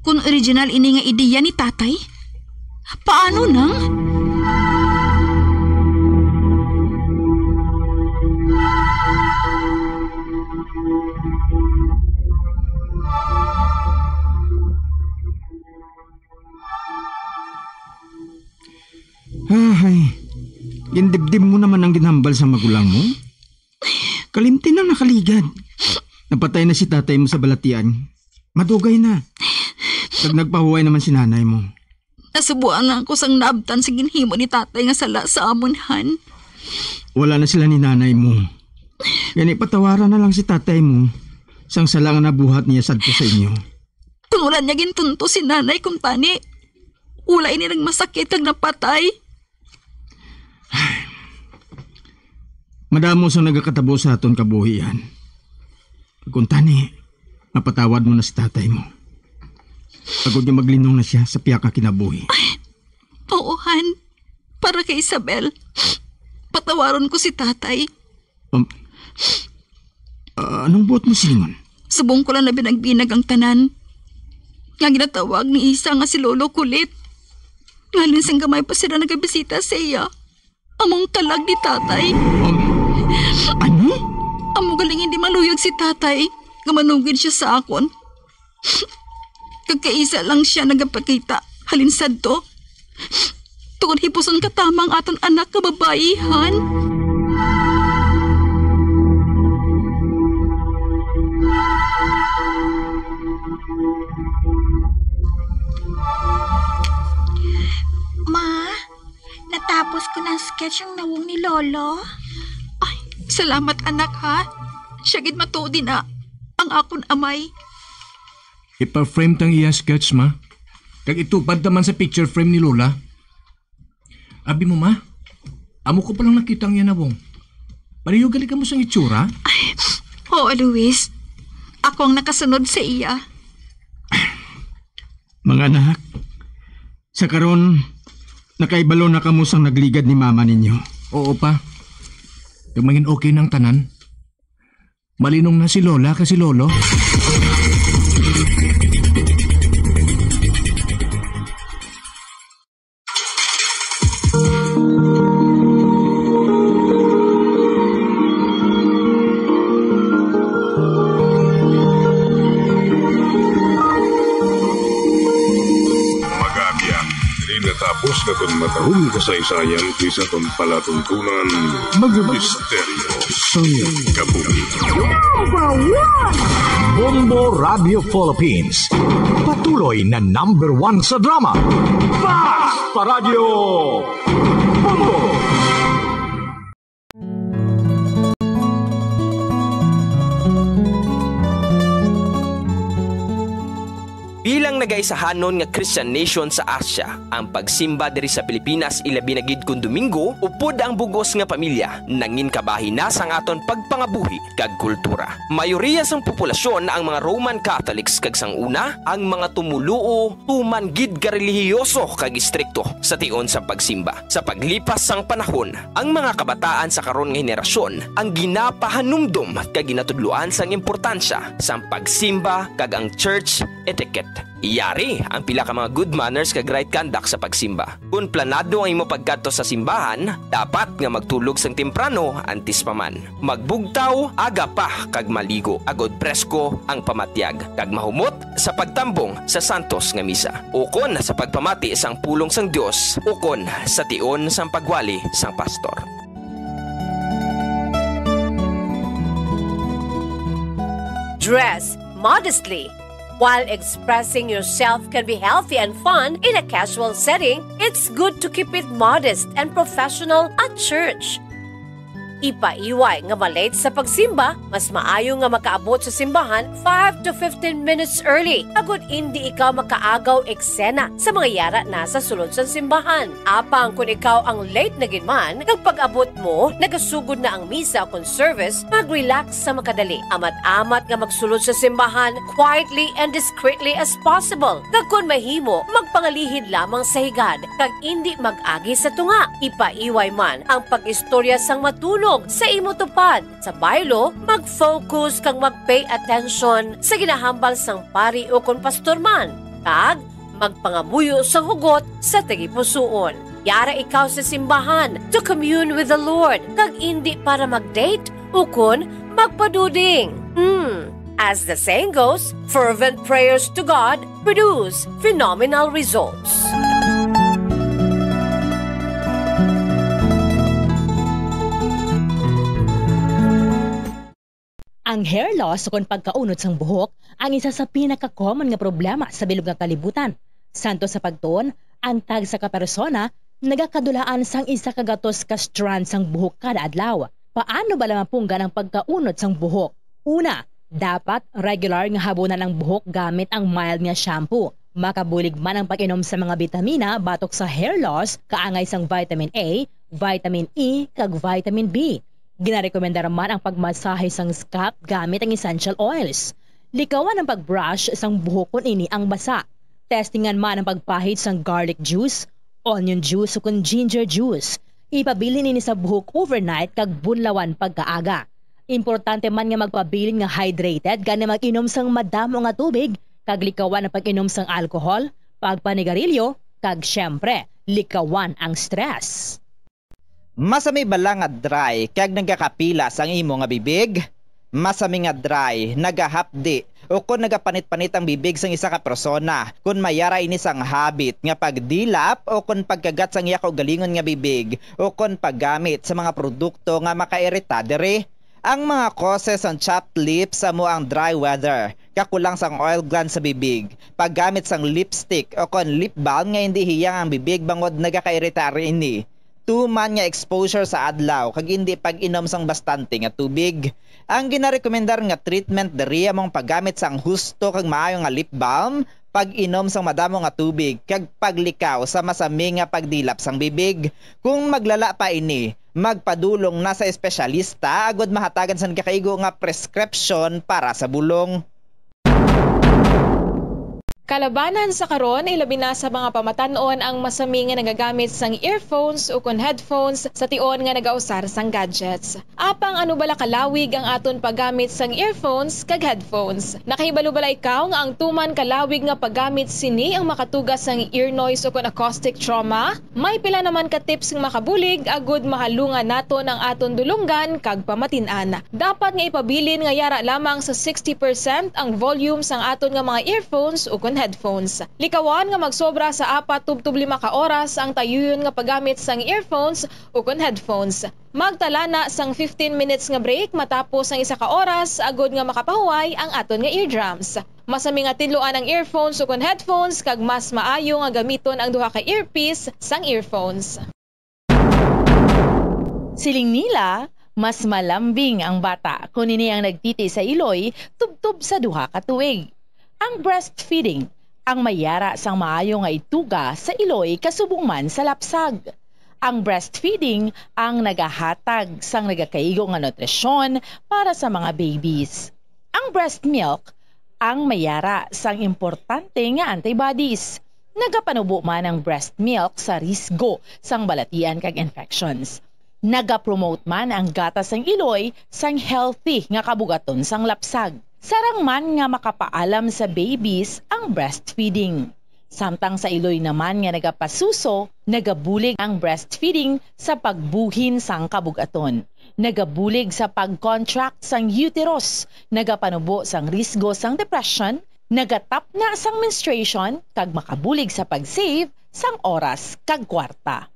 Kun original ini nga ideya ni tatay, paano nang? Ay, gindibdib mo naman ang ginhambal sa magulang mo. Kalimti nang nakaligad. Napatay na si tatay mo sa balatian. Madugay na. Kag nagpahuway naman si nanay mo. Nasubuan lang ako sang naabtan sa ginhimo ni tatay nga sala sa amon, Han. Wala na sila ni nanay mo. Gani, patawaran na lang si tatay mo sang sala nga nabuhat niya sadto sa inyo. Kung wala niya gintunto si nanay kuntani, wala ini nagmasakit kag napatay. Madamo sang nagakatabo sa aton kabuhian. Kuntani, mapatawad mo na si tatay mo. Agod nga maglinong na siya sa pihak nga kinabuhi. Oo, Han. Para kay Isabel, patawaron ko si tatay. Um, ah, anong buot mo silingon? Subong ko lang na binagbinag ang tanan. Nga ginatawag ni Isa nga si Lolo Kulit. Ngalin sang gamay pa sila nagabisita sa iya. Among kalag ni tatay. Um, ano? Amo galing hindi maluyag si tatay. Nga manugid siya sa akon. Kag kaisa lang siya nagapakita halin sadto. Tungod hipuson ka tama ang aton anak nga babayi, Han. Ma, natapos ko na ang sketch ang nawong ni Lolo. Ay, salamat, anak, ha? Siya gid matuod na ang akon amay. Ipa-frame tang iya sketch, ma. Kag itupad ta man sa picture frame ni Lola. Abi mo, ma? Amo ko palang nakita ang iya nawong. Pareho gali kamo sang itsura? Ay, oo, Luis. Ako ang nakasunod sa iya. Mga anak, sa karon, nakaibalo na kamo sang nagligad ni mama ninyo. Oo, pa. Kag mangin okay nang tanan. Malinong na si Lola kag si Lolo. Mag-aabya. Diri natapos nga kon matahom kasaysayan kay sa aton palatuntunan, mga misteryo sang kabuhi. Number one! Bombo Radio Philippines. Patuloy na number one sa drama. Fast pa Radyo Bombo! Bilang nagaisahanon nga Christian nation sa Asia, ang pagsimba diri sa Pilipinas, ilabi na gid kon Domingo, upod ang bug-os nga pamilya, nangin kabahin na sang aton pagpangabuhi kag kultura. Mayoriya sang populasyon ang mga Roman Catholics, kag sang una, ang mga tumoluo tuman gid ka relihiyoso kag istrikto sa tion sang pagsimba. Sa paglipas sang panahon, ang mga kabataan sa karon nga henerasyon ang ginapahanumdom kag ginatudloan sang importansya sang pagsimba kag ang church etiquette. Yari ang pila ka mga good manners kag right conduct sa pagsimba. Kon planado ang imo pagkadto sa simbahan, dapat nga magtulog sang temprano antes pa man. Magbugtaw aga pa kag maligo agod presko ang pamatyag, kag mahumot sa pagtambong sa santos nga misa, ukon sa pagpamati sang pulong sang Dios, ukon sa tion sang pagwali sang pastor. Dress modestly. While expressing yourself can be healthy and fun in a casual setting, it's good to keep it modest and professional at church. Ipaiway nga ma-late sa pagsimba, mas maayo nga makaabot sa simbahan five to fifteen minutes early, agod indi ikaw makaagaw eksena sa mga yara na sa sulod sang simbahan. Apang kon ikaw ang late na gid man, kag pag-abot mo, nagasugod na ang misa kon service, mag-relax sa makadali. Amat-amat nga magsulod sa simbahan quietly and discreetly as possible. Kag kon mahimo, magpangalihid lamang sa higad, kag indi mag-agi sa tunga. Ipaiway man ang pag-istorya sang matunog sa imo tupad. Sa baylo, mag-focus kag mag-pay attention sa ginahambal sang pari ukon pastor man, kag magpangamuyo sang hugot sa tagipusoon. Yara ikaw sa simbahan to commune with the Lord, kag indi para mag-date ukon magpaduding. Hmm. As the saying goes, fervent prayers to God produce phenomenal results. Ang hair loss ukon pagkaunod sang buhok ang isa sa pinaka-common nga problema sa bilog nga kalibutan. Santo sa pagtuon, ang tagsa ka persona nagakadulaan sang isa ka gatos ka strand sang buhok kada adlaw. Paano bala mapunggan ang pagkaunod sang buhok? Una, dapat regular nga habunan ang buhok gamit ang mild nga shampoo. Makabulig man ang pag-inom sa mga bitamina batok sa hair loss, kaangay sang vitamin A, vitamin E, kag vitamin B. Ginarekomendar man ang pagmasahe sang scalp gamit ang essential oils. Likawan ang pag-brush sang buhok kon ini ang basa. Testingan man ang pagpahid sang garlic juice, onion juice, o kon ginger juice. Ipabilin ini sa buhok overnight kag bunlawan pagkaaga. Importante man nga magpabilin nga hydrated, gani mag-inom sang madamo nga tubig, kag likawan ang pag-inom sang alcohol, pagpanigarilyo, kag, siyempre, likawan ang stress. Masami bala nga dry kag nagakapilas ang imo nga bibig? Masami nga dry, nagahapdi, o kon nagapanit-panit ang bibig sang isa ka persona, kon may ara ini sang habit nga pagdilap o kon pagkagat sang iya kaugalingon nga bibig, o kon paggamit sa mga produkto nga makairita diri. Ang mga causes sang chapped lips amo ang dry weather, kakulang sang oil glands sa bibig, paggamit sang lipstick o kon lip balm nga indi hiyang ang bibig bangod nagakairita ini, tuman nga exposure sa adlaw kag indi pag-inom sang bastante nga tubig. Ang ginarekomendar nga treatment diri amo ang paggamit sang husto kag maayo nga lip balm, pag-inom sang madamo nga tubig, kag paglikaw sa masami nga pagdilap sang bibig. Kung maglala pa ini, magpadulong na sa espesyalista agud mahatagan sang nagakaigo nga prescription para sa bulong. Kalabanan sa karon, ilabi na sa mga pamatan-on ang masami nga nagagamit sang earphones ukon headphones sa tion nga nagausar sang gadgets. Apang ano bala kalawig ang aton paggamit sang earphones kag headphones? Nakahibalo bala ikaw nga ang tuman kalawig nga paggamit sini ang makatuga sang ear noise ukon acoustic trauma? May pila naman ka tips nga makabulig agud mahalungan naton ang aton dulonggan kag pamatin-an. Dapat nga ipabilin nga yara lamang sa sixty percent ang volume sang aton nga mga earphones ukon headphones. Likawan nga magsobra sa apat tubtob lima ka oras ang tayuyon nga paggamit sang earphones ukon headphones. Magtala na sang fifteen minutes nga break matapos ang isa ka oras agud nga makapahuway ang aton nga eardrums. Masami nga tinluan ang earphones ukon headphones kag mas maayo nga gamiton ang duha ka earpiece sang earphones. Siling nila, mas malambing ang bata kon ini ang nagtiti sa iloy tubtob sa duha ka tuig. Ang breastfeeding ang may yara sang maayo nga ituga sa iloy kasubong man sa lapsag. Ang breastfeeding ang nagahatag sang nagakaigo nga nutrisyon para sa mga babies. Ang breast milk ang may yara sang importante nga antibodies. Nagapanubo man ang breast milk sa risgo sang balatian kag infections. Nagapromote man ang gatas sang iloy sang healthy nga kabugaton sang lapsag. Sarang man nga makapaalam sa babies ang breastfeeding. Samtang sa iloy naman nga nagapasuso, nagabulig ang breastfeeding sa pagbuhin sang kabugaton. Nagabulig sa pag-contract sang uterus, nagapanubo sang risgo sang depression, nagatapna sang menstruation, kag makabulig sa pag-save sang oras kag kwarta.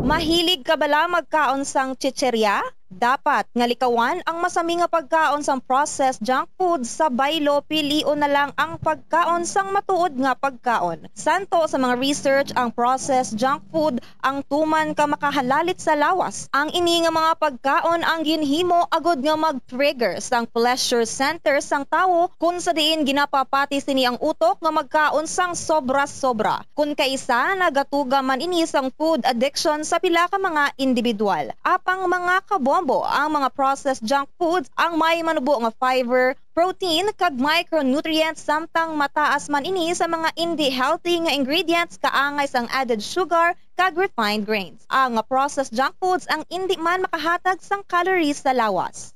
Mahilig ka bala magkaon sang chicheria? Dapat nga likawan ang masami nga pagkaon sang processed junk food sa baylo, pilion na lang ang pagkaon sang matuod nga pagkaon. Santo sa mga research, ang processed junk food ang tuman ka makahalalit sa lawas. Ang ini nga mga pagkaon ang ginhimo agud nga mag-trigger sang pleasure center sang tawo, kun sa diin ginapapati sini ang utok nga magkaon sang sobra-sobra. Kun kaisa, nagatuga man ini sang food addiction sa pila ka mga individual. Apang mga kabombo, ang mga processed junk foods ang may manubo nga fiber, protein, kag micronutrients, samtang mataas man ini sa mga indi healthy nga ingredients, kaangay sang added sugar kag refined grains. Ang mga processed junk foods ang indi man makahatag sang calories sa lawas.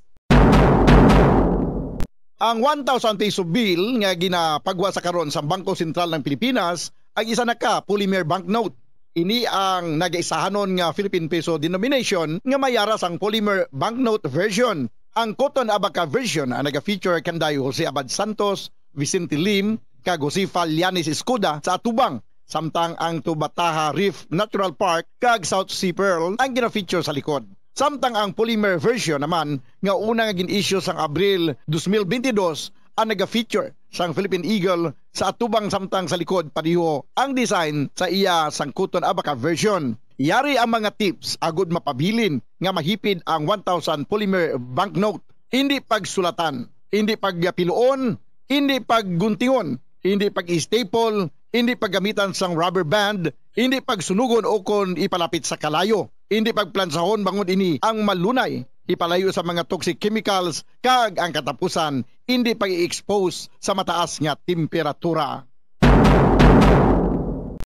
Ang one thousand peso bill nga ginapagwa sa karon sa Bangko Sentral ng Pilipinas ang isa na ka polymer banknote. Ini ang nagaisahanon nga Philippine peso denomination nga may ara sang polymer banknote version. Ang Cotton Abaca version ang naga-feature kanday Jose Abad Santos, Vicente Lim, kag Josefa Llanes Escuda sa atubang, samtang ang Tubataha Reef Natural Park kag South Sea Pearl ang gina-feature sa likod. samtang ang polymer version naman nga una nga gin-issue sang Abril dos mil bentidós ang naga-feature sang Philippine Eagle sa atubang, samtang sa likod padiho ang design sa iya sang cotton abaca version. Yari ang mga tips agud mapabilin nga mahipid ang one thousand polymer banknote. Indi pagsulatan, indi pagpiluon, indi pagguntingon, indi pag-staple, indi paggamitan sang rubber band, indi pagsunugon ukon ipalapit sa kalayo, indi pagplansahon bangod ini ang malunay ipalayo sa mga toxic chemicals, kag ang katapusan, indi pag-i-expose sa mataas nga temperatura.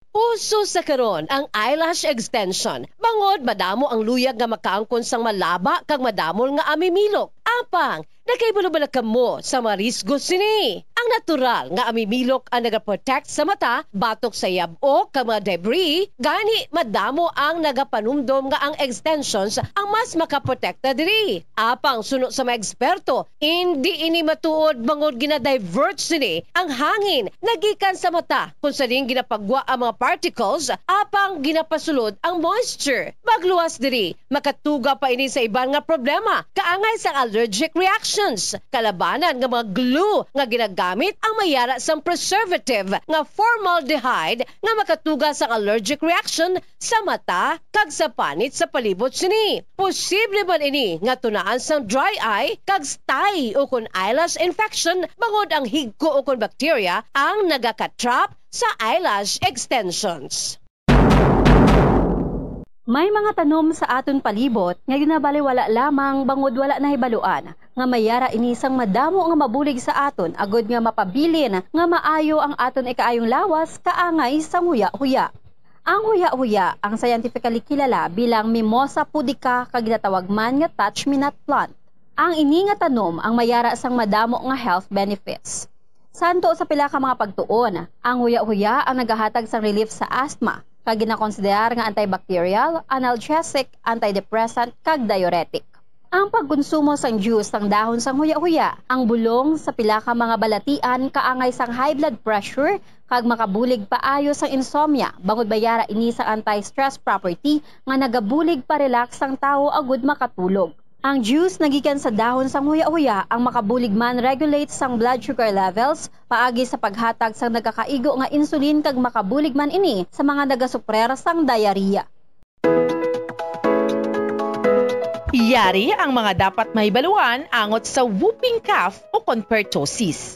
Uso sa karon ang eyelash extension, bangod madamo ang luyag nga makaangkon sang malaba kag madamol nga amimilok. Apang, nakahibalo bala kamo sa mga risgo sini? Ang natural nga amimilok ang nagaprotect sa mata batok sa yab-ok kag mga debris, gani madamo ang nagapanumdom nga ang extensions ang mas makaprotekta diri. Apang suno sa mga eksperto, indi ini matuod, bangod gina-divert sini ang hangin nga gikan sa mata, kung sa diin ginapagwa ang mga particles, apang ginapasulod ang moisture. Magluwas diri, makatuga pa ini sa iban nga problema, kaangay sang allergic reactions, kalabanan nga mga glue nga ginagamit ang may yara sang preservative nga formaldehyde nga makatuga sang allergic reaction sa mata kag sa panit sa palibot sini. Posible man ini nga tunaan sang dry eye kag stye ukon eyelash infection, bangod ang higko ukon bakterya ang nagaka-trap sa eyelash extensions. May mga tanom sa aton palibot nga ginabaliwala lamang bangod wala nahibaluan nga may yara ini sang madamo nga mabulig sa aton, agud nga mapabilin nga maayo ang aton ikaayong lawas kaangay sang huya-huya. Ang huya-huya, ang scientifically kilala bilang Mimosa pudica kag ginatawag man nga touch-me-not plant. Ang ini nga tanom ang may yara sang madamo nga health benefits. Santo sa pila ka mga pagtuon, ang huya-huya ang nagahatag sang relief sa asthma, kag ginakonsiderar nga antibacterial, analgesic, antidepressant, kag diuretic. Ang pagkonsumo sang juice sang dahon sang huya-huya, ang bulong sa pila ka mga balatian kaangay sang high blood pressure kag makabulig paayo sang insomnia, bangod may yara ini sang anti-stress property nga nagabulig pa-relax sang tawo agud makatulog. Ang juice nga gikan sa dahon sang huya-huya ang makabulig man regulate sang blood sugar levels paagi sa paghatag sang nagakaigo nga insulin, kag makabulig man ini sa mga nagasuprer sang diarrhea. Yari ang mga dapat mahibaluan angot sa whooping cough ukon pertussis.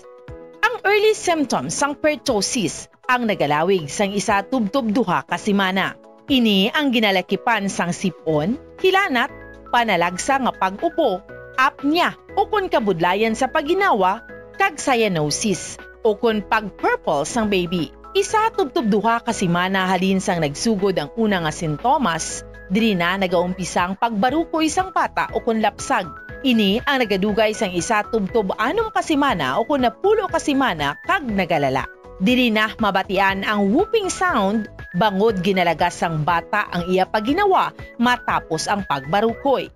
Ang early symptoms sang pertussis ang nagalawig sang isa tubtob duha ka semana. Ini ang ginalakipan sang sip-on, hilanat, panalagsa nga pag-ubo, apnea, ukon kabudlayan sa pagginawa, kag cyanosis, ukon pag-purple sang baby. Isa tubtob duha ka semana halin sang nagsugod ang una nga sintomas, diri na nagaumpisa ang pagbarukoy sang bata ukon lapsag. Ini ang nagadugay sang isa tubtob anom ka semana ukon napulo ka semana kag nagalala. Diri na mabatian ang whooping sound, bangod ginalagas sang bata ang iya pagginawa matapos ang pagbarukoy.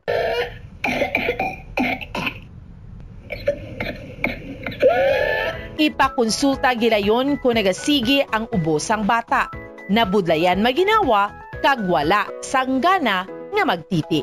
Ipakonsulta gilayon kon nagasigi ang ubo sang bata, nabudlayan magginawa, kag wala sang gana nga magtiti.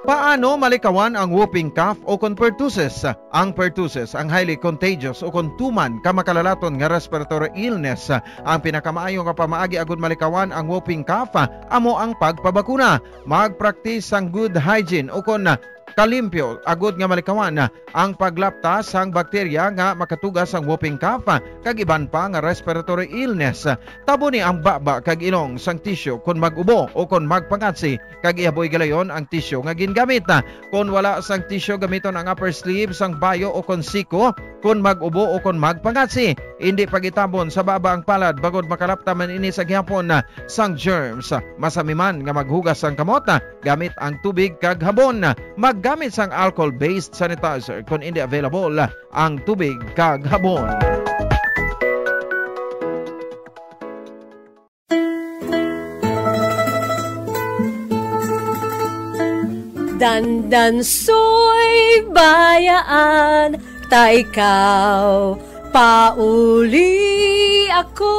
Paano malikawan ang whooping cough ukon pertussis? Ang pertussis ang highly contagious ukon tuman ka makalalaton nga respiratory illness. Ang pinakamaayo nga pamaagi agud malikawan ang whooping cough amo ang pagpabakuna. Mag-practice sang good hygiene ukon kalimpyo agud nga malikawan ang paglapta sang bakterya nga makatuga sang whooping cough kag iban pa nga respiratory illness. Taboni ang baba kag ilong sang tisyu kon mag-ubo ukon magpangatsi, kag ihaboy gilayon ang tisyu nga gingamit. Kon wala sang tisyu, gamiton ang upper sleeve sang bayo ukon siko kon mag-ubo ukon magpangatsi. Indi pag-itabon sa baba ang palad, bangod makalapta man ini sa gihapon sang germs. Masami man nga maghugas sang kamot gamit ang tubig kag habon. Maggamit sang alcohol-based sanitizer kon indi available ang tubig kag habon. Dandansoy bayaan, ta ikaw, pauli ako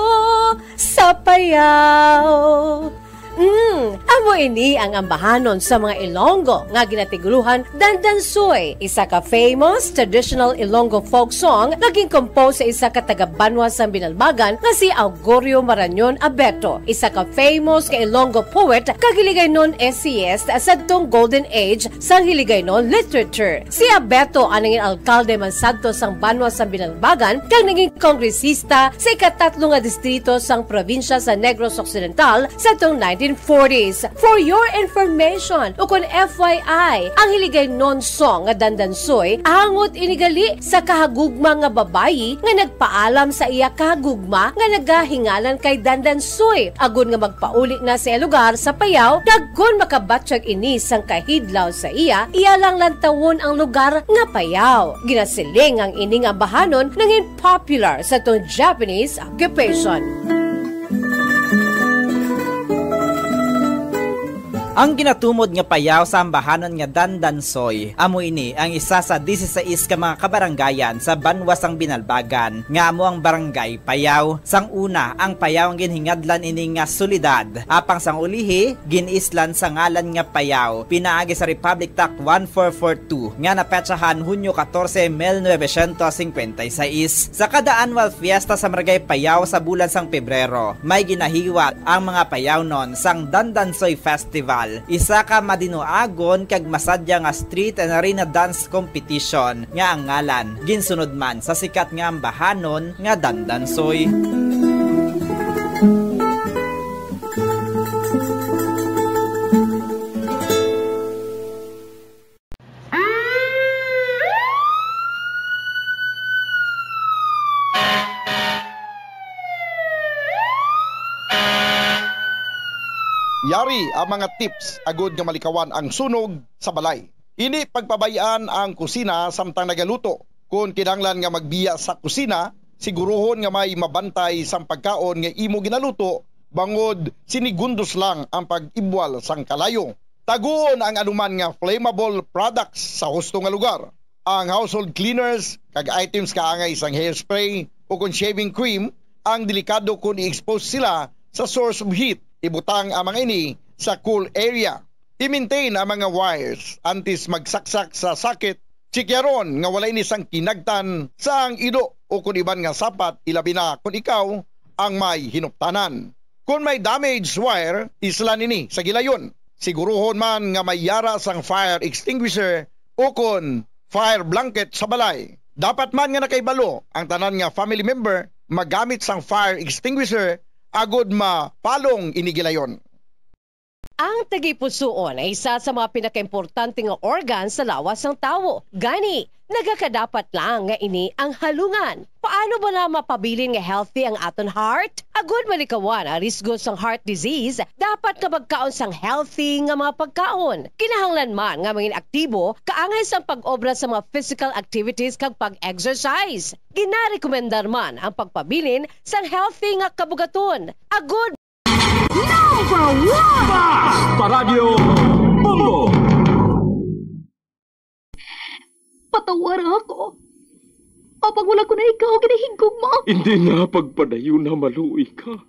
sa payaw. Mm, Amo ini ang ambahanon sa mga Ilonggo nga ginatiguruhan Dandansoy, isa ka famous traditional Ilonggo folk song nga gin-compose sa isa ka taga-banwa sang Binalbagan nga si Augurio Marañon Abeto, isa ka famous nga Ilonggo poet kag Hiligaynon essayist sadtong Golden Age sang Hiligaynon literature. Si Abeto ang nangin alkalde man sadto sang banwa sang Binalbagan kag naging kongresista sa ikatatlo nga distrito sang probinsya sa Negros Occidental sadtong nineteen forties. For your information, ukon F Y I, ang Hiligaynon song nga Dandansoy angot ini gali sa kahagugma nga babayi nga nagpaalam sa iya kahagugma nga nagahingalan kay Dandansoy, agod nga magpauli na sa iya lugar sa Payao, kag kon makabatyag ini sang kahidlaw sa iya, iya lang lantawon ang lugar nga Payao. Ginasiling ang ini nga ambahanon nangin popular sadtong Japanese occupation. Ang ginatumod nga Payao sa ambahanon nga Dandansoy, amo ini ang isa sa disisais ka mga kabarangayan sa banwa sang Binalbagan, nga amo ang Barangay Payao. Sang una, ang Payao ang ginhingadlan ini nga syudad, apang sang ulihi, gin-islan sa ngalan nga Payao, pinaagi sa Republic Act one four four two nga napetsahan Hunyo katorse, mil novecientos singkwenta y seis. Sa kada annual fiesta sa Barangay Payao sa bulan sang Pebrero, may ginahiwat ang mga Payaonon sang Dandansoy Festival, isa ka madinuagon kag masadya nga street and arena dance competition nga ang ngalan ginsunod man sa sikat nga ambahanon nga Dandansoy. Yari ang mga tips agud nga malikawan ang sunog sa balay. Indi pagpabay-an ang kusina samtang nagaluto. Kon kinahanglan nga magbiya sa kusina, siguruhon nga may mabantay sang pagkaon nga imo ginaluto, bangod sinigundos lang ang pag-ibwal sang kalayo. Taguon ang anuman nga flammable products sa husto nga lugar. Ang household cleaners kag items kaangay sang hairspray o kon shaving cream ang delikado kon i-expose sila sa source of heat. Ibutang ang mga ini sa cool area. I-maintain ang mga wires antes magsaksak sa socket. Tsikyaron nga wala ini sang kinagtan sang ido o kon iban nga sapat, ilabi na kon ikaw ang may hinuptanan. Kon may damaged wire, islan ini sa gilayon. Siguruhon man nga may yara sang fire extinguisher o kon fire blanket sa balay. Dapat man nga nakahibalo ang tanan nga family member magamit sang fire extinguisher agod mapalong ini gilayon. Ang tagipusoon ay isa sa mga pinakaimportante nga organ sa lawas sang tawo. Gani, nagakadapat lang nga ini ang halungan. Paano bala mapabilin nga healthy ang aton heart? Agud malikawan ang risgo sang heart disease, dapat nga magkaon sang healthy nga mga pagkaon. Kinahanglan man nga mangin aktibo kaangay sang pag-obra sa mga physical activities kag pag-exercise. Ginarekomendar man ang pagpabilin sang healthy nga kabugaton. Agud Number one! Basta Radyo Bombo! Patawara ako. Apang wala ko na ikaw ginahigugma. Hindi na pagpadayon na maluoy ka.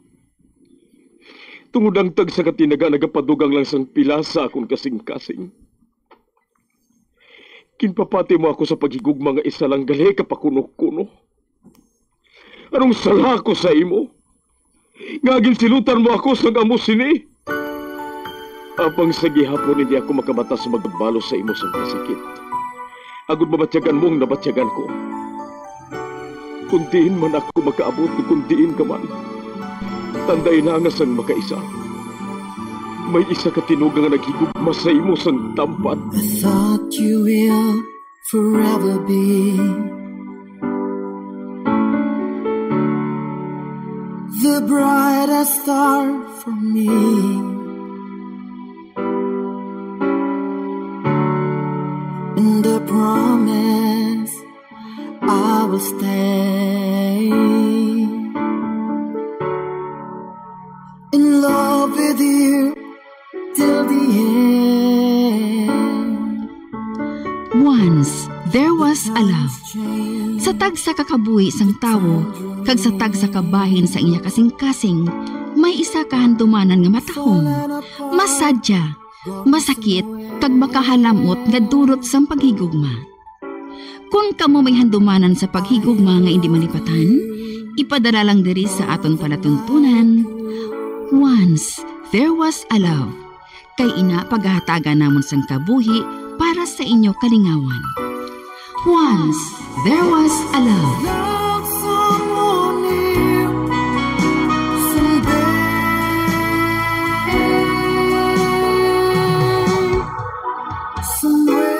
Tungod ang tagsa ka tinaga nagapadugang lang sang pila sa akon kasing-kasing. Ginpapati mo ako sa paghigugma nga isa lang gali ka pakuno-kuno. Anong sala ko sa imo? Nga ginsilutan mo ako sang amo sini? Apang sa gihapon hindi ako makabatas magbalos sa imo sang kasakit. Agud mabatyagan mo ang nabatyagan ko. Kung diin man ako makaabot, kung diin ka man, tanday na nga sang makaisa. May isa ka tinuga nga naghigugma sa imo sang tampat. I thought you will forever be the brightest star for me. And I promise I will stay in love with you till the end. Once there was a love. Sa tagsa ka kabuhi sang tawo kag sa tagsa ka bahin sa iya kasing-kasing, may isa ka handumanan nga matahom, masadya, masakit, kag makahalam-ot nga dulot sang paghigugma. Kon kamo may handumanan sa paghigugma nga indi malipatan, ipadala lang diri sa aton palatuntunan, Once There Was a Love, kay ina pagahatagan namon sang kabuhi para sa inyo kalingawan. Once There Was a Love. Love someone new someday, somewhere.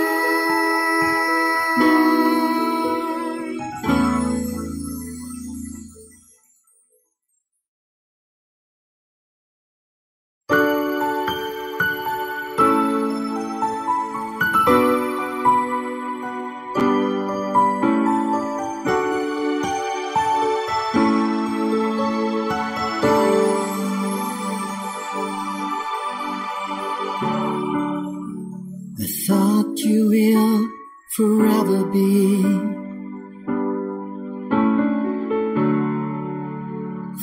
I thought you will forever be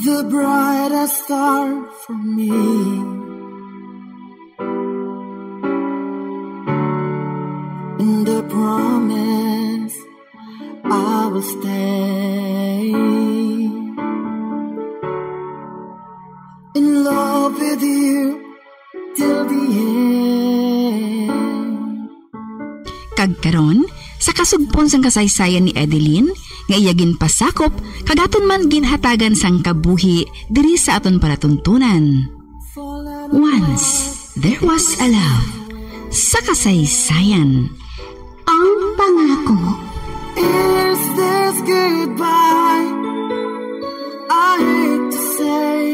the brightest star for me. And I promise I will stay in love with you till the end. Kag karon, sa kasugpon sang kasaysayan ni Adeline, nga iya ginpasakop, kag aton man ginhatagan sang kabuhi diri sa aton palatuntunan. Once There Was a Love, sa kasaysayan. Ang pangako. Is this goodbye? I hate to say.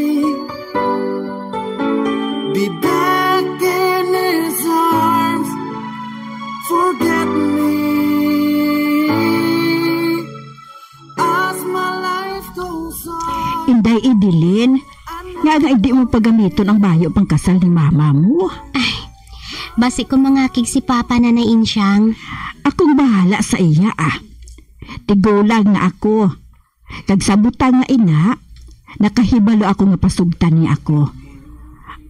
Be back in his arms. Forget me. As my life goes on. Inday Edeline, nga nga hindi mo pagamiton ang bayo pangkasal ni mama mo. Ay, basi kung mangakig si Papa, Nanay Insyang. Akong bahala sa iya, ah. Tigulang na ako. Kag sa butang nga ina, nakahibalo ako nga pasugtan niya ako.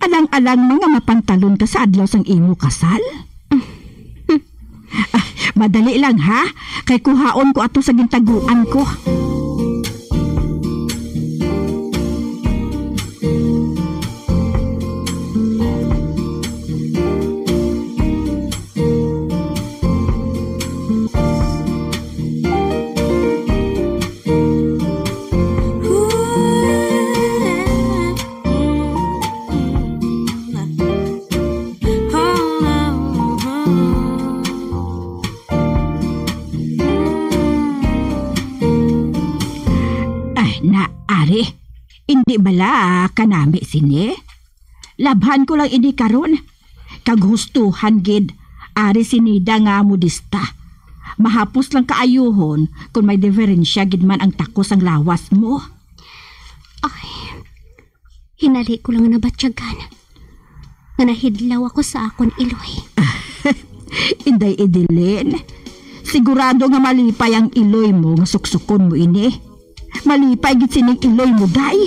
Alang-alang mga mapantalon ka sa adlaw sang imo kasal. Ah, madali lang, ha? Kay kuhaon ko ato sa gintaguan ko. Ay, na, ari. Indi bala kanami sini? Labhan ko lang ini karon. Kag hustuhan gid, ari si Nida nga modista. Mahapos lang kaayuhon kon may diferensya gid man ang takos sang lawas mo. Ay, hinali ko lang nabatyagan nga nahidlaw ako sa akon iloy. Inday Edeline, sigurado nga malipay ang iloy mo nga suksukon mo ini. Malipay gid sining iloy mo, day.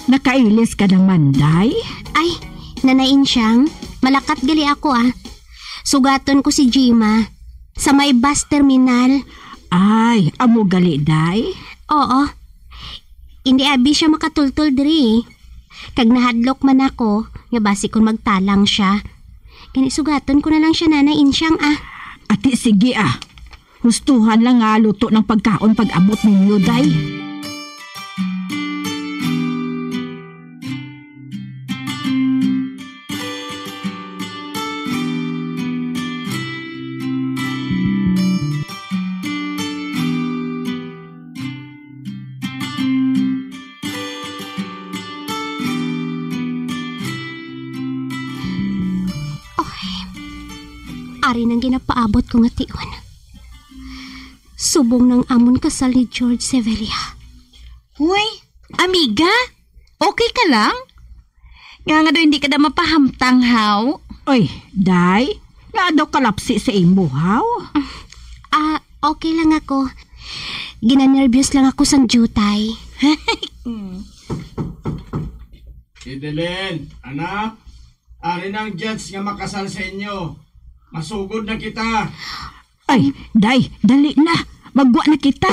Nakailis ka naman, day? Ay, Nanay Insyang, malakat gali ako, ah. Sugaton ko si Jima sa may bus terminal. Ay, amo gali, day? Oo. Hindi abi siya makatultol diri. Kag nahadlok man ako nga basi kon magtalang siya. Gani sugaton ko na lang siya, Nanay Insyang, ah. Ati, sige, ah. Hustuhan lang nga luto ng pagkaon pag-abot ninyo, day. Oy, ari nang ginapaabot ko nga tion. Tubong nang amon kasal ni George Sevilla. Hoy, amiga, okay ka lang? Nga nga daw hindi ka na mapahamtang, haw? Oy, day, nga daw kalapsi sa imo, haw? Ah, okay lang ako. Ginanerbyos lang ako sang jutay. Edeline, anak, ari na ang judge nga makasal sa inyo. Masugod na kita. Ay, day, dali na. Magwa na kita.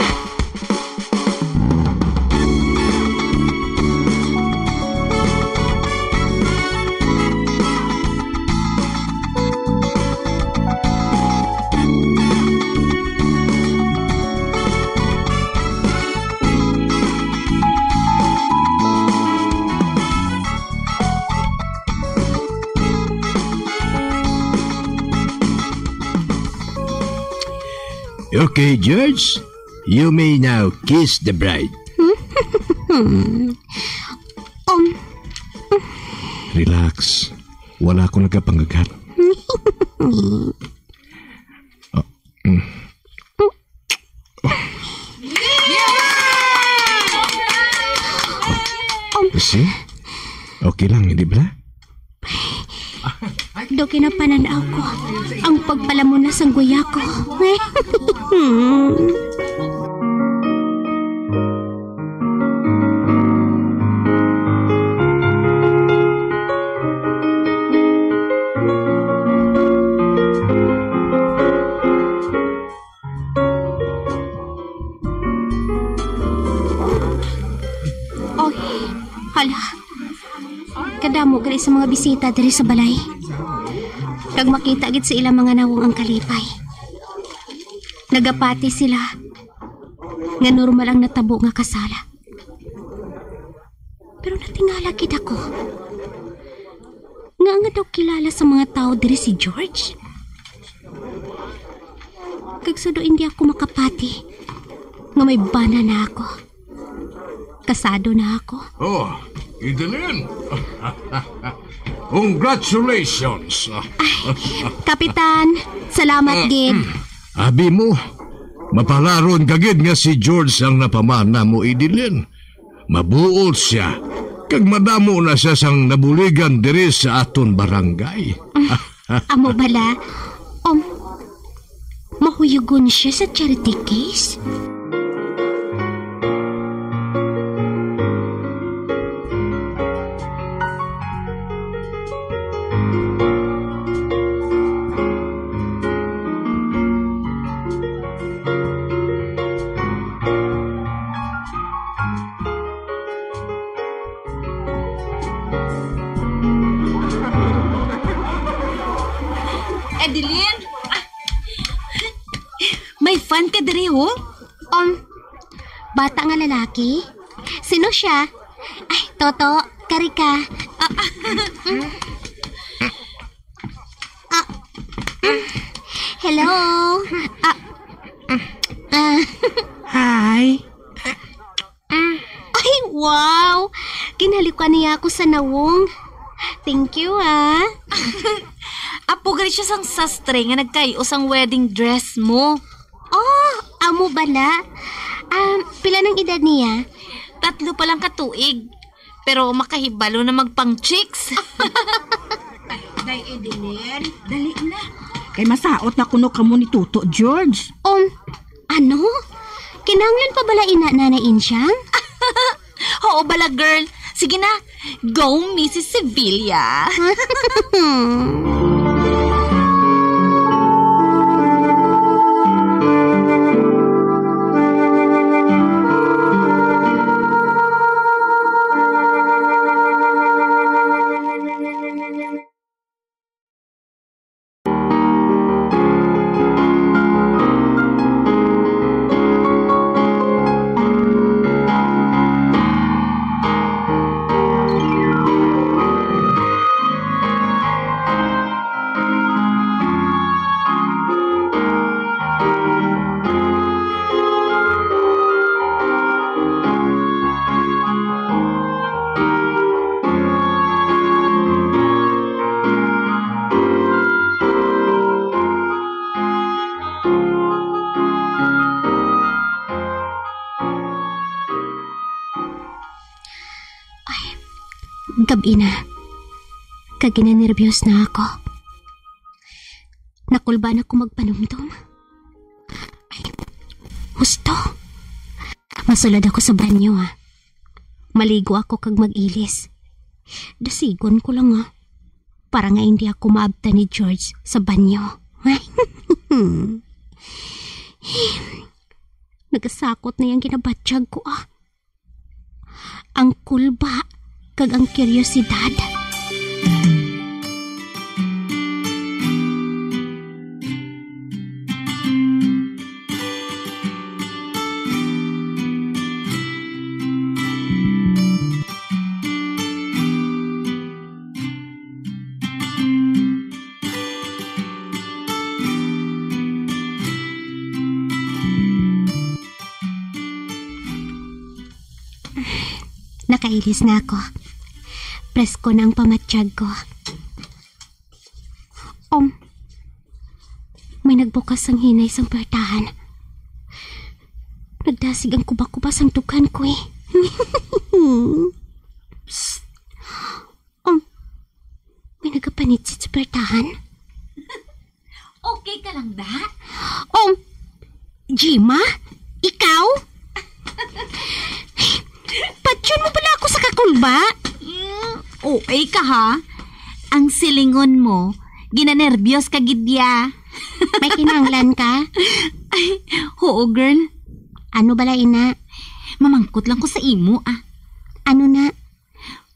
Okay, George, you may now kiss the bride. Um, Relax. Wala ko nagapangagat. Ah, mm. Um, See? Okay lang, hindi ba? Do kinapanan-aw ko ang pagpalamon na sang guya ko. Oy, hala. Kadamo gali sa mga bisita diri sa balay. Kag makita gid sa ilang mga nawong ang kalipay. Nagapati sila nga normal ang natabo nga kasala. Pero natingala gid ako. Nga nga daw kilala sa mga tawo diri si George? Kag suno hindi ako makapati nga may bana na ako. Kasado na ako. Oh, Edeline. Congratulations. Kapitan, salamat Ah, gid. Abi mo, mapalaron ka gid nga si George ang napamana mo, Edeline. Mabuot siya, kag madamo na siya sang nabuligan diri sa aton barangay. Amo bala? Um, mahuyugon siya sa charity case? Adeline? May fan ka diri, oh. Um, bata nga lalaki? Sino siya? Ay, Toto, kari ka. Ah, ah, mm. Ah, mm. Hello. Ah, ah. Hi. Mm. Ay, wow! Ginhalikan niya ako sa nawong. Thank you, ah. Apo gali siya sang sastre nga nagkay-o sang wedding dress mo. Oh, amo bala? Um, pila nang edad niya? Tatlo pa lang ka tuig. Pero makahibalo na magpang chicks. Day Edeline, dali na. Kay masaot na kuno kamo ni Toto George. Um, ano? Kinahanglan pa bala ina, Nanay Insyang? Oo bala, girl. Sige na, go, Missus Sevilla. Gab-i na. Kag ginanerbyos na ako. Nakulba na ko magpanumdom. Ay, husto. Masulod ako sa banyo, ah. Maligo ako kag mag-ilis. Dasigon ko lang, ah. Para nga hindi ako maabtan ni George sa banyo. Nagasakot na yang ginabatyag ko, ah. Ang kulba kag ang kuryosidad. Nakailis na ako. Presko na ang pamatyag ko. Om, may nagbukas sang hinay sang puwertahan. Nagdasig ang kuba-kuba sang dughan ko, eh. Psst! Om, may nagapanitsit sa puwertahan. Okay ka lang, da? Om, Jima? Ikaw? Patyon mo bala ako sa kakulba? Mm, O A ka, ha? Ang silingon mo, ginanerbyos ka gid ya. May kinahanglan ka? Ay, oo, girl. Ano bala, ina? Mamangkot lang ko sa imo, ah. Ano na?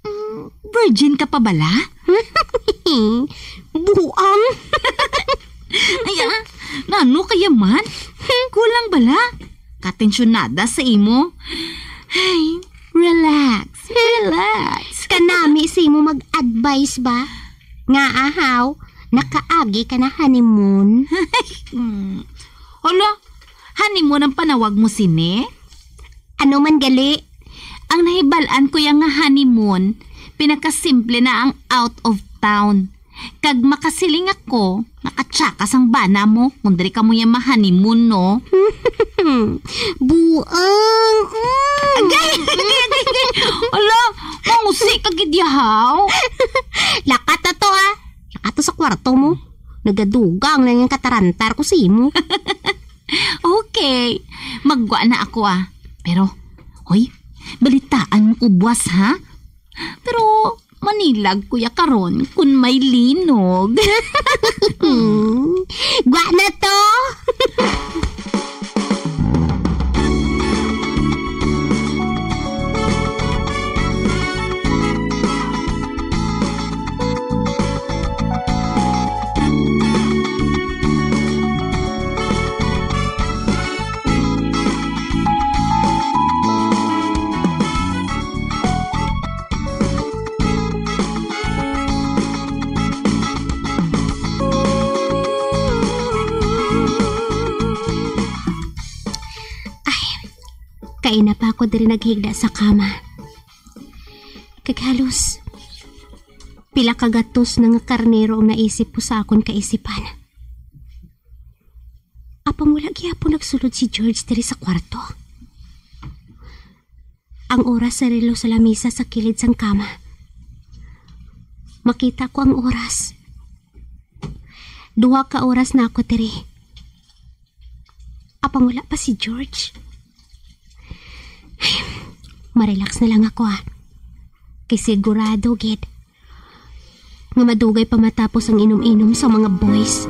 Mm, virgin ka pa bala? Buang. Ay, ah, nano kaya man? Kulang bala? Katensyonada sa imo. Ay, relax, relax. Kanami sa imo mag-advise ba? Nga ahaw, nakaagi ka na honeymoon. Mm. Hala, honeymoon ang panawag mo sini? Ano man gali? Ang nahibal-an ko ya nga honeymoon, pinakasimple na ang out of town. Kag makasiling ako, nakatsaka sang bana mo kung diri kamo ya ma-honeymoon, no? Buang. Mm. Agay, agay, agay, agay. Ala, mangusi ka gid yahaw. Lakat na to, ah. Lakat to sa kwarto mo. Nagadugang na yung katarantar ko sa imo. Okay. Maggwa na ako, ah. Pero, oy, balitaan mo ko buwas, ha? Pero manilag ko ya karon kun may linog. Hmm. Gwa na to. Ay, kaina pa ako diri naghigda sa kama. Kag halos pila ka gatos na nga karnero ang naisip ko sa akon kaisipan. Apang wala gihapon nagsulod si George diri sa kwarto. Ang oras sa relo sa lamisa sa kilid sang kama. Makita ko ang oras. Duha ka oras na ako diri. Apang wala pa si George. Ay, marelax na lang ako, ah. Kay sigurado gid nga madugay pa matapos ang inom-inom sa mga boys.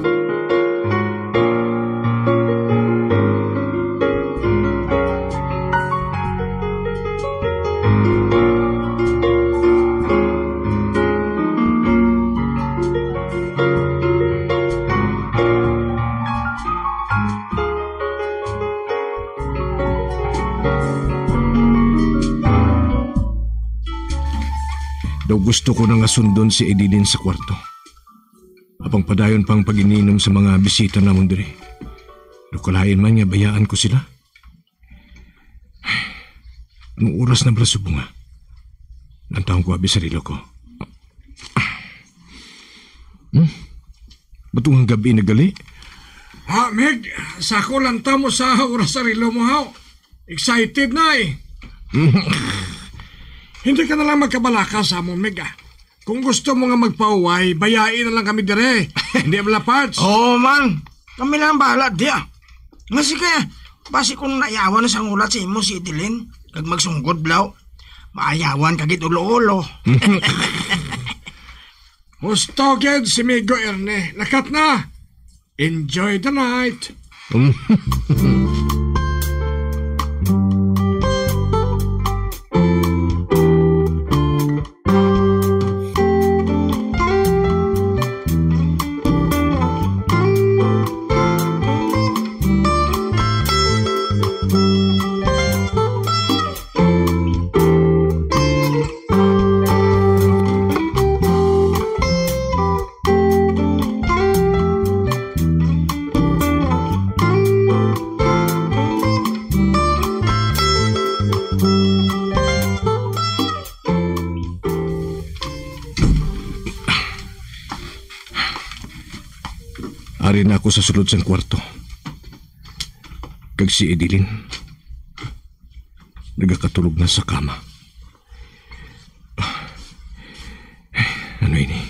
Daw gusto ko na nga sundon si Edilin sa kwarto. Apang padayon pang pag-ininom sa mga bisita namon diri. Daw kalain man nga bayaan ko sila. Anong oras na bala subong, ha? Lantawon ko abi sa relo ko. Hmm? Ba't ang gabi na gali? Ha, Meg? Sa ako lang ta mo sa oras sa relo mo, haw? Excited na eh. Hindi ka na lang magkabalaka sa amon, Mig, ah. Kung gusto mo nga magpauway, bayai na lang kami dire. Hindi bala, Pards? Oo man. Kami na lang bahala di, ah. Nga sige, basi kung naiyawan na sang hulat sa imo si Edeline, kag magsunggod, blaw, maayawan ka gid ulo-ulo. Husto gid si Migo Ernie. Lakat na. Enjoy the night. Ari na ako sa sulod sang kwarto. Kag si Edeline, nagakatulog na sa kama. Ano ini?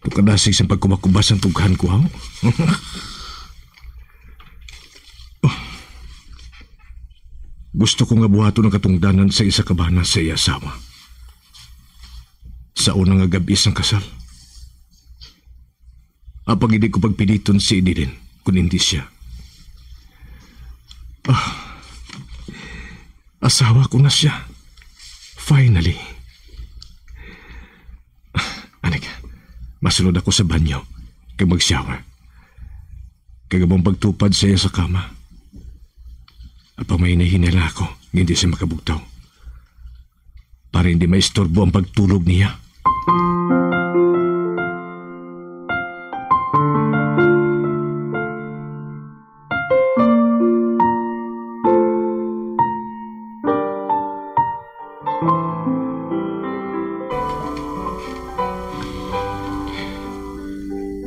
Itong kadasig sang pagkubakubas ang tughan ko, haw? Gusto ko nga buhaton ang katungdanan sa isa ka bana sa iya asawa. Sa una nga gab-i sang kasal. Apang hindi ko pagpiliton si Edeline, kun hindi siya. Ah, asawa ko na siya. Finally. Anik, masulod ako sa banyo kag mag-shower. Kag among pagtupad sa iya sa kama. Apang may hinay-hinay lang ako nga hindi siya makabugtaw, para hindi maistorbo ang pagtulog niya.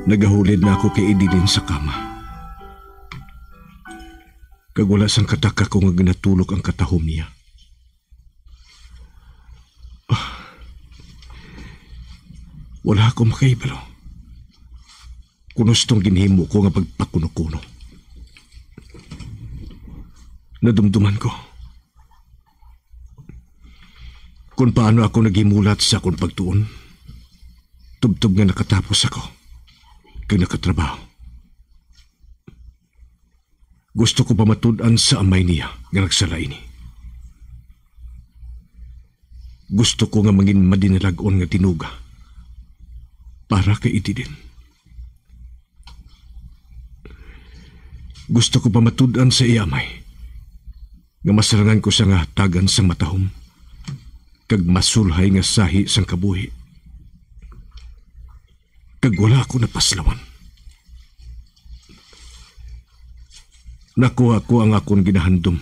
Nagahulid na ako kay Edeline sa kama, kag wala sang kataka ko nga ginatulok ang katahom niya. Ah. Wala ako makahibalo kung hustong ginhimo ko nga pagpakuno-kuno. Nadumduman ko kung paano ako naghimulat sa akon pagtuon, tubtob nga nakatapos ako kag nakatrabaho. Gusto ko pamatud-an sa amay niya nga nagsala ini. Gusto ko nga mangin madinalag-on nga tinuga para kay Edeline. Gusto ko pamatud-an sa iya amay nga masarangan ko siya nga hatagan sang matahom kag masulhay nga sahi sang kabuhi. Kag wala ako napaslawan. Nakuha ko ang akon ginahandom.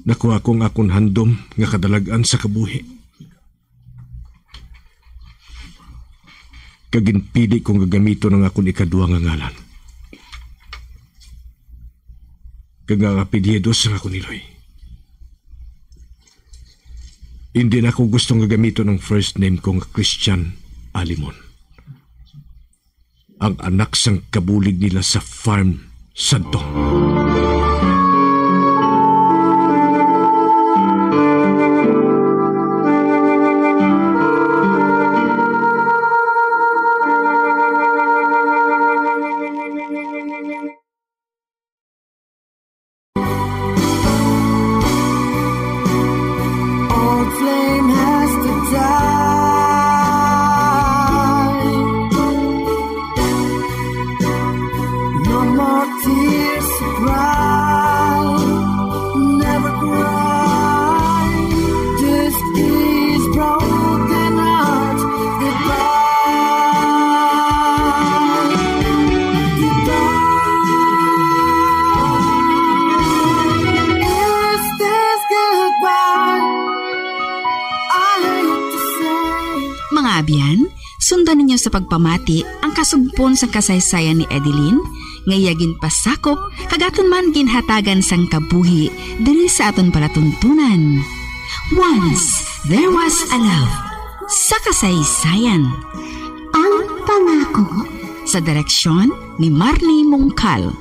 Nakuha ko ang akon handom nga kadalag-an sa kabuhi. Kag ginpili ko nga gamiton ang akon ikaduha nga ngalan, kag ang apelyido sang akon iloy. Hindi na ako gusto nga gamiton ang first name ko nga Christian Alimon, ang anak sang kabulig nila sa farm sadto. Old flame has to die. No more tears to cry. Never cry. This is broken heart. Goodbye. Goodbye. Is this goodbye? I hate to say. Mga abyan, sundon ninyo sa pagpamati ang kasugpon sang kasaysayan ni Edeline, nga iya ginpasakop kag aton man ginhatagan sang kabuhi diri sa aton palatuntunan. Once there was a love. Sa kasaysayan. Ang pangako. Sa direksyon ni Marnie Mungkal.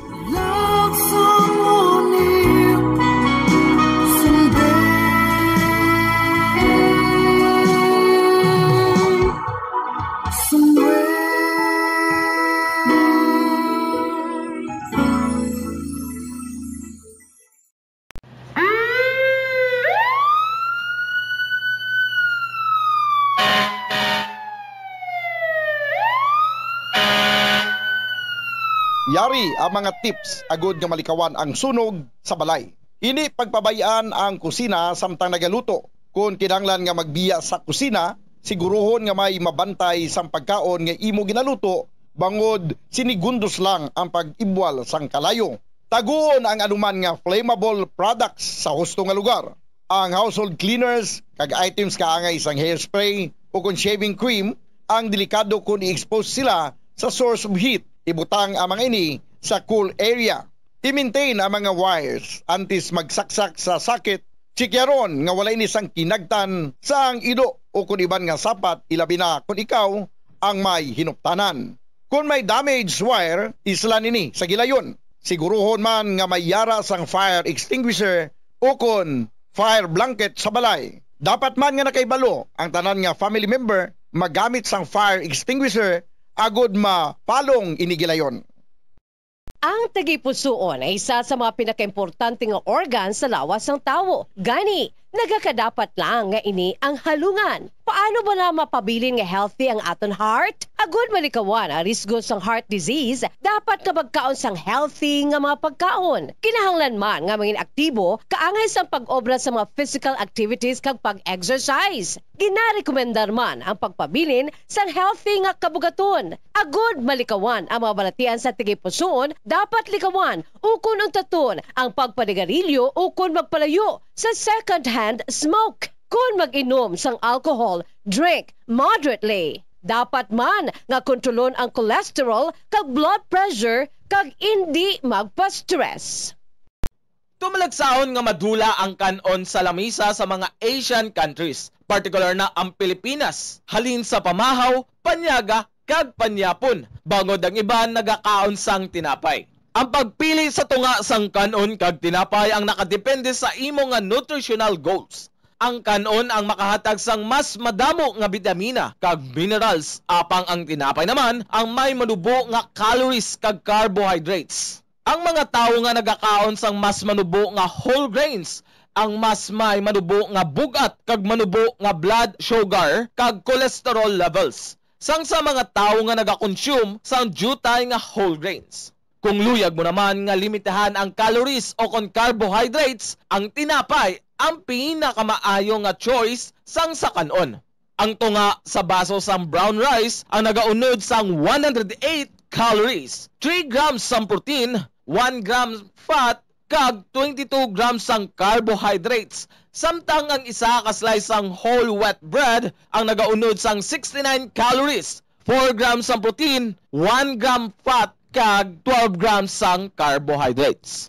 Yari ang mga tips agud nga malikawan ang sunog sa balay. Hindi pagpabay-an ang kusina samtang nagaluto. Kon kinahanglan nga magbiya sa kusina, siguruhon nga may mabantay sang pagkaon nga imo ginaluto, bangod sinigundos lang ang pag-ibwal sang kalayo. Taguon ang anuman nga flammable products sa husto nga lugar. Ang household cleaners kag items kaangay sang hairspray o kon shaving cream ang delikado kon i-expose sila sa source of heat. Ibutang ang mga ini sa cool area. I-maintain ang mga wires antes magsaksak sa socket. Tsikyaron nga wala ini sang kinagtan sang ilo o kon iban nga sapat, ilabi na kon ikaw ang may hinuptanan. Kon may damaged wire, islan ini sa gilayon. Siguruhon man nga may yara sang fire extinguisher o kon fire blanket sa balay. Dapat man nga nakahibalo ang tanan nga family member magamit sang fire extinguisher agod mapalong ini gilayon. Ang tagipusoon ay isa sa mga pinakaimportante nga organ sa lawas sang tawo. Gani, nagakadapat lang nga ini ang halungan. Paano bala mapabilin nga healthy ang aton heart? Agud malikawan ang risgo sang heart disease, dapat nga magkaon sang healthy nga mga pagkaon. Kinahanglan man nga mangin aktibo kaangay sang pag-obra sa mga physical activities kag pag-exercise. Ginarekomendar man ang pagpabilin sang healthy nga kabugaton. Agud malikawan ang mga balatian sa tagipusoon, dapat likawan ukon untaton ang pagpanigarilyo ukon magpalayo sa second-hand smoke. Kon mag-inom sang alcohol, drink moderately. Dapat man nga kontrolon ang cholesterol kag blood pressure kag indi magpa-stress. Tumalagsahon nga madula ang kan-on sa lamisa sa mga Asian countries, partikular na ang Pilipinas, halin sa pamahaw, panyaga, kag panyapon, bangod ang iban nagakaon sang tinapay. Ang pagpili sa tunga sang kan-on kag tinapay ang nakadepende sa imo nga nutritional goals. Ang kan-on ang makahatag sang mas madamo nga bitamina kag minerals, apang ang tinapay naman ang may manubo nga calories kag carbohydrates. Ang mga tawo nga nagakaon sang mas manubo nga whole grains ang mas may manubo nga bug-at kag manubo nga blood sugar kag cholesterol levels sang sa mga tawo nga nagakonsume sang diutay nga whole grains. Kung luyag mo naman nga limitahan ang calories o kon carbohydrates, ang tinapay ang pinakamaayo nga choice sang sa kan-on. Ang tunga sa baso sang brown rice ang nagaunod sang one hundred eight calories, three grams sang protein, one gram fat, kag twenty-two grams sang carbohydrates, samtang ang isa ka slice sang whole wheat bread ang nagaunod sang sixty-nine calories, four grams sang protein, one gram fat, kag twelve grams sang carbohydrates.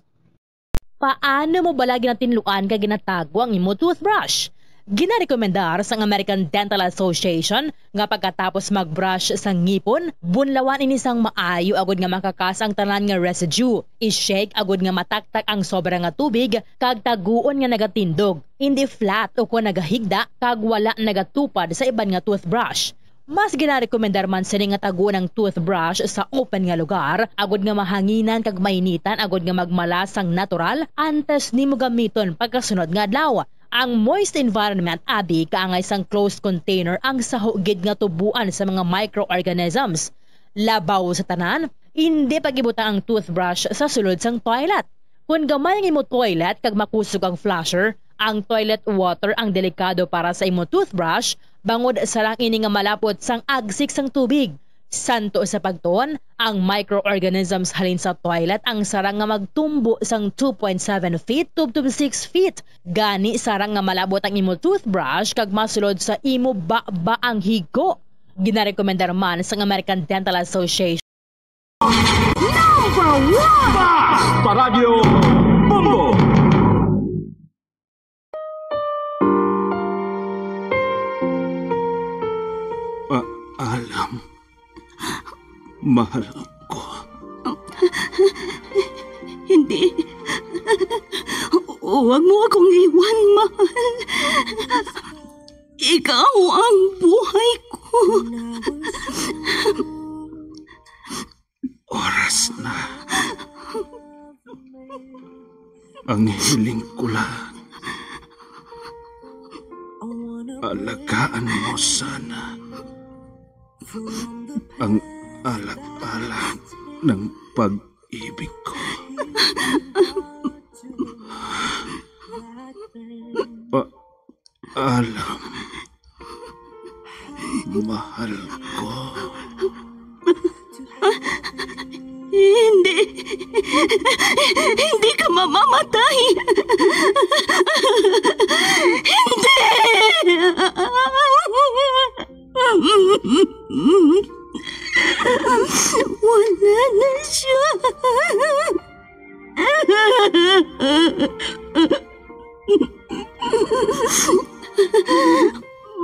Paano mo bala ginatinluan kag ginatago ang imo toothbrush? Ginarekomendar sang American Dental Association nga pagkatapos mag-brush sa ngipon, bunlawan ini sang maayo agud nga makakas ang tanan nga residue. I-shake agud nga mataktak ang sobra nga tubig kag taguon nga nagatindog, indi flat ukon nagahigda kag wala nagatupad sa iban nga toothbrush. Mas ginarekomendar man sini nga taguon ang toothbrush sa open nga lugar, agud nga mahanginan kag mainitan agud nga magmala sang natural antes nimo gamiton pagkasunod nga adlaw. Ang moist environment abi kaangay sang closed container ang saho gid nga tuboan sa mga microorganisms. Labaw sa tanan, indi pag-ibutang ang toothbrush sa sulod sang toilet. Kon gamay ang imo toilet kag makusog ang flusher, ang toilet water ang delikado para sa imo toothbrush, bangod sarang ini nga malapot sang agsik sang tubig. Santo sa pagtuon, ang microorganisms halin sa toilet ang sarang nga magtumbo sang two point seven feet tubtob six feet. Gani, sarang nga malabot ang imo toothbrush kag masulod sa imo baba ang higko. Ginarekomendar man sang American Dental Association. Number one! Fast Paradyo Bombo! Mahal ko. Hindi. Huwag mo akong iwan, mahal. Ikaw ang buhay ko. Oras na. Ang hiling ko lang, alagaan mo sana ang ala-ala ng pag-ibig ko. Paalam, mahal ko. Hindi. Hindi ka mamamatay. Hindi. Wala na siya.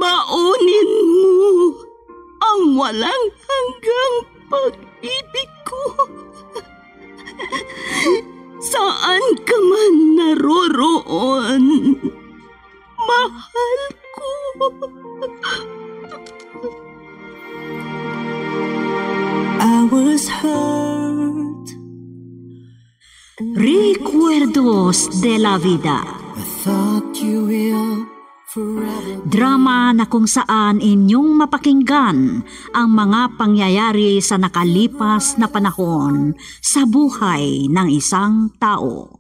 Baunin mo ang walang hanggang pag-ibig ko. Saan ka man naroroon, mahal ko. I was hurt. Recuerdos de la Vida. I thought you will forever. Drama na kung saan inyong mapakinggan ang mga pangyayari sa nakalipas na panahon sa buhay ng isang tao.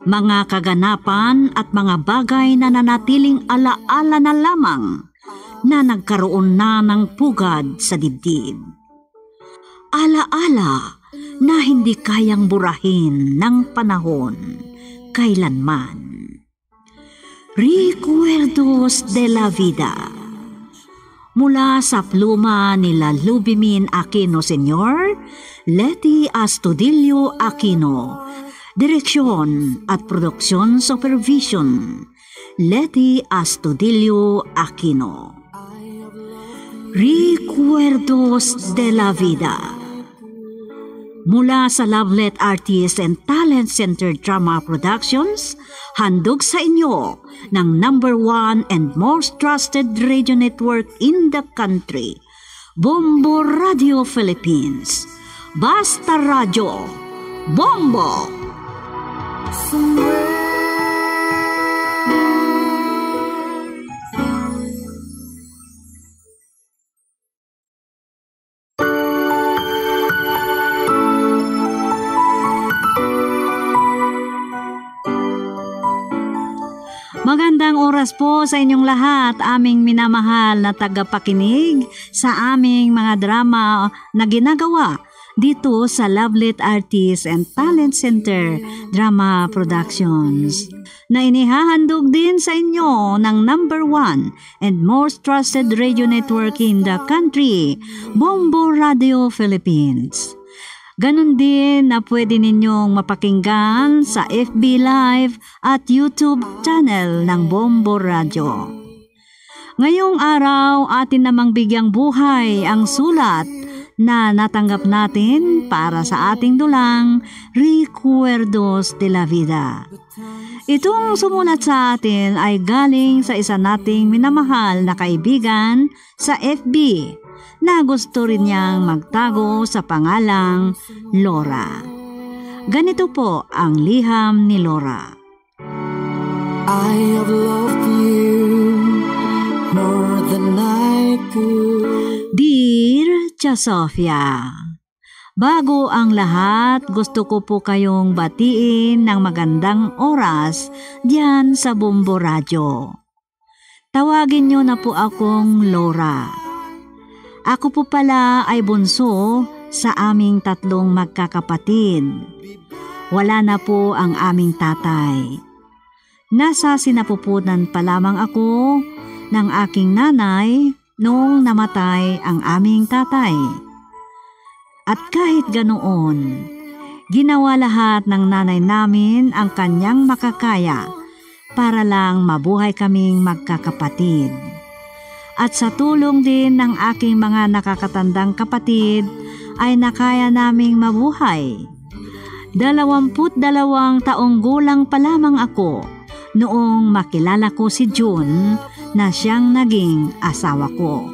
Mga kaganapan at mga bagay na nanatiling alaala na lamang na nagkaroon na ng pugad sa dibdib. Alaala na hindi kayang burahin ng panahon kailanman. Recuerdos de la Vida. Mula sa pluma ni Lalubimin Aquino Senior, Leti Astudillo Aquino. Direksyon at production supervision, Leti Astudillo Aquino. Recuerdos de la Vida. Mula sa Lovelet Artist and Talent Center Drama Productions, handog sa inyo ng number one and most trusted radio network in the country, Bombo Radio Philippines. Basta Radyo, Bombo! Magandang oras po sa inyong lahat, aming minamahal na tagapakinig sa aming mga drama na ginagawa dito sa Lovelet Artist and Talent Center Drama Productions, na inihahandog din sa inyo ng number one and most trusted radio network in the country, Bombo Radio Philippines. Ganun din na pwede ninyong mapakinggan sa F B Live at YouTube channel ng Bombo Radio. Ngayong araw, atin namang bigyang buhay ang sulat na natanggap natin para sa ating dulang Recuerdos de la Vida. Itong sumulat sa atin ay galing sa isa nating minamahal na kaibigan sa F B na gusto rin niyang magtago sa pangalang Laura. Ganito po ang liham ni Laura. I have loved you more than I could. Dear Tia Sofia, bago ang lahat, gusto ko po kayong batiin ng magandang oras diyan sa Bombo Radyo. Tawagin niyo na po akong Laura. Ako po pala ay bunso sa aming tatlong magkakapatid. Wala na po ang aming tatay. Nasa sinapupunan pa lamang ako ng aking nanay nung namatay ang aming tatay. At kahit ganoon, ginawa lahat ng nanay namin ang kanyang makakaya para lang mabuhay kaming magkakapatid. At sa tulong din ng aking mga nakakatandang kapatid, ay nakaya naming mabuhay. Dalawamput dalawang taong gulang pa lamang ako noong makilala ko si June na siyang naging asawa ko.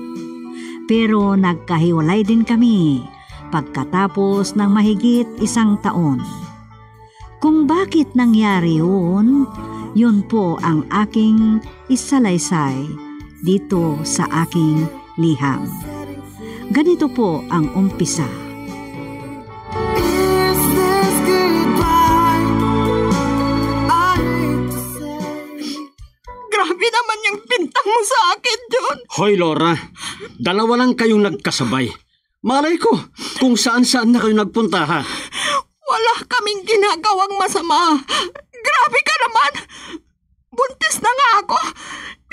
Pero nagkahiwalay din kami pagkatapos ng mahigit isang taon. Kung bakit nangyari yun, yun po ang aking isalaysay dito sa aking liham. Ganito po ang umpisa. Is this goodbye? I hate to say. Grabe naman yung bintang mo sa akin, John. Hoy, Laura. Dalawa lang kayong nagkasabay. Malay ko kung saan-saan na kayo nagpunta, ha? Wala kaming ginagawang masama. Grabe ka naman! Buntis na nga ako!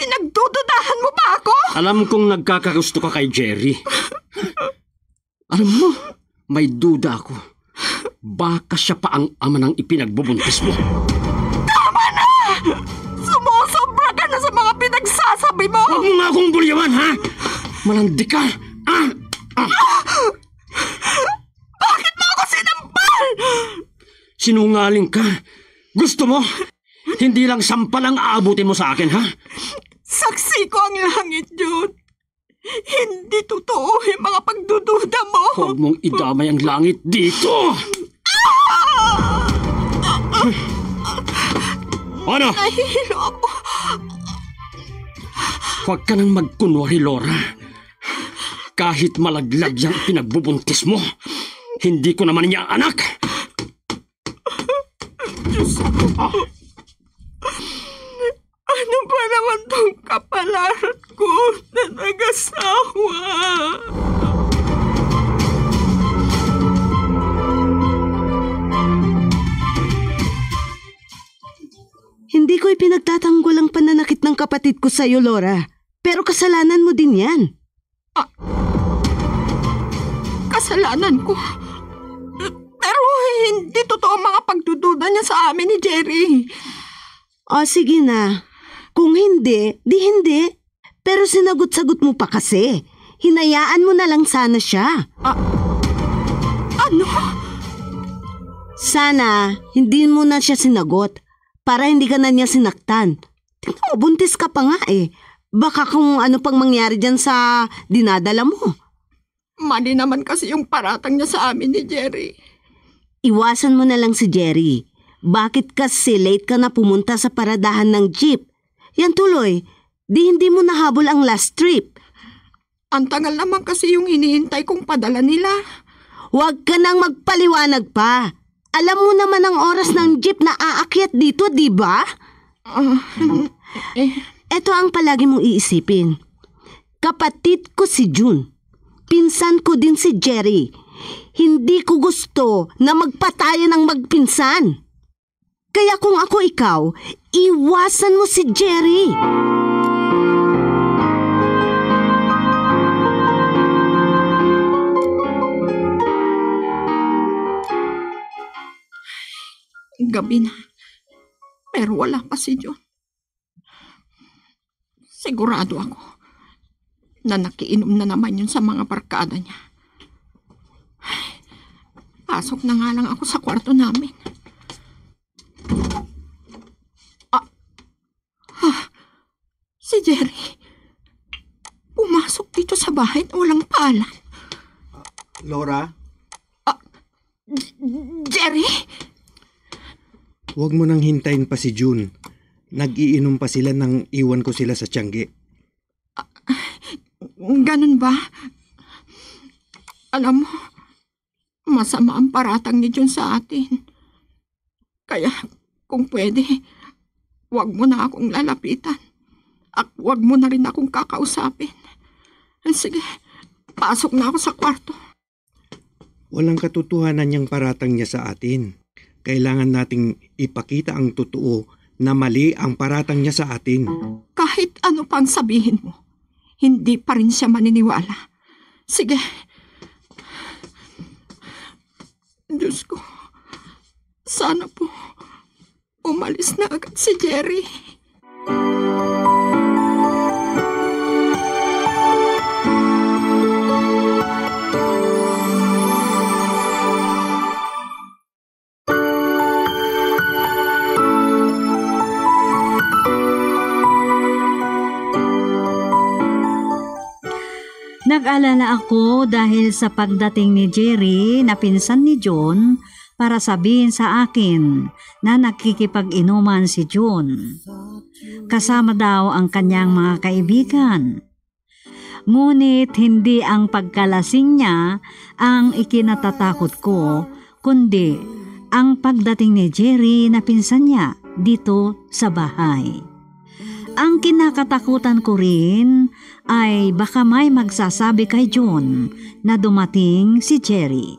Pinagdududahan mo pa ako? Alam kong nagkakagusto ka kay Jerry. Alam mo, may duda ako. Baka siya pa ang ama ng ipinagbubuntis mo. Tama na! Sumusobra ka na sa mga pinagsasabi mo! Huwag mo nga akong bulyawan, ha? Malandi ka! Ah! Ah! Bakit mo ako sinampal? Sinungaling ka. Gusto mo? Hindi lang sampal ang aabutin mo sa akin, ha? Saksi ko ang langit, Jun. Hindi totoo yung mga pagdududa mo. Huwag mong idamay ang langit dito! Ano? Nahihilo ako. Huwag ka nang magkunwari, Laura. Kahit malaglag yang pinagbubuntis mo, hindi ko naman niya anak. Diyos ko. Ah. Ano ba naman tong kapalaran ko na nag-asawa? Hindi ko ipinagtatanggol ang pananakit ng kapatid ko sa'yo, Laura. Pero kasalanan mo din yan. Ah, kasalanan ko. Pero hindi totoo ang mga pagdududa niya sa amin ni Jerry. O, sige na. Kung hindi, di hindi. Pero sinagot-sagot mo pa kasi. Hinayaan mo na lang sana siya. Ah, ano? Sana, hindi mo na siya sinagot para hindi ka na niya sinaktan. Tingnan mo, buntis ka pa nga eh. Baka kung ano pang mangyari dyan sa dinadala mo. Mali naman kasi yung paratang niya sa amin ni Jerry. Iwasan mo na lang si Jerry. Bakit kasi late ka na pumunta sa paradahan ng jeep? Yan tuloy, di hindi mo nahabol ang last trip. Ang tagal naman kasi yung hinihintay kong padala nila. Huwag ka nang magpaliwanag pa. Alam mo naman ang oras ng jeep na aakyat dito, di ba? Ah, eh. Eto ang palagi mong iisipin. Kapatid ko si June. Pinsan ko din si Jerry. Hindi ko gusto na magpatayan ang magpinsan. Kaya kung ako ikaw, iwasan mo si Jerry. Gabi na, pero wala pa si June. Sigurado ako na nakiinom na naman yun sa mga barkada niya. Pasok na nga lang ako sa kwarto namin. Ah, ah, si Jerry. Pumasok dito sa bahay na walang paalam. Laura? Ah, J-, Jerry? Huwag mo nang hintayin pa si June. Nag-iinom pa sila nang iwan ko sila sa tiyanggi. Ah, ganun ba? Alam mo, masama ang paratang ni June sa atin. Kaya, kung pwede, wag mo na akong lalapitan. At wag mo na rin akong kakausapin. Sige, pasok na ako sa kwarto. Walang katotohanan yang paratang niya sa atin. Kailangan nating ipakita ang totoo na mali ang paratang niya sa atin. Kahit ano pang sabihin mo, hindi pa rin siya maniniwala. Sige. Diyos ko, sana po umalis na agad si Jerry. Nag-alala ako dahil sa pagdating ni Jerry na pinsan ni Jun para sabihin sa akin na nagkikipag-inuman si Jun. Kasama daw ang kanyang mga kaibigan. Ngunit hindi ang pagkalasing niya ang ikinatatakot ko, kundi ang pagdating ni Jerry na pinsan niya dito sa bahay. Ang kinakatakutan ko rin ay baka may magsasabi kay Jun na dumating si Jerry.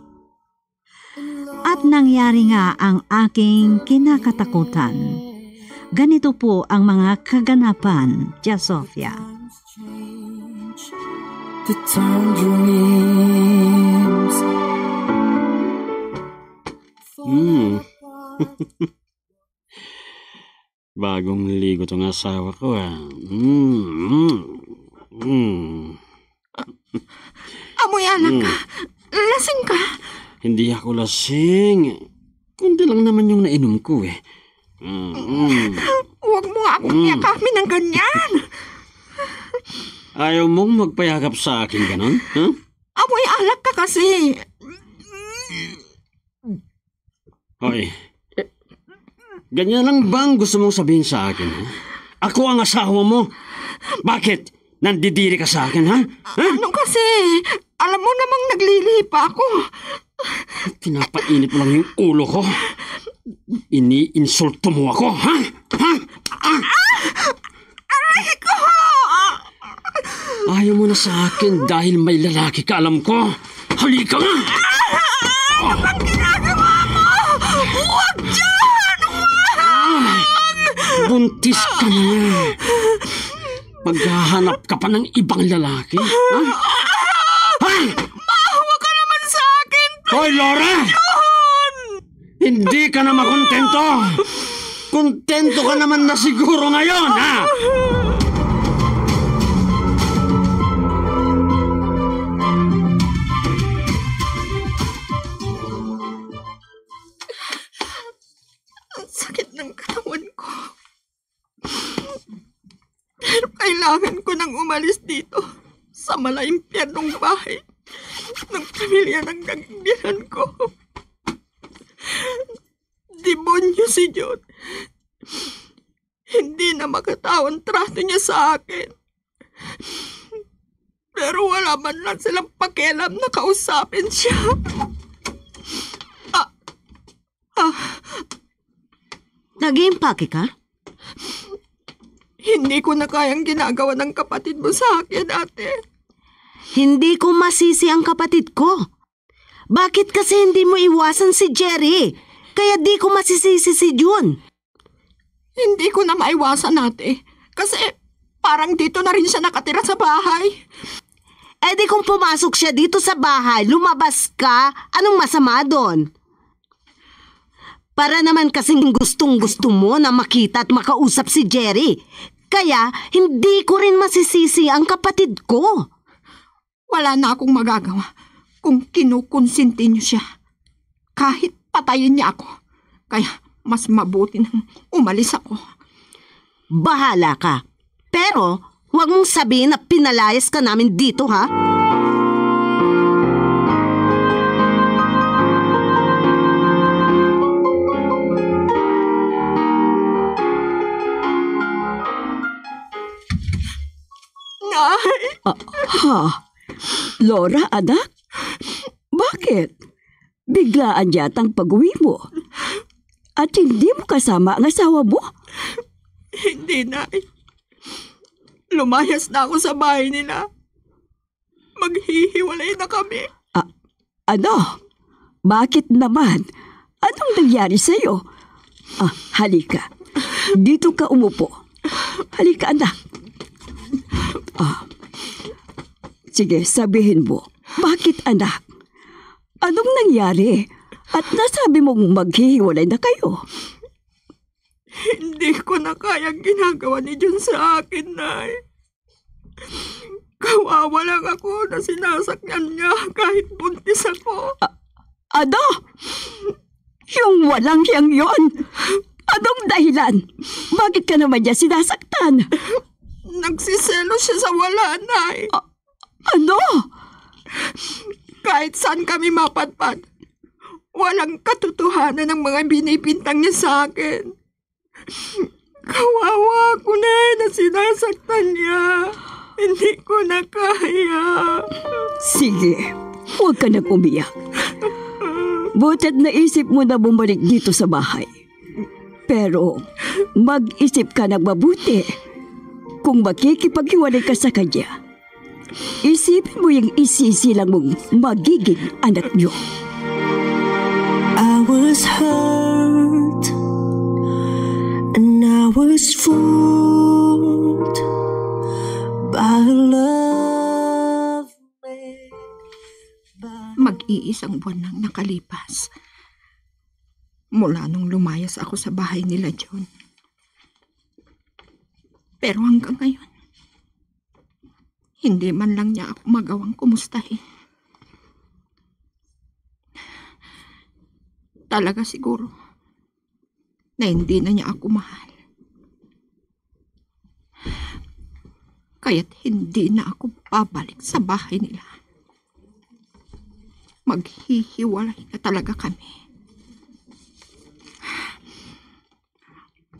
At nangyari nga ang aking kinakatakutan. Ganito po ang mga kaganapan, Tia Sofia. The time dreams. Hmm. Bagong ligo tong asawa ko, ah. Mm, mm, mm. Amoy alak ka. Mm. Lasing ka. Hindi ako lasing. Kundi lang naman yung nainom ko, eh. Mm, mm. Huwag mo nga akong Mm. yakapin ng ganyan. Ayaw mong magpayakap sa akin, ganon? Huh? Amoy alak ka kasi. Hoy. Ganyan lang bang gusto mong sabihin sa akin, ha? Ako ang asawa mo. Bakit? Nandidiri ka sa akin, ha? Ha? Ano kasi? Alam mo namang naglilihi pa ako. Pinapainit mo lang yung ulo ko. Iniinsulto mo ako, ha? Ha? Ah! Aray ko! Ayaw mo na sa akin dahil may lalaki ka, alam ko. Halika nga! Ano bang ginagawa mo? Huwag dyan! Huwag! Ah, buntis ka na nga. Maghahanap ka pa ng ibang lalaki, ha? Ha? Maawa ka naman sa akin, Hoy, Laura! John! Hindi ka na makontento! Kontento ka naman na siguro ngayon, ha? Ang sakit ng katawan ko. Pero kailangan ko nang umalis dito sa malaimpyernong bahay ng pamilya ng kagamihan ko. Demonyo si John. Hindi na makatao ang trato niya sa akin. Pero wala man lang silang pakialam na kausapin siya. Ah, ah, Nag-iimpake ka? Hindi ko na kayang ginagawa ng kapatid mo sa akin, ate. Hindi ko masisi ang kapatid ko. Bakit kasi hindi mo iwasan si Jerry? Kaya di ko masisisi si Jun. Hindi ko na maiwasan, ate. Kasi parang dito na rin siya nakatira sa bahay. Eh di kung pumasok siya dito sa bahay, lumabas ka, anong masama doon? Para naman kasing gustong-gusto mo na makita at makausap si Jerry. Kaya hindi ko rin masisisi ang kapatid ko. Wala na akong magagawa kung kinukonsinti niyo siya. Kahit patayin niya ako, kaya mas mabuti nang umalis ako. Bahala ka. Pero huwag mong sabihin na pinalayas ka namin dito, ha? Nay! Ah, ha? Laura, anak? Bakit? Biglaan yata ang pag-uwi mo. At hindi mo kasama ang asawa mo? Hindi, Nay. Lumayas na ako sa bahay nila. Maghihiwalay na kami. Ah, ano? Bakit naman? Anong nangyari sa'yo? Ah, halika. Dito ka umupo. Halika, anak. Ah, sige, sabihin mo. Bakit, anak? Anong nangyari? At nasabi mong maghihiwalay na kayo? Hindi ko na kayang ginagawa ni Jun sa akin, Nay. Kawawa lang ako na sinasakyan niya kahit buntis ako. A-, ano? Yung walang hiyang yon? Anong dahilan? Bakit ka naman niya sinasaktan? Nagsiselo siya sa wala, Nay. A-, Ano? Kahit saan kami mapadpad, walang katotohanan ang mga binibintang niya sa akin. Kawawa ako na na sinasaktan niya. Hindi ko na kaya. Sige, huwag ka nang umiyak. Buta't naisip mo na bumalik dito sa bahay. Pero mag-isip ka ng mabuti kung makikipaghiwalay ka sa kanya. Isipin mo yung isisilang mong magiging anak niyo. I was hurt and I was fooled by a love made by Mag-iisang buwan nang nakalipas mula nung lumayas ako sa bahay nila John. Pero hanggang ngayon, hindi man lang niya ako magawang kumustahin. Talaga siguro na hindi na niya ako mahal. Kaya't hindi na ako babalik sa bahay nila. Maghihiwalay na talaga kami.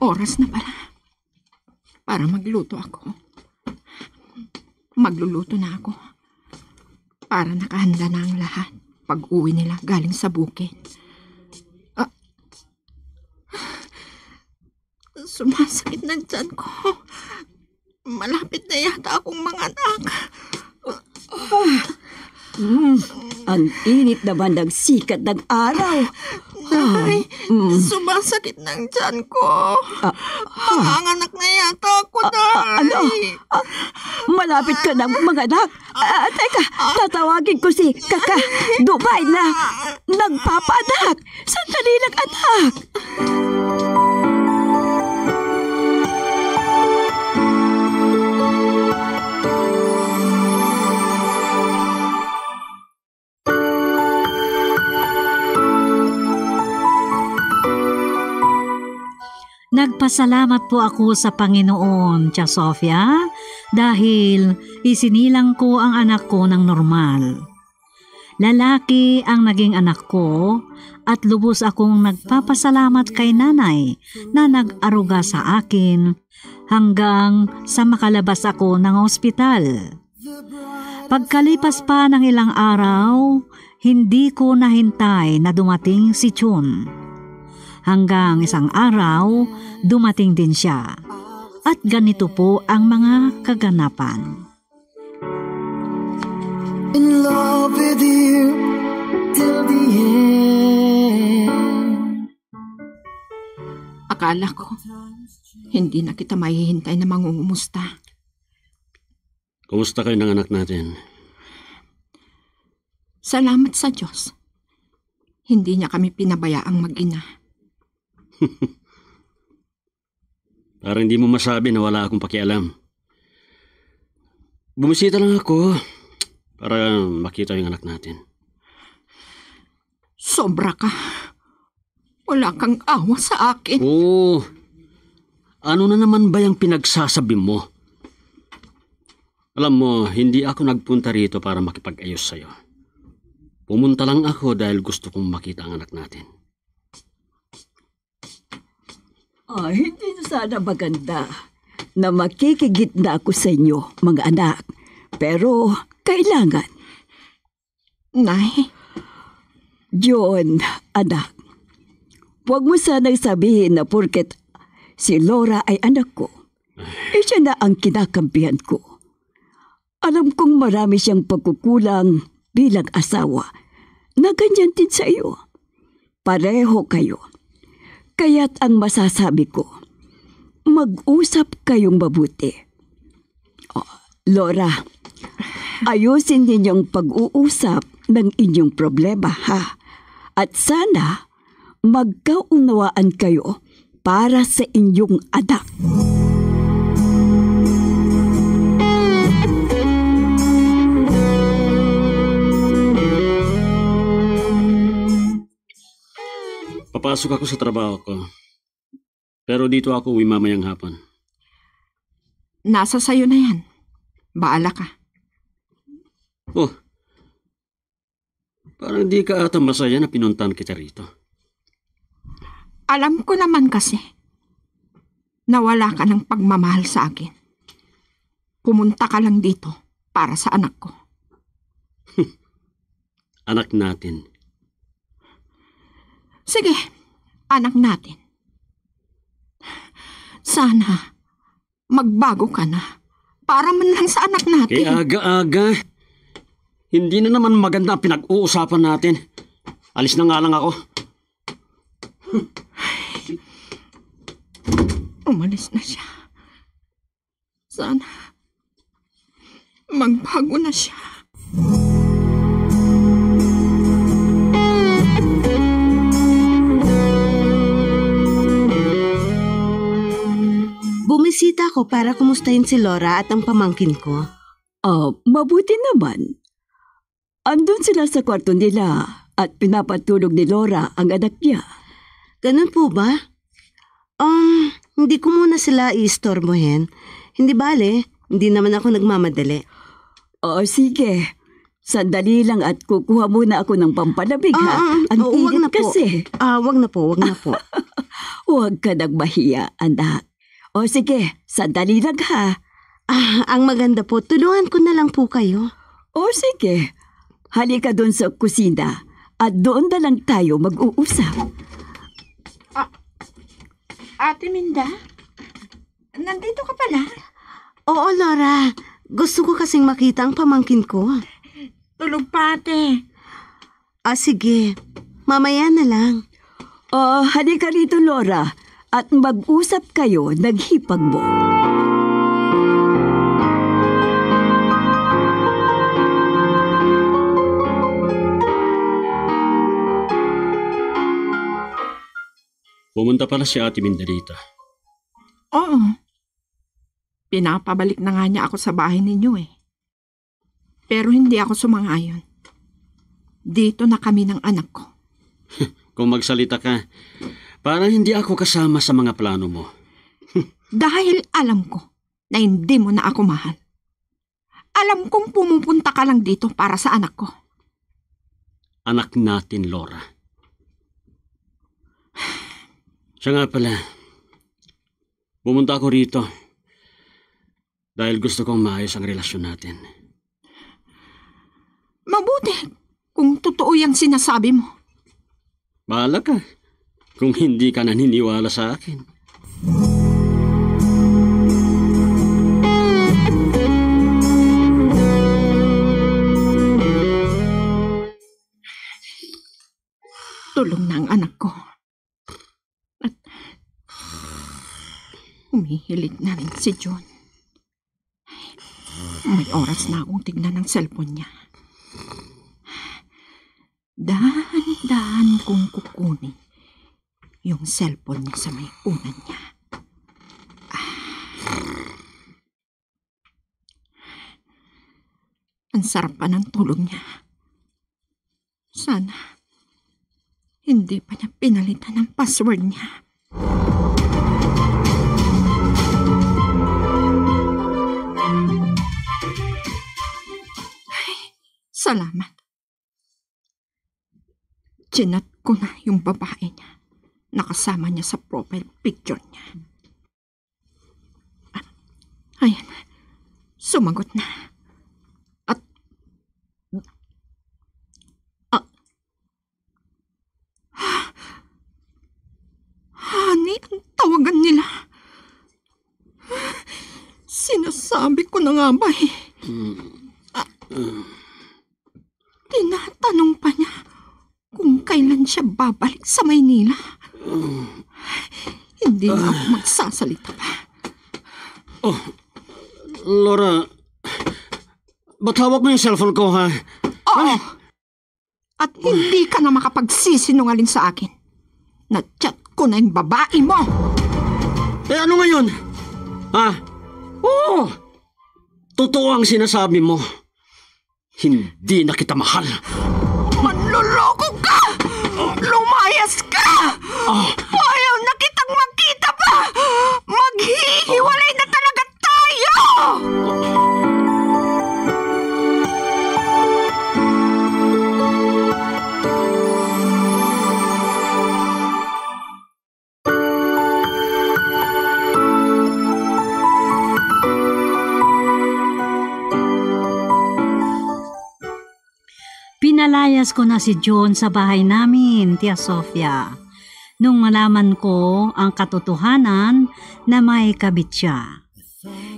Oras na pala para magluto ako. Magluluto na ako para nakahanda na ang lahat pag-uwi nila galing sa bukid. Ah, sumasakit na ang tiyan ko. Malapit na yata akong manganak. Mm, ang init naman ng sikat ng araw. Nay, Mm. sumasakit na ang tiyan ko. Ah, ah. Manganganak na yata ako, Ah, ah, ano? Nay. Ah, malapit ka nang manganak. Ah, teka, tatawagin ko si Kaka. Dubay na. Nagpapaanak. Sandali lang, anak. Nagpasalamat po ako sa Panginoon, Tia Sofia, dahil isinilang ko ang anak ko ng normal. Lalaki ang naging anak ko, at lubos akong nagpapasalamat kay Nanay na nag-aruga sa akin hanggang sa makalabas ako ng ospital. Pagkalipas pa ng ilang araw, hindi ko nahintay na dumating si Chun. Hanggang isang araw, dumating din siya. At ganito po ang mga kaganapan. In love with you till the end. Akala ko, hindi na kita mahihintay na mangungumusta. Kumusta kayo ng anak natin? Salamat sa Diyos. Hindi niya kami pinabayaang mag-ina. Parang hindi mo masabi na wala akong pakialam. Bumisita lang ako para makita yung anak natin. Sobra ka. Wala kang awa sa akin. Oo. Ano na naman ba yung pinagsasabi mo? Alam mo, hindi ako nagpunta rito para makipag-ayos sa'yo. Pumunta lang ako dahil gusto kong makita ang anak natin. Ah, hindi na sana maganda na makikigitna ako sa inyo, mga anak. Pero kailangan. Nay? John, anak, huwag mo sanang sabihin na porket si Laura ay anak ko, eh, siya na ang kinakampihan ko. Alam kong marami siyang pagkukulang bilang asawa na ganyan din sa iyo. Pareho kayo. Kaya't ang masasabi ko, mag-usap kayong mabuti. Oh, Laura, ayusin ninyong pag-uusap ng inyong problema, ha? At sana magkaunawaan kayo para sa inyong anak. Papasok ako sa trabaho ko. Pero dito ako uwi mamayang hapon. Nasa sayo na yan. Baala ka. Oh, parang di ka ata masaya na pinuntahan kita rito. Alam ko naman kasi na wala ka ng pagmamahal sa akin. Pumunta ka lang dito para sa anak ko. Anak natin. Sige, anak natin. Sana magbago ka na para man lang sa anak natin. Kay aga-aga. Hindi na naman maganda ang pinag-uusapan natin. Alis na nga lang ako. Umalis na siya. Sana magbago na siya. Bumisita ako para kumustahin si Laura at ang pamangkin ko. Ah, mabuti naman. Andun sila sa kwarto nila at pinapatulog ni Laura ang anak niya. Ganun po ba? Um, hindi ko muna sila iistorbohin. Hindi bale, hindi naman ako nagmamadali. O, sige. Sandali lang at kukuha muna ako ng pampalamig, ha? Ah, ah, Ang oo, wag init na po. Kasi. Ah, wag na po, wag na po. Huwag ka nang mahiya, anak. O sige, sandali lang, ha? Ah, ang maganda po, tulungan ko na lang po kayo. O sige, halika doon sa kusina at doon na lang tayo mag-uusap. Ah, Ate Minda, nandito ka pala? Oo, Laura. Gusto ko kasing makita ang pamangkin ko. Tulog pa, ate. Ah, sige. Mamaya na lang. Ah, halika rito, Laura, at mag-usap kayo naghipagbo. Pumunta pala si Ate Minda dito. Oo. Pinapabalik na nga niya ako sa bahay ninyo eh. Pero hindi ako sumangayon. Dito na kami ng anak ko. Kung magsalita ka, parang hindi ako kasama sa mga plano mo. Dahil alam ko na hindi mo na ako mahal. Alam kong pumupunta ka lang dito para sa anak ko. Anak natin, Laura. Siya nga pala, pumunta ako rito dahil gusto kong maayos ang relasyon natin. Mabuti kung totoo yung sinasabi mo. Bahala ka kung hindi ka naniniwala sa akin. Tulog na ang anak ko. At humihilig na rin si John. May oras na akong tignan ang cellphone niya. Dahan-dahan kong kukunin yung cellphone niya sa may unan niya. Ah. Ang sarap pa ng tulog niya. Sana hindi pa niya pinalitan ang password niya. Ay, salamat. Chinat ko na yung babae niya. Nakasama niya sa profile picture niya. Ayan. Sumagot na. At, ah, Honey ang tawagan nila. Sinasabi ko na nga ba eh. Ah, tinatanong pa niya kung kailan siya babalik sa Maynila. Hindi na ako magsasalita pa. Oh, Laura, ba't hawak mo yung cellphone ko, ha? Oo. At hindi ka na makapagsisinungaling sa akin. Na-chat ko na yung babae mo. Eh, ano ngayon? Ha? Oo. Totoo ang sinasabi mo. Hindi na kita mahal. Manloloko ka! Lumayas ka! Ah. Ayaw na kitang magkita pa! Maghihiwalay na talaga tayo! Pinalayas ko na si John sa bahay namin, Tia Sofia, nung malaman ko ang katotohanan na may kabit siya.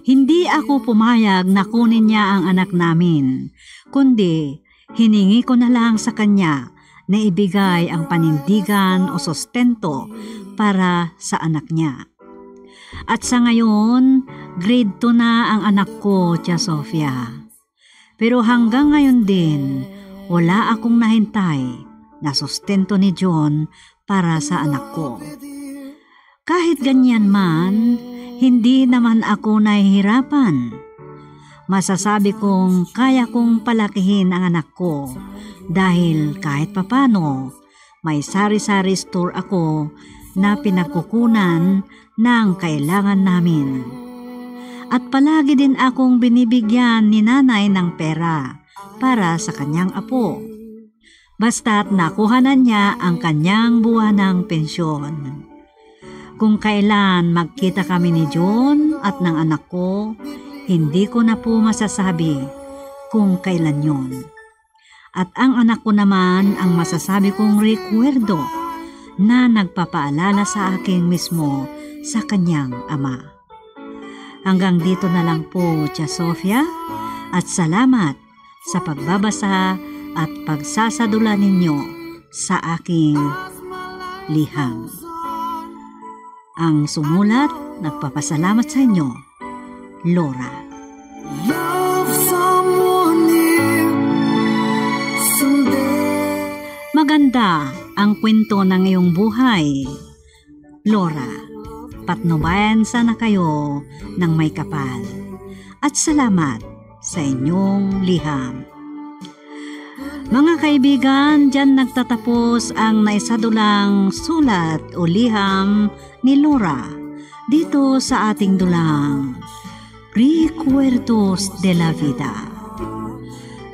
Hindi ako pumayag na kunin niya ang anak namin, kundi hiningi ko na lang sa kanya na ibigay ang panindigan o sustento para sa anak niya. At sa ngayon, grade two na ang anak ko, Tia Sofia. Pero hanggang ngayon din, wala akong nahintay na sustento ni John para sa anak ko. Kahit ganyan man, hindi naman ako nahihirapan. Masasabi kong kaya kong palakihin ang anak ko dahil kahit papano, may sari-sari store ako na pinagkukunan ng kailangan namin. At palagi din akong binibigyan ni nanay ng pera para sa kanyang apo. Basta't nakuha na niya ang kanyang buwanang pensyon. Kung kailan magkita kami ni John at ng anak ko, hindi ko na po masasabi kung kailan yon. At ang anak ko naman ang masasabi kong rekwerdo na nagpapaalala sa akin mismo sa kanyang ama. Hanggang dito na lang po, Tia Sofia, at salamat sa pagbabasa at pagsasadula ninyo sa aking liham. Ang sumulat, nagpapasalamat sa inyo, Laura. Love someone new someday. Maganda ang kwento ng iyong buhay, Laura. Patnubayan sana kayo ng may kapal. At salamat sa inyong liham. Mga kaibigan, diyan nagtatapos ang naisadulang sulat o liham ni Laura dito sa ating dulang Recuerdos de la Vida.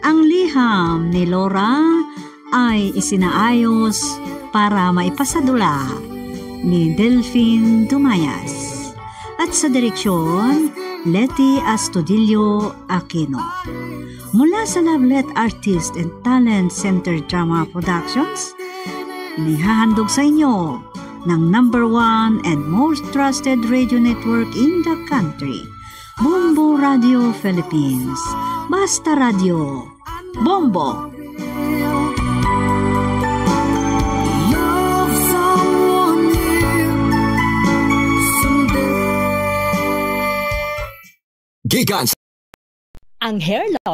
Ang liham ni Laura ay isinaayos para maipasadula ni Delfin Dumayas at sa direksyon, Leti Astudillo Aquino. Mula sa Lovelet Artist and Talent Center Drama Productions, inihahandog sa inyo ng number one and most trusted radio network in the country, Bombo Radio Philippines. Basta Radio, Bombo! Love someone new someday. Gikan sa Ang hair loss